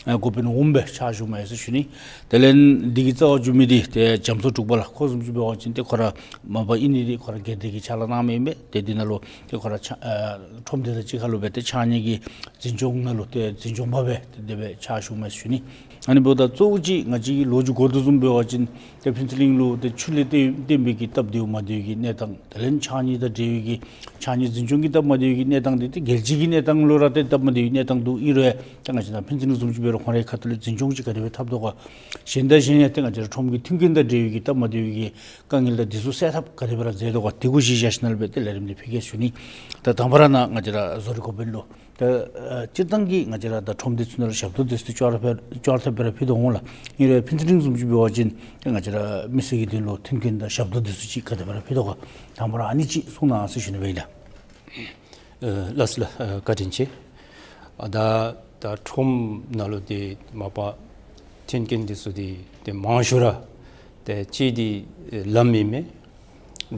ཨ་འགོ་དཔོན་འོགམ་སྦེ་ཕྱག་ཞུཝ་མས་ཟེར་ཞུ་ནི། དེ་ལས་འདི་གི་རྩ་བར་བཞུགས་མི་འདི་ཏེ་རྒྱ་མཚོ་འབྲུག་པ་ལགས། ཁོ་བཟུམ་ཅིག་འབད་བ་ཅིན་ཏེ་ཁོ་ར་མ་པ་ཨིན་ནི་འདི་ཁོ་ར་སྒེར་སྡེ་གི་ཕྱག་ལཱ་གནང་མི་ཨིན་པས། ཏེ་འདི་ནང་ལུ་ཏེ་ཁོ་ར་ཕྱག་ཨ་ཁྲོམ་སྡེ་དང་གཅིག་ཁར་ལུ་སྦེ་ཏེ་ཕྱགས་སྙིགས་ཀྱི་འཛིན་སྐྱོང་ནང་ལུ་ཏེ་འཛིན་སྐྱོང་པ་སྦེ་ཏེ་དེ་སྦེ་ཕྱག་ཞུཝ་མས་ཟེར་ཞུ་ནི། ཨ་ནི་འབདཝ་ད་གཙོ་བོ་ཅིག་ང་བཅས་ཀྱི་ལོ་རྒྱུས་གོ་དོ་བཟུམ་འབད་བ་ཅིན་ཏེ་ཕུན་ཚོགས་གླིང་ལུ་ཏེ་ཆུ་ལས་བརྟེན་བརྟེན་པའི་གི་སྟབས་བདེཝ་མ་བདེཝ་གི་གནས་སྟངས་དེ་ལས་ཕྱགས་སྙིགས་དང་འབྲེལ་བའི་གི་ཕྱགས་སྙིགས་འཛིན་སྐྱོང་གི་སྟབས་མ་བདེཝ་གི་གནས་སྟངས་འདི་ཏེ་རྒྱལ་སྤྱི་གི་གནས་སྟངས་ལུ་ར་ཏེ་སྟབས་མ་བདེཝ་གི་གནས་སྟངས་འདུག། ཨིན་རུང་ཡང་ཏེ་ང་བཅས་ནཱ་ཕུན་ཚོགས་གླིང་བཟུམ་ཅིག་འབད་ ཁོང་རའི་ཁ་ཐུག་ལས་འཛིན་སྐྱོང་ཅིག་ག་དེ་སྦེ་འཐབ་དོ་ག། གཞན་དང་གཞན་ཡང་ཏེ་ང་བཅས་ར་ཁྲོམ་གྱི་མཐུན་རྐྱེན་དང་འབྲེལ་བའི་གི་སྟབས་མ་བདེ་བའི་གི་དཀའ་ངལ་དང་འདི་ཚུ་སེལ་ཐབས་ག་དེ་སྦེ་ར་མཛད་དོ་ག། དེ་གུ་གཞི་བཞག་ཞིནམ་ལས་སྦེ་ཏེ་ལས་རིམ་འདི་ཕུལ་གེ་ཟེར་ཞུ་ནི། ད་དང་པ་ར་ནཱ་ང་བཅས་ར་བཟོ་རིག་འགོ་དཔོན་ལུ། ད་ཨ་སྤྱིར་བཏང་གི་ང་བཅས་ར་ད་ཁྲོམ་སྡེ་ཚུ་ནང་ལུ་ཞབས་ཏོག་འདི་ཚུ་ཅོག་ར་འཐདཔ་ཅོག་ར་འཐདཔ་སྦེ་ར་ཕུལ་དོ་འོང་ལགས། ཨིན་རུང་ཕན་ཚུན་རིང་བཟུམ་ཅིག་འབད་བ་ཅིན་ཏེ་ང་བཅས་ར་མི་སེར་གྱི་དོན་ལུ་མཐུན་རྐྱེན་དང་ཞབས་ཏོག་འདི་ཚུ་ཅིག་ག་དེ་སྦེ་ར་ཕུལ་དོ་ག། དང་པ་ར་ཨ་ནི་ཅིག་གསུང་གནང་ཟེར་ཞུ་ནི་སྦེ་ཨིན་ལགས། ཨ་ལགས་སོ་ལགས། ཨ་བཀའ་དྲིན་ཆེ། ཨ་ད་ད་ཁྲོམ་ནང་ལུ་ཏེ་མ་པ་མཐུན་རྐྱེན་འདི་ཚུ་འདི་ཏེ་མང་ཤོས་ར་ཏེ་གཅིག་འདི་ཨེ་ལམ་ཨིན་མས།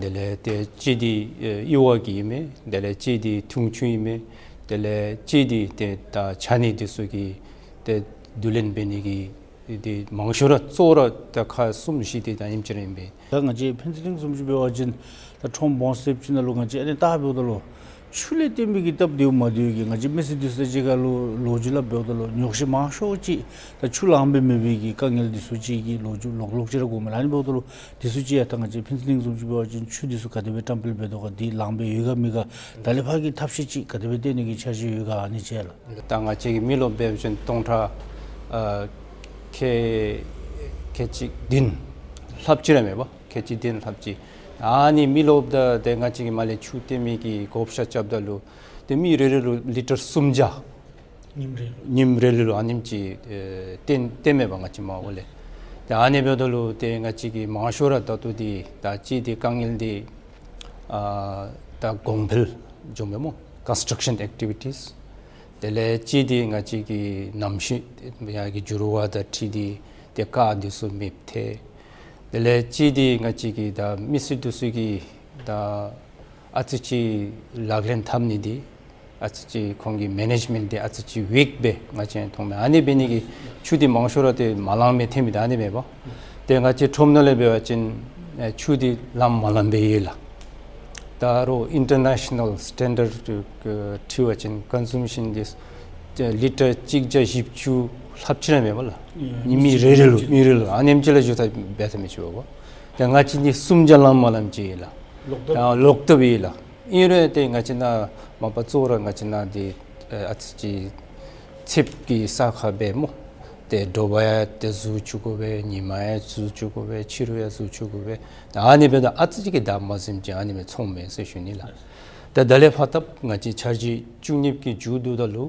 དེ་ལས་ཏེ་གཅིག་འདི་ཨེ་གཡུར་བ་གི་ཨིན་མས། དེ་ལས་གཅིག་འདི་འཐུང་ཆུ་ཨིན་མས། དེ་ལས་གཅིག་འདི་ཏེ་ད་ཆ་གནས་འདི་ཚུ་གི་ཏེ་བསྡུ་ལེན་འབད་ནི་གི་ཏེ་མང་ཤོས་ར་གཙོ་བོ་ར་ད་ཁག་གསུམ་བཞི་འདི་ད་ཨིནམ་ཅིག་ར་ཨིན་པས། ད་ང་བཅས་ཕན་ཚུན་རིང་བཟུམ་ཅིག་འབད་བ་ཅིན་ད་ཁྲོམ་སྦོམ་ཟེར་ཅིག་ནང་ལུ་ང་བཅས་ཨ་ནི་ད་འབདཝ་ད་ལུ་ཆུ་ལས་བརྟེན་པའི་གི་སྟབས་བདེཝ་མ་བདེཝ་གི་ང་བཅས་མི་སེར་འདི་ཚུ་ཅིག་ཁར་ལུ་ལོ་རྒྱུས་ལུ་འབདཝ་ད་ལུ་ཉོགས་བཤད་མང་ཤོས་ཅིག་ད་ཆུ་ལངམ་སྦེ་མེད་པའི་གི་དཀའ་ངལ་འདི་ཚུ་ཅིག་གི་ལོ་རྒྱུས་ལོག་ལོག་ཅིག་ར་གོཝ་མས་ལགས། ཨ་ནི་འབདཝ་ད་ལུ་འདི་ཚུ་ཅིག་ཡང་ད་ང་བཅས་ཕན་ཚུན་རིང་བཟུམ་ཅིག་འབད་བ་ཅིན་ཆུ་འདི་ཚུ་ག་དེ་སྦེ་བཀྲམ་སྤེལ་འབད་དོ་ག། འདི་ལངམ་སྦེ་ཡོད་ག་མེད་ག། ད་ལས་ཕར་གྱི་ཐབས་ཤེས་ཅིག་ག་དེ་སྦེ་བཏོན་ནི་གི་འཆར་གཞི་ཡོད་ག། ཨ་ནི་ཅིག་ལགས། ད་ང་བཅས་ཀྱི་མི་རློབས་འབད་བ་ཅིན་སྟོང་ཕྲག་ཨ་ཁལ་ཁལ་གཅིག་བདུན་ལྷགཔ་ཅིག་ར་མས་པ། ཁལ་གཅིག་བདུན་ལྷགཔ་ཅིག། ཨ་ནི་མི་རློབས་དང་ཏེ་ང་བཅས་ཀྱིས་མར་ལས་ཆུ་བཏོན་མི་གི་བགོ་བཤའ་རྐྱབ་ད་ལུ་ཏེ་མི་རེ་རེ་ལུ་ལི་ཊར་སུམ་བརྒྱ། ཉིནམ་རེ་ལུ། ཉིནམ་རེ་ལུ་ཨ་ནེམ་ཅིག་ཨེ་བཏོན་བཏོནམ་མས་པ་ང་བཅས་མར་འོག་ལས། ཏེ་ཨ་ནི་འབདཝ་ད་ལུ་ཏེ་ང་བཅས་ཀྱིས་མང་ཤོས་ར་ད་ལྟོ་འདི་ད་གཅིག་འདི་དཀའ་ངལ་འདི་ཨ་ད་གོང་འཕེལ་འགྱོཝ་མས་སྨོ། ཀོན་སི་ཊྲག་ཤཱན་ཨེག་ཊི་བི་ཊིས། དེ་ལས་གཅིག་འདི་ང་བཅས་ཀྱི་གནམ་གཤིས་ཡར་གྱི་འགྱུར་བ་དང་འཁྲིལ་ཏེ་ཏེ་རྐ་འདི་ཚུ་མེདཔ་ཐལ། དེ་ལས་གཅིག་འདི་ང་བཅས་ཀྱི་ད་མི་སེར་འདི་ཚུ་གིས་ད་ཨ་ཙི་ཅིག་ལག་ལེན་འཐབ་ནི་འདི་ཨ་ཙི་ཅིག་ཁོང་གི་མེ་ནེཇ་མེནཊ་འདི་ཨ་ཙི་ཅིག་ཝིཀ་སྦེ་ང་བཅས་མཐོངམ་མས། ཨ་ནི་འབད་ནི་གིས་ཆུ་འདི་མང་ཤོས་ར་ཏེ་མ་ལངམ་སྦེ་ཐོནམ་ད་ཨ་ནི་མས་པ། ཏེ་ང་བཅས་ཁྲོམ་ནང་ལས་འབད་བ་ཅིན་ཨེ་ཆུ་འདི་ལངམ་མ་ལངམ་སྦེ་ཡོད་ལགས། ད་རུང་ཨིན་ཊར་ནེ་ཤ་ནཱལ་སི་ཊེན་ཌརཌ་ཁར་འཁྲིལ་བ་ཅིན་ཀོན་སུམ་ཤཱན་འདི་ལི་ཊར་གཅིག་བརྒྱ་བཞི་བཅུ་ལྷགཔ་ཅིག་ར་མས་པ་ལགས། ཨེ་མི་རེ་རེ་ལུ་མི་རེ་ལུ་ཨ་ནེམ་ཅིག་ལས་བཞུགས་ས་འབད་ས་མི་ཅིག་པ། ཏེ་ང་བཅས་འདི་སུམ་བརྒྱ་ལངམ་མ་ལངམ་ཅིག་ཡོད་ལགས། ལོག་སྟབས། ཨ་ལོག་སྟབས་ཡོད་ལགས། ཨིན་རུང་ཏེ་ང་བཅས་ནཱ་མ་པ་གཙོ་བོ་ར་ང་བཅས་ནཱ་འདི་ཨ་ཨ་ཙི་ཅིག་ཚདཔ་གི་ས་ཁར་འབད་སྨོ། ཏེ་དྲོ་པ་ཡང་ཏེ་བཟོ་བཅུག་དགོ་པས། ཉིན་མ་ཡང་བཟོ་བཅུག་དགོ་པས། ཕྱི་རུ་ཡང་བཟོ་བཅུག་དགོ་པས། ད་ཨ་ནི་འབདཝ་ད་ཨ་ཙི་ཅིག་གི་ད་མ་བཟུམ་ཅིག་ཨ་ནི་སྦེ་མཐོངམ་མས་ཟེར་ཞུ་ནི་ལགས། ད་ད་ལས་ཕར་ད་ང་བཅས་འཆར་གཞི་བཅུ་གཉིས་ཀྱི་མཇུག་བསྡུཝ་ད་ལུ་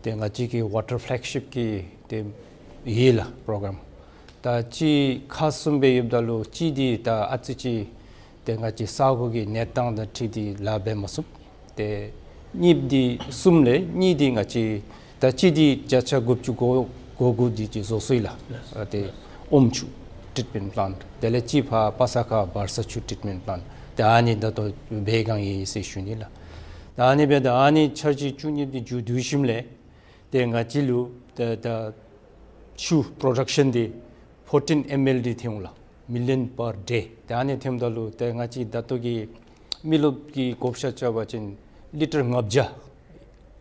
ཏེ་ང་བཅས་ཀྱི་ཝ་ཊར་ཕེ་ལེག་ཤིཔ་ཀྱི་ཏེ་ཡོད་ལགས་པྲོ་གརམ། ད་ཅིག་ཁག་གསུམ་སྦེ་ཡོདཔ་ད་ལུ་གཅིག་འདི་ད་ཨ་ཙི་ཅིག་ཏེ་ང་བཅས་ས་གོ་གི་གནས་སྟངས་དང་འཁྲིལ་ཏེ་ལཱ་འབད་མ་ཚུགས། ཏེ་གཉིསཔ་འདི་གསུམ་ལས་གཉིས་འདི་ང་བཅས་ད་གཅིག་འདི་བརྒྱ་ཆ་དགུ་བཅུ་གོ་གོ་དགུ་འདི་ཅིག་བཟོ་སོ་ཡི་ལགས། ཨ་ཏེ་ཨོམ་ཆུ་ཊྲིཊ་མེནཊ་པ་ལེནཊ། དེ་ལས་གཅིག་ཕར་པ་ས་ཁ་བར་ས་ཆུ་ཊྲིཊ་མེནཊ་པ་ལེནཊ། ཏེ་ཨ་ནི་ད་ལྟོ་འབད་བའི་སྒང་ཡོད་ཟེར་ཞུ་ནི་ལགས། ད་ཨ་ནི་འབདཝ་ད་ཨ་ནི་འཆར་གཞི་བཅུ་གཉིས་འདི་མཇུག་བསྡུ་ཞིནམ་ལས་ཏེ་ང་བཅས་ལུ་ད་ད་ཆུ་པྲོ་ཌག་ཤཱན་འདི་ཕོར་ཊིན་ཨེམ་ཨེལ་འདི་ཐོན་འོང་ལགས། མི་ལི་ཡཱན་པར་ཌེ། ཏེ་ཨ་ནི་ཐོནམ་ད་ལུ་ཏེ་ང་བཅས་ད་ལྟོ་གི་མི་རློབས་ཀྱི་བགོ་བཤའ་རྐྱབ་པ་ཅིན་ལི་ཊར་ལྔ་བརྒྱ་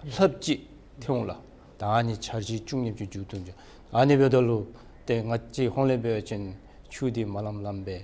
ལྷགཔ་ཅིག་ཐོན་འོང་ལགས། ད་ཨ་ནི་འཆར་གཞི་བཅུ་གཉིས་ཀྱི་མཇུག་བསྡུ་ཅི། ཨ་ནི་འབདཝ་ད་ལུ་ཏེ་ང་བཅས་ཧོངས་ལས་འབད་བ་ཅིན་ཆུ་འདི་མ་ལངམ་ལངམ་སྦེ་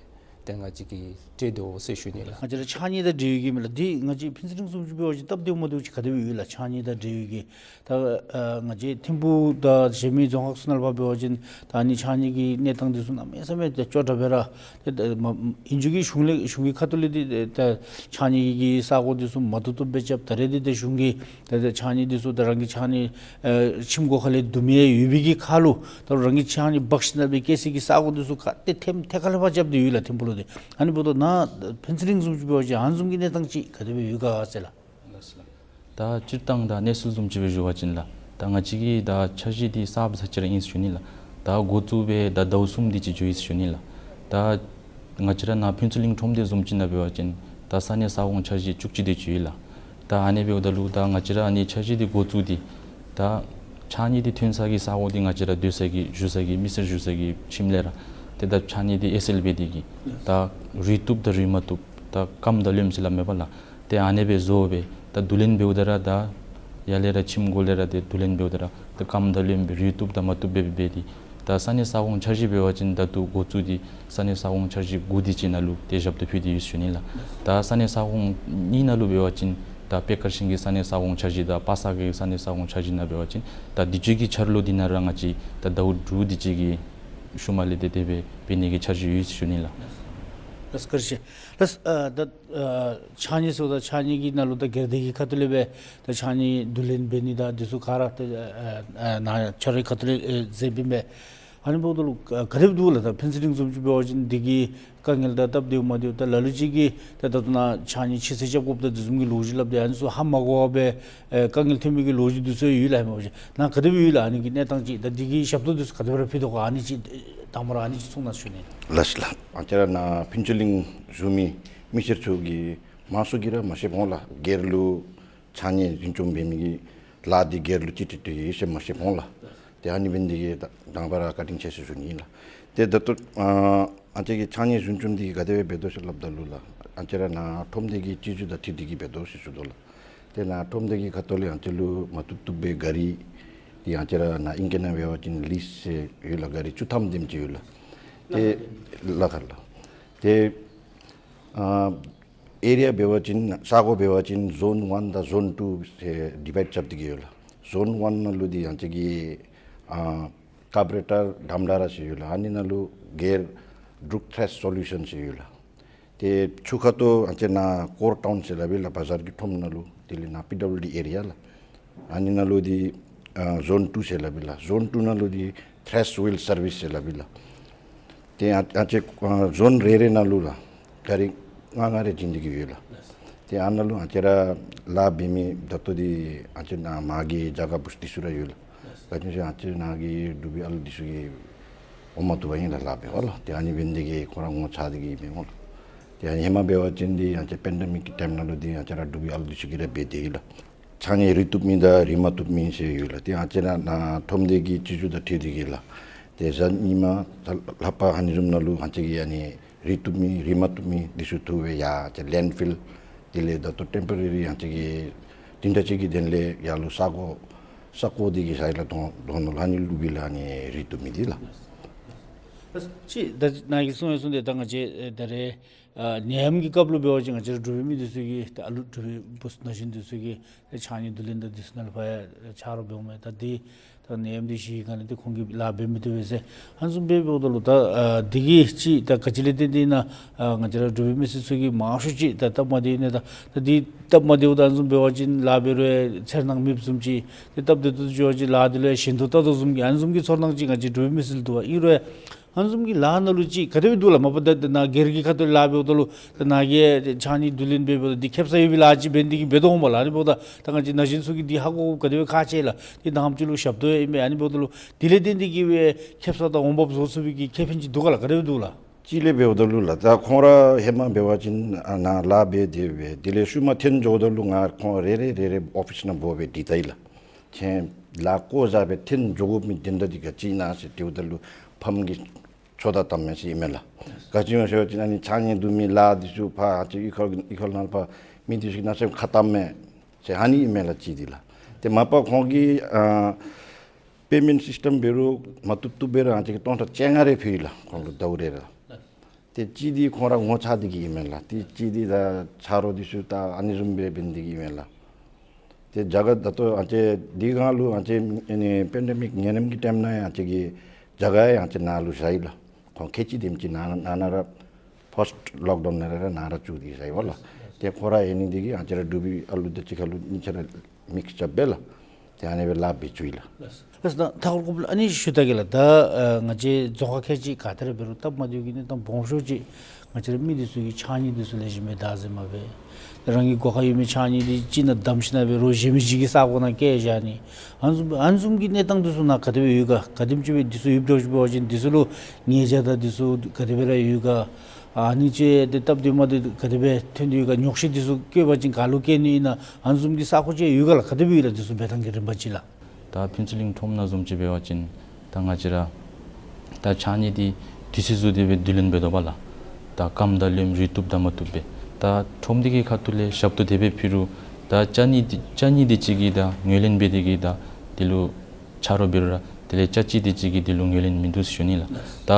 ཏེ་ང་བཅས་ཀྱིས་སྤྲོད་དོ་ཟེར་ཞུ་ནི་ལགས། ང་བཅས་ར་ཕྱགས་སྙིགས་དང་འབྲེལ་ཡོད་ཀྱི་མས་ལགས། འདི་ང་བཅས་ཕན་ཚུན་རིང་བཟུམ་ཅིག་འབད་བ་ཅིན་སྟབས་བདེཝ་མ་བདེཝ་ཅིག་ག་དེ་སྦེ་ཡོད་ལགས། ཕྱགས་སྙིགས་དང་འབྲེལ་ཡོད་ཀྱི། ད་ཨ་ང་བཅས་ཐིམ་ཕུག་དང་གཞན་མི་རྫོང་ཁག་ཚུ་ནང་ལུ་ཕར་འབད་བ་ཅིན་ད་ཨ་ནི་ཕྱགས་སྙིགས་ཀྱི་གནས་སྟངས་འདི་ཚུ་གནམ་མེད་ས་མེད་ཏེ་སྐྱོ་དྲགས་སྦེ་ར། ཏེ་ད་མ་ཨིན་རུང་གི་གཞུང་ལས་གཞུང་གི་ཁ་ཐུག་ལས་འདི་ད་ཕྱགས་སྙིགས་ཀྱི་ས་གོ་འདི་ཚུ་མ་བཏུབ་བཏུབ་སྦེ་རྐྱབ། ད་རེས་འདི་ད་གཞུང་གིས་ད་ད་ཕྱགས་སྙིགས་འདི་ཚུ་ད་རང་གི་ཕྱགས་སྙིགས་ཨེ་ཁྱིམ་སྒོ་ཁ་ལས་བསྡུ་མི་ཡོད་པའི་གི་ཁར་ལུ་ད་རང་གི་ཕྱགས་སྙིགས་འབག་ཞིནམ་སྦེ་བསྐྱལ་སའི་གི་ས་གོ་འདི་ཚུ་ག་ཏེ་ཐེམ་ཐད་ཁ་ལས་ཕར་རྐྱབ་སྟེ་ཡོད་ལགས་ཐིམ་ཕུག་ལུ་འདི། ཨ་ནི་འབདཝ་ད་ནཱ་ཕན་ཚུན་རིང་བཟུམ་ཅིག་འབད་བ་ཅིན་ཨ་ནི་བཟུམ་གྱི་གནས་སྟངས་ཅིག་ག་དེ་སྦེ་ཡོད་ག་ཟེར་ལགས། ད་སྤྱིར་བཏང་ད་གནས་ཚུལ་བཟུམ་ཅིག་སྦེ་ཞུ་བ་ཅིན་ལགས། ད་ང་བཅས་ཀྱི་ད་འཆར་གཞི་འདི་གསརཔ་ས་ཅིག་ར་ཨིན་ཟེར་ཞུ་ནི་ལགས། ད་འགོ་བཙུགས་སྦེ་ད་ཟླཝ་གསུམ་དེ་ཅིག་འགྱོ་ཡི་ཟེར་ཞུ་ནི་ལགས། ད་ང་བཅས་ར་ནཱ་ཕུན་ཚོགས་གླིང་ཁྲོམ་སྡེ་བཟུམ་ཅིག་ནང་འབད་བ་ཅིན་ད་ས་གནས་ས་ཁོངས་འཆར་གཞི་བཅུ་གཅིག་དེ་ཅིག་ཡོད་ལགས། ད་ཨ་ནི་འབདཝ་ད་ལུ་ད་ང་བཅས་ར་ཨ་ནི་འཆར་གཞི་འདི་འགོ་བཙུགས་ཏེ་ད་ཕྱགས་སྙིགས་འདི་ཐོན་ས་གི་ས་གོ་འདི་ང་བཅས་ར་སྡོད་ས་གི་བཞུགས་ས་གི་མི་སེར་བཞུགས་ས་གི་ཁྱིམ་ལས་ར་ཏེ་ད་ཕྱགས་སྙིགས་འདི་ཨེ་སེལ་འབད་དེ་གིས་ད་རུལ་བཏུབ་དང་རུལ་མ་བཏུབ་ད་སྐམ་དང་རློནམ་ཟེར་སླབ་མས་པ་ལགས། ཏེ་ཨ་ནི་སྦེ་བཟོ་སྦེ་ད་བསྡུ་ལེན་འབདཝ་ད་ར་ད་ཡར་ལས་ར་ཁྱིམ་སྒོ་ལས་ར་ཏེ་བསྡུ་ལེན་འབདཝ་ད་ར་ད་སྐམ་དང་རློནམ་སྦེ་རུལ་བཏུབ་དང་མ་བཏུབ་སྦེ་འབད་དེ་ད་ས་གནས་ས་ཁོངས་འཆར་གཞི་འབད་བ་ཅིན་ད་ལྟོ་འགོ་བཙུགས་ཏེ་ས་གནས་ས་ཁོངས་འཆར་གཞི་དགུ་དེ་ཅིག་ནང་ལུ་ཏེ་ཞབས་ཏོག་ཕུལ་ཏེ་ཡོད་ཟེར་ཞུ་ནི་ལགས། ད་ས་གནས་ས་ཁོངས་གཉིས་ནང་ལུ་འབད་བ་ཅིན་ ད་པེ་ཀར་ཤིང་གི་ས་གནས་ས་ཁོངས་ཆ་བཞག་དང་པ་སངས་གི་ས་གནས་ས་ཁོངས་ཆ་བཞག་ནང་འབད་བ་ཅིན་ད་དུས་ཅི་གི་འཆར་ལོ་འདི་ནང་ར་ང་བཅས་ད་ཟླཝ་དྲུག་དུས་ཅི་གི་ཤུལ་མ་ལས་ཏེ་དེ་སྦེ་འབད་ནི་གི་འཆར་གཞི་ཡོད་ཟེར་ཞུ་ནི་ལགས། ལགས་བཀའ་དྲིན་ཆེ། ལགས། ཨ་ད་ཨ་ཕྱགས་སྙིགས་ཟེརཝ་ད་ཕྱགས་སྙིགས་ཀྱི་ནང་ལུ་ད་སྒེར་སྡེ་གི་ཁ་ཐུག་ལས་སྦེ་ད་ཕྱགས་སྙིགས་བསྡུ་ལེན་འབད་ནི་དང་འདི་ཚུ་ག་ར་ད་ཨ་ཨ་ནཱ་ཕྱག་རོགས་ཁ་ཐུག་ལས་ཨེ་མཛད་པའི་མས། ཨ་ནི་འབདཝ་ད་ལུ་ག་ག་དེ་སྦེ་འདུག་ལགས། ད་ཕུན་ཚོགས་གླིང་བཟུམ་ཅིག་འབད་བ་ཅིན་འདི་གི་དཀའ་ངལ་དང་སྟབས་བདེཝ་མ་བདེཝ་ད་ལ་ལུ་ཅིག་གིས་ད་ད་ལྟོ་ནཱ་ཕྱགས་སྙིགས་ཕྱི་སེལ་རྐྱབ་དགོཔ་ད་འདི་བཟུམ་གྱི་ལོ་རྒྱུས་སླབ་སྟེ་ཨ་ནི་ཚུ་ཧ་མ་གོ་བར་སྦེ་ཨེ་དཀའ་ངལ་ཐོན་མི་གི་ལོ་རྒྱུས་འདི་ཚུ་ཡོད་ལགས། ཧེ་མ་བཞིན་ནཱ་ག་དེ་སྦེ་ཡོད་ལགས། ཨ་ནི་གི་གནས་སྟངས་ཅིག་ད་འདི་གི་ཞབས་ཏོག་འདི་ཚུ་ག་དེ་སྦེ་ར་ཕུལ་དོ་ག། ཨ་ནི་ཅིག་དང་པ་ར་ཨ་ནི་ཅིག་གསུང་གནང་ཞུ་ནི། ལགས་སོ་ལགས། ང་བཅས་ར་ནཱ་ཕུན་ཚོགས་གླིང་བཞུགས་མི་མི་སེར་ཚུ་གིས་མང་ཤོས་ཀྱིས་ར་མ་ཤེས་འོང་ལགས། སྒེར་ལུ་ཕྱགས་སྙིགས་འཛིན་སྐྱོང་འབད་མི་གི་ལཱ་འདི་སྒེར་ལུ་ཅིག་སྤྲོད་དེ་ཡོད་ཟེར་མ་ཤེས་འོང་ལགས། ཏེ་ཨ་ནི་འབད་ནི་འདི་གིས་ད་དང་པ་ར་བཀའ་དྲིན་ཆེ་ཟེར་ཞུ་ནི་ཨིན་ལགས། ཏེ་ད་ལྟོ་ཨ་ང་བཅས་ཀྱིས་ཕྱགས་སྙིགས་འཛིན་སྐྱོང་འདི་ག་དེ་སྦེ་འབད་དོ་ཟེར་སླབ་ད་ལུ་ལགས། ང་བཅས་ར་ནཱ་ཁྲོམ་སྡེ་གི་སྤྱི་ཚུགས་དང་འཁྲིལ་ཏེ་གིས་འབད་དོ་ཟེར་ཞུ་དོ་ལགས། ཏེ་ནཱ་ཁྲོམ་སྡེ་གི་ཁ་ཐུག་ལས་ང་བཅས་ལུ་མ་བཏུབ་བཏུབ་སྦེ་ག་རི་འདི་ང་བཅས་ར་ནཱ་ཨིང་སྐད་ནང་འབད་བ་ཅིན་ལིསི་ཟེར་ཡོད་ལགས། ག་རི་བཅུ་ཐམ་དེམ་ཅིག་ཡོད་ལགས། ཏེ་ལཱ་ཁག་ལགས། ཏེ་ཨ་ཨེ་རི་ཡ་འབད་བ་ཅིན་ས་གོ་འབད་བ་ཅིན་ཟོན་ཝན་དང་ཟོན་ཊུ་ཟེར་ཌི་བའིཌ་རྐྱབ་སྟེ་གིས་ཡོད་ལགས། ཟོན་ཝན་ནང་ལུ་འདི་ང་བཅས་ཀྱི་ཨ་ཀར་པོ་རེ་ཊར་ཌམ་ཌ་ར་ཟེར་ཡོད་ལགས། ཨ་ནི་ནང་ལུ་སྒེར་འབྲུག་ཊེ་རེཤ་སོ་ལུ་ཤཱན་ཟེར་ཡོད་ལགས། ཏེ་ཆུ་ཁ་ཐུག་ང་བཅས་ནཱ་ཀོར་ཊའུན་ཟེར་སླབ་ཨིན་ལགས། བ་ཟར་གྱི་ཁྲོམ་ནང་ལུ་དེ་ལས་ནཱ་པི་ཌབ་ལིའུ་ཌི་ཨེ་རི་ཡ་ལགས། ཨ་ནི་ནང་ལུ་འདི་ཨ་ཟོན་ཊུ་ཟེར་སླབ་ཨིན་ལགས། ཟོན་ཊུ་ནང་ལུ་འདི་ཊེ་རེཤ་ཝིལ་སར་བིསི་ཟེར་སླབ་ཨིན་ལགས། ཏེ་ཨ་ཨ་ཙི་ཨ་ཟོན་རེ་རེ་ནང་ལུ་ལགས་ག་རི་ལྔ་ལྔ་རེ་བྱིན་ཏེ་གིས་ཡོད་ལགས། ཏེ་ཨ་ནཱ་ལུ་ང་བཅས་ར་ལཱ་འབད་མི་ད་ལྟོ་འདི་ཨ་ཙི་ནཱ་མ་གི་ཇ་ག་བུཚ་འདི་ཚུ་ར་ཡོད་ལགས། ག་ཅི་ཟེར་ཨ་ཙི་ནཱ་གི་འབྲུག་པའི་ཨ་ལུ་འདི་ཚུ་གིས་འོང་མ་བཏུབ་པར་ཨིན་ལགས་ལཱ་འབད་བར་ལགས། ཏེ་ཨ་ནི་འབད་ནི་འདི་གིས་ཁོང་ར་ངོ་ཚ་སྟེ་གིས་མེན་འོང་ལགས། ཏེ་ཨ་ནི་ཧེ་མ་འབད་བ་ཅིན་འདི་ཨ་ཙི་པེན་ཌེ་མིག་གི་ཊའིམ་ནང་ལུ་འདི་ང་བཅས་ར་འབྲུག་པའི་ཨ་ལུ་འདི་ཚུ་གིས་ར་འབད་དེ་ཡོད་ལགས། ཕྱགས་སྙིགས་རིལ་བཏུབ་མི་དང་རིལ་མ་བཏུབ་མི་ཟེར་ཡོད་ལགས། ཏེ་ང་བཅས་ར་ནཱ་ཁྲོམ་སྡེ་གི་སྤྱི་ཚུགས་དང་འཁྲིལ་ཏེ་གིས་ལགས། ཏེ་གཟའ་ཉི་མ་ད་ལྷག་པ་ཨ་ནི་བཟུམ་ནང་ལུ་ང་བཅས་ཀྱིས་ཨ་ནི་རིལ་བཏུབ་མི་རིལ་མ་བཏུབ་མི་འདི་ཚུ་འཐུ་སྦེ་ཡར་ང་བཅས་ལེནཌ་ཕིལ་དེ་ལས་ད་ལྟོ་ཊེམ་པོ་རེ་རི་ང་བཅས་ཀྱིས་བདུན་ཕྲག་གཅིག་གི་དོན་ལས་ཡར་ལུ་ས་གོ་ས་གོ་འདི་གི་ས་ཡི་ལ་དོང་དོང་ནང་ལུ་ཨ་ནི་ལུ་སྦེ་ལགས་ཨ་ནི་རིལ་བཏུབ་མི་འདི་ལགས། ཅིག་ད་ནཱ་གིས་གསུངས་ཡང་གསུངས་ཏེ་ད་ང་བཅས་ཨེ་ད་རེས་ཨ་ནད་ཡམས་ཀྱི་སྐབས་ལུ་འབད་བ་ཅིན་ང་བཅས་ར་འབྲུག་པའི་མི་འདི་ཚུ་གིས་ད་ཨ་ལུ་འབྲུག་པའི་བུཚ་ན་གཞོན་འདི་ཚུ་གིས་ད་ཕྱགས་སྙིགས་བསྡུ་ལེན་དང་འདི་ཚུ་ནང་ལུ་ཕར་ཡང་ཆ་རོགས་འབདཝ་མས། ད་འདི་ད་ནད་ཡམས་འདི་ཞི་བའི་སྒང་ལས་ཏེ་ཁོང་གིས་ལཱ་འབད་མི་བཏུབ་པས་ཟེར་ཨ་ནི་བཟུམ་སྦེ་འབདཝ་ད་ལུ་ད་ཨ་འདི་གིས་ཅིག་ད་ག་ཅི་ལས་བརྟེན་ཏེ་ཨིན་ན་ཨ་ང་བཅས་ར་འབྲུག་པའི་མི་སེར་ཚུ་གིས་མང་ཤོས་ཅིག་ད་སྟབས་མ་བདེཝ་ཨིན་ན་ད་ད་འདི་སྟབས་མ་བདེཝ་ད་ཨ་ནི་བཟུམ་འབད་བ་ཅིན་ལཱ་འབད་རུང་ཡང་འཚེར་སྣང་མེདཔ་བཟུམ་ཅིག་ཏེ་སྟབས་བདེ་ཏོག་ཏོ་འགྱོ་བ་ཅིན་ལཱ་འདི་ལུ་ཡང་ཞེན་ཏོག་ཏོག་ཏོ་བཟུམ་གྱི་ཨ་ནི་བཟུམ་གྱི་ཚོར་སྣང་ཅིག་ང་བཅས་འབྲུག་པའི་མི་སེར་ལུ་འདུག་པ། ཨིན་རུང་ཡང་ཨ་ནི་བཟུམ་གྱི་ལཱ་ནང་ལུ་ཅིག་ག་དེ་སྦེ་འདུག་ལགས། མ་པ་ད་ད་ནཱ་སྒེར་གྱི་ཁ་ཐུག་ལས་ལཱ་འབདཝ་ད་ལུ་ད་ནཱ་གིས་ཕྱགས་སྙིགས་བསྡུ་ལེན་འབད་འབདཝ་ད་འདི་ཁེབ་ས་ཡོད་པའི་ལཱ་ཅིག་འབད་ནི་འདི་གིས་འབད་དོ་འོང་པ་ལགས། ཨ་ནི་འབདཝ་ད་ད་ང་བཅས་ན་གཞོན་ཚུ་གིས་འདི་ཧ་གོ་དགོཔ་ག་དེ་སྦེ་ཁག་ཆེ་ལགས། འདི་ནང་ལུ་ཞབས་ཏོག་ཡང་ཨིན་མས། ཨ་ནི་འབདཝ་ད་ལུ་འདི་ལས་བརྟེན་ཏེ་གིས་སྦེ་ཁེབ་ས་དང་འོང་འབབ་བཟོ་ཚུགས་པའི་གི་ཁེ་ཕན་ཅིག་འདུག་ག་ལགས། ག་དེ་སྦེ་འདུག་ལགས། ཅིག་ལས་འབདཝ་ད་ལུ་ལགས་ད་ཁོང་ར་ཧེ་མ་འབད་བ་ཅིན་ཨ་ནཱ་ལཱ་འབད་དེ་སྦེ་དེ་ལས་ཤུལ་མ་འཐོན་འགྱོཝ་ད་ལུ་ང་ཁོང་རེ་རེ་རེ་རེ་ཨོ་ཕིསི་ནང་འབོ་སྦེ་སྒྲིག་ད་ཡི་ལགས། ཁྱེད་ལཱ་བཀོ་བཞག་སྦེ་འཐོན་འགྱོ་དགོ་མི་དོན་དག་འདི་ག་ཅི་ཨིན་ན་ཟེར་དྲིཝ་ད་ལུ་ཕམ་གིས་ཚོད་ལྟ་བཏངམ་མས་ཟེར་ཨིན་མས་ལགས། ག་ཅི་སྨོ་ཟེར་བ་ཅིན་ཨ་ནི་ཕྱགས་སྙིགས་བསྡུ་མི་ལཱ་འདི་ཚུ་ཕར་ཨ་ཙི་གཡུས་ཁ་གཡུས་ཁ་ནང་ཕར་མི་འདི་ཚུ་གིས་གནམ་མེད་ས་མེད་ཁ་བཏངམ་མས་ཟེར་ཨ་ནི་ཨིན་མས་ལགས་ཅིག་འདི་ལགས། ཏེ་མ་པ་ཁོང་གིས་ཨ་པེ་མེནཊ་སིསི་ཊམ་འབད་རུང་མ་བཏུབ་བཏུབ་འབད་རུང་ཨ་ཙི་གིས་སྟོང་ཕྲག་བཅོ་ལྔ་རེ་ཕུལ་ཡི་ལགས་ཁོང་ལུ་ཟླཝ་རེ་རེ་ལགས། ཏེ་ཅིག་འདི་ཁོང་ར་ངོ་ཚ་སྟེ་གིས་ཨིན་མས་ལགས། ཏེ་ཅིག་འདི་ད་ཆ་རོགས་འདི་ཚུ་ད་ཨ་ནི་བཟུམ་སྦེ་འབད་ནི་འདི་གིས་ཨིན་མས་ལགས། ཏེ་རྒྱ་གར་ད་ལྟོ་ཨ་ཙི་འདི་སྒང་ལུ་ཨ་ཙི་ཨ་ནི་པེན་ཌེ་མིག་ནད་ཡམས་ཀྱི་ཊེམ་ནང་ཡང་ཨ་ཙི་གིས་རྒྱ་གར་ཡང་ཨ་ཙི་ནཱ་ལུ་བཞག་ཡི་ལགས། ཁོང་ཁལ་གཅིག་དེམ་ཅིག་ནཱ་ནཱ་ནཱ་ར་ཕོསཊ་ལོག་ཌའུན་ནང་ར་ནཱ་ར་བཙུགས་ཏེ་བཞག་ཡི་བ་ལགས། ཏེ་ཁོང་ར་ཨ་ནི་འདི་གིས་ཨ་ཙི་ར་འབྲུག་པའི་ཨ་ལུ་དང་གཅིག་ཁར་ལུ་གཉིས་ཆ་ར་མིགསི་རྐྱབ་སྦེ་ལགས། ཏེ་ཨ་ནི་སྦེ་ལཱ་འབད་བཅུག་ཡི་ལགས། ལགས་སོ། ད་མཐའ་འཁོར་སྐོར་ལས་ཨ་ནི་ཞུ་ད་གེ་ལགས། ད་ཨ་ང་བཅས་རྫོང་ཁག་ཁལ་གཅིག་ག་ཏེ་ར་འབད་རུང་སྟབས་མ་བདེཝ་གི་གནས་སྟངས་སྦོམ་ཤོས་ཅིག་ང་བཅས་ར་མི་འདི་ཚུ་གི་ཕྱགས་སྙིགས་འདི་ཚུ་ལེགས་ཤོམ་སྦེ་བདག་འཛིན་མ་འབད། ད་རང་གི་སྒོ་ཁར་ཡོད་མི་ཕྱགས་སྙིགས་འདི་གཅིག་ནང་བསྡམས་ཞིནམ་ལས་འབད་རུང་གཞན་མི་གཅིག་གི་ས་གོ་ནང་བསྐྱལ་བཞག་ནི། ཨ་ནི་བཟུམ་ཨ་ནི་བཟུམ་གྱི་གནས་སྟངས་འདི་ཚུ་ནཱ་ག་དེ་སྦེ་ཡོད་ག། ག་དེམ་ཅིག་སྦེ་འདི་ཚུ་ཡོདཔ་འདྲཝ་ཅིག་འབད་བ་ཅིན་འདི་ཚུ་ལུ་ཉེས་བྱ་དང་འདི་ཚུ་ག་དེ་སྦེ་ར་ཡོད་ག། ཨ་ནི་ཅིག་ཏེ་སྟབས་བདེཝ་མ་བདེཝ་ག་དེ་སྦེ་ཐོན་ཏེ་ཡོད་ག། ཉོགས་བཤད་འདི་ཚུ་བཀོད་པ་ཅིན་ག་ལུ་བཀོད་ནི་ཨིན་ན། ཨ་ནི་བཟུམ་གྱི་ས་གོ་ཅིག་ཡོད་ག་ལགས། ག་དེ་སྦེ་ཡོད་ལགས། འདི་ཚུ་འབད་ཐངས་ཀྱི་རིམ་པ་ཅིག་ལགས། ད་ཕུན་ཚོགས་གླིང་ཁྲོམ་ནང་བཟུམ་ཅིག་འབད་བ་ཅིན་ད་ང་བཅས་ར་ད་ཕྱགས་སྙིགས་འདི་དུས་ཚོད་བཟོ་སྟེ་སྦེ་བསྡུ་ལེན་འབད་དོ་བ་ལགས། ད་སྐམ་དང་ལེགསམ་རིལ་བཏུབ་དང་མ་བཏུབ་སྦེ། ད་ཁྲོམ་སྡེ་གི་ཁ་ཐུག་ལས་ཞབས་ཏོག་དེ་སྦེ་ཕུལ་རུང་ད་ཕྱགས་སྙིགས་འདི་ཕྱགས་སྙིགས་འདི་ཅིག་གིས་ད་ངོས་ལེན་འབད་དེ་གིས་ད་འདི་ལུ་ཆ་རོགས་འབད་རུང་ར་དེ་ལས་ཕྱགས་སྙིགས་འདི་ཅིག་གིས་འདི་ལུ་ངོས་ལེན་མིན་འདུག་ཟེར་ཞུ་ནི་ལགས། ད་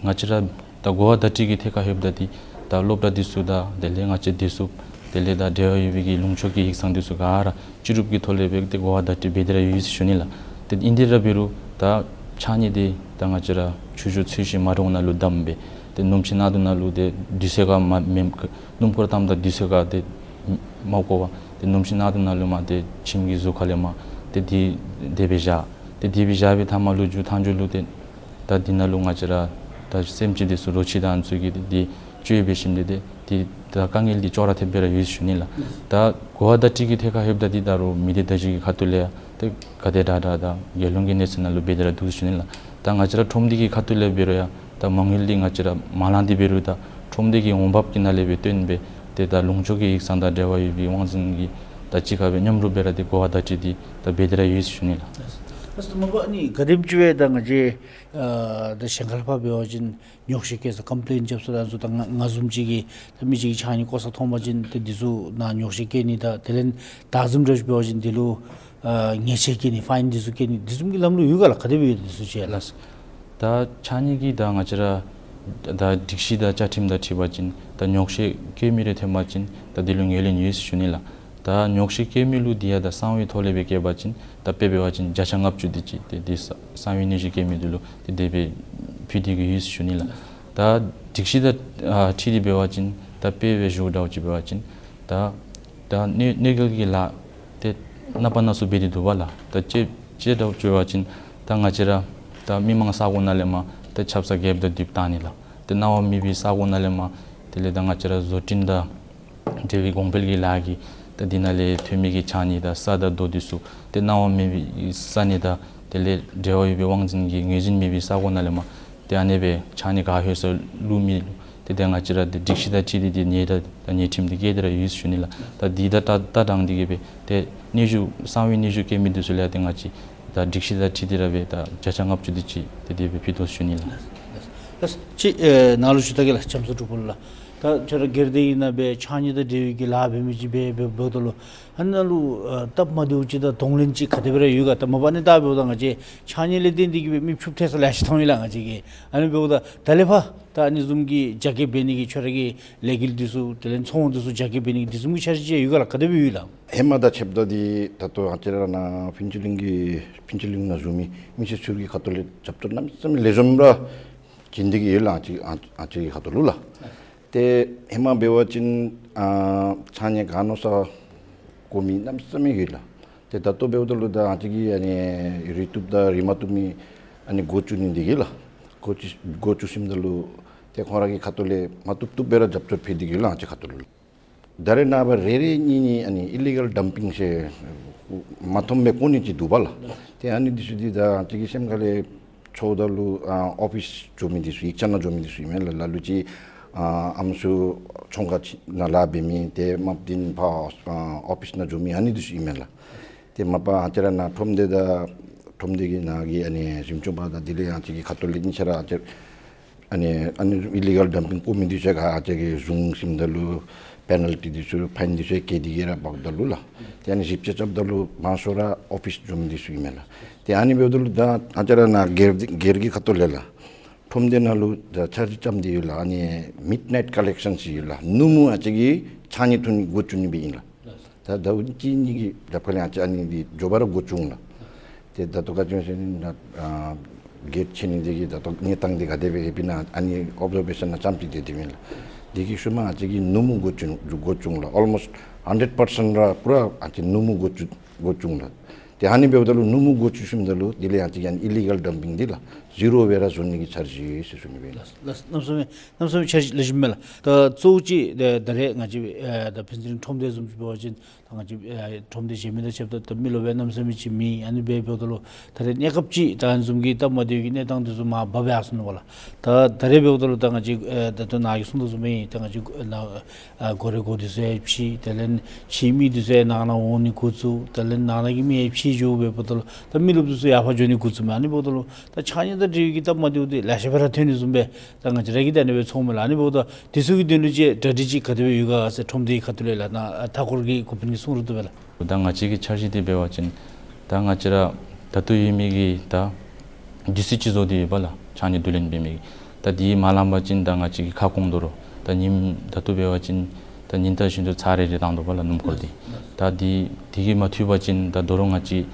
ང་བཅས་ར་ད་གོ་བ་བརྡ་སྤྲོད་ཀྱི་ཐད་ཁར་ལྷོདཔ་ད་འདི་ད་སློབ་གྲྭ་འདི་ཚུ་དང་དེ་ལས་ང་བཅས་བདེ་སྲུངཔ་ དེ་ལས་ད་འབྲེལ་བ་ཡོད་པའི་གི་ལུང་ཕྱོགས་ཀྱི་ཡིག་ཚང་འདི་ཚུ་ག་ར་སྤྱི་རུབ་ཀྱི་ཐོག་ལས་འབད་དེ་གོ་བརྡ་སྤྲོད་འབད་དེ་ར་ཡོད་ཟེར་ཞུ་ནི་ལགས། ཏེ་ཨིན་དེ་ར་འབད་རུང་ད་ཕྱགས་སྙིགས་འདི་ད་ང་བཅས་ར་ཆུ་ཤོག་ཚོས་གཞི་མ་འདྲཝ་ནང་ལུ་བསྡམས་སྦེ་ཏེ་སྣུམ་ཕྱེ་ནང་དུ་ནང་ལུ་ཏེ་དུས་ཚོད་ཁར་མ་མེན་སྣུམ་འཁོར་བཏངམ་ད་དུས་ཚོད་ཁར་ཏེ་མ་བཀོ་བར་ཏེ་སྣུམ་ཕྱེ་ནང་དུ་ནང་ལུ་མར་ཏེ་ཁྱིམ་གྱི་ཟུར་ཁ་ལས་མར་ཏེ་དེ་དེ་སྦེ་བཞག། ཏེ་དེ་སྦེ་བཞག་པའི་མཐའ་མ་ལུ་མཇུག་མཐའ་མཇུག་ལུ་ཏེ་ད་འདི་ནང་ལུ་ང་བཅས་ར་ད་སེམས་ཅན་འདི་ཚུ་རོ་ཁྱི་དང་ཚུ་གིས་ཏེ་དེ་བཅོས་འབད་ཞིནམ་ཏེ་ཏེ་ཏེ་ད་དཀའ་ངལ་འདི་ཅོག་ར་འཐདཔ་སྦེ་ར་ཡོད་ཟེར་ཞུ་ནི་ལགས། ད་གོ་བརྡ་སྤྲོད་ཀྱི་ཐད་ཁར་ལྷོདཔ་ད་འདི་ད་རུང་མི་སྡེ་བརྡ་བརྒྱུད་ཀྱི་ཁ་ཐུག་ལས་ཡང་ཏེ་ག་དེ་དྲག་དྲག་ད་རྒྱལ་ཡོངས་ཀྱི་གནས་ཚད་ནང་ལུ་འབད་དེ་ར་འདུག་ཟེར་ཞུ་ནི་ལགས། ད་ང་བཅས་ར་ཁྲོམ་སྡེ་གི་ཁ་ཐུག་ལས་འབད་རུང་ཡང་ད་མ་དངུལ་འདི་ང་བཅས་ར་མ་ལང་སྟེ་འབད་རུང་ད་ཁྲོམ་སྡེ་གི་འོང་འབབ་ཀྱི་ནང་ལས་སྦེ་བཏོན་སྦེ་ཏེ་ད་ལུང་ཕྱོགས་ཀྱི་ཡིག་ཚང་དང་འབྲེལ་བ་ཡོད་པའི་དབང་འཛིན་གྱིས་ད་གཅིག་ཁར་སྦེ་མཉམ་རུབ་སྦེ་ར་ཏེ་གོ་བརྡ་སྤྲོད་དེ་ད་འབད་དེ་ར་ཡོད་ཟེར་ཞུ་ནི་ལགས། ཨ་ཙི་ད་མ་པ་ཨ་ནི་ག་དེམ་ཅིག་སྦེ་ད་ང་བཅས་ཨ་ད་གཞན་ཁར་ཕར་འབད་བ་ཅིན་ཉོག་བཤད་བཀོད་ས་ཀམ་པི་ལེན་རྐྱབ་ས་དང་ཚུ་ད་ང་ང་བཟུམ་ཅིག་གིས་ད་མི་ཅིག་གིས་ཕྱགས་སྙིགས་བཀོ་ས་མཐོང་པ་ཅིན་ཏེ་འདི་ཚུ་ནང་ཉོག་བཤད་བཀོད་ནི་དང་དེ་ལས་ད་བཟུམ་འདྲཝ་ཅིག་འབད་བ་ཅིན་འདི་ལུ་ཨ་ཉེས་ཆད་བཀལ་ནི་ཕའིན་འདི་ཚུ་བཀལ་ནི་འདི་བཟུམ་གྱི་ལམ་ལུགས་ཡོད་ག་ལགས། ག་དེ་སྦེ་ཡོད་འདི་ཚུ་ཅིག་ལགས། ད་ཕྱགས་སྙིགས་ཀྱི་ད་ང་བཅས་ར་ད་སྒྲིག་གཞི་དང་བཅའ་ཁྲིམས་དང་འཁྲིལ་བ་ཅིན་ད་ཉོག་བཤད་བཀོད་མི་རེ་ཐོན་པ་ཅིན་ད་འདི་ལུ་ངོས་ལེན་ཡོད་ཟེར་ཞུ་ནི་ལགས། ད་ཉོག་བཤད་བཀོད་མི་ལུ་འདི་ཡང་ད་གསང་བའི་ཐོག་ལས་སྦེ་བཀོད་པ་ཅིན་ད་དཔེ་འབད་བ་ཅིན་བརྒྱ་ཆ་ལྔ་བཅུ་དེ་ཅིག་ཏེ་འདི་གསང་བའི་སྙན་ཞུ་བཀོད་མི་འདི་ལུ་ཏེ་དེ་སྦེ་ཕུལ་ཏེ་གི་ཡོད་ཟེར་ཞུ་ནི་ལགས། ད་སྒྲིག་གཞི་དང་ཨ་འཁྲིལ་ཏེ་འབད་བ་ཅིན་ད་དཔེ་སྦེ་ཞུཝ་འདྲཝ་ཅིག་འབད་བ་ཅིན་ད་ད་གནོད་གནོད་འགེལ་གྱི་ལཱ་ཏེ་ནངས་པ་གནངས་ཚེ་འབད་དེ་འདུག་པ་ལགས། ད་ཅི་ཅི་འདྲཝ་ཅིག་འབད་བ་ཅིན་ད་ང་བཅས་ར་ད་མི་མང་ས་གོ་ནང་ལས་མར་ད་ཆབ་གསང་རྒྱབ་དང་འདི་བཏང་ནི་ལགས། ཏེ་གནང་བ་མེད་པའི་ས་གོ་ནང་ལས་མར་དེ་ལས་ད་ང་བཅས་ར་བཟོ་སྐྲུན་དང་འབྲེལ་བའི་གོང་འཕེལ་གྱི་ལཱ་གི་ད་འདི་ནང་ལས་ཐོན་མི་གི་ཕྱགས་སྙིགས་དང་ས་དང་རྡོ་འདི་ཚུ་ཏེ་གནང་བ་མེད་པའི་ས་གནས་དང་དེ་ལས་འབྲེལ་བ་ཡོད་པའི་དབང་འཛིན་གྱིས་ངོས་འཛིན་མེད་པའི་ས་གོ་ནང་ལས་མར་ཏེ་ཨ་ནེ་སྦེ་ཕྱགས་སྙིགས་ག་ལྷོད་ས་བླུག་མི་ལུ་ཏེ་ད་ང་བཅས་ར་ཏེ་སྒྲིག་གཞི་དང་འཁྲིལ་ཏེ་ཏེ་ཉེས་ད་ད་ཉེས་ཁྲིམས་འདི་བཀལ་ཏེ་ར་ཡོད་ཟེར་ཞུ་ནི་ལགས། ད་འདི་ད་ད་ད་དྲང་སྟེ་གི་སྦེ་ཏེ་སྙན་ཞུ་གསང་བའི་སྙན་ཞུ་བཀོད་མི་འདི་ཚུ་ལས་ཏེ་ང་བཅས་ད་སྒྲིག་གཞི་དང་འཁྲིལ་ཏེ་ར་སྦེ་ད་བརྒྱ་ཆ་ལྔ་བཅུ་དེ་ཅིག་ཏེ་དེ་སྦེ་ཕུལ་དོ་ཟེར་ཞུ་ནི་ལགས། ལགས། ཅིག་ཨེ་ནཱ་ལུ་ཞུ་ད་གེ་ལགས། ལྕམ་ཚ་འབྲུག་པ་ལུ་ལགས། ད་ཁྱོད་ར་སྒེར་སྡེ་གི་ནང་སྦེ་ཕྱགས་སྙིགས་དང་འབྲེལ་བའི་གི་ལཱ་འབད་མི་ཅིག་སྦེ་འབདཝ་ད་ལུ་ཨ་ནཱ་ལུ་ཨ་སྟབས་མ་བདེཝ་ཅིག་དང་གདོང་ལེན་ཅིག་ག་དེ་སྦེ་ར་ཡོད་ག། ད་མ་པ་ཨ་ནི་ད་འབདཝ་ད་ང་བཅས་ཕྱགས་སྙིགས་ལས་བརྟེན་ཏེ་གི་སྦེ་མི་ཕྱུགཔོ་ཐལ་ས་ལེ་ཤ་མཐོང་ཡི་ལགས་ང་བཅས་ཀྱིས། ཨ་ནི་འབདཝ་ད་ད་ལས་ཕར་ད་ཨ་ནི་བཟུམ་གྱི་རྒྱ་སྐྱེད་འབད་ནི་གི་ཁྱོད་ར་གི་ལས་འགུལ་འདི་ཚུ་དེ་ལས་ཚོང་འདི་ཚུ་རྒྱ་སྐྱེད་འབད་ནི་གི་འདི་བཟུམ་གྱི་འཆར་གཞི་ཅིག་ཡོད་ག་ལགས། ག་དེ་སྦེ་ཡོད་ལགས། ཧེ་མ་དང་ཕྱདཔ་ད་འདི་ད་ལྟོ་ང་བཅས་ར་ནཱ་ཕུན་ཚོགས་གླིང་གི་ཕུན་ཚོགས་གླིང་ནང་བཞུགས་མི་མི་སེར་ཚུ་གི་ཁ་ཐུག་ལས་རྒྱབ་སྐྱོར་གནམ་མེད་ས་མེད་ལེགས་ཤོམ་ར་བྱིན་ཏེ་གི་ཡོད་ལགས། ང་བཅས་ང་བཅས་ཀྱི་ཁ་ཐུག་ལུ་ལགས། ཏེ་ཧེ་མ་འབད་བ་ཅིན་ཨ་ཕྱགས་སྙིགས་ག་མནོ་ས་བཀོ་མི་གནམ་མེད་ས་མེད་ཡོད་ལགས། ཏེ་ད་ལྟོ་འབདཝ་ད་ལུ་ད་ང་བཅས་ཀྱིས་ཨ་ནི་རེག་བཏུབ་དང་རེག་མ་བཏུབ་མི་ཨ་ནི་འགོ་བཙུགས་ནི་འདི་གིས་ལགས། འགོ་བཙུགས་འགོ་བཙུགས་ཞིནམ་ད་ལུ་ཏེ་ཁོང་ར་གི་ཁ་ཐུག་ལས་མ་བཏུབ་བཏུབ་སྦེ་ར་རྒྱབ་སྐྱོར་ཕུལ་ཏེ་གི་ཡོད་ལགས་ང་བཅས་ཁ་ཐུག་ལུ། ད་རེས་ནངས་པ་རེ་རེ་གཉིས་གཉིས་ཨ་ནི་ཨི་ལི་གཱལ་ཌམ་པིང་ཟེར་མ་མཐོང་སྦེ་བཀོ་ནི་ཅིག་འདུག་པ་ལགས། ཏེ་ཨ་ནི་འདི་ཚུ་འདི་ད་ང་བཅས་ཀྱི་སེམས་ཁ་ལས་ཚོརཝ་ད་ལུ་ཨ་ཨོ་ཕིས་འགྱོ་མི་འདི་ཚུ་ཡིག་ཚང་ནང་འགྱོ་མི་འདི་ཚུ་ཨིན་མས་ལགས། ལ་ལུ་ཅིག་ཨ་ཨམ་སྲུ་ཚོང་ཁང་ཅིག་ནང་ལཱ་འབད་མི་ཏེ་མ་པ་འདི་ཕར་ཨ་ཨོ་ཕིས་ནང་འགྱོ་མི་ཨ་ནི་འདི་ཚུ་ཨིན་མས་ལགས། ཏེ་མ་པ་ང་བཅས་ར་ནཱ་ཁྲོམ་སྡེ་དང་ཁྲོམ་སྡེ་གི་ནང་གི་ཨ་ནི་འཛིན་སྐྱོང་པ་དང་དེ་ལས་ང་བཅས་ཀྱི་ཁ་ཐུག་ལས་གཉིས་ཆ་ར་ང་བཅས་ཨ་ནི་ཨ་ནི་ཨི་ལི་གཱལ་ཌམ་པིང་བཀོ་མི་འདི་ཚུ་ག་ང་བཅས་ཀྱིས་བཟུང་ཞིནམ་ད་ལུ་པེ་ནཱལ་ཊི་འདི་ཚུ་ཕའིན་འདི་ཚུ་བཀལ་ཏེ་གི་ར་འབགཔ་ད་ལུ་ལགས། ཏེ་ཨ་ནི་ཞིབ་དཔྱད་རྐྱབ་ད་ལུ་མང་ཤོས་ར་ཨོ་ཕིས་འགྱོ་མི་འདི་ཚུ་ཨིན་མས་ལགས། ཏེ་ཨ་ནི་འབདཝ་ད་ལུ་ད་ང་བཅས་ར་ནཱ་སྒེར་སྒེར་གྱི་ཁ་ཐུག་ལས་ལགས། ཁྲོམ་སྡེ་ནང་ལུ་ད་འཆར་གཞི་བརྩམས་ཏེ་ཡོད་ལགས། ཨ་ནི་མིཌ་ནའིཊ་ཀ་ལེག་ཤཱན་ཟེར་ཡོད་ལགས། ནུབ་མོ་ང་བཅས་ཀྱིས་ཕྱགས་སྙིགས་འཐུ་ནི་འགོ་བཙུགས་ནི་སྦེ་ཨིན་ལགས། ད་ཟླཝ་གཅིག་གཉིས་ཀྱི་རྒྱབ་ཁ་ལས་ང་བཅས་ཨ་ནི་འདི་མགྱོགས་པ་ར་འགོ་བཙུགས་འོང་ལགས། ཏེ་ད་ལྟོ་ག་ཅི་སྨོ་ཟེར་ན་ཨ་གེཊ་ཕྱེ་ནི་འདི་གི་ད་ལྟོ་གནས་སྟངས་འདི་ག་དེ་སྦེ་ཡོདཔ་ཨིན་ན་ཨ་ནི་ཨོབ་ཛར་བེ་ཤཱན་ནང་རྐྱངམ་ཅིག་སྡོད་དེ་མེན་ལགས། འདི་གི་ཤུལ་མ་ང་བཅས་ཀྱིས་ནུབ་མོ་འགོ་བཙུགས་འགོ་བཙུགས་ལགས། ཨོལ་མོསཊ་ཧན་ཌེཌ་པར་སེནཊ་ར་པུ་ར་ང་བཅས་ནུབ་མོ་འགོ་བཙུགས་འགོ་བཙུགས་ལགས། ཏེ་ཨ་ནི་འབདཝ་ད་ལུ་ནུབ་མོ་འགོ་བཙུགས་ཞིནམ་ད་ལུ་དེ་ལས་ང་བཅས་ཀྱིས་ཨ་ནི་ཨི་ལི་གཱལ་ཌམ་པིང་འདི་ལགས་ཟི་རོ་སྦེ་ར་བཟོ་ནི་གི་འཆར་གཞི་ཡོད་ཟེར་ཞུ་ནི་སྦེ་ཨིན་ལགས། ལགས་གནམ་མེད་ས་མེད་གནམ་མེད་ས་མེད་འཆར་གཞི་ལེགས་ཤོམ་མས་ལགས། ད་གཙོ་བོ་ཅིག་ད་ད་རེས་ང་བཅས་ཨེ་ད་ཕུན་ཚོགས་གླིང་ཁྲོམ་སྡེ་བཟུམ་ཅིག་འབད་བ་ཅིན་ད་ང་བཅས་ཨེ་ཁྲོམ་སྡེ་གཞན་མི་དང་ཕྱདཔ་ད་ད་མི་རློབས་སྦེ་གནམ་མེད་ས་མེད་ཅིག་མེད། ཨ་ནི་སྦེ་འབདཝ་ད་ལུ་ད་རེས་གནས་སྐབས་ཅིག་ད་ཨ་ནི་བཟུམ་གྱི་སྟབས་མ་བདེ་བའི་གི་གནས་སྟངས་འདི་ཚུ་མར་འབག་སྦེ་ཡར་སོང་ནུག་པ་ལགས། ད་ད་རེས་འབདཝ་ད་ལུ་ད་ང་བཅས་ཨེ་ད་ལྟོ་ནཱ་གིས་གསུངས་དོ་བཟུམ་སྦེ་ད་ང་བཅས་ནཱ་ཨ་སྒོ་རའི་སྒོ་འདི་ཚུ་ཡང་ཕྱེ། དེ་ལས་ཕྱེ་མི་འདི་ཚུ་ཡང་ནང་ན་འོང་ནི་འགོ་བཙུགས། དེ་ལས་ནང་ན་གི་མི་ཡང་ཕྱེ་འགྱོ་སྦེ་འབདཝ་ད་ལུ་ད་མི་རློབས་འདི་ཚུ་ཡར་ཕར་འགྱོ་ནི་འགོ་བཙུགས་མས། ཨ་ནི་འབདཝ་ད་ལུ་ད་ཕྱགས་སྙིགས་དང་འབྲེལ་བའི་གི་སྟབས་མ་བདེཝ་འདི་ལེ་ཤ་སྦེ་ར་ཐོན་ནི་བཟུམ་སྦེ་ད་ང་བཅས་ར་གིས་ད་ཨ་ནི་སྦེ་ཚོརཝ་མས་ལགས། ཨ་ནི་འབདཝ་ད་འདི་ཚུ་གི་དོན་ལུ་ཅིག་གྲ་སྒྲིག་ཅིག་ག་དེ་སྦེ་ཡོད་ག་ཟེར་ཁྲོམ་སྡེའི་ཁ་ཐུག་ལས་ལགས། ནཱ་མཐའ་འཁོར་གྱི་འགོ་དཔོན་གྱིས་གསུང་རུང་བཏུབ་པས་ལགས། ད་ང་བཅས་ཀྱི་འཆར་གཞི་འདི་འབད་བ་ཅིན་ད་ང་བཅས་ར་ད་ལྟོ་ཡོད་མི་གི་ད་དུས་ཚོད་ཅིག་བཟོ་སྟེ་ཡོད་པ་ལགས། ཕྱགས་སྙིགས་བསྡུ་ལེན་འབད་མི་གི་ད་འདི་མ་ལངམ་ཅིན་ད་ང་བཅས་ཀྱིས་ཁ་སྐོང་དོ་རུང་ད་ཉིནམ་ད་ལྟོ་འབད་བ་ཅིན་ ད་ཉིན་ལྟར་བཞིན་དུ་ཚར་རེ་རེ་བཏང་དོ་བ་ལགས་སྣུམ་འཁོར་འདི། ད་འདི་འདི་གིས་མ་ཐུབ་པ་ཅིན་ད་དོ་རུང་ང་བཅས་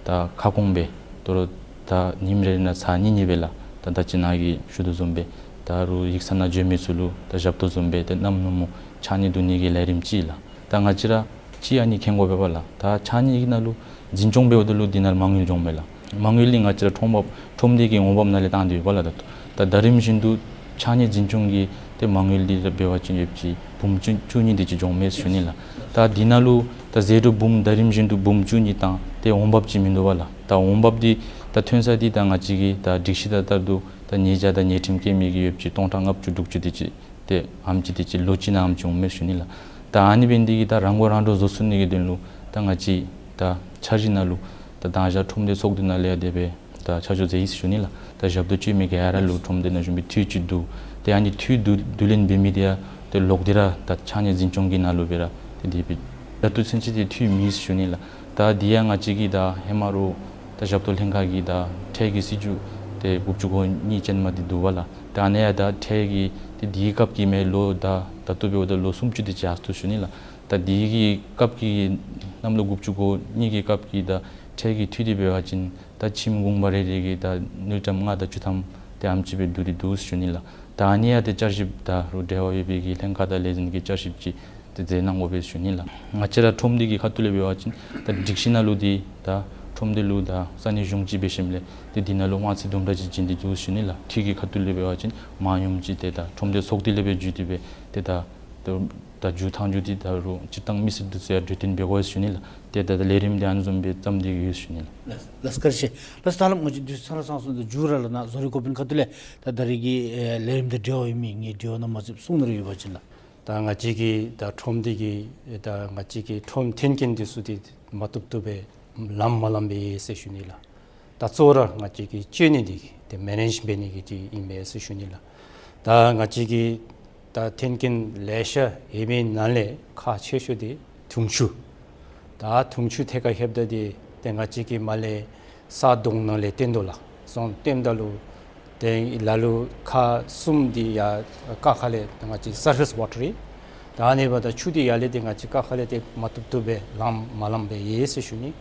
ད་ཁ་སྐོང་སྦེ་དོ་རུང་ད་ཉིནམ་རེ་རེ་ནང་ཚར་གཉིས་གཉིས་སྦེ་ལགས་ད་ད་ཅི་ནཱ་གིས་ཞུ་དོ་བཟུམ་སྦེ་ད་རུང་ཡིག་ཚང་ནང་འབྱོན་མི་ཚུ་ལུ་ད་ཞབས་ཏོག་བཟུམ་སྦེ་ཏེ་གནམ་ནུབ་མོ་ཕྱགས་སྙིགས་བསྡུ་ནི་གི་ལས་རིམ་ཅིག་ལགས། ད་ང་བཅས་ར་ཅིག་ཨ་ནི་མཁྱེན་དགོ་པས་པ་ལགས། ད་ཕྱགས་སྙིགས་ནང་ལུ་འཛིན་སྐྱོང་འབདཝ་ད་ལུ་འདི་ནང་ལུ་མ་དངུལ་འགྱོཝ་མས་ལགས། མ་དངུལ་འདི་ང་བཅས་ར་ཁྲོམ་འབབ་ཁྲོམ་སྡེ་གི་འོང་འབབ་ནང་ལས་བཏང་སྟེ་ཡོད་པ་ལགས། ད་ད་ད་རིམ་བཞིན་དུ་ཕྱགས་སྙིགས་འཛིན་སྐྱོང་གི་ཏེ་མ་དངུལ་འདི་ར་འབད་བ་ཅིན་ཡོདཔ་ཅིག་འབུམ་བཅུ་བཅུ་གཉིས་དེ་ཅིག་འགྱོཝ་མས་ཟེར་ཞུ་ནི་ལགས། ད་འདི་ནང་ལུ་ད་ཟད་འགྲོ་འབུམ་ད་རིམ་བཞིན་དུ་འབུམ་བཅུ་གཉིས་བཏང་སྟེ་འོང་འབབ་ཅིག་མིན་འདུག་པ་ལགས། ད་འོང་འབབ་འདི་ད་ཐོན་ས་འདི་ད་ང་བཅས་ཀྱིས་ད་སྒྲིག་གཞི་ད་ལྟར་དུ་ད་ཉེས་བྱ་དང་ཉེས་ཁྲིམས་བཀལ་མི་གི་ཡོདཔ་ཅིག་སྟོང་ཕྲག་ལྔ་བཅུ་དྲུག་ཅུ་དེ་ཅིག་ཏེ་ཨེམ་ཅིག་དེ་ཅིག་ལོ་གཅིག་ནང་ཨེམ་ཅིག་འོང་མས་ཟེར་ཞུ་ནི་ལགས། ད་ཨ་ནི་འབད་ནི་དེ་གིས་ད་རང་མགོ་རང་འདྲོངས་བཟོ་ཚུགས་ནི་གི་དོན་ལུ་ད་ང་བཅས་ད་འཆར་གཞི་ནང་ལུ་ད་མདང་ཞག་ཁྲོམ་སྡེ་ཚོགས་འདུ་ནང་ལས་ཡང་དེ་སྦེ་ད་ཆ་འཇོག་མཛད་ཡི་ཟེར་ཞུ་ནི་ལགས། ད་ཞབས་ཏོག་སྤྱོད་མི་ག་ར་ལུ་ཁྲོམ་སྡེ་ནང་བཞུགས་མི་འཐུས་ཅིག་བསྡུ། ཏེ་ཨ་ནི་འཐུས་བསྡུ་བསྡུ་ལེན་འབད་མི་དེ་ཡང་ཏེ་ལོག་སྟེ་ར་ད་ཕྱགས་སྙིགས་འཛིན་སྐྱོང་གི་ནང་ལུ་སྦེ་ར་ཏེ་དེ་སྦེ་ད་ལྟོ་ཚུན་ཚོད་ཏེ་འཐུས་མེད་ཟེར་ཞུ་ནི་ལགས། ད་འདི་ཡང་ང་བཅས་ཀྱིས་ད་ཧེ་མ་རུང་ད་ཞབས་ཏོག་ལྷན་ཁག་གི་ད་ཁྲལ་གྱི་སྲིད་བྱུས་ཏེ་དགུ་བཅུ་གོ་གཉིས་ཅན་མ་འདི་འདུག་པ་ལགས། ད་ཨ་ནི་ཡང་ད་ཁྲལ་གྱི་ཏེ་འདི་གི་སྐབས་ཀྱི་མས་ལོ་ད་ད་ལྟོ་འབདཝ་ད་ལོ་སུམ་ཅུ་དེ་ཅིག་ཡར་སོང་ཞུ་ནི་ལགས། ད་འདི་གི་སྐབས་ཀྱི་གནམ་ལོ་དགུ་བཅུ་གོ་གཉིས་ཀྱི་སྐབས་ཀྱི་ད་ཁྲལ་གྱི་འཐུས་འདི་འབད་བ་ཅིན་ད་ཁྱིམ་གུང་པ་རེ་རེ་གི་ད་དངུལ་ཀྲམ་ལྔ་དང་བཅུ་ཐམ་དེ་ཨེམ་ཅིག་སྦེ་བསྡུ་སྟེ་འདུག་ཟེར་ཞུ་ནི་ལགས། ད་ཨ་ནི་ཡང་ཏེ་བསྐྱར་ཞིབ་ད་རུང་འབྲེལ་བ་ཡོད་པའི་གི་ལྷན་ཁག་དང་ལས་འཛིན་གྱིས་བསྐྱར་ཞིབ་ཅིག་ཏེ་མཛད་གནང་དགོ་པས་ཟེར་ཞུ་ནི་ལགས། ང་བཅས་ར་ཁྲོམ་སྡེ་གི་ཁ་ཐུག་ལས་འབད་བ་ཅིན་ད་སྒྲིག་གཞི་ནང་ལུ་འདི་ད་ཁྲོམ་སྡེ་ལུ་ད་ས་གནས་གཞུང་ཅིག་འབད་ཞིནམ་ལས་ཏེ་འདི་ནང་ལུ་དབང་ཚད་དུམ་གྲ་ཅིག་བྱིན་ཏེ་འདུག་ཟེར་ཞུ་ནི་ལགས། འཐུས་ཀྱི་ཁ་ཐུག་ལས་འབད་བ་ཅིན་མངམ་ཅིག་ཏེ་ད་ཁྲོམ་སྡེ་ཚོགས་སྡེ་ལས་སྦེ་བརྒྱུད་དེ་སྦེ་ཏེ་ད་ད་ད་བརྒྱུད་ཐངས་བརྒྱུད་དེ་ད་རུང་སྤྱིར་བཏང་མི་སེར་འདི་ཚུ་ཡང་གྲོས་བསྟུན་འབད་དགོ་ཟེར་ཞུ་ནི་ལགས། ཏེ་ད་ད་ལས་རིམ་འདི་ཨ་ནི་བཟུམ་སྦེ་བརྩམས་ཏེ་ཡོད་ཟེར་ཞུ་ནི་ལགས། ལགས་ལགས་བཀའ་དྲིན་ཆེ། ལགས་ད་ལམ་ང་བཅས་དུས་ཚོད་ཚར་སོང་ཟེར་ད་མཇུག་ར་ལགས་ནཱ་བཟོ་རིག་འགོ་དཔོན་ཁ་ཐུག་ལས་ད་ད་རིས་ཀྱི་ཨེ་ལས་རིམ་དང་འབྲེལ་བ་ཡོད་མི་ངེའི་དྲི་བ་ནང་མ་ཚུད་གསུང་གནང་རེ་ཡོད་པ་ཅིན་ལགས། ད་ང་བཅས་ཀྱི་ད་ཁྲོམ་སྡེ་གི་ད་ང་བཅས་ཀྱི་ཁྲོམ་མཐུན་རྐྱེན་འདི་ཚུ་འདི་མ་བཏུབ་བཏུབ་སྦེ་ལངམ་མ་ལངམ་སྦེ་ཡོད་ཟེར་ཞུ་ནི་ལགས། ད་གཙོ་བོ་ར་ང་བཅས་ཀྱི་སྤྱོད་ནི་འདི་གིས་ཏེ་མེ་ནེཇ་འབད་ནི་གི་འདི་ཨིན་མས་ཟེར་ཞུ་ནི་ལགས། ད་ང་བཅས་ཀྱི་ད་མཐུན་རྐྱེན་ལེ་ཤ་ཡོད་པའི་ནང་ལས་ཁག་ཆེ་ཤོས་འདི་འཐུང་ཆུ། ད་འཐུང་ཆུ་ཐད་ཁར་ལྷོདཔ་ད་འདི་ཏེ་ང་བཅས་ཀྱིས་མར་ལས་ས་དོང་ནང་ལས་བཏོན་དོ་ལགས། སོང་བཏོནམ་ད་ལུ་ཏེ་ལ་ལུ་ཁག་གསུམ་འདི་ཡར་ཀ་ཁ་ལས་ང་བཅས་སར་ཕེསི་ཝ་ཊར་ཨིན། ད་ཨ་ནི་འབདཝ་ད་ཆུ་འདི་ཡར་ལས་ཏེ་ང་བཅས་ཀ་ཁ་ལས་ཏེ་མ་བཏུབ་བཏུབ་སྦེ་ལངམ་མ་ལངམ་སྦེ་ཡོད་ཟེར་ཞུ་ནི།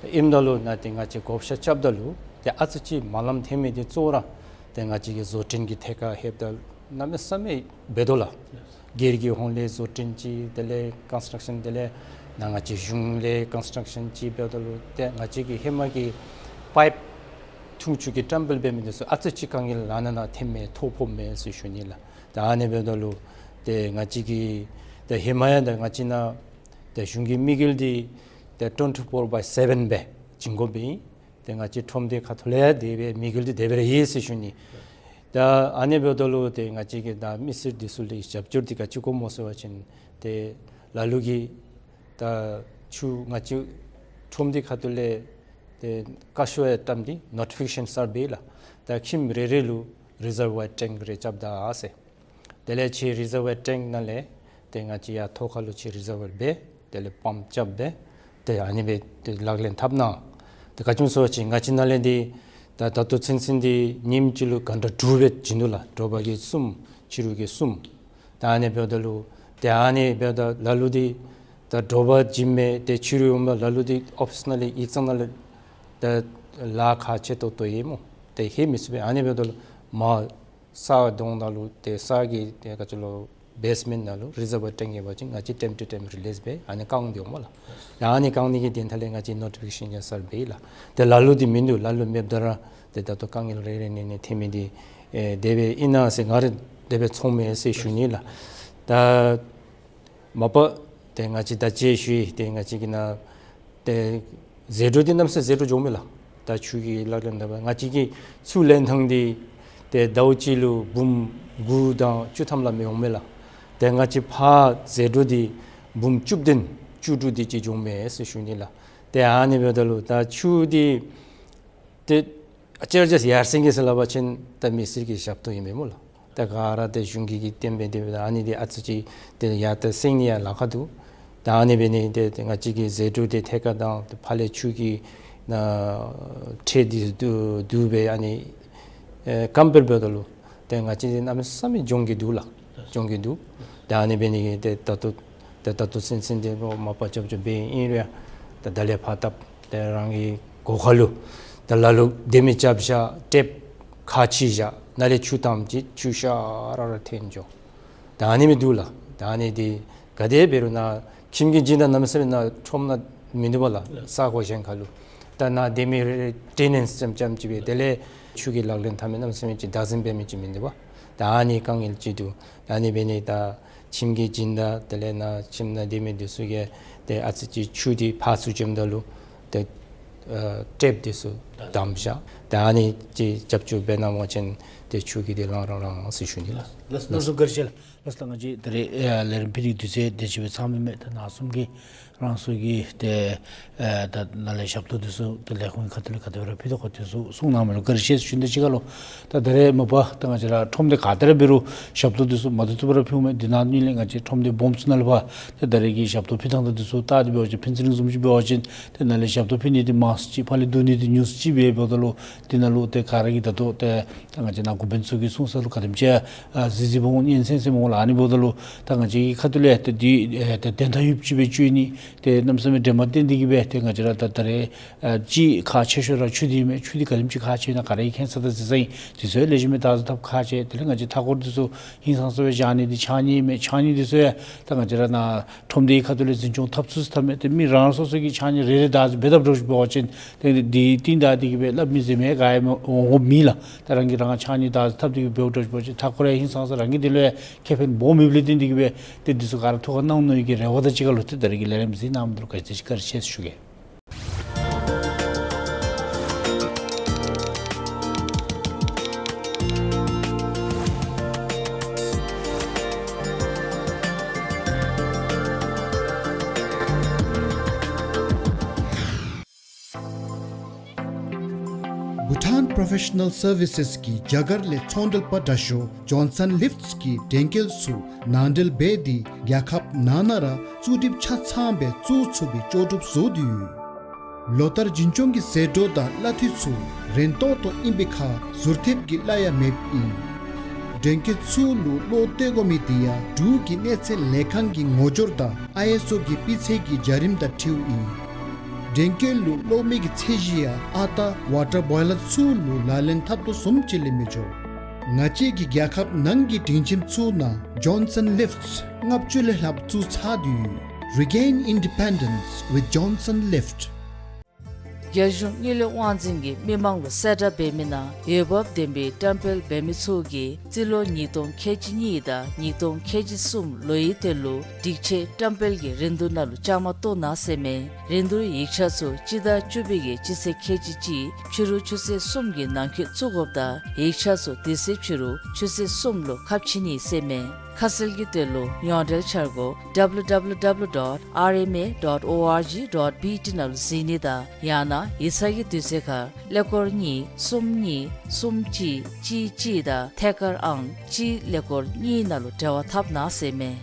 ཨིནམ་ད་ལུ་ནཱ་ཏེ་ང་བཅས་བགོ་བཤའ་རྐྱབ་ད་ལུ་ཏེ་ཨ་ཙི་ཅིག་མ་ལངམ་ཐོན་མི་འདི་གཙོ་བོ་ར་ཏེ་ང་བཅས་ཀྱི་བཟོ་སྐྲུན་གྱི་ཐད་ཁར་ལྷོདཔ་ད་གནམ་མེད་ས་མེད་འབད་དོ་ལགས། སྒེར་གྱི་ཧོངས་ལས་བཟོ་སྐྲུན་ཅིག་དེ་ལས་ཀོན་སི་ཊྲག་ཤཱན་དེ་ལས་ནཱ་ང་བཅས་གཞུང་ལས་ཀོན་སི་ཊྲག་ཤཱན་ཅིག་འབདཝ་ད་ལུ་ཏེ་ང་བཅས་ཀྱི་ཧེ་མ་གི་པའིཔ་འཐུང་ཆུ་གི་བཀྲམ་སྤེལ་འབད་མི་འདི་ཚུ་ཨ་ཙི་ཅིག་དཀའ་ངལ་ནང་ན་ཐོནམ་མས་ཐོ་ཕོགཔ་མས་ཟེར་ཞུ་ནི་ལགས། ད་ཨ་ནི་འབདཝ་ད་ལུ་ཏེ་ང་བཅས་ཀྱི་ཏེ་ཧེ་མ་ཡང་ད་ང་བཅས་ནཱ་ཏེ་གཞུང་གི་དམིགས་ཡུལ་འདི་ཏེ་ཊུ་ཝེན་ཊི་ཕོར་བའི་སེ་བེན་སྦེ་བྱིན་དགོཔ་ཨིན། ཏེ་ང་བཅས་ཁྲོམ་སྡེ་ཁ་ཐུག་ལས་ཡང་དེ་སྦེ་དམིགས་ཡུལ་འདི་དེ་སྦེ་ར་ཡོད་ཟེར་ཞུ་ནི། ད་ཨ་ནི་འབདཝ་ད་ལུ་ཏེ་ང་བཅས་ཀྱིས་ད་མི་སེར་འདི་ཚུ་ལུ་རྒྱབ་སྐྱོར་འདི་ག་ཅི་དགོཔ་སྨོ་ཟེར་བ་ཅིན་ཏེ་ལ་ལུ་གིས་ད་ཆུ་ང་བཅས་ཁྲོམ་སྡེ་ཁ་ཐུག་ལས་ཏེ་བཀའ་ཤོག་ཡང་བཏངམ་འདི་ནོ་ཊི་ཕི་ཀེ་ཤཱན་སར་བེ་ལགས། ད་ཁྱིམ་རེ་རེ་ལུ་རི་ཛར་ཝར་ཊེངཀ་རེ་རྐྱབ་ད་ཟེར། དེ་ལས་ཁྱེད་རི་ཛར་ཝར་ཊེངཀ་ནང་ལས་ཏེ་ང་བཅས་ཡར་ཐོག་ཁ་ལུ་ཁྱེད་རི་ཛར་ཝར་འབད། དེ་ལས་པམཔ་རྐྱབ་འབད། ཏེ་ཨ་ནི་སྦེ་ཏེ་ལག་ལེན་འཐབ་གནང་། ཏེ་ག་ཅི་སྨོ་ཟེར་བ་ཅིན་ང་བཅས་ནཱ་ལས་འདི་ད་ད་ལྟོ་ཚུན་ཚོད་འདི་ཉིནམ་གཅིག་ལུ་གྷན་ཊ་དྲུག་སྦེ་བྱིན་དོ་ལགས། དྲོ་པ་གི་གསུམ་ཕྱི་རུ་གི་གསུམ། ད་ཨ་ནི་འབདཝ་ད་ལུ་ཏེ་ཨ་ནི་འབདཝ་ད་ལ་ལུ་འདི་ད་དྲོ་པ་བྱིན་མི་ཏེ་ཕྱི་རུ་འོངམ་ལ་ལུ་འདི་ཨོ་ཕིསི་ནང་ལས་ཡིག་ཚང་ནང་ལས་ད་ལཱ་ཁག་ཆེ་ཏོག་ཏོ་ཨིན་སྨོ། ཏེ་ལྷོད་མི་ཚུགས་པས། ཨ་ནི་འབདཝ་ད་ལུ་མར་ས་དོང་ནང་ལུ་ཏེ་ས་གི་ཏེ་ག་ཅི་ལོ་བེསི་མེནཊ་ནང་ལུ་རི་ཛར་ཝར་ཊེངཀ་ཡོད་པ་ཅིན་ང་བཅས་ཊེམ་ཊུ་ཊེམ་རི་ལིསི་འབད་ཨ་ནི་བཀང་སྟེ་འོང་སྨོ་ལགས། ཡ་ཨ་ནི་བཀང་ནི་གི་དོན་དག་ལས་ང་བཅས་ནོ་ཊི་ཕི་ཀེ་ཤཱན་ཡང་སར་བེ་ལགས། ཏེ་ལ་ལུ་འདི་མིན་འདུག། ལ་ལུ་མེདཔ་ད་ར་ཏེ་ད་ལྟོ་དཀའ་ངལ་རེ་རེ་ནང་ནང་ཐོན་མི་འདི་ཨེ་དེ་སྦེ་ཨིན་ན་ཟེར་ང་ར་དེ་སྦེ་ཚོརཝ་མས་ཟེར་ཞུ་ནི་ལགས། ད་མ་པ་ཏེ་ང་བཅས་ད་ཅི་ཞུ་ཡི། ཏེ་ང་བཅས་ཀྱི་ནཱ་ཏེ་ཟད་འགྲོ་འདི་གནམ་མེད་ས་མེད་ཟད་འགྲོ་འགྱོཝ་མས་ལགས། ད་ཆུ་གི་ལག་ལེན་འཐབ་པ་ང་བཅས་ཀྱི་ཆུ་ལེན་ཐངས་འདི་ཏེ་ཟླཝ་གཅིག་ལུ་འབུམ་དགུ་དང་བཅུ་ཐམ་ལས་མི་འོང་མས་ལགས། ཏེ་ང་བཅས་ཕར་ཟད་འགྲོ་འདི་འབུམ་བཅུ་བདུན་བཅུ་དྲུག་དེ་ཅིག་འགྱོཝ་མས་ཟེར་ཞུ་ནི་ལགས། ཏེ་ཨ་ནི་འབདཝ་ད་ལུ་ད་ཆུ་འདི་ཏེ་ཨ་ཙི་རེ་ཅིག་ཡར་སེང་གེ་ཟེར་སླབ་པ་ཅིན་ད་མི་སེར་གྱི་ཞབས་ཏོག་ཨིན་མས་སྨོ་ལགས། ད་ག་ར་ཏེ་གཞུང་གིས་གིས་བཏོན་སྦེ་དེ་སྦེ་ད་ཨ་ནི་འདི་ཨ་ཙི་ཅིག་ཏེ་ཡར་ད་སེང་ནི་ཡང་ལཱ་ཁག་འདུག། ད་ཨ་ནི་འབད་ནི་འདི་ཏེ་ང་བཅས་ཀྱི་ཟད་འགྲོ་འདི་ཐད་ཀར་དང་ཏེ་ཕར་ལས་ཆུ་གི་ནཱ་ཁྲལ་འདི་བསྡུ་བསྡུ་སྦེ་ཨ་ནི་ཨེ་ཀམ་པེར་འབདཝ་ད་ལུ་ཏེ་ང་བཅས་འདི་གནམ་མེད་ས་མེད་འགྱོ་གི་འདུག་ལགས། འགྱོ་གི་འདུག། ད་ཨ་ནི་འབད་ནི་འདི་ད་ལྟོ་ ད་ད་ལྟོ་ཚུན་ཚོད་འདི་ལུ་མ་པ་རྐྱབ་རྐྱབ་འབད་ཨིན་རུང་ཡང་ད་ད་ལས་ཕར་ད་ཏེ་རང་གི་སྒོ་ཁ་ལུ་ད་ལ་ལུ་སྡོད་མི་རྐྱབ་བཞག། ཊེབ་ཁ་ཕྱེ་བཞག། ནཱ་ལས་ཆུ་བཏངམ་ཅིག་ཆུ་ཤ་ར་ར་འཐོན་འགྱོ། ད་ཨ་ནི་མི་འདུག་ལགས། ད་ཨ་ནི་འདི་ག་དེ་འབད་རུང་ནཱ་ཁྱིམ་གྱི་སྦྱིན་བདག་གནམ་མེད་ས་མེད་ནཱ་ཁྲོམ་ནང་མིན་འདུག་པ་ལགས། ས་གོ་གཞན་ཁ་ལུ། ད་ནཱ་སྡོད་མི་རེ་རེ་ཊེ་ནེནཊསི་ཙམ་ཙམ་ཅིག་སྦེ་དེ་ལས་ཆུ་གི་ལག་ལེན་འཐབ་མི་གནམ་མེད་ས་མེད་ཅིག་བདག་འཛིན་འབད་མི་ཅིག་མིན་འདུག་པ། ད་ཨ་ནི་དཀའ་ངལ་ཅིག་འདུག། ཨ་ནི་འབད་ནི་ད་ཁྱིམ་གྱི་སྦྱིན་བདག་དེ་ལས་ནཱ་ཁྱིམ་ནང་སྡོད་མི་འདི་ཚུ་གིས་ཏེ་ཨ་ཙི་ཅིག་ཆུ་འདི་ཕར་ཚུར་བྱིནམ་ད་ལུ་ཏེ་ཨ་ཊེབ་འདི་ཚུ་བསྡམས་བཞག། ད་ཨ་ནི་ཅིག་རྒྱབ་སྐྱོར་འབད་གནང་པ་ཅིན་ཏེ་ཆུ་གི་འདི་ལང་རང་རང་ཟེར་ཞུ་ནི་ལགས། ལགས་སོ། ལགས་སོ། བཀའ་དྲིན་ཆེ་ལགས། ལགས་སོ། ད་ང་བཅས་ད་རེས་ཨ་ལས་རིམ་ཕུལ་ནིའི་དུས་ཚོད་དེ་ཅིག་སྦེ་ཚང་མི་མས། ད་ནཱ་གསུམ་གྱིས་རང་སོ་གི་ཏེ་ཨ་ད་ནཱ་ལས་ཞབས་ཏོག་འདི་ཚུ་ཏེ་ལས་ཁུངས་ཁ་ཐུག་ལས་ག་དེ་སྦེ་ར་ཕུལ་དོ་ག་དེ་ཚུ་གསུང་གནང་མི་ལུ་བཀའ་དྲིན་ཆེ་ཟེར་ཞུ་ནི། དེ་ཅིག་ཁར་ལུ་ད་ད་རེས་མ་པ་ད་ང་བཅས་ར་ཁྲོམ་སྡེ་ག་ཏེ་ར་འབད་རུང་ཞབས་ཏོག་འདི་ཚུ་མ་བཏུབ་བཏུབ་ར་ཕུལཝ་མས། དེ་ནང་དེ་ལས་ང་བཅས་ཁྲོམ་སྡེ་སྦོམ་ཚུ་ནང་ལུ་ཕར་ཏེ་ད་རེས་ཀྱི་ཞབས་ཏོག་ཕུལ་ཐངས་དང་འདི་ཚུ་བལྟ་སྟེ་འབད་བ་ཅིན་ཕུན་ཚོགས་གླིང་བཟུམ་ཅིག་འབད་བ་ཅིན་ཏེ་ནཱ་ལས་ཞབས་ཏོག་ཕུལ་ནི་འདི་མང་སུ་ཅིག་ཕར་ལས་བསྡུ་ནི་འདི་ཉུང་སུ་ཅིག་སྦེ་འབདཝ་ད་ལུ་དེ་ནང་ལུ་ཏེ་ག་ར་གིས་ད་ལྟོ་ཏེ་ད་ང་བཅས་ནཱ་འགོ་དཔོན་ཚུ་གིས་གསུང་ས་ལུ་ག་དེམ་ཅིག་ཨ་གཟི་བརྗིད་སྦོམ་སྙན་གསན་གསནམ་འོང་ལགས། ཨ་ནི་འབདཝ་ད་ལུ་ད་ང་བཅས་ཀྱི་ཁ་ཐུག་ལས་ཏེ་འདི་ཨེ་ཏེ་དོན་དག་ཡོདཔ་ཅིག་སྦེ་སྤྱོད་ནི། ཏེ་གནམ་མེད་ས་མེད་འདྲེས་མ་བཏོན་ཏེ་གིས་སྦེ་ཏེ་ང་བཅས་ར་ད་ད་རེས་ཨ་གཅིག་ཁག་ཆེ་ཤོས་ར་ཆུ་འདི་ཨིན་མས། ཆུ་འདི་ག་དེམ་ཅིག་ཁག་ཆེ་ན་ག་ར་གིས་མཁྱེན་ས་དང་གཟིགས་ས་ཨིན། དུས་ཚོད་ལེགས་ཤོམ་སྦེ་བདག་འཛིན་འཐབ་ཁག་ཆེ། དེ་ལས་ང་བཅས་མཐའ་འཁོར་འདི་ཚུ་ཧིང་སངས་ས་སྦེ་བཞག་ནི་འདི་ཕྱགས་སྙིགས་ཨིན་མས། ཕྱགས་སྙིགས་འདི་ཚུ་ཡང་ད་ང་བཅས་ར་ནཱ་ཁྲོམ་སྡེའི་ཁ་ཐུག་ལས་འཛིན་སྐྱོང་འཐབ་ཚུགས་སུ་འཐབ་མས། ཏེ་མི་རང་སོ་སོ་གི་ཕྱགས་སྙིགས་རེ་རེ་བདག་འཛིན་འབད་འཐབ་འགྱོ་བ་ཅིན་ཏེ་འདི་བཏོན་ད་འདི་གིས་སྦེ་སླབ་མི་གཟིགས་མི་ག་ཡང་འོང་འོང་མེད་ལགས། ད་རང་གིས་རང་ཕྱགས་སྙིགས་བདག་འཛིན་འཐབ་སྟེ་གིས་འབདཝ་འགྱོ་བ་ཅིན་མཐའ་འཁོར་ཡང་ཧིང་སངས་ས་རང་གི་འདི་ལུ་ཡང་ཁེ་ཕན་སྦོམ་མེདཔ་ལས་བརྟེན་ཏེ་གིས་སྦེ་ཏེ་འདི་ཚུ་ག་ར་ཐུགས་ཁར་གནང་ནི་གི་རེ་བ་དང་གཅིག་ཁར་ལུ་ཏེ་ད་རེས་ཀྱི་ལས་རིམ་གཟིགས་གནང་མི་འདི་ལུ་ག་ཅི་བཀའ་དྲིན་ཆེ་ཟེར་ཞུ་གེ། བྷུ་ཊཱན་པྲོ་ཕེ་ཤ་ནཱལ་སར་བི་སེས་ཀྱིས་རྒྱ་གར་ལས་ཚོང་འབྲེལ་པ་དྲག་ཤོས་ཇོན་སཱན་ལིཕཊསི་གི་འགྲེམས་སྐས་ཚུ་ནང་འདྲེན་འབད་དེ་རྒྱལ་ཁབ་ནང་ན་ར་བཙུགས་གྲིབ་ཆ་ཚང་སྦེ་བཙུགས་ཚུགས་པའི་ལྕོགས་གྲུབ་བཟོ་སྟེ་ཡོད། ལོ་ལྟར་འཛིན་སྐྱོང་གི་ཟད་འགྲོ་དང་གླ་འཐུས་ཚུ་རན་ཏོག་ཏོ་ཨིན་པའི་ཁར་ཟུར་ཐེབས་ཀྱི་གླ་ཡང་མེདཔ་ཨིན། འགྲེམས་སྐས་ཚུ་ལུ་གློག་སྟེར་དགོ་མི་དེ་ཡང་འབྲུག་གི་གནས་ཚད་ལས་ཁང་གི་ངོ་སྦྱོར་དང་ཨའི་ཨེསི་ཨོ་གི་སྤུས་ཚད་ཀྱི་བྱ་རིམ་དང་འཁྲིལཝ་ཨིན། འགྲེམས་སྐས་ལུ་གློག་མེ་གི་ཚད་གཞི་ཡང་ཨ་རྟག་ཝ་ཊར་བོའི་ལར་ཚུ་ལུ་ལག་ལེན་འཐབ་དོ་བཟུམ་ཅིག་ལས་མི་འགྱོ། ང་བཅས་ཀྱི་རྒྱལ་ཁབ་ནང་གི་སྒྲིང་ཁྱིམ་ཚུ་ནང་ཇོན་སཱན་ལིཕཊསི་ལྔ་བཅུ་ལས་ལྷགཔ་བཙུགས་ཚར་ཏེ་ཡོད། Regain independence with Johnson Lift. རྒྱལ་གཞུང་དངུལ་ལས་དབང་འཛིན་གྱིས་མི་མང་ལུ་གསལ་བསྒྲགས་འབད་མི་ནང་འོས་འབབ་ལྡན་པའི་བཀྲམ་སྤེལ་འབད་མི་ཚུ་གིས་རྩིས་ལོ་ཉིས་སྟོང་ཁལ་གཅིག་གཉིས་དང་ཉིས་སྟོང་ཁལ་གཅིག་གསུམ་ལོའི་དོན་ལུ་སྒྲིག་ཆས་བཀྲམ་སྤེལ་གྱི་རིན་བསྡུར་ནང་ལུ་བཅའ་མར་གཏོགས་གནང་ཟེར་མས། རིན་བསྡུར་ཡིག་ཆ་ཚུ་སྤྱི་ཟླ་བཅུ་པའི་གི་སྤྱི་ཚེས་ཁལ་གཅིག་གཅིག་ཕྱི་རུ་ཆུ་ཚོད་གསུམ་གྱི་ནང་འཁོད་བཙུགས་དགོཔ་དང་ཡིག་ཆ་ཚུ་དེ་ཚེ་ཕྱི་རུ་ཆུ་ཚོད་གསུམ་ལུ་ཁ་ཕྱེ་ནི་ཟེར་མས། ཁ་གསལ་གྱི་དོན་ལུ་ཡོངས་འབྲེལ་འཆར་སྒོ་W W W dot R M A dot O R G dot B T ནང་ལུ་གཟིགས་ནི་དང་ཡང་ན་ཡིག་ཚང་གི་དུས་ཚོད་ཁར་ཀླད་ཀོར་གཉིས་གསུམ་གཉིས་གསུམ་གཅིག་གཅིག་གཅིག་དང་ཐད་ཀར་ཨང་གཅིག་ཀླད་ཀོར་གཉིས་ནང་ལུ་འབྲེལ་བ་འཐབ་གནང་ཟེར་མས།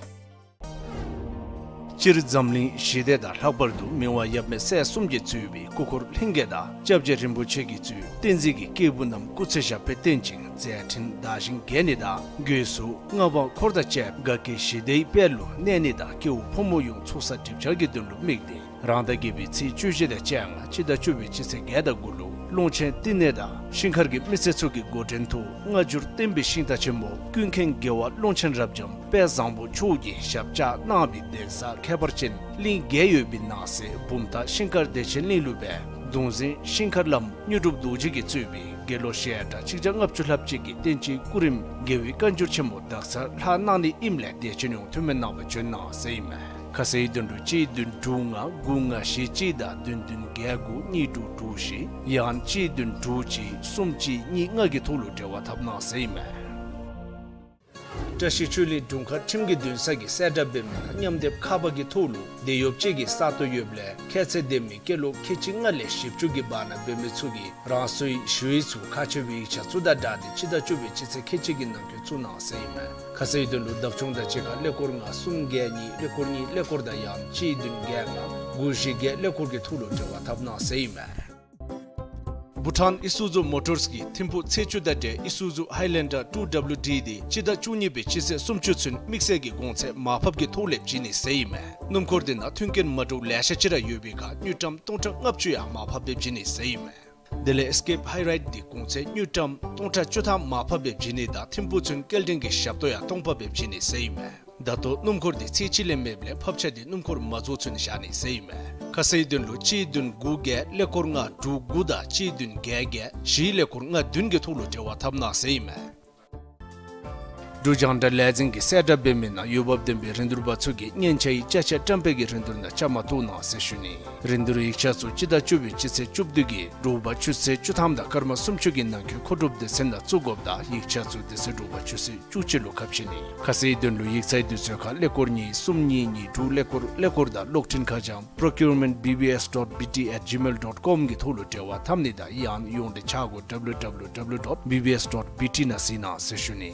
སྤྱིར་འཛམ་གླིང་ཞི་བདེ་དང་ལྷག་པར་དུ་མི་དབང་ཡབ་མེས་སྲས་གསུམ་གྱིས་གཙོས་པའི་སྐུ་འཁོར་ལྷན་རྒྱས་དང་སྐྱབས་རྗེ་རིན་པོ་ཆེ་གིས་གཙོས་བསྟན་འཛིན་གྱི་སྐྱེས་བུ་རྣམས་སྐུ་ཚེ་ཞབས་པད་བརྟན་ཅིང་མཛད་འཕྲིན་དར་ཞིང་རྒྱས་ནི་དང་སྒོས་སུ་མངའ་འབངས་འཁོར་དང་བཅས་དགའ་སྐྱིད་ཞི་བདེའི་དཔལ་ལུ་གནས་ནི་དང་སྐྱེ་བོ་ཕོ་མོ་ཡོངས་ཚོགས་བསགས་སྒྲིབ་སྦྱང་གི་དོན་ལུ་དམིགས་ཏེ་རང་ཟླ་བརྒྱད་པའི་ཚེས་བཅུ་བཞི་དང་བཅས་ལྔ་སྤྱི་ཟླ་བཅུ་པའི་སྤྱི་ཚེས་བརྒྱད་དང་དགུ་ལུ་ཀློང་ཆེན་བསྟི་གནས་དང་ཤིང་མཁར་གྱི་མི་སེར་ཚུ་གི་འགོ་འདྲེན་དུ་སྔ་འགྱུར་བསྟན་པའི་ཤིང་རྟ་ཆེན་མོ་ཀུན་མཁྱེན་རྒྱལ་བ་ཀློང་ཆེན་རབ་འབྱམས་དཔལ་བཟང་པོ་མཆོག་གིས་ཞབས་བཅགས་གནང་བའི་གདན་ས་ཁྱད་པར་ཅན་གླིང་བརྒྱད་ཡོད་པའི་ནང་གསེས་བུམ་ཐང་ཤིང་མཁར་བདེ་ཆེན་གླིང་ལུ་སྦེ་གདུང་འཛིན་ཤིང་མཁར་བླམ་དངོས་གྲུབ་རྡོ་རྗེ་གིས་གཙོས་པའི་དགེ་སློང་ཞལ་གྲངས་ཆིག་བརྒྱ་ལྔ་བཅུ་ལྷགཔ་ཅིག་གིས་བསྟན་སྤྱིའི་སྐུ་རིམ་དགེ་བའི་བཀའ་འགྱུར་ཆེན་མོ་དག་ཚར་ལྷག་གནང་ནི་ཨིནམ་ལས་བདེ་ཆེན་ཡོངས་འཐུས་མི་རྣམ་པ་བྱོན་གནང་ཟེར་ཨིན་མས། ཁ་གསལ་དོན་ལུ་གཅིག་བདུན་དྲུག་ལྔ་དགུ་ལྔ་བཞི་གཅིག་དང་བདུན་བདུན་བརྒྱད་དགུ་གཉིས་དྲུག་དྲུག་བཞི་ཡང་གཅིག་བདུན་དྲུག་གཅིག་གསུམ་གཅིག་གཉིས་ལྔ་གི་ཐོག་ལུ་འབྲེལ་བ་འཐབ་གནང་ཟེར་ཨིན་མས། བཀྲ་ཤིས་ཆོས་གླིང་དྲུང་ཁག་ཁྲིམས་ཀྱི་འདུན་ས་གིས་གསལ་བསྒྲགས་འབད་མི་ནང་མཉམ་སྡེབ་ཁ་པར་གྱི་ཐོག་ལུ་དེད་གཡོགཔ་ཅིག་གི་ས་སྟོང་ཡོདཔ་ལས་ཁྱད་ཚད་ལྡན་མི་སྐྱེས་ལོ་ཁལ་གཅིག་ལྔ་ལས་བཞི་བཅུ་གི་བར་ན་འབད་མི་ཚུ་གིས་རང་སོའི་ཞུ་ཡིག་ཚུ་ཁག་ཆེ་བའི་ཡིག་ཆ་ཚུ་དང་སྦྲགས་ཏེ་སྤྱི་ཟླ་བཅུ་པའི་སྤྱི་ཚེས་ཁལ་གཅིག་གི་ནང་འཁོད་བཙུགས་གནང་ཟེར་ཨིན་མས། ཁ་གསལ་དོན་ལུ་བདག་སྐྱོང་དང་གཅིག་ཁར་ཀླད་ཀོར་ལྔ་གསུམ་བརྒྱད་གཉིས་ཀླད་ཀོར་གཉིས་ཀླད་ཀོར་དང་ཡང་གཅིག་བདུན་བརྒྱད་ལྔ་དགུ་བཞི་བརྒྱད་ཀླད་ཀོར་གྱི་ཐོག་ལུ་འབྲེལ་བ་འཐབ་གནང་ཟེར་ཨིན་མས། བྷུ་ཊཱན་ཨི་སུ་ཛུ་མོ་ཊརས་ཀྱིས་ཐིམ་ཕུག་ཚེས་བཅུ་དང་འབྲེལ་ཨི་སུ་ཛུ་ཧའི་ལེན་ཌར་ཊུ་ཌབ་ལུ་ཌི་དེ་སྤྱི་ཟླ་བཅུ་གཉིས་པའི་སྤྱི་ཚེས་སུམ་ཅུ་ཚུན་དམིགས་བསལ་གྱི་གོང་ཚད་མར་ཕབ་ཀྱི་ཐོག་ལས་བྱིན་ནི་ཟེར་ཨིན་མས། སྣུམ་འཁོར་དེ་ནང་མཐུན་རྐྱེན་མ་འདྲཝ་ལེ་ཤ་ཅིག་ར་ཡོད་པའི་ཁར་དངུལ་ཀྲམ་སྟོང་ཕྲག་ལྔ་བཅུ་ཡང་མར་ཕབ་སྦེ་བྱིན་ནི་ཟེར་ཨིན་མས། དེ་ལས་ཨེས་ཀེབ་ཧའི་རའིཌ་དེ་གོང་ཚད་དངུལ་ཀྲམ་སྟོང་ཕྲག་བཅུ་ཐམ་མར་ཕབ་སྦེ་བྱིན་ནི་དང་ཐིམ་ཕུག་ཚུན་སྐྱེལ་འདྲེན་གྱི་ཞབས་ཏོག་ཡང་སྟོང་ཕབ་སྦེ་བྱིན་ནི་ཟེར་ཨིན་མས། ད་ལྟོ་སྣུམ་འཁོར་དེ་ཚེས་གཅིག་ལས་མེདཔ་ལས་ཕབ་ཆ་དེ་སྣུམ་འཁོར་མ་རྫོགས་ཚུན་བཞག་ནི་ཟེར་ཨིན་མས། ཁ་གསལ་དོན་ལུ་གཅིག་བདུན་དགུ་བརྒྱད་ཀླད་ཀོར་ལྔ་དྲུག་དགུ་དང་གཅིག་བདུན་བརྒྱད་བརྒྱད་བཞི་ཀླད་ཀོར་ལྔ་བདུན་གྱི་ཐོག་ལུ་འབྲེལ་བ་འཐབ་གནང་ཟེར་ཨིན་མས། འབྲུག་རྒྱང་བསྒྲགས་ལས་འཛིན་གྱིས་གསལ་བསྒྲགས་འབད་མི་ནང་འོས་འབབ་ལྡན་པའི་རིན་བསྡུར་པ་ཚུ་གིས་སྔན་ཆད་ཀྱི་ཅ་ཆས་བཀྲམ་སྤེལ་གྱི་རིན་བསྡུར་ནང་བཅའ་མར་གཏོགས་གནང་ཟེར་ཞུ་ནི། རིན་བསྡུར་ཡིག་ཆ་ཚུ་སྤྱི་ཟླ་བཅུ་པའི་སྤྱི་ཚེས་བཅུ་བདུན་གྱི་དྲོ་པ་ཆུ་ཚོད་བཅུ་ཐམ་དང་སྐར་མ་སུམ་ཅུ་གི་ནང་འཁོད་མཁོ་སྒྲུབ་སྡེ་ཚན་ནང་བཙུགས་དགོཔ་དང་ཡིག་ཆ་ཚུ་དེ་ཚེ་དྲོ་པ་ཆུ་ཚོད་བཅུ་གཅིག་ལུ་ཁ་ཕྱེ་ནི། ཁ་གསལ་དོན་ལུ་ཡིག་ཚང་དུས་ཚོད་ཁར་ཀླད་ཀོར་གཉིས་གསུམ་གཉིས་གཉིས་དྲུག་ཀླད་ཀོར་ཀླད་ཀོར་དང་གློག་འཕྲིན་ཁ་བྱང་procurement B B S dot B T at gmail dot com གི་ཐོག་ལུ་འབྲེལ་བ་འཐབ་ནི་དང་ཡང་ཡོངས་འབྲེལ་ཆ་སྒོ་W W W dot B B S dot B T ནང་གཟིགས་གནང་ཟེར་ཞུ་ནི།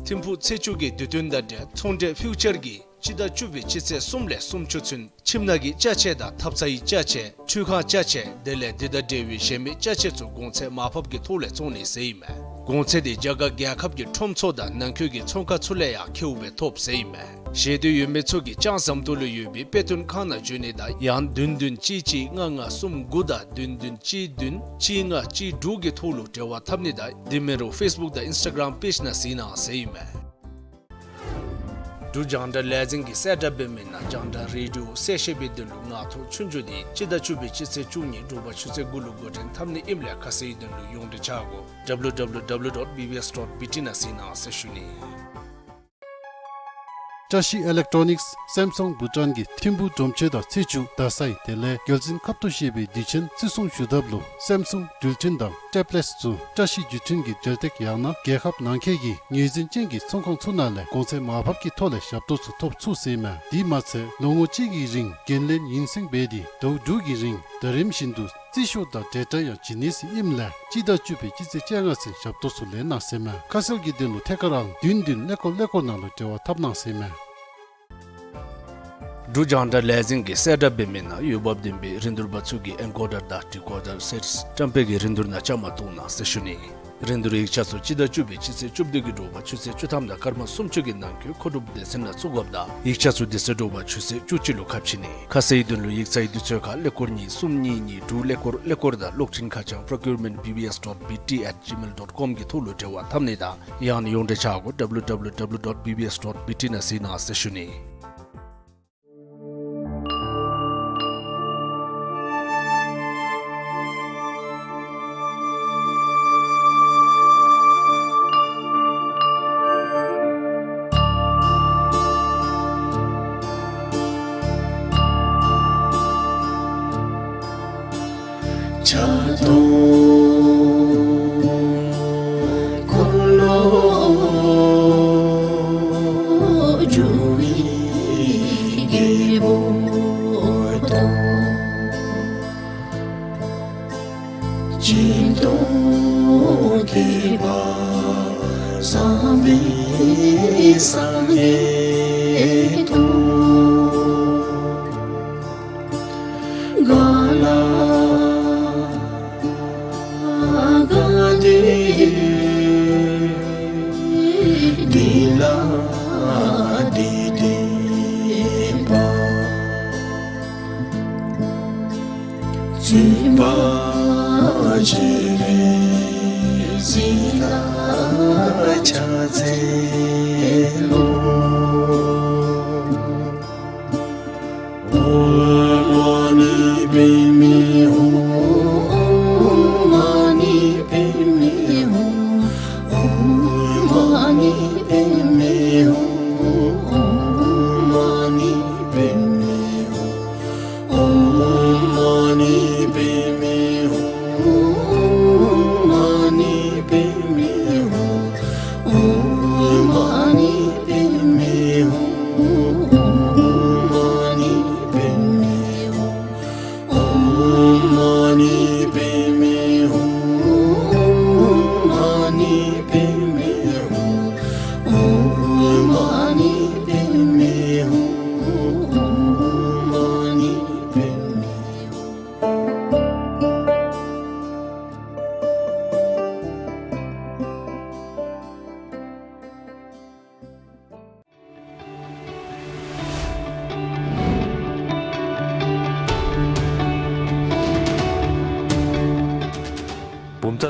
ཐིམ་ཕུག་ཚེས་བཅུ་གི་དུས་སྟོན་དང་འབྲེལ་ཚོང་འབྲེལ་ཕིའུ་ཅར་གྱིས་སྤྱི་ཟླ་བཅུ་པའི་སྤྱི་ཚེས་གསུམ་ལས་སུམ་ཅུ་ཚུན་ཁྱིམ་ནང་གི་ཅ་ཆས་དང་ཐབ་ཚང་གི་ཅ་ཆས་ཁྲུས་ཁང་ཅ་ཆས་དེ་ལས་དེ་དང་འབྲེལ་བའི་གཞན་མི་ཅ་ཆས་ཚུ་གོང་ཚད་མར་ཕབ་ཀྱི་ཐོག་ལས་བཙོང་ནི་ཟེར་ཨིན་མས། གོང་ཚད་དེ་རྒྱ་གར་རྒྱལ་ཁབ་ཀྱི་ཁྲོམ་ཚུ་དང་ནང་འཁོད་ཀྱི་ཚོང་ཁང་ཚུ་ལས་ཡང་ཁེཝ་སྦེ་ཐོབ་ཟེར་ཨིན་མས། ཤེས་འདོད་ཡོད་མི་ཚུ་གིས་ལྕང་ཟམ་ཏོག་ལུ་ཡོད་པའི་དཔེ་སྟོན་ཁང་ནང་འབྱོན་ནི་དང་ཡང་བདུན་བདུན་གཅིག་གཅིག་ལྔ་ལྔ་གསུམ་དགུ་དང་བདུན་བདུན་གཅིག་བདུན་གཅིག་ལྔ་གཅིག་དྲུག་གི་ཐོག་ལུ་འབྲེལ་བ་འཐབ་ནི་དང་དེ་མིན་རུང་ཕེསི་བུཀ་དང་ཨིནསི་ཊ་གརམ་པེཇ་ནང་གཟིགས་གནང་ཟེར་ཨིན་མས། འབྲུག་རྒྱང་བསྒྲགས་ལས་འཛིན་གྱིས་གསལ་བསྒྲགས་འབད་མི་ནང་རྒྱང་བསྒྲགས་རེ་ཌི་ཡོ་གསལ་བཤད་པའི་དོན་ལུ་ངག་ཐོག་ཆོས་རྒྱུགས་དེ་སྤྱི་ཟླ་བཅུ་པའི་སྤྱི་ཚེས་བཅུ་གཉིས་དྲོ་པ་ཆུ་ཚོད་དགུ་ལུ་འགོ་འདྲེན་འཐབ་ནི་ཨིནམ་ལས་ཁ་གསལ་དོན་ལུ་ཡོངས་འབྲེལ་ཆ་སྒོ W W W dot B B S dot B T ནང་གཟིགས་གནང་ཟེར་ཞུ་ནི། བཀྲ་ཤིས་ཨི་ལེག་ཊོ་ནིཀསི་སེམ་སུང་བྷུ་ཊཱན་གྱིས་ཐིམ་ཕུག་འབྲོམ་ཆོས་དང་ཚེས་བཅུ་ཟླ་ཚེས་དེ་ལས་རྒྱལ་མཚན་ཁབ་ཏུ་བཞེས་པའི་དུས་ཆེན་བརྩི་སྲུང་ཞུ་ཐབས་ལུ་སེམ་སུང་འགྲུལ་འཕྲིན་དང་ཊེབ་ལེཊསི་ཚུ་བཀྲ་ཤིས་བརྒྱུད་འཕྲིན་གྱི་འབྲེལ་སྟེགས་ཡང་ན་རྒྱལ་ཁབ་ནང་འཁོད་ཀྱི་ངོས་འཛིན་ཅན་གྱི་ཚོང་ཁང་ཚུ་ནང་ལས་གོང་ཚད་མར་ཕབ་ཀྱི་ཐོག་ལས་ཞབས་ཏོག་ཚུ་ཐོབ་ཚུགས་ཟེར་ཨིན་མས། དེ་མ་ཚད་ལོ་ངོ་གཅིག་གི་རིང་འགན་ལེན་ཡུན་སེང་འབད་དེ་ཟླཝ་དྲུག་གི་རིང་ཟླ་རིམ་བཞིན་དུ་རྩིས་ཤོག་དང་འབྲེལ་སྒྲ་ཡང་བྱིན་ནི་ཟེར་ཨིནམ་ལས་སྤྱི་ཟླ་བཅུ་པའི་སྤྱི་ཚེས་བཅོ་ལྔ་ཚུན་ཞབས་ཏོག་ཚུ་ལེན་གནང་ཟེར་ཨིན་མས། ཁ་གསལ་གྱི་དོན་ལུ་ཐད་ཀར་ཨང་བདུན་བདུན་ཀླད་ཀོར་ཀླད་ཀོར་ནང་ལུ་འབྲེལ་བ་འཐབ་གནང་ཟེར་ཨིན་མས། འབྲུག་རྒྱང་བསྒྲགས་ལས་འཛིན་གྱིས་གསལ་བསྒྲགས་འབད་མི་ནང་འོས་འབབ་ལྡན་པའི་རིན་བསྡུར་པ་ཚུ་གིས་ཨེན་ཀོ་ཌར་དང་ཌི་ཀོ་ཌར་སེཊསི་བཀྲམ་སྤེལ་གྱི་རིན་བསྡུར་ནང་བཅའ་མར་གཏོགས་གནང་ཟེར་ཞུ་ནི། རིན་བསྡུར་ཡིག་ཆ་ཚུ་སྤྱི་ཟླ་བཅུ་པའི་སྤྱི་ཚེས་བཅུ་བདུན་གྱི་དྲོ་པ་ཆུ་ཚོད་བཅུ་ཐམ་དང་སྐར་མ་སུམ་ཅུ་གི་ནང་འཁོད་མཁོ་སྒྲུབ་སྡེ་ཚན་ནང་བཙུགས་དགོཔ་དང་ཡིག་ཆ་ཚུ་དེ་ཚེ་དྲོ་པ་ཆུ་ཚོད་བཅུ་གཅིག་ལུ་ཁ་ཕྱེ་ནི། ཁ་གསལ་དོན་ལུ་ཡིག་ཚང་དུས་ཚོད་ཁར་ཀླད་ཀོར་གཉིས་གསུམ་གཉིས་གཉིས་དྲུག་ཀླད་ཀོར་ཀླད་ཀོར་དང་གློག་འཕྲིན་ཁ་བྱང་procurement B B S dot B T at gmail dot com གི་ཐོག་ལུ་འབྲེལ་བ་འཐབ་ནི་དང་ཡང་ན་ཡོངས་འབྲེལ་ཆ་སྒོ W W W dot B B S dot B T ནང་གཟིགས་གནང་ཟེར་ཞུ་ནི།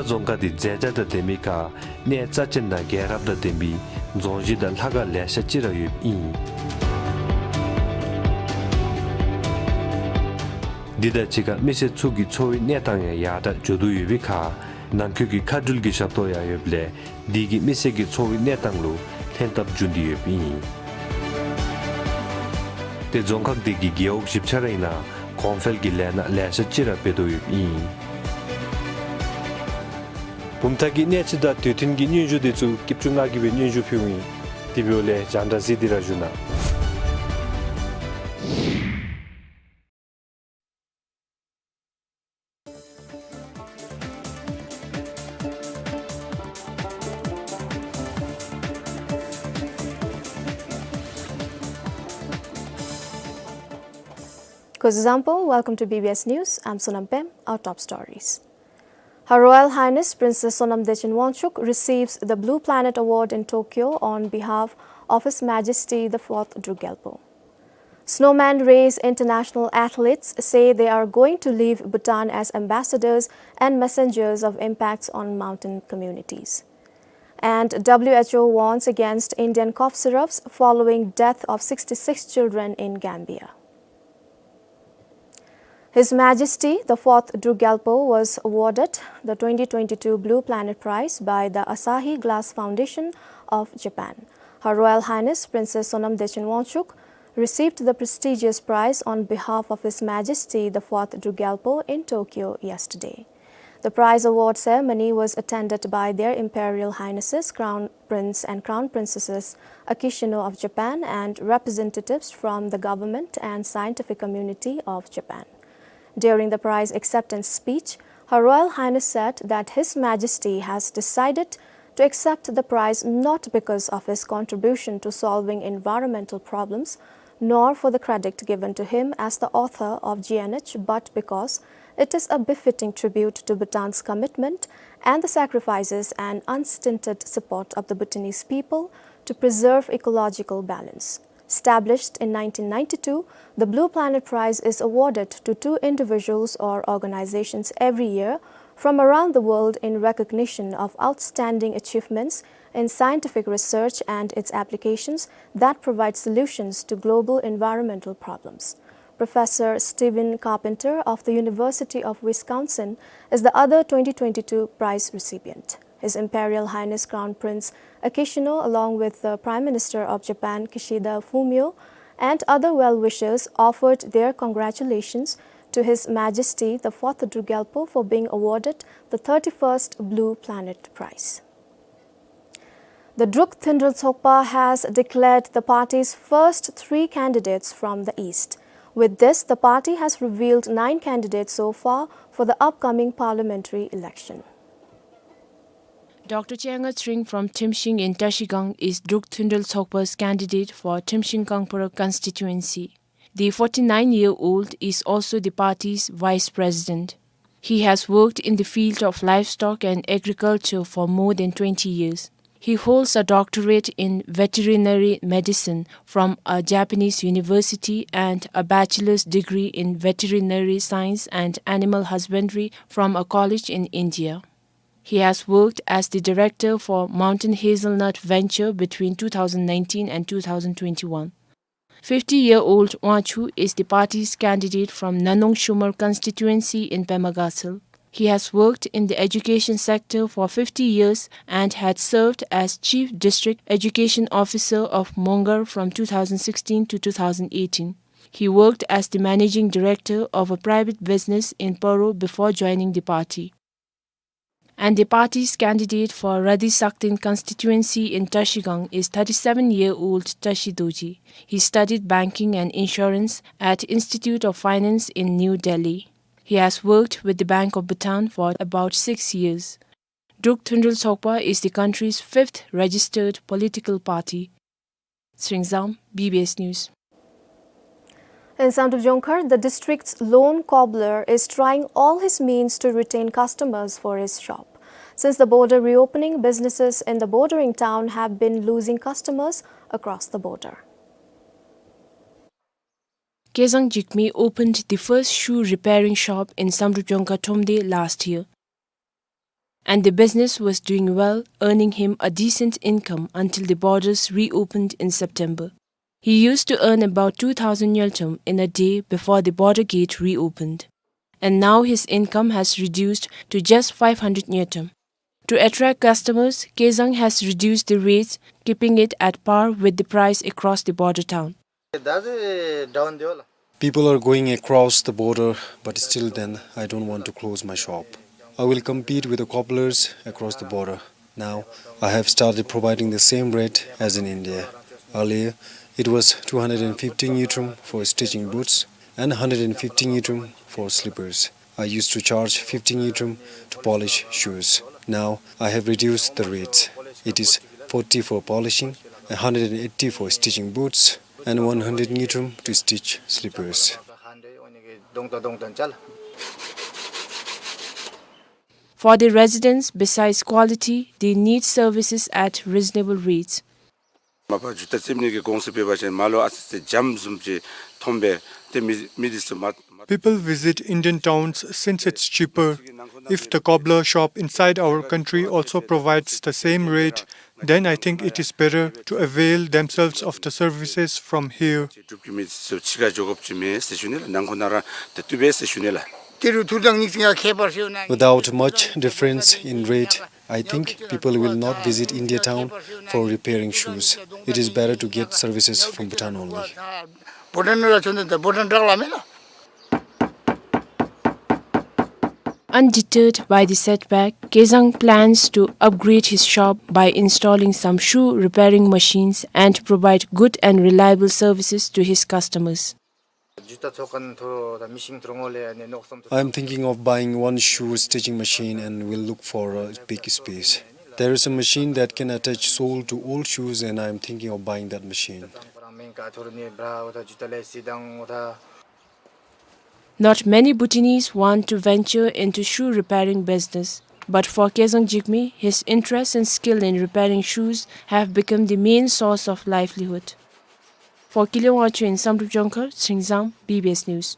རྫོང་ཁག་འདི་མཛེས་ཆ་དང་ལྡན་མི་ཁར་གནས་རྩ་ཅན་དང་རྒྱལ་རབས་དང་ལྡན་པའི་རྫོང་གཞི་དང་ལྷ་ཁང་ལེ་ཤ་ཅིག་ར་ཡོདཔ་ཨིན། འདི་དང་གཅིག་ཁར་མི་སེར་ཚུ་གི་འཚོ་བའི་གནས་སྟངས་ཡང་ཡར་དྲག་འགྱོ་དོ་ཡོད་པའི་ཁར་ནང་འཁོད་ཀྱི་མཁའ་འགྲུལ་གྱི་ཞབས་ཏོག་ཡང་ཡོདཔ་ལས་འདི་གིས་མི་སེར་གྱི་འཚོ་བའི་གནས་སྟངས་ལུ་ལྷན་ཐབས་འབྱུང་སྟེ་ཡོདཔ་ཨིན། ཏེ་རྫོང་ཁག་འདི་གི་རྒེད་འོག་བཞི་ཆ་ར་ཨིན་ན་གོང་འཕེལ་གྱི་ལས་སྣ་ལེ་ཤ་ཅིག་ར་འབད་དོ་ཡོདཔ་ཨིན། བུམ་ཐང་གི་གནས་སྤྱི་དང་དུས་མཐུན་གྱི་སྙན་ཞུ་འདི་ཚུ་སྐྱིད་ཆུ་ང་གིས་སྦེ་སྙན་ཞུ་ཕུལཝ་ཨིན། དེ་འབདཝ་ལས་རྒྱང་བསྒྲགས་གཟིགས་ཏེ་ར་བཞུགས་གནང་། Kuzuzangpo, welcome to B B S News. I'm Sonam Pem. Our top stories. Her Royal Highness Princess Sonam Dechen Wangchuck receives the Blue Planet Award in Tokyo on behalf of His Majesty the Fourth Druk Gyalpo. Snowman Race international athletes say they are going to leave Bhutan as ambassadors and messengers of impacts on mountain communities. And W H O warns against Indian cough syrups following death of sixty-six children in Gambia. His Majesty the Fourth Druk Gyalpo was awarded the twenty twenty-two Blue Planet Prize by the Asahi Glass Foundation of Japan. Her Royal Highness Princess Sonam Dechen Wangchuck received the prestigious prize on behalf of His Majesty the Fourth Druk Gyalpo in Tokyo yesterday. The prize award ceremony was attended by Their Imperial Highnesses Crown Prince and Crown Princesses Akishino of Japan and representatives from the government and scientific community of Japan. During the prize acceptance speech, Her Royal Highness said that His Majesty has decided to accept the prize not because of his contribution to solving environmental problems, nor for the credit given to him as the author of G N H, but because it is a befitting tribute to Bhutan's commitment and the sacrifices and unstinted support of the Bhutanese people to preserve ecological balance. Established in nineteen ninety-two, the Blue Planet Prize is awarded to two individuals or organizations every year from around the world in recognition of outstanding achievements in scientific research and its applications that provide solutions to global environmental problems. Professor Stephen Carpenter of the University of Wisconsin is the other twenty twenty-two prize recipient. His Imperial Highness Crown Prince Akishino, along with the Prime Minister of Japan, Kishida Fumio, and other well-wishers, offered their congratulations to His Majesty the Fourth Druk Gyalpo for being awarded the thirty-first Blue Planet Prize. The Druk Thundral Tsokpa has declared the party's first three candidates from the East. With this, the party has revealed nine candidates so far for the upcoming parliamentary election. Doctor Changa Tshering from Thrimshing in Trashigang is Druk Thundral Tsokpa's candidate for Thrimshing Kangpokpi constituency. The forty-nine-year-old is also the party's vice president. He has worked in the field of livestock and agriculture for more than twenty years. He holds a doctorate in veterinary medicine from a Japanese university and a bachelor's degree in veterinary science and animal husbandry from a college in India. He has worked as the director for Mountain Hazelnut Venture between two thousand nineteen and two thousand twenty-one. Fifty-year-old Wangchuck is the party's candidate from Nanong Shumar constituency in Pema Gatshel. He has worked in the education sector for fifty years and had served as Chief District Education Officer of Mongar from two thousand sixteen to two thousand eighteen. He worked as the managing director of a private business in Paro before joining the party. And the party's candidate for Radi Sakten constituency in Trashigang is thirty-seven-year-old Trashi Dorji. He studied banking and insurance at Institute of Finance in New Delhi. He has worked with the Bank of Bhutan for about six years. Druk Thundral Tsokpa is the country's fifth registered political party. Sringzam, B B S News. In Samdrup Jongkhar, the district's lone cobbler is trying all his means to retain customers for his shop. Since the border reopening, businesses in the bordering town have been losing customers across the border. Kezang Jigme opened the first shoe repairing shop in Samdrup Jongkhar Thromde last year. And the business was doing well, earning him a decent income until the borders reopened in September. He used to earn about two thousand ngultrum in a day before the border gate reopened. And now his income has reduced to just five hundred ngultrum. To attract customers, Kezang has reduced the rates, keeping it at par with the price across the border town. People are going across the border, but still then, I don't want to close my shop. I will compete with the cobblers across the border. Now, I have started providing the same rate as in India. Earlier, it was two hundred fifty ngultrum for stitching boots and hundred fifty ngultrum for slippers. I used to charge fifty ngultrum to polish shoes. Now, I have reduced the rates. It is forty for polishing, a hundred and eighty for stitching boots, and one hundred ngultrum to stitch slippers. For the residents, besides quality, they need services at reasonable rates. མ་པ་ཇུ་ཏ་རྩེད་ནི་གི་གོང་ས་སྤེལ་བ་ཅིན་མ་ལོ་ཨ་ཙི་ཙི་འཇམ་བཟུམ་ཅིག་མཐོང་པས། ཏེ་མི་མི་འདི་ཚུ་མ་མ། People visit Indian towns since it's cheaper. If the cobbler shop inside our country also provides the same rate, then I think it is better to avail themselves of the services from here. ཅེ་གྲུབ་ཀྱི་མི་ཚུ་ཕྱི་ཁར་འགྱོ་དགོཔ་ཅིག་མེད་ཟེར་ཞུ་ནི་ལགས། ནང་འཁོད་ནང་ར་ཏེ་བཏུབ་པས་ཟེར་ཞུ་ནི་ལགས། ཏི་རུ་ཐུར་དང་ཉིག་ཅིག་ཡང་ཁྱད་པར་ཞིག་ཡོད་ན། Without much difference in rate, I think people will not visit India town for repairing shoes. It is better to get services from Bhutan only. བྷུ་ཊཱན་ར་ཆོན་ཏེ་བྷུ་ཊཱན་དྲག་ལ་མེན་ན། Undeterred by the setback, Kezang plans to upgrade his shop by installing some shoe repairing machines and provide good and reliable services to his customers. I am thinking of buying one shoe stitching machine and will look for a big space. There is a machine that can attach sole to all shoes, and I am thinking of buying that machine. Not many Bhutanese want to venture into shoe repairing business, but for Kezang Jigme, his interest and skill in repairing shoes have become the main source of livelihood. For Kile Wangchuk in Samdrup Jongkhar, Chingzam, B B S News.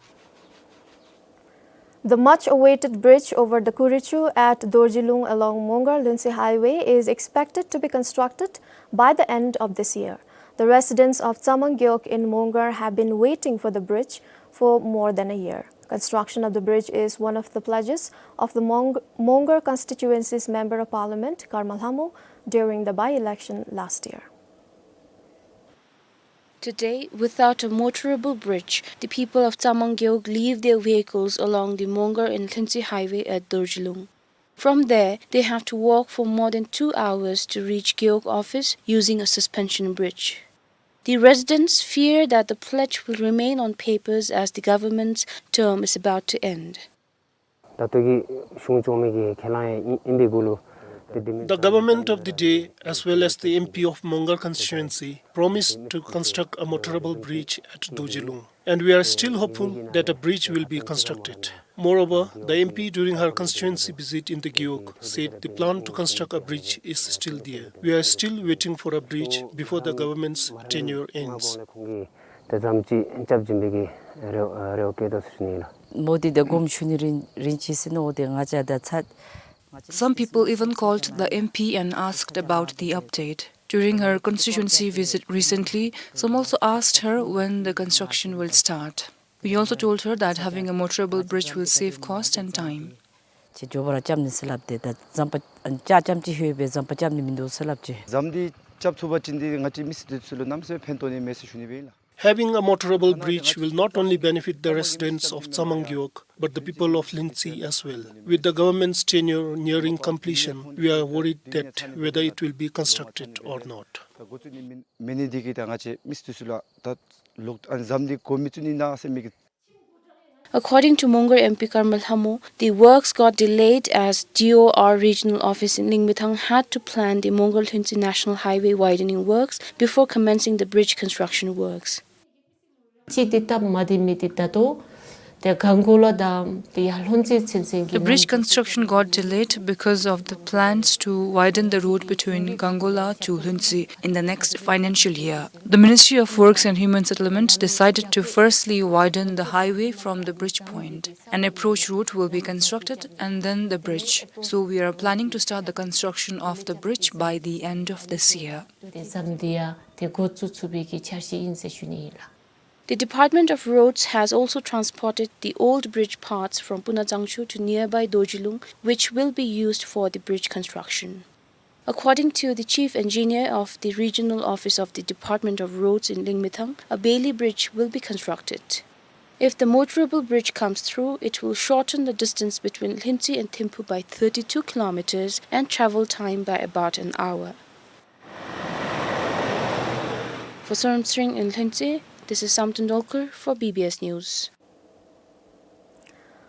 The much-awaited bridge over the Kurichu at Dorjilung along Mongar-Lhuentse Highway is expected to be constructed by the end of this year. The residents of Tsamang Gewog in Mongar have been waiting for the bridge for more than a year. Construction of the bridge is one of the pledges of the Mong-, Mongar constituency's Member of Parliament, Karma Lhamo, during the by-election last year. Today, without a motorable bridge, the people of Tsamang Gewog leave their vehicles along the Mongar and Lhuentse Highway at Dorjilung. From there, they have to walk for more than two hours to reach Gewog office using a suspension bridge. The residents fear that the pledge will remain on papers as the government's term is about to end. ད་ལྟོ་གི་གཞུང་བཅོ་ལྔ་གི་ཁས་བླངས་ཨིན་ཨིན་པའི་གུ་ལུ། The government of the day, as well as the M P of Mongar constituency, promised to construct a motorable bridge at Dorjilung. And we are still hopeful that a bridge will be constructed. Moreover, the M P, during her constituency visit in the Gewog, said the plan to construct a bridge is still there. We are still waiting for a bridge before the government's tenure ends. ད་ཙམ་ཅིག་རྐྱབ་བྱིན་པའི་གི་རེ་བ་རེ་བ་བསྐྱེད་དོ་ཟེར་ཞུ་ནི་ལགས། མོ་འདི་ད་དགོངསམ་ཞུ་ནི་རིན་རིན་ཆེ་ཟེར་མནོ་སྟེ་ང་བཅས་ད་ཚ། Some people even called the M P and asked about the update. During her constituency visit recently, some also asked her when the construction will start. We also told her that having a motorable bridge will save cost and time. ཅིག་མགྱོགས་པ་ར་རྐྱབ་ནི་ཟེར་སླབ་སྟེ་ད་ཟམ་པ་ཨ་ཅ་ཙམ་ཅིག་ལྷོད་པའི་ཟམ་པ་རྐྱབ་ནི་མིན་འདུག་ཟེར་སླབ་ཅི། ཟམ་འདི་རྐྱབ་ཚུགས་པ་ཅིན་འདི་ང་བཅས་མི་སེར་འདི་ཚུ་ལུ་གནམ་མེད་ས་མེད་ཕན་ཐོགས་ནི་མས་ཟེར་ཞུ་ནི་སྦེ་ཨིན་ལགས། Having a motorable bridge will not only benefit the residents of Tsamang Gewog, but the people of Lhuentse as well. With the government's tenure nearing completion, we are worried that whether it will be constructed or not. འགོ་བཙུགས་ནི་མེན་མེན་ནི་འདི་གིས་ད་ང་བཅས་མི་སེར་འདི་ཚུ་ལུ་ད་ལོག་ཨ་ཟམ་འདི་འགོ་མི་བཙུགས་ནི་ན་ཟེར་མི་གི། According to Mongar M P Karma Lhamo, the works got delayed as D O R Regional Office in Lingmethang had to plan the Mongar-Lhuentse National Highway widening works before commencing the bridge construction works. ཅིག་འདི་སྟབས་མ་བདེ་མི་འདི་ད་ལྟོ་ ཏེ་གངས་གོ་ལ་དང་ཏེ་ཡར་ལྷུན་རྩེ་ཚུན་ཚོད་ཀྱི། The bridge construction got delayed because of the plans to widen the road between Gangola to Lhuntse in the next financial year. The Ministry of Works and Human Settlement decided to firstly widen the highway from the bridge point. An approach road will be constructed and then the bridge. So we are planning to start the construction of the bridge by the end of this year. ཏེ་ཟམ་འདི་ཡང་ཏེ་འགོ་བཙུགས་ཚུགས་པའི་གི་འཆར་གཞི་ཨིན་ཟེར་ཞུ་ནི་ཨིན་ལགས། The Department of Roads has also transported the old bridge parts from Puna Tsangcho to nearby Dorjilung, which will be used for the bridge construction. According to the chief engineer of the regional office of the Department of Roads in Lingmethang, a bailee bridge will be constructed. If the motorable bridge comes through, it will shorten the distance between Lhuntse and Thimphu by thirty-two kilometers and travel time by about an hour. For Sorumtsring in Lhuntse, this is Samten Dolkar for B B S News.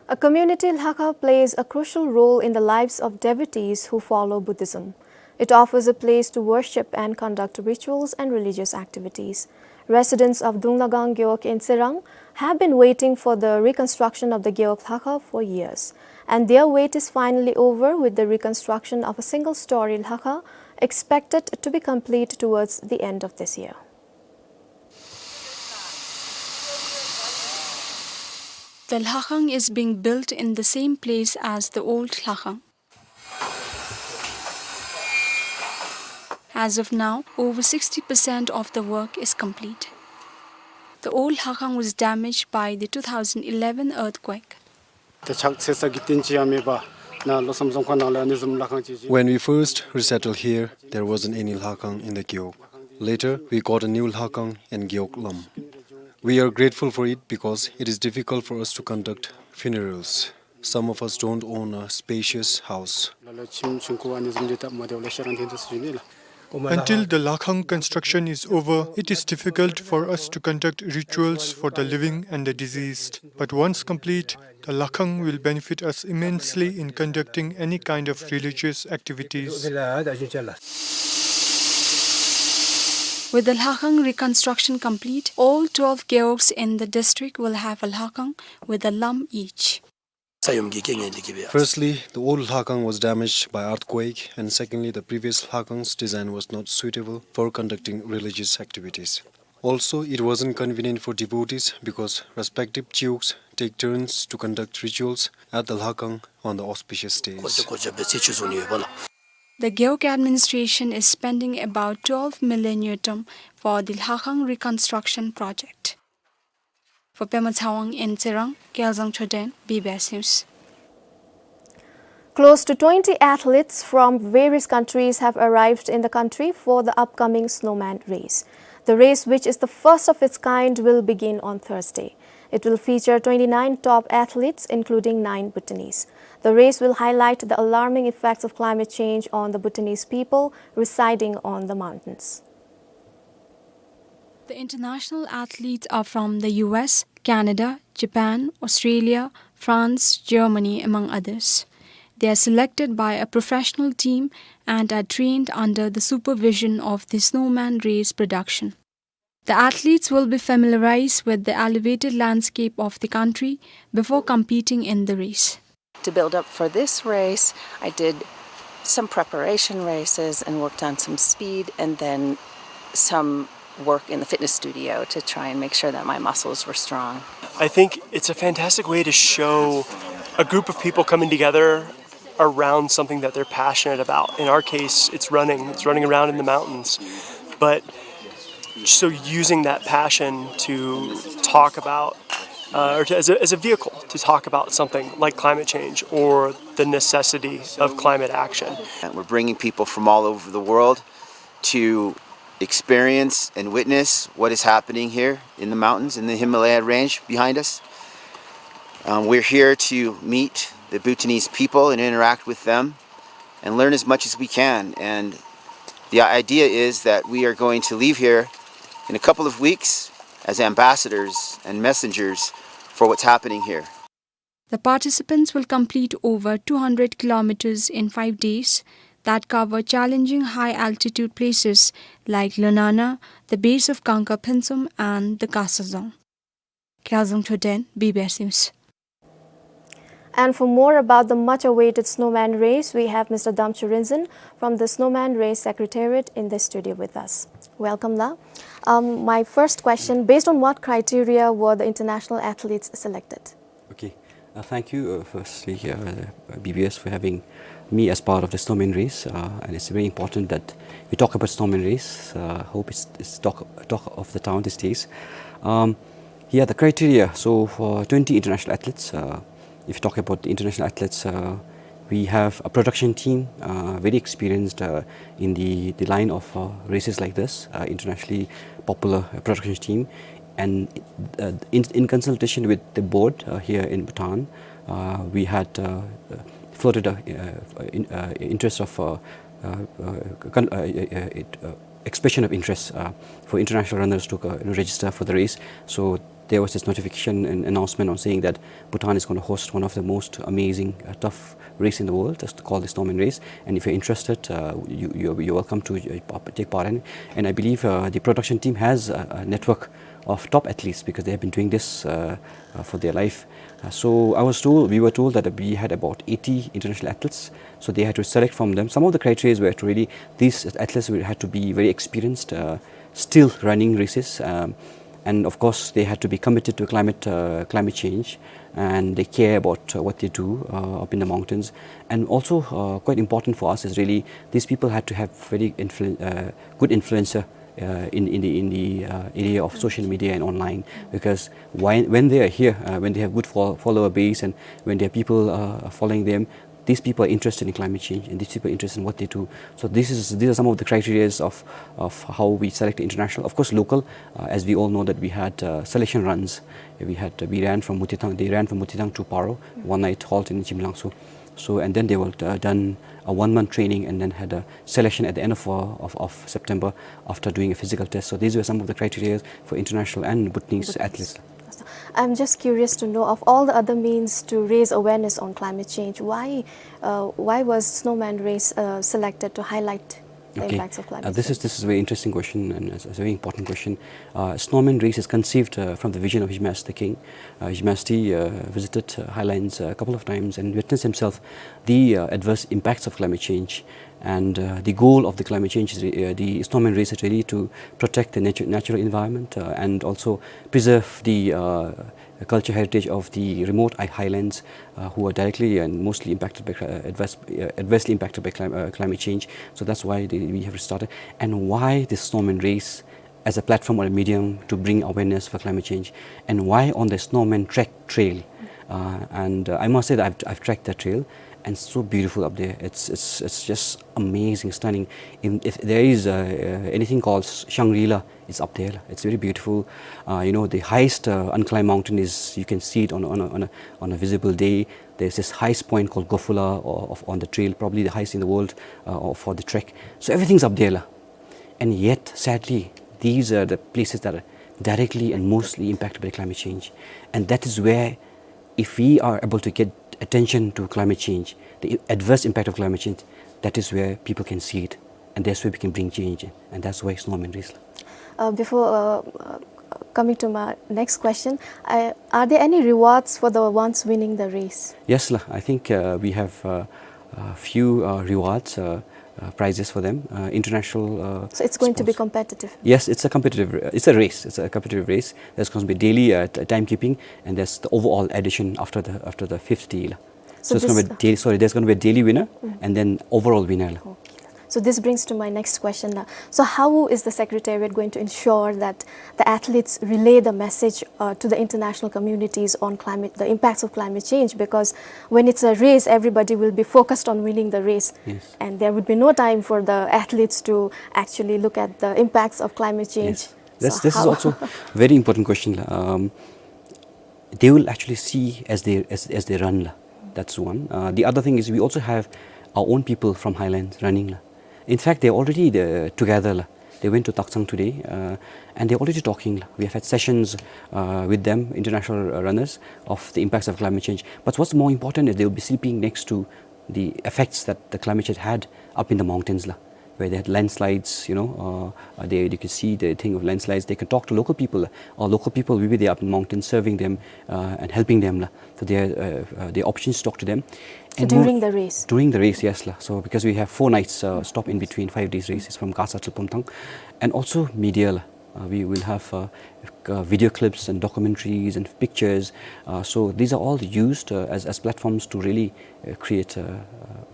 A community lhakha plays a crucial role in the lives of devotees who follow Buddhism. It offers a place to worship and conduct rituals and religious activities. Residents of Dunglagang Gewog in Tserang have been waiting for the reconstruction of the Gewog Lhakha for years, and their wait is finally over, with the reconstruction of a single-story lhakha expected to be complete towards the end of this year. The lhakhang is being built in the same place as the old lhakhang. As of now, over sixty percent of the work is complete. The old lhakhang was damaged by the two thousand eleven earthquake. ད་ཕྱག་འཚལ་ས་གི་རྟེན་ཅིག་ཡང་མེད་པར་ནཱ་ལྷོ་མཚམས་རྫོང་ཁག་ནང་ལུ་ཨ་ནི་བཟུམ་ལྷ་ཁང་ཅིག་ཅིག། When we first resettled here, there wasn't any lhakhang in the Gewog. Later, we got a new lhakhang in Gewog Lam. We are grateful for it because it is difficult for us to conduct funerals. Some of us don't own a spacious house. ལ་ལ་ཁྱིམ་ཆུང་ཀུ་ཨ་ནི་བཟུམ་ཅིག་སྟབས་མ་བདེཝ་ལེ་ཤ་ར་འཐོན་དོ་ཟེར་ཞུ་ནི་ལགས། Until the Lhakhang construction is over, it is difficult for us to conduct rituals for the living and the deceased. But once complete, the Lhakhang will benefit us immensely in conducting any kind of religious activities. With the Lhakhang reconstruction complete, all twelve gewogs in the district will have a Lhakhang with a lam each. Firstly, the old Lhakhang was damaged by earthquake, and secondly, the previous Lhakhang's design was not suitable for conducting religious activities. Also, it wasn't convenient for devotees because respective chiefs take turns to conduct rituals at the Lhakhang on the auspicious days. The Gewog administration is spending about twelve million ngultrum for the Lhakhang reconstruction project. For Pema Tshewang in Tserang, Kelzang Choden, B B S News. Close to twenty athletes from various countries have arrived in the country for the upcoming Snowman Race. The race, which is the first of its kind, will begin on Thursday. It will feature twenty-nine top athletes, including nine Bhutanese. The race will highlight the alarming effects of climate change on the Bhutanese people residing on the mountains. The international athletes are from the U S, Canada, Japan, Australia, France, Germany, among others. They are selected by a professional team and are trained under the supervision of the Snowman Race production. The athletes will be familiarized with the elevated landscape of the country before competing in the race. To build up for this race, I did some preparation races and worked on some speed, and then some work in the fitness studio to try and make sure that my muscles were strong. I think it's a fantastic way to show a group of people coming together around something that they're passionate about. In our case, it's running. It's running around in the mountains. But so using that passion to talk about, uh, or to, as a, as a vehicle to talk about something like climate change or the necessity of climate action. And we're bringing people from all over the world to experience and witness what is happening here in the mountains, in the Himalaya range behind us. Um, we're here to meet the Bhutanese people and interact with them and learn as much as we can. And the idea is that we are going to leave here in a couple of weeks as ambassadors and messengers for what's happening here. The participants will complete over two hundred kilometers in five days that cover challenging high-altitude places like Lunana, the base of Kangka Phentsum, and the Khasa Dzong. Kyaljang Choden, B B S News. And for more about the much-awaited snowman race, we have Mister Damchu Rinzin from the Snowman Race Secretariat in the studio with us. Welcome, la. Um, my first question, based on what criteria were the international athletes selected? Okay. Uh, thank you, uh, firstly, uh, B B S for having me as part of the Snowman Race, uh, and it's very important that we talk about Snowman Race. Uh, hope it's, it's talk, talk of the town these days. Um, yeah, the criteria. So for twenty international athletes, uh, if you talk about the international athletes, uh, we have a production team, uh, very experienced, uh, in the, the line of, uh, races like this, uh, internationally popular, uh, production team. And, uh, in, in consultation with the board, uh, here in Bhutan, uh, we had, uh, uh, floated a, uh, in, uh, interest of, uh, uh, uh, con-, uh, uh, uh, it, uh, expression of interest, uh, for international runners to, uh, register for the race. So there was this notification and announcement on saying that Bhutan is gonna host one of the most amazing, uh, tough race in the world, just called the Snowman Race. And if you're interested, uh, you, you're, you're welcome to, uh, p-, take part in it. And I believe, uh, the production team has a, a network of top athletes because they have been doing this, uh, uh, for their life. Uh, so I was told, we were told that we had about eighty international athletes. So they had to select from them. Some of the criteria were to really, these athletes will, had to be very experienced, uh, still running races. Um, and of course, they had to be committed to climate, uh, climate change, and they care about, uh, what they do, uh, up in the mountains. And also, uh, quite important for us is really these people had to have very influ-, uh, good influencer, uh, in, in the, in the, uh, area of social media and online. Because why, when they are here, uh, when they have good fol-, follower base and when there are people, uh, following them, these people are interested in climate change and these people are interested in what they do. So this is, these are some of the criteria of, of how we select international. Of course, local, uh, as we all know that we had, uh, selection runs. We had, uh, we ran from Mutithang, they ran from Mutithang to Paro, one night halt in Chimilangso. So, and then they were, uh, done a one-month training and then had a selection at the end of, uh, of, of September after doing a physical test. So these were some of the criteria for international and Bhutanese athletes. I'm just curious to know, of all the other means to raise awareness on climate change, why, uh, why was Snowman Race, uh, selected to highlight the impacts of climate change? Okay. Uh, this is, this is a very interesting question and it's, it's a very important question. Uh, Snowman Race is conceived, uh, from the vision of His Majesty the King. Uh, His Majesty, uh, visited, uh, Highlands, uh, a couple of times and witnessed himself the, uh, adverse impacts of climate change. And, uh, the goal of the climate change is, uh, the Snowman Race is really to protect the natu-, natural environment, uh, and also preserve the, uh, culture heritage of the remote hi-, highlands, uh, who are directly and mostly impacted by cli-, uh, adverse, uh, adversely impacted by clim-, uh, climate change. So that's why they, we have started. And why this Snowman Race as a platform or a medium to bring awareness for climate change? And why on the Snowman Trek Trail? Uh, and, uh, I must say that I've, I've trekked that trail, and it's so beautiful up there. It's, it's, it's just amazing, stunning. In, if there is, uh, uh, anything called Shangri-La, it's up there. It's very beautiful. Uh, you know, the highest, uh, unclimbed mountain is, you can see it on, on a, on a, on a visible day. There's this highest point called Gofula, or, of, on the trail, probably the highest in the world, uh, or for the trek. So everything's up there, la. And yet, sadly, these are the places that are directly and mostly impacted by climate change. And that is where, if we are able to get attention to climate change, the adverse impact of climate change, that is where people can see it. And that's where we can bring change in. And that's why Snowman Race, la. Uh, before, uh, uh, coming to my next question, I, are there any rewards for the ones winning the race? Yes, la. I think, uh, we have, uh, a few, uh, rewards, uh, uh, prizes for them. Uh, international, uh, So it's going to be competitive? Yes, it's a competitive, it's a race. It's a competitive race. There's going to be daily, uh, t-, timekeeping, and there's the overall addition after the, after the fifth day, la. So So it's gonna this, be a daily, sorry, there's gonna be a daily winner and then overall winner, la. Okay. So this brings to my next question, la. So how is the Secretariat going to ensure that the athletes relay the message, uh, to the international communities on climate, the impacts of climate change? Because when it's a race, everybody will be focused on winning the race. Yes. And there would be no time for the athletes to actually look at the impacts of climate change. Yes. So this is how also very important question, la. Um, they will actually see as they, as, as they run, la. That's one. Uh, the other thing is we also have our own people from Highlands running, la. In fact, they're already there together, la. They went to Taksang today, uh, and they're already talking, la. We have had sessions, uh, with them, international, uh, runners, of the impacts of climate change. But what's more important is they will be sleeping next to the effects that the climate change had up in the mountains, la. where they had landslides, you know, uh, uh, they, they could see the thing of landslides. They can talk to local people, or local people, maybe they are up in mountains serving them, uh, and helping them la. So there are, uh, uh, there are options to talk to them. So and more during the race? During the race, yes la. So because we have four nights, uh, stop in between, five days races from Gasa to Pumthang, and also media la. Uh, we will have, uh, uh, video clips and documentaries and pictures. Uh, so these are all used, uh, as, as platforms to really, uh, create, uh, uh,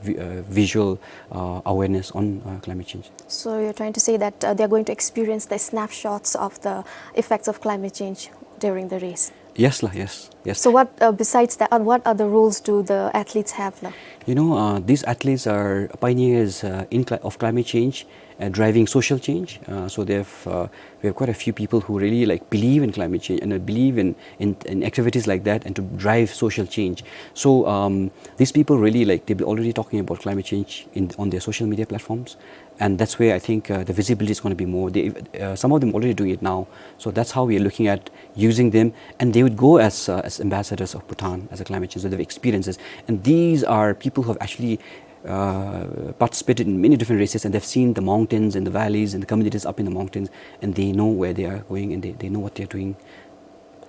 vi-, uh, visual, uh, awareness on, uh, climate change. So you're trying to say that, uh, they're going to experience the snapshots of the effects of climate change during the race? Yes la, yes, yes. So what, uh, besides that, uh, what other roles do the athletes have la? You know, uh, these athletes are pioneers, uh, in cli-, of climate change, uh, driving social change. Uh, so they've, uh, we have quite a few people who really, like, believe in climate change and, uh, believe in, in, in activities like that and to drive social change. So, um, these people really, like, they've been already talking about climate change in, on their social media platforms. And that's where I think, uh, the visibility is gonna be more. They, uh, some of them already doing it now. So that's how we are looking at using them. And they would go as, uh, as ambassadors of Bhutan as a climate change. So they have experiences. And these are people who have actually, uh, participated in many different races, and they've seen the mountains and the valleys and the communities up in the mountains, and they know where they are going, and they, they know what they're doing.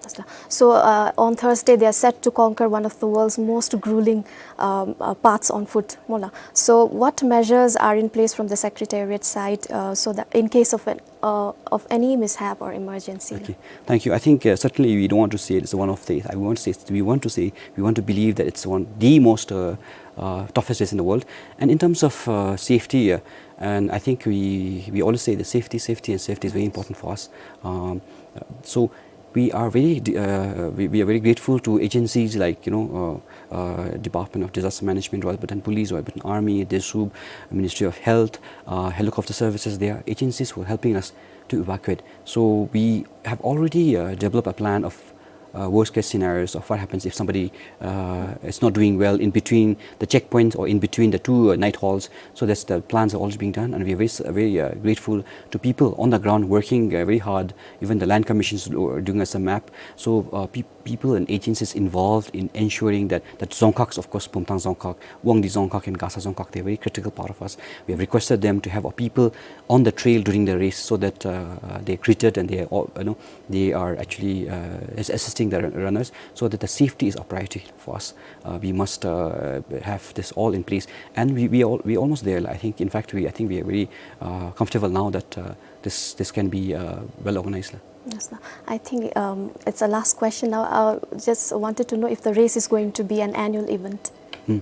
That's the-, so, uh, on Thursday, they are set to conquer one of the world's most grueling, um, uh, paths on foot, mo la. So, what measures are in place from the Secretariat side, uh, so that in case of an, uh, of any mishap or emergency? Okay, thank you. I think, uh, certainly we don't want to say it's one of the, I want to say, we want to say, we want to believe that it's one, the most, uh, uh, toughest race in the world. And in terms of, uh, safety, uh, and I think we, we always say that safety, safety, and safety is very important for us. Um, uh, so we are very d-, uh, we, we are very grateful to agencies like, you know, uh, uh, Department of Disaster Management, Royal Bhutan Police, Royal Bhutan Army, DESUB, Ministry of Health, uh, helicopter services. There are agencies who are helping us to evacuate. So we have already, uh, developed a plan of, uh, worst case scenarios of what happens if somebody, uh, is not doing well in between the checkpoints or in between the two, uh, night halts. So that's, the plans are already being done, and we are very s-, very, uh, grateful to people on the ground working, uh, very hard. Even the land commissions are doing us a map. So, uh, peop-, people and agencies involved in ensuring that, that dzongkhag, of course, Pumthang dzongkhag, Wangdi dzongkhag, and Gasa dzongkhag, they're a very critical part of us. We have requested them to have a people on the trail during the race so that, uh, uh, they're greeted and they are all, you know, they are actually, uh, as-, assisting the run-, runners, so that the safety is a priority for us. Uh, we must, uh, have this all in place, and we, we all, we almost there. I think, in fact, we, I think we are very, uh, comfortable now that, uh, this, this can be, uh, well organized. Yes, sir. I think, um, it's a last question now. I just wanted to know if the race is going to be an annual event. Hmm.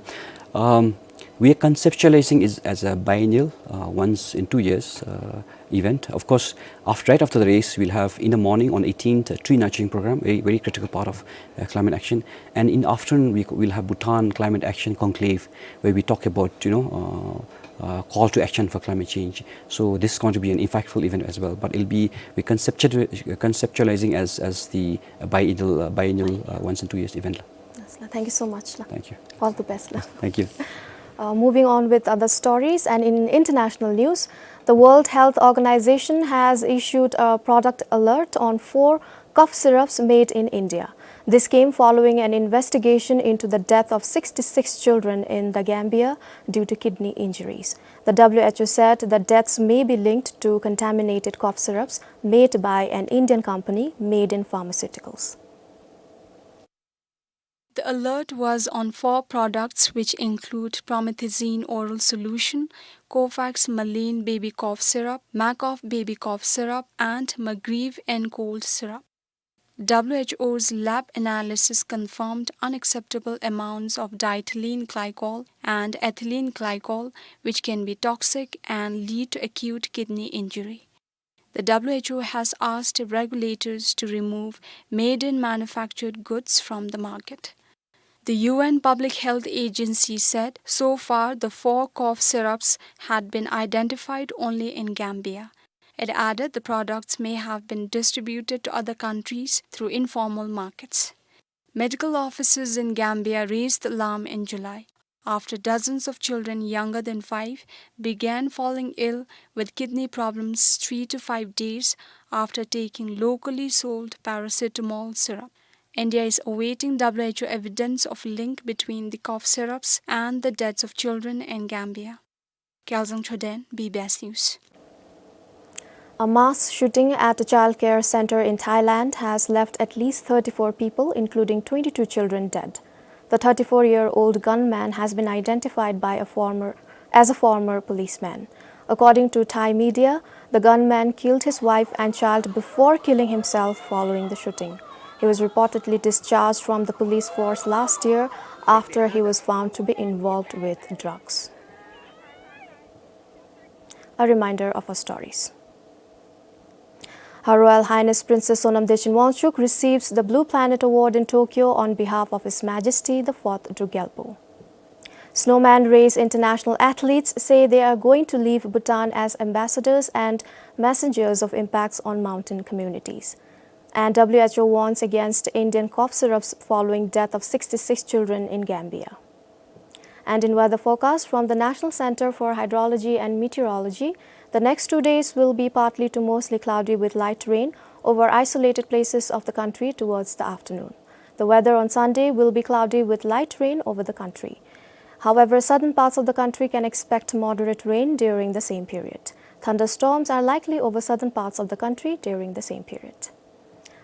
Um, we are conceptualizing it as a biennial, uh, once in two years, uh, event. Of course, after, right after the race, we'll have in the morning on eighteenth, a tree nurturing program, a very critical part of, uh, climate action. And in the afternoon, we, we'll have Bhutan Climate Action Conclave, where we talk about, you know, uh, uh, call to action for climate change. So this is going to be an impactful event as well, but it'll be, we conceptual-, conceptualizing as, as the, uh, biennial, uh, biennial, uh, once in two years event. Yes, la. Thank you so much, la. Thank you. All the best, la. Thank you. Uh, moving on with other stories, and in international news, the World Health Organization has issued a product alert on four cough syrups made in India. This came following an investigation into the death of sixty-six children in the Gambia due to kidney injuries. The W H O said the deaths may be linked to contaminated cough syrups made by an Indian company, Made in Pharmaceuticals. The alert was on four products, which include promethazine oral solution, Cofax Maline baby cough syrup, Macof baby cough syrup, and Magriv N cold syrup. W H O's lab analysis confirmed unacceptable amounts of diethylene glycol and ethylene glycol, which can be toxic and lead to acute kidney injury. The W H O has asked regulators to remove made-in manufactured goods from the market. The U N Public Health Agency said so far the four cough syrups had been identified only in Gambia. It added the products may have been distributed to other countries through informal markets. Medical officers in Gambia raised alarm in July after dozens of children younger than five began falling ill with kidney problems three to five days after taking locally sold paracetamol syrup. India is awaiting W H O evidence of link between the cough syrups and the deaths of children in Gambia. Gyalzang Choden, B B S News. A mass shooting at a childcare center in Thailand has left at least thirty-four people, including twenty-two children, dead. The thirty-four-year-old gunman has been identified by a former, as a former policeman. According to Thai media, the gunman killed his wife and child before killing himself following the shooting. He was reportedly discharged from the police force last year after he was found to be involved with drugs. A reminder of our stories. Her Royal Highness Princess Sonam Dechen Wangchuck receives the Blue Planet Award in Tokyo on behalf of His Majesty the Fourth Druk Gyalpo. Snowman Race international athletes say they are going to leave Bhutan as ambassadors and messengers of impacts on mountain communities. And W H O warns against Indian cough syrups following death of sixty-six children in Gambia. And in weather forecast from the National Center for Hydrology and Meteorology, the next two days will be partly to mostly cloudy with light rain over isolated places of the country towards the afternoon. The weather on Sunday will be cloudy with light rain over the country. However, southern parts of the country can expect moderate rain during the same period. Thunderstorms are likely over southern parts of the country during the same period.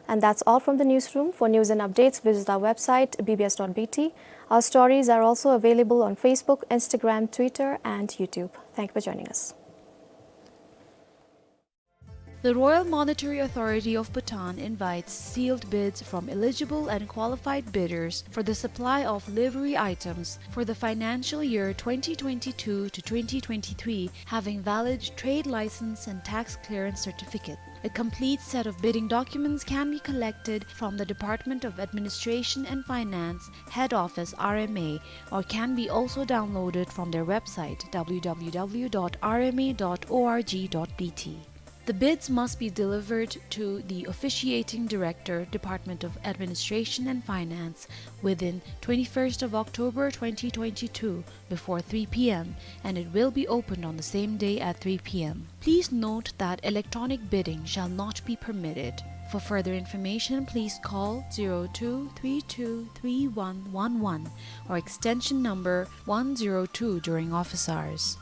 And that's all from the newsroom. For news and updates, visit our website, B B S dot B T. Our stories are also available on Facebook, Instagram, Twitter, and YouTube. Thank you for joining us. The Royal Monetary Authority of Bhutan invites sealed bids from eligible and qualified bidders for the supply of livery items for the financial year twenty twenty-two to twenty twenty-three, having valid trade license and tax clearance certificate. A complete set of bidding documents can be collected from the Department of Administration and Finance, Head Office, R M A, or can be also downloaded from their website, W W W dot R M A dot org dot B T. The bids must be delivered to the Officiating Director, Department of Administration and Finance, within twenty-first of October twenty twenty-two, before three P M, and it will be opened on the same day at three P M. Please note that electronic bidding shall not be permitted. For further information, please call zero two three two three one one one or extension number one zero two during office hours.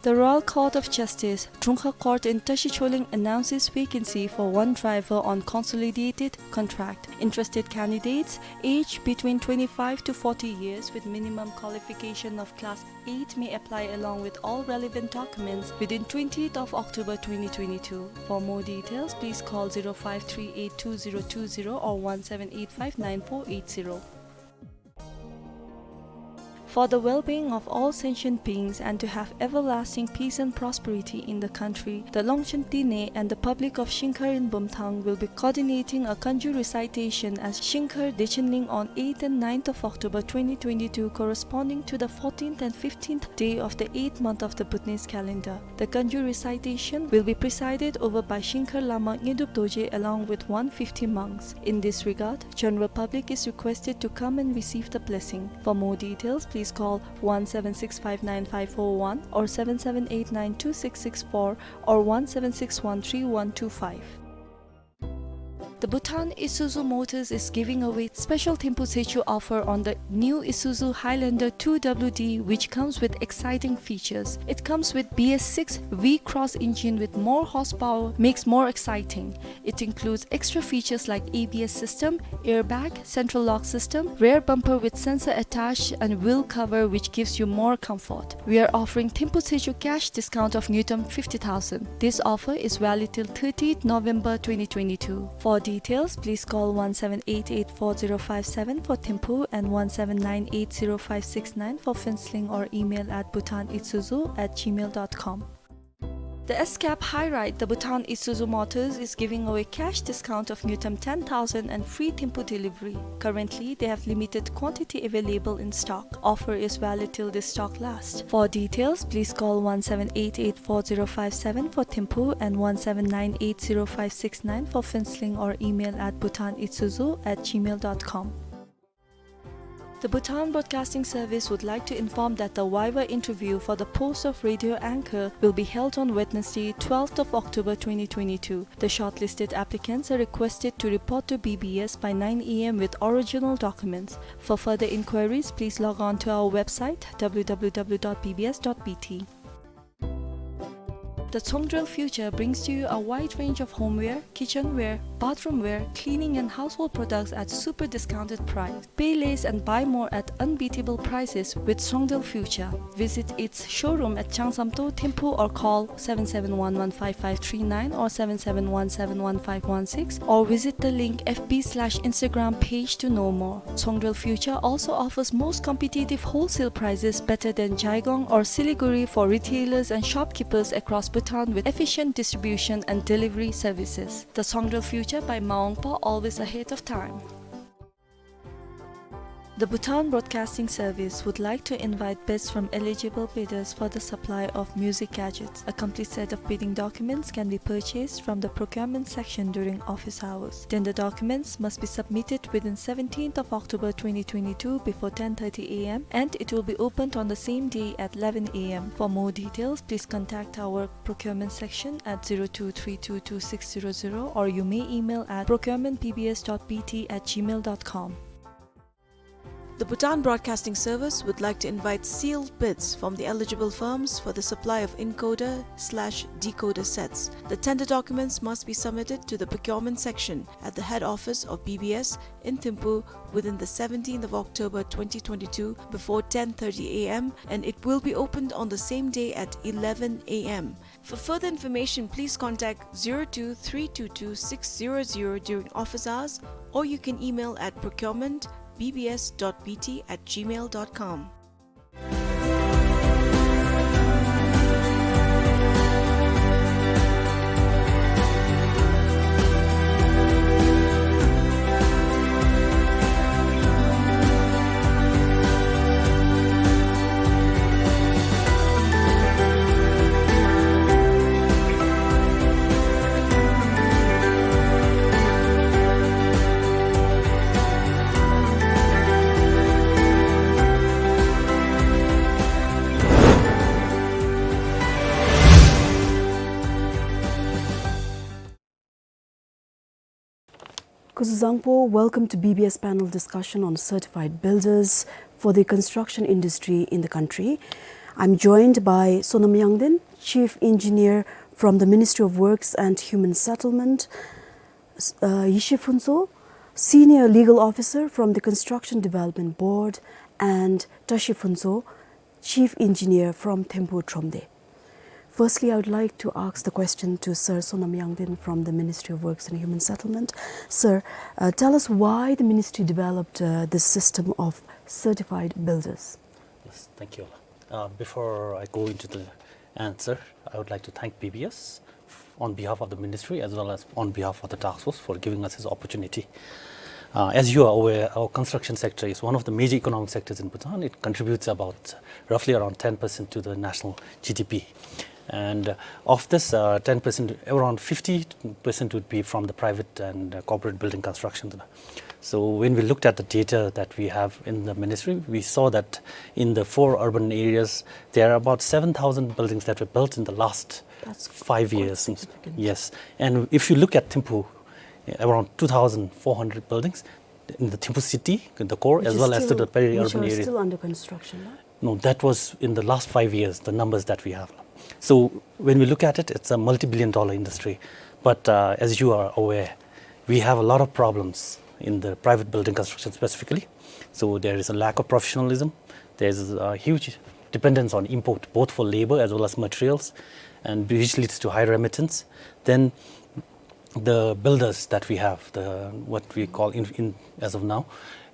The Royal Court of Justice, Trungkha Court in Tashi Choling announces vacancy for one driver on consolidated contract. Interested candidates aged between twenty-five to forty years with minimum qualification of class eight may apply along with all relevant documents within twentieth of October twenty twenty-two. For more details, please call zero five three eight two zero two zero or one seven eight five nine four eight zero. For the well-being of all sentient beings and to have everlasting peace and prosperity in the country, the Longchen Dine and the public of Shingkhar in Bumthang will be coordinating a Kanju recitation at Shingkhar Dechenling on eighth and ninth of October twenty twenty-two, corresponding to the fourteenth and fifteenth day of the eighth month of the Bhutanese calendar. The Kanju recitation will be presided over by Shingkhar Lama Ngedup Dorje along with one fifty monks. In this regard, general public is requested to come and receive the blessing. For more details, please call one seven six five nine five four one or seven seven eight nine two six six four or one seven six one three one two five. The Bhutan Isuzu Motors is giving away special Thimphu Jeju offer on the new Isuzu Highlander two W D, which comes with exciting features. It comes with B S six V-Cross engine with more horsepower, makes more exciting. It includes extra features like A B S system, airbag, central lock system, rear bumper with sensor attached, and wheel cover, which gives you more comfort. We are offering Thimphu Jeju cash discount of ngultrum fifty thousand. This offer is valid till thirtieth November twenty twenty-two. For details, please call one seven eight eight four zero five seven for Thimphu and one seven nine eight zero five six nine for Phuentsholing or email at bhutanisuzu at gmail dot com. The S-Cab High Ride, the Bhutan Isuzu Motors is giving away cash discount of ngultrum ten thousand and free Thimphu delivery. Currently, they have limited quantity available in stock. Offer is valid till this stock lasts. For details, please call one seven eight eight four zero five seven for Thimphu and one seven nine eight zero five six nine for Phuentsholing or email at bhutanisuzu at gmail dot com. The Bhutan Broadcasting Service would like to inform that the viva interview for the post of radio anchor will be held on Wednesday, twelfth of October twenty twenty-two. The shortlisted applicants are requested to report to B B S by nine A M with original documents. For further inquiries, please log on to our website, W W W dot B B S dot B T. The Tsongdrel Future brings to you a wide range of homeware, kitchenware, bathroomware, cleaning and household products at super discounted price. Pay less and buy more at unbeatable prices with Tsongdrel Future. Visit its showroom at Changsamto, Thimphu, or call seven seven one one five five three nine or seven seven one seven one five one six, or visit the link F B slash Instagram page to know more. Tsongdrel Future also offers most competitive wholesale prices better than Jaigong or Siliguri for retailers and shopkeepers across Bhutan with efficient distribution and delivery services. The Tsongdrel Future by Maungpa, always ahead of time. The Bhutan Broadcasting Service would like to invite bids from eligible bidders for the supply of music gadgets. A complete set of bidding documents can be purchased from the procurement section during office hours. Tender documents must be submitted within seventeenth of October twenty twenty-two before ten thirty A M, and it will be opened on the same day at eleven A M. For more details, please contact our procurement section at zero two three two two six zero zero, or you may email at procurement B B S dot B T at gmail dot com. The Bhutan Broadcasting Service would like to invite sealed bids from the eligible firms for the supply of encoder slash decoder sets. The tender documents must be submitted to the procurement section at the head office of B B S in Thimphu within the seventeenth of October twenty twenty-two before ten thirty A M, and it will be opened on the same day at eleven A M. For further information, please contact zero two three two two six zero zero during office hours, or you can email at procurement B B S dot B T at gmail dot com. Kuzuzangpo, welcome to B B S panel discussion on certified builders for the construction industry in the country. I'm joined by Sonam Yangden, Chief Engineer from the Ministry of Works and Human Settlement, s-, uh, Yishi Phuntsho, Senior Legal Officer from the Construction Development Board, and Tashi Phuntsho, Chief Engineer from Thimphu Thromde. Firstly, I would like to ask the question to Sir Sonam Yangden from the Ministry of Works and Human Settlement. Sir, uh, tell us why the ministry developed, uh, this system of certified builders. Yes, thank you. Uh, before I go into the answer, I would like to thank B B S on behalf of the ministry as well as on behalf of the task force for giving us this opportunity. Uh, as you are aware, our construction sector is one of the major economic sectors in Bhutan. It contributes about roughly around ten percent to the national G D P. And, uh, of this, uh, ten percent, around fifty percent would be from the private and, uh, corporate building construction. So when we looked at the data that we have in the ministry, we saw that in the four urban areas, there are about seven thousand buildings that were built in the last That's five quite years. Significant. Yes. And if you look at Thimphu, around two thousand four hundred buildings in the Thimphu city, in the core, Which as is well as to still, the which are peri-urban areas. Still under construction, right? No, that was in the last five years, the numbers that we have. So when we look at it, it's a multi-billion dollar industry. But, uh, as you are aware, we have a lot of problems in the private building construction specifically. So there is a lack of professionalism. There's a huge dependence on import, both for labor as well as materials, and which leads to high remittance. Then the builders that we have, the, what we call in, in, as of now,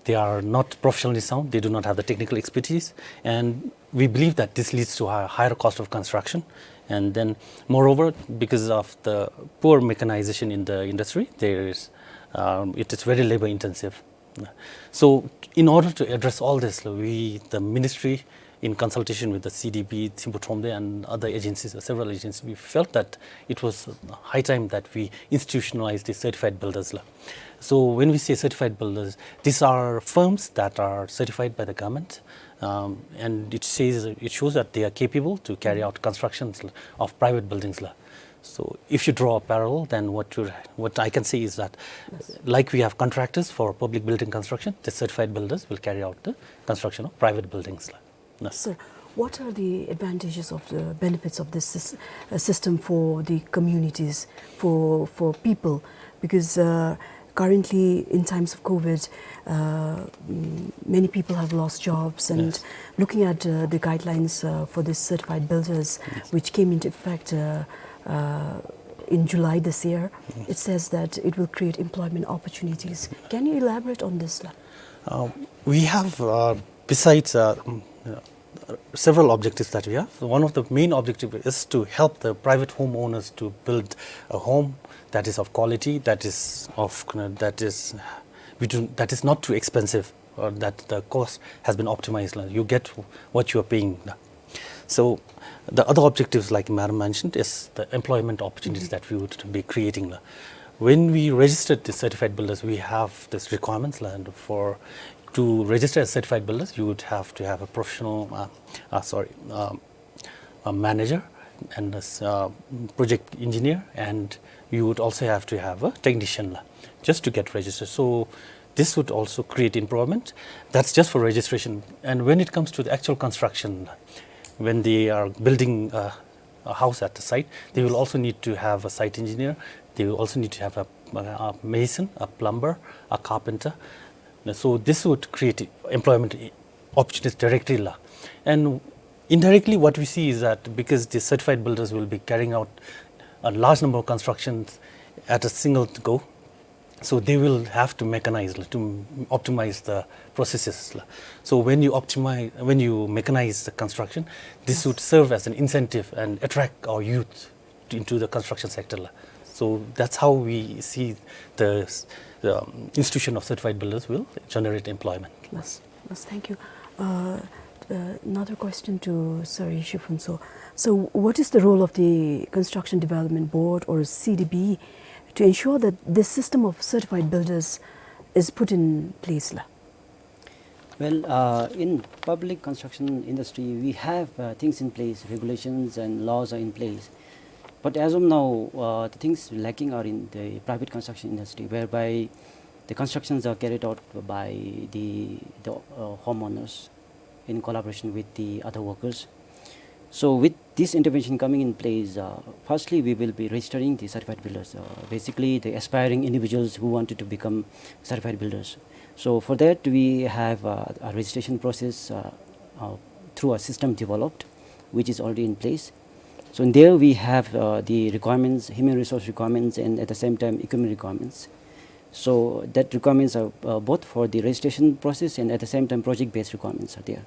they are not professionally sound, they do not have the technical expertise, and we believe that this leads to a higher cost of construction. And then, moreover, because of the poor mechanization in the industry, there is, um, it is very labor intensive. So, in order to address all this, we, the ministry, in consultation with the C D B, Thimphu Thromde, and other agencies, uh, several agencies, we felt that it was high time that we institutionalize the certified builders la. So when we say certified builders, these are firms that are certified by the government, um, and it says, it shows that they are capable to carry out constructions of private buildings la. So if you draw a parallel, then what you, what I can say is that, like we have contractors for public building construction, the certified builders will carry out the construction of private buildings la. Yes. Sir, what are the advantages of the benefits of this sys-, uh, system for the communities, for, for people? Because, uh, currently, in times of COVID, uh, mm, many people have lost jobs, and, yes, looking at, uh, the guidelines, uh, for the certified builders, yes, which came into effect, uh, uh, in July this year, yes, it says that it will create employment opportunities. Can you elaborate on this la? Uh, we have, uh, besides, uh, mm, uh, several objectives that we have. One of the main objective is to help the private homeowners to build a home that is of quality, that is of, that is, we do, that is not too expensive, or that the cost has been optimized. You get what you are paying. So the other objectives, like Madam mentioned, is the employment opportunities, mm-hmm, that we would be creating. When we registered the certified builders, we have this requirements, and for, to register as certified builders, you would have to have a professional, uh, uh, sorry, um, a manager and a s-, uh, project engineer, and you would also have to have a technician la, just to get registered. So this would also create employment. That's just for registration. And when it comes to the actual construction, when they are building, uh, a house at the site, they will also need to have a site engineer. They will also need to have a, a mason, a plumber, a carpenter. So this would create employment opportunities directly la. And indirectly, what we see is that because the certified builders will be carrying out a large number of constructions at a single go, so they will have to mechanize la, to optimize the processes la. So when you optimize, when you mechanize the construction, this would serve as an incentive and attract our youth to, into the construction sector la. So that's how we see the, the, um, institution of certified builders will generate employment. Yes, yes, thank you. Uh, uh, another question to Sir Yeshe Phuntsho. So what is the role of the Construction Development Board or C D B to ensure that this system of certified builders is put in place la? Well, uh, in public construction industry, we have, uh, things in place, regulations and laws are in place. But as of now, uh, the things lacking are in the private construction industry, whereby the constructions are carried out by the, the, uh, homeowners in collaboration with the other workers. So with this intervention coming in place, uh, firstly, we will be registering the certified builders, uh, basically the aspiring individuals who wanted to become certified builders. So for that, we have, uh, a registration process, uh, uh, through a system developed, which is already in place. So in there we have, uh, the requirements, human resource requirements, and at the same time equipment requirements. So that requirements are, uh, both for the registration process and at the same time project-based requirements are there.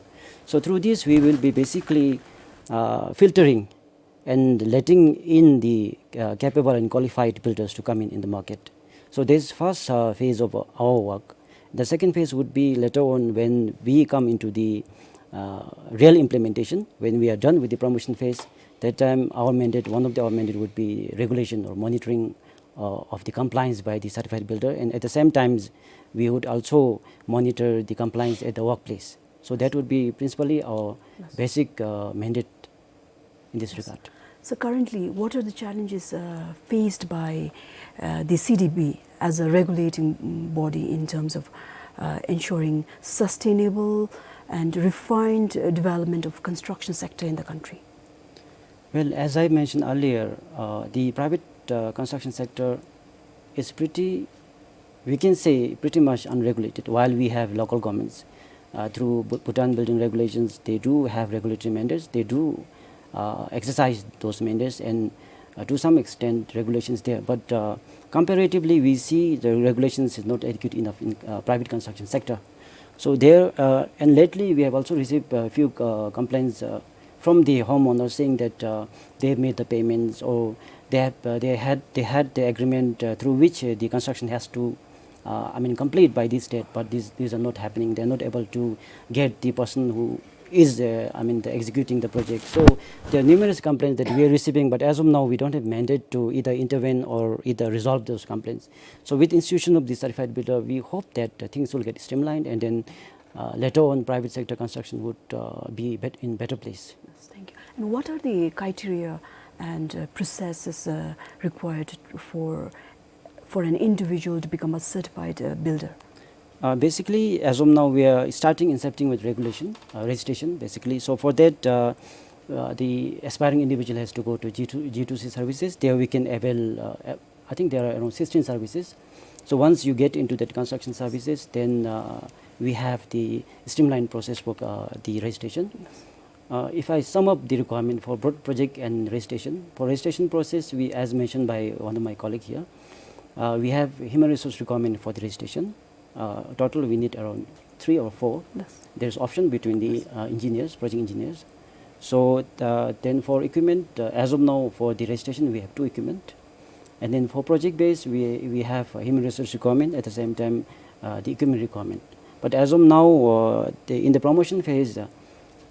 So through this, we will be basically, uh, filtering and letting in the, uh, capable and qualified builders to come in, in the market. So this first, uh, phase of, uh, our work. The second phase would be later on when we come into the, uh, real implementation, when we are done with the promotion phase. That time our mandate, one of the, our mandate would be regulation or monitoring, uh, of the compliance by the certified builder, and at the same times we would also monitor the compliance at the workplace. So that would be principally our basic, uh, mandate in this regard. So currently, what are the challenges, uh, faced by, uh, the C D B as a regulating, mm, body in terms of, uh, ensuring sustainable and refined, uh, development of construction sector in the country? Well, as I mentioned earlier, uh, the private, uh, construction sector is pretty, we can say, pretty much unregulated, while we have local governments. Uh, through Bu-, Bhutan Building Regulations, they do have regulatory mandates. They do, uh, exercise those mandates, and, uh, to some extent, regulations there. But, uh, comparatively, we see the regulations is not adequate enough in, uh, private construction sector. So there, uh, and lately, we have also received a few, uh, complaints, uh, from the homeowners saying that, uh, they have made the payments, or they have, uh, they had, they had the agreement, uh, through which, uh, the construction has to, uh, I mean, complete by this date, but these, these are not happening. They are not able to get the person who is, uh, I mean, the executing the project. So there are numerous complaints that we are receiving, but as of now, we don't have mandate to either intervene or either resolve those complaints. So with institution of the certified builder, we hope that, uh, things will get streamlined, and then, uh, later on, private sector construction would, uh, be bet-, in better place. Yes, thank you. And what are the criteria and, uh, processes, uh, required for, for an individual to become a certified, uh, builder? Uh, basically, as of now, we are starting incepting with regulation, uh, registration, basically. So for that, uh, uh, the aspiring individual has to go to G two, G two C services. There we can avail, uh, a-, I think there are around sixteen services. So once you get into that construction services, then, uh, we have the streamlined process for, uh, the registration. Uh, if I sum up the requirement for pro-, project and registration, for registration process, we, as mentioned by one of my colleague here, uh, we have human resource requirement for the registration. Uh, total, we need around three or four. Yes. There's option between the, yes, uh, engineers, project engineers. So, uh, then for equipment, uh, as of now, for the registration, we have two equipment. And then for project base, we, we have a human resource requirement, at the same time, uh, the equipment requirement. But as of now, uh, the, in the promotion phase, uh,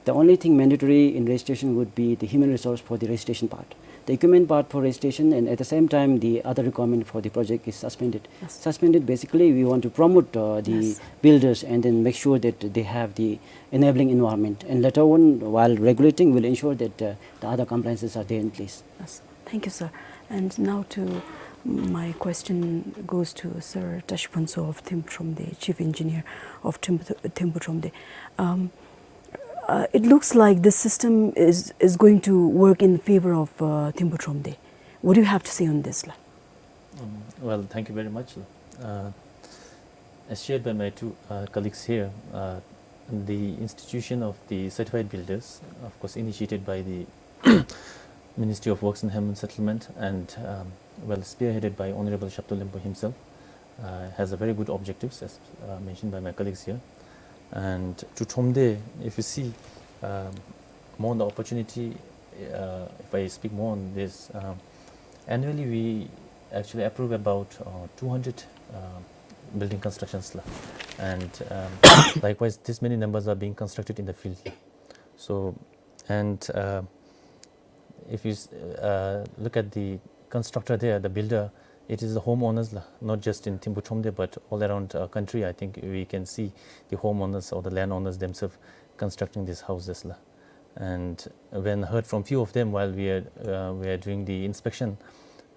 the only thing mandatory in registration would be the human resource for the registration part. The equipment part for registration, and at the same time, the other requirement for the project is suspended. Yes. Suspended, basically, we want to promote, uh, the, yes, builders and then make sure that they have the enabling environment. And later on, while regulating, we'll ensure that, uh, the other compliances are there in place. Yes. Thank you, sir. And now to, my question goes to Sir Tashi Phuntsho of Thimphu Thromde, Chief Engineer of Thimphu, Thimphu Thromde. Um, uh, it looks like this system is, is going to work in favor of, uh, Thimphu Thromde. What do you have to say on this, la? Um, well, thank you very much, la. Uh, as shared by my two, uh, colleagues here, uh, the institution of the certified builders, of course, initiated by the Ministry of Works and Human Settlement and, um, well, spearheaded by Honorable Shaptol Lempo himself, uh, has a very good objectives, as, uh, mentioned by my colleagues here. And to Thromde, if you see, um, more on the opportunity, uh, if I speak more on this, um, annually we actually approve about, uh, two hundred, uh, building constructions, la. And, um, likewise, this many numbers are being constructed in the field, la. So, and, uh, if you s-, uh, look at the constructor there, the builder, it is the homeowners, la, not just in Thimphu Thromde, but all around, uh, country, I think we can see the homeowners or the landowners themselves constructing these houses, la. And when heard from few of them while we are, uh, we are doing the inspection,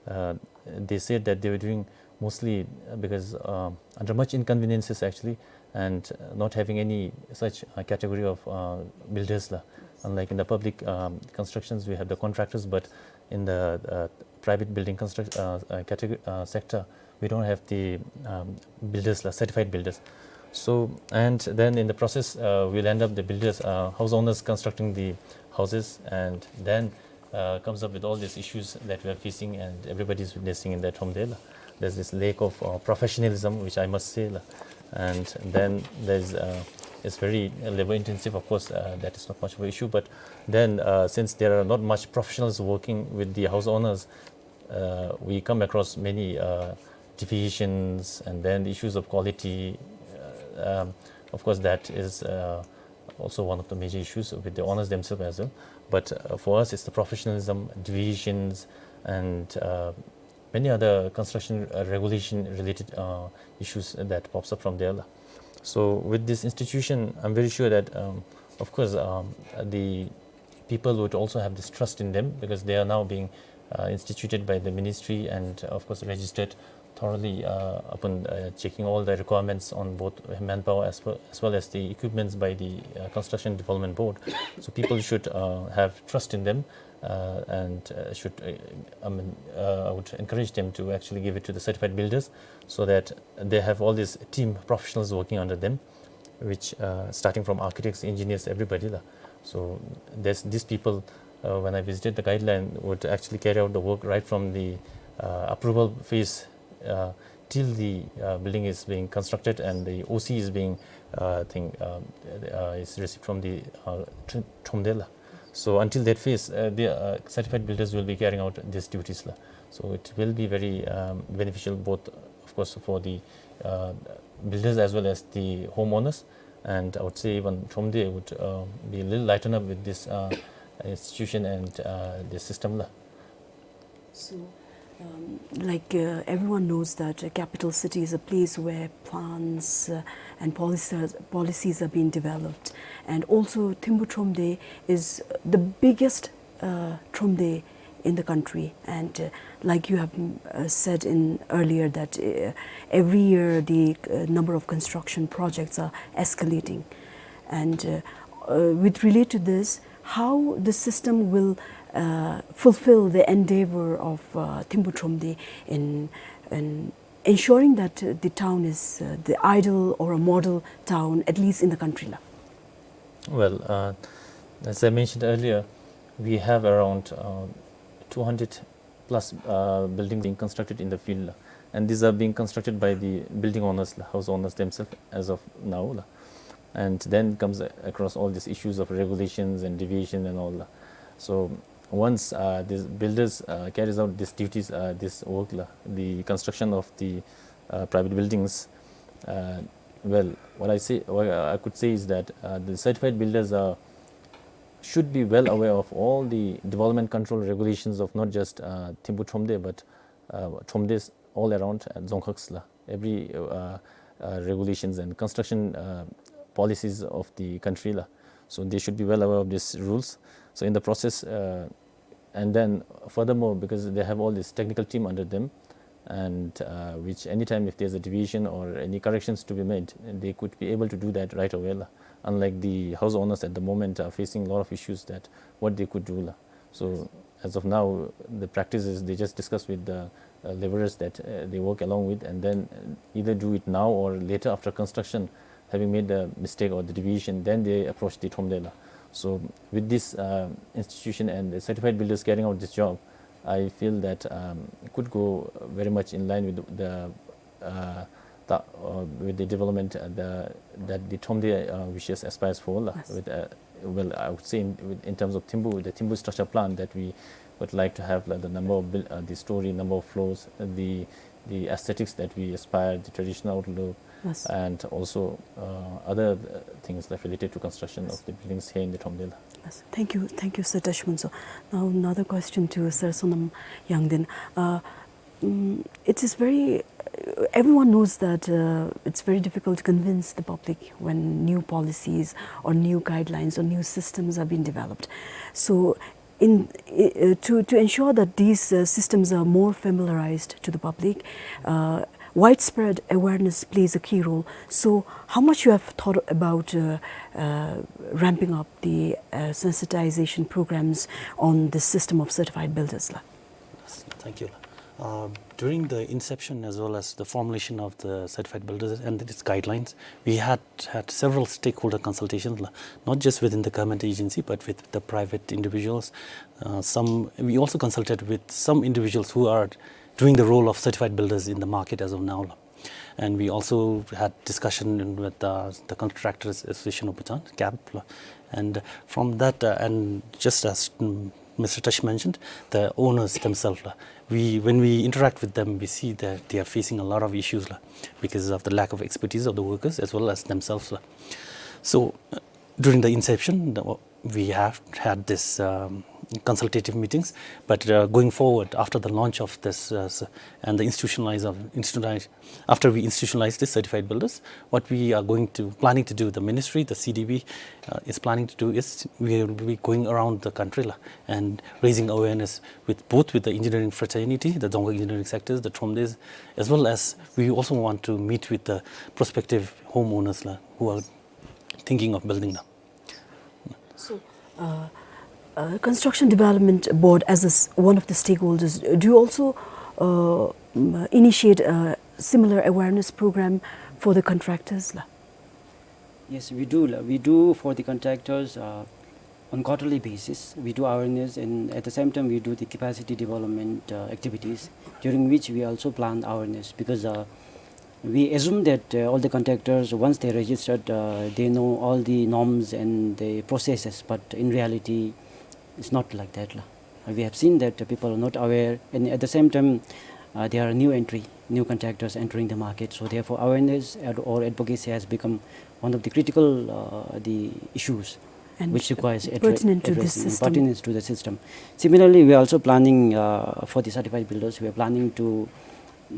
uh, they said that they were doing mostly, uh, because, uh, under much inconveniences actually, and, uh, not having any such, uh, category of, uh, builders, la. Unlike in the public, um, constructions, we have the contractors, but in the, uh, private building construct-, uh, uh, category, uh, sector, we don't have the, um, builders, la, certified builders. So, and then in the process, uh, we'll end up the builders, uh, house owners constructing the houses, and then, uh, comes up with all these issues that we are facing and everybody is witnessing in the Thromde, la. There's this lack of, uh, professionalism, which I must say, la. And then there's, uh, it's very labor intensive, of course, uh, that is not much of an issue, but then, uh, since there are not much professionals working with the house owners, uh, we come across many, uh, deviations and then issues of quality. Uh, um, of course, that is, uh, also one of the major issues with the owners themselves as well. But, uh, for us, it's the professionalism, deviations, and, uh, many other construction, uh, regulation related, uh, issues that pops up from there, la. So with this institution, I'm very sure that, um, of course, um, the people would also have this trust in them because they are now being, uh, instituted by the ministry and, uh, of course, registered thoroughly, uh, upon, uh, checking all the requirements on both manpower as well, as well as the equipments by the, uh, Construction Development Board. So people should, uh, have trust in them, uh, and, uh, should, uh, I mean, uh, I would encourage them to actually give it to the certified builders so that they have all these team professionals working under them, which, uh, starting from architects, engineers, everybody, la. So there's, these people, uh, when I visited the guideline, would actually carry out the work right from the, uh, approval phase, uh, till the, uh, building is being constructed and the O C is being, uh, thing, uh, uh, is received from the, uh, Tr-, Thromde, la. So until that phase, uh, the, uh, certified builders will be carrying out these duties, la. So it will be very, um, beneficial both, of course, for the, uh, builders as well as the homeowners. And I would say even Thromde would uh, be a little lightened up with this uh, institution and uh, this system la. So, um, like uh, everyone knows that a capital city is a place where plans uh, and policies policies are being developed, and also Thimphu Thromde is the biggest uh, Thromde in the country. And uh, like you have mm, uh, said in earlier, that uh, every year the uh, number of construction projects are escalating. And uh, uh, with relate to this, how the system will uh, fulfill the endeavor of uh, Thimphu Thromde in, in ensuring that uh, the town is uh, the ideal or a model town, at least in the country la? Well, uh, as I mentioned earlier, we have around uh, two hundred plus uh, buildings being constructed in the field la. And these are being constructed by the building owners la, house owners themselves as of now la. And then comes uh, across all these issues of regulations and deviation and all la. So once uh, these builders uh, carries out these duties, uh, this work la, the construction of the uh, private buildings, uh, well, what I say, what I could say is that uh, the certified builders are should be well aware of all the development control regulations of not just uh, Thimphu Thromde, but uh, Thromdes all around uh, dzongkhaksla, every uh, uh, regulations and construction uh, policies of the country la. So they should be well aware of these rules. So in the process, uh, and then furthermore, because they have all this technical team under them, and uh, which anytime if there's a deviation or any corrections to be made, they could be able to do that right away la. Unlike the house owners at the moment are facing a lot of issues that what they could do la. So as of now, the practice is they just discuss with the uh, laborers that uh, they work along with, and then either do it now or later after construction, having made the mistake or the deviation, then they approach the Thromde la. So with this uh, institution and the certified builders carrying out this job, I feel that um, it could go very much in line with the uh, the, uh, with the development uh, the, that the Thromde uh, wishes, aspires for la. Yes. With uh, well, I would say in, with, in terms of Thimphu, the Thimphu structure plan that we would like to have, like, the number of buil- uh, the story, number of floors, the the aesthetics that we aspire, the traditional outlook, yes, and also uh, other uh, things that related to construction of the buildings here in the Thromde la. Yes. Thank you, thank you, Sir Teshmutso. Now another question to Sir Sonam Yangden. Uh, mm, it is very, everyone knows that uh, it's very difficult to convince the public when new policies or new guidelines or new systems are being developed. So in, uh, to, to ensure that these uh, systems are more familiarized to the public, uh, widespread awareness plays a key role. So how much you have thought about uh, uh, ramping up the uh, sensitization programs on the system of certified builders la? Yes, thank you la. Uh, during the inception as well as the formulation of the certified builders and its guidelines, we had had several stakeholder consultations la, not just within the government agency but with the private individuals. Uh, some, we also consulted with some individuals who are doing the role of certified builders in the market as of now la. And we also had discussion with uh, the Contractors Association of Bhutan, cap la. And from that uh, and just as mm, Mr. Tesh mentioned, the owners themselves la, we, when we interact with them, we see that they are facing a lot of issues la, because of the lack of expertise of the workers as well as themselves la. So uh, during the inception, the, we have had this um, consultative meetings, but uh, going forward after the launch of this uh, s- and the institutionalize of institutionalize after we institutionalize this certified builders, what we are going to planning to do, the ministry, the C D B uh, is planning to do is we will be going around the country la, and raising awareness with both with the engineering fraternity, the Dzongkhag engineering sectors, the Thromdes, as well as we also want to meet with the prospective homeowners la, who are thinking of building la. So, uh, uh, Construction Development Board, as a s- one of the stakeholders, do you also uh, mm, initiate a similar awareness program for the contractors la? Yes, we do la. We do for the contractors uh, on quarterly basis. We do awareness, and at the same time, we do the capacity development uh, activities, during which we also plan awareness, because uh, we assume that uh, all the contractors, once they registered, uh, they know all the norms and the processes, but in reality, it's not like that la. We have seen that uh, people are not aware, and at the same time, Uh, there are new entry, new contractors entering the market. So therefore, awareness ad- or advocacy has become one of the critical, uh, the issues And which requires addre- pertinent to this addressing and system. Pertinent to the system. Similarly, we are also planning, uh, for the certified builders, we are planning to,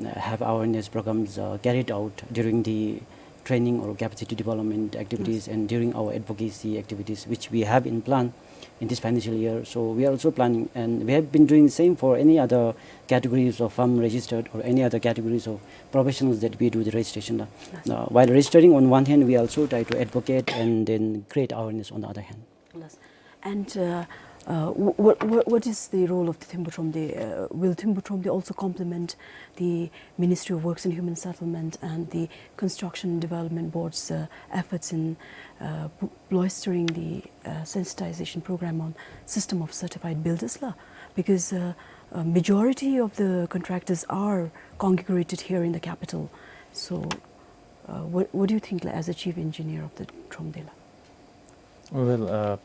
uh, have awareness programs, uh, carried out during the training or capacity development activities, yes, and during our advocacy activities, which we have in plan in this financial year. So we are also planning, and we have been doing the same for any other categories of firm registered or any other categories of professionals that we do the registration. Yes. Now, while registering on one hand, we also try to advocate and then create awareness on the other hand. Yes. And, uh, uh, wh- wh- wh- what is the role of the Thimphu Thromde? Uh, will Thimphu Thromde also complement the Ministry of Works and Human Settlement and the Construction Development Board's, uh, efforts in, uh, bo- bolstering the, uh, sensitization program on system of certified builders la? Because, uh, a majority of the contractors are congregated here in the capital. So, uh, what, what do you think, like, as a chief engineer of the Thromde la? Well, uh,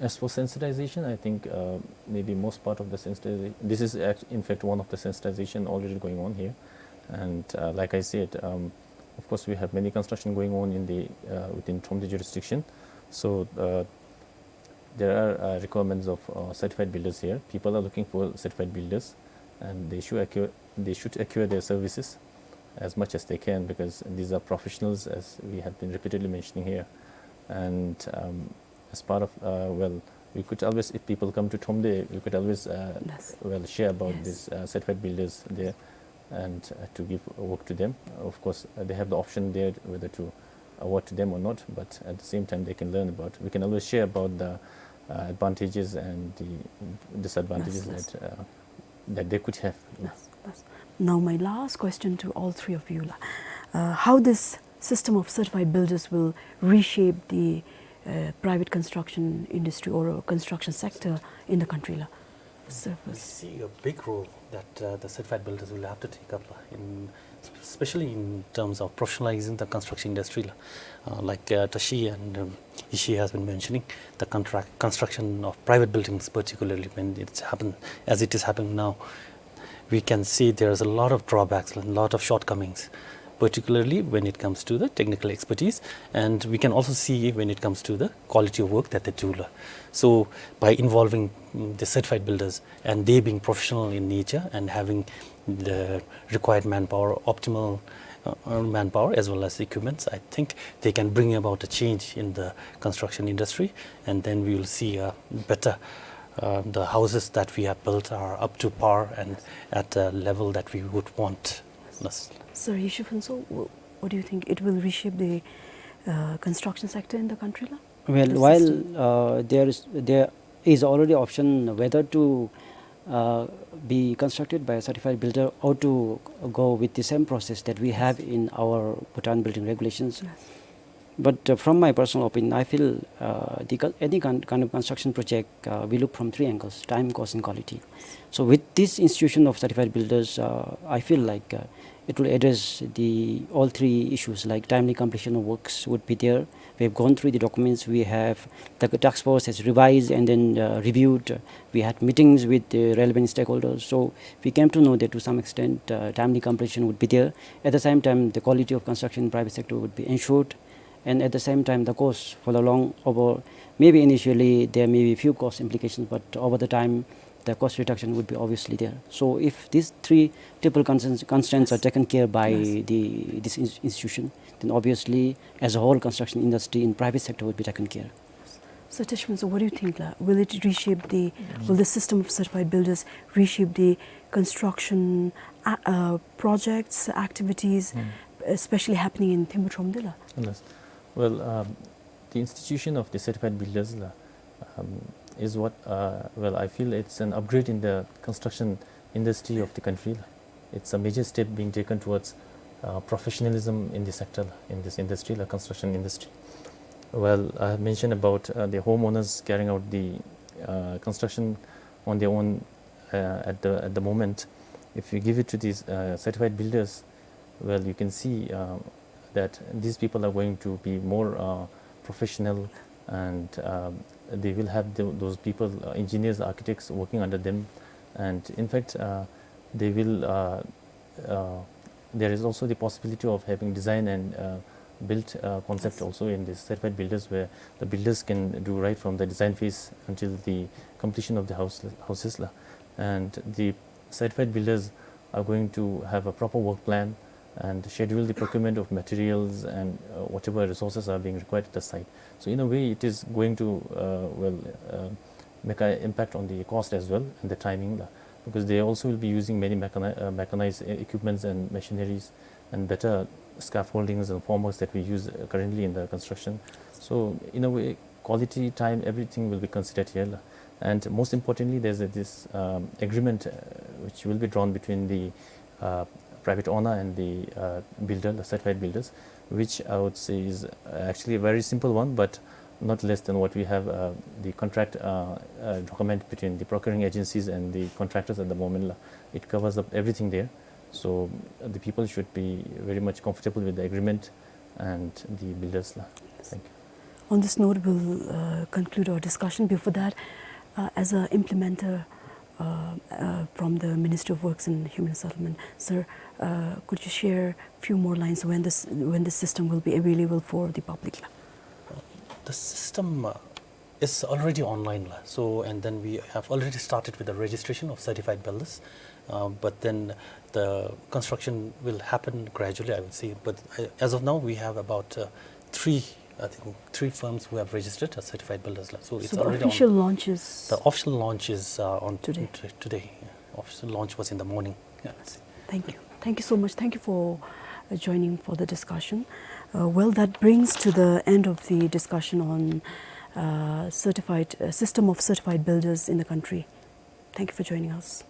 as for sensitization, I think, uh, maybe most part of the sensitization, this is act- in fact one of the sensitization already going on here. And, uh, like I said, um, of course, we have many construction going on in the, uh, within Thromde jurisdiction. So, uh, there are, uh, requirements of, uh, certified builders here. People are looking for certified builders, and they should acquire, they should acquire their services as much as they can, because these are professionals, as we have been repeatedly mentioning here. And, um, as part of, uh, well, we could always, if people come to Thromde, we could always, uh, yes, well, share about, yes, these, uh, certified builders there and, uh, to give work to them. Of course, uh, they have the option there whether to award to them or not, but at the same time they can learn about, we can always share about the, uh, advantages and the disadvantages, yes, yes, that, uh, that they could have. Yes, yes. Now my last question to all three of you la. Uh, how this system of certified builders will reshape the, uh, private construction industry or, uh, construction sector in the country la? Sir, we first. See a big role that, uh, the certified builders will have to take up, uh, in, especially in terms of professionalizing the construction industry la. Uh, like, uh, Tashi and, um, Ishii has been mentioning, the contract construction of private buildings, particularly when it's happened as it is happening now, we can see there's a lot of drawbacks, a lot of shortcomings, particularly when it comes to the technical expertise, and we can also see when it comes to the quality of work that they do la. So by involving, mm, the certified builders and they being professional in nature and having the required manpower, optimal, uh, uh, manpower as well as equipments, I think they can bring about a change in the construction industry, and then we will see a better, uh, the houses that we have built are up to par and at a level that we would want. Yes. Sir Yusuf Hanso, wh- what do you think? It will reshape the, uh, construction sector in the country la? Well, the while system, uh, there is, there is already option whether to, uh, be constructed by a certified builder or to go with the same process that we have in our Bhutan building regulations. Yes. But, uh, from my personal opinion, I feel, uh, the, co- any kind, kind of construction project, uh, we look from three angles: time, cost, and quality. So with this institution of certified builders, uh, I feel like, uh, it will address the all three issues, like timely completion of works would be there. We have gone through the documents. We have, the task force has revised and then, uh, reviewed. We had meetings with the relevant stakeholders. So we came to know that to some extent, uh, timely completion would be there. At the same time, the quality of construction in private sector would be ensured. And at the same time, the cost for the long over, maybe initially there may be few cost implications, but over the time, the cost reduction would be obviously there. So if these three triple constants, constants are, yes, taken care by, yes, the, this ins- institution, then obviously, as a whole, construction industry in private sector would be taken care. So Teshman, so what do you think la? Will it reshape the, mm, will the system of certified builders reshape the construction, uh, uh, projects, activities, mm, especially happening in Thimphu Thromde la? Yes. Well, um, the institution of the certified builders la, um, is what, uh, well, I feel it's an upgrade in the construction industry of the country la. It's a major step being taken towards, uh, professionalism in the sector, in this industry, the construction industry. Well, I have mentioned about, uh, the homeowners carrying out the, uh, construction on their own, uh, at the, at the moment. If you give it to these, uh, certified builders, well, you can see, uh, that these people are going to be more, uh, professional, and, uh, they will have tho- those people, uh, engineers, architects working under them. And in fact, uh, they will, uh, uh, there is also the possibility of having design and, uh, build, uh, concept also in these certified builders, where the builders can do right from the design phase until the completion of the house, houses la. And the certified builders are going to have a proper work plan and schedule the procurement of materials and, uh, whatever resources are being required at the site. So in a way, it is going to, uh, well, uh, make an impact on the cost as well and the timing la, because they also will be using many mechani-, uh, mechanized e-, equipments and machineries and better scaffoldings and formworks that we use, uh, currently in the construction. So in a way, quality, time, everything will be considered here la. And most importantly, there's a, this, um, agreement, uh, which will be drawn between the, uh, private owner and the, uh, builder, the certified builders, which I would say is, uh, actually a very simple one, but not less than what we have, uh, the contract, uh, uh, document between the procuring agencies and the contractors at the moment la. It covers up everything there. So, uh, the people should be very much comfortable with the agreement and the builders la. Thank you. On this note, we'll, uh, conclude our discussion. Before that, uh, as a implementer, uh, uh, from the Ministry of Works and Human Settlement, sir, uh, could you share few more lines when this, when this system will be available for the public la? The system, uh, is already online la. So, and then we have already started with the registration of certified builders. Uh, but then the construction will happen gradually, I would say. But, uh, as of now, we have about, uh, three, I think, three firms who have registered as certified builders la. So it's already on. So the official launch is, the official launch is, uh, on today. T-, today. Yeah. Official launch was in the morning. Yeah, I see. Thank you. Thank you so much. Thank you for, uh, joining for the discussion. Uh, well, that brings to the end of the discussion on, uh, certified, uh, system of certified builders in the country. Thank you for joining us.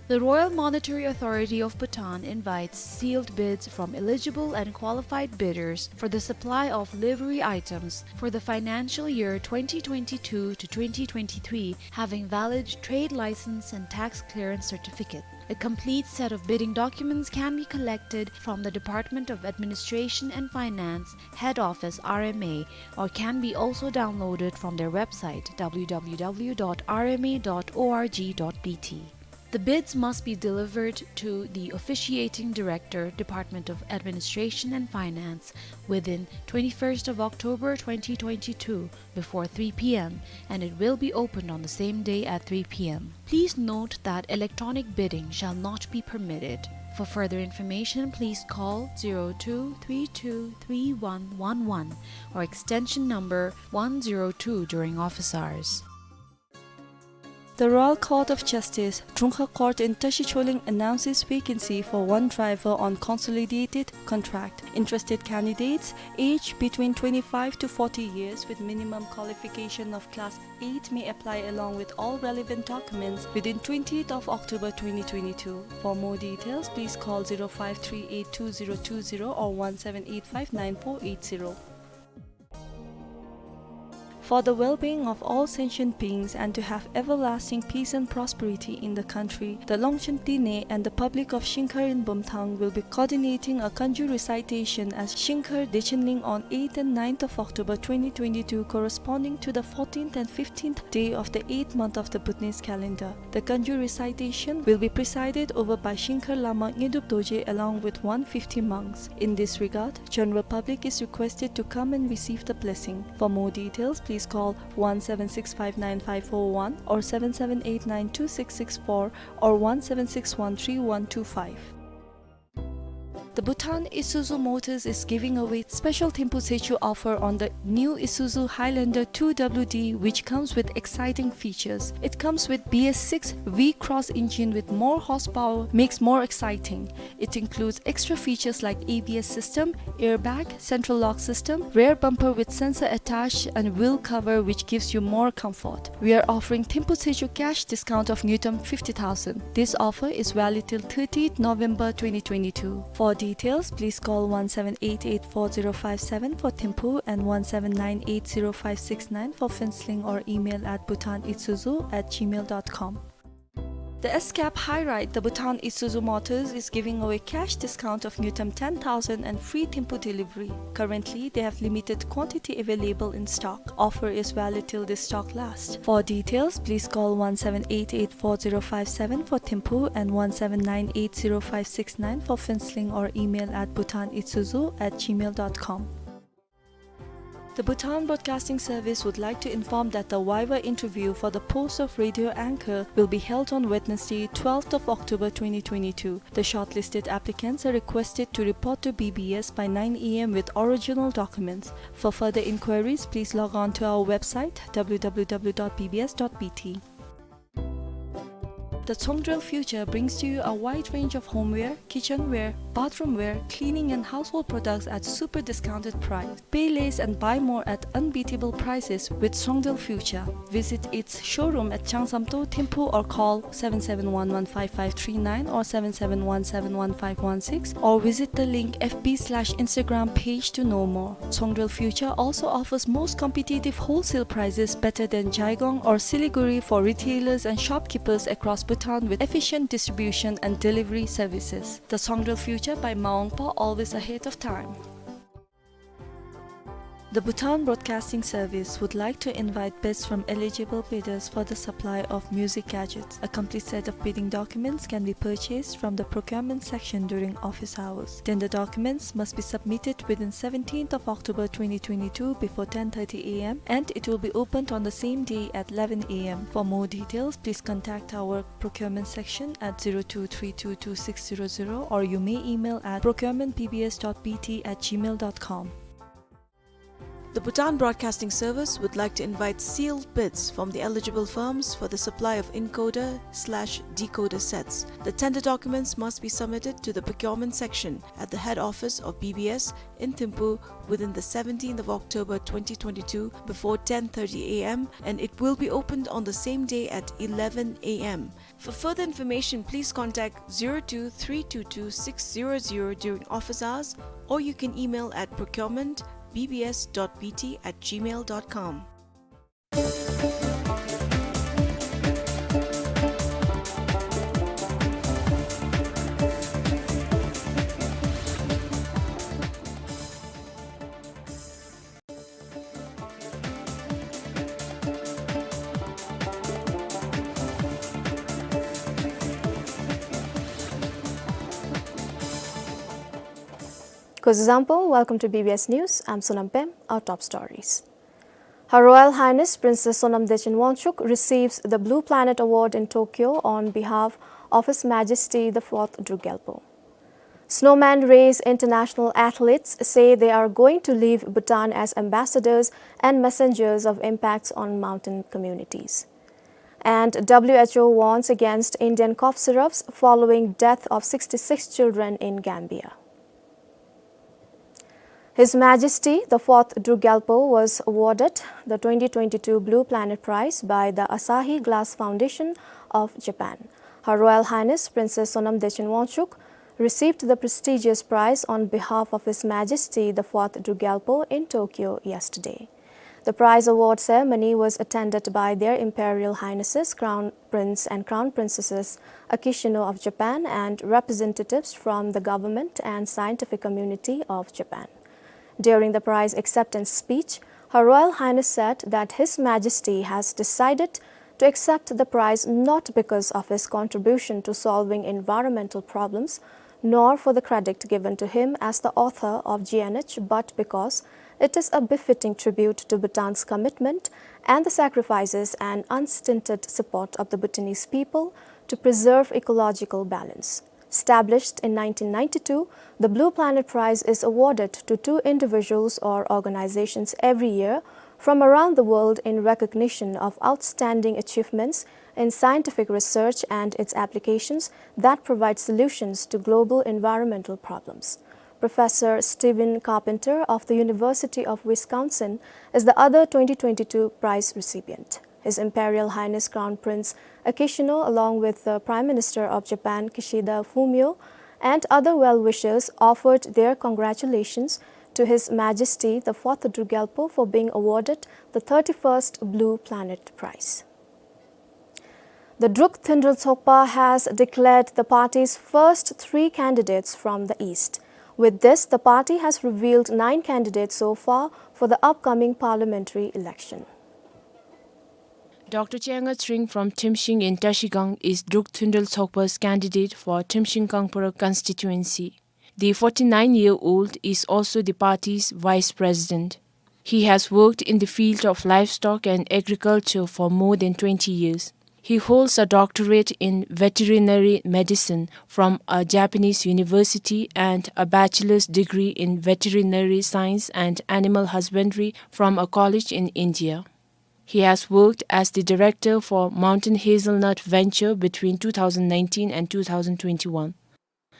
The Royal Monetary Authority of Bhutan invites sealed bids from eligible and qualified bidders for the supply of livery items for the financial year twenty twenty-two to twenty twenty-three, having valid trade license and tax clearance certificate. A complete set of bidding documents can be collected from the Department of Administration and Finance, Head Office, R M A, or can be also downloaded from their website, W W W dot R M A dot org dot B T. The bids must be delivered to the Officiating Director, Department of Administration and Finance, within twenty-first of October twenty twenty-two before three P M, and it will be opened on the same day at three P M. Please note that electronic bidding shall not be permitted. For further information, please call zero two three two three one one one or extension number one zero two during office hours. The Royal Court of Justice, Drongkha Court in Tashi Choling announces vacancy for one driver on consolidated contract. Interested candidates, age between twenty-five to forty years, with minimum qualification of class eight, may apply along with all relevant documents within twentieth of October twenty twenty-two. For more details, please call zero five three eight two zero two zero or one seven eight five nine four eight zero. For the well-being of all sentient beings and to have everlasting peace and prosperity in the country, the Longchen Dine and the public of Shingkhar in Bumthang will be coordinating a Kanju recitation at Shingkhar Dechenling on eighth and ninth of October twenty twenty-two, corresponding to the fourteenth and fifteenth day of the eighth month of the Bhutanese calendar. The Kanju recitation will be presided over by Shingkhar Lama Ngedup Dorje along with one fifty monks. In this regard, general public is requested to come and receive the blessing. For more details, please call one seven six five nine five four one or seven seven eight nine two six six four or one seven six one three one two five. The Bhutan Isuzu Motors is giving away special Thimphu Tsechu offer on the new Isuzu Highlander two W D, which comes with exciting features. It comes with B S six V-Cross engine with more horsepower, makes more exciting. It includes extra features like A B S system, airbag, central lock system, rear bumper with sensor attached, and wheel cover, which gives you more comfort. We are offering Thimphu Tsechu cash discount of ngultrum fifty thousand. This offer is valid till thirtieth November twenty twenty-two. For details, please call one seven eight eight four zero five seven for Thimphu and one seven nine eight zero five six nine for Phuentsholing or email at bhutanisuzu at gmail dot com. The S-Cap High Ride, the Bhutan Isuzu Motors is giving away cash discount of Ngultrum ten thousand and free Thimphu delivery. Currently, they have limited quantity available in stock. Offer is valid till this stock lasts. For details, please call one seven eight eight four zero five seven for Thimphu and one seven nine eight zero five six nine for Phuentsholing or email at bhutanisuzu at gmail dot com. The Bhutan Broadcasting Service would like to inform that the Viva interview for the post of radio anchor will be held on Wednesday, twelfth of October twenty twenty-two. The shortlisted applicants are requested to report to B B S by nine A M with original documents. For further inquiries, please log on to our website, W W W dot B B S dot B T. The Tsongdrel Future brings to you a wide range of homeware, kitchenware, bathroomware, cleaning and household products at super discounted price. Pay less and buy more at unbeatable prices with Tsongdrel Future. Visit its showroom at Changsamto, Thimphu, or call seven seven one one five five three nine or seven seven one seven one five one six, or visit the link F B slash Instagram page to know more. Tsongdrel Future also offers most competitive wholesale prices, better than Jaigong or Siliguri, for retailers and shopkeepers across Bhutan, with efficient distribution and delivery services. The Tsongdrel Future by Maungpa, always ahead of time. The Bhutan Broadcasting Service would like to invite bids from eligible bidders for the supply of music gadgets. A complete set of bidding documents can be purchased from the procurement section during office hours. Tender documents must be submitted within seventeenth of October twenty twenty-two before ten thirty A M, and it will be opened on the same day at eleven A M. For more details, please contact our procurement section at zero two three two two six zero zero, or you may email at procurement B B S dot B T at gmail dot com. The Bhutan Broadcasting Service would like to invite sealed bids from the eligible firms for the supply of encoder slash decoder sets. The tender documents must be submitted to the procurement section at the head office of B B S in Thimphu within the seventeenth of October twenty twenty-two before ten thirty A M, and it will be opened on the same day at eleven A M. For further information, please contact zero two three two two six zero zero during office hours, or you can email at procurement B B S dot B T at gmail dot com. Kuzuzangpo, welcome to B B S News. I'm Sonam Pem. Our top stories. Her Royal Highness Princess Sonam Dechen Wangchuck receives the Blue Planet Award in Tokyo on behalf of His Majesty the Fourth Druk Gyalpo. Snowman Race international athletes say they are going to leave Bhutan as ambassadors and messengers of impacts on mountain communities. And W H O warns against Indian cough syrups following death of sixty-six children in Gambia. His Majesty the Fourth Druk Gyalpo was awarded the twenty twenty-two Blue Planet Prize by the Asahi Glass Foundation of Japan. Her Royal Highness Princess Sonam Dechen Wangchuck received the prestigious prize on behalf of His Majesty the Fourth Druk Gyalpo in Tokyo yesterday. The prize award ceremony was attended by Their Imperial Highnesses Crown Prince and Crown Princesses Akishino of Japan and representatives from the government and scientific community of Japan. During the prize acceptance speech, Her Royal Highness said that His Majesty has decided to accept the prize not because of his contribution to solving environmental problems, nor for the credit given to him as the author of G N H, but because it is a befitting tribute to Bhutan's commitment and the sacrifices and unstinted support of the Bhutanese people to preserve ecological balance. Established in nineteen ninety-two, the Blue Planet Prize is awarded to two individuals or organizations every year from around the world in recognition of outstanding achievements in scientific research and its applications that provide solutions to global environmental problems. Professor Stephen Carpenter of the University of Wisconsin is the other twenty twenty-two prize recipient. His Imperial Highness Crown Prince Akishino, along with the Prime Minister of Japan, Kishida Fumio, and other well-wishers, offered their congratulations to His Majesty the Fourth Druk Gyalpo for being awarded the thirty-first Blue Planet Prize. The Druk Thundrul Tsokpa has declared the party's first three candidates from the East. With this, the party has revealed nine candidates so far for the upcoming parliamentary election. Doctor Chenga Tshering from Thrimshing in Trashigang is Druk Thundrul Tsokpa's candidate for Thrimshing Kangpokpi constituency. The forty-nine-year-old is also the party's vice president. He has worked in the field of livestock and agriculture for more than twenty years. He holds a doctorate in veterinary medicine from a Japanese university and a bachelor's degree in veterinary science and animal husbandry from a college in India. He has worked as the director for Mountain Hazelnut Venture between two thousand nineteen and two thousand twenty-one.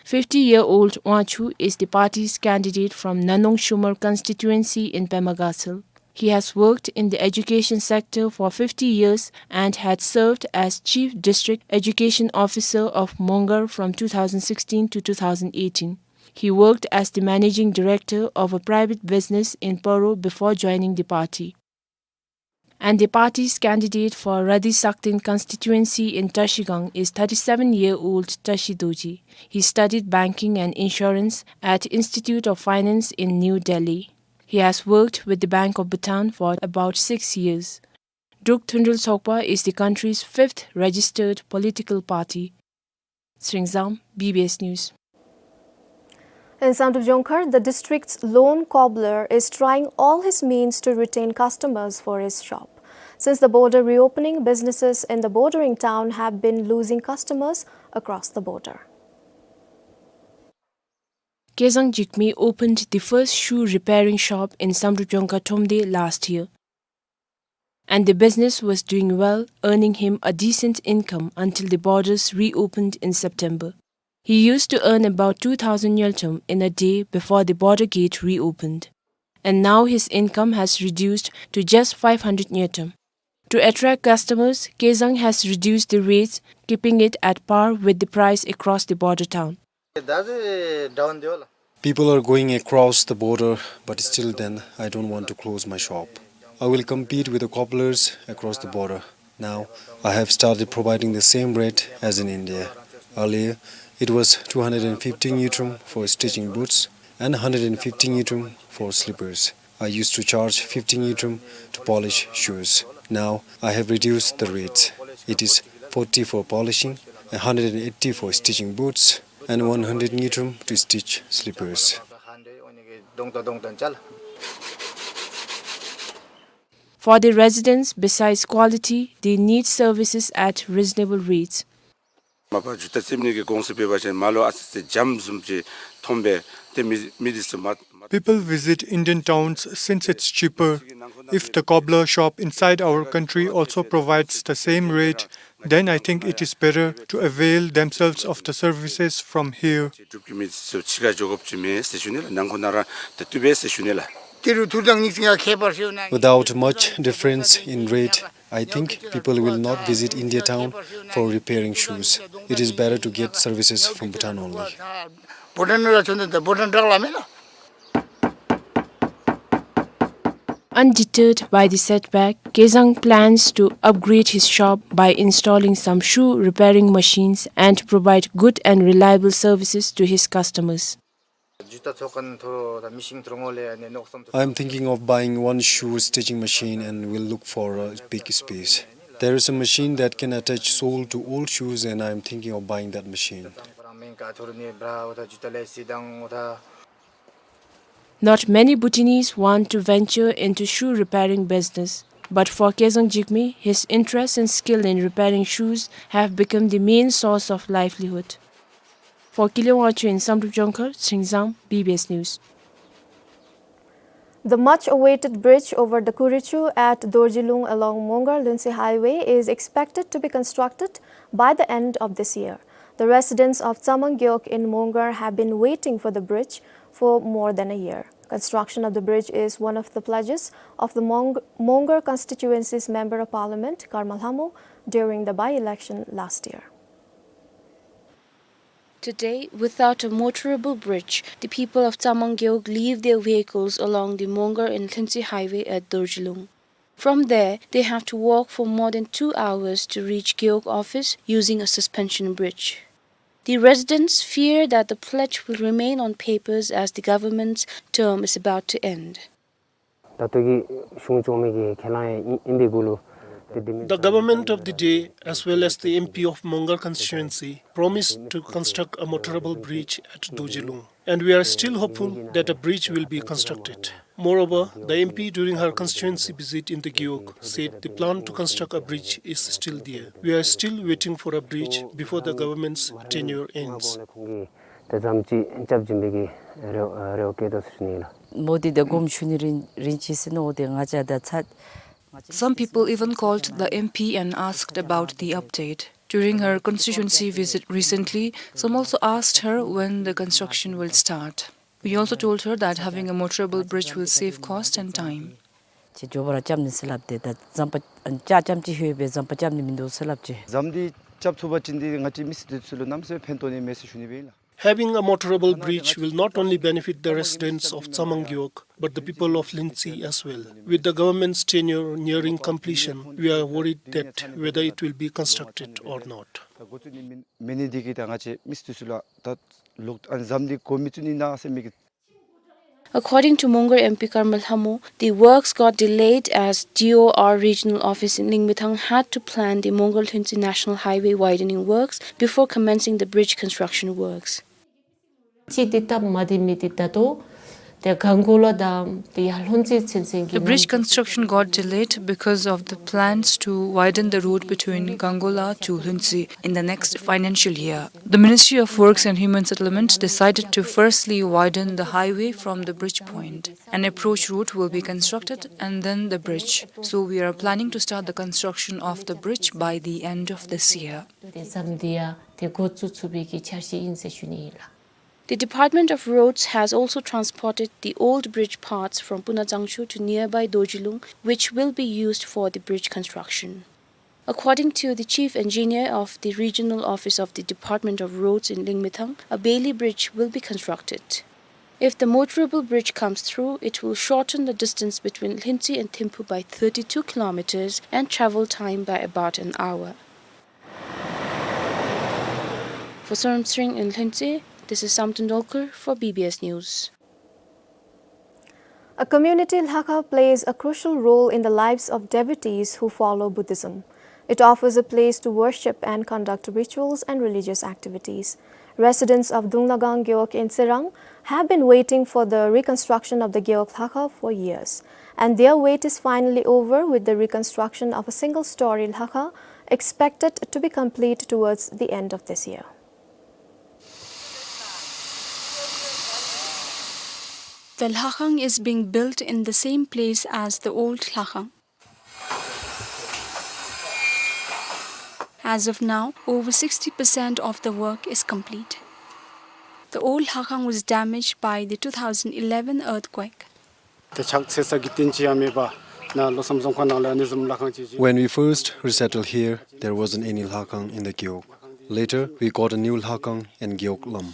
Fifty-year-old Wangchuk is the party's candidate from Nanong Shumar constituency in Pema Gatshel. He has worked in the education sector for fifty years and had served as Chief District Education Officer of Mongar from two thousand sixteen to two thousand eighteen. He worked as the managing director of a private business in Paro before joining the party. And the party's candidate for Radi Sakten constituency in Trashigang is thirty-seven-year-old Trashi Dorji. He studied banking and insurance at Institute of Finance in New Delhi. He has worked with the Bank of Bhutan for about six years. Druk Thundrul Tsokpa is the country's fifth registered political party. Sringzam, B B S News. In Samdrup Jongkhar, the district's lone cobbler is trying all his means to retain customers for his shop. Since the border reopening, businesses in the bordering town have been losing customers across the border. Kezang Jigme opened the first shoe repairing shop in Samdrup Jongkhar Thromde last year. And the business was doing well, earning him a decent income until the borders reopened in September. He used to earn about two thousand ngultrum in a day before the border gate reopened. And now his income has reduced to just five hundred ngultrum. To attract customers, Kezang has reduced the rates, keeping it at par with the price across the border town. People are going across the border, but still then, I don't want to close my shop. I will compete with the cobblers across the border. Now, I have started providing the same rate as in India. Earlier, it was two hundred fifty ngultrum for stitching boots and hundred fifty ngultrum for slippers. I used to charge fifty ngultrum to polish shoes. Now I have reduced the rates. It is forty for polishing, a hundred and eighty for stitching boots, and one hundred ngultrum to stitch slippers. For the residents, besides quality, they need services at reasonable rates. མ་པ་ཇུ་ཏ་རྩེད་ནི་གི་གོང་ས་པའི་བ་ཅན་མ་ལོ་ཨ་ཙི་ཙི་འཇམ་བཟུམ་ཅིག་མཐོང་པས། ཏེ་མི་མི་འདི་ཚུ་མ་མ། People visit Indian towns since it's cheaper. If the cobbler shop inside our country also provides the same rate, then I think it is better to avail themselves of the services from here. གྲུབ་ཀྱི་མི་ཚུ་ཕྱི་ཁར་འགྱོ་དགོཔ་ཅིག་མེད་ཟེར་ཞུ་ནི་ལགས། ནང་ཁོ་ན་ར་ཏེ་བཏུབ་པས་ཟེར་ཞུ་ནི་ལགས། Without much difference in rate, I think people will not visit India town for repairing shoes. It is better to get services from Bhutan only. Undeterred by the setback, Kezang plans to upgrade his shop by installing some shoe repairing machines and provide good and reliable services to his customers. I am thinking of buying one shoe stitching machine and will look for a big space. There is a machine that can attach sole to old shoes, and I am thinking of buying that machine. Not many Bhutanese want to venture into shoe repairing business, but for Kezang Jigme, his interest and skill in repairing shoes have become the main source of livelihood. For Kile Wangchuk in Samdrup Jongkhar, Sringzam, B B S News. The much-awaited bridge over the Kurichu at Dorjilung along Mongar-Lhuentse Highway is expected to be constructed by the end of this year. The residents of Tsamang Gewog in Mongar have been waiting for the bridge for more than a year. Construction of the bridge is one of the pledges of the Mong-, Mongar constituency's Member of Parliament, Karma Lhamo, during the by-election last year. Today, without a motorable bridge, the people of Tsamang Gewog leave their vehicles along the Mongar and Lhuentse Highway at Dorjilung. From there, they have to walk for more than two hours to reach Gewog office using a suspension bridge. The residents fear that the pledge will remain on papers as the government's term is about to end. ད་ལྟོ་གི་གཞུང་སྐྱོང་མི་གི་ཁས་བླངས་ཨིན་ཨིན་པའི་གུ་ལུ། The government of the day, as well as the M P of Mongar constituency, promised to construct a motorable bridge at Dorjilung. And we are still hopeful that a bridge will be constructed. Moreover, the M P, during her constituency visit in the Gewog, said the plan to construct a bridge is still there. We are still waiting for a bridge before the government's tenure ends. ད་ཙམ་ཅིག་རྐྱབ་བྱིན་པའི་གི་རེ་རེ་བ་བསྐྱེད་དོ་ཟེར་ཞུ་ནི་ལགས། མོ་དི་དང་དགོངསམ་ཞུ་ནི་རིན་རིན་ཆེ་ཟེར་མནོ་སྟེ་ང་བཅས་ད་ཚ། Some people even called the M P and asked about the update. During her constituency visit recently, some also asked her when the construction will start. We also told her that having a motorable bridge will save cost and time. ཅིག་མགྱོགས་པ་ར་རྐྱབ་ནི་ཟེར་སླབ་སྟེ་ད་ཟམ་པ་ཨ་ཅ་ཙམ་ཅིག་ལྷོད་པའི་ཟམ་པ་རྐྱབ་ནི་མིན་འདུག་ཟེར་སླབ་ཅི། ཟམ་འདི་རྐྱབ་ཚུགས་པ་ཅིན་འདི་ང་བཅས་མི་སེར་འདི་ཚུ་ལུ་གནམ་མེད་ས་མེད་ཕན་ཐོགས་ནི་མས་ཟེར་ཞུ་ནི་སྦེ་ཨིན་ལགས། Having a motorable bridge will not only benefit the residents of Tsamang Gewog, but the people of Lhuentse as well. With the government's tenure nearing completion, we are worried that whether it will be constructed or not. ད་འགོ་བཙུགས་ནི་མེད་ནི་འདི་གིས་ད་ང་བཅས་མི་སེར་འདི་ཚུ་ལུ་ད་ལོག་ཨ་ནི་ཟམ་འདི་འགོ་མི་བཙུགས་ནི་ཨིན་ན་ཟེར་མི་གི། According to Mongar M P Karma Lhamo, the works got delayed as D O R regional office in Lingmethang had to plan the Mongar Lhuentse National Highway widening works before commencing the bridge construction works. ཅིག་འདི་སྟབས་མ་བདེ་མི་འདི་ད་ལྟོ་ཏེ་གངྒོ་ལ་དང་ཏེ་ཡར་ལྷུན་རྩེ་ཚུན་ཚོད་ཀྱི། The bridge construction got delayed because of the plans to widen the road between Gangola to Lhuentse in the next financial year. The Ministry of Works and Human Settlement decided to firstly widen the highway from the bridge point. An approach road will be constructed and then the bridge. So we are planning to start the construction of the bridge by the end of this year. ཏེ་ཟམ་འདི་ཡང་ཏེ་འགོ་བཙུགས་ཚུགས་པའི་གི་འཆར་གཞི་ཨིན་ཟེར་ཞུ་ནི་ཨིན་ལགས། The Department of Roads has also transported the old bridge parts from Puna Tsangcho to nearby Dorjilung, which will be used for the bridge construction. According to the chief engineer of the regional office of the Department of Roads in Lingmethang, a bailee bridge will be constructed. If the motorable bridge comes through, it will shorten the distance between Lhuentse and Thimphu by thirty-two kilometers and travel time by about an hour. For Sonam Tshering in Lhuentse, this is Samten Dolkar for B B S News. A community lhakha plays a crucial role in the lives of devotees who follow Buddhism. It offers a place to worship and conduct rituals and religious activities. Residents of Dunglagang Gewog in Tsirang have been waiting for the reconstruction of the Gewog Lhakha for years, and their wait is finally over, with the reconstruction of a single-story lhakha expected to be complete towards the end of this year. The lhakhang is being built in the same place as the old lhakhang. As of now, over sixty percent of the work is complete. The old lhakhang was damaged by the two thousand eleven earthquake. ད་ཕྱག་འཚལ་ས་གི་རྟེན་ཅིག་ཡང་མེད་པར་ནཱ་ལྷོ་མཚམས་རྫོང་ཁག་ནང་ལུ་ཨ་ནི་བཟུམ་ལྷ་ཁང་ཅིག་ཅིག། When we first resettled here, there wasn't any lhakhang in the Gewog. Later, we got a new lhakhang in Gewog Lam.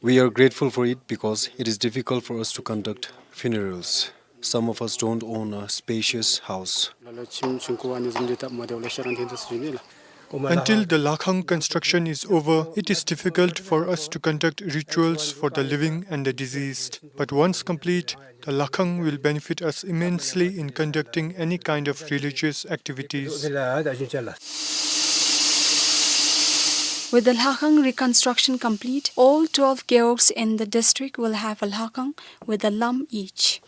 We are grateful for it because it is difficult for us to conduct funerals. Some of us don't own a spacious house. ལ་ལ་ཁྱིམ་ཆུང་ཀུ་ཨ་ནི་བཟུམ་འདི་སྟབས་མ་བདེཝ་ལས་ཤར་ཨ་ནི་འདི་ཚུ་ཨིན་ལགས། Until the lhakhang construction is over, it is difficult for us to conduct rituals for the living and the deceased. But once complete, the lhakhang will benefit us immensely in conducting any kind of religious activities. With the lhakhang reconstruction complete, all twelve gewogs in the district will have a lhakhang with a lam each.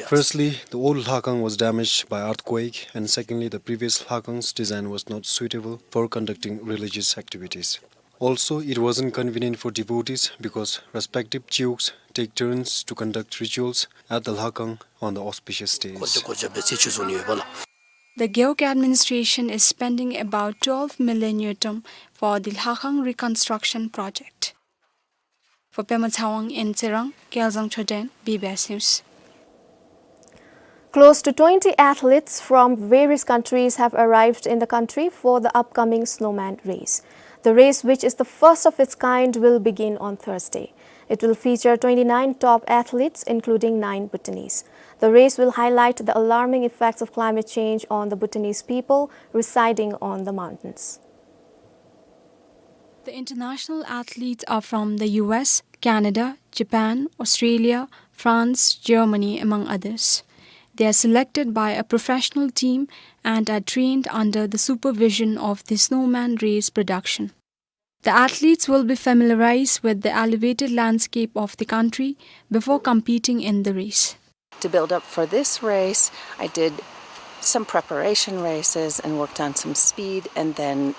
Firstly, the old lhakhang was damaged by earthquake, and secondly, the previous lhakhang's design was not suitable for conducting religious activities. Also, it wasn't convenient for devotees because respective chiuks take turns to conduct rituals at the lhakhang on the auspicious days. The Gewog administration is spending about twelve million ngultrum for the lhakhang reconstruction project. For Pema Tshewang in Tsirang, Kelzang Choden, B B S News. Close to twenty athletes from various countries have arrived in the country for the upcoming Snowman Race. The race, which is the first of its kind, will begin on Thursday. It will feature twenty-nine top athletes, including nine Bhutanese. The race will highlight the alarming effects of climate change on the Bhutanese people residing on the mountains. The international athletes are from the U S, Canada, Japan, Australia, France, Germany, among others. They are selected by a professional team and are trained under the supervision of the Snowman Race production. The athletes will be familiarized with the elevated landscape of the country before competing in the race. To build up for this race, I did some preparation races and worked on some speed and then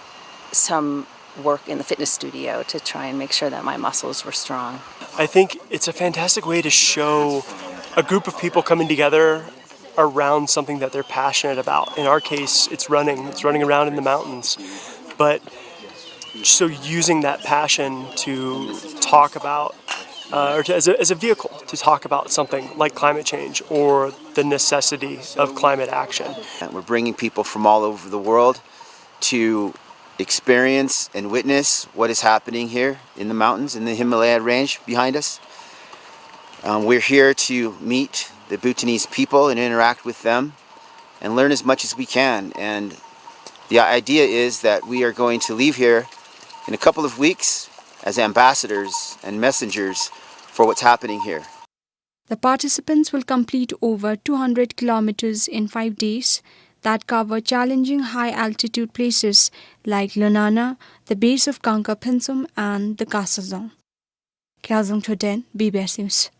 some work in the fitness studio to try and make sure that my muscles were strong. I think it's a fantastic way to show a group of people coming together around something that they're passionate about. In our case, it's running. It's running around in the mountains. But so using that passion to talk about, uh, or to, as a, as a vehicle to talk about something like climate change or the necessity of climate action. And we're bringing people from all over the world to experience and witness what is happening here in the mountains, in the Himalaya range behind us. Um, we're here to meet the Bhutanese people and interact with them and learn as much as we can. And the idea is that we are going to leave here in a couple of weeks as ambassadors and messengers for what's happening here. The participants will complete over two hundred kilometers in five days that cover challenging high-altitude places like Lunana, the base of Gangkar Phuentsum, and the Khasadzong. Kyaljong Thoden, B B S News.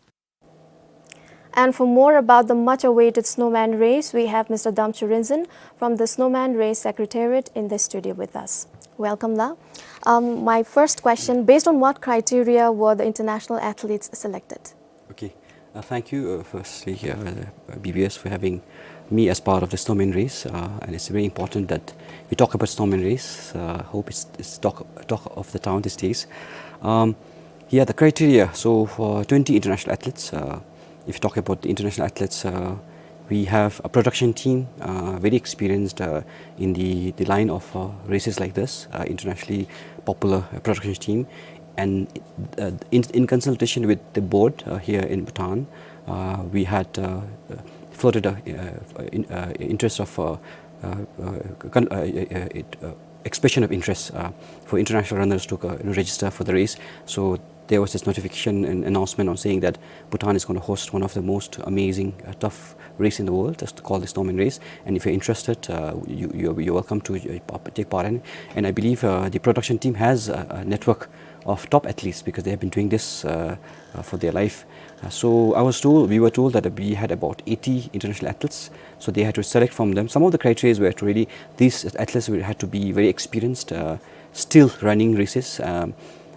And for more about the much-awaited Snowman Race, we have Mister Damchu Rinzin from the Snowman Race Secretariat in the studio with us. Welcome, La. Um, my first question, based on what criteria were the international athletes selected? Okay. Uh, thank you, uh, firstly, uh, B B S for having me as part of the Snowman Race, uh, and it's very important that we talk about Snowman Race. Uh, hope it's, it's talk, talk of the town these days. Um, yeah, the criteria. So for twenty international athletes, uh, if you talk about the international athletes, uh, we have a production team, uh, very experienced, uh, in the, the line of, uh, races like this, uh, internationally popular, uh, production team. And, uh, in, in consultation with the board, uh, here in Bhutan, uh, we had, uh, uh, floated a, uh, in, uh, interest of, uh, uh, uh, con-, uh, uh, uh, it, uh, expression of interest, uh, for international runners to, uh, you know, register for the race. So there was this notification and announcement on saying that Bhutan is gonna host one of the most amazing, uh, tough race in the world, that's called the Snowman Race. And if you're interested, uh, you, you're, you're welcome to, uh, p-, take part in it. And I believe, uh, the production team has a, a network of top athletes because they have been doing this, uh, uh, for their life. Uh, so I was told, we were told that we had about eighty international athletes. So they had to select from them. Some of the criteria were to really, these athletes were, had to be very experienced, uh, still running races. Um,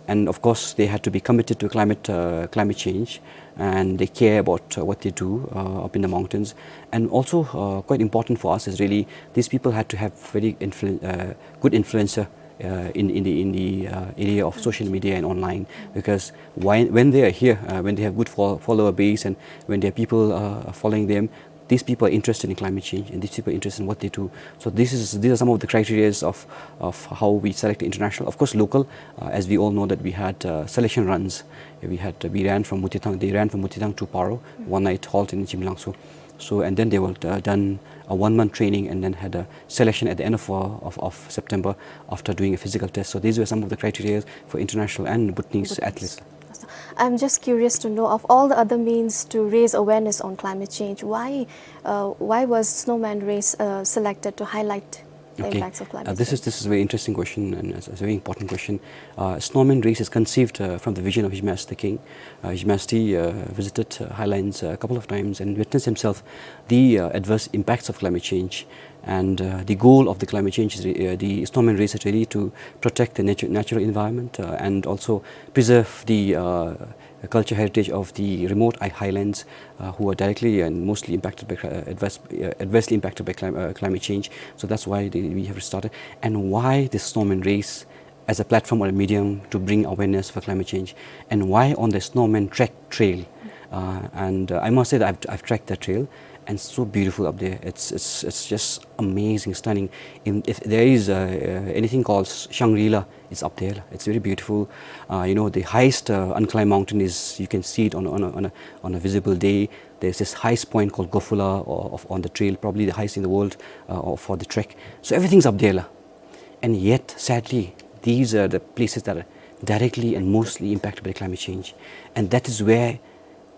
and of course, they had to be committed to climate, uh, climate change, and they care about, uh, what they do, uh, up in the mountains. And also, uh, quite important for us is really these people had to have very influ-, uh, good influencer, uh, in, in the, in the, uh, area of social media and online, because why, when they are here, uh, when they have good fol-, follower base and when there are people, uh, following them, these people are interested in climate change and these people are interested in what they do. So this is, these are some of the criteria of, of how we select international. Of course, local, uh, as we all know that we had, uh, selection runs. We had, uh, we ran from Mutithang, they ran from Mutithang to Paro, one night halt in Chimlangso. So, and then they were, uh, done a one-month training and then had a selection at the end of, uh, of, of September after doing a physical test. So these were some of the criteria for international and Bhutanese athletes. I'm just curious to know, of all the other means to raise awareness on climate change, why, uh, why was Snowman Race, uh, selected to highlight the impacts of climate change? Okay. Uh, this is, this is a very interesting question and it's, it's a very important question. Uh, Snowman Race is conceived, uh, from the vision of His Majesty the King. Uh, His Majesty, uh, visited, uh, Highlands, uh, a couple of times and witnessed himself the, uh, adverse impacts of climate change. And, uh, the goal of the climate change is, uh, the Snowman Race is really to protect the natu-, natural environment, uh, and also preserve the, uh, culture heritage of the remote hi-, highlands, uh, who are directly and mostly impacted by cli-, uh, adverse, uh, adversely impacted by clim-, uh, climate change. So that's why they, we have started. And why the Snowman Race as a platform or a medium to bring awareness for climate change? And why on the Snowman Trek Trail? Uh, and uh, I must say that I've, I've trekked the trail, and it's so beautiful up there. It's, it's, it's just amazing, stunning. In, if there is uh, uh, anything called Shangri-La, it's up there. It's very beautiful. Uh, you know, the highest uh, unclimbed mountain is, you can see it on, on, a, on, a, on a visible day. There's this highest point called Gofula or, of, on the trail, probably the highest in the world uh, for the trek. So everything's up there. And yet, sadly, these are the places that are directly and mostly impacted by climate change. And that is where,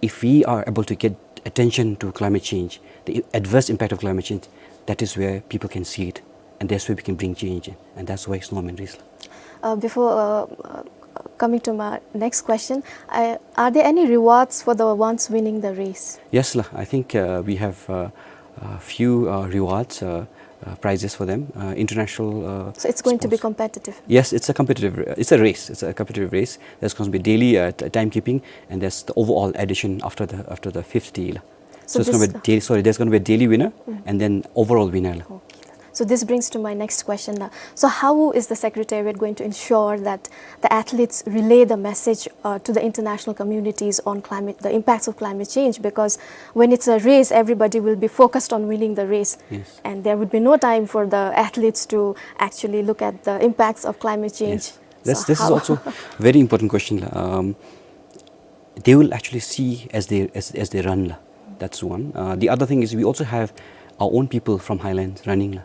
if we are able to get attention to climate change, the adverse impact of climate change, that is where people can see it. And that's where we can bring change in. And that's why it's no man race. Uh, before uh, uh, coming to my next question, I, are there any rewards for the ones winning the race? Yes, la. I think uh, we have uh, a few uh, rewards, uh, uh, prizes for them. Uh, international. Uh, so it's going sports. To be competitive. Yes, it's a competitive. It's a race. It's a competitive race. There's going to be daily uh, timekeeping, and there's the overall addition after the after the fifth day. So, so it's going to be daily, sorry, there's going to be a daily winner mm. And then overall winner. Okay. So this brings to my next question. So how is the Secretariat going to ensure that the athletes relay the message uh, to the international communities on climate, the impacts of climate change? Because when it's a race, everybody will be focused on winning the race. Yes. And there would be no time for the athletes to actually look at the impacts of climate change. Yes. This, so this how? Is also a very important question. Um, they will actually see as they, as, as they run. La. That's one. Uh, the other thing is we also have our own people from Highlands running. La.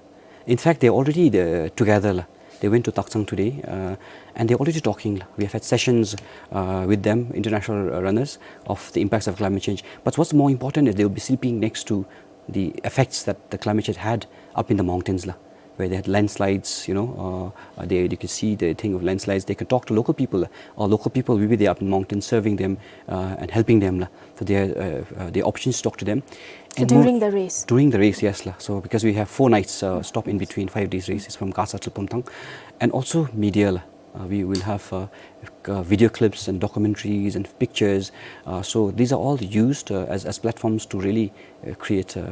In fact, they're already the, together. La. They went to Taksang today, uh, and they're already talking. La. We have had sessions uh, with them, international uh, runners, of the impacts of climate change. But what's more important is they will be sleeping next to the effects that the climate change had up in the mountains. La. Where they had landslides, you know, uh, uh, they, they could see the thing of landslides. They could talk to local people, or local people will be there up in mountains serving them uh, and helping them. La. So there are uh, uh, the options to talk to them. So and during more, the race? During the race, yes. La. So because we have four nights uh, stop in between, five days races from Gasa to Pumthang. And also media. La. Uh, we will have uh, uh, video clips and documentaries and pictures. Uh, so these are all used uh, as, as platforms to really uh, create uh, uh,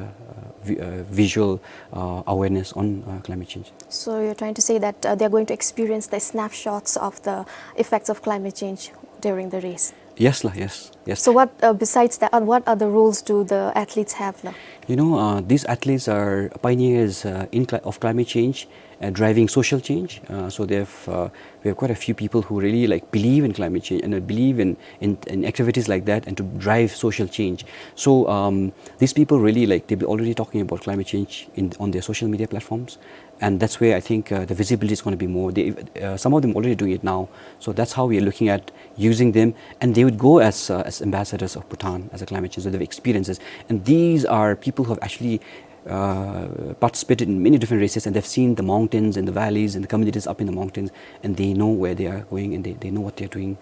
vi- uh, visual uh, awareness on uh, climate change. So you're trying to say that uh, they're going to experience the snapshots of the effects of climate change during the race? Yes, la, yes, yes. So what uh, besides that, uh, what other roles do the athletes have? La? You know, uh, these athletes are pioneers uh, in cli- of climate change, uh, driving social change. Uh, so they've uh, we have quite a few people who really like believe in climate change and uh, believe in, in, in activities like that and to drive social change. So um, these people really like they've been already talking about climate change in, on their social media platforms, and that's where I think uh, the visibility is going to be more. They, uh, some of them already doing it now, so that's how we are looking at using them, and they would go as uh, as ambassadors of Bhutan as a climate change. So they have experiences, and these are people who have actually uh, participated in many different races, and they've seen the mountains and the valleys and the communities up in the mountains, and they know where they are going and they, they know what they're doing.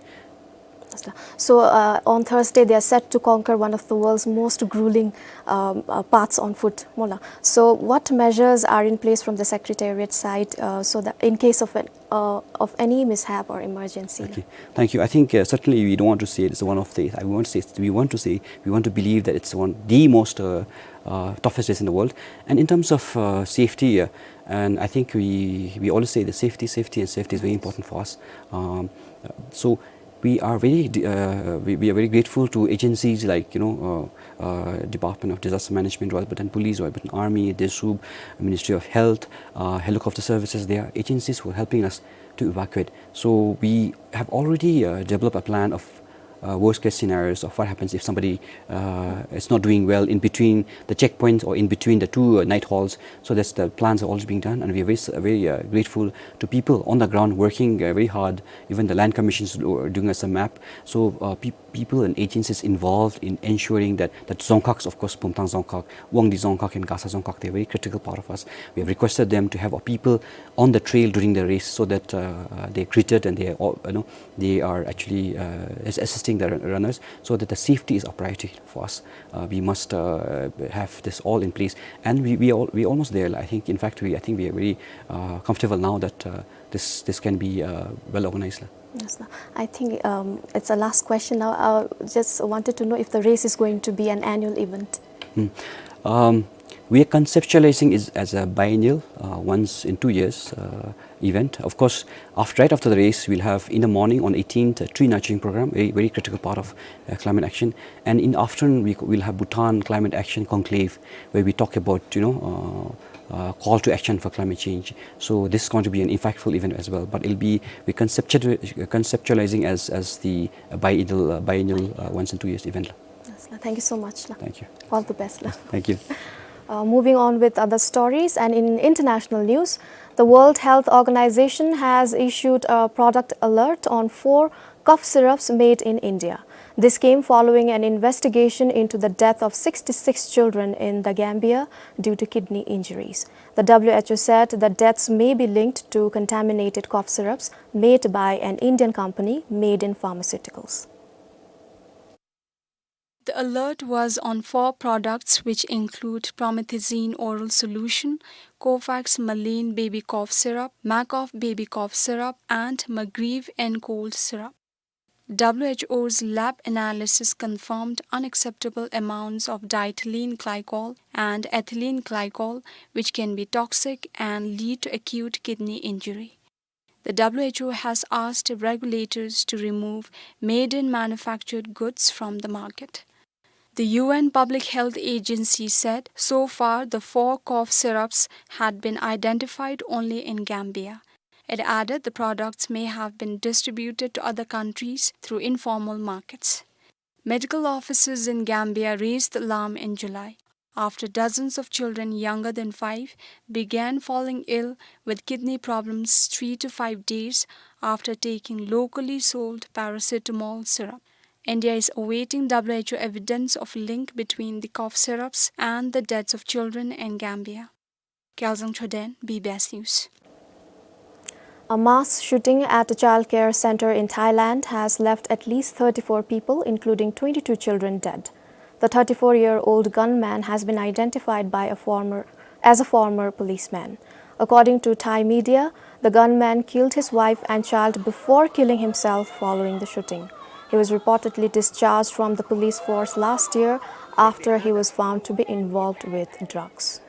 So uh, on Thursday, they are set to conquer one of the world's most grueling um, uh, paths on foot, mo la. So what measures are in place from the Secretariat side uh, so that in case of an uh, of any mishap or emergency? Okay, thank you. I think uh, certainly we don't want to say it's one of the. I want to say we want to say we want to believe that it's one the most uh, uh, toughest race in the world. And in terms of uh, safety, uh, and I think we we always say that safety, safety, and safety is very important for us. Um, uh, so we are very uh, we, we are very grateful to agencies like you know uh, uh, Department of Disaster Management, Royal Bhutan Police, Royal Bhutan Army, DESUB, Ministry of Health, uh, helicopter services. There are agencies who are helping us to evacuate. So we have already uh, developed a plan of uh, worst case scenarios of what happens if somebody uh, is not doing well in between the checkpoints or in between the two uh, night halts. So that's the plans are already being done, and we are very, very uh, grateful to people on the ground working uh, very hard. Even the land commissions are doing us a map. So uh, peop- people and agencies involved in ensuring that, that dzongkhag, of course, Pumthang dzongkhag, Wangdi dzongkhag, and Gasa dzongkhag, they're a very critical part of us. We have requested them to have our people on the trail during the race so that uh, uh, they're greeted and they are, all, you know, they are actually uh, assisting the runners so that the safety is a priority for us. Uh, we must uh, have this all in place, and we we all we almost there. I think, in fact, we I think we are very uh, comfortable now that uh, this this can be uh, well organized. Yes, sir. I think um, it's a last question now. I just wanted to know if the race is going to be an annual event. Hmm. Um, We are conceptualizing it as a biennial, uh, once in two years, uh, event. Of course, after, right after the race, we'll have in the morning on eighteenth, a tree nurturing program, a very critical part of, uh, climate action. And in afternoon, we, we'll have Bhutan Climate Action Conclave, where we talk about, you know, uh, uh, call to action for climate change. So this is going to be an impactful event as well. But it'll be, we're conceptual-, conceptualizing as, as the, uh, biennial, uh, biennial, uh, once in two years event. Yes, la. Thank you so much, la. Thank you. All the best, la. Thank you. Uh, moving on with other stories, and in international news, the World Health Organization has issued a product alert on four cough syrups made in India. This came following an investigation into the death of sixty-six children in the Gambia due to kidney injuries. The W H O said the deaths may be linked to contaminated cough syrups made by an Indian company, Made in Pharmaceuticals. The alert was on four products, which include promethazine oral solution, Cofax Maline baby cough syrup, Macof baby cough syrup, and Magriv N cold syrup. W H O's lab analysis confirmed unacceptable amounts of diethylene glycol and ethylene glycol, which can be toxic and lead to acute kidney injury. The W H O has asked regulators to remove Made in manufactured goods from the market. The U N Public Health Agency said so far the four cough syrups had been identified only in Gambia. It added the products may have been distributed to other countries through informal markets. Medical officers in Gambia raised alarm in July after dozens of children younger than five began falling ill with kidney problems three to five days after taking locally sold paracetamol syrup. India is awaiting W H O evidence of link between the cough syrups and the deaths of children in Gambia. Gyalzang Choden, B B S News. A mass shooting at a childcare center in Thailand has left at least thirty-four people, including twenty-two children, dead. The thirty-four-year-old gunman has been identified by a former, as a former policeman. According to Thai media, the gunman killed his wife and child before killing himself following the shooting. He was reportedly discharged from the police force last year after he was found to be involved with drugs.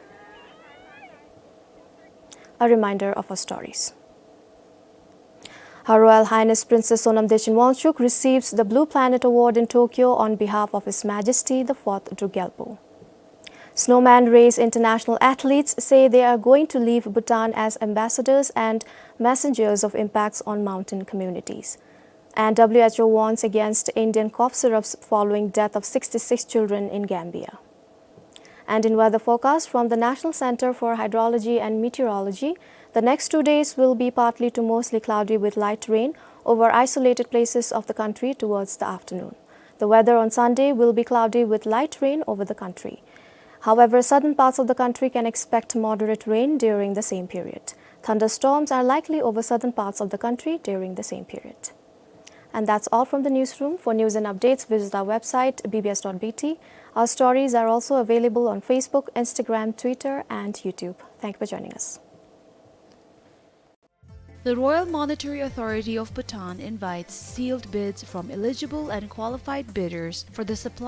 A reminder of our stories. Her Royal Highness Princess Sonam Dechen Wangchuck receives the Blue Planet Award in Tokyo on behalf of His Majesty the Fourth Druk Gyalpo. Snowman Race international athletes say they are going to leave Bhutan as ambassadors and messengers of impacts on mountain communities. And W H O warns against Indian cough syrups following death of sixty-six children in Gambia. And in weather forecast from the National Center for Hydrology and Meteorology, the next two days will be partly to mostly cloudy with light rain over isolated places of the country towards the afternoon. The weather on Sunday will be cloudy with light rain over the country. However, southern parts of the country can expect moderate rain during the same period. Thunderstorms are likely over southern parts of the country during the same period. And that's all from the newsroom. For news and updates, visit our website, B B S dot B T. Our stories are also available on Facebook, Instagram, Twitter, and YouTube. Thank you for joining us. The Royal Monetary Authority of Bhutan invites sealed bids from eligible and qualified bidders for the supply